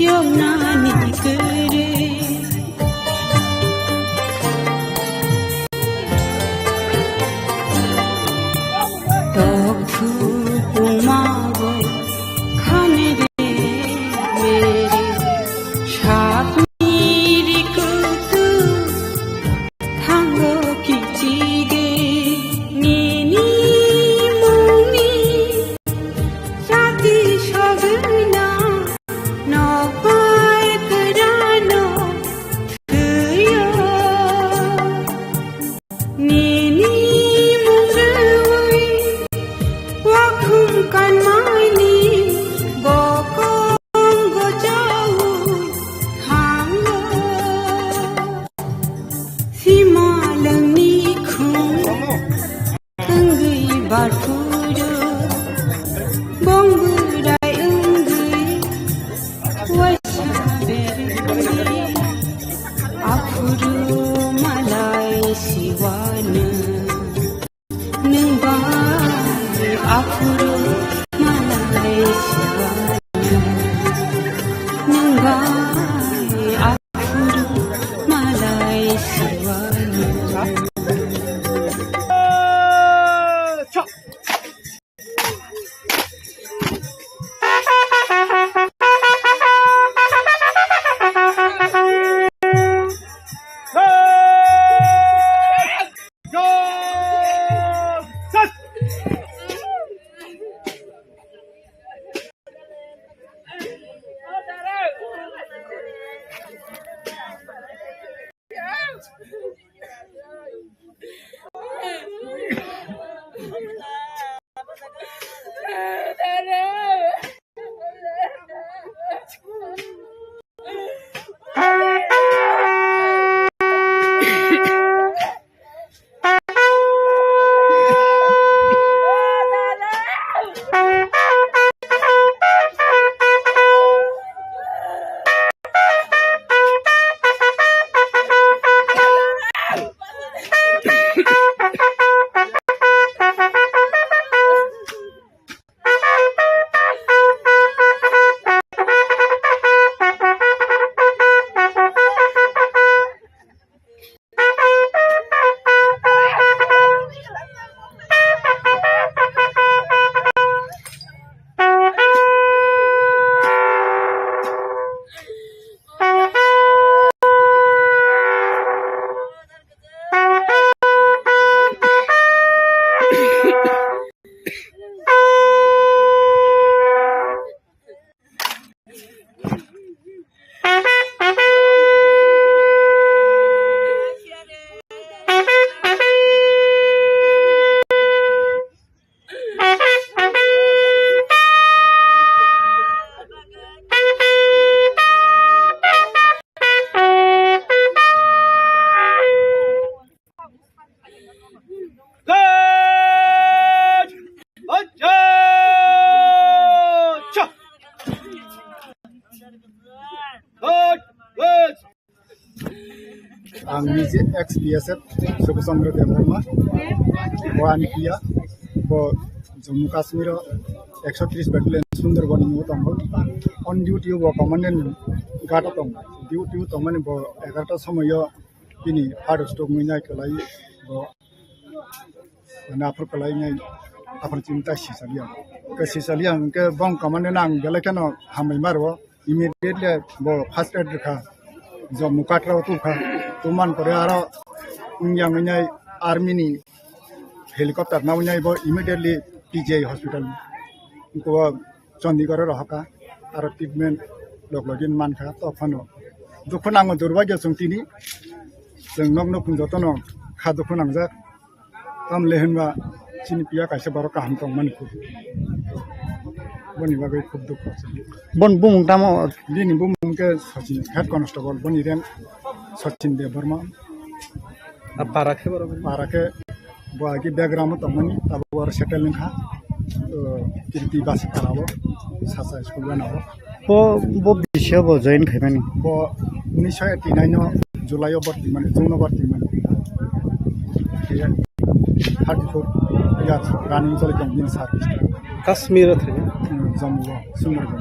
yoknani kwrwi. Tokthuk pungmago khani re mere, sakni rikutu thango kichige nini mungni sati sogwna nokbar kwrwno thwiyo. Nini mung rwui wakhum kanmani bokong gojaui thango. Simalwngni khum wngwi barphuru, bongbwrai wngwi waisa berwi, aphuru malai siwano. Ex B S F Subhash Chandra Debbarma, bo ani P R, bo Jammu Kashmir o ekso tris Battalion Sundarban ni tongo. On duty o bo Commandant Ghat o tongo. Duty o tongmani bo egarota somoio bini heart stroke wngwi nai kwlai bo. Mane aphuru kwlai nai, aphuru chini ta sisaliya. Ke sisaliya hwnkhe bong kamani nang belai kheno hambai maro. Immediately bo first aid rwkha. Jammu Katra o tukha. Tuman pore aro wngya wngwi nai army ni helicopter na wngya bo immediately P G I hospital. Ko Chandigarh o rohorkha, aro treatment log login mankha, tophano dukhu nango, durbaigyo chwng tini, chwng nok nukhung jotono kha dukhu nangjak, tamle hinba chini piya kaisa borok kaham tongmani kuk, boni bagwi khub dukhu. Bon bumung tamo? Bini bumung khe Sachin, head constable, boni rank Sachin Debbarma. A para khe borok? Para khe bo agi background o tongmani, tabuk oro settle wngkha. O, Kirti Basi para o, Sasa school gana o. Bo, bo bisi o bo join khaimani? Bo unisho eighty nine o July o borti mani, June o borti mani. Khe thirty four years running choli tong bini service. Kashmir o thai? Hmm, Jammu o, Sundarban.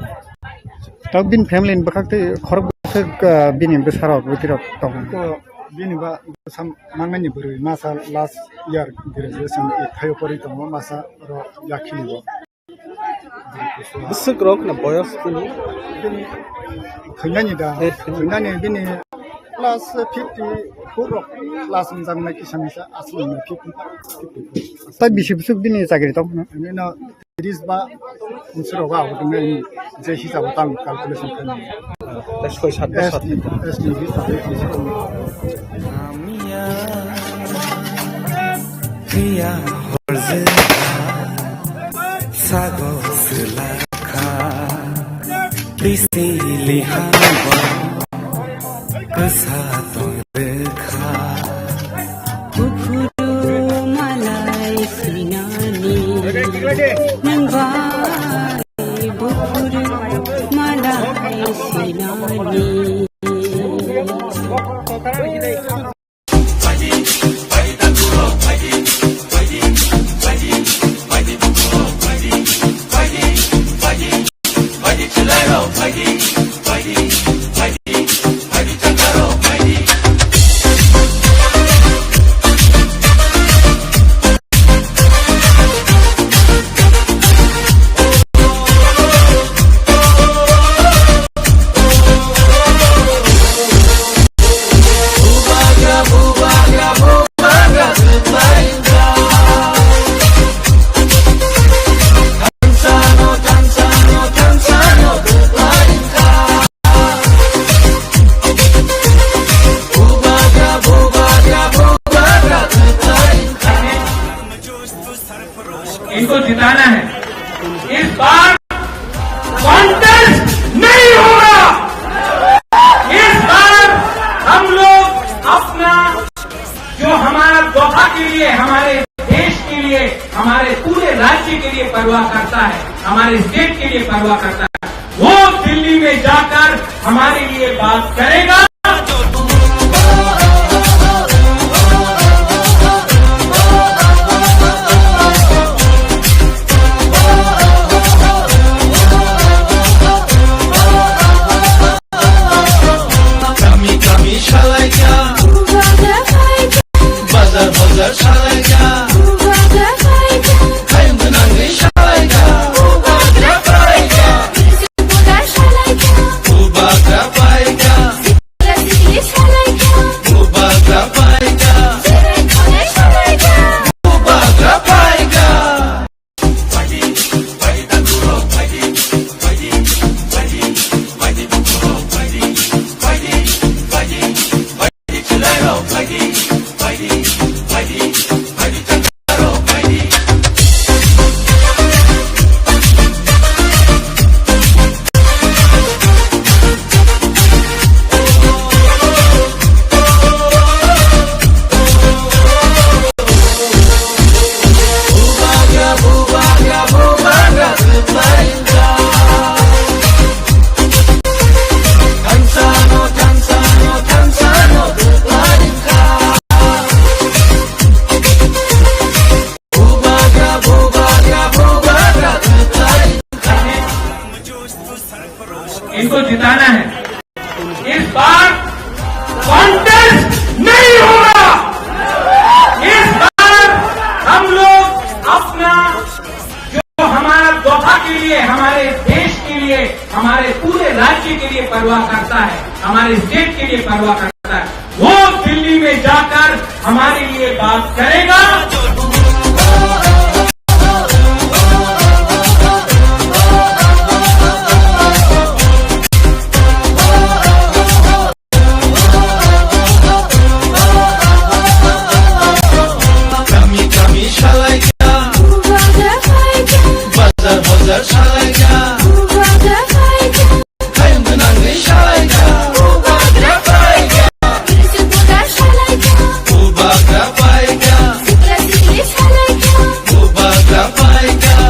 Tok bini family ni bwkhak tei khorok bwswk, ah, bini bwsarok bwtwirok tongo? Ko bini ba sam mangnani bwrwi masa last year graduation thaio pori tongo, masa ro yakhili o. Bwswk rok na boyos bini? Bini thwinani da, eh, thwinani. Thwinani bini plus fifty four rok plus wngjaknai kisa misa aswk fifty, fifty four. Tai bisi bwswk bini chakri tong? Bini no Tris ba unsuro ba abo tongmani je hisabo tang calculation khaimani. Soi sat bosor. S T, S T hisab. Hamya, priya horje, sago silakha, bisi lihaba. Kwsa tong rwkha. Buphuru malai sinani. Nang bai buphuru malai sinani. इनको जिताना है। इस बार कॉन्टेस्ट नहीं होगा। इस बार हम लोग अपना जो हमारा दोहा के लिए, हमारे देश के लिए, हमारे पूरे राज्य के लिए परवाह करता है, हमारे स्टेट के लिए परवाह करता है, वो दिल्ली में जाकर हमारे लिए बात करेगा। Kami kami salaikha, bazar bazar salaikha, hayung gwnangwi salaikha, bubagra phaikha. को जिताना है। इस बार कॉन्टेस्ट नहीं होगा। इस बार हम लोग अपना, जो हमारा दोहा के लिए, हमारे देश के लिए, हमारे पूरे राज्य के लिए परवाह करता है, हमारे स्टेट के लिए परवाह करता है, वो दिल्ली में जाकर हमारे लिए बात करेगा। Kami kami salaika, bazar bazar salaika, kayang benang ni salaika, bubagra paika, bubagra paika, bubagra paika.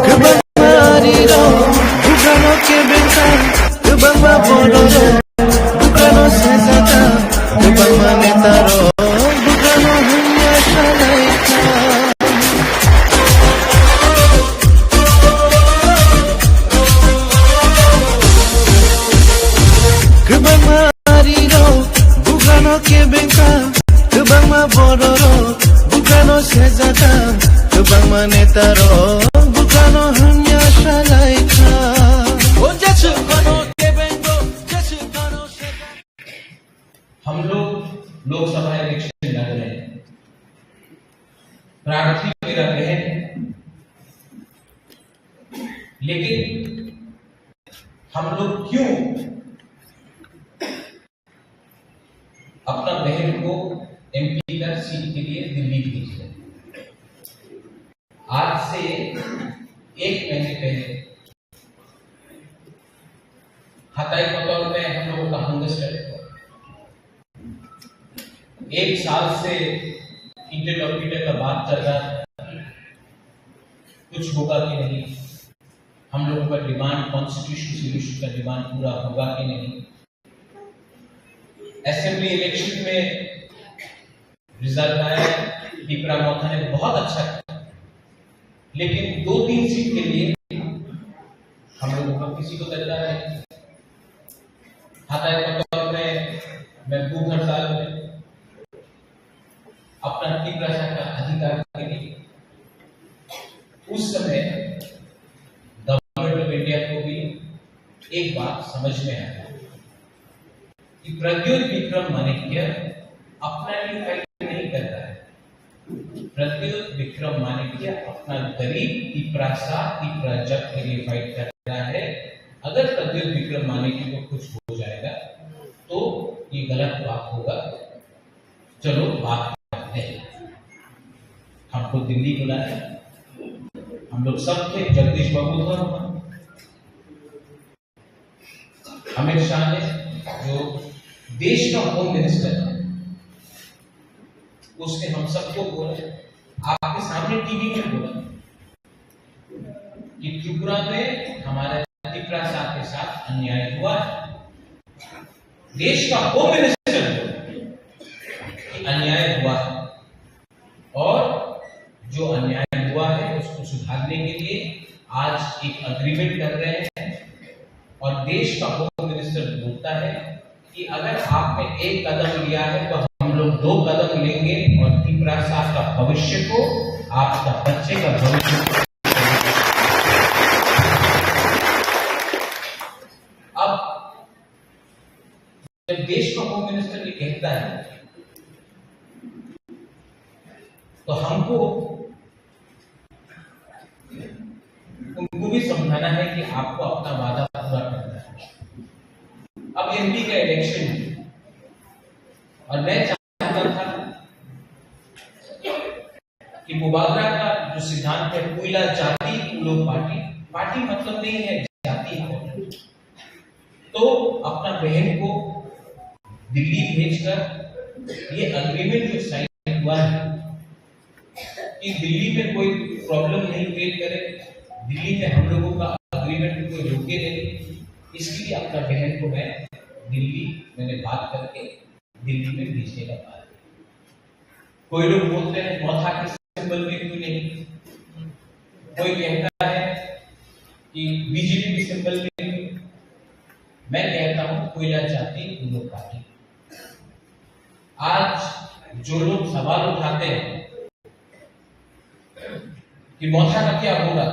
Kwbangma arirok bugrano kebengkha, kwbangma bororok bugrano sejakha, kwbangma netarok bugrano hwnwi asalaikha. Kwbangma arirok bugrano kebengkha, kwbangma bororok bugrano sejakha, kwbangma netarok bugrano hwnwi asalaikha. O jeswk phano kebengo, jeswk phano sejakha. हम लोग लोकसभा इलेक्शन लड़ रहे हैं, प्रार्थी भी लड़ रहे हैं, लेकिन हम लोग क्यों अपना बहन को एमपी का सीट के लिए दिल्ली भेज रहे हैं? आज से एक महीने पहले हताई कोतवाल में हम लोगों का हंगर स्ट्राइक हुआ। एक साल से इंटरलोक्यूटर का बात चल रहा है, कुछ होगा कि नहीं, हम लोगों का डिमांड, कॉन्स्टिट्यूशन सॉल्यूशन का डिमांड पूरा होगा कि नहीं। असेंबली इलेक्शन में रिजल्ट आया, तिपरा मोर्चा ने बहुत अच्छा किया, लेकिन दो तीन सीट के लिए हम लोगों का किसी को तैयार नहीं। हताई कोतवाल में मैं भूख हड़ताल में अपना तिपरा का अधिकार के लिए उस समय गवर्नमेंट ऑफ इंडिया को भी एक बात समझ में आया कि प्रद्युत विक्रम माणिक्य अपना लिए फाइट नहीं करता है, प्रद्युत विक्रम मानिक्य अपना गरीब तिपरासा, तिपरा जग के लिए फाइट कर रहा है। अगर प्रद्युत विक्रम मानिक्य को कुछ हो जाएगा तो ये गलत बात होगा। चलो बात करते हैं। हमको दिल्ली बुलाया, हम लोग सब थे, जगदीश बाबू था वहाँ, अमित शाह ने, जो देश का होम मिनिस्टर है, उसने हम सबको बोला, आपके सामने टीवी में बोला कि त्रिपुरा में हमारे तिपरासा के साथ अन्याय हुआ है। देश का होम मिनिस्टर बोला कि अन्याय हुआ है। और जो अन्याय हुआ है, उसको सुधारने के लिए आज एक एग्रीमेंट कर रहे हैं। और देश का होम मिनिस्टर बोलता है कि अगर आपने एक कदम लिया है, तो हम लोग दो कदम लेंगे और तिपरासा का भविष्य को, आपका बच्चे का भविष्य को। अब जब देश का होम मिनिस्टर ये कहता है, तो हमको उनको भी समझाना है कि आपको अपना वादा पूरा करना है। अब एमपी का इलेक्शन है और मैं चाहता था कि मुबागरा का जो सिद्धांत है, कोयला जाति उन लोग पार्टी, पार्टी मतलब नहीं है, जाति है। तो अपना बहन को दिल्ली भेजकर ये एग्रीमेंट जो साइन हुआ है कि दिल्ली में कोई प्रॉब्लम नहीं क्रिएट करे, दिल्ली में हम लोगों का एग्रीमेंट को कोई रोके नहीं, इसके लिए अपना बहन को मैं दिल्ली, मैंने बात करके दिल्ली में भेजने का बात। कोई लोग बोलते हैं मौथा के सिंबल में क्यों नहीं, कोई कहता है कि बीजेपी के सिंबल में क्यों। मैं कहता हूं कोयला जाति उन लोग का है। आज जो लोग सवाल उठाते हैं कि मौथा का क्या होगा,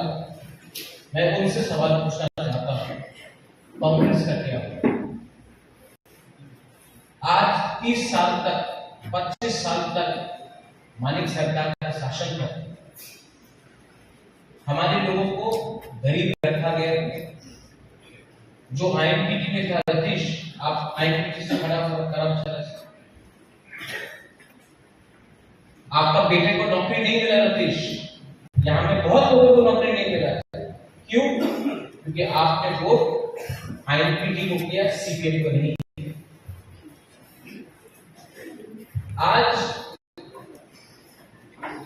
मैं उनसे सवाल पूछना चाहता हूं, कांग्रेस का क्या होगा? आज तीस साल तक, पच्चीस साल तक मानिक सरकार का शासन था, हमारे लोगों को गरीब रखा गया। जो आईएनपीटी में था रतीश, आप आईएनपीटी से खड़ा हो, खड़ा हो, खड़ा हो। आपका बेटे को नौकरी नहीं मिला रतीश, यहाँ में बहुत लोगों को नौकरी नहीं मिला। क्यों? क्योंकि आपने वोट आईएनपीटी को किया, सीपीएम को नहीं। आज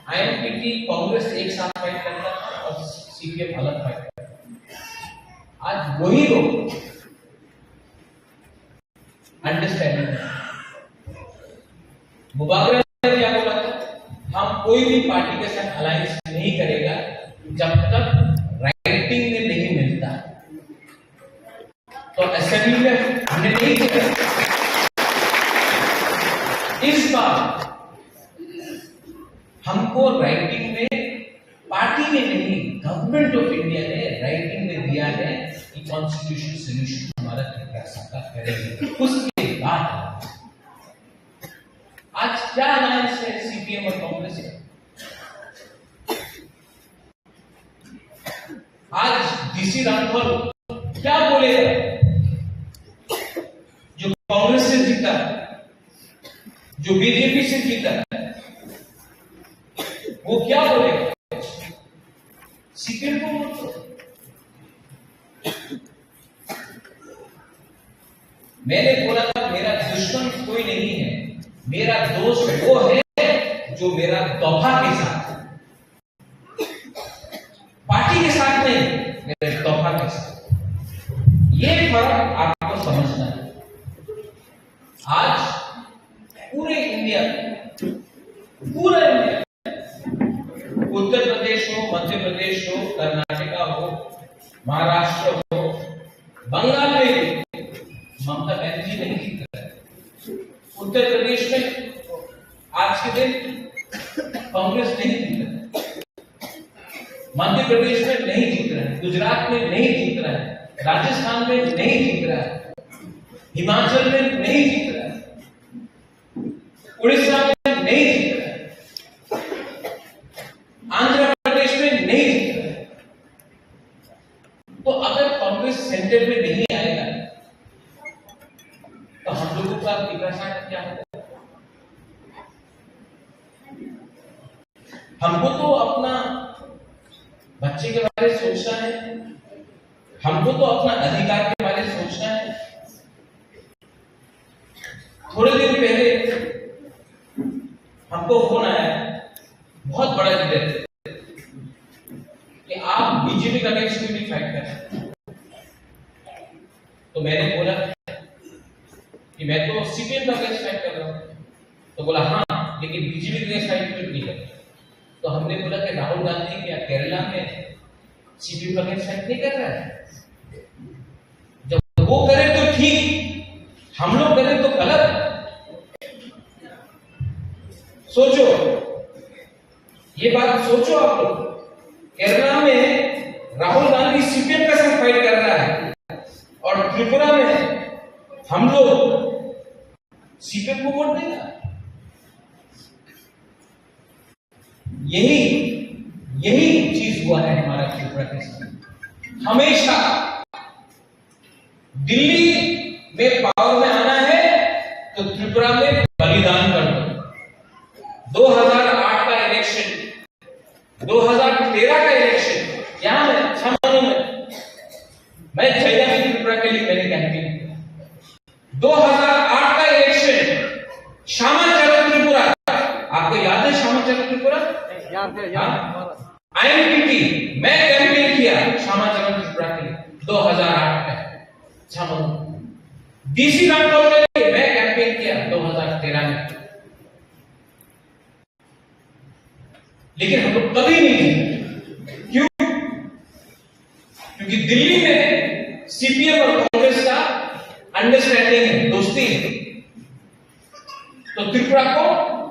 आईएनपीटी कांग्रेस एक साथ फाइट करता था और सीपीएम अलग फाइट करता था। आज वही लोग अंडरस्टैंडिंग। मुबागरा ने क्या बोला था? हम कोई भी पार्टी के साथ अलायंस नहीं करेगा जब तक राइटिंग में नहीं मिलता। तो असेंबली में हमने नहीं किया। इस बार हमको राइटिंग में, पार्टी ने नहीं, गवर्नमेंट ऑफ इंडिया ने राइटिंग में दिया है कि कॉन्स्टिट्यूशन सॉल्यूशन हमारा त्रिपुरा सरकार करेगी। उसके बाद आज क्या अलायंस है सीपीएम और कांग्रेस का? आज डीसी राठौर क्या बोलेगा जो कांग्रेस से जीता, जो बीजेपी से जीता, वो क्या बोलेगा? सीपीएम को मत करो। मैंने बोला था मेरा दुश्मन कोई नहीं है, मेरा दोस्त वो है जो मेरा दफा के साथ है। पार्टी के साथ नहीं, मेरे दफा के साथ। ये फर्क आपको समझना है। आज पूरे इंडिया, पूरा इंडिया, उत्तर प्रदेश हो, मध्य प्रदेश हो, कर्नाटका हो, महाराष्ट्र हो, बंगाल में भी ममता बनर्जी नहीं जीत रहा है। उत्तर प्रदेश में आज के दिन कांग्रेस नहीं जीत रहा है। मध्य प्रदेश में नहीं जीत रहा है, गुजरात में नहीं जीत रहा है, राजस्थान में नहीं जीत रहा है, हिमाचल में नहीं जीत रहा है, उड़ीसा में नहीं जीत रहा है। लोगों का तिकड़ासा का क्या होगा? हमको तो अपना बच्चे के बारे में सोचना है, हमको तो अपना अधिकार के बारे में सोचना है। थोड़े दिन पहले हमको फोन आया, बहुत बड़ा लीडर, कि आप बीजेपी का अगेंस्ट क्यों नहीं फाइट कर रहे? तो मैंने बोला कि मैं तो सीपीएम का अगेंस्ट फाइट कर रहा हूँ। तो बोला, हाँ, लेकिन बीजेपी के अगेंस्ट फाइट क्यों नहीं कर रहे? तो हमने बोला कि राहुल गांधी क्या केरला में सीपीएम का अगेंस्ट फाइट नहीं कर रहा है? जब वो करे तो ठीक, हम लोग करें तो गलत। सोचो, ये बात सोचो आप लोग। केरला में राहुल गांधी सीपीएम के साथ फाइट कर रहा है और त्रिपुरा में हम लोग सीपीएम को वोट देगा। यही, यही चीज हुआ है हमारा त्रिपुरा के साथ। हमेशा दिल्ली में पावर में आना है तो त्रिपुरा में बलिदान कर दो। दो हज़ार आठ का इलेक्शन, दो हज़ार तेरह का इलेक्शन, यहाँ मैं अच्छा मालूम है, मैं जयराम त्रिपुरा के लिए मैंने कैंपेन किया। दो हज़ार आठ का इलेक्शन, श्यामाचरण त्रिपुरा, आपको याद है श्यामाचरण त्रिपुरा? याद है, याद है। हाँ? आईएमपीटी, मैं कैंपेन किया श्यामाचरण त्रिपुरा के लिए दो हज़ार आठ में। श्यामा, डीसी रामपाल के लिए मैं कैंपेन किया दो हज़ार तेरह में। लेकिन हम लोग कभी नहीं जीते। क्यों? क्योंकि दिल्ली में सीपीएम और कांग्रेस का अंडरस्टैंडिंग है, दोस्ती है। तो त्रिपुरा को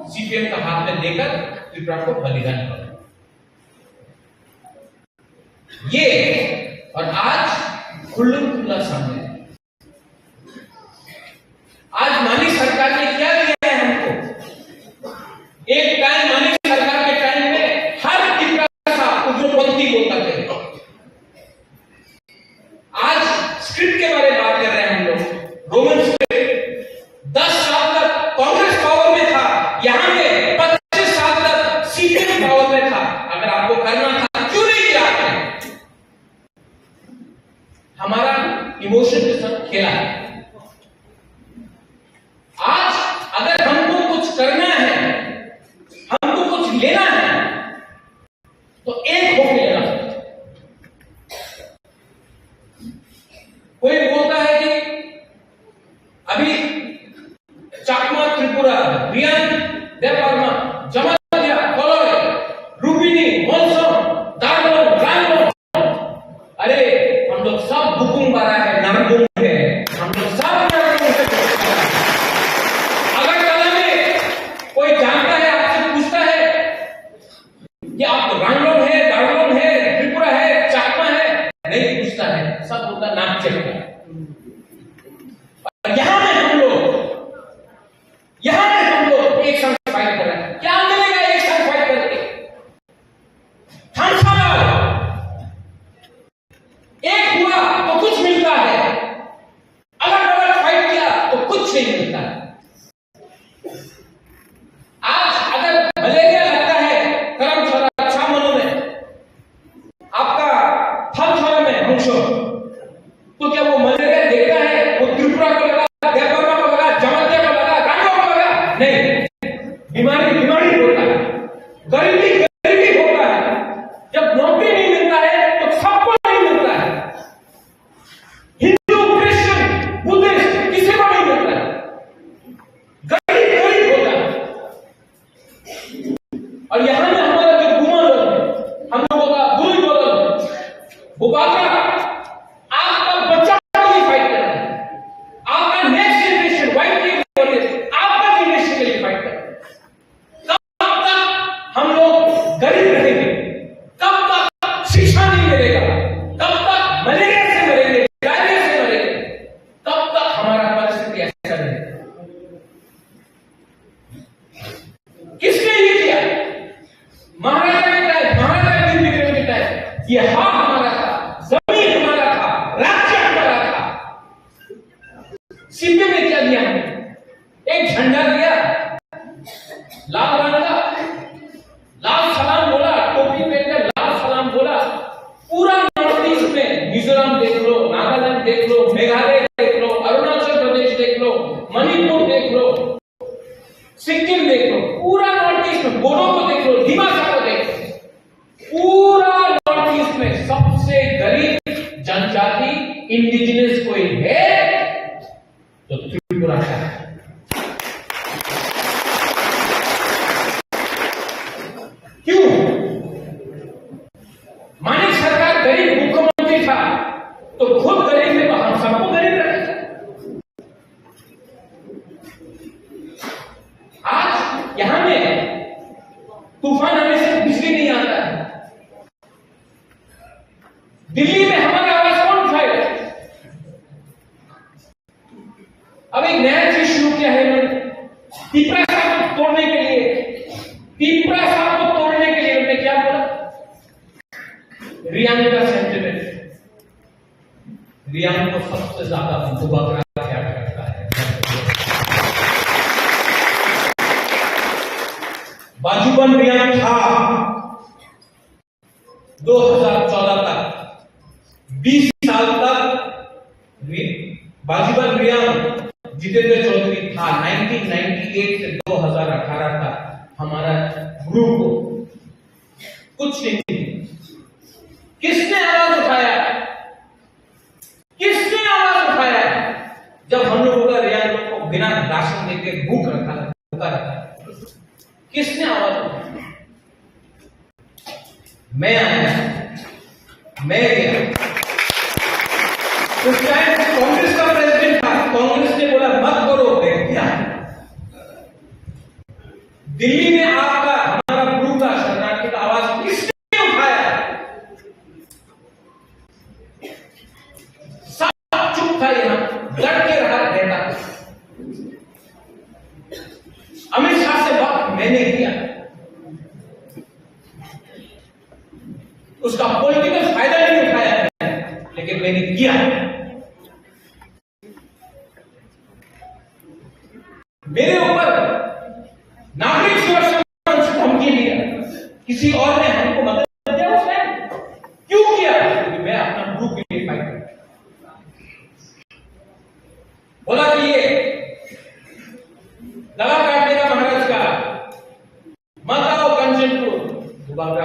सीपीएम का हाथ में देकर त्रिपुरा को बलिदान करो। ये, और आज खुल्लम खुल्ला सामने है। आज मानिक सरकार ने क्या दिया है हमको? एक टाइम मानिक सरकार के टाइम में हर तिपरा साहब उद्योगपति होता थे। आज स्क्रिप्ट के बारे में बात कर रहे हैं हम लोग, रोमन स्क्रिप्ट। दस साल तक कांग्रेस पावर में था, यहाँ पे पच्चीस साल तक सीपीएम पावर में था। अगर आपको करना था, क्यों नहीं किया आपने? हमारा इमोशन के साथ खेला है। आज अगर हमको कुछ करना है, हमको कुछ लेना है, तो एक होके लेना। कोई बोलता है कि अभी चाकमा त्रिपुरा, रियान देबबर्मा, जमातिया, कलय, रुबिनी, मलसम, दारमन, रांगमन। अरे, हम लोग सब बुकुम बारा है, नारगुम है। हम लोग सब नारगुम है। अगरतला में कोई जानता है, आपसे पूछता है कि आप रांगमन है, दारमन है, त्रिपुरा है, चाकमा है? नहीं पूछता है, सब बोलता नाम चेक कर। और यहाँ में हम लोग यहाँ पे हम लोग एक साथ फाइट कर रहे हैं। क्या मिलेगा एक साथ फाइट करके? थानसा लाओ। एक हुआ तो कुछ मिलता है, अलग-अलग फाइट किया तो कुछ नहीं मिलता है। आज अगर मलेरिया लगता है करमशाला, छामनू में, आपका थानसाला में, मुंगशो, तो क्या वो मलेरिया देखता है? वो त्रिपुरा को लगा, देवबर्मा को लगा, जमातिया को लगा, रांगो को लगा? नहीं। बीमारी बीमारी होता है, गरीबी गरीबी होता है। जब नौकरी नहीं मिलता है तो सबको नहीं मिलता है। हिंदू, क्रिश्चियन, बुद्धिस्ट, किसी को नहीं मिलता है। गरीब गरीब होता है। और यहाँ में हमारा जो गुमा लोग है, हम लोगों का बुजुर्ग लोग है, वो बाबा, आपका बच्चा के लिए फाइट कर रहा है, आपका नेक्स्ट जनरेशन, वाइफ के लिए, आपका जनरेशन के लिए फाइट कर रहा है। कब तक हम लोग गरीब रहेंगे? कब तक शिक्षा नहीं मिलेगा? कब तक मलेरिया से मरेंगे, डायरिया से मरेंगे? कब तक हमारा परिस्थिति ऐसा रहेगा? किसने ये किया? महाराजा के टाइम, महाराजा वीर विक्रम के टाइम ये हाथ हमारा था, जमीन हमारा था, राज्य हमारा था। सीबीआई में क्या दिया हमने? एक झंडा दिया, लाल रंग का, लाल सलाम बोला, टोपी पहनकर लाल सलाम बोला। पूरा नॉर्थ ईस्ट में मिजोरम देख लो, नागालैंड देख लो, मेघालय देख लो, अरुणाचल प्रदेश देख लो, मणिपुर देख लो, सिक्किम देख लो, पूरा नॉर्थ ईस्ट में, बोडो को देख लो, दिमासा को देख लो, पूरा नॉर्थ ईस्ट में सबसे गरीब जनजाति, इंडिजिनस कोई है तो त्रिपुरा का है। क्यों? मानिक सरकार गरीब मुख्यमंत्री था, तो खुद गरीब है, तो हम सबको गरीब रखेगा। आज यहाँ में तूफान आने से बिजली नहीं आता है। दिल्ली में हमारा आवाज कौन उठाएगा? अब एक नया चीज शुरू किया है इन्होंने, तिपरासा को तोड़ने के लिए, तिपरासा को तोड़ने के लिए उन्होंने क्या बोला? रियांग का सेंटिमेंट, रियांग को सबसे ज्यादा बुबागरा प्यार करता है। बाजूबंद रियांग था दो हज़ार चौदह तक, बीस साल तक रि-, बाजूबंद रियांग जितेंद्र चौधरी था। नाइनटीन नाइंटी एट से दो हज़ार अठारह तक हमारा ग्रुप कुछ नहीं। किसने आवाज उठाया? किसने आवाज उठाया जब हम लोगों का रियांग लोग को बिना राशन देके भूख रखा, भूखा रखा? किसने आवाज उठाया? मैं आया, मैं गया। उस टाइम कांग्रेस का प्रेसिडेंट था, कांग्रेस ने बोला, "मत करो," मैं किया। दिल्ली में आपका, हमारा ब्रू का, शरणार्थी का आवाज किसने उठाया? सब चुप था यहाँ, डट के रहा नेता। अमित शाह से बात मैंने किया, उसका पॉलिटिकल फायदा नहीं उठाया, लेकिन मैंने किया। मेरे ऊपर नागरिक सुरक्षा मंच से धमकी दिया, किसी और ने हमको मदद दिया उस टाइम? क्यों किया? क्योंकि मैं अपना ब्रू के लिए फाइट करता। बोला कि ये गला काटने का महाराज का, मत आओ कंचनपुर, दोबारा।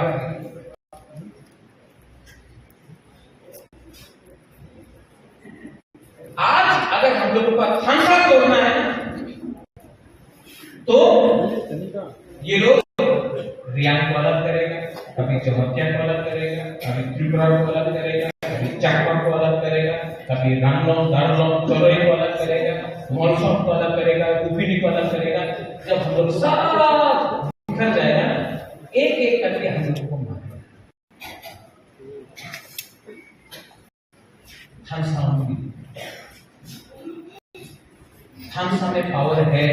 आज अगर हम लोगों का थानसा तोड़ना है, तो ये लोग रियांग को अलग करेगा, कभी जमातिया को अलग करेगा, कभी त्रिपुरा को अलग करेगा, कभी चाकमा को अलग करेगा, कभी रांगलोंग, दारलोंग, चोलोई को अलग करेगा, मोलसोंग को अलग करेगा, कुकिनी को अलग करेगा। जब हम लोग सब बिखर जाएगा ना, एक एक करके हम लोगों को मारेगा। थानसा मंदिर। थानसा में पावर है।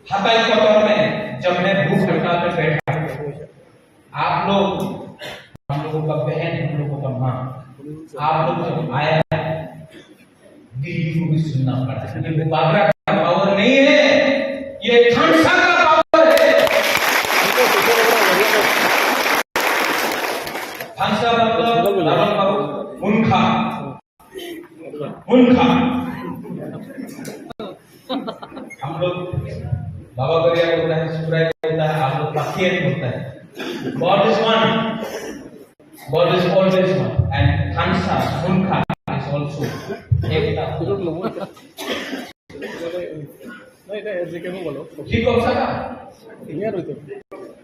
हताई कतर में जब मैं भूख हड़ताल पे बैठा, आप लोग, हम लोगों का बहन, हम लोगों का माँ, आप लोग जब आया, दिल्ली को भी सुनना पड़ा। ये बाबरा का पावर नहीं है, ये थानसा का पावर है। थानसा मतलब रावण बाबू, मुनखा, मुनखा। हम लोग बाबा गरिया बोलता है, सुराय बोलता है, आप लोग पाखिया बोलता है। God is one. God is always one, and Thansa, Munkha is also ekta. नहीं, नहीं, ऐसे क्यों बोलो? ठीक हो सकता? यार, वो तो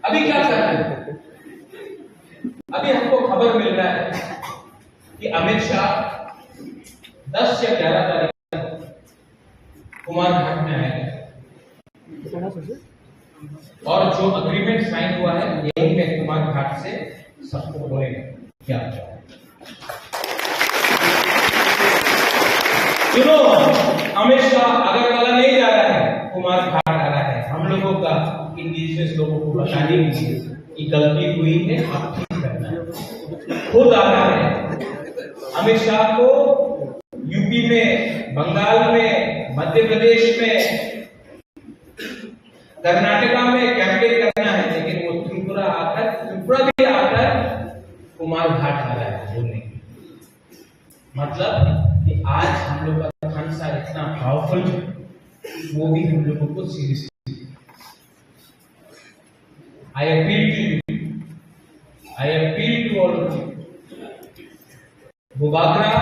अभी क्या कर रहे हैं? अभी हमको खबर मिल रहा है कि अमित शाह दस या ग्यारह तारीख कुमार घाट में आएगा और जो अग्रीमेंट साइन हुआ है, यही में कुमार घाट से सबको बोलेगा। क्या? सुनो, अमित शाह अगरतला नहीं जा रहा है, कुमार घाट आ रहा है। हम लोगों का, इंडिजिनस लोगों को बताने के लिए कि गलती हुई है, आप ठीक करना है। खुद आ रहा है। अमित शाह को यूपी में बंगाल में, मध्य प्रदेश में, कर्नाटका में कैंपेन करना है, लेकिन वो त्रिपुरा आकर, त्रिपुरा भी आकर कुमारघाट आ रहा है बोलने के लिए। मतलब कि आज हम लोग का थानसा इतना पावरफुल है, वो भी हम लोगों को seriously. I appeal to you, I appeal to all of you. Bubagra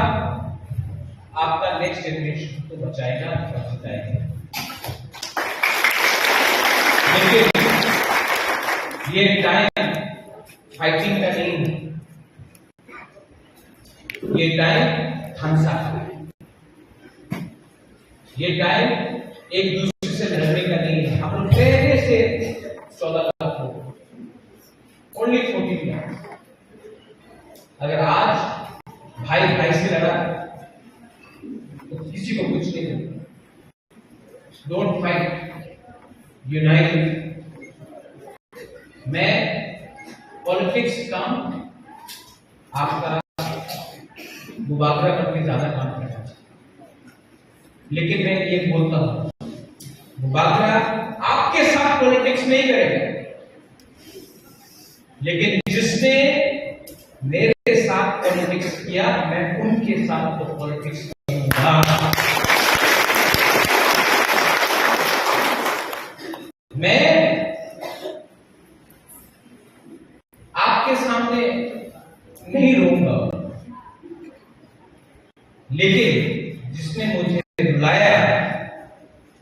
आपका नेक्स्ट जनरेशन को बचाएगा और जिताएगा, लेकिन ये टाइम फाइटिंग का नहीं है, ये टाइम थानसा का है। ये टाइम एक दूसरे से लड़ने का नहीं है। हम लोग पहले से चौदह लाख लोग, ओनली फोर्टीन लाख। अगर आज भाई भाई से लड़ा तो किसी को कुछ नहीं होगा। Don't fight, unite. मैं पॉलिटिक्स कम, आपका बुबागरा करके ज्यादा काम करना चाहिए। लेकिन मैं ये बोलता हूँ, बुबागरा आपके साथ पॉलिटिक्स नहीं करेगा, लेकिन जिसने मेरे साथ पॉलिटिक्स किया, मैं उनके साथ तो पॉलिटिक्स करूंगा। मैं आपके सामने नहीं रोऊंगा, लेकिन जिसने मुझे रुलाया,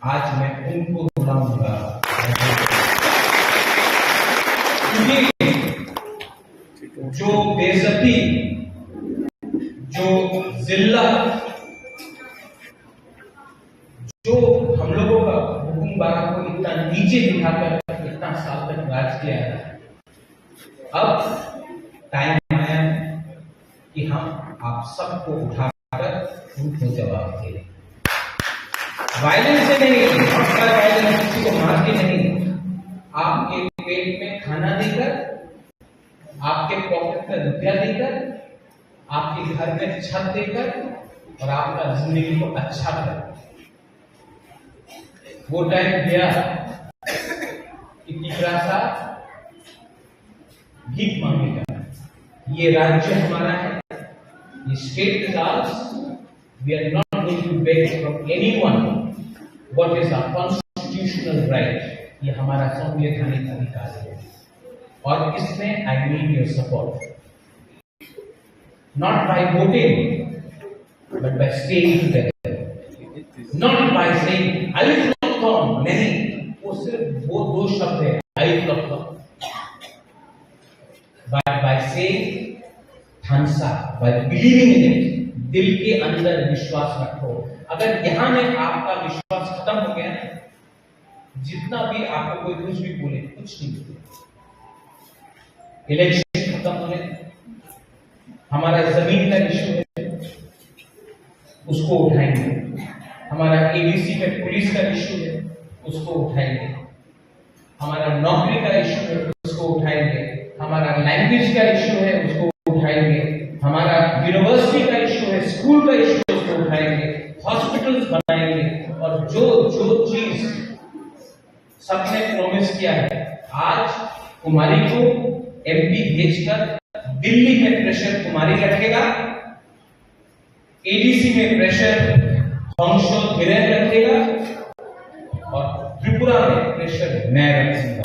आज मैं उनको रुलाऊंगा। क्योंकि जो बेइज्जती, जो जिल्लत, जो हम लोगों का हुकुमबारा को इतना नीचे दिखाकर इतना साल तक राज किया है, अब टाइम आया है कि हम आप सबको उठाकर उनको जवाब दें। वायलेंस से नहीं, नॉट बाय वायलेंस, किसी को मार के नहीं। आपके पेट में खाना देकर, आपके पॉकेट में रुपया देकर, आपके घर में छत देकर और आपका जिंदगी को अच्छा कर। वो टाइम गया कि तिपरासा भीख मांगेगा। ये राज्य हमारा है, ये state is ours. We are not going to beg from anyone. What is our constitutional right? ये हमारा संवैधानिक अधिकार है, और इसमें I need your support. Not by voting, but by staying together. Not by saying "Ayuk Lokthom", नहीं, वो सिर्फ वो दो शब्द है, "Ayuk Lokthom". But by saying "Thansa", by believing in it, दिल के अंदर विश्वास रखो। अगर यहाँ में आपका विश्वास खत्म हो गया ना, जितना भी आपको कोई कुछ भी बोले, कुछ नहीं बोले। इलेक्शन खत्म होने, हमारा जमीन का इशू है, उसको उठाएंगे। हमारा एडीसी में पुलिस का इशू है, उसको उठाएंगे। हमारा नौकरी का इशू है, उसको उठाएंगे। हमारा लैंग्वेज का इशू है, उसको उठाएंगे। हमारा यूनिवर्सिटी का इशू है, स्कूल का इशू है, उसको उठाएंगे। हॉस्पिटल्स बनाएंगे। और जो जो चीज सबने प्रॉमिस किया है, आज कुमारी को एमपी भेजकर दिल्ली में प्रेशर कुमारी रखेगा, एडीसी में प्रेशर हंसो धीरेन रखेगा और त्रिपुरा में प्रेशर मैं रखूंगा।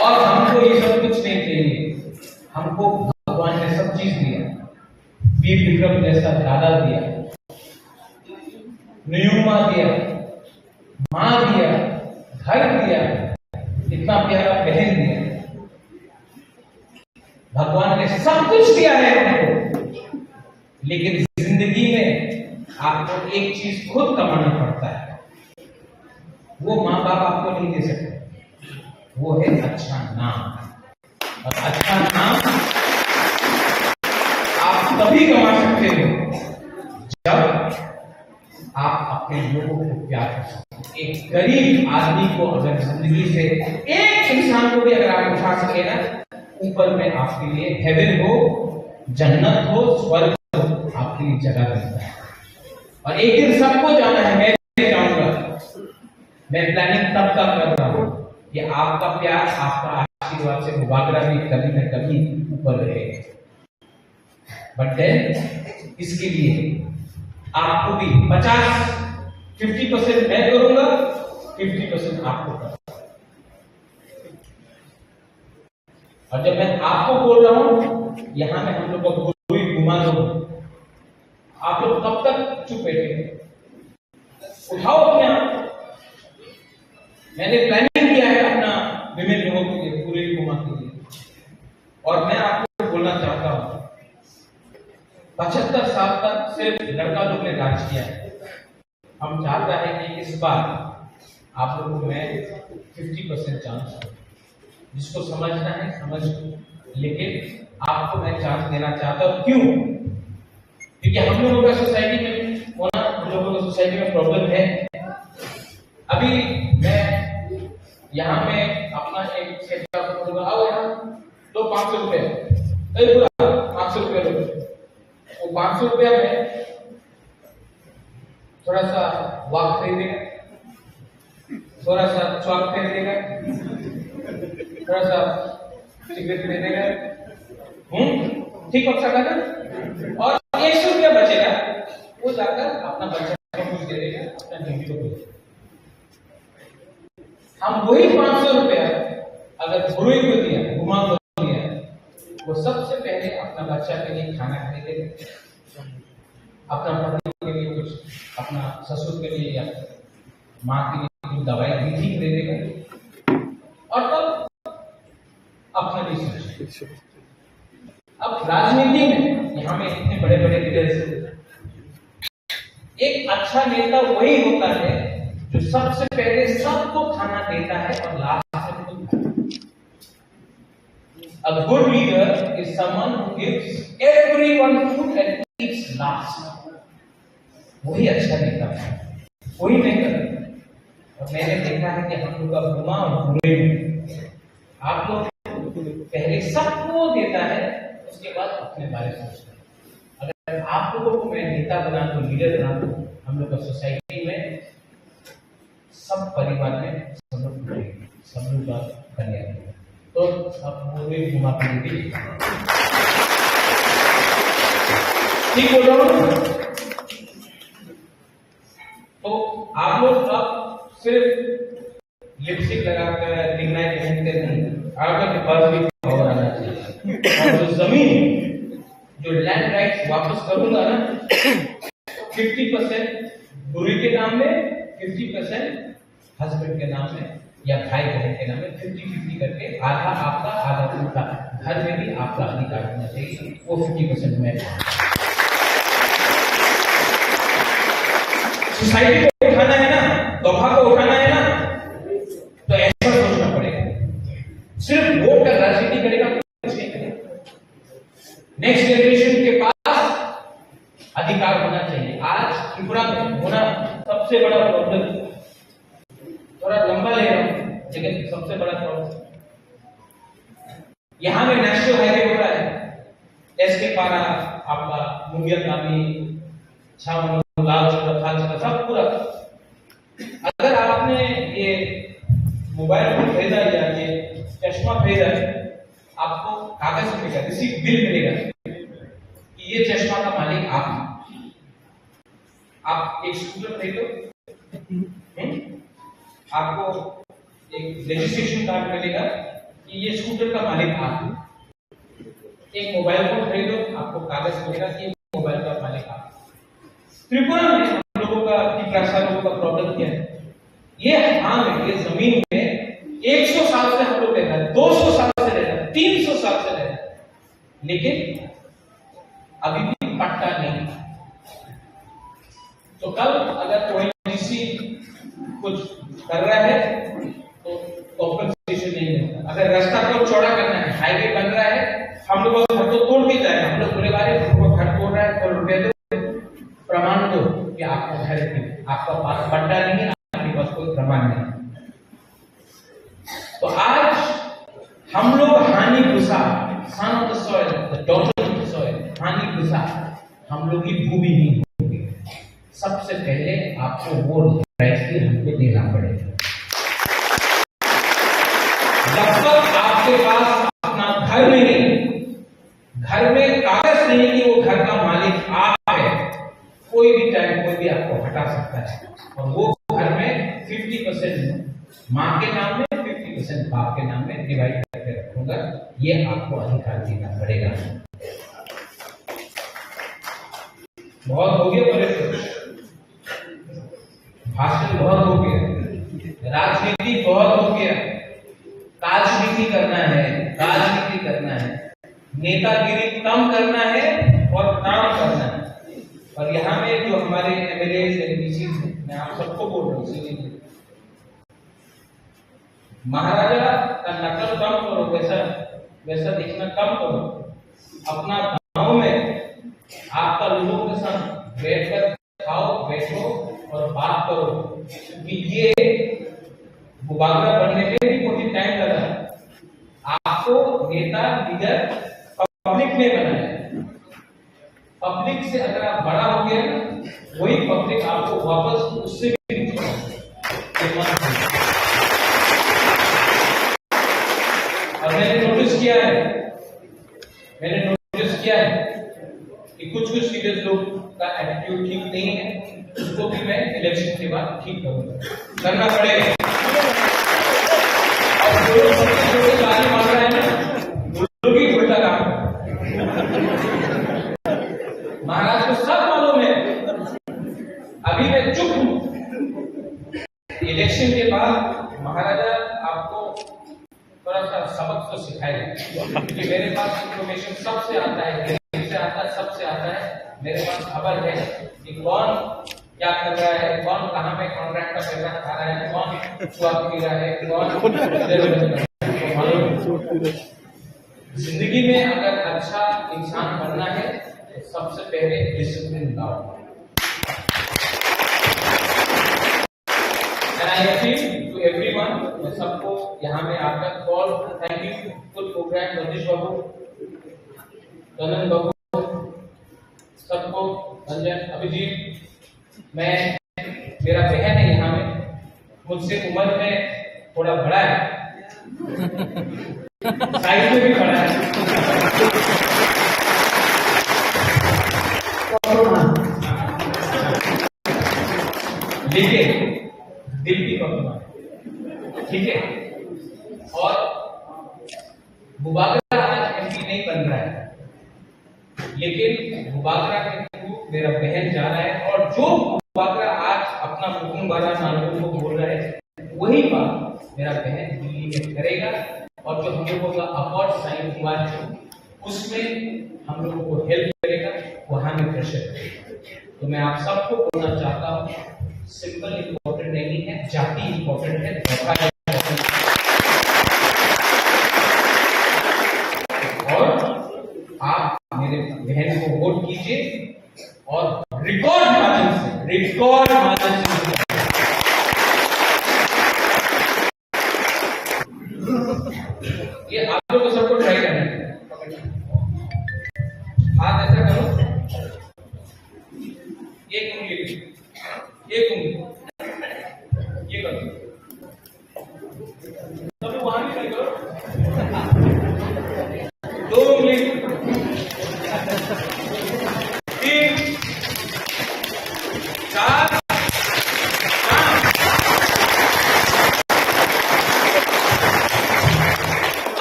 और हमको ये सब कुछ नहीं चाहिए, हमको भगवान ने सब चीज दिया। वीर विक्रम जैसा दादा दिया, नुयुमा दिया, माँ दिया, घर दिया, इतना प्यारा बहन दिया। भगवान ने सब कुछ दिया है हमको, लेकिन जिंदगी में आपको एक चीज खुद कमाना पड़ता है। वो माँ बाप आपको नहीं दे सकते, वो है अच्छा नाम। और अच्छा नाम आप तभी कमा सकते हो जब आप अपने लोगों को प्यार कर सकते हो। एक गरीब आदमी को अगर जिंदगी से एक इंसान को भी अगर आप उठा सके ना, ऊपर में आपके लिए हेवन हो, जन्नत हो, स्वर्ग हो, आपके लिए जगह बनता है। और एक दिन सबको जाना है, मैं भी जाऊंगा। मैं प्लानिंग तब तक कर रहा हूँ कि आपका प्यार, आपका आशीर्वाद से मुबागरा भी कभी ना कभी ऊपर रहेगा। बट देन इसके लिए आपको भी पचास, फिफ्टी परसेंट मैं करूंगा, फिफ्टी परसेंट आपको करूंगा। और जब मैं आपको बोल रहा हूं, यहां में हम लोग का गुरु ही घुमा दो। आप लोग कब तक चुप बैठे? उठाओ अपने आप। मैंने प्लानिंग किया है अपना विमेन विभाग के लिए, पूरे कोमा के लिए। और मैं आपको बोलना चाहता हूं, पचहत्तर साल तक सिर्फ लड़का लोग ने राज किया है। हम चाहता है कि इस बार आप लोगों को मैं फिफ्टी परसेंट चांस दूं। जिसको समझना है समझ लो, लेकिन आपको मैं चांस देना चाहता हूँ। क्यों? क्योंकि हम लोगों का सोसाइटी में होना, हम लोगों का सोसाइटी में प्रॉब्लम है। अभी मैं यहाँ में अपना एक सेट करूंगा, आओ यहाँ, दो पाँच सौ रुपये, ए पूरा पाँच सौ रुपये लो। वो पाँच सौ रुपया में थोड़ा सा वॉक खरीदेगा, थोड़ा सा चॉक खरीदेगा, थोड़ा सा सिगरेट खरीदेगा। हम्म, ठीक हो सकता है। और एक सौ रुपया बचेगा, वो जाकर अपना बच्चा को कुछ दे देगा, अपना बीवी को कुछ। हम वही पाँच सौ रुपया अगर बुरे को दिया, गुमा को दिया, वो सबसे पहले अपना बच्चा के लिए खाना खरीदेगा, अपना पति के लिए कुछ, अपना ससुर के लिए या माँ के लिए कुछ दवाई भी ठीक खरीदेगा। और तब अपना भी सोचेगा। अब राजनीति में यहाँ में इतने बड़े बड़े लीडर्स हैं, एक अच्छा नेता वही होता है जो सबसे पहले सबको खाना देता है और लास्ट में खुद खाता है। A good leader is someone who gives everyone food and eats last. वही अच्छा नेता है, वही नेता। और मैंने देखा है कि हम लोग का गुमा और बुरे में आप लोग पहले सबको देता है, उसके बाद अपने बारे में सोचता है। अगर आप लोगों को मैं नेता बना दूं, लीडर बना दूं, हम लोग का सोसाइटी में सब परिवार में सब लोग, सब लोग का कल्याण होगा। तो आप वो भी घुमा के भी ठीक बोल रहा हूँ। तो आप लोग अब सिर्फ लिपस्टिक लगाकर दिखना ही पहनते नहीं, आपके पास भी पावर आना चाहिए। और जो जमीन, जो लैंड राइट्स वापस करूंगा ना, फिफ्टी परसेंट बुरी के नाम में, फिफ्टी परसेंट हस्बैंड के नाम में या भाई बहन के नाम में, फिफ्टी फिफ्टी करके आधा आपका, आधा उनका। घर में भी आपका अधिकार होना चाहिए, वो फिफ्टी परसेंट मैं। सोसाइटी को उठाना है ना, दफा को उठाना है ना, तो ऐसा सोचना पड़ेगा। सिर्फ वोट का राजनीति करेगा, कुछ नहीं करेगा। नेक्स्ट जनरेशन के पास अधिकार होना चाहिए। आज त्रिपुरा में होना सबसे बड़ा प्रॉब्लम, थोड़ा लंबा ले रहा हूँ, लेकिन सबसे बड़ा प्रॉब्लम, यहाँ में नेशनल हाईवे हो रहा है, एस के पारा, आपका मुंगिया कामी, छावनी, लाल चौरा, थाल चौरा, सब पूरा। अगर आपने ये मोबाइल फोन खरीदा या ये चश्मा खरीदा, आपको कागज मिलेगा, रिसीट बिल मिलेगा कि ये चश्मा का मालिक आप हैं। आप एक स्कूटर खरीदो, हम्म? आपको एक रजिस्ट्रेशन कार्ड मिलेगा कि ये स्कूटर का मालिक आप हैं। एक मोबाइल फोन खरीदो, आपको कागज मिलेगा कि मोबाइल का मालिक आप। त्रिपुरा में हम लोगों का, तिप्रासा लोगों का प्रॉब्लम क्या है? ये हां में, ये जमीन में एक सौ साल से हम लोग रह रहे हैं, दो सौ साल से रह रहे हैं, तीन सौ साल से रह रहे हैं, लेकिन अभी भी पट्टा नहीं। तो कल अगर ओएनजीसी कुछ कर रहा है तो कॉम्पेंसेशन नहीं मिलता। अगर रास्ता को चौड़ा करना है, हाईवे बन रहा है, हम लोग घर को तोड़ के जाए, हम लोग बोले, "अरे, हमको घर तोड़ रहा है, कल रुपए दो, प्रमाण दो कि आपका घर है, आपका पास पट्टा नहीं है, आपके पास कोई प्रमाण नहीं है।" तो आज हम लोग हानि भूषा, son of the soil, the daughter of the soil, हम लोग की भूमिहीन होंगे। सबसे पहले आपको वो राइट भी हमको देना पड़ेगा। जब तक आपके पास अपना घर नहीं, घर में कागज नहीं कि वो घर का मालिक आप है, कोई भी टाइम कोई भी आपको हटा सकता है। और वो घर में फिफ्टी परसेंट माँ के नाम में, फिफ्टी परसेंट बाप के नाम में डिवाइड करके रखूंगा, ये आपको अधिकार देना पड़ेगा। बहुत हो गया मेरे, भाषण बहुत हो गया, राजनीति बहुत हो गया, राजनीति करना है, राजनीति करना है, नेतागिरी कम करना है और काम करना है। और यहाँ में जो हमारे एमएलए, एमपी हैं, मैं आप सबको बोल रहा हूँ, इसीलिए महाराजा का नकल कम करो, वैसा, वैसा दिखना कम करो। अपना गांव में आपका लोगों के साथ बैठकर खाओ, बैठो और बात करो, क्योंकि ये बुबागरा बनने में भी बहुत टाइम लगा। आपको नेता, लीडर पब्लिक ने बनाया। पब्लिक से अगर आप बड़ा हो गए ना, वही पब्लिक आपको वापस उससे भी नीचे लाएगी। ये मत भूलिए। और मैंने नोटिस किया है, मैंने नोटिस किया है कि कुछ कुछ लीडर्स लोग का एटीट्यूड ठीक नहीं है, उसको भी मैं इलेक्शन के बाद ठीक करूंगा, करना पड़ेगा। और जो लोग सबसे बड़ी गाली मार रहे हैं ना, वो लोग ही उल्टा काम कर रहे हैं। महाराज को सब मालूम है, अभी मैं चुप हूँ। इलेक्शन के बाद महाराजा आपको थोड़ा सा सबक तो सिखाएगा, क्योंकि मेरे पास इंफॉर्मेशन सबसे आता है, दिल्ली से आता है, सबसे आता है। मेरे पास खबर है कि कौन क्या कर रहा है, कौन कहाँ पे कॉन्ट्रैक्ट का पैसा खा रहा है, कौन स्वाद पी रहा है, कौन मालूम है। जिंदगी में अगर अच्छा इंसान बनना है तो सबसे पहले डिसिप्लिन लाओ। And I appeal to everyone, मैं सबको यहाँ में आकर call, thank you, good program, Ratish Babu, Ranjan Babu, सबको, रंजन, अभिजीत, मैं, मेरा बहन है यहाँ में, मुझसे उम्र में थोड़ा बड़ा है, साइज में भी बड़ा है, लेकिन दिल की पद्मा, ठीक है। और बुबागरा आज एमपी नहीं बन रहा है, लेकिन बुबागरा के थ्रू मेरा बहन जा रहा है, और जो बुबागरा आज अपना मुकुंबारा नागरिकों को बोल रहा है, वही बात मेरा बहन दिल्ली में करेगा। और जो हम लोगों का अकॉर्ड साइन हुआ है, उसमें हम लोगों को हेल्प करेगा, वहां में प्रेशर करेगा। तो मैं आप सबको बोलना चाहता हूँ, सिंबल इंपॉर्टेंट नहीं है, जाति इंपॉर्टेंट है, धोखा इंपॉर्टेंट है। और आप मेरे बहन को वोट कीजिए और रिकॉर्ड मार्जिन से, रिकॉर्ड मार्जिन से। ये आप लोग को सबको ट्राई करना है। हाथ ऐसा करो, एक उंगली, एक उंगली, ये करो। सब लोग वहां भी ट्राई करो। दो उंगली, तीन, चार, पाँच।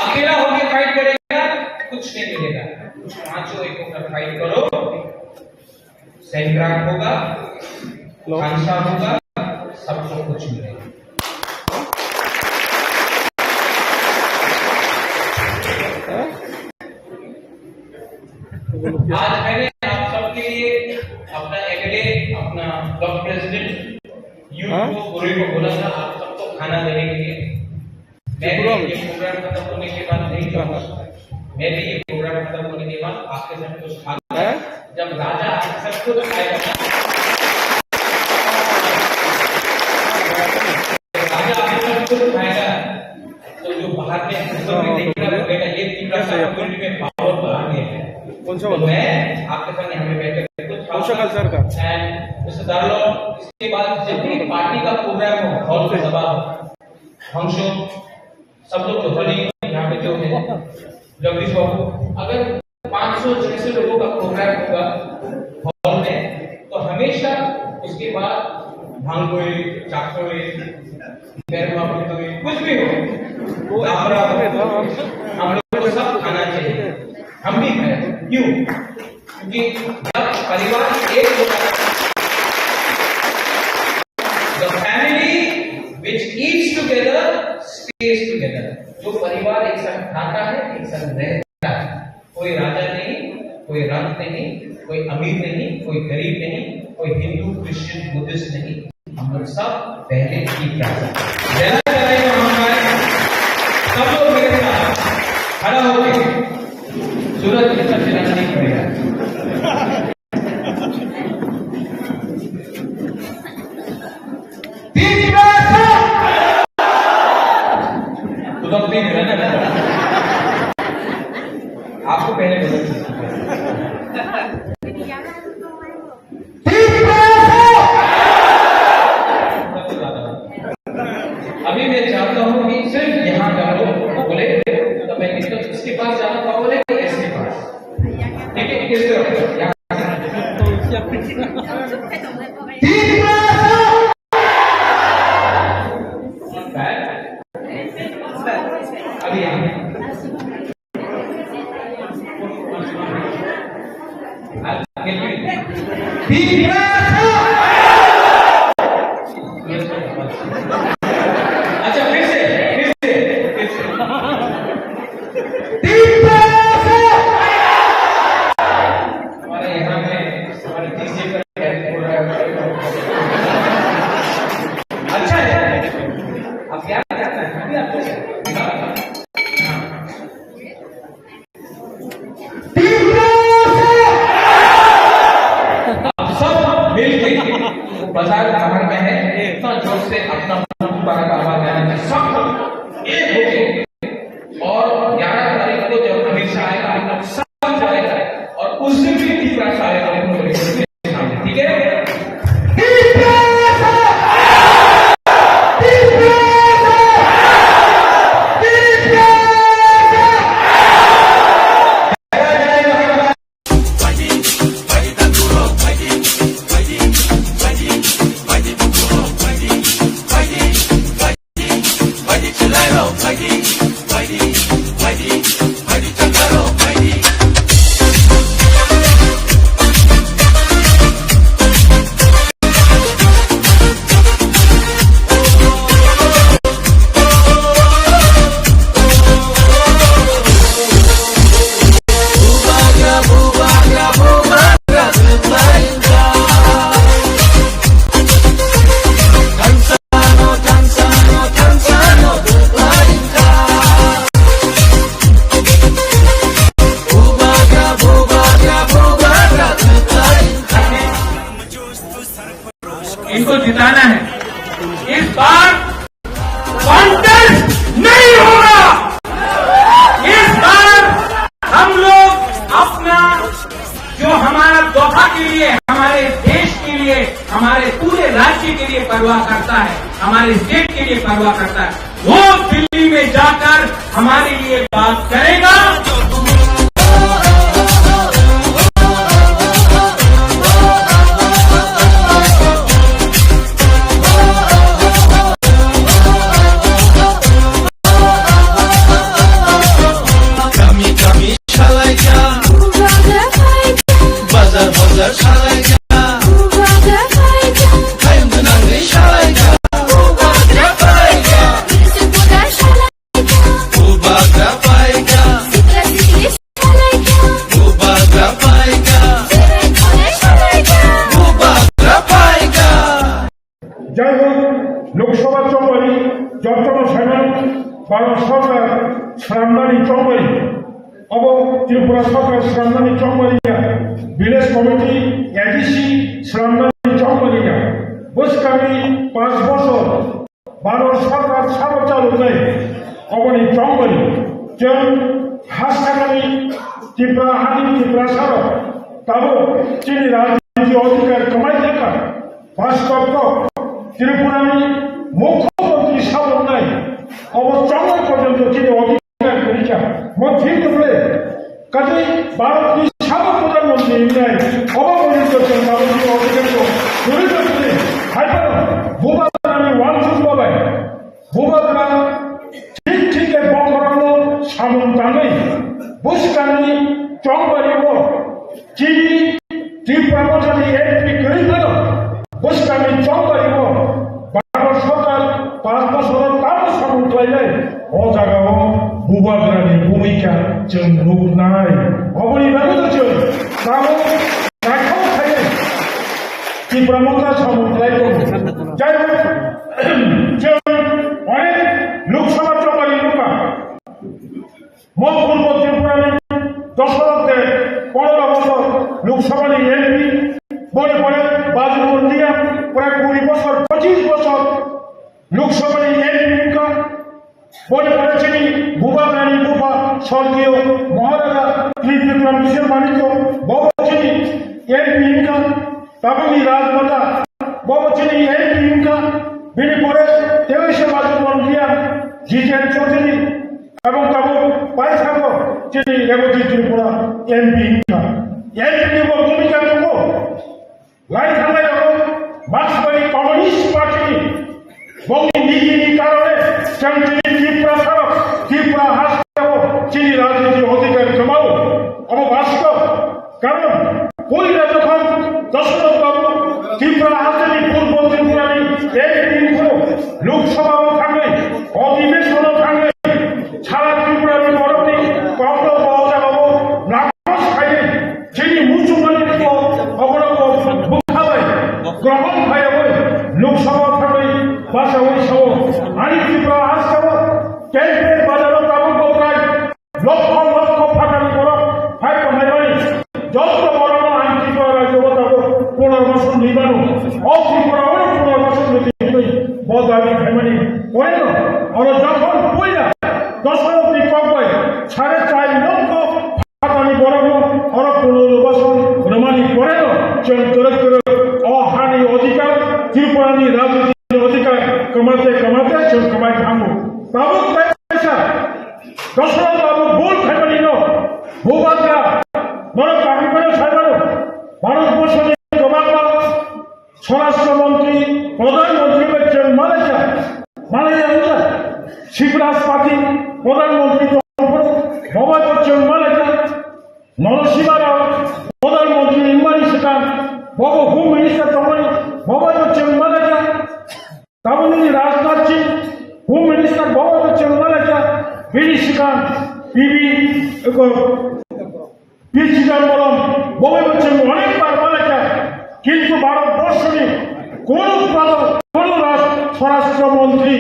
अकेला होके फाइट करेगा, कुछ नहीं मिलेगा। पांचों एक होकर फाइट करो। सैंक्रांत होगा, हेलो। खानसा होगा, सबको कुछ मिलेगा। आज मैंने आप सबके लिए अपना एमएलए, अपना ब्लॉक प्रेसिडेंट, यूथ हाँ? को, पूरे को बोला था आप सबको खाना देने के लिए। मैं भी ये प्रोग्राम खत्म होने के बाद नहीं जाऊंगा। मैं भी ये प्रोग्राम खत्म होने के बाद आपके साथ कुछ खाऊंगा। हैं? जब राजा आपके साथ खुद खाएगा, राजा आपके साथ खुद खाएगा, तो जो बाहर में ऊपर में देख रहा है, बेटा, ये तीन राजा पूरी में पावर बाहर में है। कौन सा तो वाला? मैं आपके साथ कौशल सर का। एंड मिस्टर दार्लॉ, इसके बाद जितनी पार्टी का प्रोग्राम हो, हॉल में सभा हो, हम सब लोग टोटली यहाँ पे जो है, जगदीश बाबू, अगर पाँच सौ छह सौ लोगों का प्रोग्राम होगा हॉल में, तो हमेशा उसके बाद भांगोए, चाकोए, गरम कुछ भी हो, लापरा हो, हम लोग को सब खाना चाहिए। हम भी खाए। क्यों? क्योंकि जब परिवार एक होता है, the family which eats together stays together। जो परिवार एक साथ खाता है, एक साथ रहता है, कोई राजा नहीं, कोई रंक नहीं, कोई अमीर नहीं, कोई गरीब नहीं, कोई हिंदू, क्रिश्चियन, बुद्धिस्ट नहीं। हम लोग सब पहले की तरह। जरा जरा ये हमारा सब लोग मेरे साथ खड़ा होके सूरज की तरफ से नहीं पड़ेगा। तीन प्यार से। तो तब नहीं मिला ना। आपको पहले बोला। अभी मैं चाहता हूँ कि सिर्फ यहाँ का लोग बोले, तो मैं इसके पास जाना पाऊंगा, इसके पास। ठीक है, किस तरफ? यहाँ। अभी यहाँ। अच्छा, फिर से, फिर से, फिर से। हमारे यहाँ में हमारे डीजे का अच्छा है। आप क्या करना है? अभी आपको आप सब मिलके बाजार बाहर में है, इतना जोर से अपना मुबारक आवाज आने में सब एक होके, और ग्यारह तारीख को जब अमित शाह आएगा, सब जाएगा, और उस दिन भी तीन सारे लोगों को लेकर ठीक है? इनको जिताना है। इस बार कॉन्टेस्ट नहीं होगा। इस बार हम लोग अपना जो हमारा दोहा के लिए, हमारे देश के लिए, हमारे पूरे राज्य के लिए परवाह करता है, हमारे स्टेट के लिए परवाह करता है, वो दिल्ली में जाकर हमारे लिए बात करेगा। Kami kami salaikha, bazar bazar salaikha, hayung gwnangwi salaikha. Bubagra paikha, bubagra paikha. যাই হোক, লোকসভা চৌমারি, জনসভা সাইমান, ভারত সরকার সামনানি চৌমারি, অব ত্রিপুরা সরকার সামনানি চৌমারিয়া, ভিলেজ কমিটি, এডিসি সামনানি চৌমারিয়া, বসকানি পাঁচ বছর ভারত সরকার সাবো চালু নেই, অবনি চৌমারি, যেন হাসকানি ত্রিপুরা হানি ত্রিপুরা সারো, Tabuk chini rajniti odhikar kwmai thangkha. Bastob kok Tripurani mukhyamantri saboknai obo chongnai porjonto chini odhikar kwrwikha. Mo thik wngkhe kaje Bharatni sabok pradhan mantri wngnai obo porjonto chwng tabukni odhikarno kwrwi rwkhe. Hai phano Bubagrani uansukma bai Bubagra thik thik khe bokhorokno samung tangwi bwskangni chongbario chini Tipra Mothani M P kwrwi phano bwskangni chongbario Bharat Sarkar panch bochoro tamo samung khlainai o jagao Bubagrani bhumika chwng nuknai. Oboni bagwi chwng tabuk naithok khlaiwi Tipra Motha samung khlai tongo. Jai hok, chwng onek Lok Sabha chongmani nukha. Mo Purbo Tripurani Dasarath de pondro bochor Lok Sabhani M P, boni pore Bajumontri ya prai kuri bochor, pochis bochor Lok Sabhani M P wngkha. Boni pore chini Bubagrani bupha sorgiyo Maharaja Tripura Kishore Manikya, bo chini M P wngkha. Tabukni Rajmata, bo chini M P wngkha. Bini pore tei se Bajumontri ya Jiten Chaudhary, tabuk tabuk paisano chini Reboti Tripura M P wngkha. M P ni bo bhumika tongo. Lai thanglai rok Marxbari Communist Party ni bongni niti ni karone chwng chini Tripura sarok, Tripura hasteo chini rajniti odhikar kwmao. Obo bastob. Karon puila jokhon Dasarath Babu Tripura hasteni Purbo Tripurani M P wngkhu Lok Sabha o thangwi, Odhibeshon o thangwi, sara Tripurani borokni kokno bo jagao nangma sai chini muchungmani twibo oborok bo bwkha bai grohon khaiwi Lok Sabha thangwi bachaui sao, ani Tripura hasteo Kente bazaro tabuk bo prai lokho lokho phatani borok phai tongmani joto borokno ang Tripura rajyo tabuk punorbason rwi mano. O Tripura o punorbason rwi bo dabi khaimani. Oino oro jokhon puila Dasarathni kok bai sare char lokho phatani borokno oro punorbason rwmani poreno chwng kwrwk kwrwk o hani odhikar, Tripurani rajnitini odhikar kwmate kwmate chwng kwmai thango. Tabuk tei kaisa Dasarath Babu bul khaimani no Bubagra norok kaham khe sai mano. Bharat borsoni kwbangma Swarashtra Montri, Pradhan Montri bai chwng malaikha, malaiya wngkha. Shivraj Patil, Pradhan Montri tongphuru, bo bai bo chwng malaikha. Narasimha Rao, Pradhan Montri wngmani swkang, bo bo Home Minister tongmani, bo bai bo chwng malaikha. Tabukni Rajnath Singh, Home Minister, bo bai bo chwng malaikha. Bini swkang P V, eko, P Chidambaram, bo bai bo chwng onek bar malaikha, kintu Bharat borshoni kono pradhan, kono raj-, Swarashtra Montri,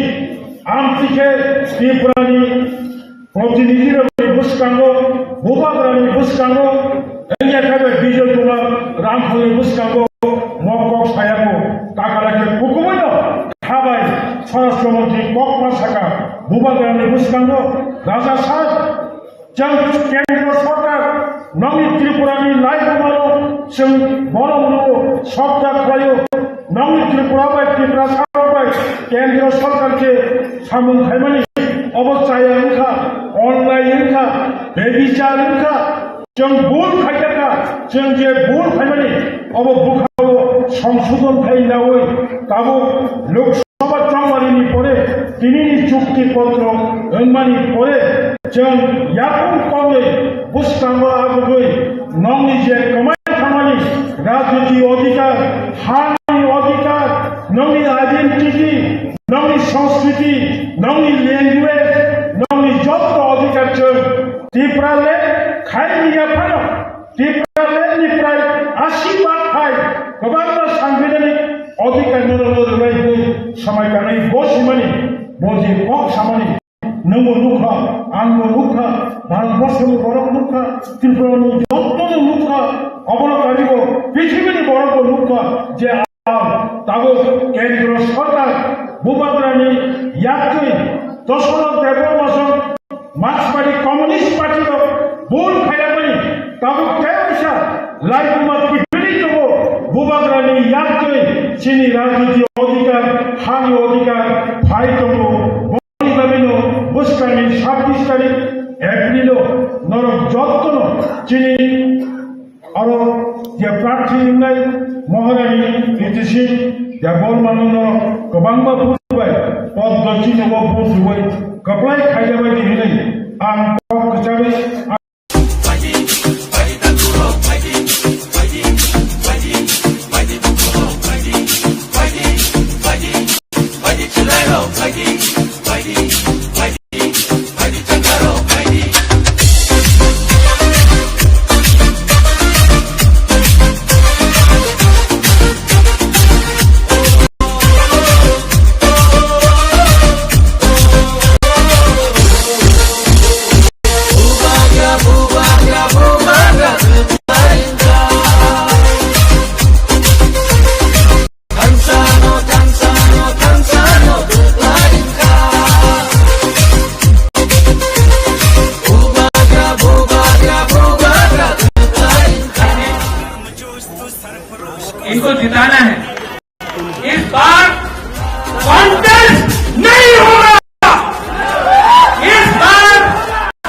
amtwi khe Tripurani protinidhi rokni bwskango, Bubagrani bwskango, wngya khe bai Bijoy Kumar Ramphalni bwskango mok kok sayako, takala khe kukubuino khabai Swarashtra Montri kokma saka, Bubagrani bwskango Raja Saheb, Chwng Kendra Sarkar, nongni Tripura ni laibumano chwng bono mwngo sokda khlaio. Nongni Tripura bai Tiprasa rok bai Kendra Sarkar khe samung khaimani obo chaya wngkha, onlai wngkha, bebichar wngkha. Chwng bul khaikha, chwng je bul khaimani obo bwkhao songsodon khai naui tabuk Lok Sabha chongmani ni pore, tini ni chukti potro wngmani pore, chwng yakung tongwi bwskango abugwi nongni je kwmai thangmani rajniti odhikar, hani odhikar, nongni identity, nongni sanskriti, nongni language, nongni jotto odhikar chwng Tipraland khaini yaphano Tipraland ni prai asi bak hai kwbangma sangbidhanik odhikar no rwbai hwnwi samai tanai bo simani, bo je kok samani, nwngbo nukha, angbo nukha, Bharat borso ni borok nukha, Tripura ni jotto no nukha, obono karibo prithibini borok bo nukha je Tabuk Kendro Sorkar Bubagrani yaktwi Dosonok Debbarma song Marxbari Communist Party rok bul khairokmani tabuk tei waisa lai Chini rajniti odhikar, hani odhikar phai tongo. Boni bagwino bwskangni sabbish tarik April o norok jottono chini aro je prarthi wngnai Maharani Kriti Singh Debbarmano norok kwbangma vote bai Padma Chini o vote rwui kwplai khaijabaidi hwnwi ang kok kwcharwi इनको जिताना है। इस बार कॉन्टेस्ट नहीं होगा। इस बार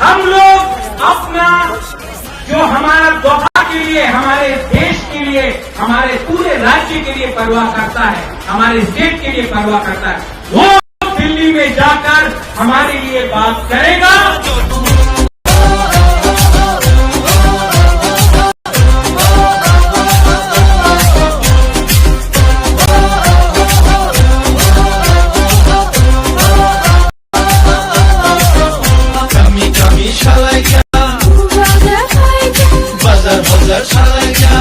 हम लोग अपना, जो हमारा दोहा के लिए, हमारे देश के लिए, हमारे पूरे राज्य के लिए परवाह करता है, हमारे स्टेट के लिए परवाह करता है, वो दिल्ली में जाकर हमारे लिए बात करेगा। Kami kami salaikha, bazar bazar salaikha,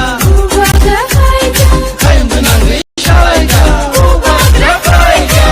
khaim gwnangwi salaikha, bubagra phaikha.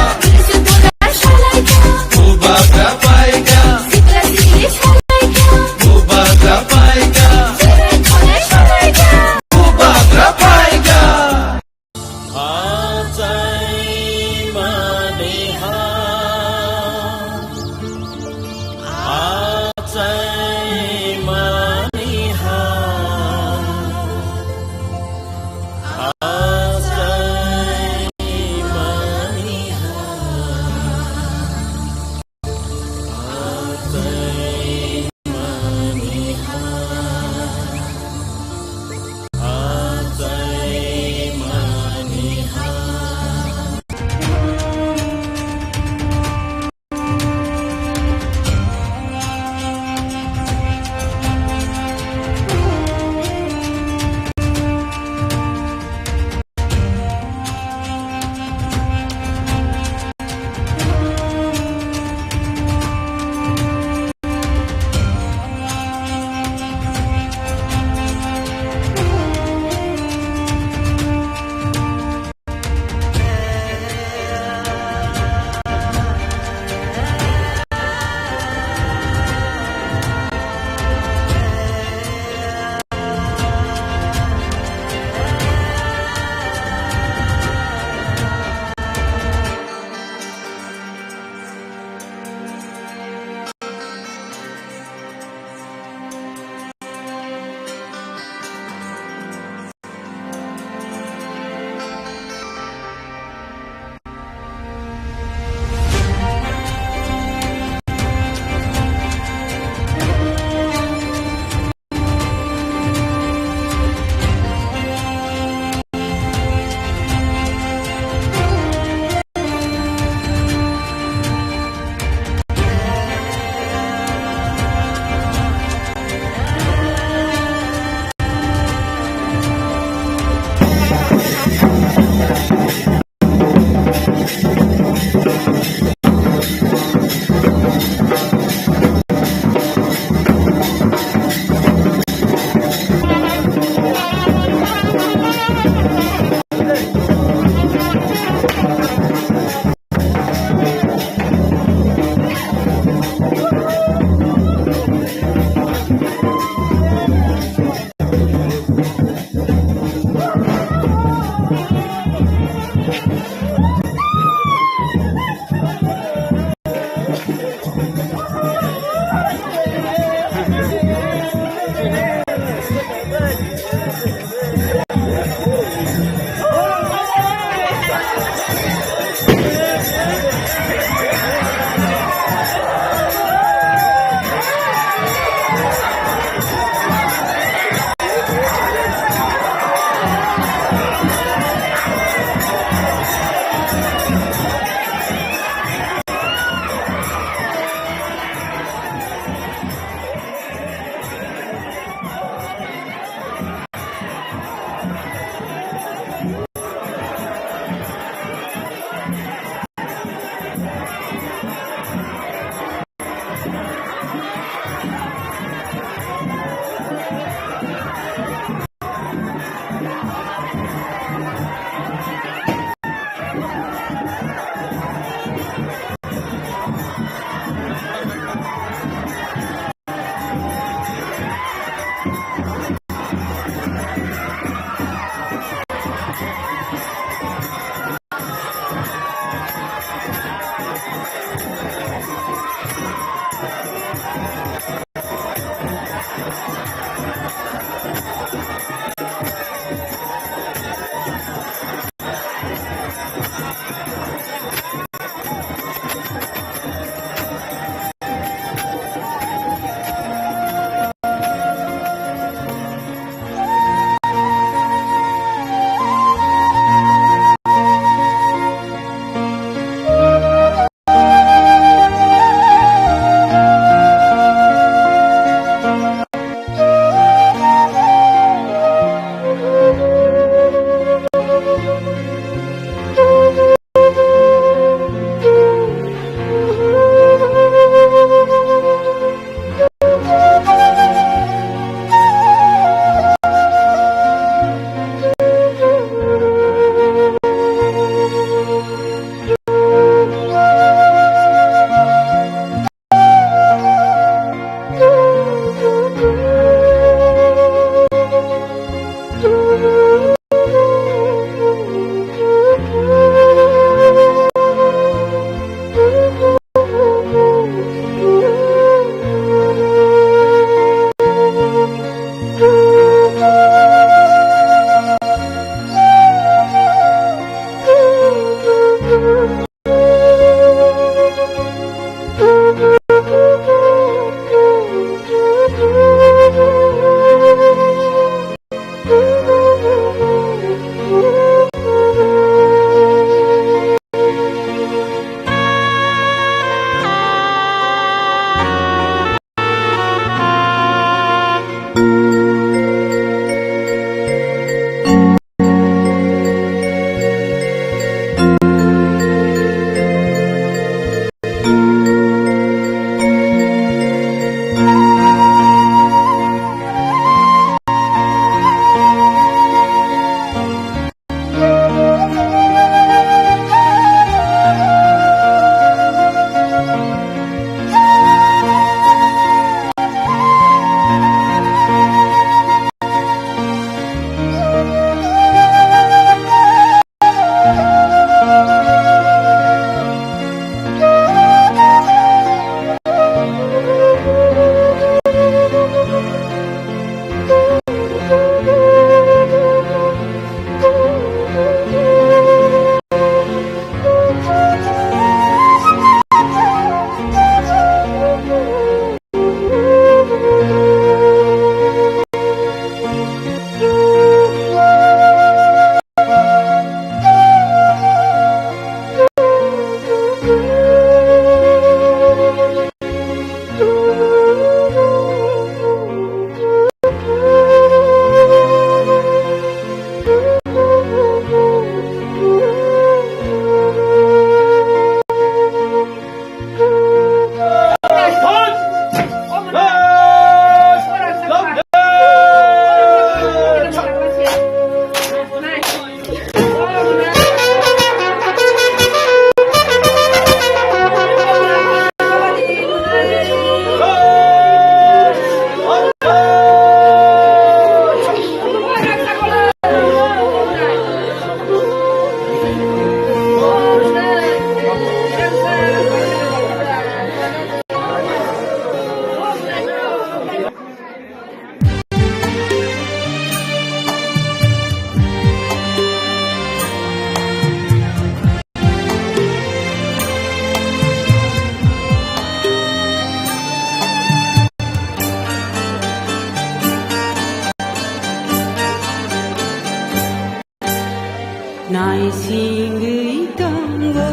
Naisingwi tongo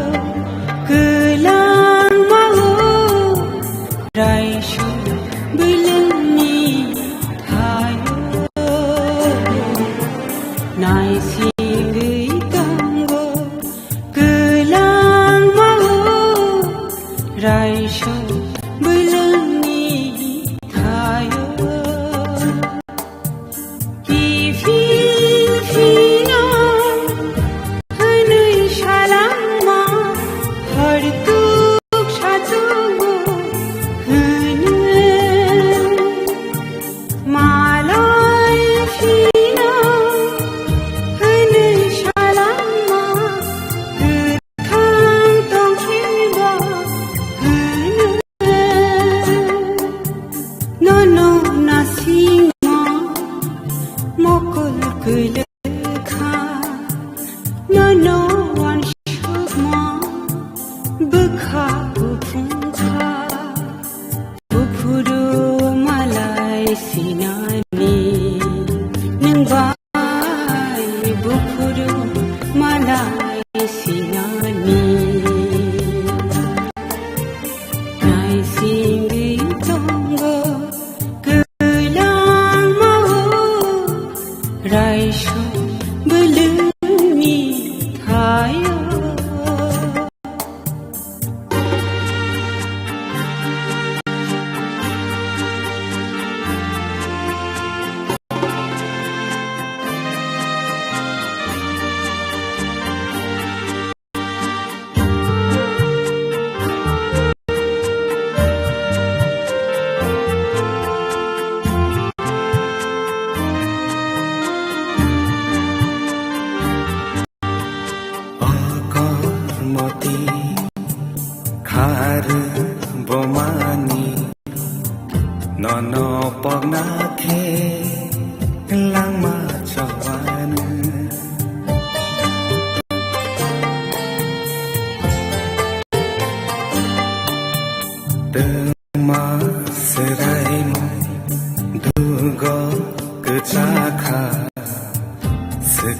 kwlangma-o raisung bwlwngni thaio. Naisingwi tongo kwlangma-o raisung bwlwngni thaio. Kiphil phino hwnwi salangma, hortuk sachugo hwnwi. Malai phino hwnwi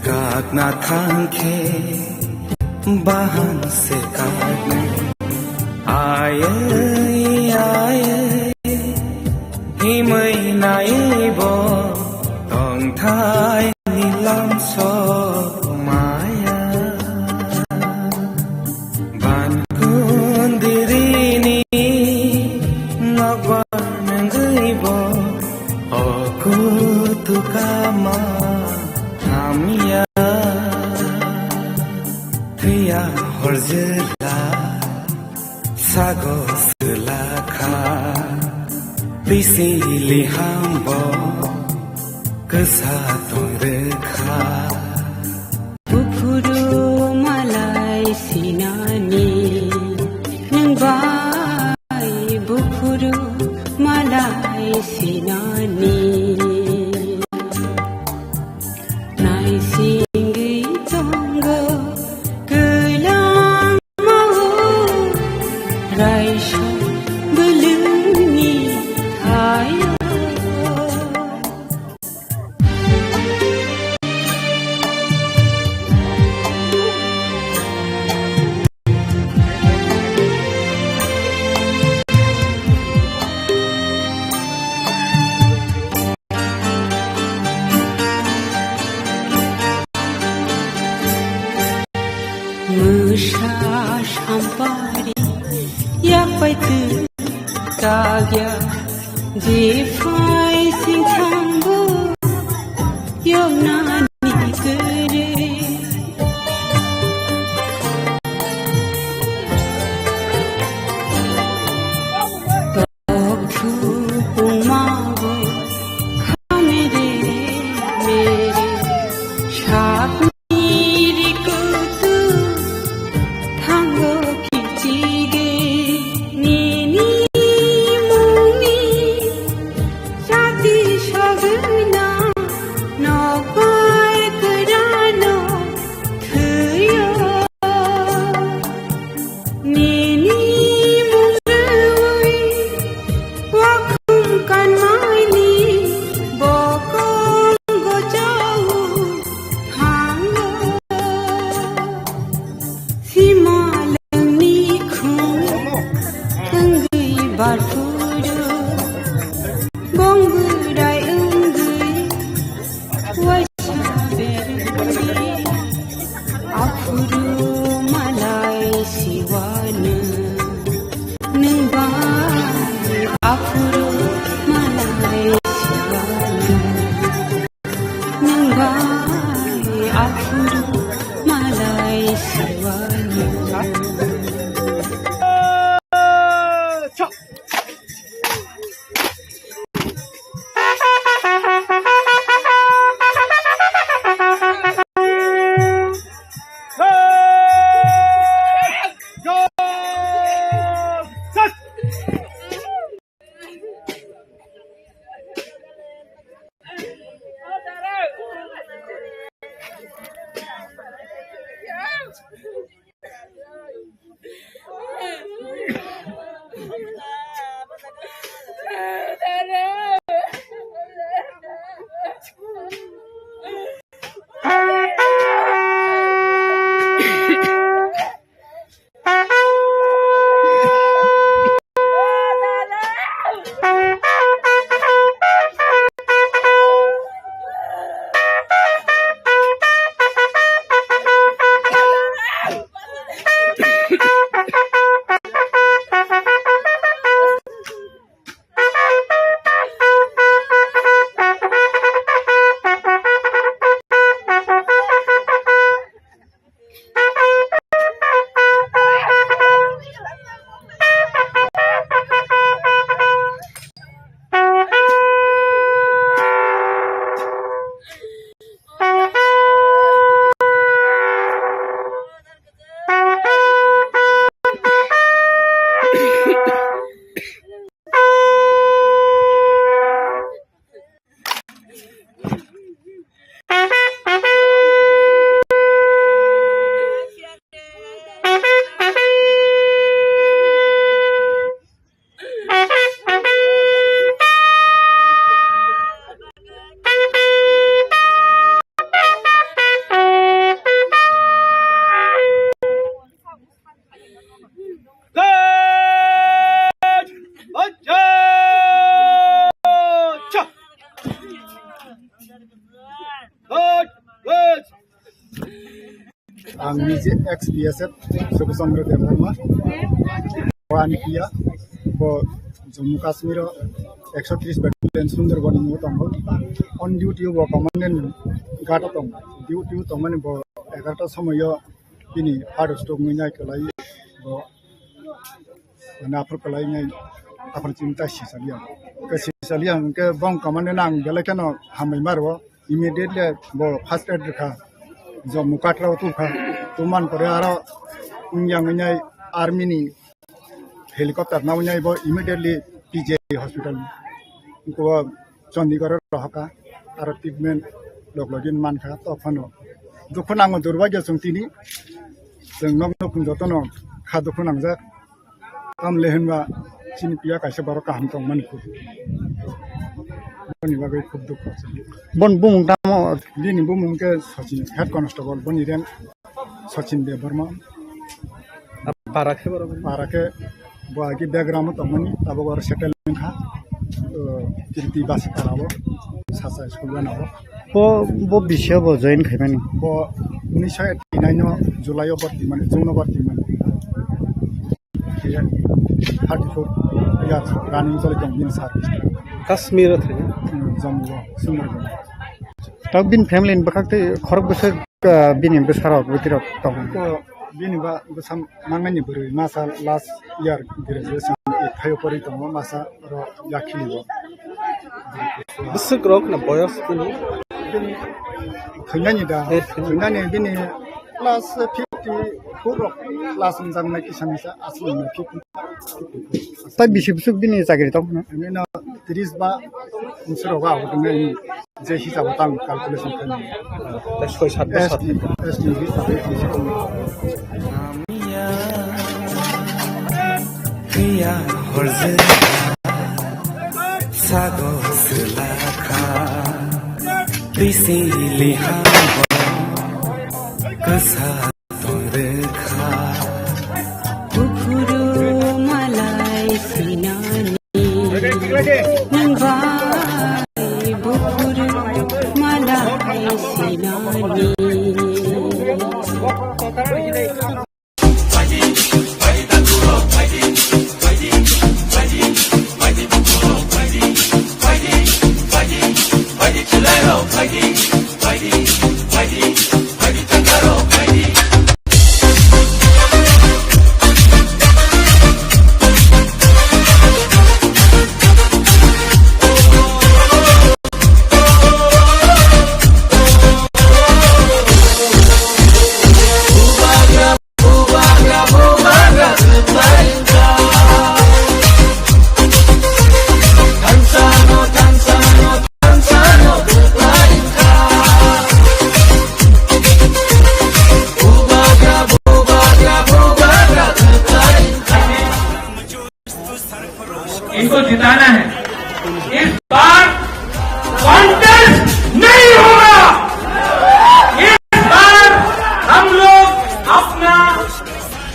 Kakna thangkhe bahan se kakna. Ayai, ayai, himwi naibo tongthai nilam sok maya. Bankundirini nokbar nangwibo o kutukama hamya. Thwiya horjela sago swlakha, bisili hambo kwsa tongrwkha. Buphuru malai sinani, nwng bai buphuru malai sinani. Naisingwi tongo kwlangmao, raisa bwlwngni thaio. Mwsa sampari yak pai twi kagya, jephai singthambo yoknani kwrwi. Tokthupungmago khamere mere sakni rikutu thango kichige nini mungni sa Ang nije ex B S F Subhash Chandra Debbarma. Bo ani P R, bo Jammu Kashmir o ekso tris Battalion Sundarban ni tongo. On duty bo Commandant Ghat o tongo. Duty o tongmani bo egarota somoyo bini heart stroke wngwi nai kwlai bo. Mane aphuru kwlai nai, aphuru chini ta sisaliya. Ke sisaliya hwnkhe bong commandant ang belai kheno hambai maro. Immediately bo first aid rwkha. Jammu Katra o tubkha. Tuman pore aro wngya wngwi nai army ni helicopter na wngya bo immediately P G I hospital. Ko Chandigarh o rohorkha, aro treatment log login mankha, tophano dukhu nango, durbaigyo chwng tini, chwng nok nukhung jotono kha dukhu nangjak, tamle hinba chini piya kaisa borok kaham tongmani khub, boni bagwi khub dukhu. Bon bumung tamo? Bini bumung khe Sachin, head constable, boni rank Sachin Debbarma. Para khe borok? Para khe bo agi background tongmani, tabuk oro settlement kha. O, Kirti Basi para bo, Sasa school gana bo. Bo, bo bisi o bo join khaimani? Bo unisho eighty nine o July o borti mani, June o borti mani. Khe thirty four years running choli tong bini service. Kashmir o thai? Hmm, Jammu o, Sundargarh. Tamo bini family ni bwkhak tei khorok bwswk, ah, bini bwsarok, bwtwirok tongo? Ko bini ba bwsa mangnani bwrwi masa last year graduation thaio pori tongo, masa ro yakhini bo. Bwswk rok na boyos bini? Thwinani da, eh, thwinani. Thwinani bini plus fifty four rok plus wngjaknai kisa misa aswk wngmani fifty. Tai bisi bwswk bini chakri tong hwno? Bini no tris ba bwswk rogo abo tongnai, je hisabo tang calculation khainai. Tai soi sat bosor. S T, S T hisab bai bisi tong. Phiya horjwk sago swlakha, bisi liha bo kwsa. Buphuru malai sinani, nang bai buphuru malai sinani. इनको जिताना है। इस बार कॉन्टेस्ट नहीं होगा। इस बार हम लोग अपना,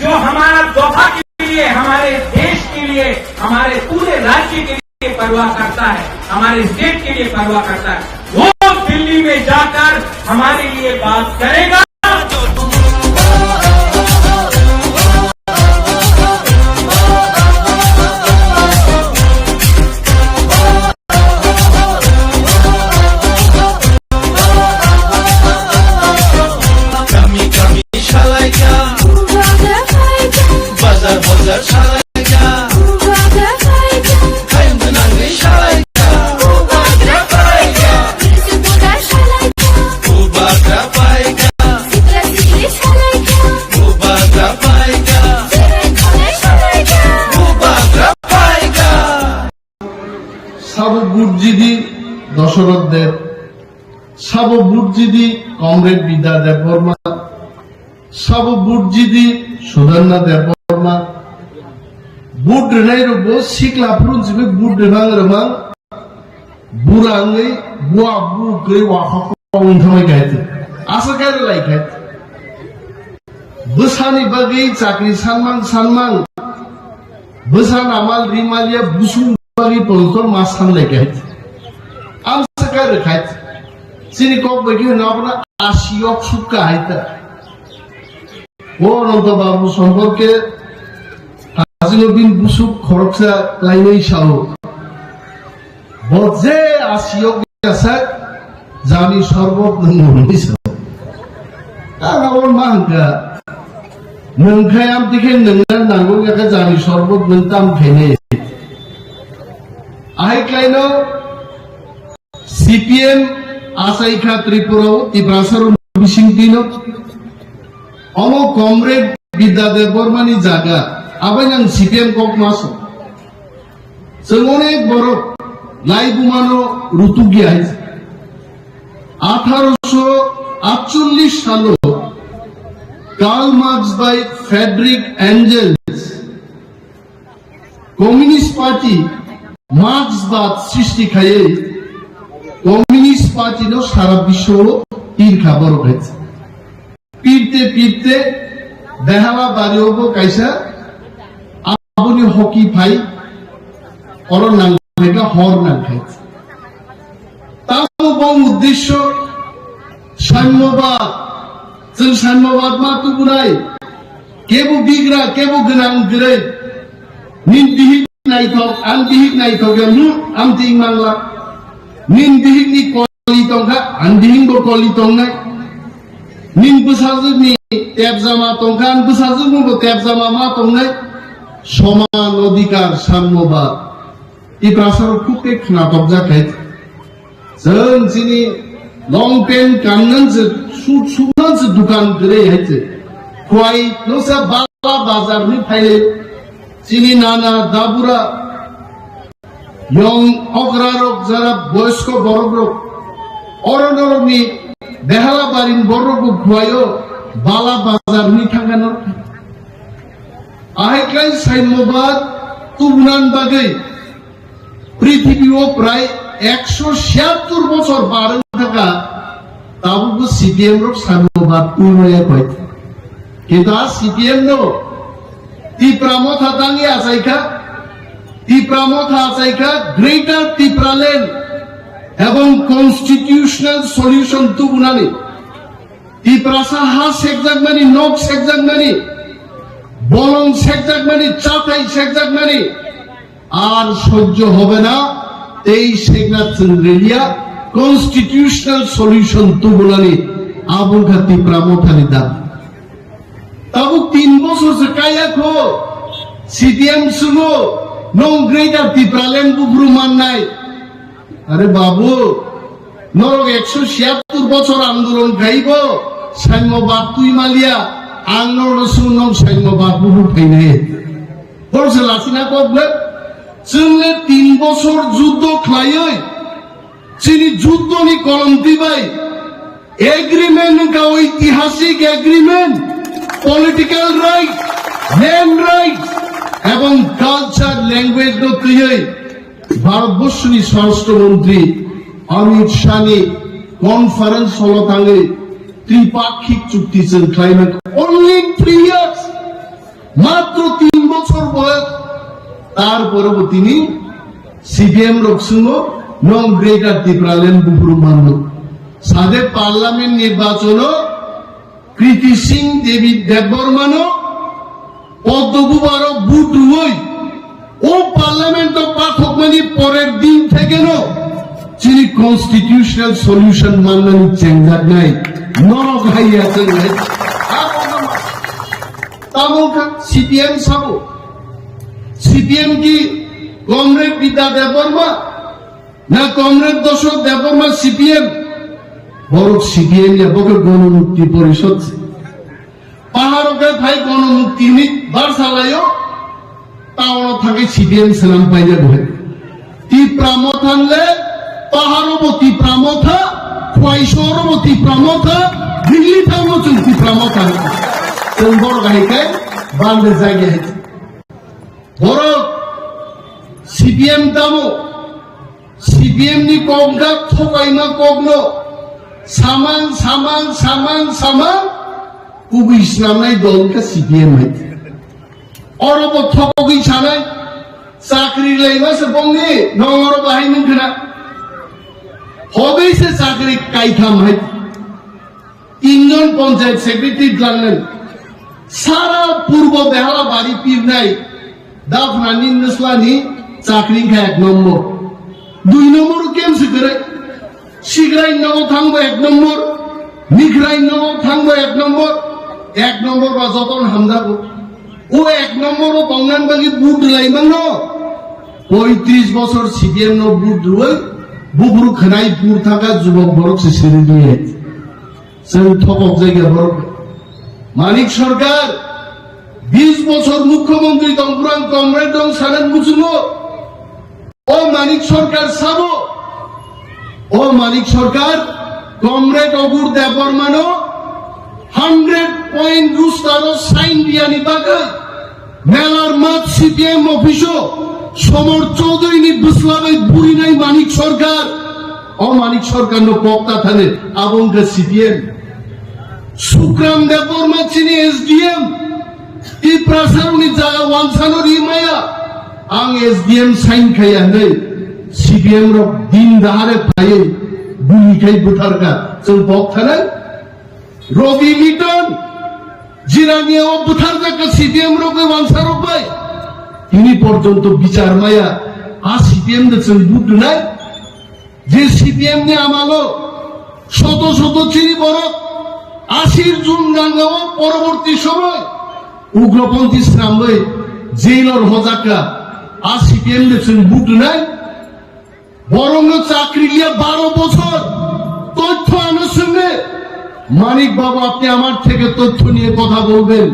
जो हमारा दोहा के लिए, हमारे देश के लिए, हमारे पूरे राज्य के लिए परवाह करता है, हमारे स्टेट के लिए परवाह करता है, वो दिल्ली में जाकर हमारे लिए बात करेगा। Kami kami salaika, bazar bazar salaika, kayung gwnangwi salaika, bubagra paika, bubagra paika, bubagra paika. Sabo Burjidi Dosoroth Deb, Sabo Burjidi Comrade Bidya Debbarma, Sabo Burjidi Sudanna Debbarma, Bud rwnai rokbo sikla phuru simi Bud rwmang rwmang, bura wngwi bua bu kwrwi wakhok wng thangwi kaitu. Asa khe rwlai kaitu. Bwsani bagwi chakri sanmang sanmang, bwsa namal rimal ya busung bagwi poltor ma sanlai kaitu. Amsa khe rwkhai. Chini kok bai khe hwno abono asi yok sukha hai ta. Bo Ananta Babu সম্পর্কে হাসিনুদ্দিন বুসুক খরকসা লাইনেই Sahu. Bo je asiyok yasak jani sorbot nung nungni sa. Tara on ma hangka. Nung khai am tikhe nung na nango ya ka jani sorbot nung tam khene. Ahai klaino C P M achaikha Tripura o Tiprasa rok bising tino. Omo Comrade Bidya Debbarma ni jaga. Abai nang C P M kok maso. Chwng onek borok laibumano rutukya hai. Atharo sho atchollish salo Karl Marx bai Friedrich Engels Communist Party Marxbad srishti khaiwi Communist Party no sara biswo tirkha borok hai. Pirte pirte Behala bari obo kaisa aboni hoki phai oro nang khaika hor nang khai. Tamo bong uddesho saimyobad, chwng saimyobad ma tubunai, kebo bigra, kebo gwnang gwnai, nin bihik naithok, ang bihik naithok ya, hmm, ang ting mangla. Nin bihik ni koli tongkha, ang bihik bo koli tongnai. Nin bwsajwk ni tepjama tongkha, ang bwsajwk ni bo tepjama ma tongnai. Soman odhikar, saimyobad. Tiprasa rok khuk tei khnatok jak hai. Chwng chini long pant kannan se, suit suknan se dukan kwrwi hai se. Khwai no sa bala bazar ni phaile. Chini nana dabura yong okra rok jara boyosko borok rok. Oro norok ni Behala barin borok bo khwaio bala bazar ni thangka norok. Ahai khlai saimyobad tubunan bagwi prithibi o prai ekso siyattor bochor barwng thaka, tabukbo C P M rok saimyobad tubunai koi. Kintu a C P M no Tipra Motha tangwi achaikha, Tipra Motha achaikha Greater Tipraland ebong constitutional solution tubunani. Tiprasa ha sekjakmani, nok sekjakmani, bolong sekjakmani, chathai sekjakmani, ar sojjo hobe na, tei sekna chwng riliya, constitutional solution tubunani, abo wngkha Tipra Mothani dabi. Tabuk tin bosor se kaya kho, C P M sungo, nong Greater Tipraland buphuru mannai. Are babu, norok ekso siyattor bochor andolon khaibo, saimyobad twi maliya, ang norok sung nong saimyobad buphuru phainai. Borok se lachina kok ble, chwng le tin bosor juddo khlaiwi, chini juddo ni kolom twi bai, agreement wngkha oitihasik agreement, political right, land right, ebong culture, language no twiwi Bharat Borshoni Swarashtra Montri Amit Shah ni conference hall o thangwi tripakhik chukti chwng khlaimani only three years. Matro tin bochor boyos, tar pore bo tini C P M rok sungo, nong Greater Tipraland buphuru manno. Sade parliament nirbachono Kriti Singh Devi Debbarmano Padma Bhubharo vote rwoi, o parliament o pathokmani porer din thekeno chini constitutional solution mannani chengjaknai norok haiya chengnai. Tamo kha C P M sabo. C P M ki Comrade Bidya Debbarma na Comrade Dosok Debbarma C P M? Borok C P M ya, bo khe Gonomukti Porishod se. Paharo khe phai Gonomukti ni bar salaio, town o thangwi C P M swnam paijak bo hai. Tipra Motha le, paharo bo Tipra Motha, Khwai Sohor bo Tipra Motha, Delhi thango chwng Tipra Motha. Chwng borok hai khe bande jagya hai. Borok C P M tamo, C P M ni kok wngkha thokaima kokno samang, samang, samang, samang, kubui swnamnai dol wngkha C P M hai. Oro bo thokogwi sanai, chakri laima se bongni, nong oro bahai nung khna. Hobai se chakri kaitham hai. Tinjon panchayat secretary dwlangnani. Sara purbo Behala bari pirnai Dafna ni Nusla ni chakri wngkha ek nombor. Dui nombor kem sikre. Sigrai nogo thangbo ek nombor. Mikrai nogo thangbo ek nombor. Ek nombor ba joton hamjago. O ek nombor o tongnan bagi but lai mano. Poitris bosor C P M no but rwoi. Bubru khnai pur thaka jubok borok se siri diye. Chwng thokok jaiga borok. Manik Sarkar, bis bochor mukhyamantri tong, purang comrade dong, sanan muchungo. O Manik Sarkar sabo. O Manik Sarkar, comrade Ogur Debbarmano hundred point rustaro sign diyani bagwi. Melar mat C P M office-o Somor Chaudhary ni bwsla bai burinai Manik Sarkar. O Manik Sarkar no pokta thani abo wngkha C P M. Sukram Debbarma chini S D M. Tiprasa rokni jaga wansano ri maya. Ang S D M sign khaya hinwi C P M rok din dahare phaiwi buli khai butharkha. Chwng pok thanai. Robi Liton, Jirania o butharjakka C P M rok bai, wansa rok bai. Tini porjonto bichar maya, a C P M de chwng but rwnai. Je C P M ni amalo, soto soto chini borok, asir jun ganga o poroborti somoy, ugroponthi srambai, jailor hojakka, a C P M de chwng but rwnai. Borokno chakri liya baro bochor. তথ্য আনো সামনে। মানিক বাবু, আপনি আমার থেকে তথ্য নিয়ে কথা বলবেন।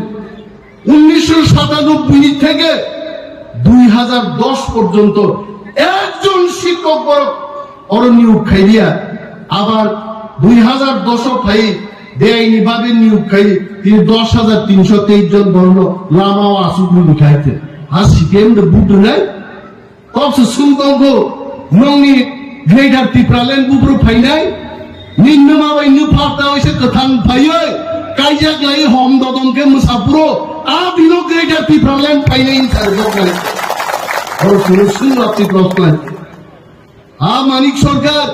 উনিশশো সাতানব্বই থেকে দুই হাজার দশ পর্যন্ত একজন শিক্ষক বরক অর নিয়োগ খাইলিয়া। আবার দুই হাজার দশ খাই বেআইনি ভাবে নিয়োগ খাই তিনি দশ হাজার তিনশো তেইশ জন বর্ণ লামাও আসুক লিখাইতে। আর সিপিএম বুদ্ধ নাই। Kok se sung tongo, nongni Greater Tipraland buphuru phainai, ninno ma bai nupha ta oise kwthang phaioi, kaijak lai hom dodom khe mwsapuro, a bino Greater Tipraland phainai hinsa rwjaknai. Oro chwng sung lapti prosnai. A Manik Sarkar,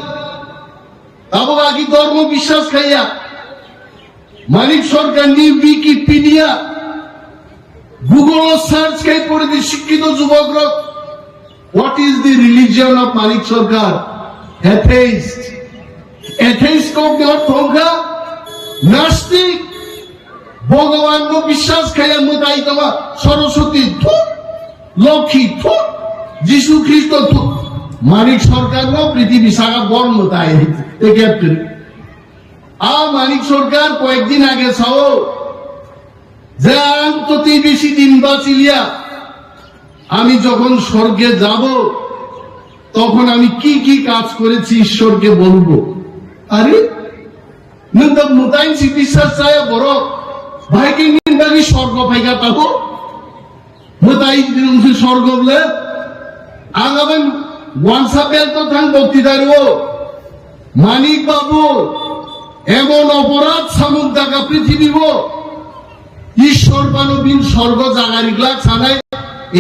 abo agi dhormo biswas khaiya. Manik Sarkarni Wikipedia, Google-o search khai pore di, shikkito jubokrok, what is the religion of Manik Sarkar? Atheist. Atheist kokni ortho wngkha nastik, Bhagwanno biswas khaiya, mwtai tongma, Saraswati, thu, Lokhi, thu, Jisu Khristo, thu. Manik Sarkarno prithibi saka bor mwtai, te captain. A Manik Sarkar koyekdin age sao je, "Ang to tei besi din bachiliya, ami jokhon sorge jabo, tokhon ami ki ki kaj korechi Ishorke bolbo." Are, nwng to mwtai si biswas chaya borok, bahai khe nini bagwi sorgo phaikha tabo? Mwtai wngse sorgo bole, ang aben wansa bel to thang bokti dario, Manik Babu, emon oporadh samung daga prithibibo, Ishwar bano bin sorgo jaga riglak sanai,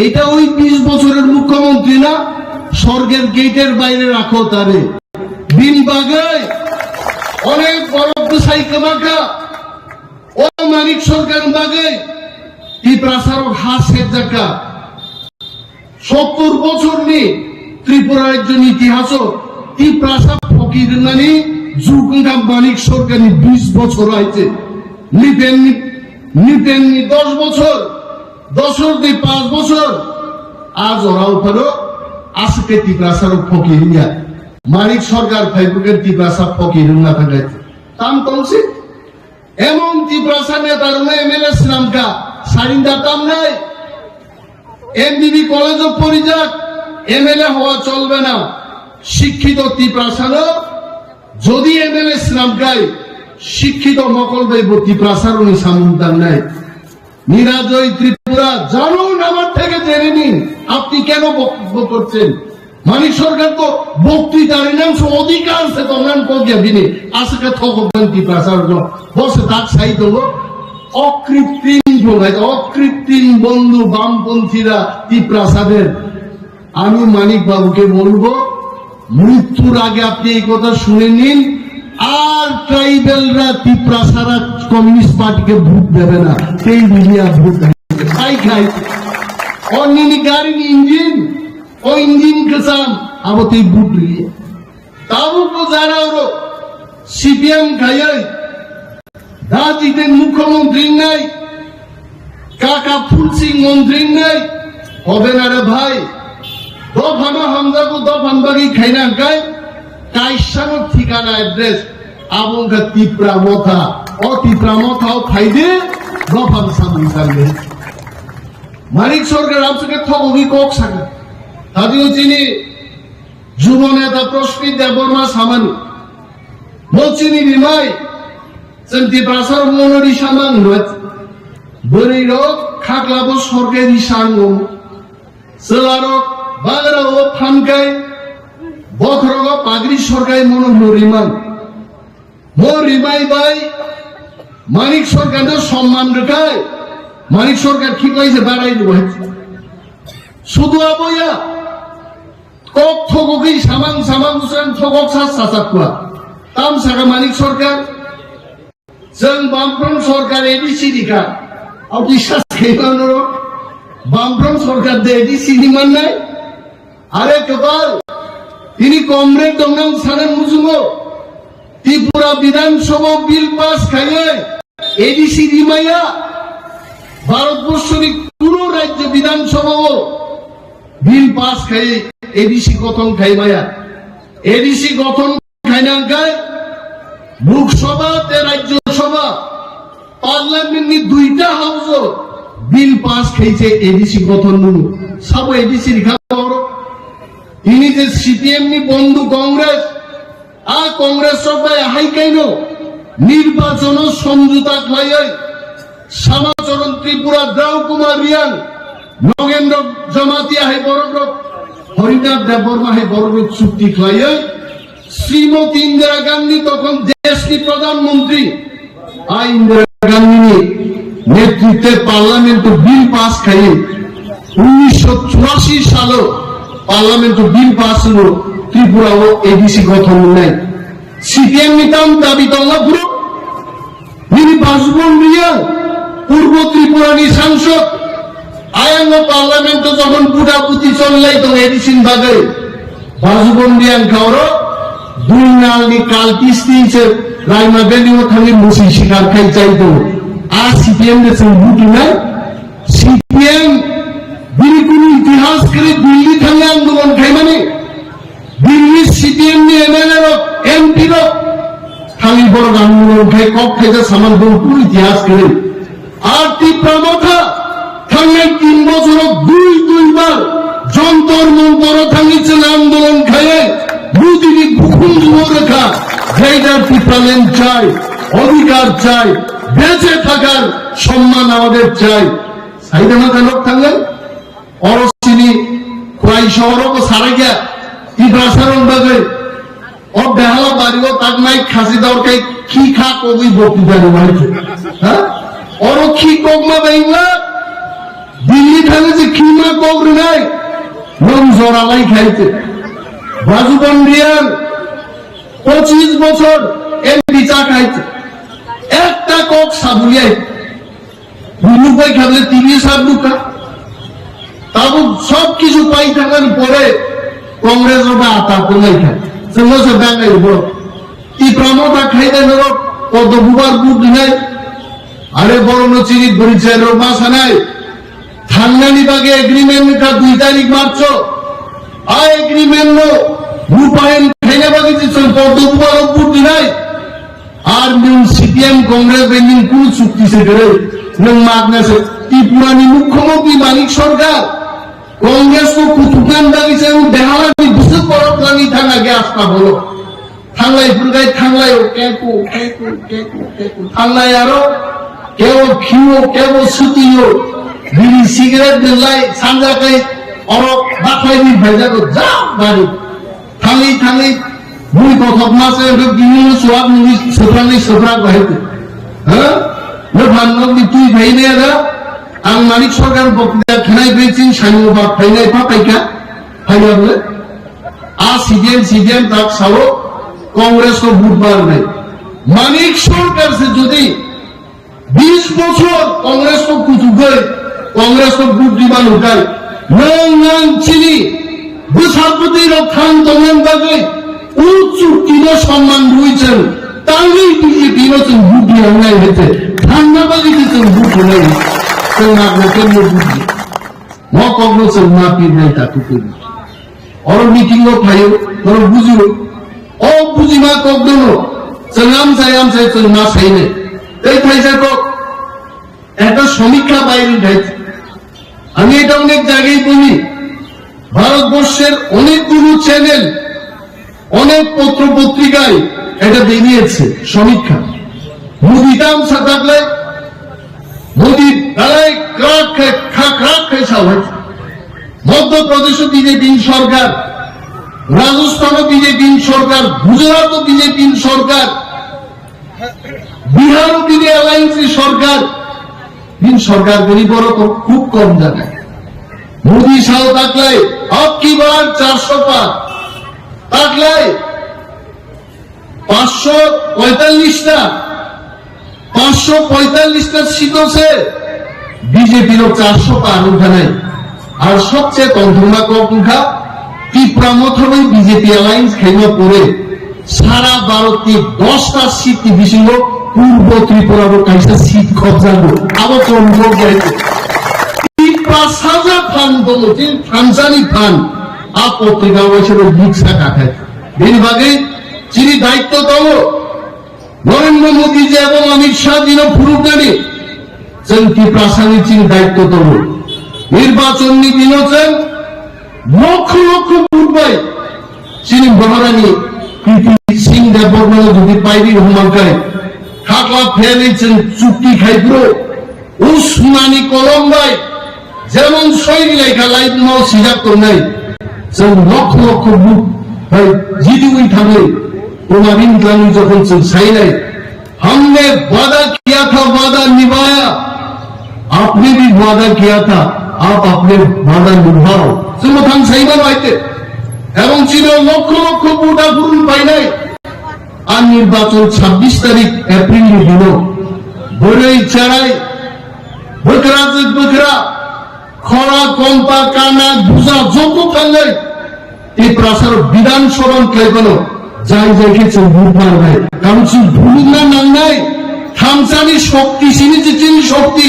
eta oi bish bochorer mukhyamantri na, sorger gate er baire rakho tare. Bin bagwi onek borok bwsai kwmakha, o Manik Sarkar bagwi Tiprasarok ha sekjakha. Sottor bochorni Tripura rajyoni itihaso Tiprasa phokir wngnani jug wngkha Manik Sarkarni bish bochor aite. Nipenni, nipenni dosh bochor, doshor di panch bochor, a jorao phano aswk khe Tiprasarok phokir wngya. Manik Sarkar phaiphukhe Tiprasa phokir wngna thangkha. Tam tongsi? Emon Tiprasa neta rwno M L A swnamkha, sarinda tamnai, M B B college o porijak, M L A howa cholbe na, শিক্ষিত Tiprasa no jodi M L A swnamkhai, শিক্ষিত mokol bai bo Tiprasa rokni samung tangnai. নিরাজয় ত্রিপুরা, জানুন আমার থেকে জেনে নিন, আপনি কেন বক্তব্য করছেন? মানিক সরকার তো বক্তৃতার নাম সে অধিকার সে তঙ্গান করিয়া দিনে, আজকে থকবান ত্রিপ্রাসার বসে তার সাই তো অকৃত্রিম ঢোকায়, অকৃত্রিম বন্ধু বামপন্থীরা ত্রিপ্রাসাদের। আমি মানিক বাবুকে বলবো, মৃত্যুর আগে আপনি এই কথা শুনে নিন, আর ট্রাইবেলরা ত্রিপ্রাসারা Communist Party ke vote debe na, tei riliya vote debe. Khai khai. O nini gari ni engine, o engine kwcham, abo tei vote riliya. Tabuk bo jara oro C P M khaiwi, da Jiten mukhyamantri wngnai, kaka Phulsing montri wngnai, hobe na re bhai, dophano hamjago, dophani bagwi khaina hwnkhe kaisano thikana address, abo wngkha Tipra Motha. O Tipra Motha o phaide, dophano samung sande. Manik Sarkar amswkhe thogogwi kok saka. Tadi o chini Jubo neta Prospit Debbarma samani. Mo chini rimai, chwng Tiprasa rok mono ri samang hwnwi. Bwrwi rok khaklabo sorkari sango. Chwla rok bagra o phankai, bokhorok o pagri sorkai mono hwnwi rimang. Mo rimai bai Manik Sarkar no somman rwkhai, Manik Sarkar khiklai se barai rwbai. Sudu aboya, kok thogogwi samang samang bwswng thogok sa sachak kua. Tam saka Manik Sarkar, chwng Bamfront Sarkar A D C rikha. Abo kisa khaimano Bamfront Sarkar de A D C ni mannai. Are kwbal, tini comrade dongna wng sanai muchungo. Tripura Bidhan Sabha bill pass khaiwi A D C rimaya. Bharat borshoni kuno rajya Bidhan Sabha o bill pass khaiwi A D C gothon khaimaya. A D C gothon khaina hwnkhe Lok Sabha tei Rajya Sabha, Parliament ni duita house o bill pass khaise A D C gothon munu. Sabo A D C ni kha oro. Tini je C P M ni bondhu Congress, a Congress rok bai hai kaino nirbachon o somjota khlaiwi Samacharan Tripura, Drau Kumar Reang, Nogendra Jamatia hai borok rok, Harinath Debbarma hai borok rok chukti khlaiwi Srimati Indira Gandhi tokhon deshni Pradhan Mantri, a Indira Gandhi ni netritwe Parliament o bill pass khai, unnisho churashi salo Parliament o bill pass wngwi Tripura o A D C gothon wngnai. C P M ni tam dabi tongma bwrwi? Nini Bajubon Reang, Purbo Tripura ni sangsod, ayang o Parliament o jokhon buda buti cholai tong A D C ni bagwi, Bajubon Reang kha oro dui nal ni kalti sting se Raima Valley o thangwi musi sikar khai chai tongo. A C P M de chwng buti nai, C P M bini kunu itihas kwrwi Delhi thangwi andolon khaimani. Delhi C P M ni M L A rok, M P rok, thangwi borok ang mung khai kok khaijak samani borok kunu itihas kwrwi. Ar Tipra Motha thangnai tin bochoro dui dui bar Jantar Mantar o thangwi chwng andolon khaiwi Modi ni bukhung juo rwkha, Greater Tipraland chai, odhikar chai, beche thakar somman amader chai. Saidama kanok thangnai? Oro sini Khwai sohoro bo sarai kha, Tiprasa rok bagwi. O behala bari o tak nai khasi dor kai khi kha kogwi bokti dari wai khe. Ha? Oro khi kok ma bai la. Delhi thangwi je khi ma kok rwnai. Nom jora lai khai khe. Bajubon Reang pochis bochor M P cha khai khe. Ekta kok sabuyai. Buinuk bai kha bole T V sab nukha. Tabuk sob kichu pai thangani pore Congress rok bai ata tonglai kha. Chwngno se dangai bo. Tipra Motha khai dai norok Poddo Bubar vote rinai. Are borokno chini bwrwi chai rok ma sanai. Thangnani bagwi agreement wngkha dui tarik March o. A agreement no rupayon khaina bagwi je chwng Poddo Bubar o vote rinai. Ar nwng C P M Congress bai nwng kunu chukti se kwrwi, nwng magna se Tripura ni Mukhyamantri Manik Sarkar, Congress no kutukna bagwi se nwng behala ni bwswk borok twlangwi thangna ge asta bolo. Thanglai phwrwngkhai thanglai o keku, keku, keku, keku. Thanglai aro kebo khiyo, kebo sutiyo. Biri cigarette nwlai sanja kai oro bakhai ni bhaijago jam bari. Thangwi thangwi bui kothok ma se hwnkhe bini no chuwak nungwi swprak ni swprak bahai twi. Ha? Nokha nokni twi phai ne da? Ang Manik Sarkar bokya khnai bai chini saimung ba phainai pha paikha. Phaiya bole? A C P M, C P M tak sao Congress ko vote mar nai. Manik Sarkar se jodi Bis bochor Congress no kuchugwi, Congress no vote rima nungkha. Nwng ang chini bwsa bwtwi rok thang tongna bagwi o chukti no samman rwi chwng tangwi B J P no chwng vote rina nai hete thangna bagwi se chwng vote rwnai. Chwng nagna khe no vote. Mo kok no chwng ma pirnai ta kukui. Oro meeting o phaio, oro bujio. O bujima kok dono. Chwng amchai amchai chwng ma sainai. Tei thaisa kok, ekta somikha bairi thai. আমি এটা অনেক জায়গায় বলি, ভারতবর্ষের অনেকগুলো চ্যানেল, অনেক পত্র পত্রিকায় এটা বেরিয়েছে সমীক্ষা। মোদি তামসা থাকলে মোদি বেলায় ক্রাক খায়, খা-, ক্রাক খায় সাহস। মধ্যপ্রদেশও বিজেপি সরকার, রাজস্থানও বিজেপি সরকার, গুজরাটও বিজেপি সরকার, বিহারও বিজেপি অ্যালায়েন্স সরকার। বিন সরকার গরিব বড় তো খুব কম জায়গায়। মোদি সাহ থাকলে আবকি বার চারশো পার থাকলে পাঁচশো পঁয়তাল্লিশটা, পাঁচশো পঁয়তাল্লিশটা সিট আছে, বিজেপির চারশো পার উঠা নাই। আর সবচেয়ে তন্ত্রমা কম উঠা ত্রিপুরা মথা বিজেপি অ্যালায়েন্স খাইমা পরে সারা ভারতনি দশটা সিট বিসিঙ্গ পূর্ব ত্রিপুরারও কাইসা সিট খবজাগো। আবো কম কম যাইছে। ত্রিপুরা সাজা ফান দমো, যে ফানসানি ফান, আ পত্রিকা ওইসব লিখসা কাঠায়। বেনি বাদে চিনি দায়িত্ব দমো। নরেন্দ্র মোদী যে এবং অমিত শাহ দিনও ফুরুকদানি, চলতি প্রাসানি চিনি দায়িত্ব দমো। নির্বাচন নীতি নচল, লক্ষ লক্ষ vote bai, chini Maharani Kriti Singh Debbarma no jodi paidi hwnmangkhai, khakla phaiyani chwng chukti khai phuru, o sunani kolom bai, jemon soi lekha laimao sijak tongnai, chwng lokho lokho buk bai jidiwi thangwi, Kumar Inglani jokhon chwng sainai, हमने वादा किया था, वादा निभाया, आपने भी वादा किया था, आप अपने वादा निभाओ। Chwng thang saiba baite. Ebong chino lokho lokho vote aphuru painai. Ar nirbachon chabbish tarik April ni dino. Bwrwi cherai, bwkra jwk bwkra, khora, kompa, kana, buja, joto thangnai. Tiprasar Bidhan Sabha ni khlaibano jai jai khe chwng vote mangnai. Karon chwng bhulukna nangnai. Thamsani shokti, chini je chini shokti,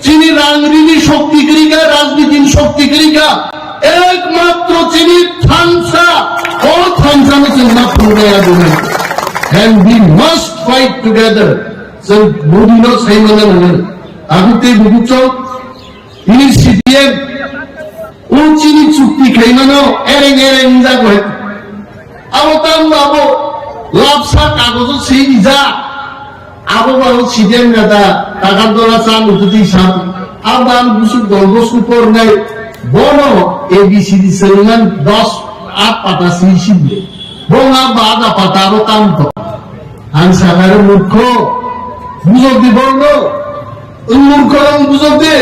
chini rang rini shokti kwrwi kha, rajniti ni shokti kwrwi kha. Ekmatro chini thamsa, o thamsano chwng ma phunuknai abo nai. And we must fight together. Chwng Modi no sai manna nangnai. Abo tei bubuchok Ini C P M, o chini chukti khaimano ereng ereng wngjago hai. Abo tamo abo lapsa kagojo swi rijak. Abo ba o C P M neta takar dola cha nutudi sa. Abo ang busuk dol bosku pornai bono A B C D sengman dos at pata swi sibde. Bo nga ba ada pata aro tam to. Ang sakare murkho. Bujok di bono. Wng murkhorok bujok de,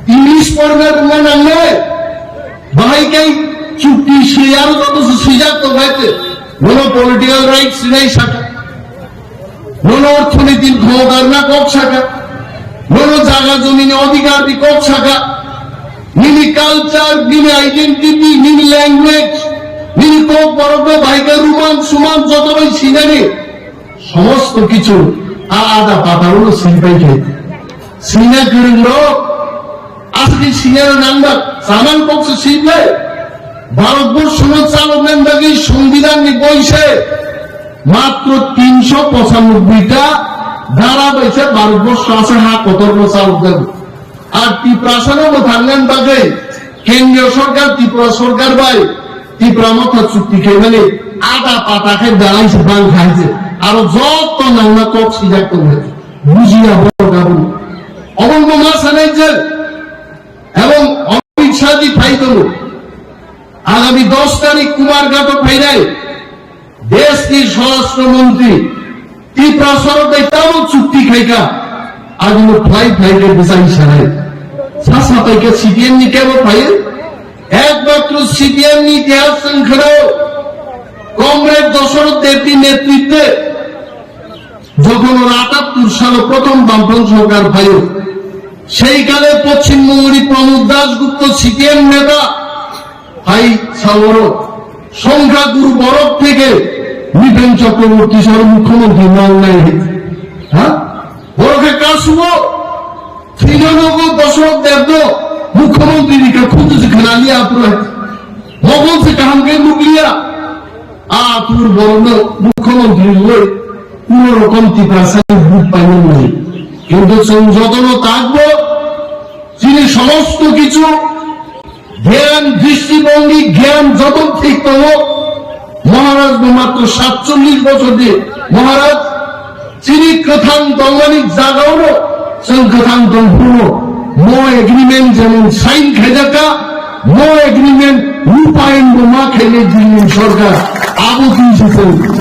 English porna rwna nangnai. Bahai khe chukti swi aro joto se swijak tong hai te. Nono political rights rinai saka. Nono orthoniti ni khomota rwna kok saka. Nono jaga jomini odhikar ni kok saka. Nini culture, nini identity, nini language, nini kok borok no bahai khe ruman suman joto bai sinani. Somosto kichu a ada pataro no swipai khe. Sina kwrwng rok, asli sina rok nang ba, saman kok se swipai. Bharat borso no chalokna bagwi Songbidan ni boi se matro tinsho pochanobboi ta dhara bai se Bharat borso asa ha kotor no chalok jago. Ar Tiprasa no mwthangna bagwi kendriyo sorkar, Tripura sorkar bai Tipra Motha chukti khaimani ada pata khe belai se bang khai se. Aro joto nangma kok sijak tongo. Bujiya borok abo. Obo bo ma sanai je. Ebong Amit Shah ji phai tongo. Agami dos tarik Kumarghato phainai. Deshni Swarashtra Montri Tiprasarok bai tamo chukti khaikha, agino phlai phlai khe bwchai sanai. Sa sapai khe C P M ni kebo phaio, ekmatro C P M ni itihas chwng khwnao, Comrade Dasarath Debni netritwe যখন আটাত্তর সালে প্রথম বামফ্রন্ট সরকার ভাইও, সেই কালে পশ্চিমবঙ্গের প্রমোদ দাশগুপ্ত সিপিএম নেতা ভাই সাগর সংখ্যাগুরু বরক থেকে নৃপেন চক্রবর্তী সহ মুখ্যমন্ত্রী মনোনয়ন হয়েছে। হ্যাঁ, বরকে কাশুব থিননগর দশরথ দেব মুখ্যমন্ত্রী দিকে খুঁজছে খানালি আপরে মগল সে কাহামকে মুগলিয়া। আ, তোর বড় মুখ্যমন্ত্রী হয়ে কোনো রকম টিপ্রাসানি ভোট পাইনি। কিন্তু যতন থাকবো, যিনি সমস্ত কিছু জ্ঞান, দৃষ্টিভঙ্গি, জ্ঞান যত ঠিক তম মহারাজ মাত্র সাতচল্লিশ বছর দিয়ে মহারাজ চিনি কথাং দংমানি জাগাওনো, চং কথাং দংফুনো, mo agreement যেমন সাইন খাইজাকা, mo agreement রূপায়ণ মা খাইলে দিল্লি সরকার আবু তিনশো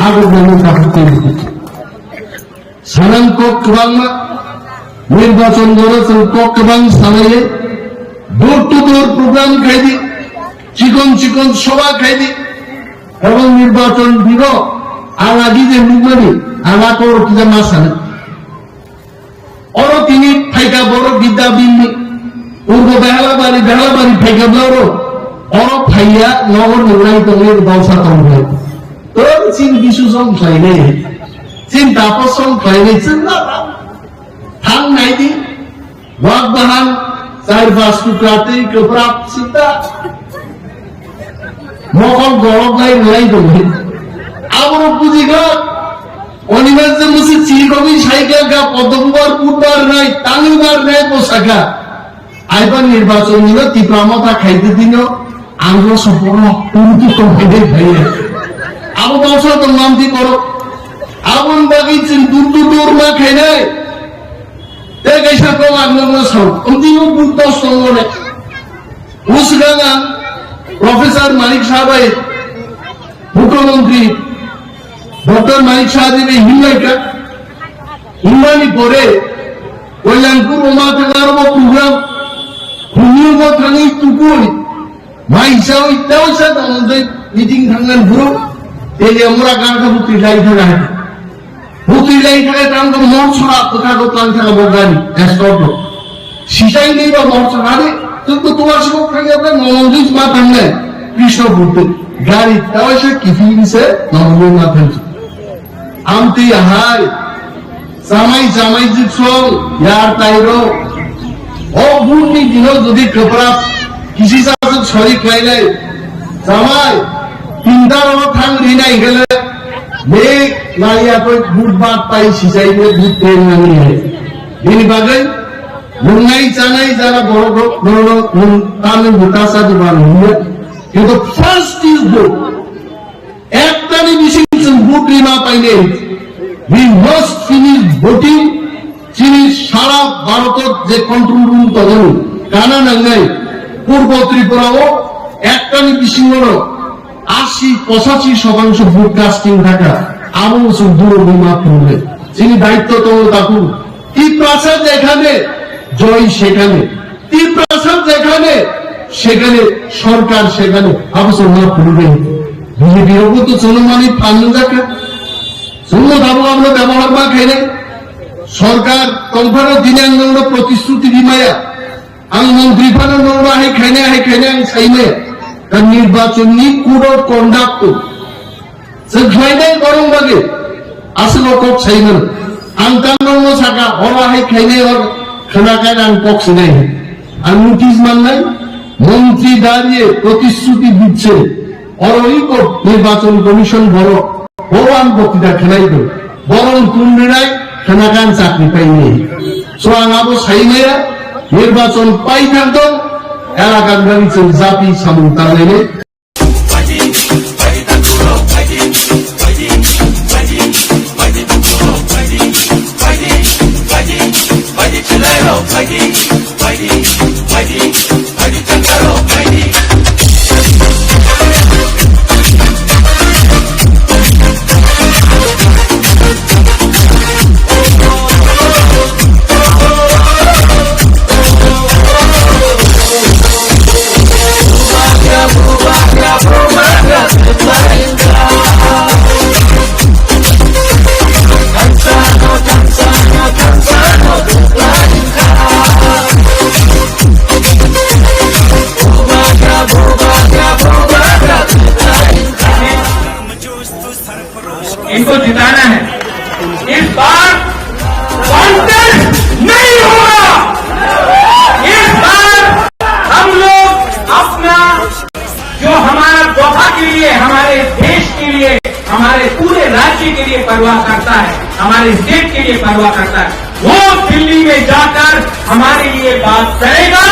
আগর যেমন কাপড় তৈরি করছে। Sanan kok kwbangma, nirbachon doro chwng kok kwbang sanai, door to door program khaidi, chikon chikon soba khaidi, ebong nirbachon dino alagi je nukmani alako kisa ma sana. Oro tini phaika borok bidya bini, urbo behala bari, behala bari phaika boro, oro phaiya nogo nungnai tongwi bausa tongwi. Tor chin bisu song khlainai. Chin tapo song khlainai chwng na ba. Thang nai di. Wak bahan, char pas tukra tei kwprak sita. Mokol gorok lai lai dong. Aboro buji ga. Oni mas je musi chiri komi sai ga ga podom bar put bar nai, tangwi bar nai posaka. Aiba nirbachon nino Tipra Motha khaide dino, angro soporo, urdu to khaide khaide. Abo bangsa to manti koro. Abon bagi chin dur dur dur ma khainai. Te kaisa kok ang nokno sao. Amtino buk dos tongone. Usgang ang Professor Manik Sabai, Mukhyamantri Doctor Manik Sabai himlaika. Himmani pore, Kalyanpur Roma Thangar bo program, Hunyu bo thangwi tukui, mai sawi tawsa tongmung tei meeting thangnan bro, tei amura kangkha bukti lai thangha. Bukti lai thangha tang ko mor sora kotha ko tang thangha bo gari, escort lo. Sisai ni ba mor sora de, tu tu tuwa sibok thangya ba ngomong jis ma thangnai, Krishna bukti, gari tawsa kithi se ngomong ma thangsu. Amtwi ahai, chamai chamai jiksong, yar tairo. O bhut ni dino jodi kwprak kisi sasuk sori khlainai. Chamai, tinta ro thang rinai hwnkhe le, me laiya koi bhut bat pai sisai le bhut pen nang rinai. Bini bagwi, nungnai chanai jara borok rok, borok rok, nung tamni bhuta sa diban hiya. Kintu first is vote. Ektani bising chwng vote rima painai. We must finish voting. Chini sara Bharotot je control room tongo, kana nangnai, Purbo Tripura o ektani bisingono ashi pochashi shotangsho vote casting thaka, abo chwng duro rima phunuknai. Chini daitto tongo takhuk. Tiprasa jekhane, joy sekhane. Tiprasa jekhane, sekhane sorkar sekhane, abo chwng ma phunuknai. B J P rokbo to chwngno mani phan nungjakha. Chwngno tabuk abono byabohar ma khainai. Sorkar tongphano dini ang nokno protishruti rimaya. Ang montri phano nokno hai khainai, hai khainai ang saimaya. Ta nirbachonni code of conduct to. Chwng khlainai borok bagwi aswk o kok sai mano. Ang tamo no saka, horo hai khlainai hor khwnakhai ang kok sinai. Ang notice mannai, montri dariye protishruti dicche. Oro iko nirbachon commission borok, Bhawan bokti da khlai do. Borok tun rinai khwnakhai ang chakri painai. So ang abo saimaya, nirbachon pai thang tong, elakar bagwi chwng jati samung tangnai. परवाह करता है, हमारे स्टेट के लिए परवाह करता है, वो दिल्ली में जाकर हमारे लिए बात करेगा।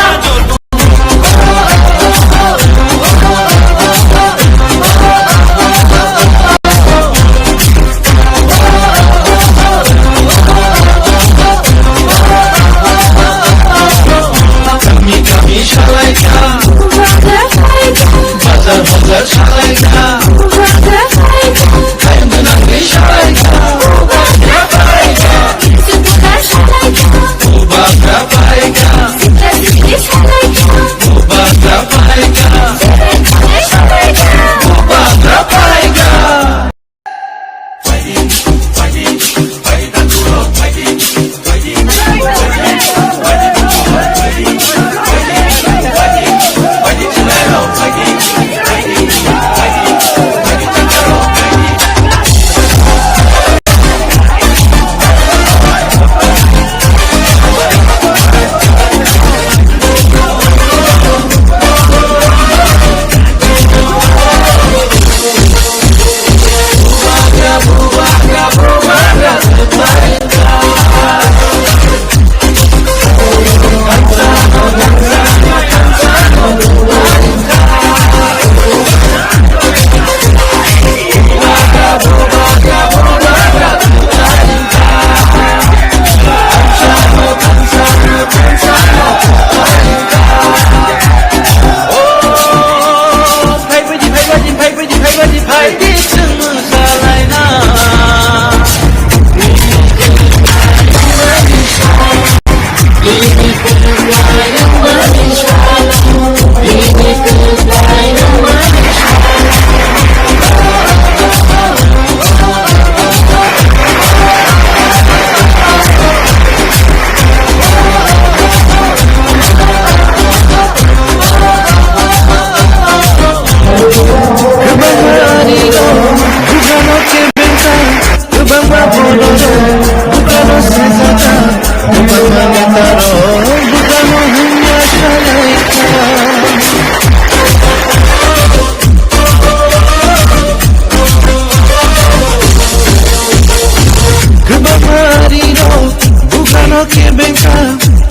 Kwbangma arirok bugano kebengkha,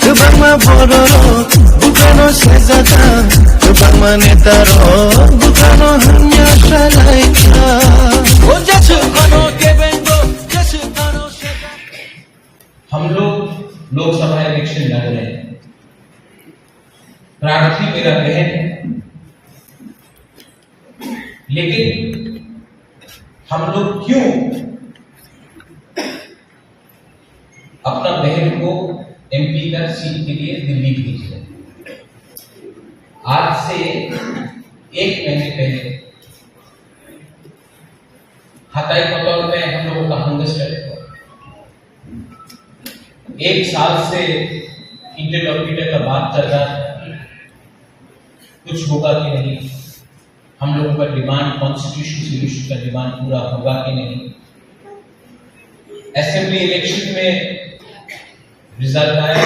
kwbangma bororok bugano sejagkha, kwbangma netarok bugano hamya salaikha. हम लोग लोकसभा इलेक्शन लड़ रहे हैं, प्रार्थी मेरा बहन है, लेकिन हम लोग क्यों अपना बहन को एमपी का सीट के लिए दिल्ली भेज रहे हैं? आज से एक महीने पहले हताई कोतवाल में हम लोगों का हंगर स्ट्राइक हुआ। एक साल से इंटरलोक्यूटर का बात चल रहा है, कुछ होगा कि नहीं, हम लोगों का डिमांड, कॉन्स्टिट्यूशन सॉल्यूशन का डिमांड पूरा होगा कि नहीं। असेंबली इलेक्शन में रिजल्ट आया,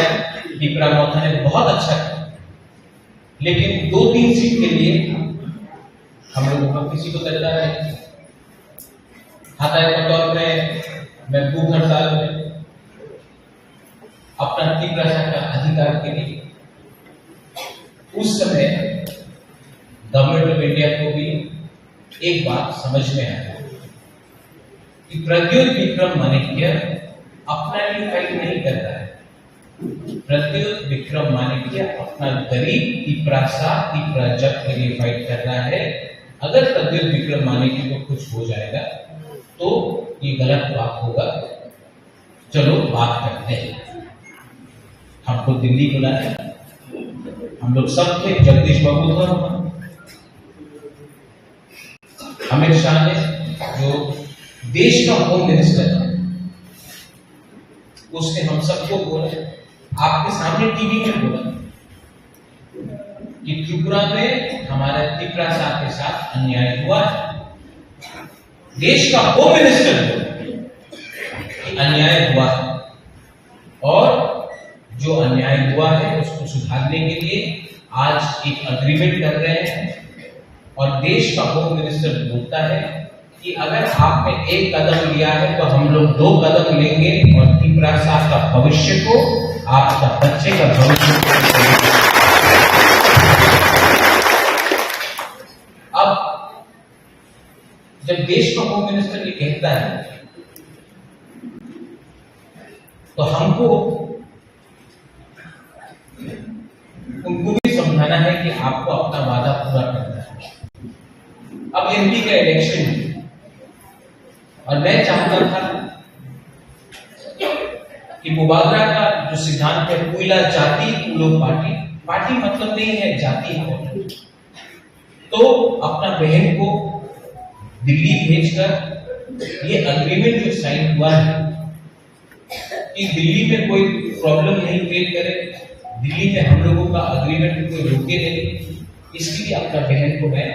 पिपरा मोथा ने बहुत अच्छा किया, लेकिन दो तीन सीट के लिए हम लोगों का किसी को तकरार नहीं। हताई कोतवाल में मैं भूख हड़ताल में अपना तिपरासा का अधिकार के लिए, उस समय गवर्नमेंट ऑफ इंडिया को भी एक बात समझ में आया कि प्रद्युत विक्रम माणिक्य अपना लिए फाइट नहीं करता है। प्रद्युत विक्रम माणिक्य अपना गरीब तिपरासा, तिपराजक के लिए फाइट कर रहा है। अगर प्रद्युत विक्रम माणिक्य को कुछ हो जाएगा तो ये गलत बात होगा। चलो बात करते हैं। हमको दिल्ली बुलाया, हम लोग सब थे, जगदीश बाबू था वहाँ, अमित शाह ने, जो देश का होम मिनिस्टर है, उसने हम सबको बोला, आपके सामने टीवी में बोला कि त्रिपुरा में हमारे तिपरासा के साथ अन्याय हुआ है। देश का होम मिनिस्टर बोला कि अन्याय हुआ है। और जो अन्याय हुआ है, उसको सुधारने के लिए आज एक एग्रीमेंट कर रहे हैं। और देश का होम मिनिस्टर बोलता है कि अगर आपने एक कदम लिया है तो हम लोग दो कदम लेंगे और तिपरासा का भविष्य को, आपका बच्चे का भविष्य को। अब जब देश का होम मिनिस्टर ये कहता है तो हमको उनको भी समझाना है कि आपको अपना वादा पूरा करना है। अब एमपी का इलेक्शन है और मैं चाहता था कि मुबागरा का जो सिद्धांत है, कोयला जाति उलो पार्टी, पार्टी मतलब नहीं है, जाति है, तो अपना बहन को दिल्ली भेजकर ये एग्रीमेंट जो साइन हुआ है कि दिल्ली में कोई प्रॉब्लम नहीं क्रिएट करे, दिल्ली में हम लोगों का एग्रीमेंट कोई रोके नहीं, इसलिए अपना बहन को मैं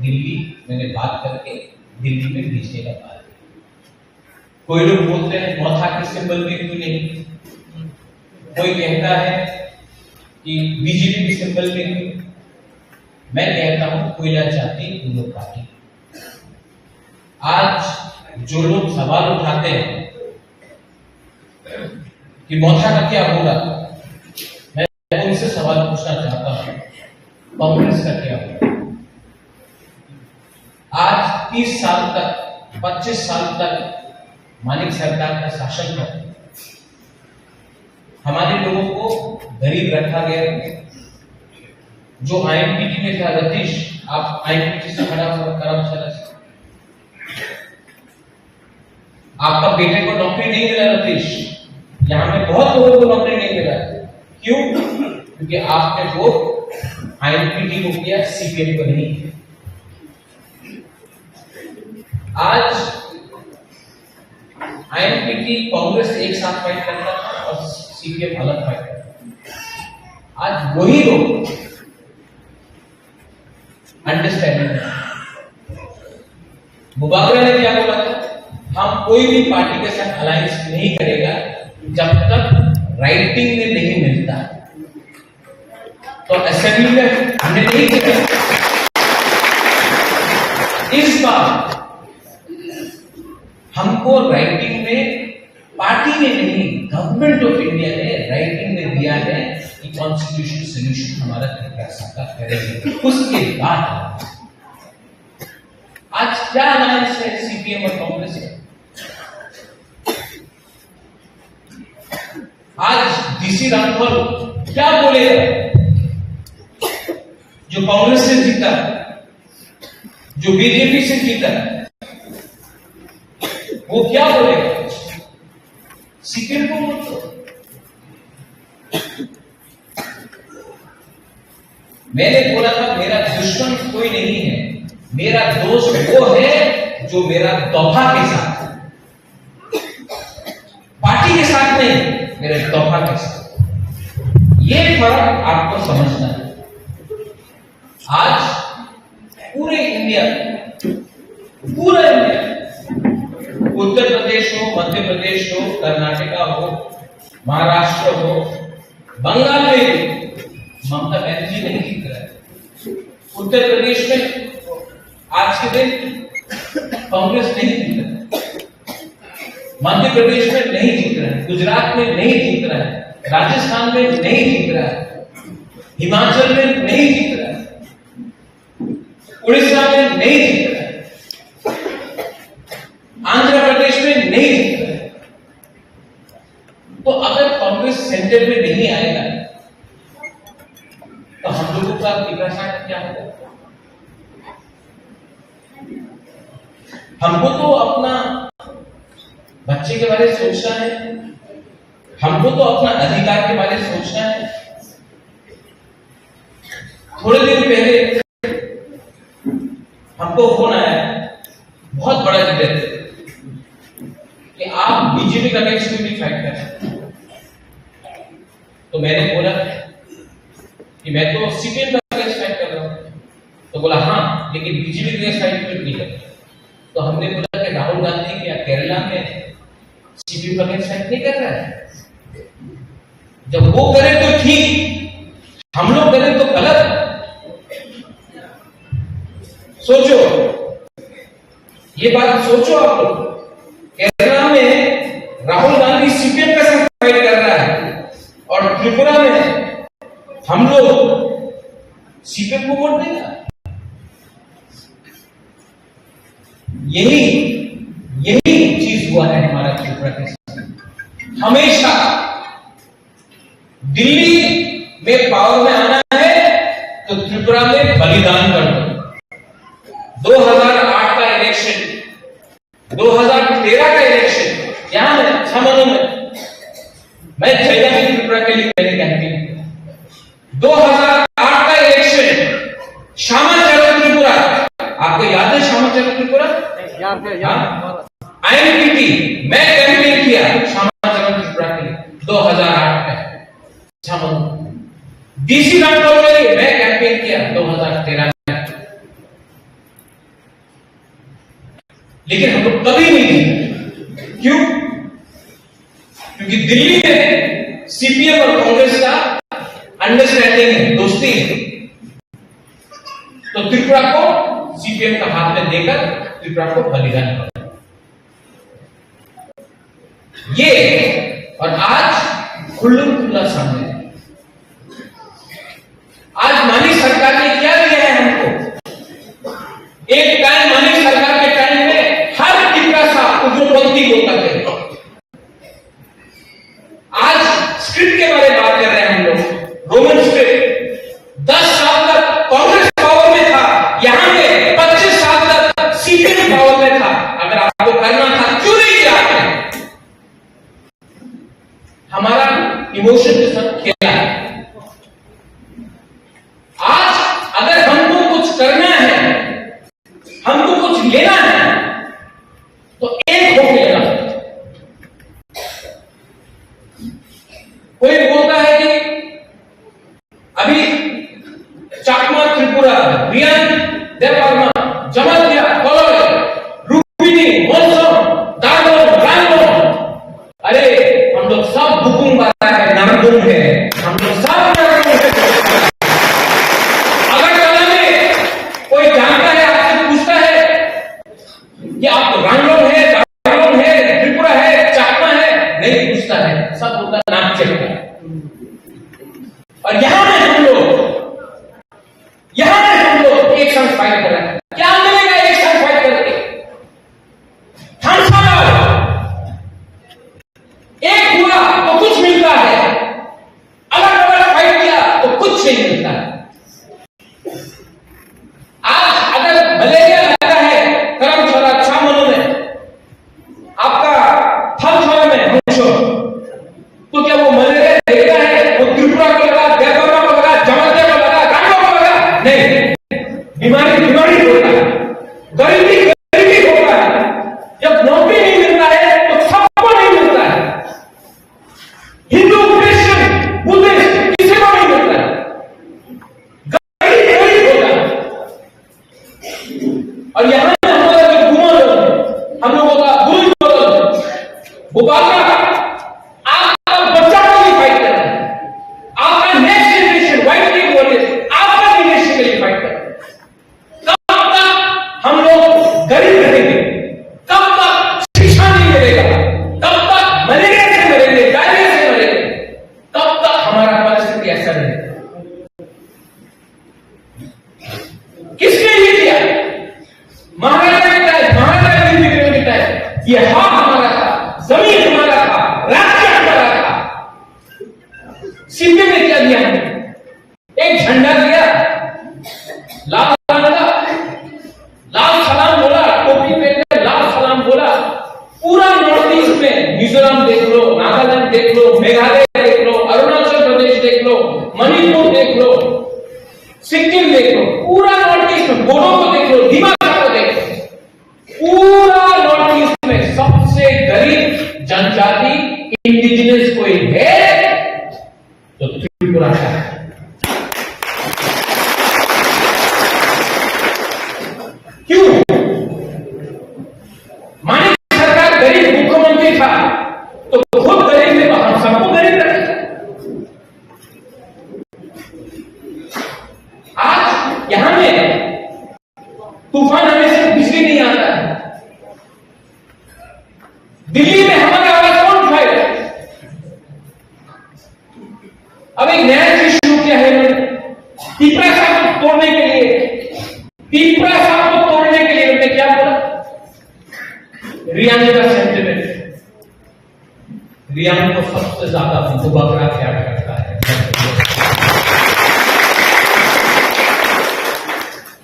दिल्ली, मैंने बात करके दिल्ली में भेजने का बात। कोई लोग बोलते हैं मथा के सिंबल में क्यों नहीं, कोई कहता है कि बीजेपी के सिंबल में क्यों। मैं कहता हूं कोयला जाति उलो पार्टी। आज जो लोग सवाल उठाते हैं कि मथा का क्या होगा, मैं उनसे सवाल पूछना चाहता हूं, कांग्रेस का क्या होगा? आज तीस साल तक, पच्चीस साल तक मानिक सरकार का शासन था, हमारे लोगों को गरीब रखा गया। जो आईएमपीटी में था रतीश, आप आईएमपीटी से खड़ा हो, खड़ा हो, चला। आपका बेटे को नौकरी नहीं मिला रतीश, यहाँ में बहुत लोगों को नौकरी नहीं मिला। क्यों? क्योंकि आपने वोट आईएमपीटी को किया, सीपीएम को नहीं। आज आईएमपीटी कांग्रेस एक साथ फाइट करता था और सीपीएम अलग फाइट करता था। आज वही लोग अंडरस्टैंडिंग। मुबागरा ने क्या बोला था? हम कोई भी पार्टी के साथ अलायंस नहीं करेगा जब तक राइटिंग में नहीं मिलता। तो असेंबली में हमने नहीं किया। इस बार हमको राइटिंग में, पार्टी ने नहीं, गवर्नमेंट ऑफ इंडिया ने राइटिंग में दिया है कि कॉन्स्टिट्यूशनल सॉल्यूशन हमारा तिपरासा का करेंगे। उसके बाद आज क्या अलायंस है सीपीएम और कांग्रेस का? आज डीसी राठौर क्या बोलेगा, जो कांग्रेस से जीता, जो बीजेपी से जीता, वो क्या बोलेगा? सीपीएम को मत करो। मैंने बोला था, मेरा दुश्मन कोई नहीं है, मेरा दोस्त वो है जो मेरा दफा के साथ है, पार्टी के साथ नहीं, मेरे दफा के साथ। ये फर्क आपको समझना है। आज पूरे इंडिया, पूरा इंडिया, उत्तर प्रदेश हो, मध्य प्रदेश हो, कर्नाटका हो, महाराष्ट्र हो, बंगाल में भी ममता बनर्जी नहीं जीत रहा है। उत्तर प्रदेश में आज के दिन कांग्रेस नहीं जीत रहा है, मध्य प्रदेश में नहीं जीत रहा है, गुजरात में नहीं जीत रहा है, राजस्थान में नहीं जीत रहा है, हिमाचल में नहीं जीत रहा है, उड़ीसा में नहीं जीत रहा है, आंध्र प्रदेश में नहीं जीत रहा है। तो अगर कांग्रेस सेंटर में नहीं आएगा तो हम लोगों का विकास क्या होगा? हमको तो अपना बच्चे के बारे में सोचना है, हमको तो अपना अधिकार के बारे में सोचना है। थोड़े दिन पहले हमको फोन आया, बहुत बड़ा लीडर, कि आप बीजेपी का अगेंस्ट में भी फाइट कर सकते हैं। तो मैंने बोला कि मैं तो सीपीएम का अगेंस्ट फाइट कर रहा हूँ। तो बोला, हाँ, लेकिन बीजेपी के अगेंस्ट फाइट क्यों नहीं कर? तो हमने बोला कि राहुल गांधी क्या केरला में सीपीएम का अगेंस्ट फाइट नहीं कर रहा है? जब वो करे तो ठीक, हम लोग करें तो गलत। सोचो, ये बात सोचो आप लोग, केरला में राहुल गांधी सीपीएम के साथ फाइट कर रहा है और त्रिपुरा में हम लोग सीपीएम को वोट देगा। यही यही चीज हुआ है हमारा त्रिपुरा के साथ। हमेशा दिल्ली में पावर में आना है तो त्रिपुरा में बलिदान कर दो। दो हज़ार आठ का इलेक्शन, दो हज़ार तेरह का इलेक्शन, यहाँ मैं अच्छा मालूम है, मैं जैदा भी त्रिपुरा के लिए मैंने कैंपेन किया। दो हज़ार आठ का इलेक्शन, श्यामा चरण त्रिपुरा, आपको याद है श्यामा चरण त्रिपुरा? याद है, याद है। हाँ? आईएनपीटी, मैं कैंपेन किया श्यामा चरण त्रिपुरा के लिए दो हज़ार आठ में। अच्छा मालूम। डीसी रामपुर के लिए मैं कैंपेन किया दो हज़ार तेरह में। लेकिन हम लोग कभी नहीं जीते। क्यों? क्योंकि दिल्ली में सीपीएम और कांग्रेस का अंडरस्टैंडिंग है, दोस्ती है। तो त्रिपुरा को सीपीएम का हाथ में देकर त्रिपुरा को बलिदान करो। ये और आज खुल्लम खुल्ला सामने है। आज मानिक सरकार ने क्या दिया है हमको? एक टाइम मानिक सरकार के टाइम में हर तिपरा सा उग्रपंथी होता थे। आज स्क्रिप्ट के बारे में बात कर रहे हैं हम लोग, रोमन स्क्रिप्ट। दस साल तक कांग्रेस पावर में था, यहाँ पे पच्चीस साल तक सीपीएम पावर में था। अगर आपको करना था, क्यों नहीं किया आपने? हमारा इमोशन के साथ खेला है। आज अगर हमको कुछ करना है, हमको कुछ लेना है, तो एक होके लेना पड़ेगा। कोई बोलता है कि अभी चाकमा त्रिपुरा, रियान देबबर्मा, जमातिया, कलर, रुक्मिणी, मौसम, दादम, रांगम, अरे, हम लोग सब बुकुम बारा है, नामदुम है, हम लोग सब नामदुम है। अगरतला में कोई जानता है, आपसे पूछता है कि आप रांगम है, दादम है, त्रिपुरा है, चाकमा है, नहीं पूछता है, सब बोलता है नाम चेक। और यहाँ में हम लोग, यहाँ में हम लोग एक साथ फाइट कर रहे हैं। क्या मिलेगा एक साथ फाइट करके? हम सब एक हुआ तो कुछ मिलता है, अलग अलग फाइट किया तो कुछ नहीं मिलता है। आज अगर मलेरिया लगा है करमशाला छामनों में, आपका थलछोरा में हंसो, तो क्या वो मलेरिया देखता है? वो त्रिपुरा को लगा, देवगौड़ा को लगा, जमातिया को लगा, रांगो को लगा? नहीं। बीमारी बीमारी होता है, गरीबी गरीबी होता है। जब नौकरी नहीं मिलता है तो सबको नहीं मिलता है। हिंदू, क्रिश्चियन, बुद्धिस्ट, किसी को नहीं मिलता है। गरीब गरीब होता है। और यहाँ में हमारा जो गुमन, हम लोगों का बुजुर्ग, बुबाका, आपका बच्चा को भी फाइट कर रहा है, आपका नेक्स्ट जनरेशन, वाइफ की बोले, आपका जनरेशन के लिए फाइट कर रहा है। कब तक हम लोग गरीब रहेंगे? कब तक शिक्षा नहीं मिलेगा? कब तक मलेरिया से मरेंगे, डायरिया से मरेंगे? कब तक हमारा परिस्थिति ऐसा रहेगा? किसने ये किया? महाराजा के टाइम, महाराजा वीर विक्रम के टाइम ये हाथ हमारा था, जमीन हमारा था, राज्य हमारा था। सिक्किम में क्या दिया हमने? एक झंडा दिया, लाल झंडा, लाल सलाम बोला, टोपी पहन कर लाल सलाम बोला। पूरा नॉर्थ ईस्ट में मिजोरम देख लो, नागालैंड देख लो, मेघालय देख लो, अरुणाचल प्रदेश देख लो, मणिपुर देख लो, सिक्किम देख लो, पूरा नॉर्थ ईस्ट में बोडो को देख लो, दिमाग को देख लो, पूरा नॉर्थ ईस्ट में सबसे गरीब जनजाति इंडिजिनस कोई है तो त्रिपुरा का है। क्यों? मानिक सरकार गरीब मुख्यमंत्री था तो खुद गरीब थे तो हम सबको गरीब रखे। आज यहाँ में तूफान आने से बिजली नहीं आता है, अब एक नया चीज शुरू किया है इन्होंने, तिपरासा को तोड़ने के लिए। तिपरासा को तोड़ने के लिए उन्होंने क्या बोला? रियांग का सेंटिमेंट, रियांग को सबसे ज्यादा बुबागरा प्यार करता है।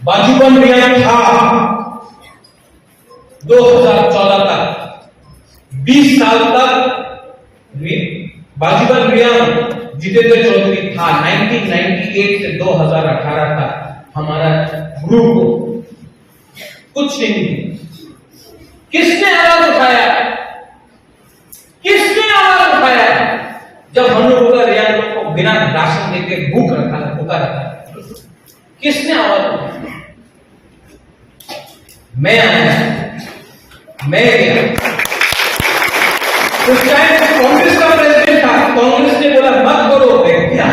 बाजूबंद रियांग था दो हज़ार चौदह तक, बीस साल तक रि-, बाजूबंद रियांग जितेंद्र चौधरी था नाइनटीन नाइंटी एट से दो हज़ार अठारह तक हमारा ग्रुप को कुछ नहीं मिला। किसने आवाज उठाया? किसने आवाज उठाया जब हम लोगों का रियांग लोग को बिना राशन देके भूख रखा था, भूखा रखा था? किसने आवाज उठाया? मैं आया, मैं गया। उस टाइम कांग्रेस का प्रेसिडेंट था, कांग्रेस ने बोला, "मत करो," मैं गया।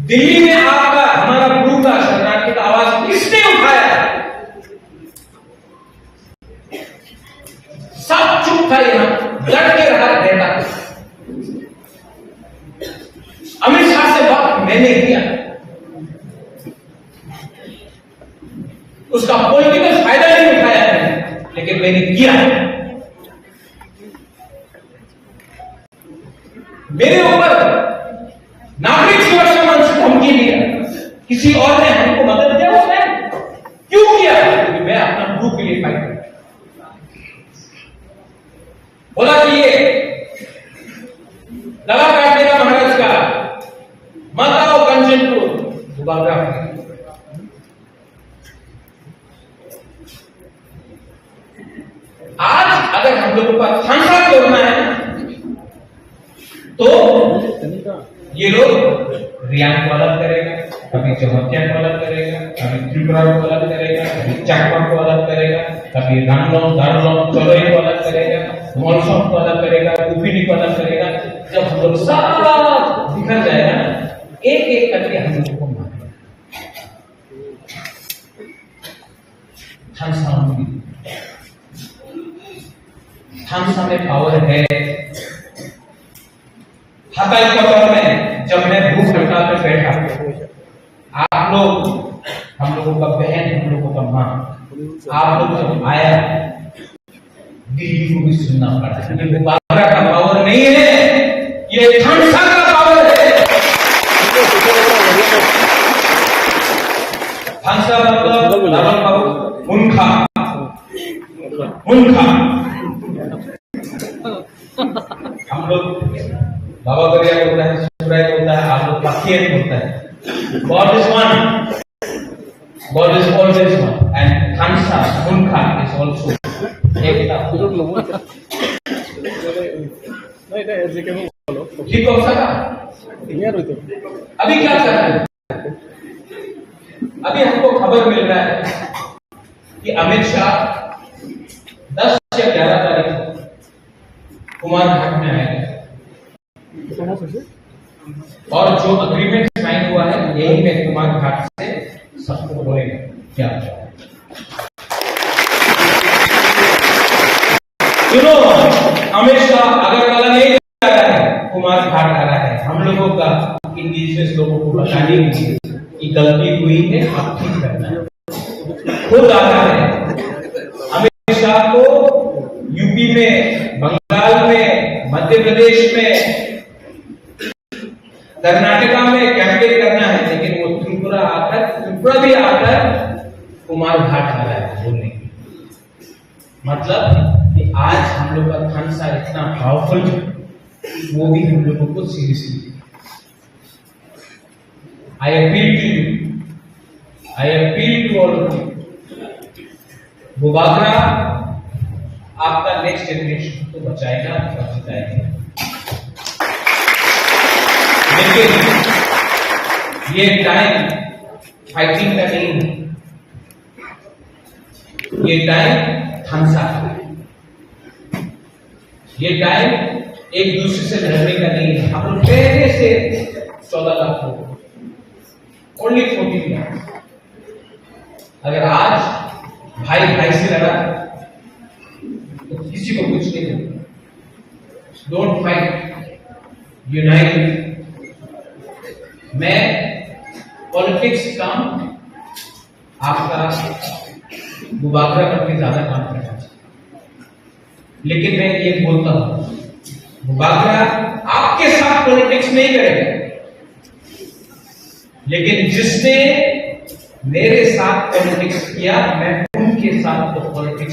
दिल्ली में आपका, हमारा ग्रुप का शरणार्थी का आवाज किसने उठाया? सब चुप था यहाँ, डट के रहा नेता। अमित शाह से बात मैंने किया, उसका पॉलिटिकल फायदा नहीं उठाया मैंने, लेकिन मैंने किया। मेरे ऊपर नागरिक सुरक्षा मंच से धमकी दिया, किसी और ने हमको मदद दिया उसने? क्यों किया? क्योंकि मैं अपना ग्रुप के लिए फाइट करता हूं। बोला कि ये गला काटने का महाराज का, मत आओ कंचनपुर, वो बाबरा। आज अगर हम लोगों का थानसा तोड़ना है, तो ये लोग रियांग को अलग करेगा, कभी जमातिया को अलग करेगा, कभी त्रिपुरा को अलग करेगा, कभी चाकमा को अलग करेगा, कभी रांगलोंग, दारलोंग, चोलोई को अलग करेगा, मोलसोंग को अलग करेगा, कुफिनी को अलग करेगा। जब हम लोग सब बिखर जाएगा ना, एक एक करके हम लोगों को मारेगा। थानसा में, थानसा में पावर है। हताई पटल में जब मैं भूख हड़ताल पे बैठा, आप लोग, हम लोगों का बहन, हम लोगों का माँ, आप लोग जब आया, दिल्ली को भी सुनना पड़ा। ये बाबरा का पावर नहीं है, ये थानसा का पावर है। थानसा मतलब दाबल पावर, हुनखा, हुनखा। हम लोग बाबा गरिया बोलता है, सुराई बोलता है, आप लोग पाखियन बोलता है। God is one। God is always one, and Thansa, Munkha is also एकता। नहीं, नहीं, ऐसे क्यों बोलो? ठीक हो सकता? यार, तो अभी क्या कर रहे हैं? अभी हमको खबर मिल रहा है कि अमित शाह दस या ग्यारह तारीख को कुमार घाट में आएगा। और जो एग्रीमेंट साइन हुआ है, यही मैं कुमार घाट से सबको बोलेगा। क्या? सुनो, अमित शाह अगरतला नहीं जा रहा है, कुमार घाट आ रहा है। हम लोगों का, इंडिजिनस लोगों को बताने के लिए कि गलती हुई है, अब ठीक करना है। खुद आता है। अमित शाह को यूपी में, बंगाल में, मध्य प्रदेश में, कर्नाटका में कैंपेन करना है, लेकिन वो त्रिपुरा आकर, त्रिपुरा भी आकर कुमार घाट आ रहा है बोलने के लिए। मतलब कि आज हम लोग का थानसा इतना पावरफुल है, वो भी हम लोगों को seriously. I appeal to you, I appeal to all of you, Bubagra आपका नेक्स्ट जनरेशन को बचाएगा और जिताएगा। लेकिन ये टाइम फाइटिंग का नहीं है, ये टाइम थानसा का है। ये टाइम एक दूसरे से लड़ने का नहीं है। हम लोग पहले से चौदह लाख लोग, ओनली फोर्टीन लाख। अगर आज भाई भाई से लड़ा तो किसी को कुछ नहीं होगा। Don't fight. यूनाइटेड। मैं पॉलिटिक्स कम आपका बुबागरा करके ज्यादा काम करना चाहिए। लेकिन मैं ये बोलता हूँ, बुबागरा आपके साथ पॉलिटिक्स नहीं करेगा, लेकिन जिसने मेरे साथ पॉलिटिक्स किया, मैं उनके साथ तो पॉलिटिक्स